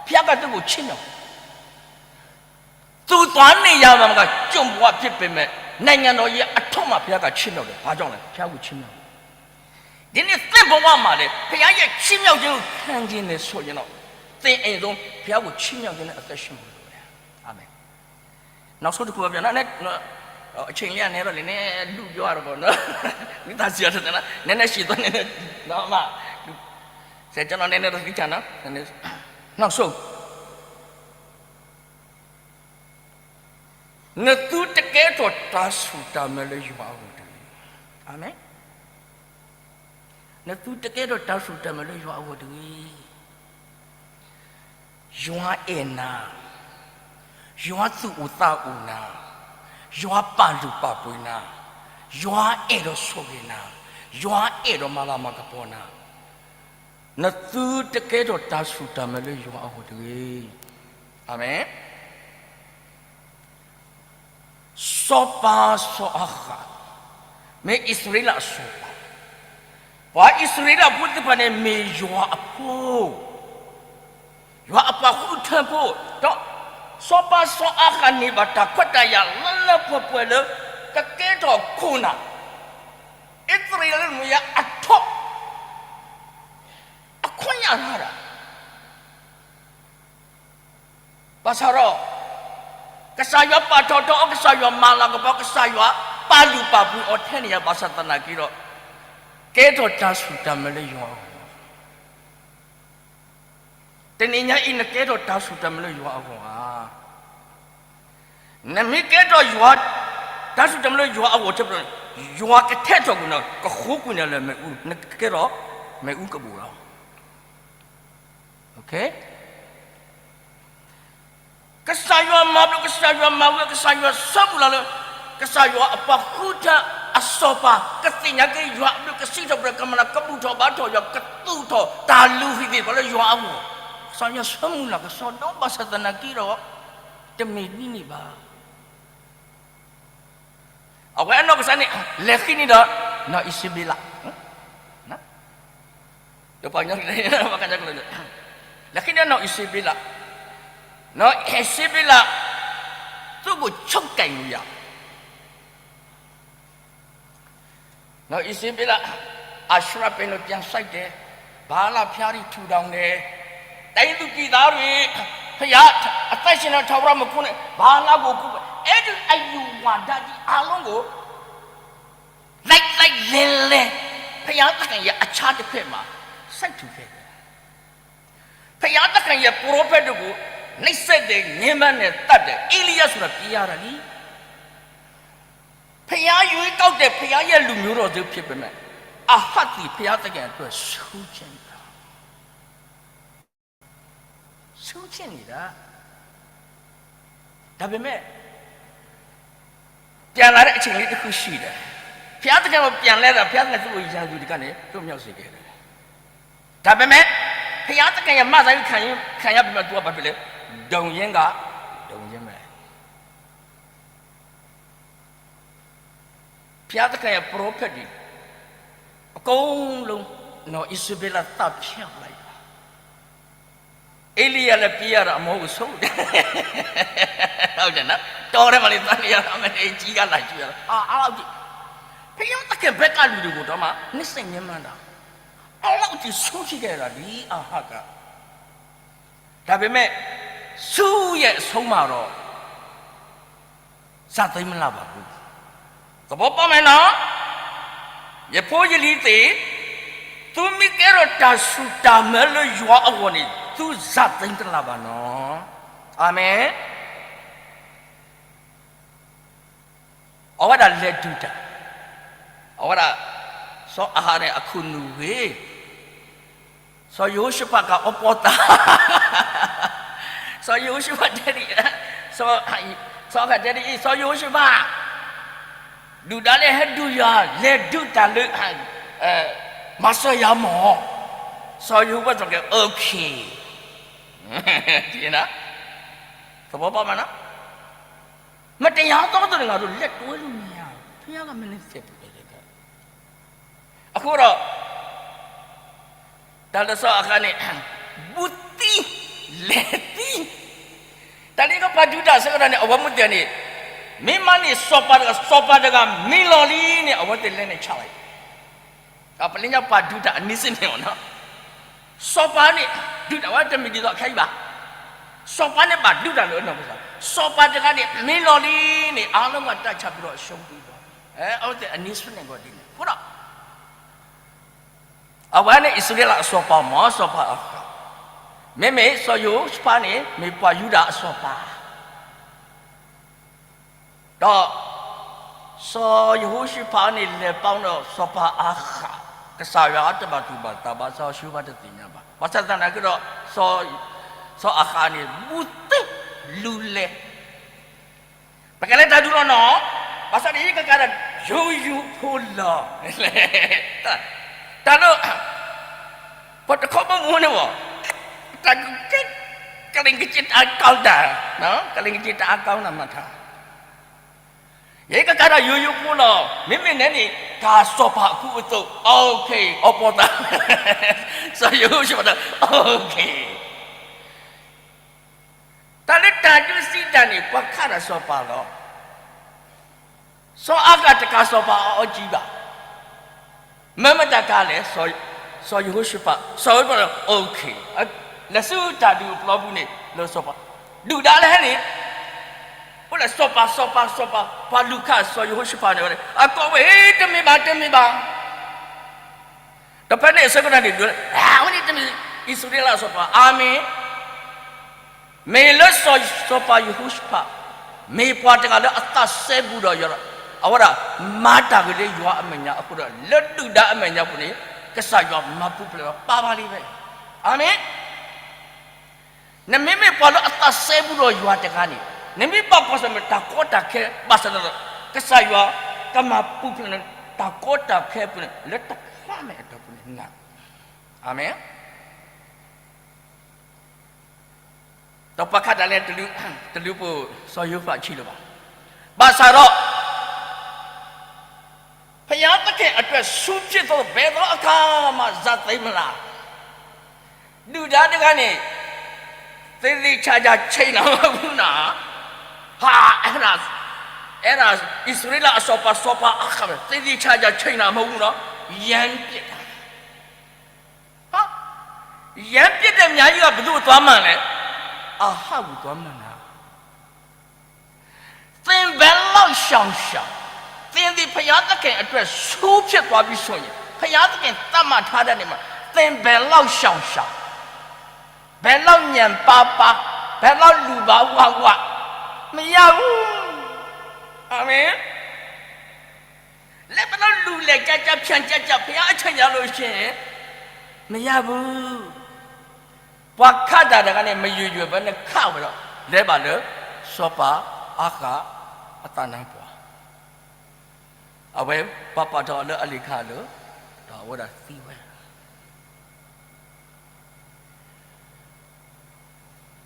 ဘုရားကသူ့ကိုချီးမြှောက်တယ်. သူသွားနေရာမှာက ကျွန်ဘဝဖြစ်ပေမဲ့ နိုင်ငံတော်ရဲ့အထွဋ်မှာ ဘုရားကချီးမြှောက်တယ်. ဘာကြောင့်လဲ? ဘုရားကိုချီးမြှောက်တယ်. ဒီနေ့သင့်ဘဝမှာလည်း ဘုရားရဲ့ချီးမြှောက်ခြင်းကိုခံချင်တယ်ဆိုရင်တော့ သင့်အိမ်ဆုံး ဘုရားကိုချီးမြှောက်ခြင်းနဲ့အသက်ရှင်ဖို့လိုတယ်. အာမင်. နောက်ဆုံးတစ်ခုပဲပြောနော်, အချိန်လေးကနည်းတော့လေ, နည်းနည်းလူပြောရတော့ပေါ့နော်, မိသားစုရတော့နော်, နည်းနည်းရှည်သွား, နည်းနည်းနော်, အမ, ဆရာကျွန်တော်နည်းနည်းတော့သိချင်နော်, နောက်ဆုံး, နသူတကဲထီၣ်တၢ်ဆူၣ်တၢ်မဲလၢယွၤအဂီၢ်တဂ့ၤ. အာမင်. နသုတကဲထီၣ်တၢ်ဆူၣ်တၢ်မဲာ်လၢယွၤအဂီၢ်တဂ့ၤ. ယွၤအဲၣ်နၤ, ယွၤသူၣ်အိၣ်သးအိၣ်နၤ, ယွၤပာ်လုၢ်ပာ်ပှ့ၤနၤ, ယွၤအဲၣ်ဒိးဆိၣ်ဂ့ၤနၤ, ယွၤအဲၣ်ဒိးမၤလၤမၤကပီၤနၤ, နသုတကဲထီၣ်တၢ်ဆူၣ်တၢ်မဲာ်လၢယွၤအဂီၢ်တဂ့ၤ. အၤမ့ၣ်. စီၤပၤစီၤအၤဃး မ့ၢ်အံၣ်စရ့လးအစီၤပၤ, ပှၤအံၣ်စရ့လးဖိသ့ၣ်တဖၣ်န့ၣ် မ့ၢ်ယွၤအဖိ, ယွၤအပှၤဃုထၢဖိ, ဒီးစီၤပၤစီၤအၤဃးန့ၢ်ဘၣ်တၢ်ခွဲးတၢ်ယာ် လၢလၢပှဲၤပှဲၤလၢ ကကဲထီၣ်ခိၣ်နၢ် အံၣ်စရ့လးလၢမုၢ်ယါအထီ, အခိၣ်ညၣ်ရၤဒၣ် ဘၣ်ဆၣ်ဒီး ကစၢ်ယွၤပာ်ထီၣ်ထီအီၤ, ကစၢ်ယွၤမၤလၤကပီၤ, ကစၢ်ယွၤပာ်လုၢ်ပာ်ပှ့ၤအီၤထဲန့ၣ်ယါ, ဘၣ်ဆၣ်သနာ်က့ဒီး ကဲထီၣ်တၢ်ဆူၣ်တၢ်မဲာ်လၢယွၤအဂီၢ်. တနံၤညါအံၤ နကဲထီၣ်တၢ်ဆူၣ်တၢ်မဲာ်လၢယွၤအဂီၢ်ဧါ. နမ့ၢ်ကဲထီၣ်ယွၤ တၢ်ဆူၣ်တၢ်မဲာ်လၢယွၤအဂီၢ်ထဲဖဲန့ၣ်, ယွၤကထဲးထီၣ်ကွံာ်နၤ, ကဃိကွံာ်နၤလၢမ့ၣ်အူ, နကကဲထီၣ်မ့ၣ်အူကဘူးလီၤ. ကစၢ်ယွၤမၤဘျုး, ကစၢ်ယွၤမၤဝံၤ, ကစၢ်ယွၤဆၢမုၢ်လၢ်လၢ ကစၢ်ယွၤအပှၤဃုထၢအစီၤပၤ ကသ့ၣ်ညါက့ၤယွၤအဘျုး, ကစံးထီၣ်ပတြၢၤကမၤလၤ, ကဘူၣ်ထီၣ်ဘါထီၣ်ယွၤ, ကသူၣ်ထီၣ်တၢ်လုၢ်ဟံၣ်သ့ၣ်တဖၣ်လၢယွၤအဂီၢ်, ကစၢ်ယွၤဆၢမုၢ်လၢ်ကစီဒီ, ဘၣ်ဆၣ်သနာ်က့ဒီး တမ့ၢ်ဒ်န့ၣ်ဘၣ်. အဝဲအနီၢ်ကစၢ်န့ၣ် လဲၤဃ့န့ၢ်ဒီး နီၢ်အံၣ်စဘ့လး, လဲၤဃ့န့ၢ် နီၢ်အံၣ်စဘ့လး, နီၢ်အံၣ်စဘ့လး သူၣ်ကိၢ်ဆိကဲၤမူယၤ နီၢ်အံၣ်စဘ့လး အၤၡရးပဲနုာ်ပၠၣ်စဲးတဲ, ဘၤလးဖၠါရံၣ်ထူၣ်ဒီးန့ၣ်, တိုင်းသူပြည်သားတွေ, ဘုရားအသက်ရှင်တော် ထာဝရမုခိုးနဲ့ ဘာလကိုကိုးကွယ်, အဲဒီအယူဝါဒကြီးအားလုံးကို လိုက်လိုက်လဲလဲ ဘုရားသခင်ရဲ့အခြားတစ်ဖက်မှာ စိုက်ထူခဲ့တယ်. ဘုရားသခင်ရဲ့ပရောဖက်တို့ကို နှိပ်စက်တယ်, ညှဉ်းပန်းတယ်, သတ်တယ်. ဧလိယဆိုတာ ပြေးရတာလေ. ဘုရားရွေးကောက်တဲ့ ဘုရားရဲ့လူမျိုးတော်သူဖြစ်ပေမဲ့ အာဟပ်သည် ဘုရားသခင်အတွက် ဆူးချစ်နေတာ. ဆူးချစ်နေတာ. ဒါပေမဲ့ ပြန်လာတဲ့အချိန်လေးတစ်ခုရှိတယ်. ဘုရားသခင်ကို ပြန်လဲတာ, ဘုရားသခင်သူ့ကို ရန်သူတွေကနေ လွတ်မြောက်စေခဲ့တယ်. ဒါပေမဲ့ ဘုရားသခင်ရဲ့ မစတာခံရ, ခံရပြီးမှ သူက ဘာဖြစ်လဲ? ဒုံရင်းက ဒုံရင်းပဲ. ဘုရားသခင်ရဲ့ ပရောဖက်တွေ အကုန်လုံး နော် အံၣ်စဘ့လး သတ်ဖြတ်လိုက်တာ. ဧလိယလည်း ပြေးရတာ အမောကို ဆုတ်တယ်. ဟုတ်တယ်နော်. တောထဲမှာ နေသွားနေရတာ မင်း ကြီးက လာကြည့်ရတာ. အာ, အဲ့လောက်ကြီး. ဘုရားသခင်ဘက်က လူတွေကိုတောင်မှ နှိပ်စက်ညှဉ်းပန်းတာ. အဲ့လောက်ကြီး ဆိုးကြီးခဲ့တာ ဒီအာဟပ်က. ဒါပေမဲ့ ဆူးရဲ့အဆုံးမှာတော့ ဇာတ်သိမ်းမလှပါဘူး. သဘောပေါက်မယ်နော်. ယဖိယလံၤသ့ၣ်, သုမ့ၢ်ကဲထီၣ်တၢ်ဆူၣ်တၢ်မဲာ်လၢယွၤအဂီၢ်န့ၣ် သုဇာတ်သိမ်းတလှပါနော်. အာမင်. အဝဲဒၣ်လဲၤဒုးတၢ်, အဝဲဒၣ် စီၤအၤဟးန့ၣ် အခုၣ်နူာ်ဂ့ၤ, စီၤယဟိၤၡဖးက အီပီသး, စီၤယဟိၤၡဖးတဲဒ်အံၤ, စီၤ, စီၤအၤဟးတဲဒ်အံၤ, စီၤယဟိၤၡဖး, ဒုၣ်ဒါလဲၤဟဲဒုးယၤ, လဲၤဒုးတၢ်လၢ မၤစၢၤယၤမၢ်. စီၤယဟိၤၡဖးကဲ, okay. သဘောပေါက်မလား. မတရားသောသူတွေ ငါတို့လက်တွဲလို့မရဘူး. ဘုရားက မင်းနဲ့ ဆက်ပြီးတော့ အဃိဒီး တၢ်လၢစီၤအၤဟးန့ၣ် ဘူးသံ, လဲၤသံ, တၢ်လၢကပှၤဒုးတၢ်အဆၢကတီၢ်န့ၣ် အဝဲမ့ၢ်တဲန့ၣ်, မ့ၢ်မၤန့ၢ်စီၤပၤတဂၤ, စီၤပၤတဂၤမံလီၤလံန့ၣ် အဝဲသ့ၣ်လဲၤန့ၣ်ဆါဝဲ. ပလၢညါပှၤဒုးတၢ်အနည်းစနစ်မ့ၢ်နီၤ, စီၤပၤန့ၣ် ဒုးတၢ်ဝဲတမ့ၢ်ဒ်သိးခဲအံၤဘၣ်. စီၤပၤန့ၣ်ဘၣ်ဒုးတၢ်လၢအနီၢ်ကစၢ်, စီၤပၤတဂၤန့ၣ် မံလီၤလံန့ၣ် အားလုံးကတတ်ချပြီးတော့ ရှုံးပြီးသွားပြီ. အဲ, အဝဲသ့ၣ်အနည်းစနစ်ကဒ်န့ၣ်, အဃိဒီး အဝဲန့ၣ် အံၣ်စရ့လးအစီၤပၤမ့ၢ် စီၤပၤအဃး, မ့မ့ၢ်စီၤယဟိၤၡဖးန့ၣ် မ့ၢ်ပှၤယူဒၤအစီၤပၤ, ဒီး စီၤယဟိၤၡဖးန့ၣ် လဲၤပီဒီးစီၤပၤအဃး, ကစၢ်ယွၤအတဘၣ်သူၣ်ဘၣ်သးဘၣ် စီၤယဟိၤၡဖးတသ့ၣ်ညါဘၣ်. ဘၣ်ဆၣ်သနာ်က့ဒီး စီၤအၤဃးန့ၣ် ဘူးသ့လူၤလဲၤ ပကလဲၤတၢ်ဒုးလီၤနီၤ, ဘၣ်ဆၣ်န့ၣ် ယကကးဒီး ယိယိဖိလီၤ. တၢ်လၢ ပှၤတခီဘီမုၢ်န့ၣ်ဘၣ်, တၢ်ကကဲ ကလ့ၣ်ကစ့တၢ်အကီတၢ်, ကလ့ၣ်ကစ့တၢ်အကီနၤမၤထါ, ယကကးဒီးယိယိဖိလီၤ. မ့မ့ၢ်နဲန့ၣ် တၢ်စီၤပၤအကူအသိး okay အီပီသး, စီၤယဟိၤၡဖးဒီး okay တၢ်လၢတၢ်ဒုးစံးတၢ်န့ၣ် ပှၤခးတၢ်စီၤပၤလီၤ. စီၤအၤဃးတကးစီၤပၤအအီကံဘၣ်. မ့ၢ်မတၤကးလဲၣ်, စီၤယဟိၤၡဖး, စီၤယဟိၤၡဖး okay လဲၤဆူတၢ်ဒုးအပျီပူၤန့ၣ် လၢစီၤပၤ ဒုၣ်ဒါလၢဟဲန့ၣ် အိၣ်လၢစီၤပၤ စီၤပၤ စီၤပၤ ပှၤလူၤခးစီၤယဟိၤၡဖးန့ၣ်ဝဲ အကိးဝဲ တမ့ၢ်ဘၣ် တမ့ၢ်ဘၣ်. ဒီးဖဲန့ၣ်အဆၢကတီၢ်န့ၣ် ဒုးလၢ အဝဲန့ၣ်တမ့ၢ်အံၣ်စရ့လးအစီၤပၤ အၤမ့ၣ် မ့ၢ်လၢစီၤပၤယဟိၤၡဖး မ့ၢ်ပှၤတဂၤလၢအသးစဲဘူးဒီးယွၤဒီး အဝဲဒၣ်မၤတၢ်ဂ့ၤလၢယွၤအမဲာ်ညါအဃိဒီး လၢဒုၣ်ဒါအမဲာ်ညါပူၤန့ၣ် ကစၢ်ယွၤမၤပူၤဖျဲးဝဲပာ်ဖျါလံဝဲ. အၤမ့ၣ်. နမ့မ့ၢ်ပှၤလၢအသးစဲဘူးဒီးယွၤတဂၤန့ၣ် နမ့ၢ်ဘၣ်ကွၢ်ဆၢၣ်မဲာ်တၢ်ကီတၢ်ခဲ ဘၣ်ဆၣ်ဒီး ကစၢ်ယွၤကမၤပူၤဖျဲးနၤ တၢ်ကီတၢ်ခဲအပူၤန့ၣ် လၢတဖျါမဲာ်အတီၢ်ပူၤန့ၣ်နၤ. အၤမ့ၣ်. ဒီးပှၤခးတၢ်လဲၤ တလုၢ်ပှိၢ်စီၤယိၤၡဖးဆံးလၢၤဘၣ်. ဘၣ်ဆၣ်ဒီး ဘုရားသခင်အတွက် ဆုဖြစ်သော ဘယ်သောအခါမှ ဇာတ်သိမ်းမလား. ဒုၣ်ဒါတဂၤန့ၣ် သေသေချာချာ ချိန်တာမဟုတ်ဘူးနော်. ဟာ အဲ့ဒါ အဲ့ဒါ အစ္စရေးလအစော်ပါ စော်ပါအခါပဲ သေသေချာချာ ချိန်တာမဟုတ်ဘူးနော်. ရမ်းပစ်တာ ဟာ ရမ်းပစ်တဲ့ မြားကြီးက ဘယ်သူ့ကို သွားမှန်လဲ. အာဟပ်ကို သွားမှန်တာ. သင်ဘယ်လောက်ရှောင်ရှောင် သင်သည် ဘုရားသခင်အတွက် ဆူဖြစ်သွားပြီဆိုရင် ဘုရားသခင် သတ်မှတ်ထားတဲ့ နေ့မှာ သင်ဘယ်လောက်ရှောင်ရှောင် ဘယ်လောက်ညံပါပါ ဘယ်လောက်လူပါဝါဝါ မရဘူး. အာမင်. လက်ဘယ်လောက်လူလဲကြကြ ဖြန့်ကြကြ ဘုရားအချိန်ရောက်လို့ရှိရင် မရဘူး. ပှၤခးတၢ်တဂၤန့ၣ် မယုၢ်ယုၢ်ဘဲန့ၣ် ခးဝဲဒီး လဲၤဘၣ်လၢ စီၤပၤအၤဃး အသးနါပှၢ်, အဝဲပာ်ပာ်ထီၣ်လၢအလံာ်ခါလၢ ဒီးအဝဲဒၣ်သံဝဲ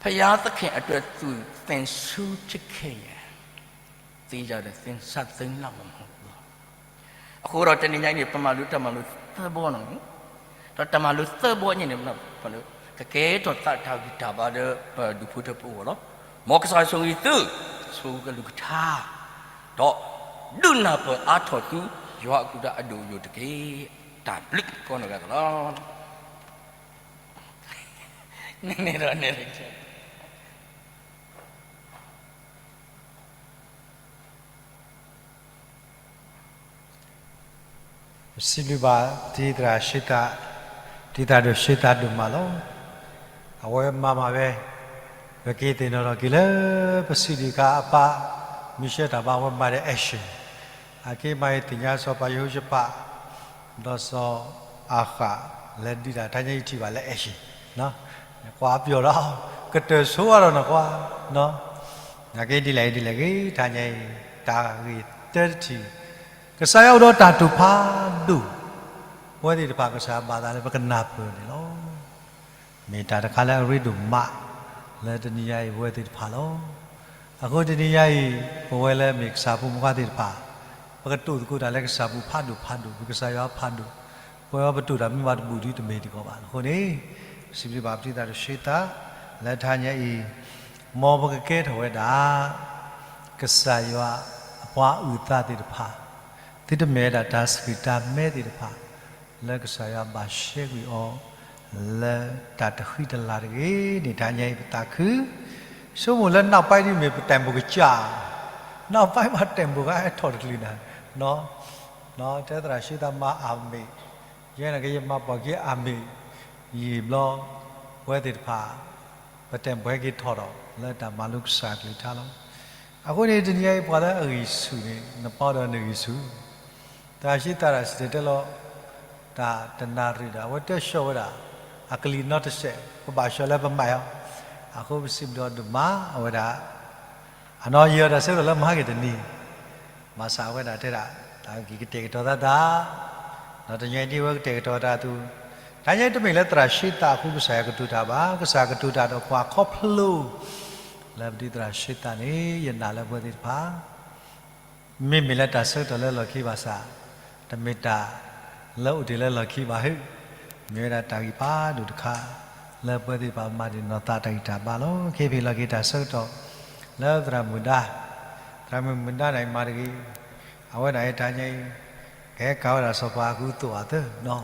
ဘုရားသခင်အတွက် သူသင်ဆုဖြစ်ခဲ့ရင် သင်ကြတဲ့ သင်ဆက်သိမ်းလောက်မှာ မဟုတ်ဘူး. အဃိဒီးတနံၤညါအံၤန့ၣ် ပမၤလိတၢ်မၤလိသၢဘီနီၤ, ဒီးတၢ်မၤလိသၢဘီညါန့ၣ် ကကဲထီၣ်သးတၢ်ဂံၢ်တၢ်ဘါလၢပဒူၣ်ဖိထၢဖိအဂီၢ်လီၤ. မ်ကစၢ်ယွၤဆိၣ်ဂ့ၤသု, ဆိၣ်ဂ့ၤကလုၢ်ကထါ, ဒီးဒုးနၢ်ပၢၢ်အါထီၣ်သု ယွၤအကလုၢ်ကထါအဒိၣ်အယိာ်တက့ၢ်. တၢ်ဘျုးကိးနီၢ်ဂၤသလီၤ. နန့ၣ်ဒီးန့ၣ် ပစံးဘျုးဘၣ် တံၤသရၣ်ရှ့သး, တံၤသရၣ်ဒိၣ်ရှ့သးဒိၣ်မးလီၤ. အဝဲမၤမၤဝဲ, ပက့ၤသ့ၣ်နီၣ်ထီၣ်က့ၤလၢ ပစံးဒံးခါအပၢ် မံၤရှဲတၢ်ဘါဝဲမၤဒီး action အက့မၤအံၤသ့ၣ်ညါစီၤပၤယဟိၤၡဖး ဒီးစီၤအၤဃး လဲၤဒုးတၢ်တၢ်ညါအံၤထံၣ်ဘၣ်လၢ action ကွၢ်ပျီၣ်ဒီး ကတၢၢ်ဆိအါထီၣ်နီၢ်ကွၢ်, နာ်က့ဒ်လဲၣ်ဒ်လဲၣ်ဂ့ၤ တၢ်ညါအံၤ တၢ်ဂ့ၢ်တၢတထံၣ် ကစၢ်ယွၤအိၣ်ဒီးတၢ်တိာ်ဖးဒိၣ် ပဝဲသ့ၣ်တဖၣ်ကစၢ်ယွၤဘၣ်သးလၢပကနၢ်ပၢၢ်န့ၣ်လီၤ. မ့ၢ်တၢ်တခါလၢအရ့ဒိၣ်မး လၢတနံၤညါအံၤပဝဲသ့ၣ်တဖၣ်လီၤ. အဃိတနံၤညါအံၤ ပဝဲလၢမ့ၢ်ကစၢ်ဖိမုၣ်ဖိသ့ၣ်တဖၣ် ပကတိာ်သကိးတၢ်လၢကစၢ်ပူၤဖးဒိၣ်ဖးဒိၣ် ပကစၢ်ယွၤဖးဒိၣ်, ပဝဲပတိာ်တၢ်မ့ၢ်ဘၣ်တဘူၣ်ဒုတမ့ၢ်တကီၢ်ဘၣ်. အဃိန့ၣ် စံးဘျုးဘၣ်ပတံၤသရၣ်ဒိၣ်ရှ့သး လၢတဟါညါအံၤ မ်ပကကဲထီၣ်ဝဲဒၣ် ကစၢ်ယွၤအပှၤအုၣ်သးသ့ၣ်တဖၣ် သုတမ့ၢ်ဝဲဒၣ်တၢ်ဆှုၣ်တၢ်မဲသ့ၣ်တဖၣ် လၢကစၢ်ယွၤဘၣ်ရှဲကွံာ်အီၤ လၢတၢ်တဃံတလၤတဂ့ၤန့ၣ် တဟါညါအံၤပသးခု, ဆိကမိၣ်လၢနောက်ပိုင်းဒ်မ့ၢ်ပ tempo ကစၢ်, နောက်ပိုင်းမး tempo ကဟဲထီၣ်တချုးနၤ, တဲသရၣ်ရှ့သးမၤအမ့ၢ်, ယဲန့ၣ်က့ယမၤပှၤက့အမ့ၢ်, ယံာ်ဘျီ ပဝဲသ့ၣ်တဖၣ် ပ tempo ဟဲက့ၤထီၣ်ဒီး လၢတၢ်မၤလိကစၢ်ကလုၢ်ကထါလီၤ. အဃိန့ၣ် တနံၤညါအံၤပှၤလၢအဂံၢ်ဆူၣ်န့ၣ် နပာ်ဒီးနဂံၢ်ဆူၣ်, သရၣ်ရှ့သးတၢ်စံၣ်တဲၤတဲလီၤ, တၢ်တနၣ်ရံၣ်ဒီး အဝဲတဆှီဝဲဒၣ် အကလံၤနီတစဲး ပဘၣ်ဆှီလၢပမၤအီၤ, အဃိပစံးဘျုးအီၤဒိၣ်မး အဝဲဒၣ် အနီၢ်ယံၤအီၤတၢ်ဆၢကတီၢ်လၢမဟါက့ၤတနံၤ, ဘၣ်ဆၣ်အဝဲဒၣ်တဲဒၣ် တၢ်ဂ့ၢ်ကတဲာ်ကတီၤသးတၢ်, ဒီးတညီအံၤဒ်အဝဲကတဲာ်ကတီၤတၢ်အသိး, တၢ်ညါတမ့ၢ်လၢသရၣ်ဆှံသးအဃိကစၢ်ယွၤကတိၤတၢ်ဘၣ်, ကစၢ်ကတိၤတၢ်ဒီးပှၤခီဖျိ လၢပဒုးသရၣ်ဆှံသးန့ၣ် ယနာ်လၢပဝဲသ့ၣ်တဖၣ် မ့မ့ၢ်လၢတၢ်ဆၢကတီၢ်လၢလီၢ်ခံဘၣ်ဆၣ်, တမ့ၢ်တၢ်လၢအိၣ်တ့ၢ်လၢလီၢ်ခံဘၣ်ဟ့ၣ်, မ့ၢ်ဝဲဒၣ်တၢ်ဂံၢ်ဖးဒိၣ်တခါ လၢပဝဲသ့ၣ်တဖၣ်မၤတ့ၢ်နီၢ်သးတၢ်ဂံၢ်တၢ်ဘါလီၤ. ခဲအံၤပဟ့ၣ်လီၤက့ၤတၢ်ဆၢကတီၢ် လၢသရၣ်မုၣ်ဒါ, သရၣ်မုၣ်မုၢ်ဒါန့ၣ်မၤတဂ့ၤ, အဝဲဒၣ်အံၤတၢ်ညါအံၤ ကဟဲကၤဝဲဒၣ်စီၤပၤအကူအသိးအသၢနီၤ,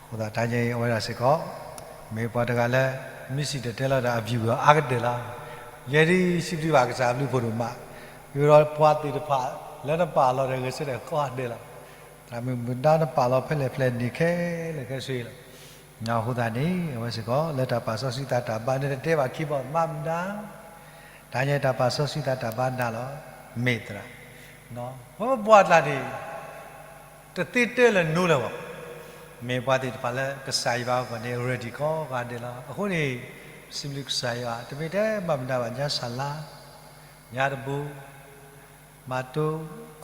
အဃိသတးတၢ်ညါအံၤ အဝဲဒၣ်စ့ၢ်ကီး မ့ၢ်ပှၤတဂၤလၢ မ့ၢ်စံၣ်တဲၤတဲလီၤဒီးအ view အါကတၢၢ်လီၤ. ယဲဒၣ်စံးဘျုးဘၣ်ကစၢ်အဘျုးဖးဒိၣ်မး, ယဒီးပှၤသ့ၣ်တဖၣ်လၢနပာ်လီၤဒီးဂဲၤဆၢထၢၣ်ကိးဂၤဒဲးလီၤ. သရၣ်မုၣ်မုၢ်ဒါနပာ်လီၤဖဲလဲၣ်ဖဲလဲၣ်န့ၣ်ခဲလၢာ်ခဲဆ့လီၤ. အဃိသတးန့ၣ် အဝဲစ့ၢ်ကီး လၢတၢ်ပာ်စီဆှံသးတၢ်ဘါန့ၣ် တတဲဘၣ်ခံဘီမးမုၢ်ဒါ တၢ်ညါတၢ်ပာ်စီဆှံသးတၢ်ဘါနၤလီၤ, မ့ၢ်သရၣ်, ပပှၤတၢ်န့ၣ် တသ့တၢလၢၤနီတဘျီဘၣ်, မ့ၢ်ပှၤသ့ၣ်တဖၣ်လၢကစၢ်ယွၤအဂီၢ်န့ၣ် ready ကိးဂၤဒဲးလီၤ. အဃိန့ၣ် စံးဘျုးကစၢ်ယွၤ တမ့ၢ်ထဲမၤမုၢ်ဒါဘၣ် ညါစၢ်လါ, ညါတဘိ မၤတိ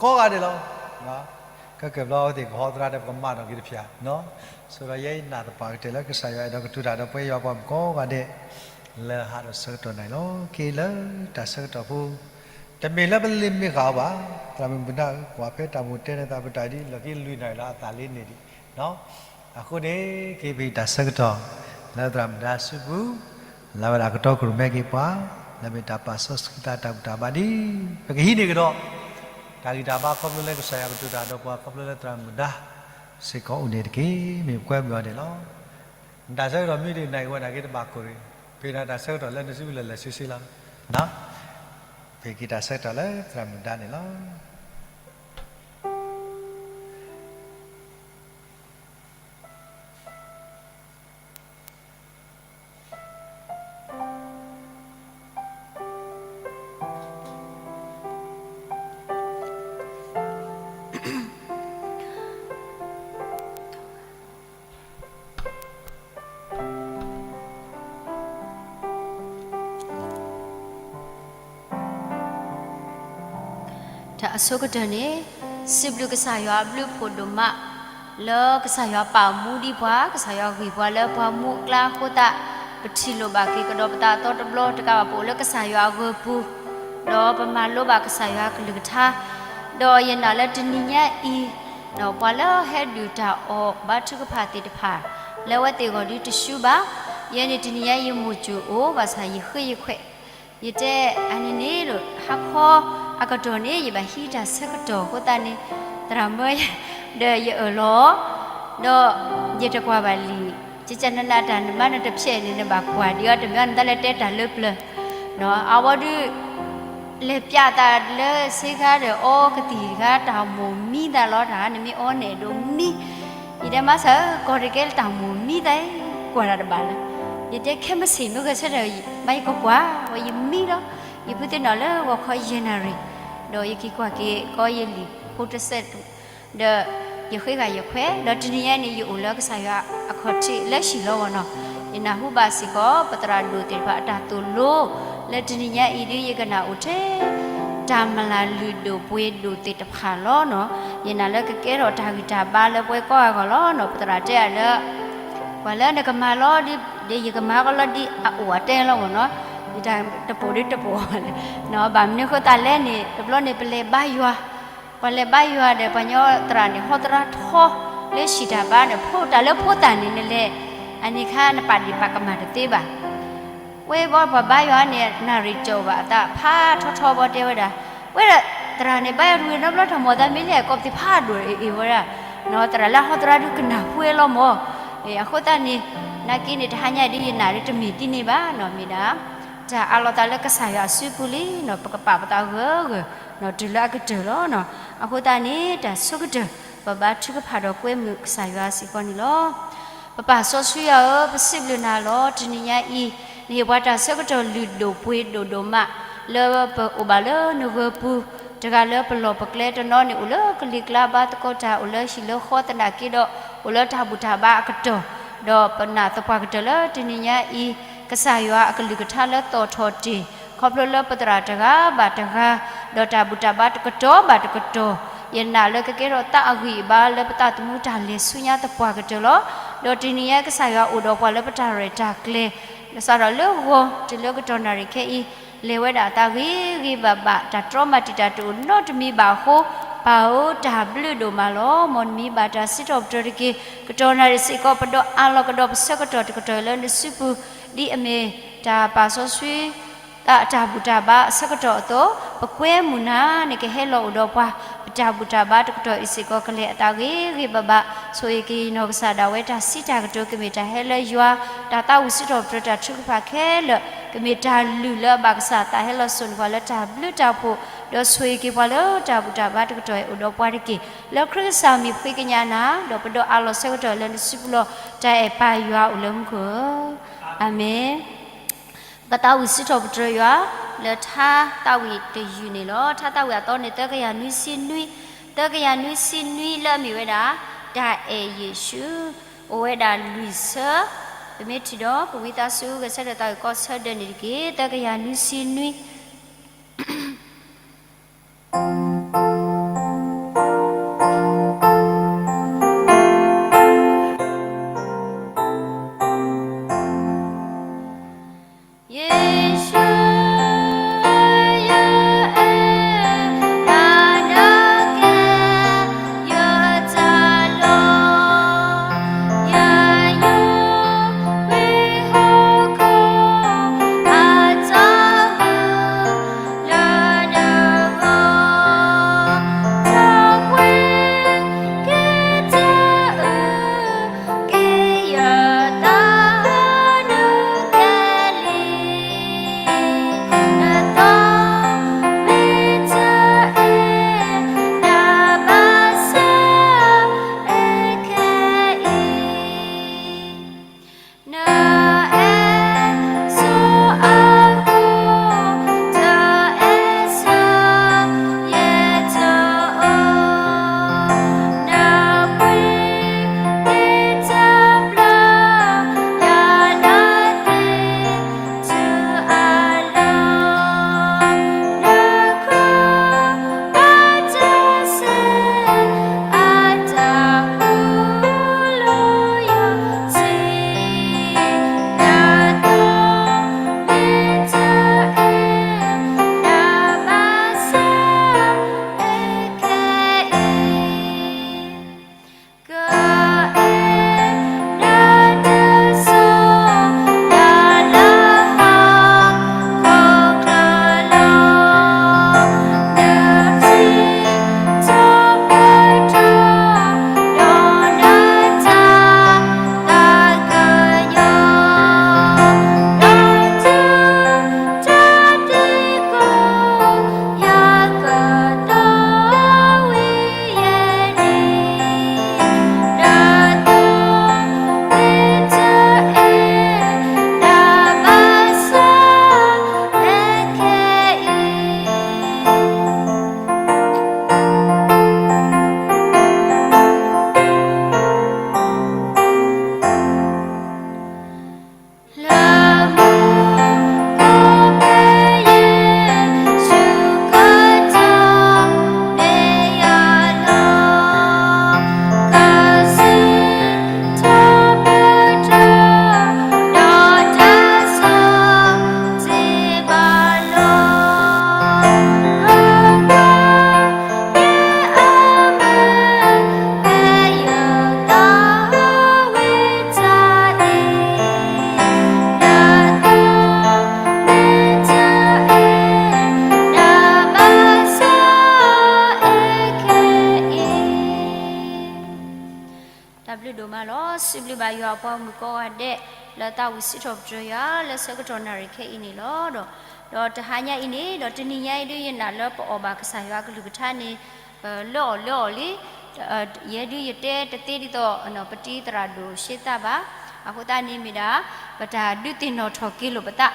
ကိးဂၤဒဲးလီၤ. ခဲကဲဘျီအဝဲသ့ၣ်ကဟီသရၣ်ဒီးပကမၤနီၣ်က့ၤတဖၣ်, ဆိဒီးယဲအံၤနာ်သပှၢ်ကတၢၢ်လၢကစၢ်ယွၤအဲၣ်ဒိးကတိၤတၢ်ဒီးပဝဲယွၤပှၤမုၣ်ကိးဂၤဒဲး လၢဟးဒီးဆၢကတီၢ်နၤအံၤလီၤ. က့ၤလၢတၢ်ဆၢကတီၢ်ဖိ တမ့ၢ်လၢပလ့ၤမ့ၢ်ဃာ်အီၤဘၣ်, သရၣ်မုၣ်မုၢ်ဒါဧၢ, ကွၢ်ဖဲတၢ်မိၣ်တဲန့ၣ်သးပတၢ်ဒ်လီၢ်ခံလွံၢ်နၤအံၤလီၤ အသးလ့န့ၣ်ဒံး အဃိန့ၣ် က့ၤပဟ့ၣ်တၢ်ဆၢကတီၢ် လၢသရၣ်မုၢ်ဒါစုပူၤ လၢဝဲဒၣ်ကတီခိၣ်ရိၣ်မဲက့ၤပှၤ လၢမ့ၢ်တၢ်ပာ်စီဆှံသးတၢ်ဘူၣ်တၢ်ဘါဒ် ပကဟံးန့ၢ်ကဒီး တၢ်ဂံၢ်တၢ်ဘါခီဖျိလၢကစၢ်ယွၤကတိၤတၢ်ဒီးပှၤခီဖျိလၢသရၣ်မုၢ်ဒါ စ့ၢ်ကီးအိၣ်န့ၣ်တက့ၢ်. မ့ၢ်ကွဲမုာ်အီၤန့ၣ်လီၤ. နတၢ်ဆၢကတီၢ်မ့ၢ်ဒ်နၤအံၤဝဲဒၣ်က့ၤတဘၣ်ကိၢ်ရ့ၣ်, ပဟ့ၣ်နၤတၢ်ဆၢကတီၢ်လၢနစုပူၤလၢာ်လၢာ်ဆ့ဆ့လီၤ. ပဟ့ၣ်က့ၤတၢ်ဆၢကတီၢ်လၢသရၣ်မုၢ်ဒါန့ၣ်လီၤ. တၢ်အဆိကတၢၢ်န့ၣ် စံးဘျုးကစၢ်ယွၤအဘျုးဖးဒိၣ်မး လၢကစၢ်ယွၤပာ်မူဒံးပှၤ, ကစၢ်ယွၤဂံၢ်ပှၤလၢပှၤမူအကျါအဃိသတး, ပထံၣ်လိာ်ဘၣ်က့ၤကဒီးပသးအသီတဘျီတကးဘၣ် ပအိၣ်လၢကစၢ်ယွၤအဂၢၤပူၤ, ဒီးပမၤလိဘၣ်ကစၢ်ယွၤအကလုၢ်ကထါ, ဒီးယနာ်လၢတနံၤညါအံၤ ပှၤလၢဟဲဒုၣ်တၢ်အီၣ်ဘါထုကဖၣ်သ့ၣ်တဖၣ် လၢအဝဲသ့ၣ်အဂီၢ်ဒုးတဆူဘၣ်, ယဲန့ၣ်တနံၤညါယမိၢ်စိၤအိၣ် ဘၣ်ဆၣ်ယဃ့ယခွဲး, ယတဲအန့ၣ်န့ၣ်ဒီး ဟါခီအကတီၢ်န့ၣ် ယဘၣ်ဟံးတၢ်ဆၢကတီၢ်အဃိသတးန့ၣ် သရၣ်မၢယၤ ဒီးယအၢၣ်လီၤ ဒီးယတကွၢ်ဘၣ်လံာ်, ကကနနတၢ်နမါနတဖျဲးန့ၣ် နဘၣ်ကွၢ်ဒံးအီၤ တမ့ၢ်အီၤနသးလၢတဲတၢ်လၢပျၢၤ, အဝဲဒုး လဲၤပျးသးလၢဆ့ခါဒီး အီကသံၣ်တခါ တၢ်မိၣ်မံသးလီၤ တၢ်နမ့ၢ်အီန့ၣ်ဒိးမံ, ယတဲမါစၢ်ဧၢ ကီၢ်တကဲလၢတၢ်မိၣ်မံသး ကွၢ်တၢ်တဘၣ်လၢၤ, ယတဲခဲမုၢ်ဆ့ၣ်မ့ၢ်ဂဲၤဆၢထၢၣ် ဘၣ်ယကကွၢ် ဝဲယမံလီၤ, ယဖုသ့ၣ်နီၣ်လၢဂီၤခီယဲၢ်နၣ်ရံၣ်, ဒီးယက့ၤကွၢ်က့ၤကီယလံာ်ဖိတစဲး ဒီးယဃ့ဂၤယခွဲး ဒီးတနံၤညါန့ၣ် ယအိၣ်လၢကစၢ်ယွၤအခီၣ်ထံးလၢဟံၣ်လီၤဝဲနီၤ, ယနၢ်ဟူဘၣ်စ့ၢ်ကီး ပသရၣ်ဒိၣ်သ့ၣ်တဖၣ်အတၢ်သိၣ်လိ, လၢတနံၤညါအံၤဒ်ယကနၣ်အိၣ်ထဲ တၢ်မျၢ်လုၢ်ဒိၣ်ပှ့ၤဒိၣ်သ့ၣ်တဖၣ်လီၤနီၤ, ယနာ်လၢကကဲထီၣ်တၢ်ဂံၢ်တၢ်ဘါလၢပှၤကိးဂၤလီၤနီၤ, ပသရၣ်တဲအီၤလၢ ပှၤလၢနကမၤလီၤဒ်ယကမၤကီလီၤဒ်အအိၣ်အတဲလီၤဝဲနီၤ, ယတၢ်တပိာ်ဒ်တပိာ်, ဘၣ်မနုၤအဃိသတးလဲၣ်န့ၣ် တဘျီန့ၣ် ပလဲၤဘါယွၤ ပှၤလဲၤဘါယွၤဒီး ပှၤကညီသရၣ်န့ၣ် ဟီသရၣ်ထီ လၢဟံၣ်တၢ်ဘါန့ၣ် ဖိတၢ်လၢဖိသၣ်န့ၣ် နလဲၤ အန့ၣ်ခါနပာ်ဒံးပာ်ကမၣ်တသ့ဘၣ်. ဝဲဘီပှၤဘါယွၤန့ၣ် နၣ်ရံၣ်ကၠီၣ်ဘၣ်အသးဖးထီထီဘီတဲဝဲဒၣ်, ဝဲဒၣ်သရၣ်န့ၣ် ဘါယွၤတဝံၤနီတဘျီ တၢ်မိၣ်သးမ့ၢ်လံ ကိးပသံဖးဒိၣ်အ့ၣ်ဝဲဒၣ်, သရၣ်လၢဟီသရၣ်ဒုးကနၢ်ဟူဝဲလီၤမၢ်, အဃိသတးန့ၣ် နာ်က့န့ၣ် တဟါညါဒ်ယနာ်ဒ်တမ့ၢ်ဒ်န့ၣ်ဘၣ်နီၤ မ့ၢ်ဒၣ် တၢ်အးလီၤသးလၢကစၢ်ယွၤအစုပူၤလံနီၤ ပကပာ်ပသးဂၢၢ်ဂၢၢ်နီၤ တုၤလၢအကတၢၢ်လီၤနီၤ. အဃိသတးန့ၣ် တၢ်ဆိကတၢၢ် ပဘါထုကဖၣ်ဒီးကွဲမုာ်ကစၢ်ယွၤစ့ၢ်ကီးန့ၣ်လီၤ. ပပၢ်စီဆှံယွၤဧၢ, ပစံးဘျုးနၤလီၤ. တနံၤညါအံၤ နဟ့ၣ်ပှၤတၢ်ဆၢကတီၢ်လုၢ်ဒိၣ်ပှ့ၤဒိၣ်ဒိၣ်မး လၢပအိၣ်ဘၣ်လၢနဂၢၢ်ပူၤ တဂၤလၢပလီၢ်ပကျဲတနီၤန့ၣ် အိၣ်လၢကလံၤကျါဘါသကိးတၢ် အိၣ်လၢဟံၣ်လၢဃီသနာ်က့ဒီး အိၣ်လၢတၢ်ဘူၣ်တၢ်ဘါအကတီၢ်, ဒီးပနာ်သပှၢ်ကတၢၢ်လၢတနံၤညါအံၤ ကစၢ်ယွၤအကလုၢ်ကထါလၢသီၣ်ထီၣ်တ့ၢ် ခီဖျိလၢပသရၣ်တဂၤဘၣ်တဂၤ, ဒီးတၢ်ဘူၣ်တၢ်ဘါတကတီၢ်ဘၣ်တကတီၢ်, ယနာ်လၢကကဲထီၣ်သးအဂံၢ်အဘါလၢပသးသမူတၢ်လဲၤဆူညါသပှၢ်ကတၢၢ်လီၤ. ဒီးတနံၤညါကစၢ်ယွၤအိၣ်ဒီးပှၤလၢပတၢ်ရဲၣ်တၢ်ကျဲၤ စးထီၣ်လၢဂီၤတုၤလၢကတီၢ်နၣ်ရံၣ်ခဲအံၤ လဲၤဝဲဒၣ်အသးဂ့ၤဂ့ၤဘၣ်ဘၣ်, တၢ်တြီမၤတံာ်တာ်တအိၣ်နီတမံၤဘၣ်အဃိ, ပၢ်ဧၢတၢ်ဘျုးဒိၣ်မးလီၤ. မ်နမံၤဘၣ်တၢ်စံးထီၣ်ပတြၢၤတက့ၢ်. ကတီၢ်နၣ်ရံၣ်စ့ၢ်ကီး ပဒီးအးလီၤကဒီးပဆၢကတီၢ်တကတီၢ်လၢနစုပူၤ, ဒ်အမ့ၢ်တၢ်ပာ်စီဆှံ တၢ်ဘူၣ်တၢ်ဘါအဆၢကတီၢ်အသိး, ပကွဲမုာ်နၤန့ၣ်ကဟဲလီၤအိၣ်ဒီးပှၤ, ပတၢ်ဘူၣ်တၢ်ဘါတကတီၢ်အံၤစ့ၢ်ကီး ကလဲၤအသးဂ့ၤဂ့ၤဘၣ်ဘၣ်, ဆိၣ်ဂ့ၤက့ၤနီၢ်ကစၢ်ဒၣ်ဝဲတၢ်စံးတၢ်ကတိၤ ကမ့ၢ်တၢ်ဟဲလၢယွၤ, တၢ်သးဝံၣ်စံးထီၣ်ပတြၢၤတၢ်ထုကဖၣ်ခဲလၢာ် ကမ့ၢ်တၢ်လုၢ်လၢအဘၣ်ကစၢ်သးဟဲလီၤစိာ်န့ၢ်ပှၤလၢတၢ်ဘျုးတၢ်ဖှိၣ်, ဒီးဆိၣ်ဂ့ၤက့ၤပှၤလၢတၢ်ဘူၣ်တၢ်ဘါတကတီၢ်အံၤအိၣ်ဒီးပှၤတက့ၢ်. လၢခရံာ်ကစၢ်မံၤဖှံကညးနၤ, ဒီးပဒီးအးလီၤဆၢကတီၢ်လၢနစုပူၤလီၤ. တၢ်အဲၣ်ပၢ်ယွၤအိၣ်လၢမူခိၣ်ဧၢ, အၤမ့ၣ်. ပသးဝံၣ်စံးထီၣ်ပတြၢၤယွၤ လၢထါသးဝံၣ်တယုၢ်န့ၣ်လီၤ. ထါသးဝံၣ်အသီန့ၣ် သၢကယၤနွံဆံနွံ, သၢကယၤနွံဆံနွံလၢအမ့ၢ်ဝဲဒၣ် တၢ်အဲၣ်ယ့ၣ်ၡူး, အိၣ်ဝဲဒၣ်လွံၢ်ဆၢ, ပမ့ၢ်ထံၣ်ဒီး ပဝံသးစူၤဂဲၤဆၢထၢၣ်သးဝံၣ်ကီၢ်ဆၢဒၢးန့ၣ်တက့ၢ်. သၢကယၤနွံဆံနွံ ယ့ၣ်ၡူး ယအဲၣ်နၤကဲ ယတၢ်လီၤ, ယယူၤကွံာ်ဟီၣ်ခိၣ်အတၢ်မုာ် လၢနဂီၢ်, တၢ်ပှ့ၤက့ၤတၢ်အုၣ် က့ၤယတၢ်နုၢ်ကဲလံ, နသးမ့ၢ်တအဲၣ် နဘၣ်ဆၢအဲၣ်ခဲအံၤ, နအဲၣ်ဆိအဃိ တအဲၣ်ဆၢ ယတအိၣ်, နပှ့ၤက့ၤတၢ်ဘျါ ယၤနာ်သ့ၣ်တုၤအလီၢ်, နခိၣ်ဘၣ်တၢ်ဆၢ အတၢ်ဃူလိာ်ယထံ, နသးမ့ၢ်တအဲၣ် နဘၣ်ဆၢအဲၣ်ခဲအံၤ, ကအဲၣ်နၤဒ်သိး ယၤလၢဟီၣ်ခိၣ်ချၢလီၤ, နထံၣ်ထီၣ်ပတြၢၤ ဒီးနတၢ်သးကညီၤ, ဒီးတုၤတၢ်သံကွၢ် ယၤကသီဝံၤယဲၢ်နံၤ, နသးမ့ၢ်တအဲၣ် နဘၣ်ဆၢအဲၣ်ခဲအံၤ. လၢမူခိၣ်ဖဲယ့ၣ်ၡူးကတီၢ် မ့ၢ်ယၤလီၤ ကစံးထီၣ်ပတြၢၤ ဒီးတၢ်ဆိၣ်ဂ့ၤဘၣ်လီၤ လၢ တၢ်ဘျုးဒိၣ်မးလီၤ. စံးဘျုးဘၣ်ယွၤအပှၤဂီၢ်မုၢ်ကိးဂၤဒဲး လၢသးဝံၣ်စံးထီၣ်ပတြၢၤယွၤ လၢဆၢကတီၢ်နၣ်ရံၣ်ခဲအံၤန့ၣ်လီၤ. ဒီး ဒီးတဟါညါအံၤန့ၣ် ဒီးတနံၤညါအံၤဒုး ယနာ်လၢပအီၣ်ဘၣ်ကစၢ်ယွၤအကလုၢ်ကထါန့ၣ် လၢအီၣ်လၢအီလံ. ယဲဒုးယတဲတသ့ဒ်သိး ပတံၤသရၣ်ဒိၣ်ရှဲသၣ်ဘၣ်. အဃိသတးန့ၣ်မ့ၢ်ဒၣ် ပတၢ်ဒုးသ့ၣ်နီၣ်ထီၣ်က့ၤလိာ်ပသး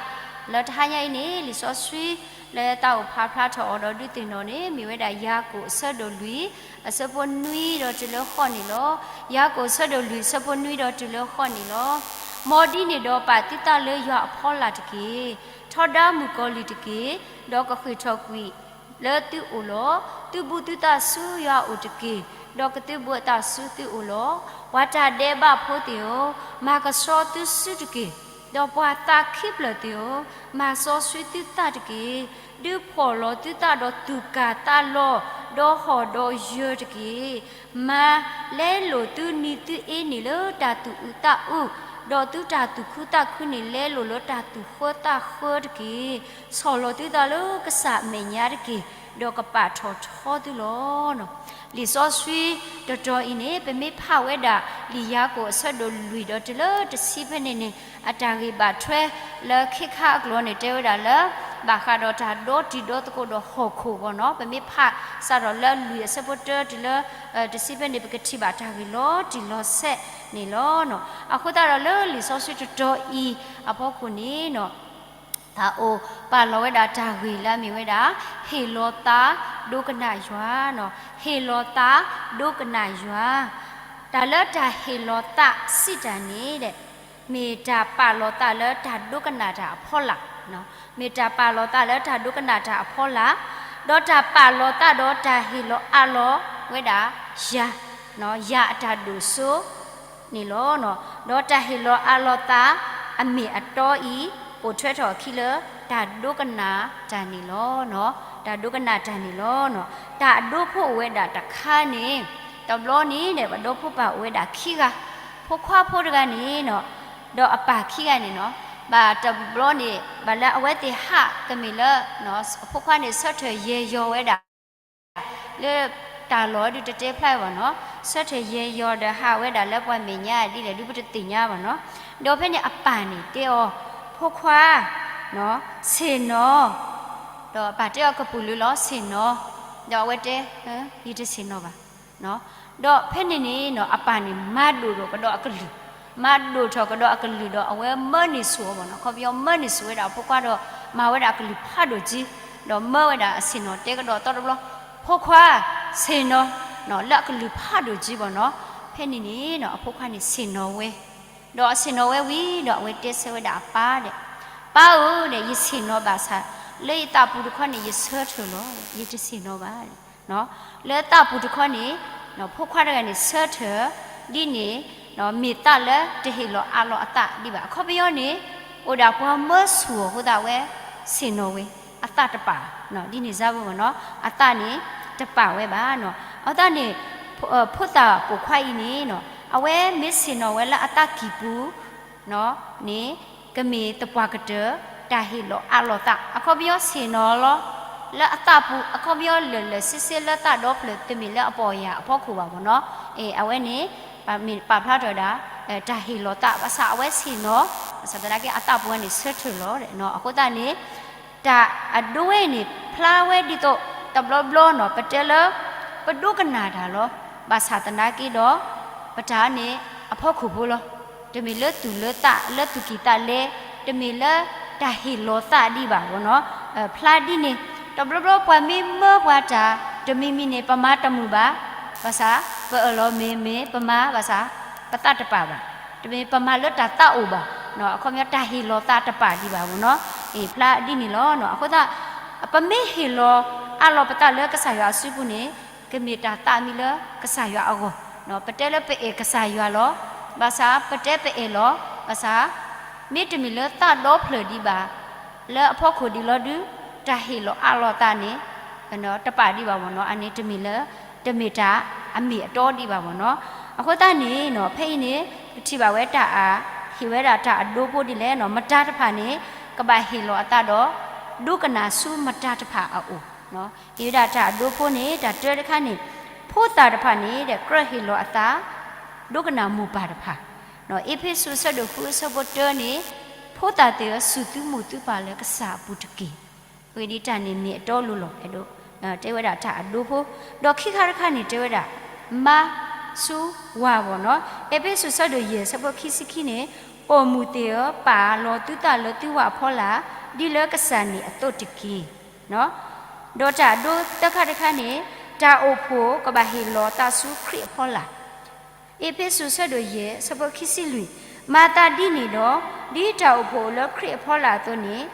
လၢတဟါညါအံၤန့ၣ် လံာ်စီဆှံလၢတၢ်အိၣ်ဖျါဖျါထီၣ်အီၤဒီးဒုးသ့ၣ်နီၣ်န့ၣ် မ့ၢ်ဝဲဒၣ်ယၤကိာ်အဆၢဒိၣ်လွံၢ် အဆၢဖိနွံဒီးတုၤလၢဃိးန့ၣ်လီၤ. ယၤကိာ်အဆၢဒိၣ်လွံၢ် အဆၢဖိနွံဒီးတုၤလၢဃိးန့ၣ်လီၤ. မ်ဒ်န့ၣ်ဒီးပာ်သုသးလၢယွၤအဖီလာ်တက့ၢ်. ထီဒါမုၣ်ကီၤလံၢ်တက့ၢ်. ဒီးကဃ့ၢ်ထီၣ်ကွံာ်လၢသုအိၣ်လီၤ. သုဘူးသုသးဆူယွၤအအိၣ်တက့ၢ်. ဒီးကသုးဘူးအသးဆူသုအိၣ်လီၤ. ပှၤတၢ်ဒဲးဘးဖိသ့ၣ်ဧၢ, မၤကဆှီသုစုတက့ၢ်. ဒီးပှၤသးခံဖျၢၣ်သ့ၣ်ဧၢ, မၤစီဆှံသုသးတက့ၢ်. ဒုးဖှီၣ်လီၤသုသးဒီးသူၣ်ကၢ်သးလီၤ, ဒီးဟီၣ်ဒီးယၢၤတက့ၢ်. မၤလဲလိာ်သုနံၤသုအ့န့ၣ်လၢတၢ်သူၣ်အုးသးအုး, ဒီးသုတၢ်သူၣ်ခုသးခုန့ၣ် လဲလိာ်လၢတၢ်သူၣ်ဃၢသးဃၢတက့ၢ်. ဆီၣ်လီၤသုသးလၢကစၢ်အမဲာ်ညါတက့ၢ်, ဒီးကပာ်ထီၣ်ထီသုလီၤ. လံာ်စီဆှံတတီၤအံၤန့ၣ် ပမ့ၢ်ဖးဝဲဒၣ်လံာ်ယၤကိာ်အဆၢဒိၣ်လွံၢ်ဒီးတုၤလၢတဆံဖဲန့ၣ်န့ၣ် အတၢ်ဂ့ၢ်ဘၣ်ထွဲလၢခ့ခါအကျိၤန့ၣ် တဲဝဲဒၣ်လၢ ဘၣ်ဃးဒီးတၢ်ဒီတံၤဒီသကိးဒီးဟီၣ်ခိၣ်ဘၣ်နီၤ. ပမ့ၢ်ဖးစးထီၣ်လၢလွံၢ်အဆၢဖိတၢတုၤလၢ တဆံဖဲန့ၣ် ပကထံၣ်ဘၣ်တၢ်ဂ့ၢ်လီၤတံၢ်လီၤဆဲးန့ၣ်လီၤ. အဃိသတးဒီးလၢလံာ်စီဆှံတတီၤအံၤအဖီခိၣ်န့ၣ် တၢ်အိၣ်ပာ်လီၤဝဲဒၣ်တၢ်ဂ့ၢ်လၢအမ့ၢ်ဝဲဒၣ် ဟ့ၣ်လီၤသးဒိကနၣ်ယွၤ, ဟ့ၣ်လီၤသးဒိကနၣ်ယွၤ, တၢ်လၢတၢ်ဟ့ၣ်လီၤသးစံးတၢ်န့ၣ် မ့ၢ်တၢ်ပာ်လီၤသးလၢတၢ်ဒိကနၣ်တၢ်အဖီလာ်, မ့ၢ်တၢ်ပာ်လီၤသးလၢတၢ်ဒိကနၣ်တၢ်အဖီလာ်, ဒီးတၢ်ပာ်လီၤသးဒီးတၢ်ဟ့ၣ်လီၤအးလီၤဝဲဒၣ်ယၤ, ယၤအတၢ်ဒိၣ်စိ န့ၣ်လီၤ. ဒီးတၢ်ဟ့ၣ်လီၤအးလီၤသးအမ့ၢ်အတီအံၤ ပိာ်ထွဲထီၣ်အခံလၢ တၢ်ဒိကနၣ်တၢ်န့ၣ်လီၤ. တၢ်ဒိကနၣ်တၢ်န့ၣ်လီၤ. တၢ်အဒိဖိအိၣ်ဝဲဒၣ်တခါန့ၣ် တဘျီန့ၣ်ဒီး ပှၤဒီဖိပၢ်အိၣ်ဝဲဒၣ်ခံဂၤ, ဖိခွါဖိတဂၤန့ၣ် ဒီးအပၢ်ခံဂၤန့ၣ်နီၤ, ဘၣ်တဘျီန့ၣ် ဘၣ်လၢအဝဲသ့ၣ်ဟးကမ့ၢ်လၢ အဖိခွါန့ၣ် ဆၢထၢၣ်ယဲၢ်ယီၤဝဲဒၣ် လၢတၢ်လီၢ်ဒုးတတဲဖျါဘၣ်နီၤ, ဆၢထၢၣ်ယဲၢ်ယီၤဒီးဟးဝဲဒၣ်လၢပှၤမဲာ်ညါဒ်လဲၣ်ဒုး ပတသ့ၣ်ညါဘၣ်နီၤ. ဒီးဖဲန့ၣ်အပၢ်န့ၣ်တဲအီၤ, ဖိခွါ ဆ့ၣ်နီၤ, ဒီးအပၢ်တဲအီၤကပုာ်လုးလီၤ ဆ့ၣ်နီၤ, ဒီးအဝဲတဲ, ယတဆ့ၣ်နီၤဘၣ်. ဒီးဖဲန့ၣ်န့ၣ်နီၤ အပၢ်န့ၣ်မၤဒိၣ်ထီၣ်ကဒီးအကလုၢ်, မၤဒိၣ်ထီၣ်ကဒီးအကလုၢ်ဒီး အဝဲမၢန့ၢ်ဆူၣ်အီၤဘၣ်နီၤ, အခီပညီမၢန့ၢ်ဆူၣ်ဝဲဒၣ်အဖိခွါဒီး မၤဝဲဒၣ်အကလုၢ်ဖးဒိၣ်က့, ဒီးမၢဝဲဒၣ်အဆ့ၣ်နီၤတဲကဒီးအသီတဘျီ, ဖိခွါ, ဆ့ၣ်နီၤ, လၢအကလုၢ်ဖးဒိၣ်က့ဘၣ်နီၤ. ဖဲန့ၣ်န့ၣ်နီၤ အဖိခွါန့ၣ်ဆ့ၣ်နီၤဝဲ, ဒီးအဆ့ၣ်နီၤဝဲဝံၤဒီး အဝဲတဲဆၢဝဲဒၣ်အပၢ်ဒီး, ပၢ်ဧၢဒီး ယဆ့ၣ်နီၤဘၣ်ဆၣ် လၢယသးပူၤတခီန့ၣ် ယဆၢထၢၣ်လီၤ, ယတဆ့ၣ်နီၤဘၣ် လၢသးပူၤတခီန့ၣ် ဖိခွါတဂၤန့ၣ် ဆၢထၢၣ်ဒ်န့ၣ် မ့ၢ်သးလၢတဟ့ၣ်လီၤအးလီၤအသးဒံးဘၣ်. အခီပညီန့ၣ် အိၣ်ဒၣ်ပှၤမၢဆူၣ်အီၤအဃိသတး အဝဲဆ့ၣ်နီၤဝဲ, အသးတပာ်, ဒ်န့ၣ်စၢ်ဖိနီၤ, အသးန့ၣ်တပာ်ဝဲဘၣ်နီၤ. အဃိသတးန့ၣ် ဖိသၣ်ပိာ်ခွါအံၤန့ၣ် အဝဲမ့ၢ်ဆ့ၣ်နီၤဝဲလၢအသးကံၢ်ပူၤ န့ၣ် ကမ့ၢ်သပှၢ်ကတၢၢ် တၢ်ဟ့ၣ်လီၤအးလီၤသး အခီပညီဆ့ၣ်နီၤလီၤ လၢအသးပူၤ အခီပညီလၢာ်လၢာ်ဆ့ဆ့လၢသးဒီဖျၢၣ် တမ့ၢ်လၢအပီၢ်ယၢ်အဖီခိၣ်ဘၣ်မ့ၢ်နီၤ. အဝဲန့ၣ် မ့ၢ်ပာ်ဖျါထီၣ်ဝဲဒၣ် တၢ်ဟ့ၣ်လီၤသး ဘၣ်ဆၣ်အဝဲဆ့ၣ်နီၤ ဘၣ်ဆၣ်သနာ်က့ အသးပူၤန့ၣ် ဆၢထၢၣ်လီၤ. အဃိသတးန့ၣ် တၢ်အဒိဝဲအံၤန့ၣ် ဖျါဝဲဒ်သိး တဘျီဘျီနီၤ ပတဲလၢ ပဒိကနၣ်တၢ်လီၤ. ဘၣ်ဆၣ်သနာ်က့ဒီး ပတၢ်န့ၣ် အဖီခိၣ်ဖိလီၤ. တမ့ၢ်လၢသူၣ်လၢသး လၢသူၣ်ကံၢ်သးလဲ, တမ့ၢ်လၢတၢ်ဟ့ၣ်လီၤသးဒံးဘၣ်မ့ၢ်နီၤ. ဖျါဒ်န့ၣ် တဘျီဘျီပှၤမ့ၢ်မၢပှၤတၢ် တမံၤမံၤန့ၣ် ပမၤတမုာ်ဘၣ်. ဘၣ်ဆၣ် ပအၢၣ်လီၤမ့ၢ်မ့ၢ် ပမၤ ဘၣ်ဆၣ် ပသးတပာ်ဘၣ်. တမ့ၢ်ပမၤလၢတၢ်သးအိၣ်ဘၣ်. အခီပညီ တၢ်ဟ့ၣ်လီၤသးတပာ်ဒံးဘၣ်မ့ၢ်နီၤ. အ့ ဖျါဒ်န့ၣ်လီၤ. အဃိသတး ပမ့ၢ်ဟ့ၣ်လီၤအးလီၤပသးလၢကစၢ်ယွၤအစုပူၤန့ၣ် ကမ့ၢ်တၢ်သးမံလၢကစၢ်ယွၤအဂီၢ်. ပတဲလၢပအဲၣ်ကစၢ်ယွၤလီၤ. ဘၣ်ဆၣ်ပတဲပအဲၣ်လီၤ. ဘၣ်ဆၣ် မ့တမ့ၢ်လၢသးဒီဖျၢၣ်ဒံးဘၣ် လၢအဖီခိၣ်ဒံးလီၤဒုး တၢ်ဟ့ၣ်လီၤအးလီၤသးန့ၣ် တပာ်ဒံးဘၣ်မ့ၢ်နီၤ. အန့ၣ်တမ့ၢ်လၢ တမ့ၢ်တၢ်အမ့ၢ်အတီဒံးဘၣ်မ့ၢ်နီၤ. အဃိသတးန့ၣ်နီၤ ဖဲအံၤန့ၣ် ပထံၣ်ဘၣ်ဝဲတၢ်အ ဟ့ၣ်ဝဲဒၣ်တၢ်အဒိဖိဒ်လဲၣ်နီၤ. မတၤတဖၣ်န့ၣ် ကဘၣ်ဟ့ၣ်လီၤအသးဒီး ဒိကနၣ်ဆူမတၤတဖၣ်အအိၣ်. ဟ့ၣ်ဝဲဒၣ်တၢ်အဒိဖိန့ၣ် တၢ်တၢတခါန့ၣ် ဖိသၣ်တဖၣ်န့ၣ်ဒီး ကြၢးဟ့ၣ်လီၤအသး ဒိကနၣ်မိၢ်ပၢ်တဖၣ်. အ့းဖ့းစူးအဆၢဒိၣ်ဃုအဆၢဖိတၢန့ၣ် ဖိသၣ်သ့ၣ်ဧၢ စူၢ်သုမိၢ်သုပၢ်လၢကစၢ်အပူၤတက့ၢ်. အဂ့ၢ်ဒ်အံၤ တၢ်န့ၣ်မ့ၢ်အတီအလိၤလီၤ. အဲၣ်ဒိး တဲဝဲဒၣ်တၢ်အဒိဖိ, ဒီးခံခါတခါန့ၣ် တဲဝဲဒၣ် မါဆူဝၤဘၣ်နီၤ. အ့းဖ့းစူးအဆၢဒိၣ်ယဲၢ်အဆၢဖိခံဆံခံန့ၣ် အိၣ်မူသ့ၣ်ဧၢ ပာ်လီၤသုသးလၢသုဝၤအဖီလာ်, ဒ်လၢကစၢ်န့ၣ်အသိးတက့ၢ်. ဒီးတၢ်အဒိသၢခါတခါန့ၣ်, တၢ်အိၣ်ဖှိၣ်ကဘၣ်ဟ့ၣ်လီၤသးဆူခရံာ်အဖီလာ်. အ့းဖ့းစူး အဆၢဒိၣ်ယဲၢ် အဆၢဖိခံဆံလွံၢ်, မၤသးဒ်န့ၣ်ဒီး, ဒ်တၢ်အိၣ်ဖှိၣ်အိၣ်လၢခရံာ်အဖီလာ်အသိးန့ၣ်,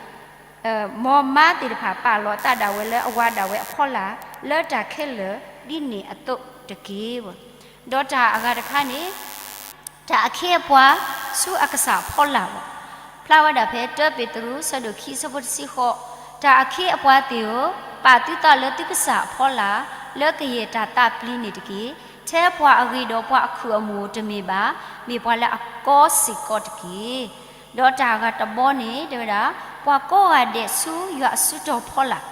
မ်မါသ့ၣ်တဖၣ်ပာ်လီၤအသးဒၣ်ဝဲလၢအဝၤဒၣ်ဝဲအဖီလာ်, လၢတၢ်ခဲလၢာ်ဒ်န့ၣ်အသိးတက့ၢ်. ဒီးတၢ်အဂၤတခါန့ၣ်, တၢ်အခ့အပှၤဆူအကစၢ်အဖီလာ်လီၤ. ဖျါဝဲဒၣ်ဖဲတၢပ့းတရူး အဆၢဒိၣ်ခံ အဆၢဖိတဆံဃိး, တၢ်အခ့အပှၤသ့ၣ်ဧၢ, ပာ်သုသးလၢသုကစၢ်အဖီလာ်, လၢကယဲၢ်တၢ်သးပျံၤန့ၣ်တက့ၢ်. ထဲပှၤအဂ့ၤဒီးပှၤအခုၣ်အမုာ်တမ့ၢ်ဘၣ်, မ့ၢ်ပှၤလၢအကီစ့ၢ်ကီးတက့ၢ်. ဒီးတၢ်ဂၤတဘီန့ၣ် တဲဝဲဒၣ်, ပှၤကိးဂၤဒဲးဆူယွၤအစုတီၤဖီလာ်,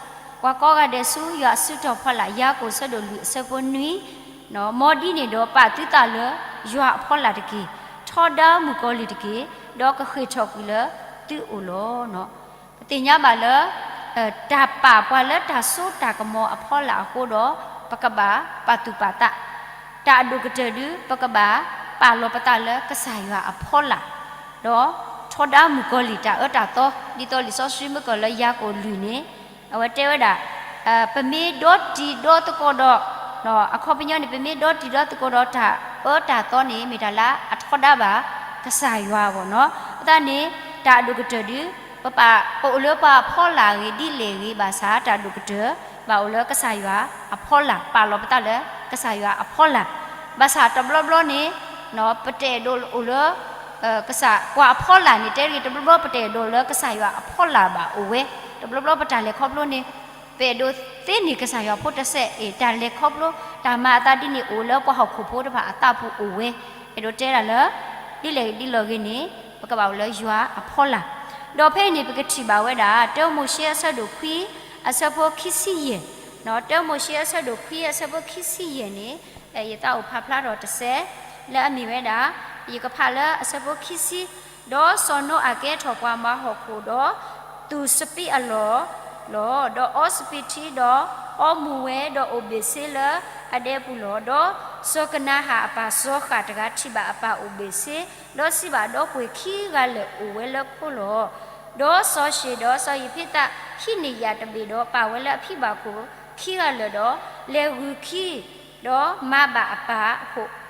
ပှၤကိးဂၤဒဲးဆူယွၤအစုတီၤဖီလာ်, ယၤကိာ် အဆၢဒိၣ်လွံၢ် အဆၢဖိနွံ, မ်ဒ်န့ၣ်ဒီးပာ်သုသးလၢယွၤအဖီလာ်တက့ၢ်. ထီဒါမုၣ်ကီၤလံၢ်တက့ၢ်, ဒီးကဃ့ၢ်ထီၣ်ကွံာ်လၢသုအိၣ်လီၤ. ပသ့ၣ်ညါဘၣ်လၢ တၢ်ပာ်ပှၤလၢတၢ်စိတၢ်ကမီၤအဖီလာ်အဃိဒီး, ပကဘၣ်ပာ်သူၣ်ပာ်သး, တၢ်အဒိၣ်ကတၢၢ်ဒုး ပကဘၣ်ပာ်လီၤပသးလၢကစၢ်ယွၤအဖီလာ်, ဒီးထီဒါမုၣ်ကီၤလံၢ်တၢ်အၢတၢ်သီ, ဒ်သိးလံာ်စီဆှံမ့ၢ်ကွဲးလၢယၤကိာ်လွံၢ်န့ၣ်, အဝဲတဲဝဲဒၣ်, ပမ့ၢ်ဒီတံၤဒီသကိးဒီး, အခီပညီန့ၣ် ပမ့ၢ်ဒီတံၤဒီသကိးဒီးတၢ်အၢတၢ်သီန့ၣ် မ့ၢ်တၢ်လၢအထီဒါဘၣ်ကစၢ်ယွၤအဂီၢ်န့ၣ်, အဃိသတးန့ၣ် တၢ်အဒိၣ်ကတၢၢ်ဒုး ပပာ် ပအိၣ်လၢပှၤအဖီလာ်အဂ့ၤ ဒ်လဲၣ်ဂ့ၤဘၣ်ဆၣ် တၢ်ဒိၣ်ကတၢၢ် ဘၣ်အိၣ်လၢကစၢ်ယွၤအဖီလာ်, ပာ်လီၤပသးလၢကစၢ်ယွၤအဖီလာ်, ဘၣ်ဆၣ်တဘျီဘျီန့ၣ် ပတအဲၣ်ဒိးအိၣ်လၢ ကစၢ်ပှၤအဖီလာ်န့ၣ် တဲတဂ့ၤ, တဘျီဘျီပတအဲၣ်ဒိးလၢကစၢ်ယွၤအဖီလာ်ဘၣ်အိၣ်ဝဲ, တဘျီဘျီပတၢ်လဲၤခီဖျိန့ၣ် ပအဲၣ်ဒိးသ့န့ၢ်ကစၢ်ယွၤဖိတစဲးအံၤ, တၢ်လဲၤခီဖျိ တၢ်မၤအသးဒ်န့ၣ်အိၣ်လၢပှၤဟီၣ်ခိၣ်ဖိတဖၣ်အသးပူၤအိၣ်ဝဲ, အဲၣ်ဒိးတဲဒၣ်လၢ ဒ်လဲၣ်ဒ်လဲၣ်ဂ့ၤန့ၣ် ပကဘၣ်အိၣ်လၢယွၤအဖီလာ်, ဒီးဖဲအံၤန့ၣ် ပကထံၣ်ဘၣ်ဝဲဒၣ် တၢမိၤၡ့အဆၢဒိၣ်ခွံ အဆၢဖိခံဆံယဲၢ်, တၢမိၤၡ့အဆၢဒိၣ်ခွံ အဆၢဖိခံဆံယဲၢ်န့ၣ်, ယသးအိၣ်ဖးဖျါထီၣ်တစဲး လၢအမ့ၢ်ဝဲဒၣ်, ယကဖးလၢအဆၢဖိခံဆံ, ဒီးစီၤနိအၤကဲထီၣ်ပှၤမၤဟီၣ်ခိၣ်ဒီး သူၣ်စပံးအလီၢ်လီၤ, ဒီးအီစပံးထံဒီး အီမူၤဝဲဒီးအိၣ်ဘ့ၣ်ဆ့လၢအဒဲပူၤလီၤ. ဒီးစီၤကနၤဧၣ်အပၢ်စီၤဃၣ်တဂၤထံၣ်ဘၣ်အပၢ်အိၣ်ဘ့ၣ်ဆ့, ဒီးစံးဘၣ်ဒီပုၢ်ဝဲၢ်ခံဂၤလၢာ်အိၣ်ဝဲလၢခိလီၤ. ဒီးစီၤၡ့ၣ်ဒီးစီၤယံးဖ့းသးဟံးန့ၢ်ယာ်တဘ့ၣ်ဒီးပာ်ဝဲလၢအဖံဘၣ်ခိၣ်ခံဂၤလၢာ်ဒီး လဲၤဂုာ်ခံ ဒီးမၤဘၣ်အပၢ်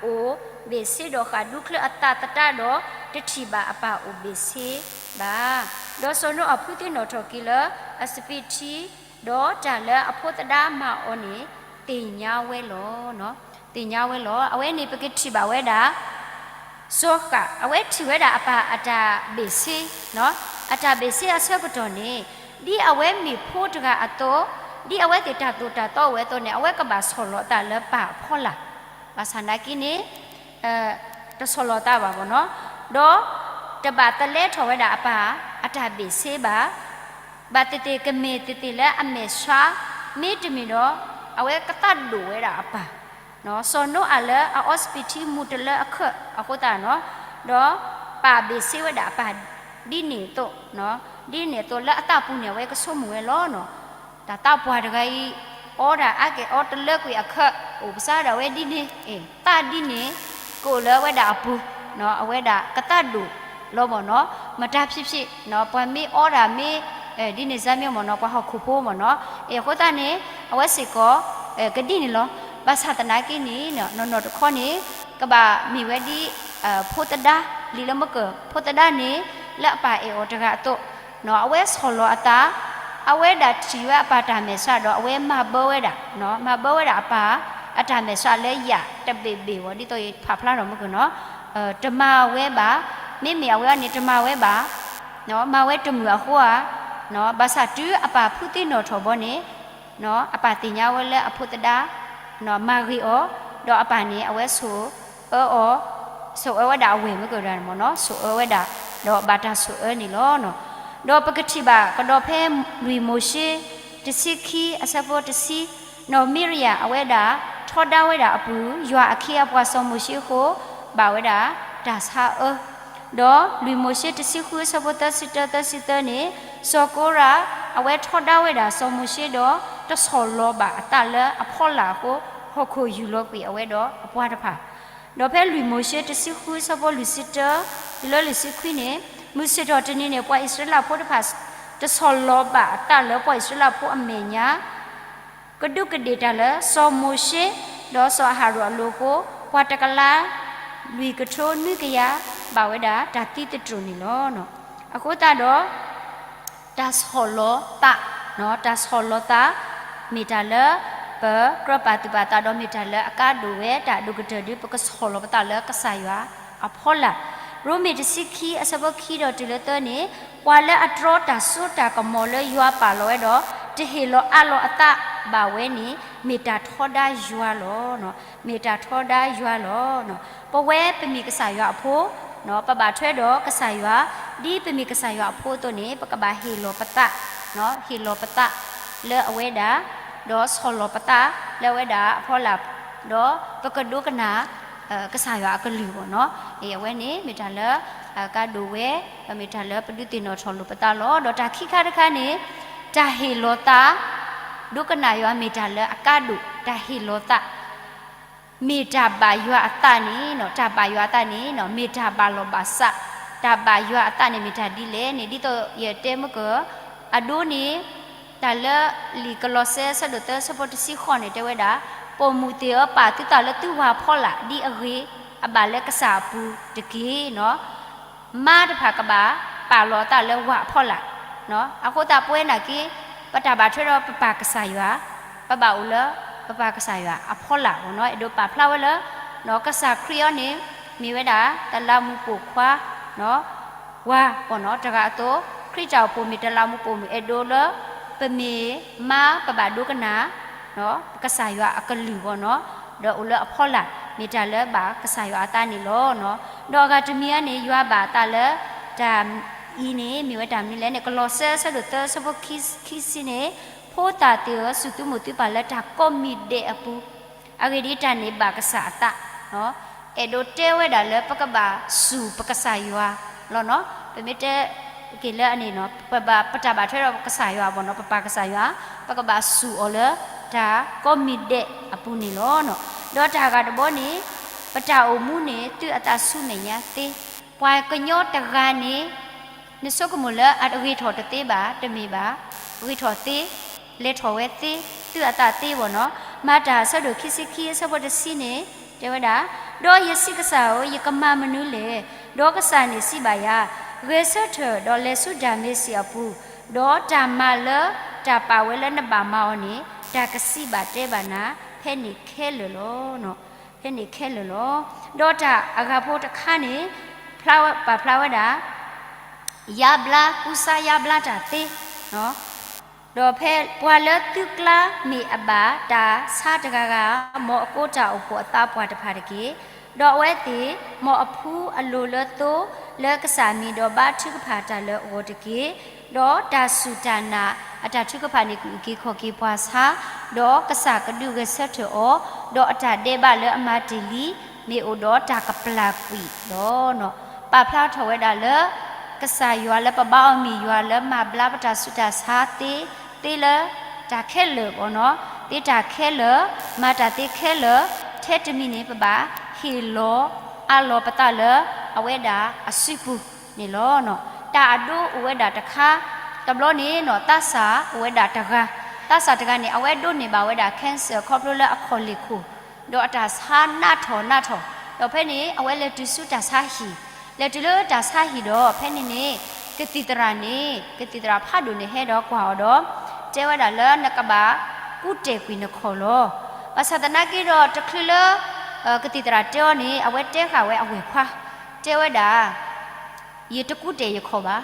အိၣ်ဘ့ၣ်ဆ့ဒီးဃၣ်ဒူချၢအသးသတးဒီး တထံၣ်ဘၣ်အပၢ်အိၣ်ဘ့ၣ်ဆ့ဘၣ်. ဒီးစီၤနိအၤဖုသံနီၣ်ထီၣ်က့ၤလၢအစပံးထံ, ဒီးတၢ်လၢအဖိသဒါမၤအီၤန့ၣ် သ့ၣ်ညါဝဲလီၤ. သ့ၣ်ညါဝဲလီၤ. အဝဲန့ၣ်ပကထံၣ်ဘၣ်ဝဲဒၣ် စီၤဃၣ် အဝဲထံၣ်ဝဲဒၣ်အပၢ်အတၢ်ဘ့ၣ်ဆ့, အတၢ်ဘ့ၣ်ဆ့အဆၢကတီၢ်န့ၣ်, ဒ်အဝဲမ့ၢ်ဖိတဂၤအသိး, ဒ်အဝဲသ့ၣ်တၢ်သိၣ်တၢ်သီအိၣ်ဝဲအသိးန့ၣ် အဝဲကဘၣ်ဆီၣ်လီၤအသးလၢပၢ်အဖီလာ်, ဘၣ်ဆၣ်နာ်က့န့ၣ် တဆီၣ်လီၤသးဘၣ်ဘၣ်နီၤ, ဒီးတဘၣ်သလဲထီၣ်ဝဲဒၣ်အပၢ်အတၢ်ဘ့ၣ်ဆ့ဘၣ်, ဘၣ်သ့ၣ်သ့ၣ်ကမ့ၢ်သ့ၣ်သ့ၣ်လၢအမဲာ်ဆှး, မ့တမ့ၢ်ဒီး အဝဲကသးဒိၣ်ဝဲဒၣ်အပၢ်, စီၤနိအၤလၢအအီစပံးထံမူၤတလၢအခၢၣ်အဃိသတးနီၤ, ဒီးပၢ်ဘ့ၣ်ဆ့ဝဲဒၣ်အပၢ် ဒ်န့ၣ်အသိး, ဒ်န့ၣ်အသိးလၢအသးပူၤန့ၣ် အဝဲကဆိကမိၣ်ဝဲလီၤနီၤ. တၢ်သးပှၢ်တဂၤအံၤ အီဒၣ်အါကဲၣ်အီတလၢကွံာ်အခၢၣ် အိၣ်ပစၢ်ဒၣ်ဝဲဒ်န့ၣ်, သးဒ်န့ၣ် ကအိၣ်လၢအဝဲဒၣ်အပူၤ, အဝဲဒၣ်ကသးဒိၣ်လီၤမ့ၢ်နီၤ, မတၤဖံးဖံး ပှၤမ့ၢ်အီဒၣ်မ့ၢ် ဒ်န့ၣ်စ့ၢ်မ့ၢ်မ့ၢ်နီၤ ပှၤဟီၣ်ခိၣ်ဖိမ့ၢ်နီၤ, အဃိသတးန့ၣ် အဝဲစ့ၢ်ကီး ကဒ်န့ၣ်လီၤ. ဘၣ်ဆၣ်သနာ်က့န့ၣ် နီၢ်နီၢ်တခီန့ၣ် ကဘၣ်မ့ၢ်ဝဲဒ် ဖိသဒါ လံာ်လၢမုၢ်ကၢၢ် ဖိသဒါန့ၣ် လၢအပၢ်အဲၣ်အီၤတဂၤအသိး, အဝဲဆီၣ်လီၤအသး, အဝဲဒၣ်ထံၣ်ဝဲအပၢ်တၢ်မဲာ်ဆှးဒီး အဝဲမၤဘၢဝဲဒၣ်, မၤဘၢဝဲဒၣ်အပၢ် အတၢ်မဲာ်ဆှးလၢယၣ်တဘ့ၣ်ဘ့ၣ်ဝဲ ဒ်သိးယဖးဖျါထီၣ်မုၢ်ကၢၢ်နီၤ, တမၤဝဲဘၣ်, မ့မ့ၢ်အဝဲအံၤန့ၣ် တမၤဝဲဘၣ်, မၤဝဲတမုာ်အဃိဧါ, ဘၣ်ဆၣ်တုၤအပၢ်ဖုသံနီၣ်ထီၣ်ဘီန့ၣ် အပၢ်သ့ၣ်ညါဝဲလၢအဖိသဒါ မၤဂ့ၤအီၤ, ဒီးအပၢ်န့ၣ် အဝဲဆိၣ်အၢအီၤ, ဆိၣ်အၢဝဲဒၣ်အဝဲၢ်မုၢ်ကၢၢ်ဒၣ်မ့ၢ်နီၤ, ဆိၣ်အၢဝဲဒၣ် ဒီးဘၣ်တၢ်ဆိၣ်အၢန့ၣ်လီၤ. ဒီးပကထံၣ်ဘၣ်ကဒီးဖဲလွံၢ်မိၤၡ့ တဆံခံ အဆၢဖိတဆံ, နီၢ်မံရယၤအဝဲဒၣ် ထီဒါဝဲဒၣ်အပူၤ ယွၤအခ့အပှၤစီၤမိၤၡ့အဃိ ဘၣ်ဝဲဒၣ်တၢ်ဆါအၢ ဒီးလွံၢ်မိၤၡ့တဆံဃုအဆၢဖိသၢဆံတၢ သၢဆံသၢန့ၣ်, စီၤကိရး အဝဲထီဒါဝဲဒၣ်စီၤမိၤၡ့ဒီး တဆီၣ်လီၤဘၣ်အသးလၢအဖီလာ်အဃိ, ဟီၣ်ခိၣ်ယူၢ်လီၤကွံာ်အဝဲဒီးအပှၤတဖၣ်. ဒီးဖဲလွံၢ်မိၤၡ့တဆံဃုအဆၢဖိလွံၢ်ဆံတၢ တုၤလၢလွံၢ်ဆံခွံန့ၣ်, မုၢ်ဆ့ၣ်ထီၣ်တနံၤန့ၣ် ပှၤအံၣ်စရ့လးဖိတဖၣ် တဆီၣ်လီၤဘၣ်အသးလၢပှၤအံၣ်စရ့လးဖိအမဲာ်ညါ, ကဒူးကဒ့ၣ်တၢ်လၢစီၤမိၤၡ့ ဒီးစီၤအၤဟရိၣ်အလိၤအဃိ, ပှၤတကလးလွံၢ်ကထိနွံကယၤ ဘၣ်ဝဲဒၣ်တၢ်သံသတြိာ်န့ၣ်လီၤ. အဃိသတးဒီး တၢ်ဆီၣ်လီၤသး, တၢ်ဆီၣ်လီၤသး မ့ၢ်တၢ်လၢ ပကြၢးပာ်သူၣ်ပာ်သးဒီး မ့ၢ်တၢ်လၢအကါဒိၣ်ဝဲ တၢ်အဒိၣ်ကတၢၢ်ဒီး ပကဆီၣ်လီၤပသးလၢကစၢ်ယွၤအဖီလာ်. ရိမ့ၤတဆံခံအဆၢဖိခံဒီးတုၤလၢသၢန့ၣ်, ပှၤလၢအတြီတၢ်စိတၢ်ကမီၤလၢယွၤပာ်လီၤဝဲဒီး တဟ့ၣ်လီၤအးလီၤအသးဘၣ်ဝဲန့ၣ် မ့ၢ်တၢ်ထီဒါယွၤလီၤ. မ့ၢ်တၢ်ထီဒါယွၤလီၤ. ပဝဲပမ့ၢ်ကစၢ်ယွၤအဖိ, ပဘၣ်ထွဲဒီးကစၢ်ယွၤ, ဒ်ပမ့ၢ်ကစၢ်ယွၤအဖိအသိးန့ၣ် ပကဘၣ်ဟ့ၣ်လီၤပသး, ဟ့ၣ်လီၤပသးလၢအဝဲဒၣ်, ဒီးဆီၣ်လီၤပသးလၢအဝဲဒၣ်အဖီလာ်, ဒီးပကဒိကနၣ် ကစၢ်ယွၤအကလုၢ်ဘၣ်နီၤ. အဝဲန့ၣ်မ့ၢ်တၢ်လၢ ကါဒိၣ်ဝဲ, ဒီးမ့ၢ်တၢ်လၢပဒုးသ့ၣ်နီၣ်ထီၣ်လိာ်ပသးလီၤ. ဒီးတၢ်ခံခါတခါန့ၣ် တၢ်ဟ့ၣ်လီၤသး, ဒိကနၣ်ယွၤမ့ၢ်တၢ်လၢအကါဒိၣ်, တၢ်ဟ့ၣ်လီၤသး မ့ၢ်တၢ်ဘၣ်ယွၤအသးန့ၣ်, တၢ်ဘၣ်ယွၤအသးန့ၣ် မ့ၢ်တၢ်ဘၣ်လီၢ်ဘၣ်စး, တၢ်ဘၣ်ယွၤအသးန့ၣ်မ့ၢ်တၢ်ဒ်လဲၣ်န့ၣ် ဒ်သိးယတဲမုၢ်ကၢၢ် အဒိန့ၣ် တၢ်လၢလံာ်ကလီးစဲ အဆၢဒိၣ်သၢ အဆၢဖိတဆံဃိးန့ၣ် တဲဝဲဒၣ်, ပိာ်မုၣ်သ့ၣ်ဧၢ, ပာ်သုသးလၢသုဝၤအဖီလာ် ဒ်အဂ့ၤအဘၣ်လၢကစၢ်အပူၤတက့ၢ်. မါတဖၣ်ကဘၣ်ပာ်လီၤအသးလၢဝၤအဖီလာ်. အဃိသတးပဝဲနာ်က့ ပတၢ်ဘၣ်ထွဲဒီးပပၢ်ကစၢ်ယွၤ, ပဘၣ်အိၣ်လၢပပၢ်ကစၢ်ယွၤအဖီလာ်ဘၣ်နီၤ. အဲၣ်ဒိးပာ်ဖျါဝဲလၢ ကစၢ်ခရံာ်အံၤန့ၣ် မ့ၢ်ဝဲဒၣ်တလးမူးပိာ်ခွါ ဝၤဘၣ်နီၤ တဂၤအသိး, ခရံာ်တၢ်အိၣ်ဖှိၣ်မ့ၢ်တလးမူးပိာ်မုၣ် အဲၣ်ဒိးလၢ ပမ့ၢ်မါပဘၣ်ဒိကနၣ် ကစၢ်ယွၤအကလုၢ်ဘၣ်နီၤ, ဒီးအိၣ်လၢအဖီလာ် မ့ၢ်တၢ်လၢဘၣ်ကစၢ်ယွၤအသးန့ၣ်လီၤ. ဒီးအဂၤတမံၤန့ၣ် ယွၤဘၣ်အသးလၢ တၢ်အံၤန့ၣ် မ့ၢ်ဝဲတၢ်မနုၤလဲၣ်န့ၣ် ကလီးစဲ အဆၢဒိၣ်သၢ အဆၢဖိခံဆံန့ၣ်, ဖိသၣ်သ့ၣ်ဧၢ, စူၢ်သုးမုၢ်သုးပၢ်လၢတၢ်ကိးမံၤဒဲးအပူၤ, အဂ့ၢ်ဒ်အံၤ, တၢ်န့ၣ်ဘၣ်ကစၢ်အသး အဲၣ်ဒိးတဲဝဲဒၣ်လၢပကဘၣ်စူၢ်ပကစၢ်ယွၤလီၤ. ပမ့ၢ်တဲက့ၤလၢအန့ၣ်, ပဘၣ်ပတၢ်ဘၣ်ထွဲဒီးပကစၢ်ယွၤဘၣ်နီၤ, ပပၢ်ကစၢ်ယွၤ, ပကဘၣ်စူၢ်အီၤလၢတၢ်ကိးမံၤဒဲးအပူၤန့ၣ်လီၤ. ဒီးတၢ်ဂၤတဘီန့ၣ်, ပတၢ်အိၣ်မူန့ၣ် သုးအသးဆူမဲာ်ညါသ့, ပှၤကညီတဂၤန့ၣ် နဆိကမိၣ်လၢအဂ့ၤထီၣ်တသ့ဘၣ်, တမ့ၢ်ဘၣ်, ဂ့ၤထီၣ်သ့, လဲၤထီၣ်ဝဲသ့, သုးအသးသ့ဘၣ်နီၤ. မၤတၢ် အဆၢဒိၣ်ခံဆံခံ အဆၢဖိတဆံန့ၣ် တဲဝဲဒၣ်, ဒီးယစံးကစၢ်ဧၢ, ယကမၤမနုၤလဲၣ်. ဒီးကစၢ်န့ၣ်စံးဘၣ်ယၤ, ဂဲၤဆၢထၢၣ်, ဒီးလဲၤဆူဒၤမ့းစံအပူၤ, ဒီးတၢ်မၤလၢတၢ်ပာ်ဝဲလၢနဘၣ်မၤအီၤန့ၣ်, တၢ်ကစံးဘၣ်တဲဘၣ်နၤ, ဖဲန့ၣ်ခဲလၢာ်လီၤ. ဖဲန့ၣ်ခဲလၢာ်လီၤ. ဒီးတၢ်အဂၤဖိတခါန့ၣ် ပာ်ဖျါဝဲဒၣ် ယါဘျါ, ကူစါယါဘျါတၢ်သ့, ဒီးဖဲပှၤလၢသုကျါမ့ၢ်အဘၣ်တၢ်ဆါတဂၤဂၤ, မ်အကိးတၢ်အိၣ်ဖှိၣ်အသးပှၢ်တဖၣ်တက့ၢ်. ဒီးအဝဲသ့ၣ် မ်အဖှူအလိၤလၢသိလၢကစၢ်မံၤ, ဒီးဘါထုကဖၣ်တၢ်လၢအဂီၢ်တက့ၢ်. ဒီးတၢ်စူၢ်တၢ်နာ်အတၢ်ထုကဖၣ်န့ၣ် ကအုၣ်က့ၤခီၣ်က့ၤပှၤဆါ, ဒီးကစၢ်ကဒုးဂဲၤဆၢထၢၣ်အီၤ, ဒီးအတၢ်ဒဲးဘးလၢအမၤတ့ၢ်လံ မ့ၢ်အိၣ်ဒီးတၢ်ကပျၢ်ကွံာ်လီၤ. ပာ်ဖျါထီၣ်ဝဲဒၣ်လၢ ကစၢ်ယွၤလၢပဘါအီၤမ့ၢ်ယွၤလၢမၤဘျါပတၢ်ဆူးတၢ်ဆါသ့, သ့လၢတၢ်ခဲလၢာ်ဘၣ်နီၤ, သ့တၢ်ခဲလၢာ်, မၤတၢ်သ့ခဲလၢာ်, ထဲတမံၤန့ၣ် ပဘၣ်ဟ့ၣ်လီၤအးလီၤပသးလၢအဝဲဒၣ်အစုပူၤန့ၣ်လီၤ. တၢ်အဒိအိၣ်ဝဲဒၣ်တခါ, တဘျီန့ၣ်နီၤ သးစၢ်အိၣ်ဝဲဒၣ်တဂၤ, သးစၢ်တဂၤန့ၣ် အဝဲဒိးန့ၢ်ဘၣ်ဝဲဒၣ် cancer ခီဖျိလၢအခီၣ်လ့ၣ်ခိၣ်, ဒီးအတၢ်ဆါနးထီၣ်နးထီၣ်, ဒီးဖဲန့ၣ် အဝဲလဲၤတုၤဆူတၢ်ဆါဟံၣ်, လဲၤတုၤလၢတၢ်ဆါဟံၣ်ဒီး ဖဲန့ၣ်န့ၣ် ကသံၣ်သရၣ်န့ၣ် ကသံၣ်သရၣ်ဖးဒိၣ်န့ၣ်ဟဲဒီးကွၢ်အီၤဒီး တဲဝဲဒၣ်လၢနကဘၣ်ကူးတဲာ်ကွံာ်နခီၣ်လီၤ. ဘၣ်ဆၣ်သနာ်က့ဒီး တချုးလၢ ကသံၣ်သရၣ်တဲအီၤန့ၣ် အဝဲတဲဃာ်ဝဲအဝဲၢ်ခွါ, တဲဝဲဒၣ် ယတကူးတဲာ်ယခီၣ်ဘၣ်.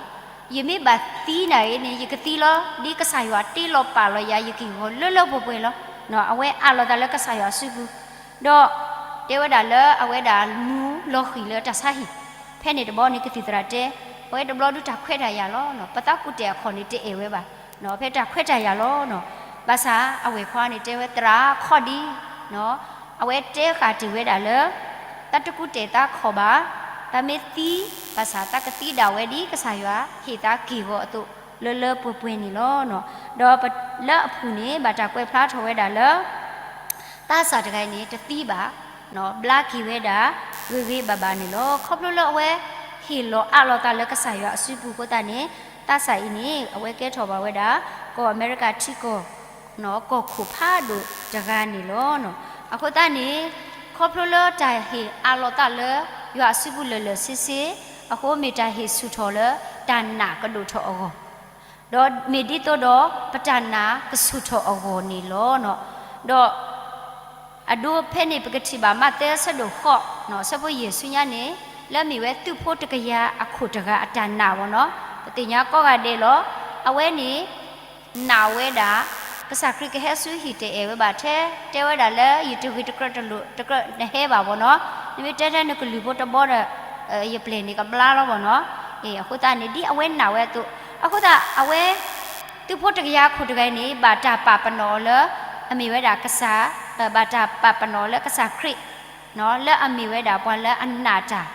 ယမ့ၢ်ဘၣ်သံနၤအံၤန့ၣ် ယကသံလီၤ. ဒ်ကစၢ်ယွၤတ့လီၤပာ်လီၤယၤ ယက့ၢ်ဂီၤလၢလၢပှဲၤပှဲၤလီၤ. အဝဲအးလီၤသးလၢကစၢ်ယွၤအစုပူၤ, ဒီးတဲဝဲဒၣ်လၢအဝဲဒၣ်မူလီၤဃံၤလၢတၢ်ဆါဟံၣ်. ဖဲန့ၣ်တဘျီန့ၣ် ကသံၣ်သရၣ်တဲ, အဝဲတဘျီဒုးတၢ်ခွဲးတၢ်ယာ်လီၤ. ပသးကူးတဲာ်အခီၣ်န့ၣ်တအဲၣ်ဝဲဘၣ်. ဖဲတၢ်ခွဲးတၢ်ယာ်လီၤ. ဘၣ်ဆၣ်အဝဲၢ်ခွါန့ၣ်တဲဝဲ သရၣ်ခီၣ်ဒံး အဝဲတဲဃာ်တ့ၢ်ဝဲဒၣ်လၢ တၢ်တကူးတဲာ်သးခီၣ်ဘၣ်, တၢ်မ့ၢ်သံ, ဘၣ်ဆၣ်သးကသံဒၣ်ဝဲဒ်ကစၢ်ယွၤဟ့ၣ်သးက့ၢ်ဂီၤအသိး လၢလၢပှဲၤပှဲၤန့ၣ်လီၤ. ဒီးလၢအပူၤန့ၣ် ဘၣ်တၢ်ကွဲးဖျါထီၣ်ဝဲဒၣ်လၢ သးစၢ်တဂၤအံၤန့ၣ် တသံဘၣ်, ဘျါက့ၤဝဲဒၣ် ဂ့ၤဂ့ၤဘၣ်ဘၣ်န့ၣ်လီၤ. ခီဖျိလၢအဝဲ ဟ့ၣ်လီၤအးလီၤသးလၢကစၢ်ယွၤအစုပူၤအဃိသတးန့ၣ် သးစၢ်အံၤန့ၣ် အဝဲကဲထီၣ်ဘၣ်ဝဲဒၣ် ကီၢ်အမဲရကၤထံကီၢ် ကီၢ်ခိၣ်ဖးဒိၣ်တဂၤန့ၣ်လီၤ. အဃိသတးန့ၣ် ခီဖျိလၢတၢ်ဟ့ၣ်အးလီၤသးလၢ ယွၤအစုပူၤလၢာ်လၢာ်ဆ့ဆ့ အဃိမ့ၢ်တၢ်ဟ့ၣ်ဆူၣ်ထီၣ်လၢတၢ်နာ်ကဒိၣ်ထီၣ်အဂီၢ် ဒီးမ့ၢ်ဒ်သိးဒီး ပတၢ်နာ်ကဆူၣ်ထီၣ်အဂီၢ်န့ၣ်လီၤ. ဒီး အဒိဖဲန့ၣ် ပကထံၣ်ဘၣ်မးသဲအဆၢဒိၣ်ဃိး ဆၢဖိယဲၢ်ဆူညါန့ၣ် လၢအမ့ၢ်ဝဲသုးဖိတကယၤအခိၣ်တဂၤအတၢ်နာ်ဘၣ်နီၤ. ပသ့ၣ်ညါကိးဂၤဒဲးလီၤ. အဝဲန့ၣ် နာ်ဝဲဒၣ် ကစၢ်ခရံာ်ကဟဲဆူဟံၣ်တအဲၣ်ဝဲဘၣ်ထဲ တဲဝဲဒၣ်လၢယတဂ့ၤတကြၢးတလိၣ်တကြၢးနဟဲဘၣ်ဘၣ်နီၤ. နမ့ၢ်တဲထဲနကလုၢ်ဖိတဘီဒီး ယပျဲၢ်န့ၣ်ကဘျါလီၤဘၣ်နီၤ. အဃိသတးန့ၣ် ဒ်အဝဲနာ်ဝဲအသိး အဃိသတးအဝဲ သုးဖိတကယၤခိၣ်တဂၤန့ၣ် ဘၣ်တၢ်ပာ်ပနီၣ်အီၤလၢ အမ့ၢ်ဝဲဒၣ်ကစၢ်, ဘၣ်တၢ်ပာ်ပနီၣ်အီၤလၢကစၢ်ခရံာ် လၢအမ့ၢ်ဝဲဒၣ်ပှၤလၢအနာ်တၢ်,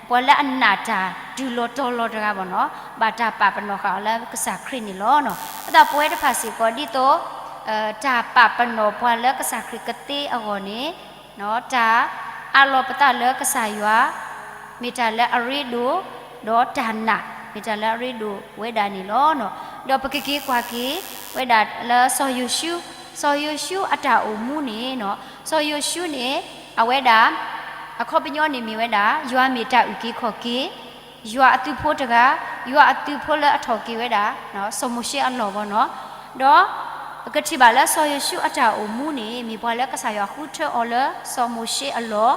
ပှၤလၢအနာ်တၢ်တုၤလီၤတီၤလီၤတဂၤဘၣ်နီၤ, ဘၣ်တၢ်ပာ်ပနီၣ်ဃာ်အီၤလၢကစၢ်ခရံာ်န့ၣ်လီၤ. အဃိသတးပဝဲတဖၣ်စ့ၢ်ကီးဒ်သိး တၢ်ပာ်ပနီၣ်ပှၤလၢကစၢ်ခရံာ်ကသ့အဂီၢ်န့ၣ် တၢ်အးလီၤပသးလၢကစၢ်ယွၤ မ့ၢ်တၢ်လၢအရ့ဒိၣ်, ဒီးတၢ်နာ် မ့ၢ်တၢ်လၢအရ့ဒိၣ်ဝဲဒၣ်န့ၣ်လီၤ. ဒီးပကက့ၤကွၢ်က့ၤဝဲဒၣ်လၢစီၤယိၤၡူ, စီၤယိၤၡူအတၢ်အိၣ်မူန့ၣ်, စီၤယိၤၡူန့ၣ် အဝဲဒၣ် အခီပညီန့ၣ်မ့ၢ်ဝဲဒၣ် ယွၤမ့ၢ်တၢ်အုၣ်က့ၤခီၣ်က့ၤ, ယွၤအသုးဖိတဂၤ, ယွၤအသုးဖိလၢအထီၣ်က့ၤဝဲဒၣ် စီၤမိၤၡ့အလီၢ်ဘၣ်နီၤ. ဒီး ပကထံၣ်ဘၣ်လၢစီၤယိၤၡူအတၢ်အိၣ်မူန့ၣ် မ့ၢ်ပှၤလၢကစၢ်ယွၤဃုထၢအီၤလၢစီၤမိၤၡ့အလီၢ်,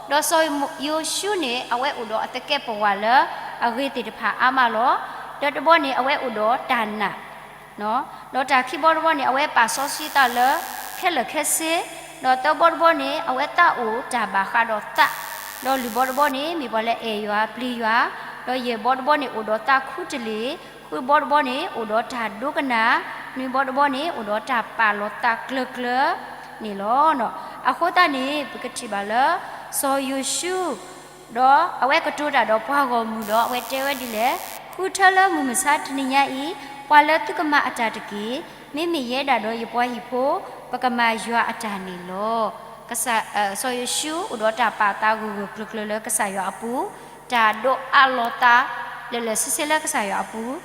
ဒီးစီၤယိၤၡူန့ၣ် အဝဲအိၣ်ဒီးအသကဲးပဝးလၢအဂ့ၤသ့ၣ်တဖၣ်အါမးလီၤ. ဒီးတဘီန့ၣ် အဝဲအိၣ်ဒီးတၢ်နာ်, ဒီးတၢ်ခံဘီတဘီန့ၣ် အဝဲပာ်စီဆှံသးလၢခဲလၢာ်ခဲဆ့, ဒီးသၢဘီတဘီန့ၣ် အဝဲသးအိၣ်တၢ်ဘၣ်ဃးဒီးသး, ဒီးလွံၢ်ဘီတဘီန့ၣ် မ့ၢ်ပှၤလၢအဲၣ်ယွၤပျံၤယွၤ, ဒီးယဲၢ်ဘီတဘီန့ၣ် အိၣ်ဒီးသးခူတလ့ၢ်, ဃုဘီတဘီန့ၣ် အိၣ်ဒီးတၢ်ဒိကနၣ်, နွံဘီတဘီန့ၣ် အိၣ်ဒီးတၢ်ပာ်လီၤသးကျၢၤကျၢၤန့ၣ်လီၤ. အဃိသတးန့ၣ် ပကထံၣ်ဘၣ်လၢ စီၤယိၤၡူ ဒီးအဝဲကတိၤတၢ်ဒီးပှၤဂီၢ်မုၢ်ဒီး အဝဲတဲဝဲဒ်လဲၣ်, ဃုထၢလၢမုၢ်မဆါတနံၤညါအံၤ ပှၤလၢသုကမၤအတၢ်တက့ၢ်. မ့မ့ၢ်ယဲဒၣ်ဒီးယပှၤဟံၣ်ဖိ ပကမၤယွၤအတၢ်န့ၣ်လီၤ. စီၤယိၤၡူအိၣ်ဒီးတၢ်ပာ်သးဂၢၢ်ဂၢၢ်ကျၢၤကျၢၤလၢကစၢ်ယွၤအပူၤ, တၢ်ဒိးအးလီၤသး လၢာ်လၢာ်ဆ့ဆ့လၢကစၢ်ယွၤအပူၤ,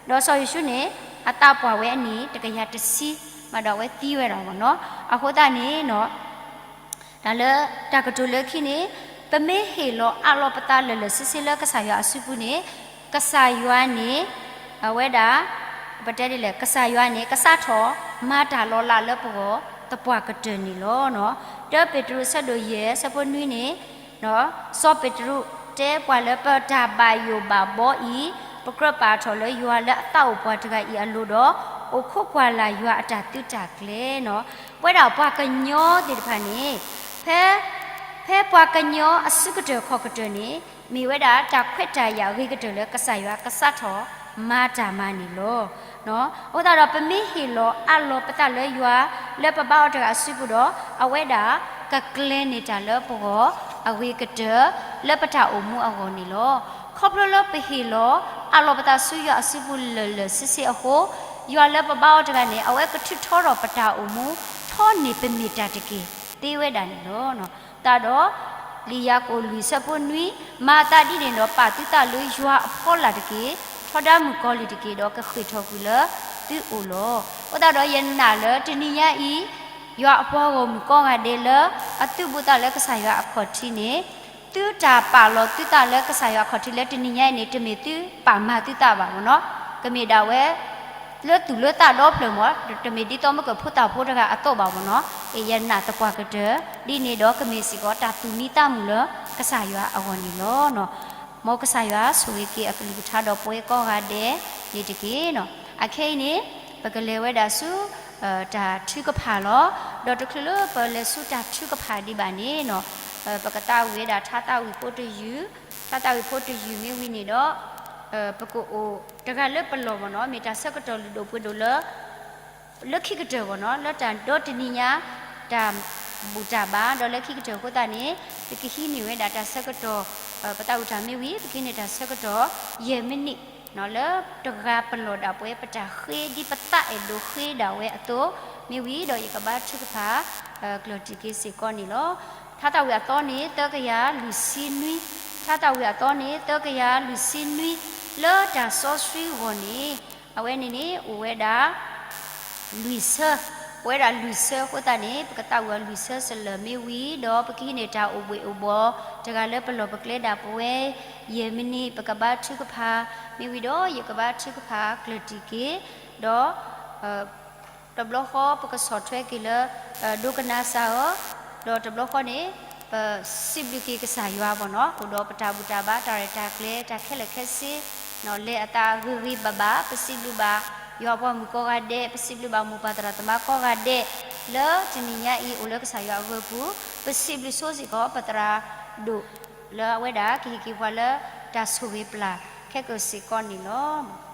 ဒီးစီၤယိၤၡူန့ၣ် အသးပှၢ်ဝဲအနံၣ်တကယၤတဆံ, မ့ၢ်ဒီးအဝဲသံဝဲဒၣ်ဘၣ်နီၤ. အဃိသတးန့ၣ် တၢ်လၢတၢ်ကတိၤလၢခံန့ၣ်, ပမ့ၢ်ဟ့ၣ်လီၤအးလီၤပသးလၢာ်လၢာ်ဆ့ဆ့လၢကစၢ်ယွၤအစုပူၤန့ၣ်, ကစၢ်ယွၤန့ၣ် အဝဲဒၣ် ပတဲဒ်လဲၣ်, ကစၢ်ယွၤန့ၣ် ကစးထီၣ်မၤတၢ်လီၤလးလၢပဂီၢ်သပှၢ်ကတၢၢ်န့ၣ်လီၤ. တၢပ့းတရူးအဆၢဒိၣ်ယဲၢ်အဆၢဖိနွံန့ၣ်, စီၤပ့းတရူးတဲပှၤလၢပတၢ်ဘၣ်ယိၣ်ဘၣ်ဘီအံၤ, ပကြၢးပာ်ထီၣ်လၢယွၤလၢအသးအိၣ်ပှၤတဂၤအံၤအလိၤဒီး, အိၣ်ခိးကွၢ်လၢ်ယွၤအတၢ်သုးတၢ်ကျဲၤနီၤ. ပဝဲဒၣ်ပှၤကညီသ့ၣ်တဖၣ်န့ၣ်, ဖဲ, ဖဲပှၤကညီအစုကတၢၢ်ခီၣ်ကတၢၢ်န့ၣ်, မ့ၢ်ဝဲဒၣ်တၢ်ခွဲးတၢ်ယာ်အဂ့ၤကတၢၢ်လၢကစၢ်ယွၤကစးထီၣ်မၤတၢ်မၤန့ၣ်လီၤ. အဃိသတးဒီးပမ့ၢ်ဟ့ၣ်လီၤအးလီၤပသးလၢယွၤလၢပဘါအီၤတဂၤအစုပူၤဒီး, အဝဲဒၣ်ကကျဲၤန့ၢ်တၢ်လၢပဂီၢ်အဂ့ၤကတၢၢ်လၢပတၢ်အိၣ်မူအဂီၢ်န့ၣ်လီၤ. ခီဖျိလၢပဟ့ၣ်လီၤအးလီၤပသးဆူယွၤအစုပူၤလၢာ်လၢာ်ဆ့ဆ့အဃိ, ယွၤလၢပဘါအီၤတဂၤန့ၣ် အဝဲကထုးထီထီၣ်ပတၢ်အိၣ်မူ ထီန့ၢ်ပမ့ၢ်တၢ်တက့ၢ်သ့ဝဲဒၣ်န့ၣ်လီၤ. သတးဒီး လံာ်ယၤကိာ်လွံၢ်ဆၢဖိနွံ, မၤသးဒ်န့ၣ်ဒီးပာ်သုသးလၢယွၤအဖီလာ်တက့ၢ်, ထီဒါမုၣ်ကီၤလံၢ်တက့ၢ်, ဒီးကဃ့ၢ်ထီၣ်ကွံာ်လၢသုအိၣ်လီၤ. အဃိသတးဒီးယနာ်လၢတနံၤညါအံၤ, ယွၤအပှၤဂီၢ်မုၢ်ကိးဂၤဒဲးလၢအသုးဘူးသးလၢကစၢ်ယွၤအခီၣ်ထံးန့ၣ်, သုတၢ်ပာ်လီၤသုသးလၢကစၢ်ယွၤအခီၣ်ထံးလၢတနံၤညါအံၤန့ၣ် တမ့ၢ်သုပာ်မၤသုသးဘၣ်မ့ၢ်နီၤ, ကမ့ၢ်ဒၣ်ဝဲ လၢသူၣ်လၢသးဒီဖျၢၣ်မ့ၢ်, တမ့ၢ်ဒ်သိးမ့ၢ်ကဖိသၣ်ဖိတဂၤအသိးဘၣ်မ့ၢ်နီၤ, ယနာ်သပှၢ်ကတၢၢ်, ဒ်န့ၣ်ဒီးကမ့ၢ်စ့ၢ်ကီးတၢ်သူၣ်မံသးမုာ်လၢကစၢ်ယွၤအဂီၢ်န့ၣ်လီၤ. မ်ကစၢ်ယွၤဆိၣ်ဂ့ၤက့ၤအကလုၢ်ကထါဒီးပဝဲကိးဂၤဒဲးန့ၣ်တက့ၢ်. အခဲအံၤန့ၣ် ပကလဲၤဝဲဒၣ်ဆူ တၢ်ထုကဖၣ်လီၤ. ဒီးတချုးလၢပလဲၤဆူတၢ်ထုကဖၣ်ဒံးဘၣ်န့ၣ်, ပကသးဝံၣ်ဝဲဒၣ်ထါသးဝံၣ်ဖိတယုၢ်, ထါသးဝံၣ်ဖိတယုၢ်မ့ၢ်ဝံၤန့ၣ်ဒီး, ပကအိၣ်တဂၤလၢပလီၢ်မ့ၢ်နီၤ, မ့ၢ်တၢ်ဆၢကတီၢ်လုၢ်ဒိၣ်ပှ့ၤဒိၣ်လၢ လၢခံကတၢၢ်မ့ၢ်နီၤ, လၢတၢ်ဒီတနံၤညါ တၢ်ဘူၣ်တၢ်ဘါ, ဒီးလၢခံကတၢၢ်အဃိသတးန့ၣ် ပကဟံးန့ၢ်ဝဲဒၣ်တၢ်ဆၢကတီၢ်, ပသးဝံၣ်တၢ်မ့ၢ်ဝံၤ ပကဟံးန့ၢ်တၢ်ဆၢကတီၢ် ယဲၢ်မံးနံး လၢတဂၤပလီၢ်ဒၣ်ပဝဲ ပတၢ်ဃ့ဒ်ပသးအဲၣ်ဒိးဃ့ဒၣ်ဝဲအသိး မ့ၢ်ဝံၤဒီးယကဘါထုကဖၣ် ကျၢၢ်တံၢ်က့ၤစ့ၢ်ကီးန့ၣ်လီၤ. ထါသးဝံၣ်အသီန့ၣ် သၢကယၤလွံၢ်ဆံနွံ, ထါသးဝံၣ်အသီန့ၣ် သၢကယၤလွံၢ်ဆံနွံ, လၢတၢ်စီဆှံအဂီၢ်န့ၣ် အဝဲန့ၣ်န့ၣ် အိၣ်ဝဲဒၣ် လွံၢ်ဆၢ, အိၣ်ဝဲဒၣ်လွံၢ်ဆၢအဃိသတးန့ၣ် ပကသးဝံၣ်အီၤလွံၢ်ဆၢစလၢာ်မ့ၢ်ဝံၤဒီး ပကဟံးန့ၢ်တၢ်အိၣ်ဘှံးအိၣ်ဘှီၣ် တဂၤလၢပလီၢ်ပကျဲဒၣ်ပဝဲ ယဲၢ်မံးနံး ပကဘါထုကဖၣ် မ့ၢ်ဝံၤဒီး ယကဘါထုကဖၣ်ကျၢၢ်တံၢ်က့ၤ ဒီး တဘျီဃီပကဆီၣ်ထွဲက့ၤလၢ ဒိကနၣ်စၢ်အီၤ, ဒီးတဘျီဃီန့ၣ် ပစံးဘျုးက့ၤကစၢ်ယွၤဘၣ်နီၤ, အိၣ်ဒီးပတၢ်ဘူၣ်တၢ်ဘါ တၢ်ရဲၣ်တၢ်ကျဲၤ တၢ်ခဲလၢာ်ခဲဆ့, လဲၤအသးဂ့ၤဂ့ၤဘၣ်ဘၣ်, ပစံးဘျုးဘၣ်ယွၤအပှၤမုၣ်ကိးဂၤဒဲး, ပစံးဘျုးဘၣ်မိၢ်ပၢ်သရၣ်သမါကိးဂၤဒဲး, လၢတနံၤညါအံၤအိၣ်လၢကစၢ်ယွၤအဂၢၢ်ပူၤ, ပစံးဘျုးဆိစ့ၢ်ကီး ပသရၣ်ဒိၣ် လၢအဝဲဒၣ်ကဟ့ၣ်က့ၤပှၤလၢတၢ်ဆိၣ်ဂ့ၤပျၢ်ခဲကၢၢ်စ့ၢ်ကီးန့ၣ်လီၤ.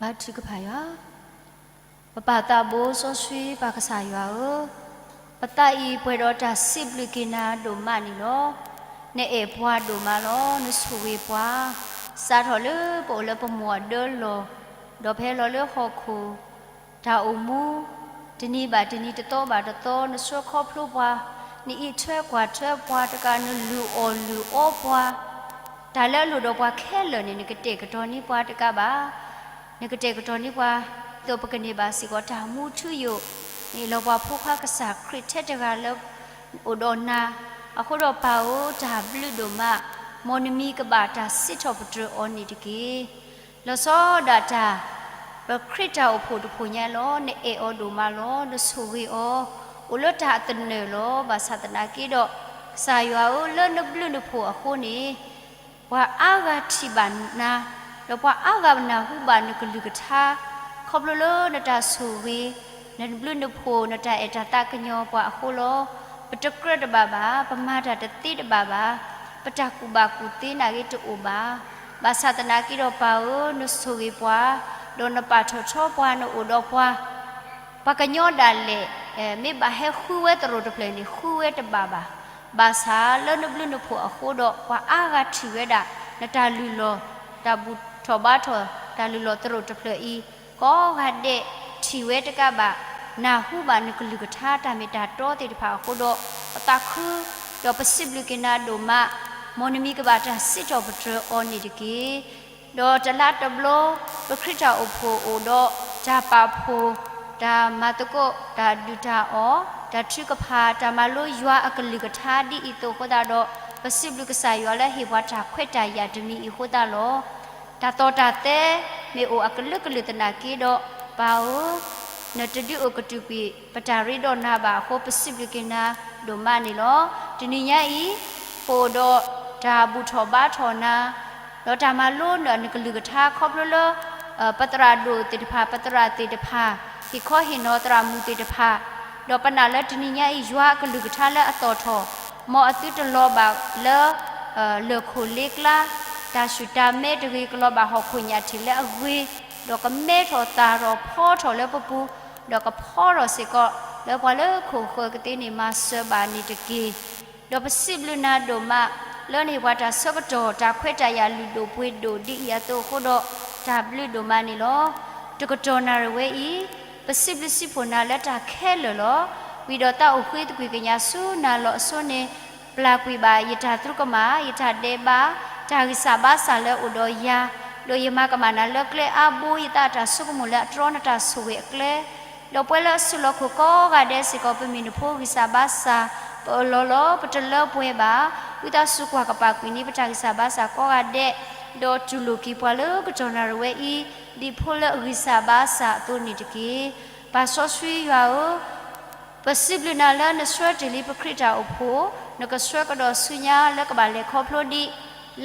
ဘါထုကဖၣ်ယွၤ, ပပၢ်သးဘိစီဆှံပၢ်ကစၢ်ယွၤဧၢ, ပသးအံၤပှဲၤဒီးတၢ်စံးဘျုးက့ၤနၤဒိၣ်မးန့ၣ်လီၤ. နအဲၣ်ပှၤဒိၣ်မးလီၤ. နဆိၣ်ဂ့ၤပှၤ, စးထီၣ်လၢပအိၣ်လၢပမိၢ်အဒၢလီၢ်, ဒီးဖဲလီၤလၢဟီၣ်ခိၣ် တၢ်အိၣ်မူ တနံၤဘၣ်တနံၤ တသီဘၣ်တသီ နဆှၢခီဖျိပှၤ, နအံးထွဲကွၢ်ထွဲပှၤတကး, နလုၢ်အီၣ်လုၢ်အီပှၤ, တၢ်လၢအလိၣ်ဒီးပှၤခဲလၢာ်န့ၣ် နကတဲာ်ကတီၤန့ၢ်ပှၤတကးဘၣ်. နကတဲာ်ကတီၤန့ၢ်ပှၤ ဒ်သိးပကန့ၢ်ဘၣ်စ့ၢ်ကီးတၢ်မူထူယိာ်, နအ့ၣ်လီၤပှၤဖိခွါကစၢ်ခရံာ်ထဲတဂၤလၢ အိၣ်ဒီးနၤ, အဃိဒီးပၢ်ဧၢ တၢ်ဘျုးဒိၣ်မး, မ်နမံၤကဘၣ်တၢ်စံးထီၣ်ပတြၢၤအီၤန့ၣ်တက့ၢ်. လီၤဆီဒၣ်တၢ် ပခရံာ်တၢ်အိၣ်ဖှိၣ်တဖှိၣ်ညါလီၤ. နအဲၣ်အီၤဒိၣ်မးလီၤ. နဆိၣ်ဂ့ၤအီၤ, အိၣ်လၢတၢ်အသနၢၣ်လီၤ. ဘၣ်ဆၣ်သနာ်က့ဒီး ကစၢ်ယွၤဧၢ လၢနဘျုးနဖှိၣ်အဃိန့ၣ် ပှၤအါဂၤထံၣ်ဘၣ်နၤ, ဒီးပှၤအါဂၤနၢ်ဟူဘၣ်နကလုၢ်ကထါ, ခီဖျိလၢနတၢ်ဆိၣ်ဂ့ၤ, နဘျုးနဖှိၣ်, နတၢ်အဲၣ်တၢ်သးကညီၤပှၤအဃိလီၤ. ပတကြၢးတဘၣ်ဘၣ်, ပမၤတၢ်တသ့တဘၣ်ဘၣ်, ပတၢ်ကူၣ်ဘၣ်ကူၣ်သ့နာ်က့တအိၣ်ဘၣ်. ဘၣ်ဆၣ်သနာ်က့ဒီးပၢ်ဧၢ နဆိၣ်ဂ့ၤပှၤ, ဒီးနပာ်ထီၣ်ထီပှၤ, နအိၣ်ဒီးပှၤ ပှၤကညီဒၣ်လဲာ် မ့ၢ်ဘၣ်ဟဲဃုဝဲသရိာ်တဖျၢၣ်န့ၣ် ဃုဝဲတဘၣ်ဘၣ်. ဘၣ်ဆၣ်လၢနဘျုးနဖှိၣ်အဃိဒီး ပှၤအါဂၤထံၣ်ဝဲဒၣ် နတၢ်လုၢ်လီၢ် တၢ်ဘူၣ်ထီၣ်ဘါထီၣ် တၢ်လုၢ်လီၢ်သရိာ်တဖျၢၣ်အံၤ ကိးဂၤဒဲးထံၣ်ဝဲတကးဘၣ်, နၢ်ဟူဘၣ်နကလုၢ်ကထါတၢ်မ့ၢ်တၢ်တီသ့ၣ်တဖၣ်အဃိဒီး ပသးခု ဒီးပစံးဘျုးက့ၤနၤဒိၣ်မး, မ်နမံၤကဘၣ်တၢ်စံးထီၣ်ပတြၢၤအီၤန့ၣ်တက့ၢ်. ဒီးတလါတဘျီ ပခရံာ်တၢ်အိၣ်ဖှိၣ်အိၣ်ဒီး တၢ်ပာ်ဖှိၣ်, တၢ်မၤသကိး, တၢ်ဒုၣ်တၢ်အီၣ်, တၢ်ထုကဖၣ်, တၢ်မၤလိယွၤအကလုၢ်ကထါဒ်အံၤအသိးအဃိသတးဒီး ပစံးဘျုးကစၢ်ယွၤလၢဟ့ၣ်ပှၤတၢ်ခွဲးတၢ်ယာ်တမံၤအံၤအဃိသတးလီၤ. တၢ်သီၣ်တၢ်သဲ မ့ၢ်အိၣ်အကလုာ်ကလုာ်သနာ်က့ဒီး ပၢ်ဧၢ နတဒုးအိၣ်ကတုာ်ကွံာ် ပတၢ်ရ့ဒီးနၤဘၣ်အဃိ ပစံးဘျုးက့ၤနၤဒိၣ်မးန့ၣ်လီၤ. တနံၤညါအံၤ ပအိၣ်ဒီးတၢ်ဘူၣ်ထီၣ်ဘါထီၣ်နၤ, ဒီးတၢ်မၤလိနကလုၢ်ကထါခီဖျိလၢ ပသရၣ်ဒိၣ်သ့ၣ်တဖၣ် ပသရၣ်သ့ၣ်တဖၣ် ဟ့ၣ်ခီဟ့ၣ်နီၤသရၣ်မုၣ်သ့ၣ်တဖၣ်, ဒီးပနာ်လၢတနံၤညါအံၤ ယွၤအကလုၢ်ကထါလၢအသီၣ်ထီၣ်, မ်အသုတလီၤဘၣ်လၢ လၢၢ်ခိၣ်လ့ကျါ တၢ်ဆူၣ်တၢ်မဲတဂ့ၤ, ကလီၤဘၣ်ဟီၣ်ခိၣ်ညၣ်ထံးလၢအဂ့ၤ, ဒီးကမဲထီၣ်သၣ်ထီၣ်ဖီထီၣ်လၢပပူၤ, ဒီးကဖီထီၣ်စ့ၢ်ကီး လၢပှၤလၢခိၣ်ဃၢၤကသ့န့ၣ် မၤစၢၤဘၣ်န့ၣ်တက့ၢ်. ဒီးပစံးဘျုးနၤဒိၣ်မး လၢနဟ့ၣ်ပှၤတၢ်ဆၢကတီၢ် တၢ်ခွဲးတၢ်ယာ်လုၢ်ဒိၣ်ပှ့ၤဒိၣ်ဒ်အံၤအသိးအဃိဒီး တၢ်ဘျုးဒိၣ်မးန့ၣ်လီၤ. တကတီၢ်နၣ်ရံၣ်ဝဲအံၤ ပစံးဘျုးစံးဖှိၣ်နၤလၢတၢ်ခဲလၢာ်လီၤ. ဝံၤဒီးသးအိၣ်ဃ့သကွံာ်ကညးဆူနၤလီၤအစိၤန့ၣ် ပျၢ်ကွံာ်ဘၣ်ယတၢ်သရူးကမၣ်, ယတၢ်ဒဲးဘး, တၢ်ဂံၢ်စၢ်ဘါစၢ်လၢအိၣ်ဒီးယၤ, ဒီးယမၤကမၣ်နၤလၢကျဲအါဘိ ယသးအတၢ်ဆိကမိၣ်လၢအတြီနတၢ်ဆိၣ်ဂ့ၤအကျဲ, ဒီးပှၤလၢအစုလီၢ်ခိၣ်ကိးဂၤဒဲးစ့ၢ်ကီး ပမ့ၢ်နဖိဂံၢ်စၢ်ဘါစၢ်, ပအၢၣ်လီၤလီၤ ပတလၢပှဲၤဘၣ်, ဝံသးစူၤကွၢ်ကပာ်ကွံာ်န့ၢ် ပတၢ်ဂံၢ်စၢ်ဘါစၢ်ကိးဂၤဒဲး, ဒီးတူၢ်လိာ်က့ၤပှၤလၢကတီၢ်နၣ်ရံၣ်ဝဲအံၤ ဒ်ဖိလၢအဂံၢ်စၢ်ဘါစၢ်အသိးန့ၣ်တက့ၢ်. ပၢ်စီဆှံယွၤဧၢ, ပစံးဘျုးနၤလၢနဆှၢတ့ၢ်လံပခရံာ်တၢ်အိၣ်ဖှိၣ်, နကဆှၢကဒီးဆူညါလၢကဘၣ်လဲၤခီဖျိဒံး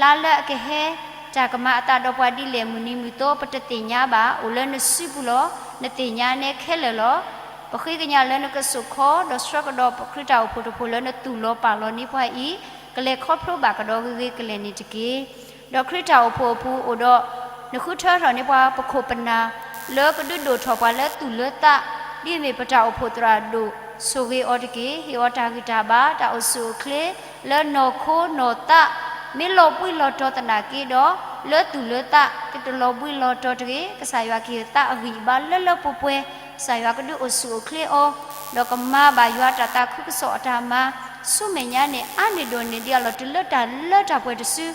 လါလၢအကဟဲ, တၢ်ကမၤအသးဒီးပှၤဒ်လဲၣ် မုၢ်နံၤမုၢ်သီ ပတသ့ၣ်ညါဘၣ်, အိၣ်လၢနစုပူၤလီၤ. နသ့ၣ်ညါနဲခဲလၢာ်လီၤ. ပဃ့ကညးလၢနကစိာ်ခီ ဒီးဆှၢကဒီးပခရံာ်တၢ်အိၣ်ဖှိၣ်တဖှိၣ်လၢနသူၣ်လီၤပာ်လီၤန့ၢ်ပှၤအံၤ, ကလဲၤခီဖျိဘၣ်ကဒီးဂ့ၤဂ့ၤကလဲာ်န့ၣ်တက့ၢ်. ဒီးခရံာ်တၢ်အိၣ်ဖှိၣ်အပူၤအိၣ်ဒီး နဃုထၢထီၣ်န့ၢ်ပှၤပခိၣ်ပနၢ် လၢကဒုးဒိၣ်ထီၣ်ပှၤလၢသူၣ်လၢသး, ဒ်အမ့ၢ်ပတၢ်အိၣ်ဖှိၣ်သရၣ်ဒိၣ် ဆိၣ်ဂ့ၤအီၤတက့ၢ်. ဟ့ၣ်အီၤတၢ်ဂံၢ်တၢ်ဘါ တၢ်အိၣ်ဆူၣ်အိၣ်ချ့ လၢနီၢ်ခိနီၢ်သး မ့ၢ်လီၤဘှံးလီၤတီၤသနာ်က့ဒီး လၢသူၣ်လၢသး ကတလီၤဘှံးလီၤတီၤတဂ့ၤ. ကစၢ်ယွၤကဟ့ၣ်သးအဂံၢ်အဘါလၢလၢပှဲၤပှဲၤ, ကစၢ်ယွၤကဒုးအိၣ်ဆူၣ်အိၣ်ချ့အီၤ, ဒီးကမၤဘၣ်ယွၤတၢ်သးခုကစီၣ်အတၢ်မၤ ဆူမဲာ်ညါန့ၣ် အါန့ၢ်ဒိၣ်န့ၢ်ဒံးအလီၢ်တုၤလၢတၢ်လၢတၢ်ပှဲၤတစု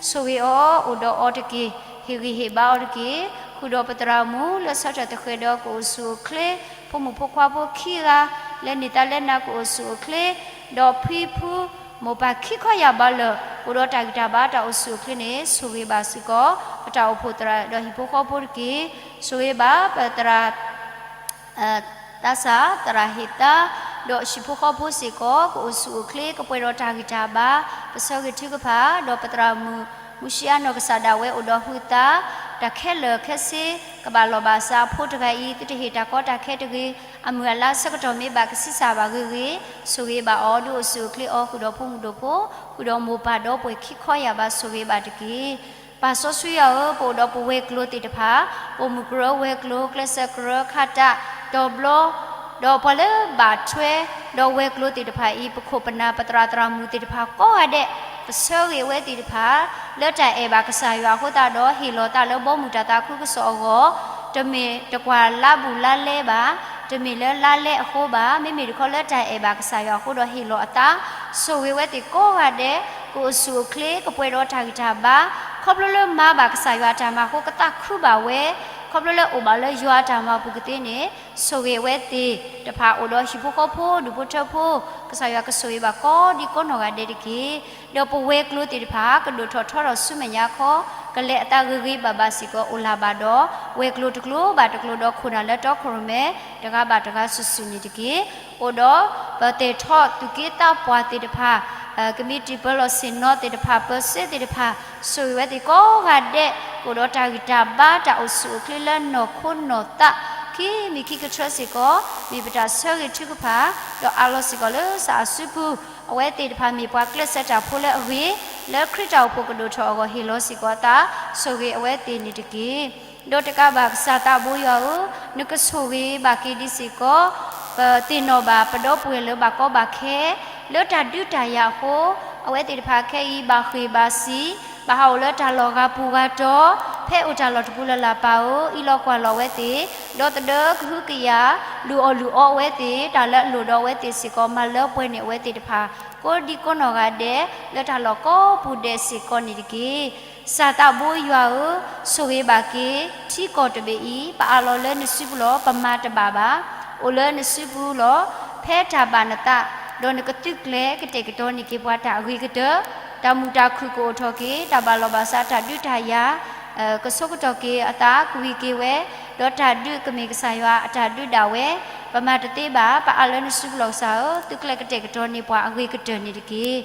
ဆိၣ်ဂ့ၤအီၤ အိၣ်ဒီးအီၤတက့ၢ်. ဟ့ၣ်ဂံၢ်ဟ့ၣ်ဘါအီၤတက့ၢ်. ဃုာ်ဒီးပသရၣ်မုၣ်လၢဆၢထၢၣ်သဃဲၤဒီးကအိၣ်ဆူၣ်အိၣ်ချ့, ဖိမုၣ်ဖိခွါဖိခံဂၤ လၢန့ၢ်သါလဲနၤကအိၣ်ဆူၣ်အိၣ်ချ့, ဒီးဖံဖု မိၢ်ပၢ်ခံခီယၢ်ဘးလၢာ် အိၣ်ဒီးတၢ်ဂံၢ်တၢ်ဘါတၢ်အိၣ်ဆူၣ်အိၣ်ချ့န့ၣ် ဆိၣ်ဂ့ၤဘၣ်စ့ၢ်ကီး ပတၢ်အိၣ်ဖှိၣ်သရၣ်ဒီးဟံၣ်ဖိဃီဖိတက့ၢ်. ဆိၣ်ဂ့ၤဘၣ်ပသရၣ် သးစၢ် သရၣ်ဟ့ၣ်သါ ဒီးဟံၣ်ဖိဃီဖိစ့ၢ်ကီး ကအိၣ်ဆူၣ်အိၣ်ချ့ ကပှဲၤဒီးတၢ်ဂံၢ်တၢ်ဘါ, ပဆၢဂ့ၤထုကဖၣ် ဒီးပသရၣ်မုၣ် မူၡံအါနီၢ်ကစၢ်ဒၣ်ဝဲအိၣ်ဒီးဟုသး တၢ်ခဲလၢာ်ခဲဆ့ ကဘၣ်လီၢ်ဘၣ်စးအဖိတဂၤအံၤ သုတဟ့ၣ်တၢ်ကီတၢ်ခဲတဂ့ၤ, အမုၢ်အလါဆၢကတီၢ်မ့ၢ်ဘၣ်ကဆံးစၢ်ဘၣ်ဂ့ၤဂ့ၤ, ဆိၣ်ဂ့ၤဘၣ်အီၤ ဒုးအိၣ်ဆူၣ်အိၣ်ချ့အီၤ ဃုာ်ဒီးဖိမုၣ်ဒိၣ်ဖိ, ဃုာ်ဒီးမိၢ်ပၢ်ဒီပုၢ်ဝဲၢ်ခံခီယၢ်ဘး ဆိၣ်ဂ့ၤဘၣ်တက့ၢ်. ပၢ်စီဆှံယွၤဧၢ, ပအိၣ်ဒီးပဝဲၤကျိၤသ့ၣ်တဖၣ်, ပိာ်မုၣ်ကရၢဝဲၤကျိၤ, ကျဲးစၢးကရၢခးတၢ်, တီၤဘျီ, ဒီးပှၤလၢဘၣ်ထွဲဒီးဝဲၤကျိၤသ့ၣ်တဖၣ်အံၤ, ပခိၣ်ပနၢ်ပသရၣ်သရၣ်မုၣ်သ့ၣ်တဖၣ်ကိးဂၤဒဲး, ပဆၢဂ့ၤအဝဲသ့ၣ်တဖၣ် လၢတၢ်အဲၣ်ဘၣ်ကစၢ်ယွၤအဃိသတးဒီး ဟ့ၣ်လီၤသးလၢဘီမုၢ်တၢ်သးခုကစီၣ်အဂီၢ်, တမ့ၢ်တကွၢ်လါဘူးလါလဲဘၣ်, တမ့ၢ်လၢလါလဲအဃိဘၣ်, မ့မ့ၢ်တခီလၢတၢ်အဲၣ်ဘၣ်ကစၢ်ယွၤအဃိဒီးဟ့ၣ်လီၤအသး, ဆိၣ်ဂ့ၤဝဲသ့ၣ်ကိးဂၤဒဲး, ကအိၣ်ဆူၣ်အိၣ်ချ့, ကပှဲၤဒီးတၢ်ဂံၢ်တၢ်ဘါ, ခီဖျိလၢမၤဘၣ်ကစၢ်ယွၤအတၢ်မၤအဃိ ကသးခုဘၣ်ဝဲ, ခီဖျိလၢအိၣ်ဘၣ်လၢယွၤအတၢ်မၤအပူၤကသ့န့ၣ်, ဆိၣ်ဂ့ၤအဝဲသ့ၣ်တဖၣ်အိၣ်ဒီးဟံၣ်ဖိဃီဖိ ဒူၣ်ဖိထၢဖိ, ကစၢ်ယွၤကဆိၣ်ဂ့ၤဘၣ်ကိးဒံကိးနီၢ်ဂၤဒဲးတက့ၢ်. ဒီးပဝဲၤကျိၤသ့ၣ်တဖၣ် ကဒိၣ်ထီၣ်ထီထီၣ်ဆူမဲာ်ညါခီ, ကလဲၤအသးဂ့ၤဂ့ၤဘၣ်ဘၣ်စ့ၢ်ကီး အိၣ်လၢ်ဘၣ်ဒီး ဝဲၤကျိၤတကျိၤဘၣ်တကျိၤဒီးခိၣ်နၢ်လၢတီခိၣ်ရိၣ်မဲ တဂၤဘၣ်တဂၤစုာ်စုာ်န့ၣ်တက့ၢ်. အိၣ်ဒီးပသဲးထီၣ်သူၣ်က့သးပှၢ်သ့ၣ်တဖၣ်, ကမံးတံာ်ပၢလီၤဆ့ၣ်နီၤသ့ၣ်တဖၣ်, ပၢၤစ့သ့ၣ်တဖၣ်, ဆိၣ်ဂ့ၤဝဲသ့ၣ်ကိးဂၤဒဲး, ကအိၣ်ဒီးတၢ်ဂံၢ်တၢ်ဘါ တၢ်အိၣ်ဆူၣ်အိၣ်ချ့လၢနီၢ်ခိနီၢ်သး, ခံမံၤခံကထၢစ့ၢ်ကီး, မ့ၢ်ပတၢ်ဆၢဂ့ၤထုကဖၣ်, ဒီးအးလီၤစ့ၢ်ကီးလၢစးအစုပူၤ, အဝဲသ့ၣ်တဖၣ်မ့ၢ်ပှၤကျဲးစၢးတၢ်ဖိလၢအဂ့ၤ, လၢခရံာ်တၢ်အိၣ်ဖှိၣ်ကဒိၣ်ထီၣ်အဂီၢ်ဟ့ၣ်လီၤစ့ၢ်ကီးအသး, ဆိၣ်ဂ့ၤအဝဲသ့ၣ်န့ၣ်တက့ၢ်. ဒီးတကးဘၣ်ကစၢ်သးဘိယွၤဧၢ, နကဆိၣ်ဂ့ၤဘၣ်က့ၤဒံးစ့ၢ်ကီး, ပသ့ၣ်နီၣ်ဘၣ်ပဒီပုၢ်ဝဲၢ်လၢဘၣ်ကီဘၣ်ခဲ, လၢတၢ်ဒုးတၢ်ယၤအဃိ, အဝဲသ့ၣ်တဖၣ်ခဲအံၤဘၣ်ဃ့ၢ်ဘၣ်စံး, ဘၣ်ဟးအိၣ်လၢတၢ်လီၢ်ဂၤပူၤဂၤတီၤ, ဖဲအိၣ်တၢ်လီၢ်တပူၤလၢ်လၢ်ပၢ်ဧၢ, အံးလီၤကွၢ်လီၤအဝဲသ့ၣ်, ဒီသဒၢကဟုကယာ်, လုၢ်အီၣ်လုၢ်အီအဝဲသ့ၣ်, တၢ်လၢအလိၣ်ဒီးအဝဲသ့ၣ်စ့ၢ်ကီး, မၤလၢပှဲၤန့ၢ်အဝဲသ့ၣ်တဖၣ်, ကိးဒံကိးနီၢ်ဂၤဒဲး, လၢတၢ်လီၢ်ကိးပူၤဒဲးစ့ၢ်ကီးန့ၣ်တက့ၢ်. စၢ်သးဘိယွၤဧၢ, ဆိၣ်ဂ့ၤဘၣ်က့ၤ, ထံကီၢ်တဘ့ၣ်အံၤ, ပအးလီၤလၢနစုပူၤလီၤ, ပမၤတဘၣ်ဘၣ်, အိၣ်လၢနစုပူၤလီၤ, ဖဲတၢ်ဘၣ်နသး, ဒီးနကသုးကျဲၤကတဲာ်ကတီၤန့ၢ်က့ၤပှၤတၢ်အဂ့ၤကတၢၢ်, တၢ်မုာ်တၢ်ခုၣ်ကအိၣ်ထီၣ်က့ၤ, တၢ်ဘၣ်လီၤဘၣ်စးတၢ်ဒုးတၢ်ယၤ, ကဆိကတီၢ်က့ၤအသးကွံာ်က့ၤဝဲ, ဒီးတၢ်ဒုးကမ့ၢ်ကစၢ်ယွၤအတၢ်ဒုးဒၣ်ဝဲ, ပမၤတသ့ဘၣ်, ပအးလၢနစုပူၤလီၤကစၢ်ဧၢ, သုးကျဲၤကတဲာ်ကတီၤန့ၢ်ပှၤအဂ့ၤကတၢၢ်န့ၣ်တက့ၢ်.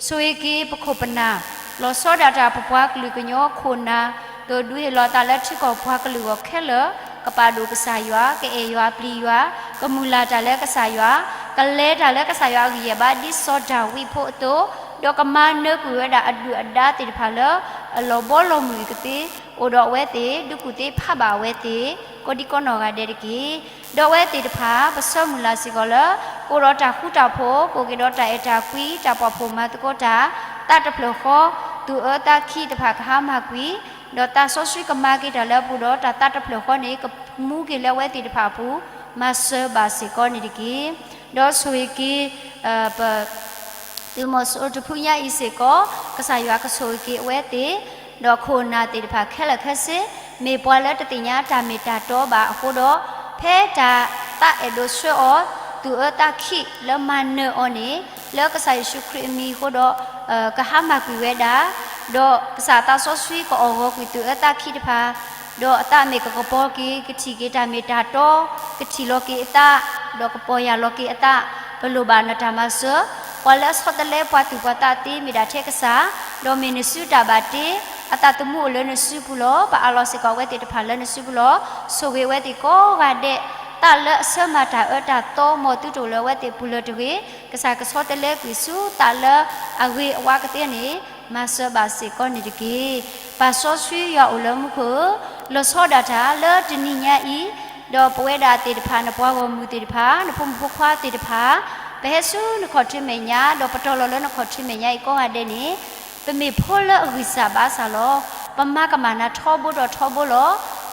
ဆိၣ်ဂ့ၤက့ၤပခိၣ်ပနၢ်, လီၤဆီဒၣ်တၢ်ပပှၤကလုာ်ကညီခိၣ်နၢ်, ဒီးဒုးဟ့ၣ်လီၤအသးလၢထံကီၢ်ပှၤကလုာ်အဂီၢ်ခဲလၢာ်, ကပာ်ဒိၣ်ကစၢ်ယွၤ, ကအဲၣ်ယွၤပျံၤယွၤ, ကမုၢ်လၢ်တၢ်လၢကစၢ်ယွၤ, ကလဲၤတၢ်လၢကစၢ်ယွၤအဂံၢ်အဘါဒ်စီၤဒၤဝံးဖိအသိး, ဒီးကမၤနၢၤကွံာ်ဝဲဒၣ်အဒုၣ်အဒါသ့ၣ်တဖၣ်လၢ အလီၤဘီလီၤမုၢ်အံၤကသ့, အိၣ်ဒီးအဝဲသ့ၣ်, ဒုးကူၣ်သ့ဖးဘၣ်အဝဲသ့ၣ်, ကိးဒံကိးနီၢ်ဂၤဒဲးတက့ၢ်. ဒီးအဝဲသ့ၣ်တဖၣ် ပဆၢမုၢ်လၢ်စ့ၢ်ကီးလၢ ကအိၣ်ဒီးတၢ်ဃူတၢ်ဖိး, ကအိၣ်က့ၤဒီးတၢ်အဲၣ်တၢ်ကွံ, တၢ်ပာ်ဖှိၣ်မၤသကိးတၢ်, သးတဖျၢၣ်ဃီ, သူၣ်အၢသးခံတဖၣ်ကဟါမၢ်ကွံာ်, ဒီးသးစီဆှံကမၤက့ၤတၢ်လၢအပူၤဒီး တၢ်သးတဖျၢၣ်ဃီန့ၣ် ကမူက့ၤလၢအဝဲသ့ၣ်တဖၣ်အပူၤ, မၤစၢၤဘၣ်စ့ၢ်ကီးန့ၣ်တက့ၢ်. ဒီးဆိၣ်ဂ့ၤက့ၤ ပ သုးမီၤစိရိၤတဖုညါအံၤစ့ၢ်ကီး, ကစၢ်ယွၤကဆိၣ်ဂ့ၤက့ၤအဝဲသ့ၣ်, ဒီးခိၣ်နၢ်သ့ၣ်တဖၣ်ခဲလၢာ်ခဲဆ့, မ့ၢ်ပှၤလၢတသ့ၣ်ညါတၢ်မ့ၢ်တၢ်တီဘၣ်အဃိဒီး, ဖဲတၢ်သးအဲၣ်ဒိးဆှၢအီၤ, သူၣ်အၢသးခံးလၢမၤနၢၤအီၤန့ၣ်, လၢကစၢ်ယ့ၣ်ၡူးခရံာ်အမံၤအဃိဒီး, ကဟါမၢ်ကွံာ်ဝဲဒၣ်, ဒီးကစၢ်သးစီဆှံကအီၣ်ဂီၤကွံာ်သူၣ်အၢသးခံးတဖၣ်, ဒီးအသးမ့ၢ်ကကပီၤက့ၤ ကထံၣ်က့ၤတၢ်မ့ၢ်တၢ်တီ, ကထံၣ်လီၤက့ၤအသး, ဒီးကပီၤယၢ်လီၤက့ၤအသး, ပလိၣ်ဘၣ်နတၢ်မၤစၢၤ, ပှၤလၢအဆီတလဲပှၤသူၣ်ပှၤသးသ့မ့ၢ်ဒၣ်ထဲကစၢ်, ဒီးမ့ၢ်နစုတၢ်ဘၣ်တ့, အသးသမူအိၣ်လၢနစုပူၤလီၤ, ပအးလီၤစ့ၢ်ကီးအဝဲသ့ၣ်တဖၣ်လၢနစုပူၤလီၤ, ဆိၣ်ဂ့ၤအဝဲသ့ၣ်ကိးဂၤဒဲး, သးလၢအဆၢမၤတၢ်အၢတၢ်သီ မ်သုတအိၣ်လၢအဝဲသ့ၣ်ပူၤလၢၤတဂ့ၤ, ကစၢ်ကဆီတလဲကွံာ်ဆူသးလၢအဂ့ၤအဝါကသ့န့ၣ်, မၤစၢၤဘၣ်စ့ၢ်ကီးန့ၣ်တက့ၢ်. ပၢ်စီဆှံယွၤအိၣ်လၢမူခိၣ်ဧၢ, လီၤဆီဒၣ်တၢ်လၢတနံၤညါအံၤ, ဒီးပဝဲဒၣ်သ့ၣ်တဖၣ် နပှၤဂီၢ်မုၢ်သ့ၣ်တဖၣ် နဖိမုၣ်ဖိခွါသ့ၣ်တဖၣ်, ပဟဲဆူနခီၣ်ထံးမဲာ်ညါ ဒီးပတီၢ်လီၤလၢနခီၣ်ထံးမဲာ်ညါအံၤကိးဂၤဒဲးန့ၣ်, ပမ့ၢ်ဖိလၢအဂံၢ်စၢ်ဘါစၢ်လီၤ. ပမၤကမၣ်နၤထီဘိဒီးထီဘိလီၤ.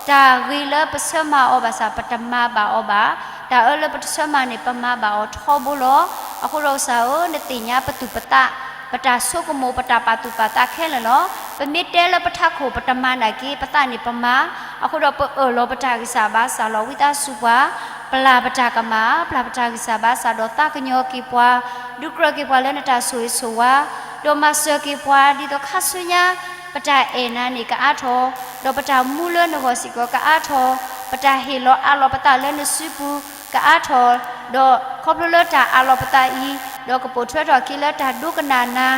တၢ်ဂ့ၤလၢပဆၢမၤအီၤဘၣ်ဆၣ် ပတမၤဘၣ်အီၤဘၣ်. တၢ်အၢလၢပတဆၢမၤန့ၣ် ပမၤဘၣ်အီၤထီဘိလီၤ. အဃိဒီးကစၢ်ဧၢ, နသ့ၣ်ညါပသူၣ်ပသး, ပတၢ်ဆိကမိၣ်, ပတၢ်ပာ်သူၣ်ပာ်သးခဲလၢာ်လီၤ. ပမ့ၢ်တဲလၢပထးခိၣ် ပတမၤနာ်က့, ပသးန့ၣ်ပမၤ, အဃိဒီးပအၢၣ်လီၤပတၢ်ဂံၢ်စၢ်ဘါစၢ်လီၤ. ဝံသးစူၤပှၤ, ပျၢ်ပတၢ်ကမၣ်, ပျၢ်ပတၢ်ဂံၢ်စၢ်ဘါစၢ်, ဒီးသးကညီၤက့ၤပှၤ, ဒုးကြၢးက့ၤပှၤလၢနတၢ်ဆိၣ်ဂ့ၤဆိၣ်ဝါ, ဒီးမၤစၢၤက့ၤပှၤ ဒ်သိးခါဆူညါ ပတၢ်အဲၣ်နၤန့ၣ်ကအါထီၣ်, ဒီးပတၢ်မူလၢနဂီၢ်စ့ၢ်ကီးကအါထီၣ်, ပတၢ်ဟ့ၣ်လီၤအးလီၤပသးလၢနစုပူၤကအါထီၣ်, ဒီးခီဖျိလၢတၢ်အးလီၤပသးအံၤ, ဒီးကပိာ်ထွဲထီၣ်က့ၤလၢတၢ်ဒိကနၣ်နၤ,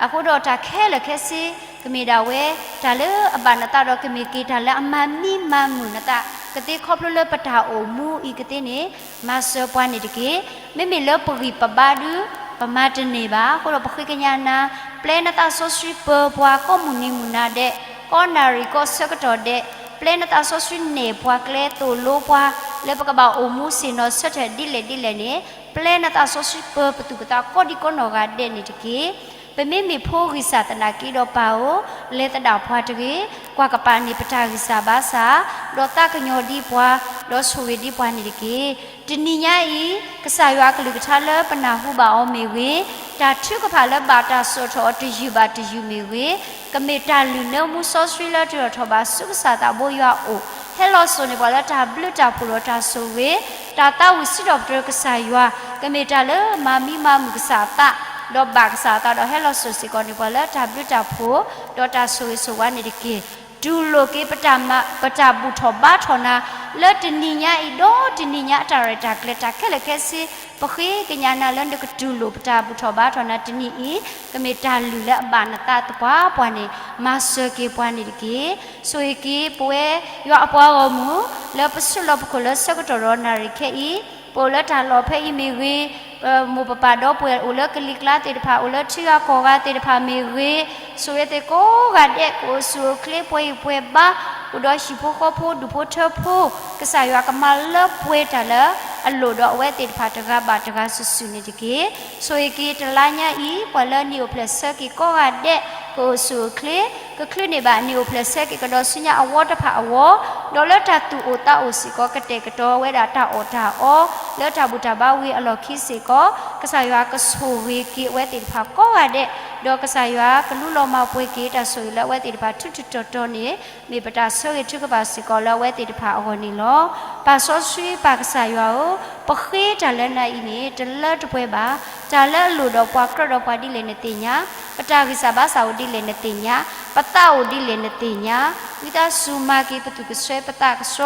အဃိဒီးတၢ်ခဲလၢာ်ခဲဆ့ ကမ့ၢ်ဒၣ်ဝဲ တၢ်လၢအဘၣ်နသးဒီးကမ့ၢ်က့ၤတၢ်လၢအမၤမံမၤမုာ်နသးကသ့ ခီဖျိလၢပတၢ်အိၣ်မူအံၤကသ့န့ၣ် မၤစၢၤပှၤန့ၣ်တက့ၢ်. မ့မ့ၢ်လၢပဂံၢ်ပဘါဒုး ပမၤတန့ၢ်ဘၣ်. အဃိဒီးပဃ့ကညးနၤ, ပျဲနသးစီဆှံပၢၤပှၤကိးမုၢ်နံၤမုၢ်နၤဒဲး, ကိး ကီးနၣ်ရံၣ်ကီးဆၢကတီၢ်ဒဲး, ပျဲနသးစီဆှံနဲၣ်ပှၤကျဲသိၣ်လိပှၤ, လၢပကဘၣ်အိၣ်မူဆ့ၣ်နီၤဆၢထၢၣ်ဒ်လဲၣ်ဒ်လဲၣ်န့ၣ်, ပျဲနသးစီဆှံပၢၤပသူၣ်ပသးကိးဒံကိးနီၢ်ဂၤဒဲးန့ၣ်တက့ၢ်. ပမ့မ့ၢ်ဖိဂံၢ်စၢ်သနာ်က့ဒီးပၢ်ဧၢ, လဲၤသဒၣ်ပှၤတဂ့ၤ, ကွၢ်ကပာ်န့ၢ်ပတၢ်ဂံၢ်စၢ်ဘါစၢ်, ဒီးသးကညီၤဒံးပှၤ, ဒီးဆိၣ်ဂ့ၤဒံးပှၤန့ၣ်တက့ၢ်. တနံၤညါအံၤ, ကစၢ်ယွၤအကလုၢ်ကထါလၢပနၢ်ဟူဘၣ်အီၤမ့ၢ်ဂ့ၤ, တၢ်ထုကဖၣ်လၢဘၣ်တၢ်စိာ်ထီၣ်အီၤတယုၢ်ဘၣ်တယုၢ်မ့ၢ်ဂ့ၤ, ကမ့ၢ်တၢ်လုၢ်နၢမူစီဆှံလၢတထီၣ်ထီၣ်ဘၣ်ဆူကစၢ်သးဘိယွၤအအိၣ်, ဟဲလီၤစိာ်န့ၢ်ပှၤလၢတၢ်ဘျုးတၢ်ဖှိၣ်ဒီးတၢ်ဆိၣ်ဂ့ၤ, တၢ်သးဝံၣ်စံးထီၣ်ပတြၢၤကစၢ်ယွၤ, ကမ့ၢ်တၢ်လၢမၤမံမၤမုာ်ကစၢ်အသး, ဒီးဘၣ်ကစၢ်အသးဒီးဟဲလီၤစိာ်စ့ၢ်ကီးန့ၢ်ပှၤလၢတၢ်ဘျုးတၢ်ဖှိၣ်, ဒီးတၢ်ဆိၣ်ဂ့ၤဆိၣ်ဝါန့ၣ်တက့ၢ်. တူၢ်လိာ်က့ၤပတၢ်မၤ, ပတၢ်ဘူၣ်ထီၣ်ဘါထီၣ်နၤ, လၢတနံၤညါအံၤဒီးတနံၤညါအတၢ်ရဲၣ်တၢ်ကျဲၤတၢ်ခဲလၢာ်ခဲဆ့, ပဃ့ကညးနၤလၢနကတူၢ်လိာ်ပတၢ်ဘူၣ်ထီၣ်ဘါထီၣ်နၤတနံၤအံၤ, ကမ့ၢ်တၢ်လုၢ်လၢအဘၣ်နသးသပှၢ်ပှၢ်န့ၣ်, မၤစၢၤက့ၤပှၤန့ၣ်တက့ၢ်. ဆိၣ်ဂ့ၤက့ၤပဝဲယွၤအပှၤဂီၢ်မုၢ်, လၢပဆူးလီၢ်ပခိၣ်လၢဆၢကတီၢ်ဒီးနၣ်ရံၣ်ခဲအံၤ, ပအိၣ်လၢတၢ်လီၢ်ဖဲအံၤမ့ၢ်ဂ့ၤ, မိၢ်ပပၢ်ဒီပုၢ်ဝဲၢ်အိၣ်လၢကလံၤကျါသ့ၣ်တဖၣ်, အိၣ်လၢထံဂၤကီၢ်ဂၤသ့ၣ်တဖၣ်မ့ၢ်ဂ့ၤ, ဆိၣ်ဂ့ၤသ့ၣ်ကိးဂၤဒဲး, ကအိၣ်ဆူၣ်အိၣ်ချ့ပှဲၤဂံၢ်ပှဲၤဘါ, အိၣ်ဒီးဟံၣ်ဖိဃီဖိဒူၣ်ဖိထၢဖိ, ကစၢ်ယွၤကမၤလၢပှဲၤတၢ်လၢအလိၣ်ဒီးအဝဲသ့ၣ်တဖၣ်တဂၤဘၣ်တဂၤစုာ်စုာ်န့ၣ်တက့ၢ်. ဆိၣ်ဂ့ၤက့ၤတလါညါအံၤ, ပှၤလၢနံၣ်အိၣ်ဖျဲၣ်ဆၢက့ၤကိးဂၤဒဲး, ကအိၣ်ဆူၣ်အိၣ်ချ့, ကချုးန့ၢ်ဘၣ်နံၣ်အိၣ်ဖျဲၣ်ဆၢက့ၤကဒီးဆူညါအဝီတဖၣ်အဂီၢ်, ဒီးလၢတၢ်သူၣ်အိၣ်သးအိၣ်စ့ၢ်ကီး ကတဲာ်ကတီၤဝဲဒၣ်တၢ်အီၣ်တၢ်အီ, လၢတၢ်ဘူၣ်တၢ်ဘါဝံၤအလီၢ်ခံစ့ၢ်ကီး, ကစၢ်ယွၤကဆိၣ်ဂ့ၤက့ၤအဝဲသ့ၣ်တဖၣ်ကိးဂၤဒဲး, ဒီးကစၢ်ယွၤကလူလီၤမၢ်ပှဲၤက့ၤတၢ်ဆိၣ်ဂ့ၤလၢအဝဲသ့ၣ်တဖၣ်ထူထူတီတီန့ၣ်, မ့ၢ်ပတၢ်ဆၢဂ့ၤထုကဖၣ်စ့ၢ်ကီးလၢအဝဲသ့ၣ်တဖၣ်အဂီၢ်န့ၣ်လီၤ. ပၢ်စီဆှံပၢ်ကစၢ်ယွၤဧၢ, ပဃ့တၢ်လၢနၤအံၤန့ၣ် တလၢတပှဲၤဘၣ်. တၢ်လၢအလိၣ်ဒီးပှၤကြၢးဒီးပှၤဒ်လဲၣ်နသ့ၣ်ညါ, ပတၢ်ဂံၢ်စၢ်ဘါစၢ်အိၣ်ဒ်လဲၣ်နသ့ၣ်ညါ, ပသးအိၣ်ဒ်လဲၣ်နသ့ၣ်ညါ, ဝံသးစူၤမၤက့ၤပသူၣ်ကဆှီပသးကဆှီ,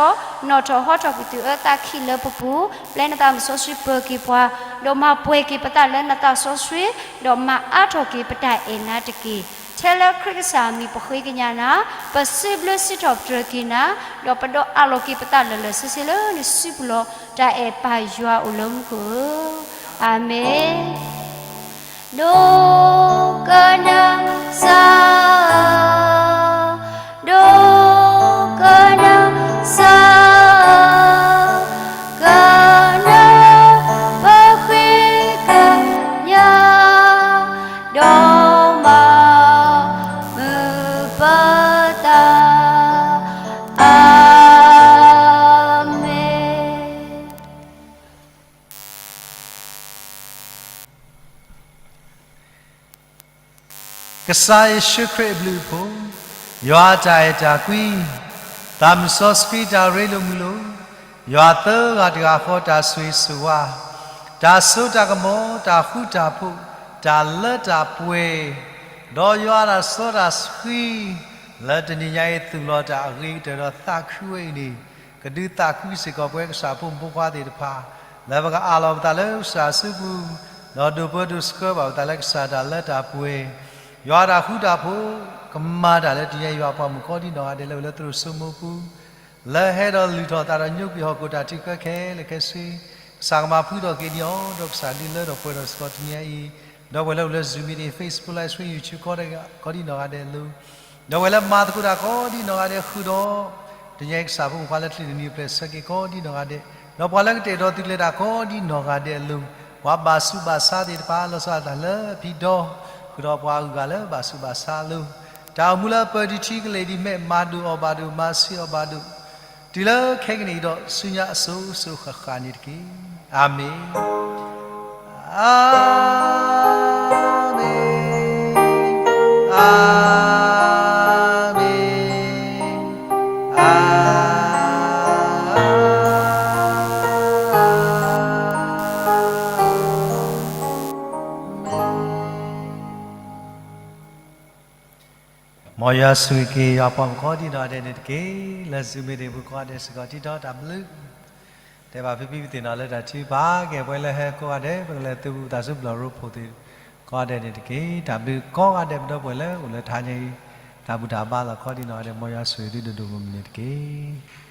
နီၣ်ထီၣ်ဟီထီၣ်ကွံာ်သုးအၢသးခံလၢပပူၤ, ပျဲနသးမုၢ်စီဆှံပၢၤက့ၤပှၤ, ဒီးမၤပှဲၤက့ၤပသးလၢနသးစီဆှံ, ဒီးမၤအါထီၣ်က့ၤပတၢ်အဲၣ်နၤတက့ၢ်. ထဲလၢခရံာ်ကစၢ်အမံၤပဃ့ကညးနၤ, ပစံးဘျုးစံးထီၣ်ပတြၢၤက့ၤနၤ, ဒီးပဒီးအးလီၤက့ၤပသးလၢာ်လၢာ်ဆ့ဆ့လၢနစုပူၤလီၤ. တၢ်အဲၣ်ပၢ်ယွၤအိၣ်လၢမူခိၣ်ဧၢ, အၤမ့ၣ်. ဒိကနၣ်စၢ်ဧၢ, ဒိကနၣ်စၢ်ဧၢ, ကနၣ်ပဃ့ကညး, ဒီးမၤမုာ်ပသး, အၤမ့ၣ်. ကစၢ်ယ့ၣ်ၡူးခရံာ်အဘျုးအဖှိၣ်, ယွၤအတၢ်အဲၣ်တၢ်ကွံ, သးမုၢ်စီဆှံတၢ်ရ့လိာ်မုာ်လိာ်, ယွၤသၢဂၤတဂၤဃီတၢ်ဆိၣ်ဂ့ၤဆိၣ်ဝါ, တၢ်စိတၢ်ကမီၤ, တၢ်ဃူတၢ်ဖိး, တၢ်လၢတၢ်ပှဲၤ, ဒီးယွၤတၢ်စီတၢ်ဆှံ, လၢတနံၤညါအံၤသူၣ်လီၤတၢ်အဂ့ၤကတၢၢ်ဒီးသးခုဝဲအံၤန့ၣ်, ကဒုးသးခုစ့ၢ်ကီးပဝဲကစၢ်ဖိမုၣ်ဖိခွါသ့ၣ်တဖၣ်, လၢပကအးလီၤပသးလၢကစၢ်အစုပူၤ, ဒီးဒိၣ်ပၢဒိၣ်ဆှၢဘၣ်ပသးလၢကစၢ်တၢ်လၢတၢ်ပှဲၤ, ယွၤတၢ်ဃူတၢ်ဖိး, ကမၤတၢ်လၢတနံၤညါအံၤယွၤအပှၤမုၣ်ကိးဒံနီၢ်ဂၤဒဲးလၢအိၣ်လၢသရိာ်စိမိၢ်ပူၤ လၢဟဲဒီးလုၢ်ထီၣ်သးဒီးညိကွံာ်ဟီၣ်ခိၣ်တၢ်ထုကဖၣ်ခဲလၢာ်ခဲဆ့, ကစၢ်ကမၤဖှံထီၣ်က့ၤန့ၢ်အီၤ, ဒီးကစၢ်ဒုးလၢထီၣ်ပှဲၤထီၣ်စ့ၢ်ကီးတနံၤညါအံၤ, ဒီးပှၤလၢအိၣ်လၢ Zoom meeting, Facebook Live Stream, YouTube ကိးဒံနီၢ်ဂၤဒဲးအလိၤ, ဒီးပှၤလၢမၤသကိးတၢ်ကိးဒံနီၢ်ဂၤဒဲးဃုာ်ဒီး, တနံၤညါအံၤကစၢ်ဖိမုၣ်ဖိခွါလၢချံၣ်တနံၤအိၣ်ဖျဲၣ်ဆၢက့ၤ ကိးဒံနီၢ်ဂၤဒဲး, ဒီးပှၤလၢကတဲာ်ကတီၤသုးကျဲၤတၢ်ကိးဒံနီၢ်ဂၤဒဲးအလိၤ, ပှၤဘၣ်ဆူးဘၣ်ဆါသ့ၣ်တဖၣ် လီၤဆီဒၣ်တၢ်လၢဖံဒီ, ဃုာ်ဒီးပှၤအဂုၤအဂၤလၢဘၣ်ဆူးဘၣ်ဆါအလိၤ, တၢ်အိၣ်မူလၢအပၢၤတထံကလဲာ်ဒ်မဲာ်မၤဒိၣ်အီၣ်ဘၣ်ဒိၣ် မၤဆံးအီၣ်ဘၣ်ဒိၣ်, တုၤလၢခဲကနံၣ်အံၤဒီးဆူညါအစိၤစိၤဃၣ်ဃၣ်န့ၣ်တက့ၢ်. အၤမ့ၣ်, အၤမ့ၣ်, အၤမ့ၣ်, အၤမ့ၣ်. မ်ယွၤဆိၣ်ဂ့ၤက့ၤယွၤပှၤမုၣ်ကိးဒံနီၢ်ဂၤဒဲးန့ၣ်တက့ၢ်. လၢ Zoom meeting ပူၤကိးဂၤဒဲးစ့ၢ်ကီး ထံၣ်ဒီးတၢ်ဘျုး, တဲဘၣ်ဖံဖံပသ့ၣ်နီၣ်လၢတၢ်ထုကဖၣ်က့ၤပှၤလၢဟဲကိးဂၤဒဲး, ပကလဲၤသုးဘူးသးစူၤပျီၢ်ရိဖှိၣ်သ့ၣ်ကိးဂၤဒဲးန့ၣ်တက့ၢ်. တၢ်ဘျုးကိးဂၤဒဲးပဒီပုၢ်ဝဲၢ်လၢအိၣ်လၢထါညါအံၤ, တၢ်ဘူၣ်တၢ်ဘါလီၤကိးဒံနီၢ်ဂၤဒဲး, မ်ယွၤဆိၣ်ဂ့ၤသုဒိၣ်ဒိၣ်မုၢ်မုၢ်န့ၣ်တက့ၢ်.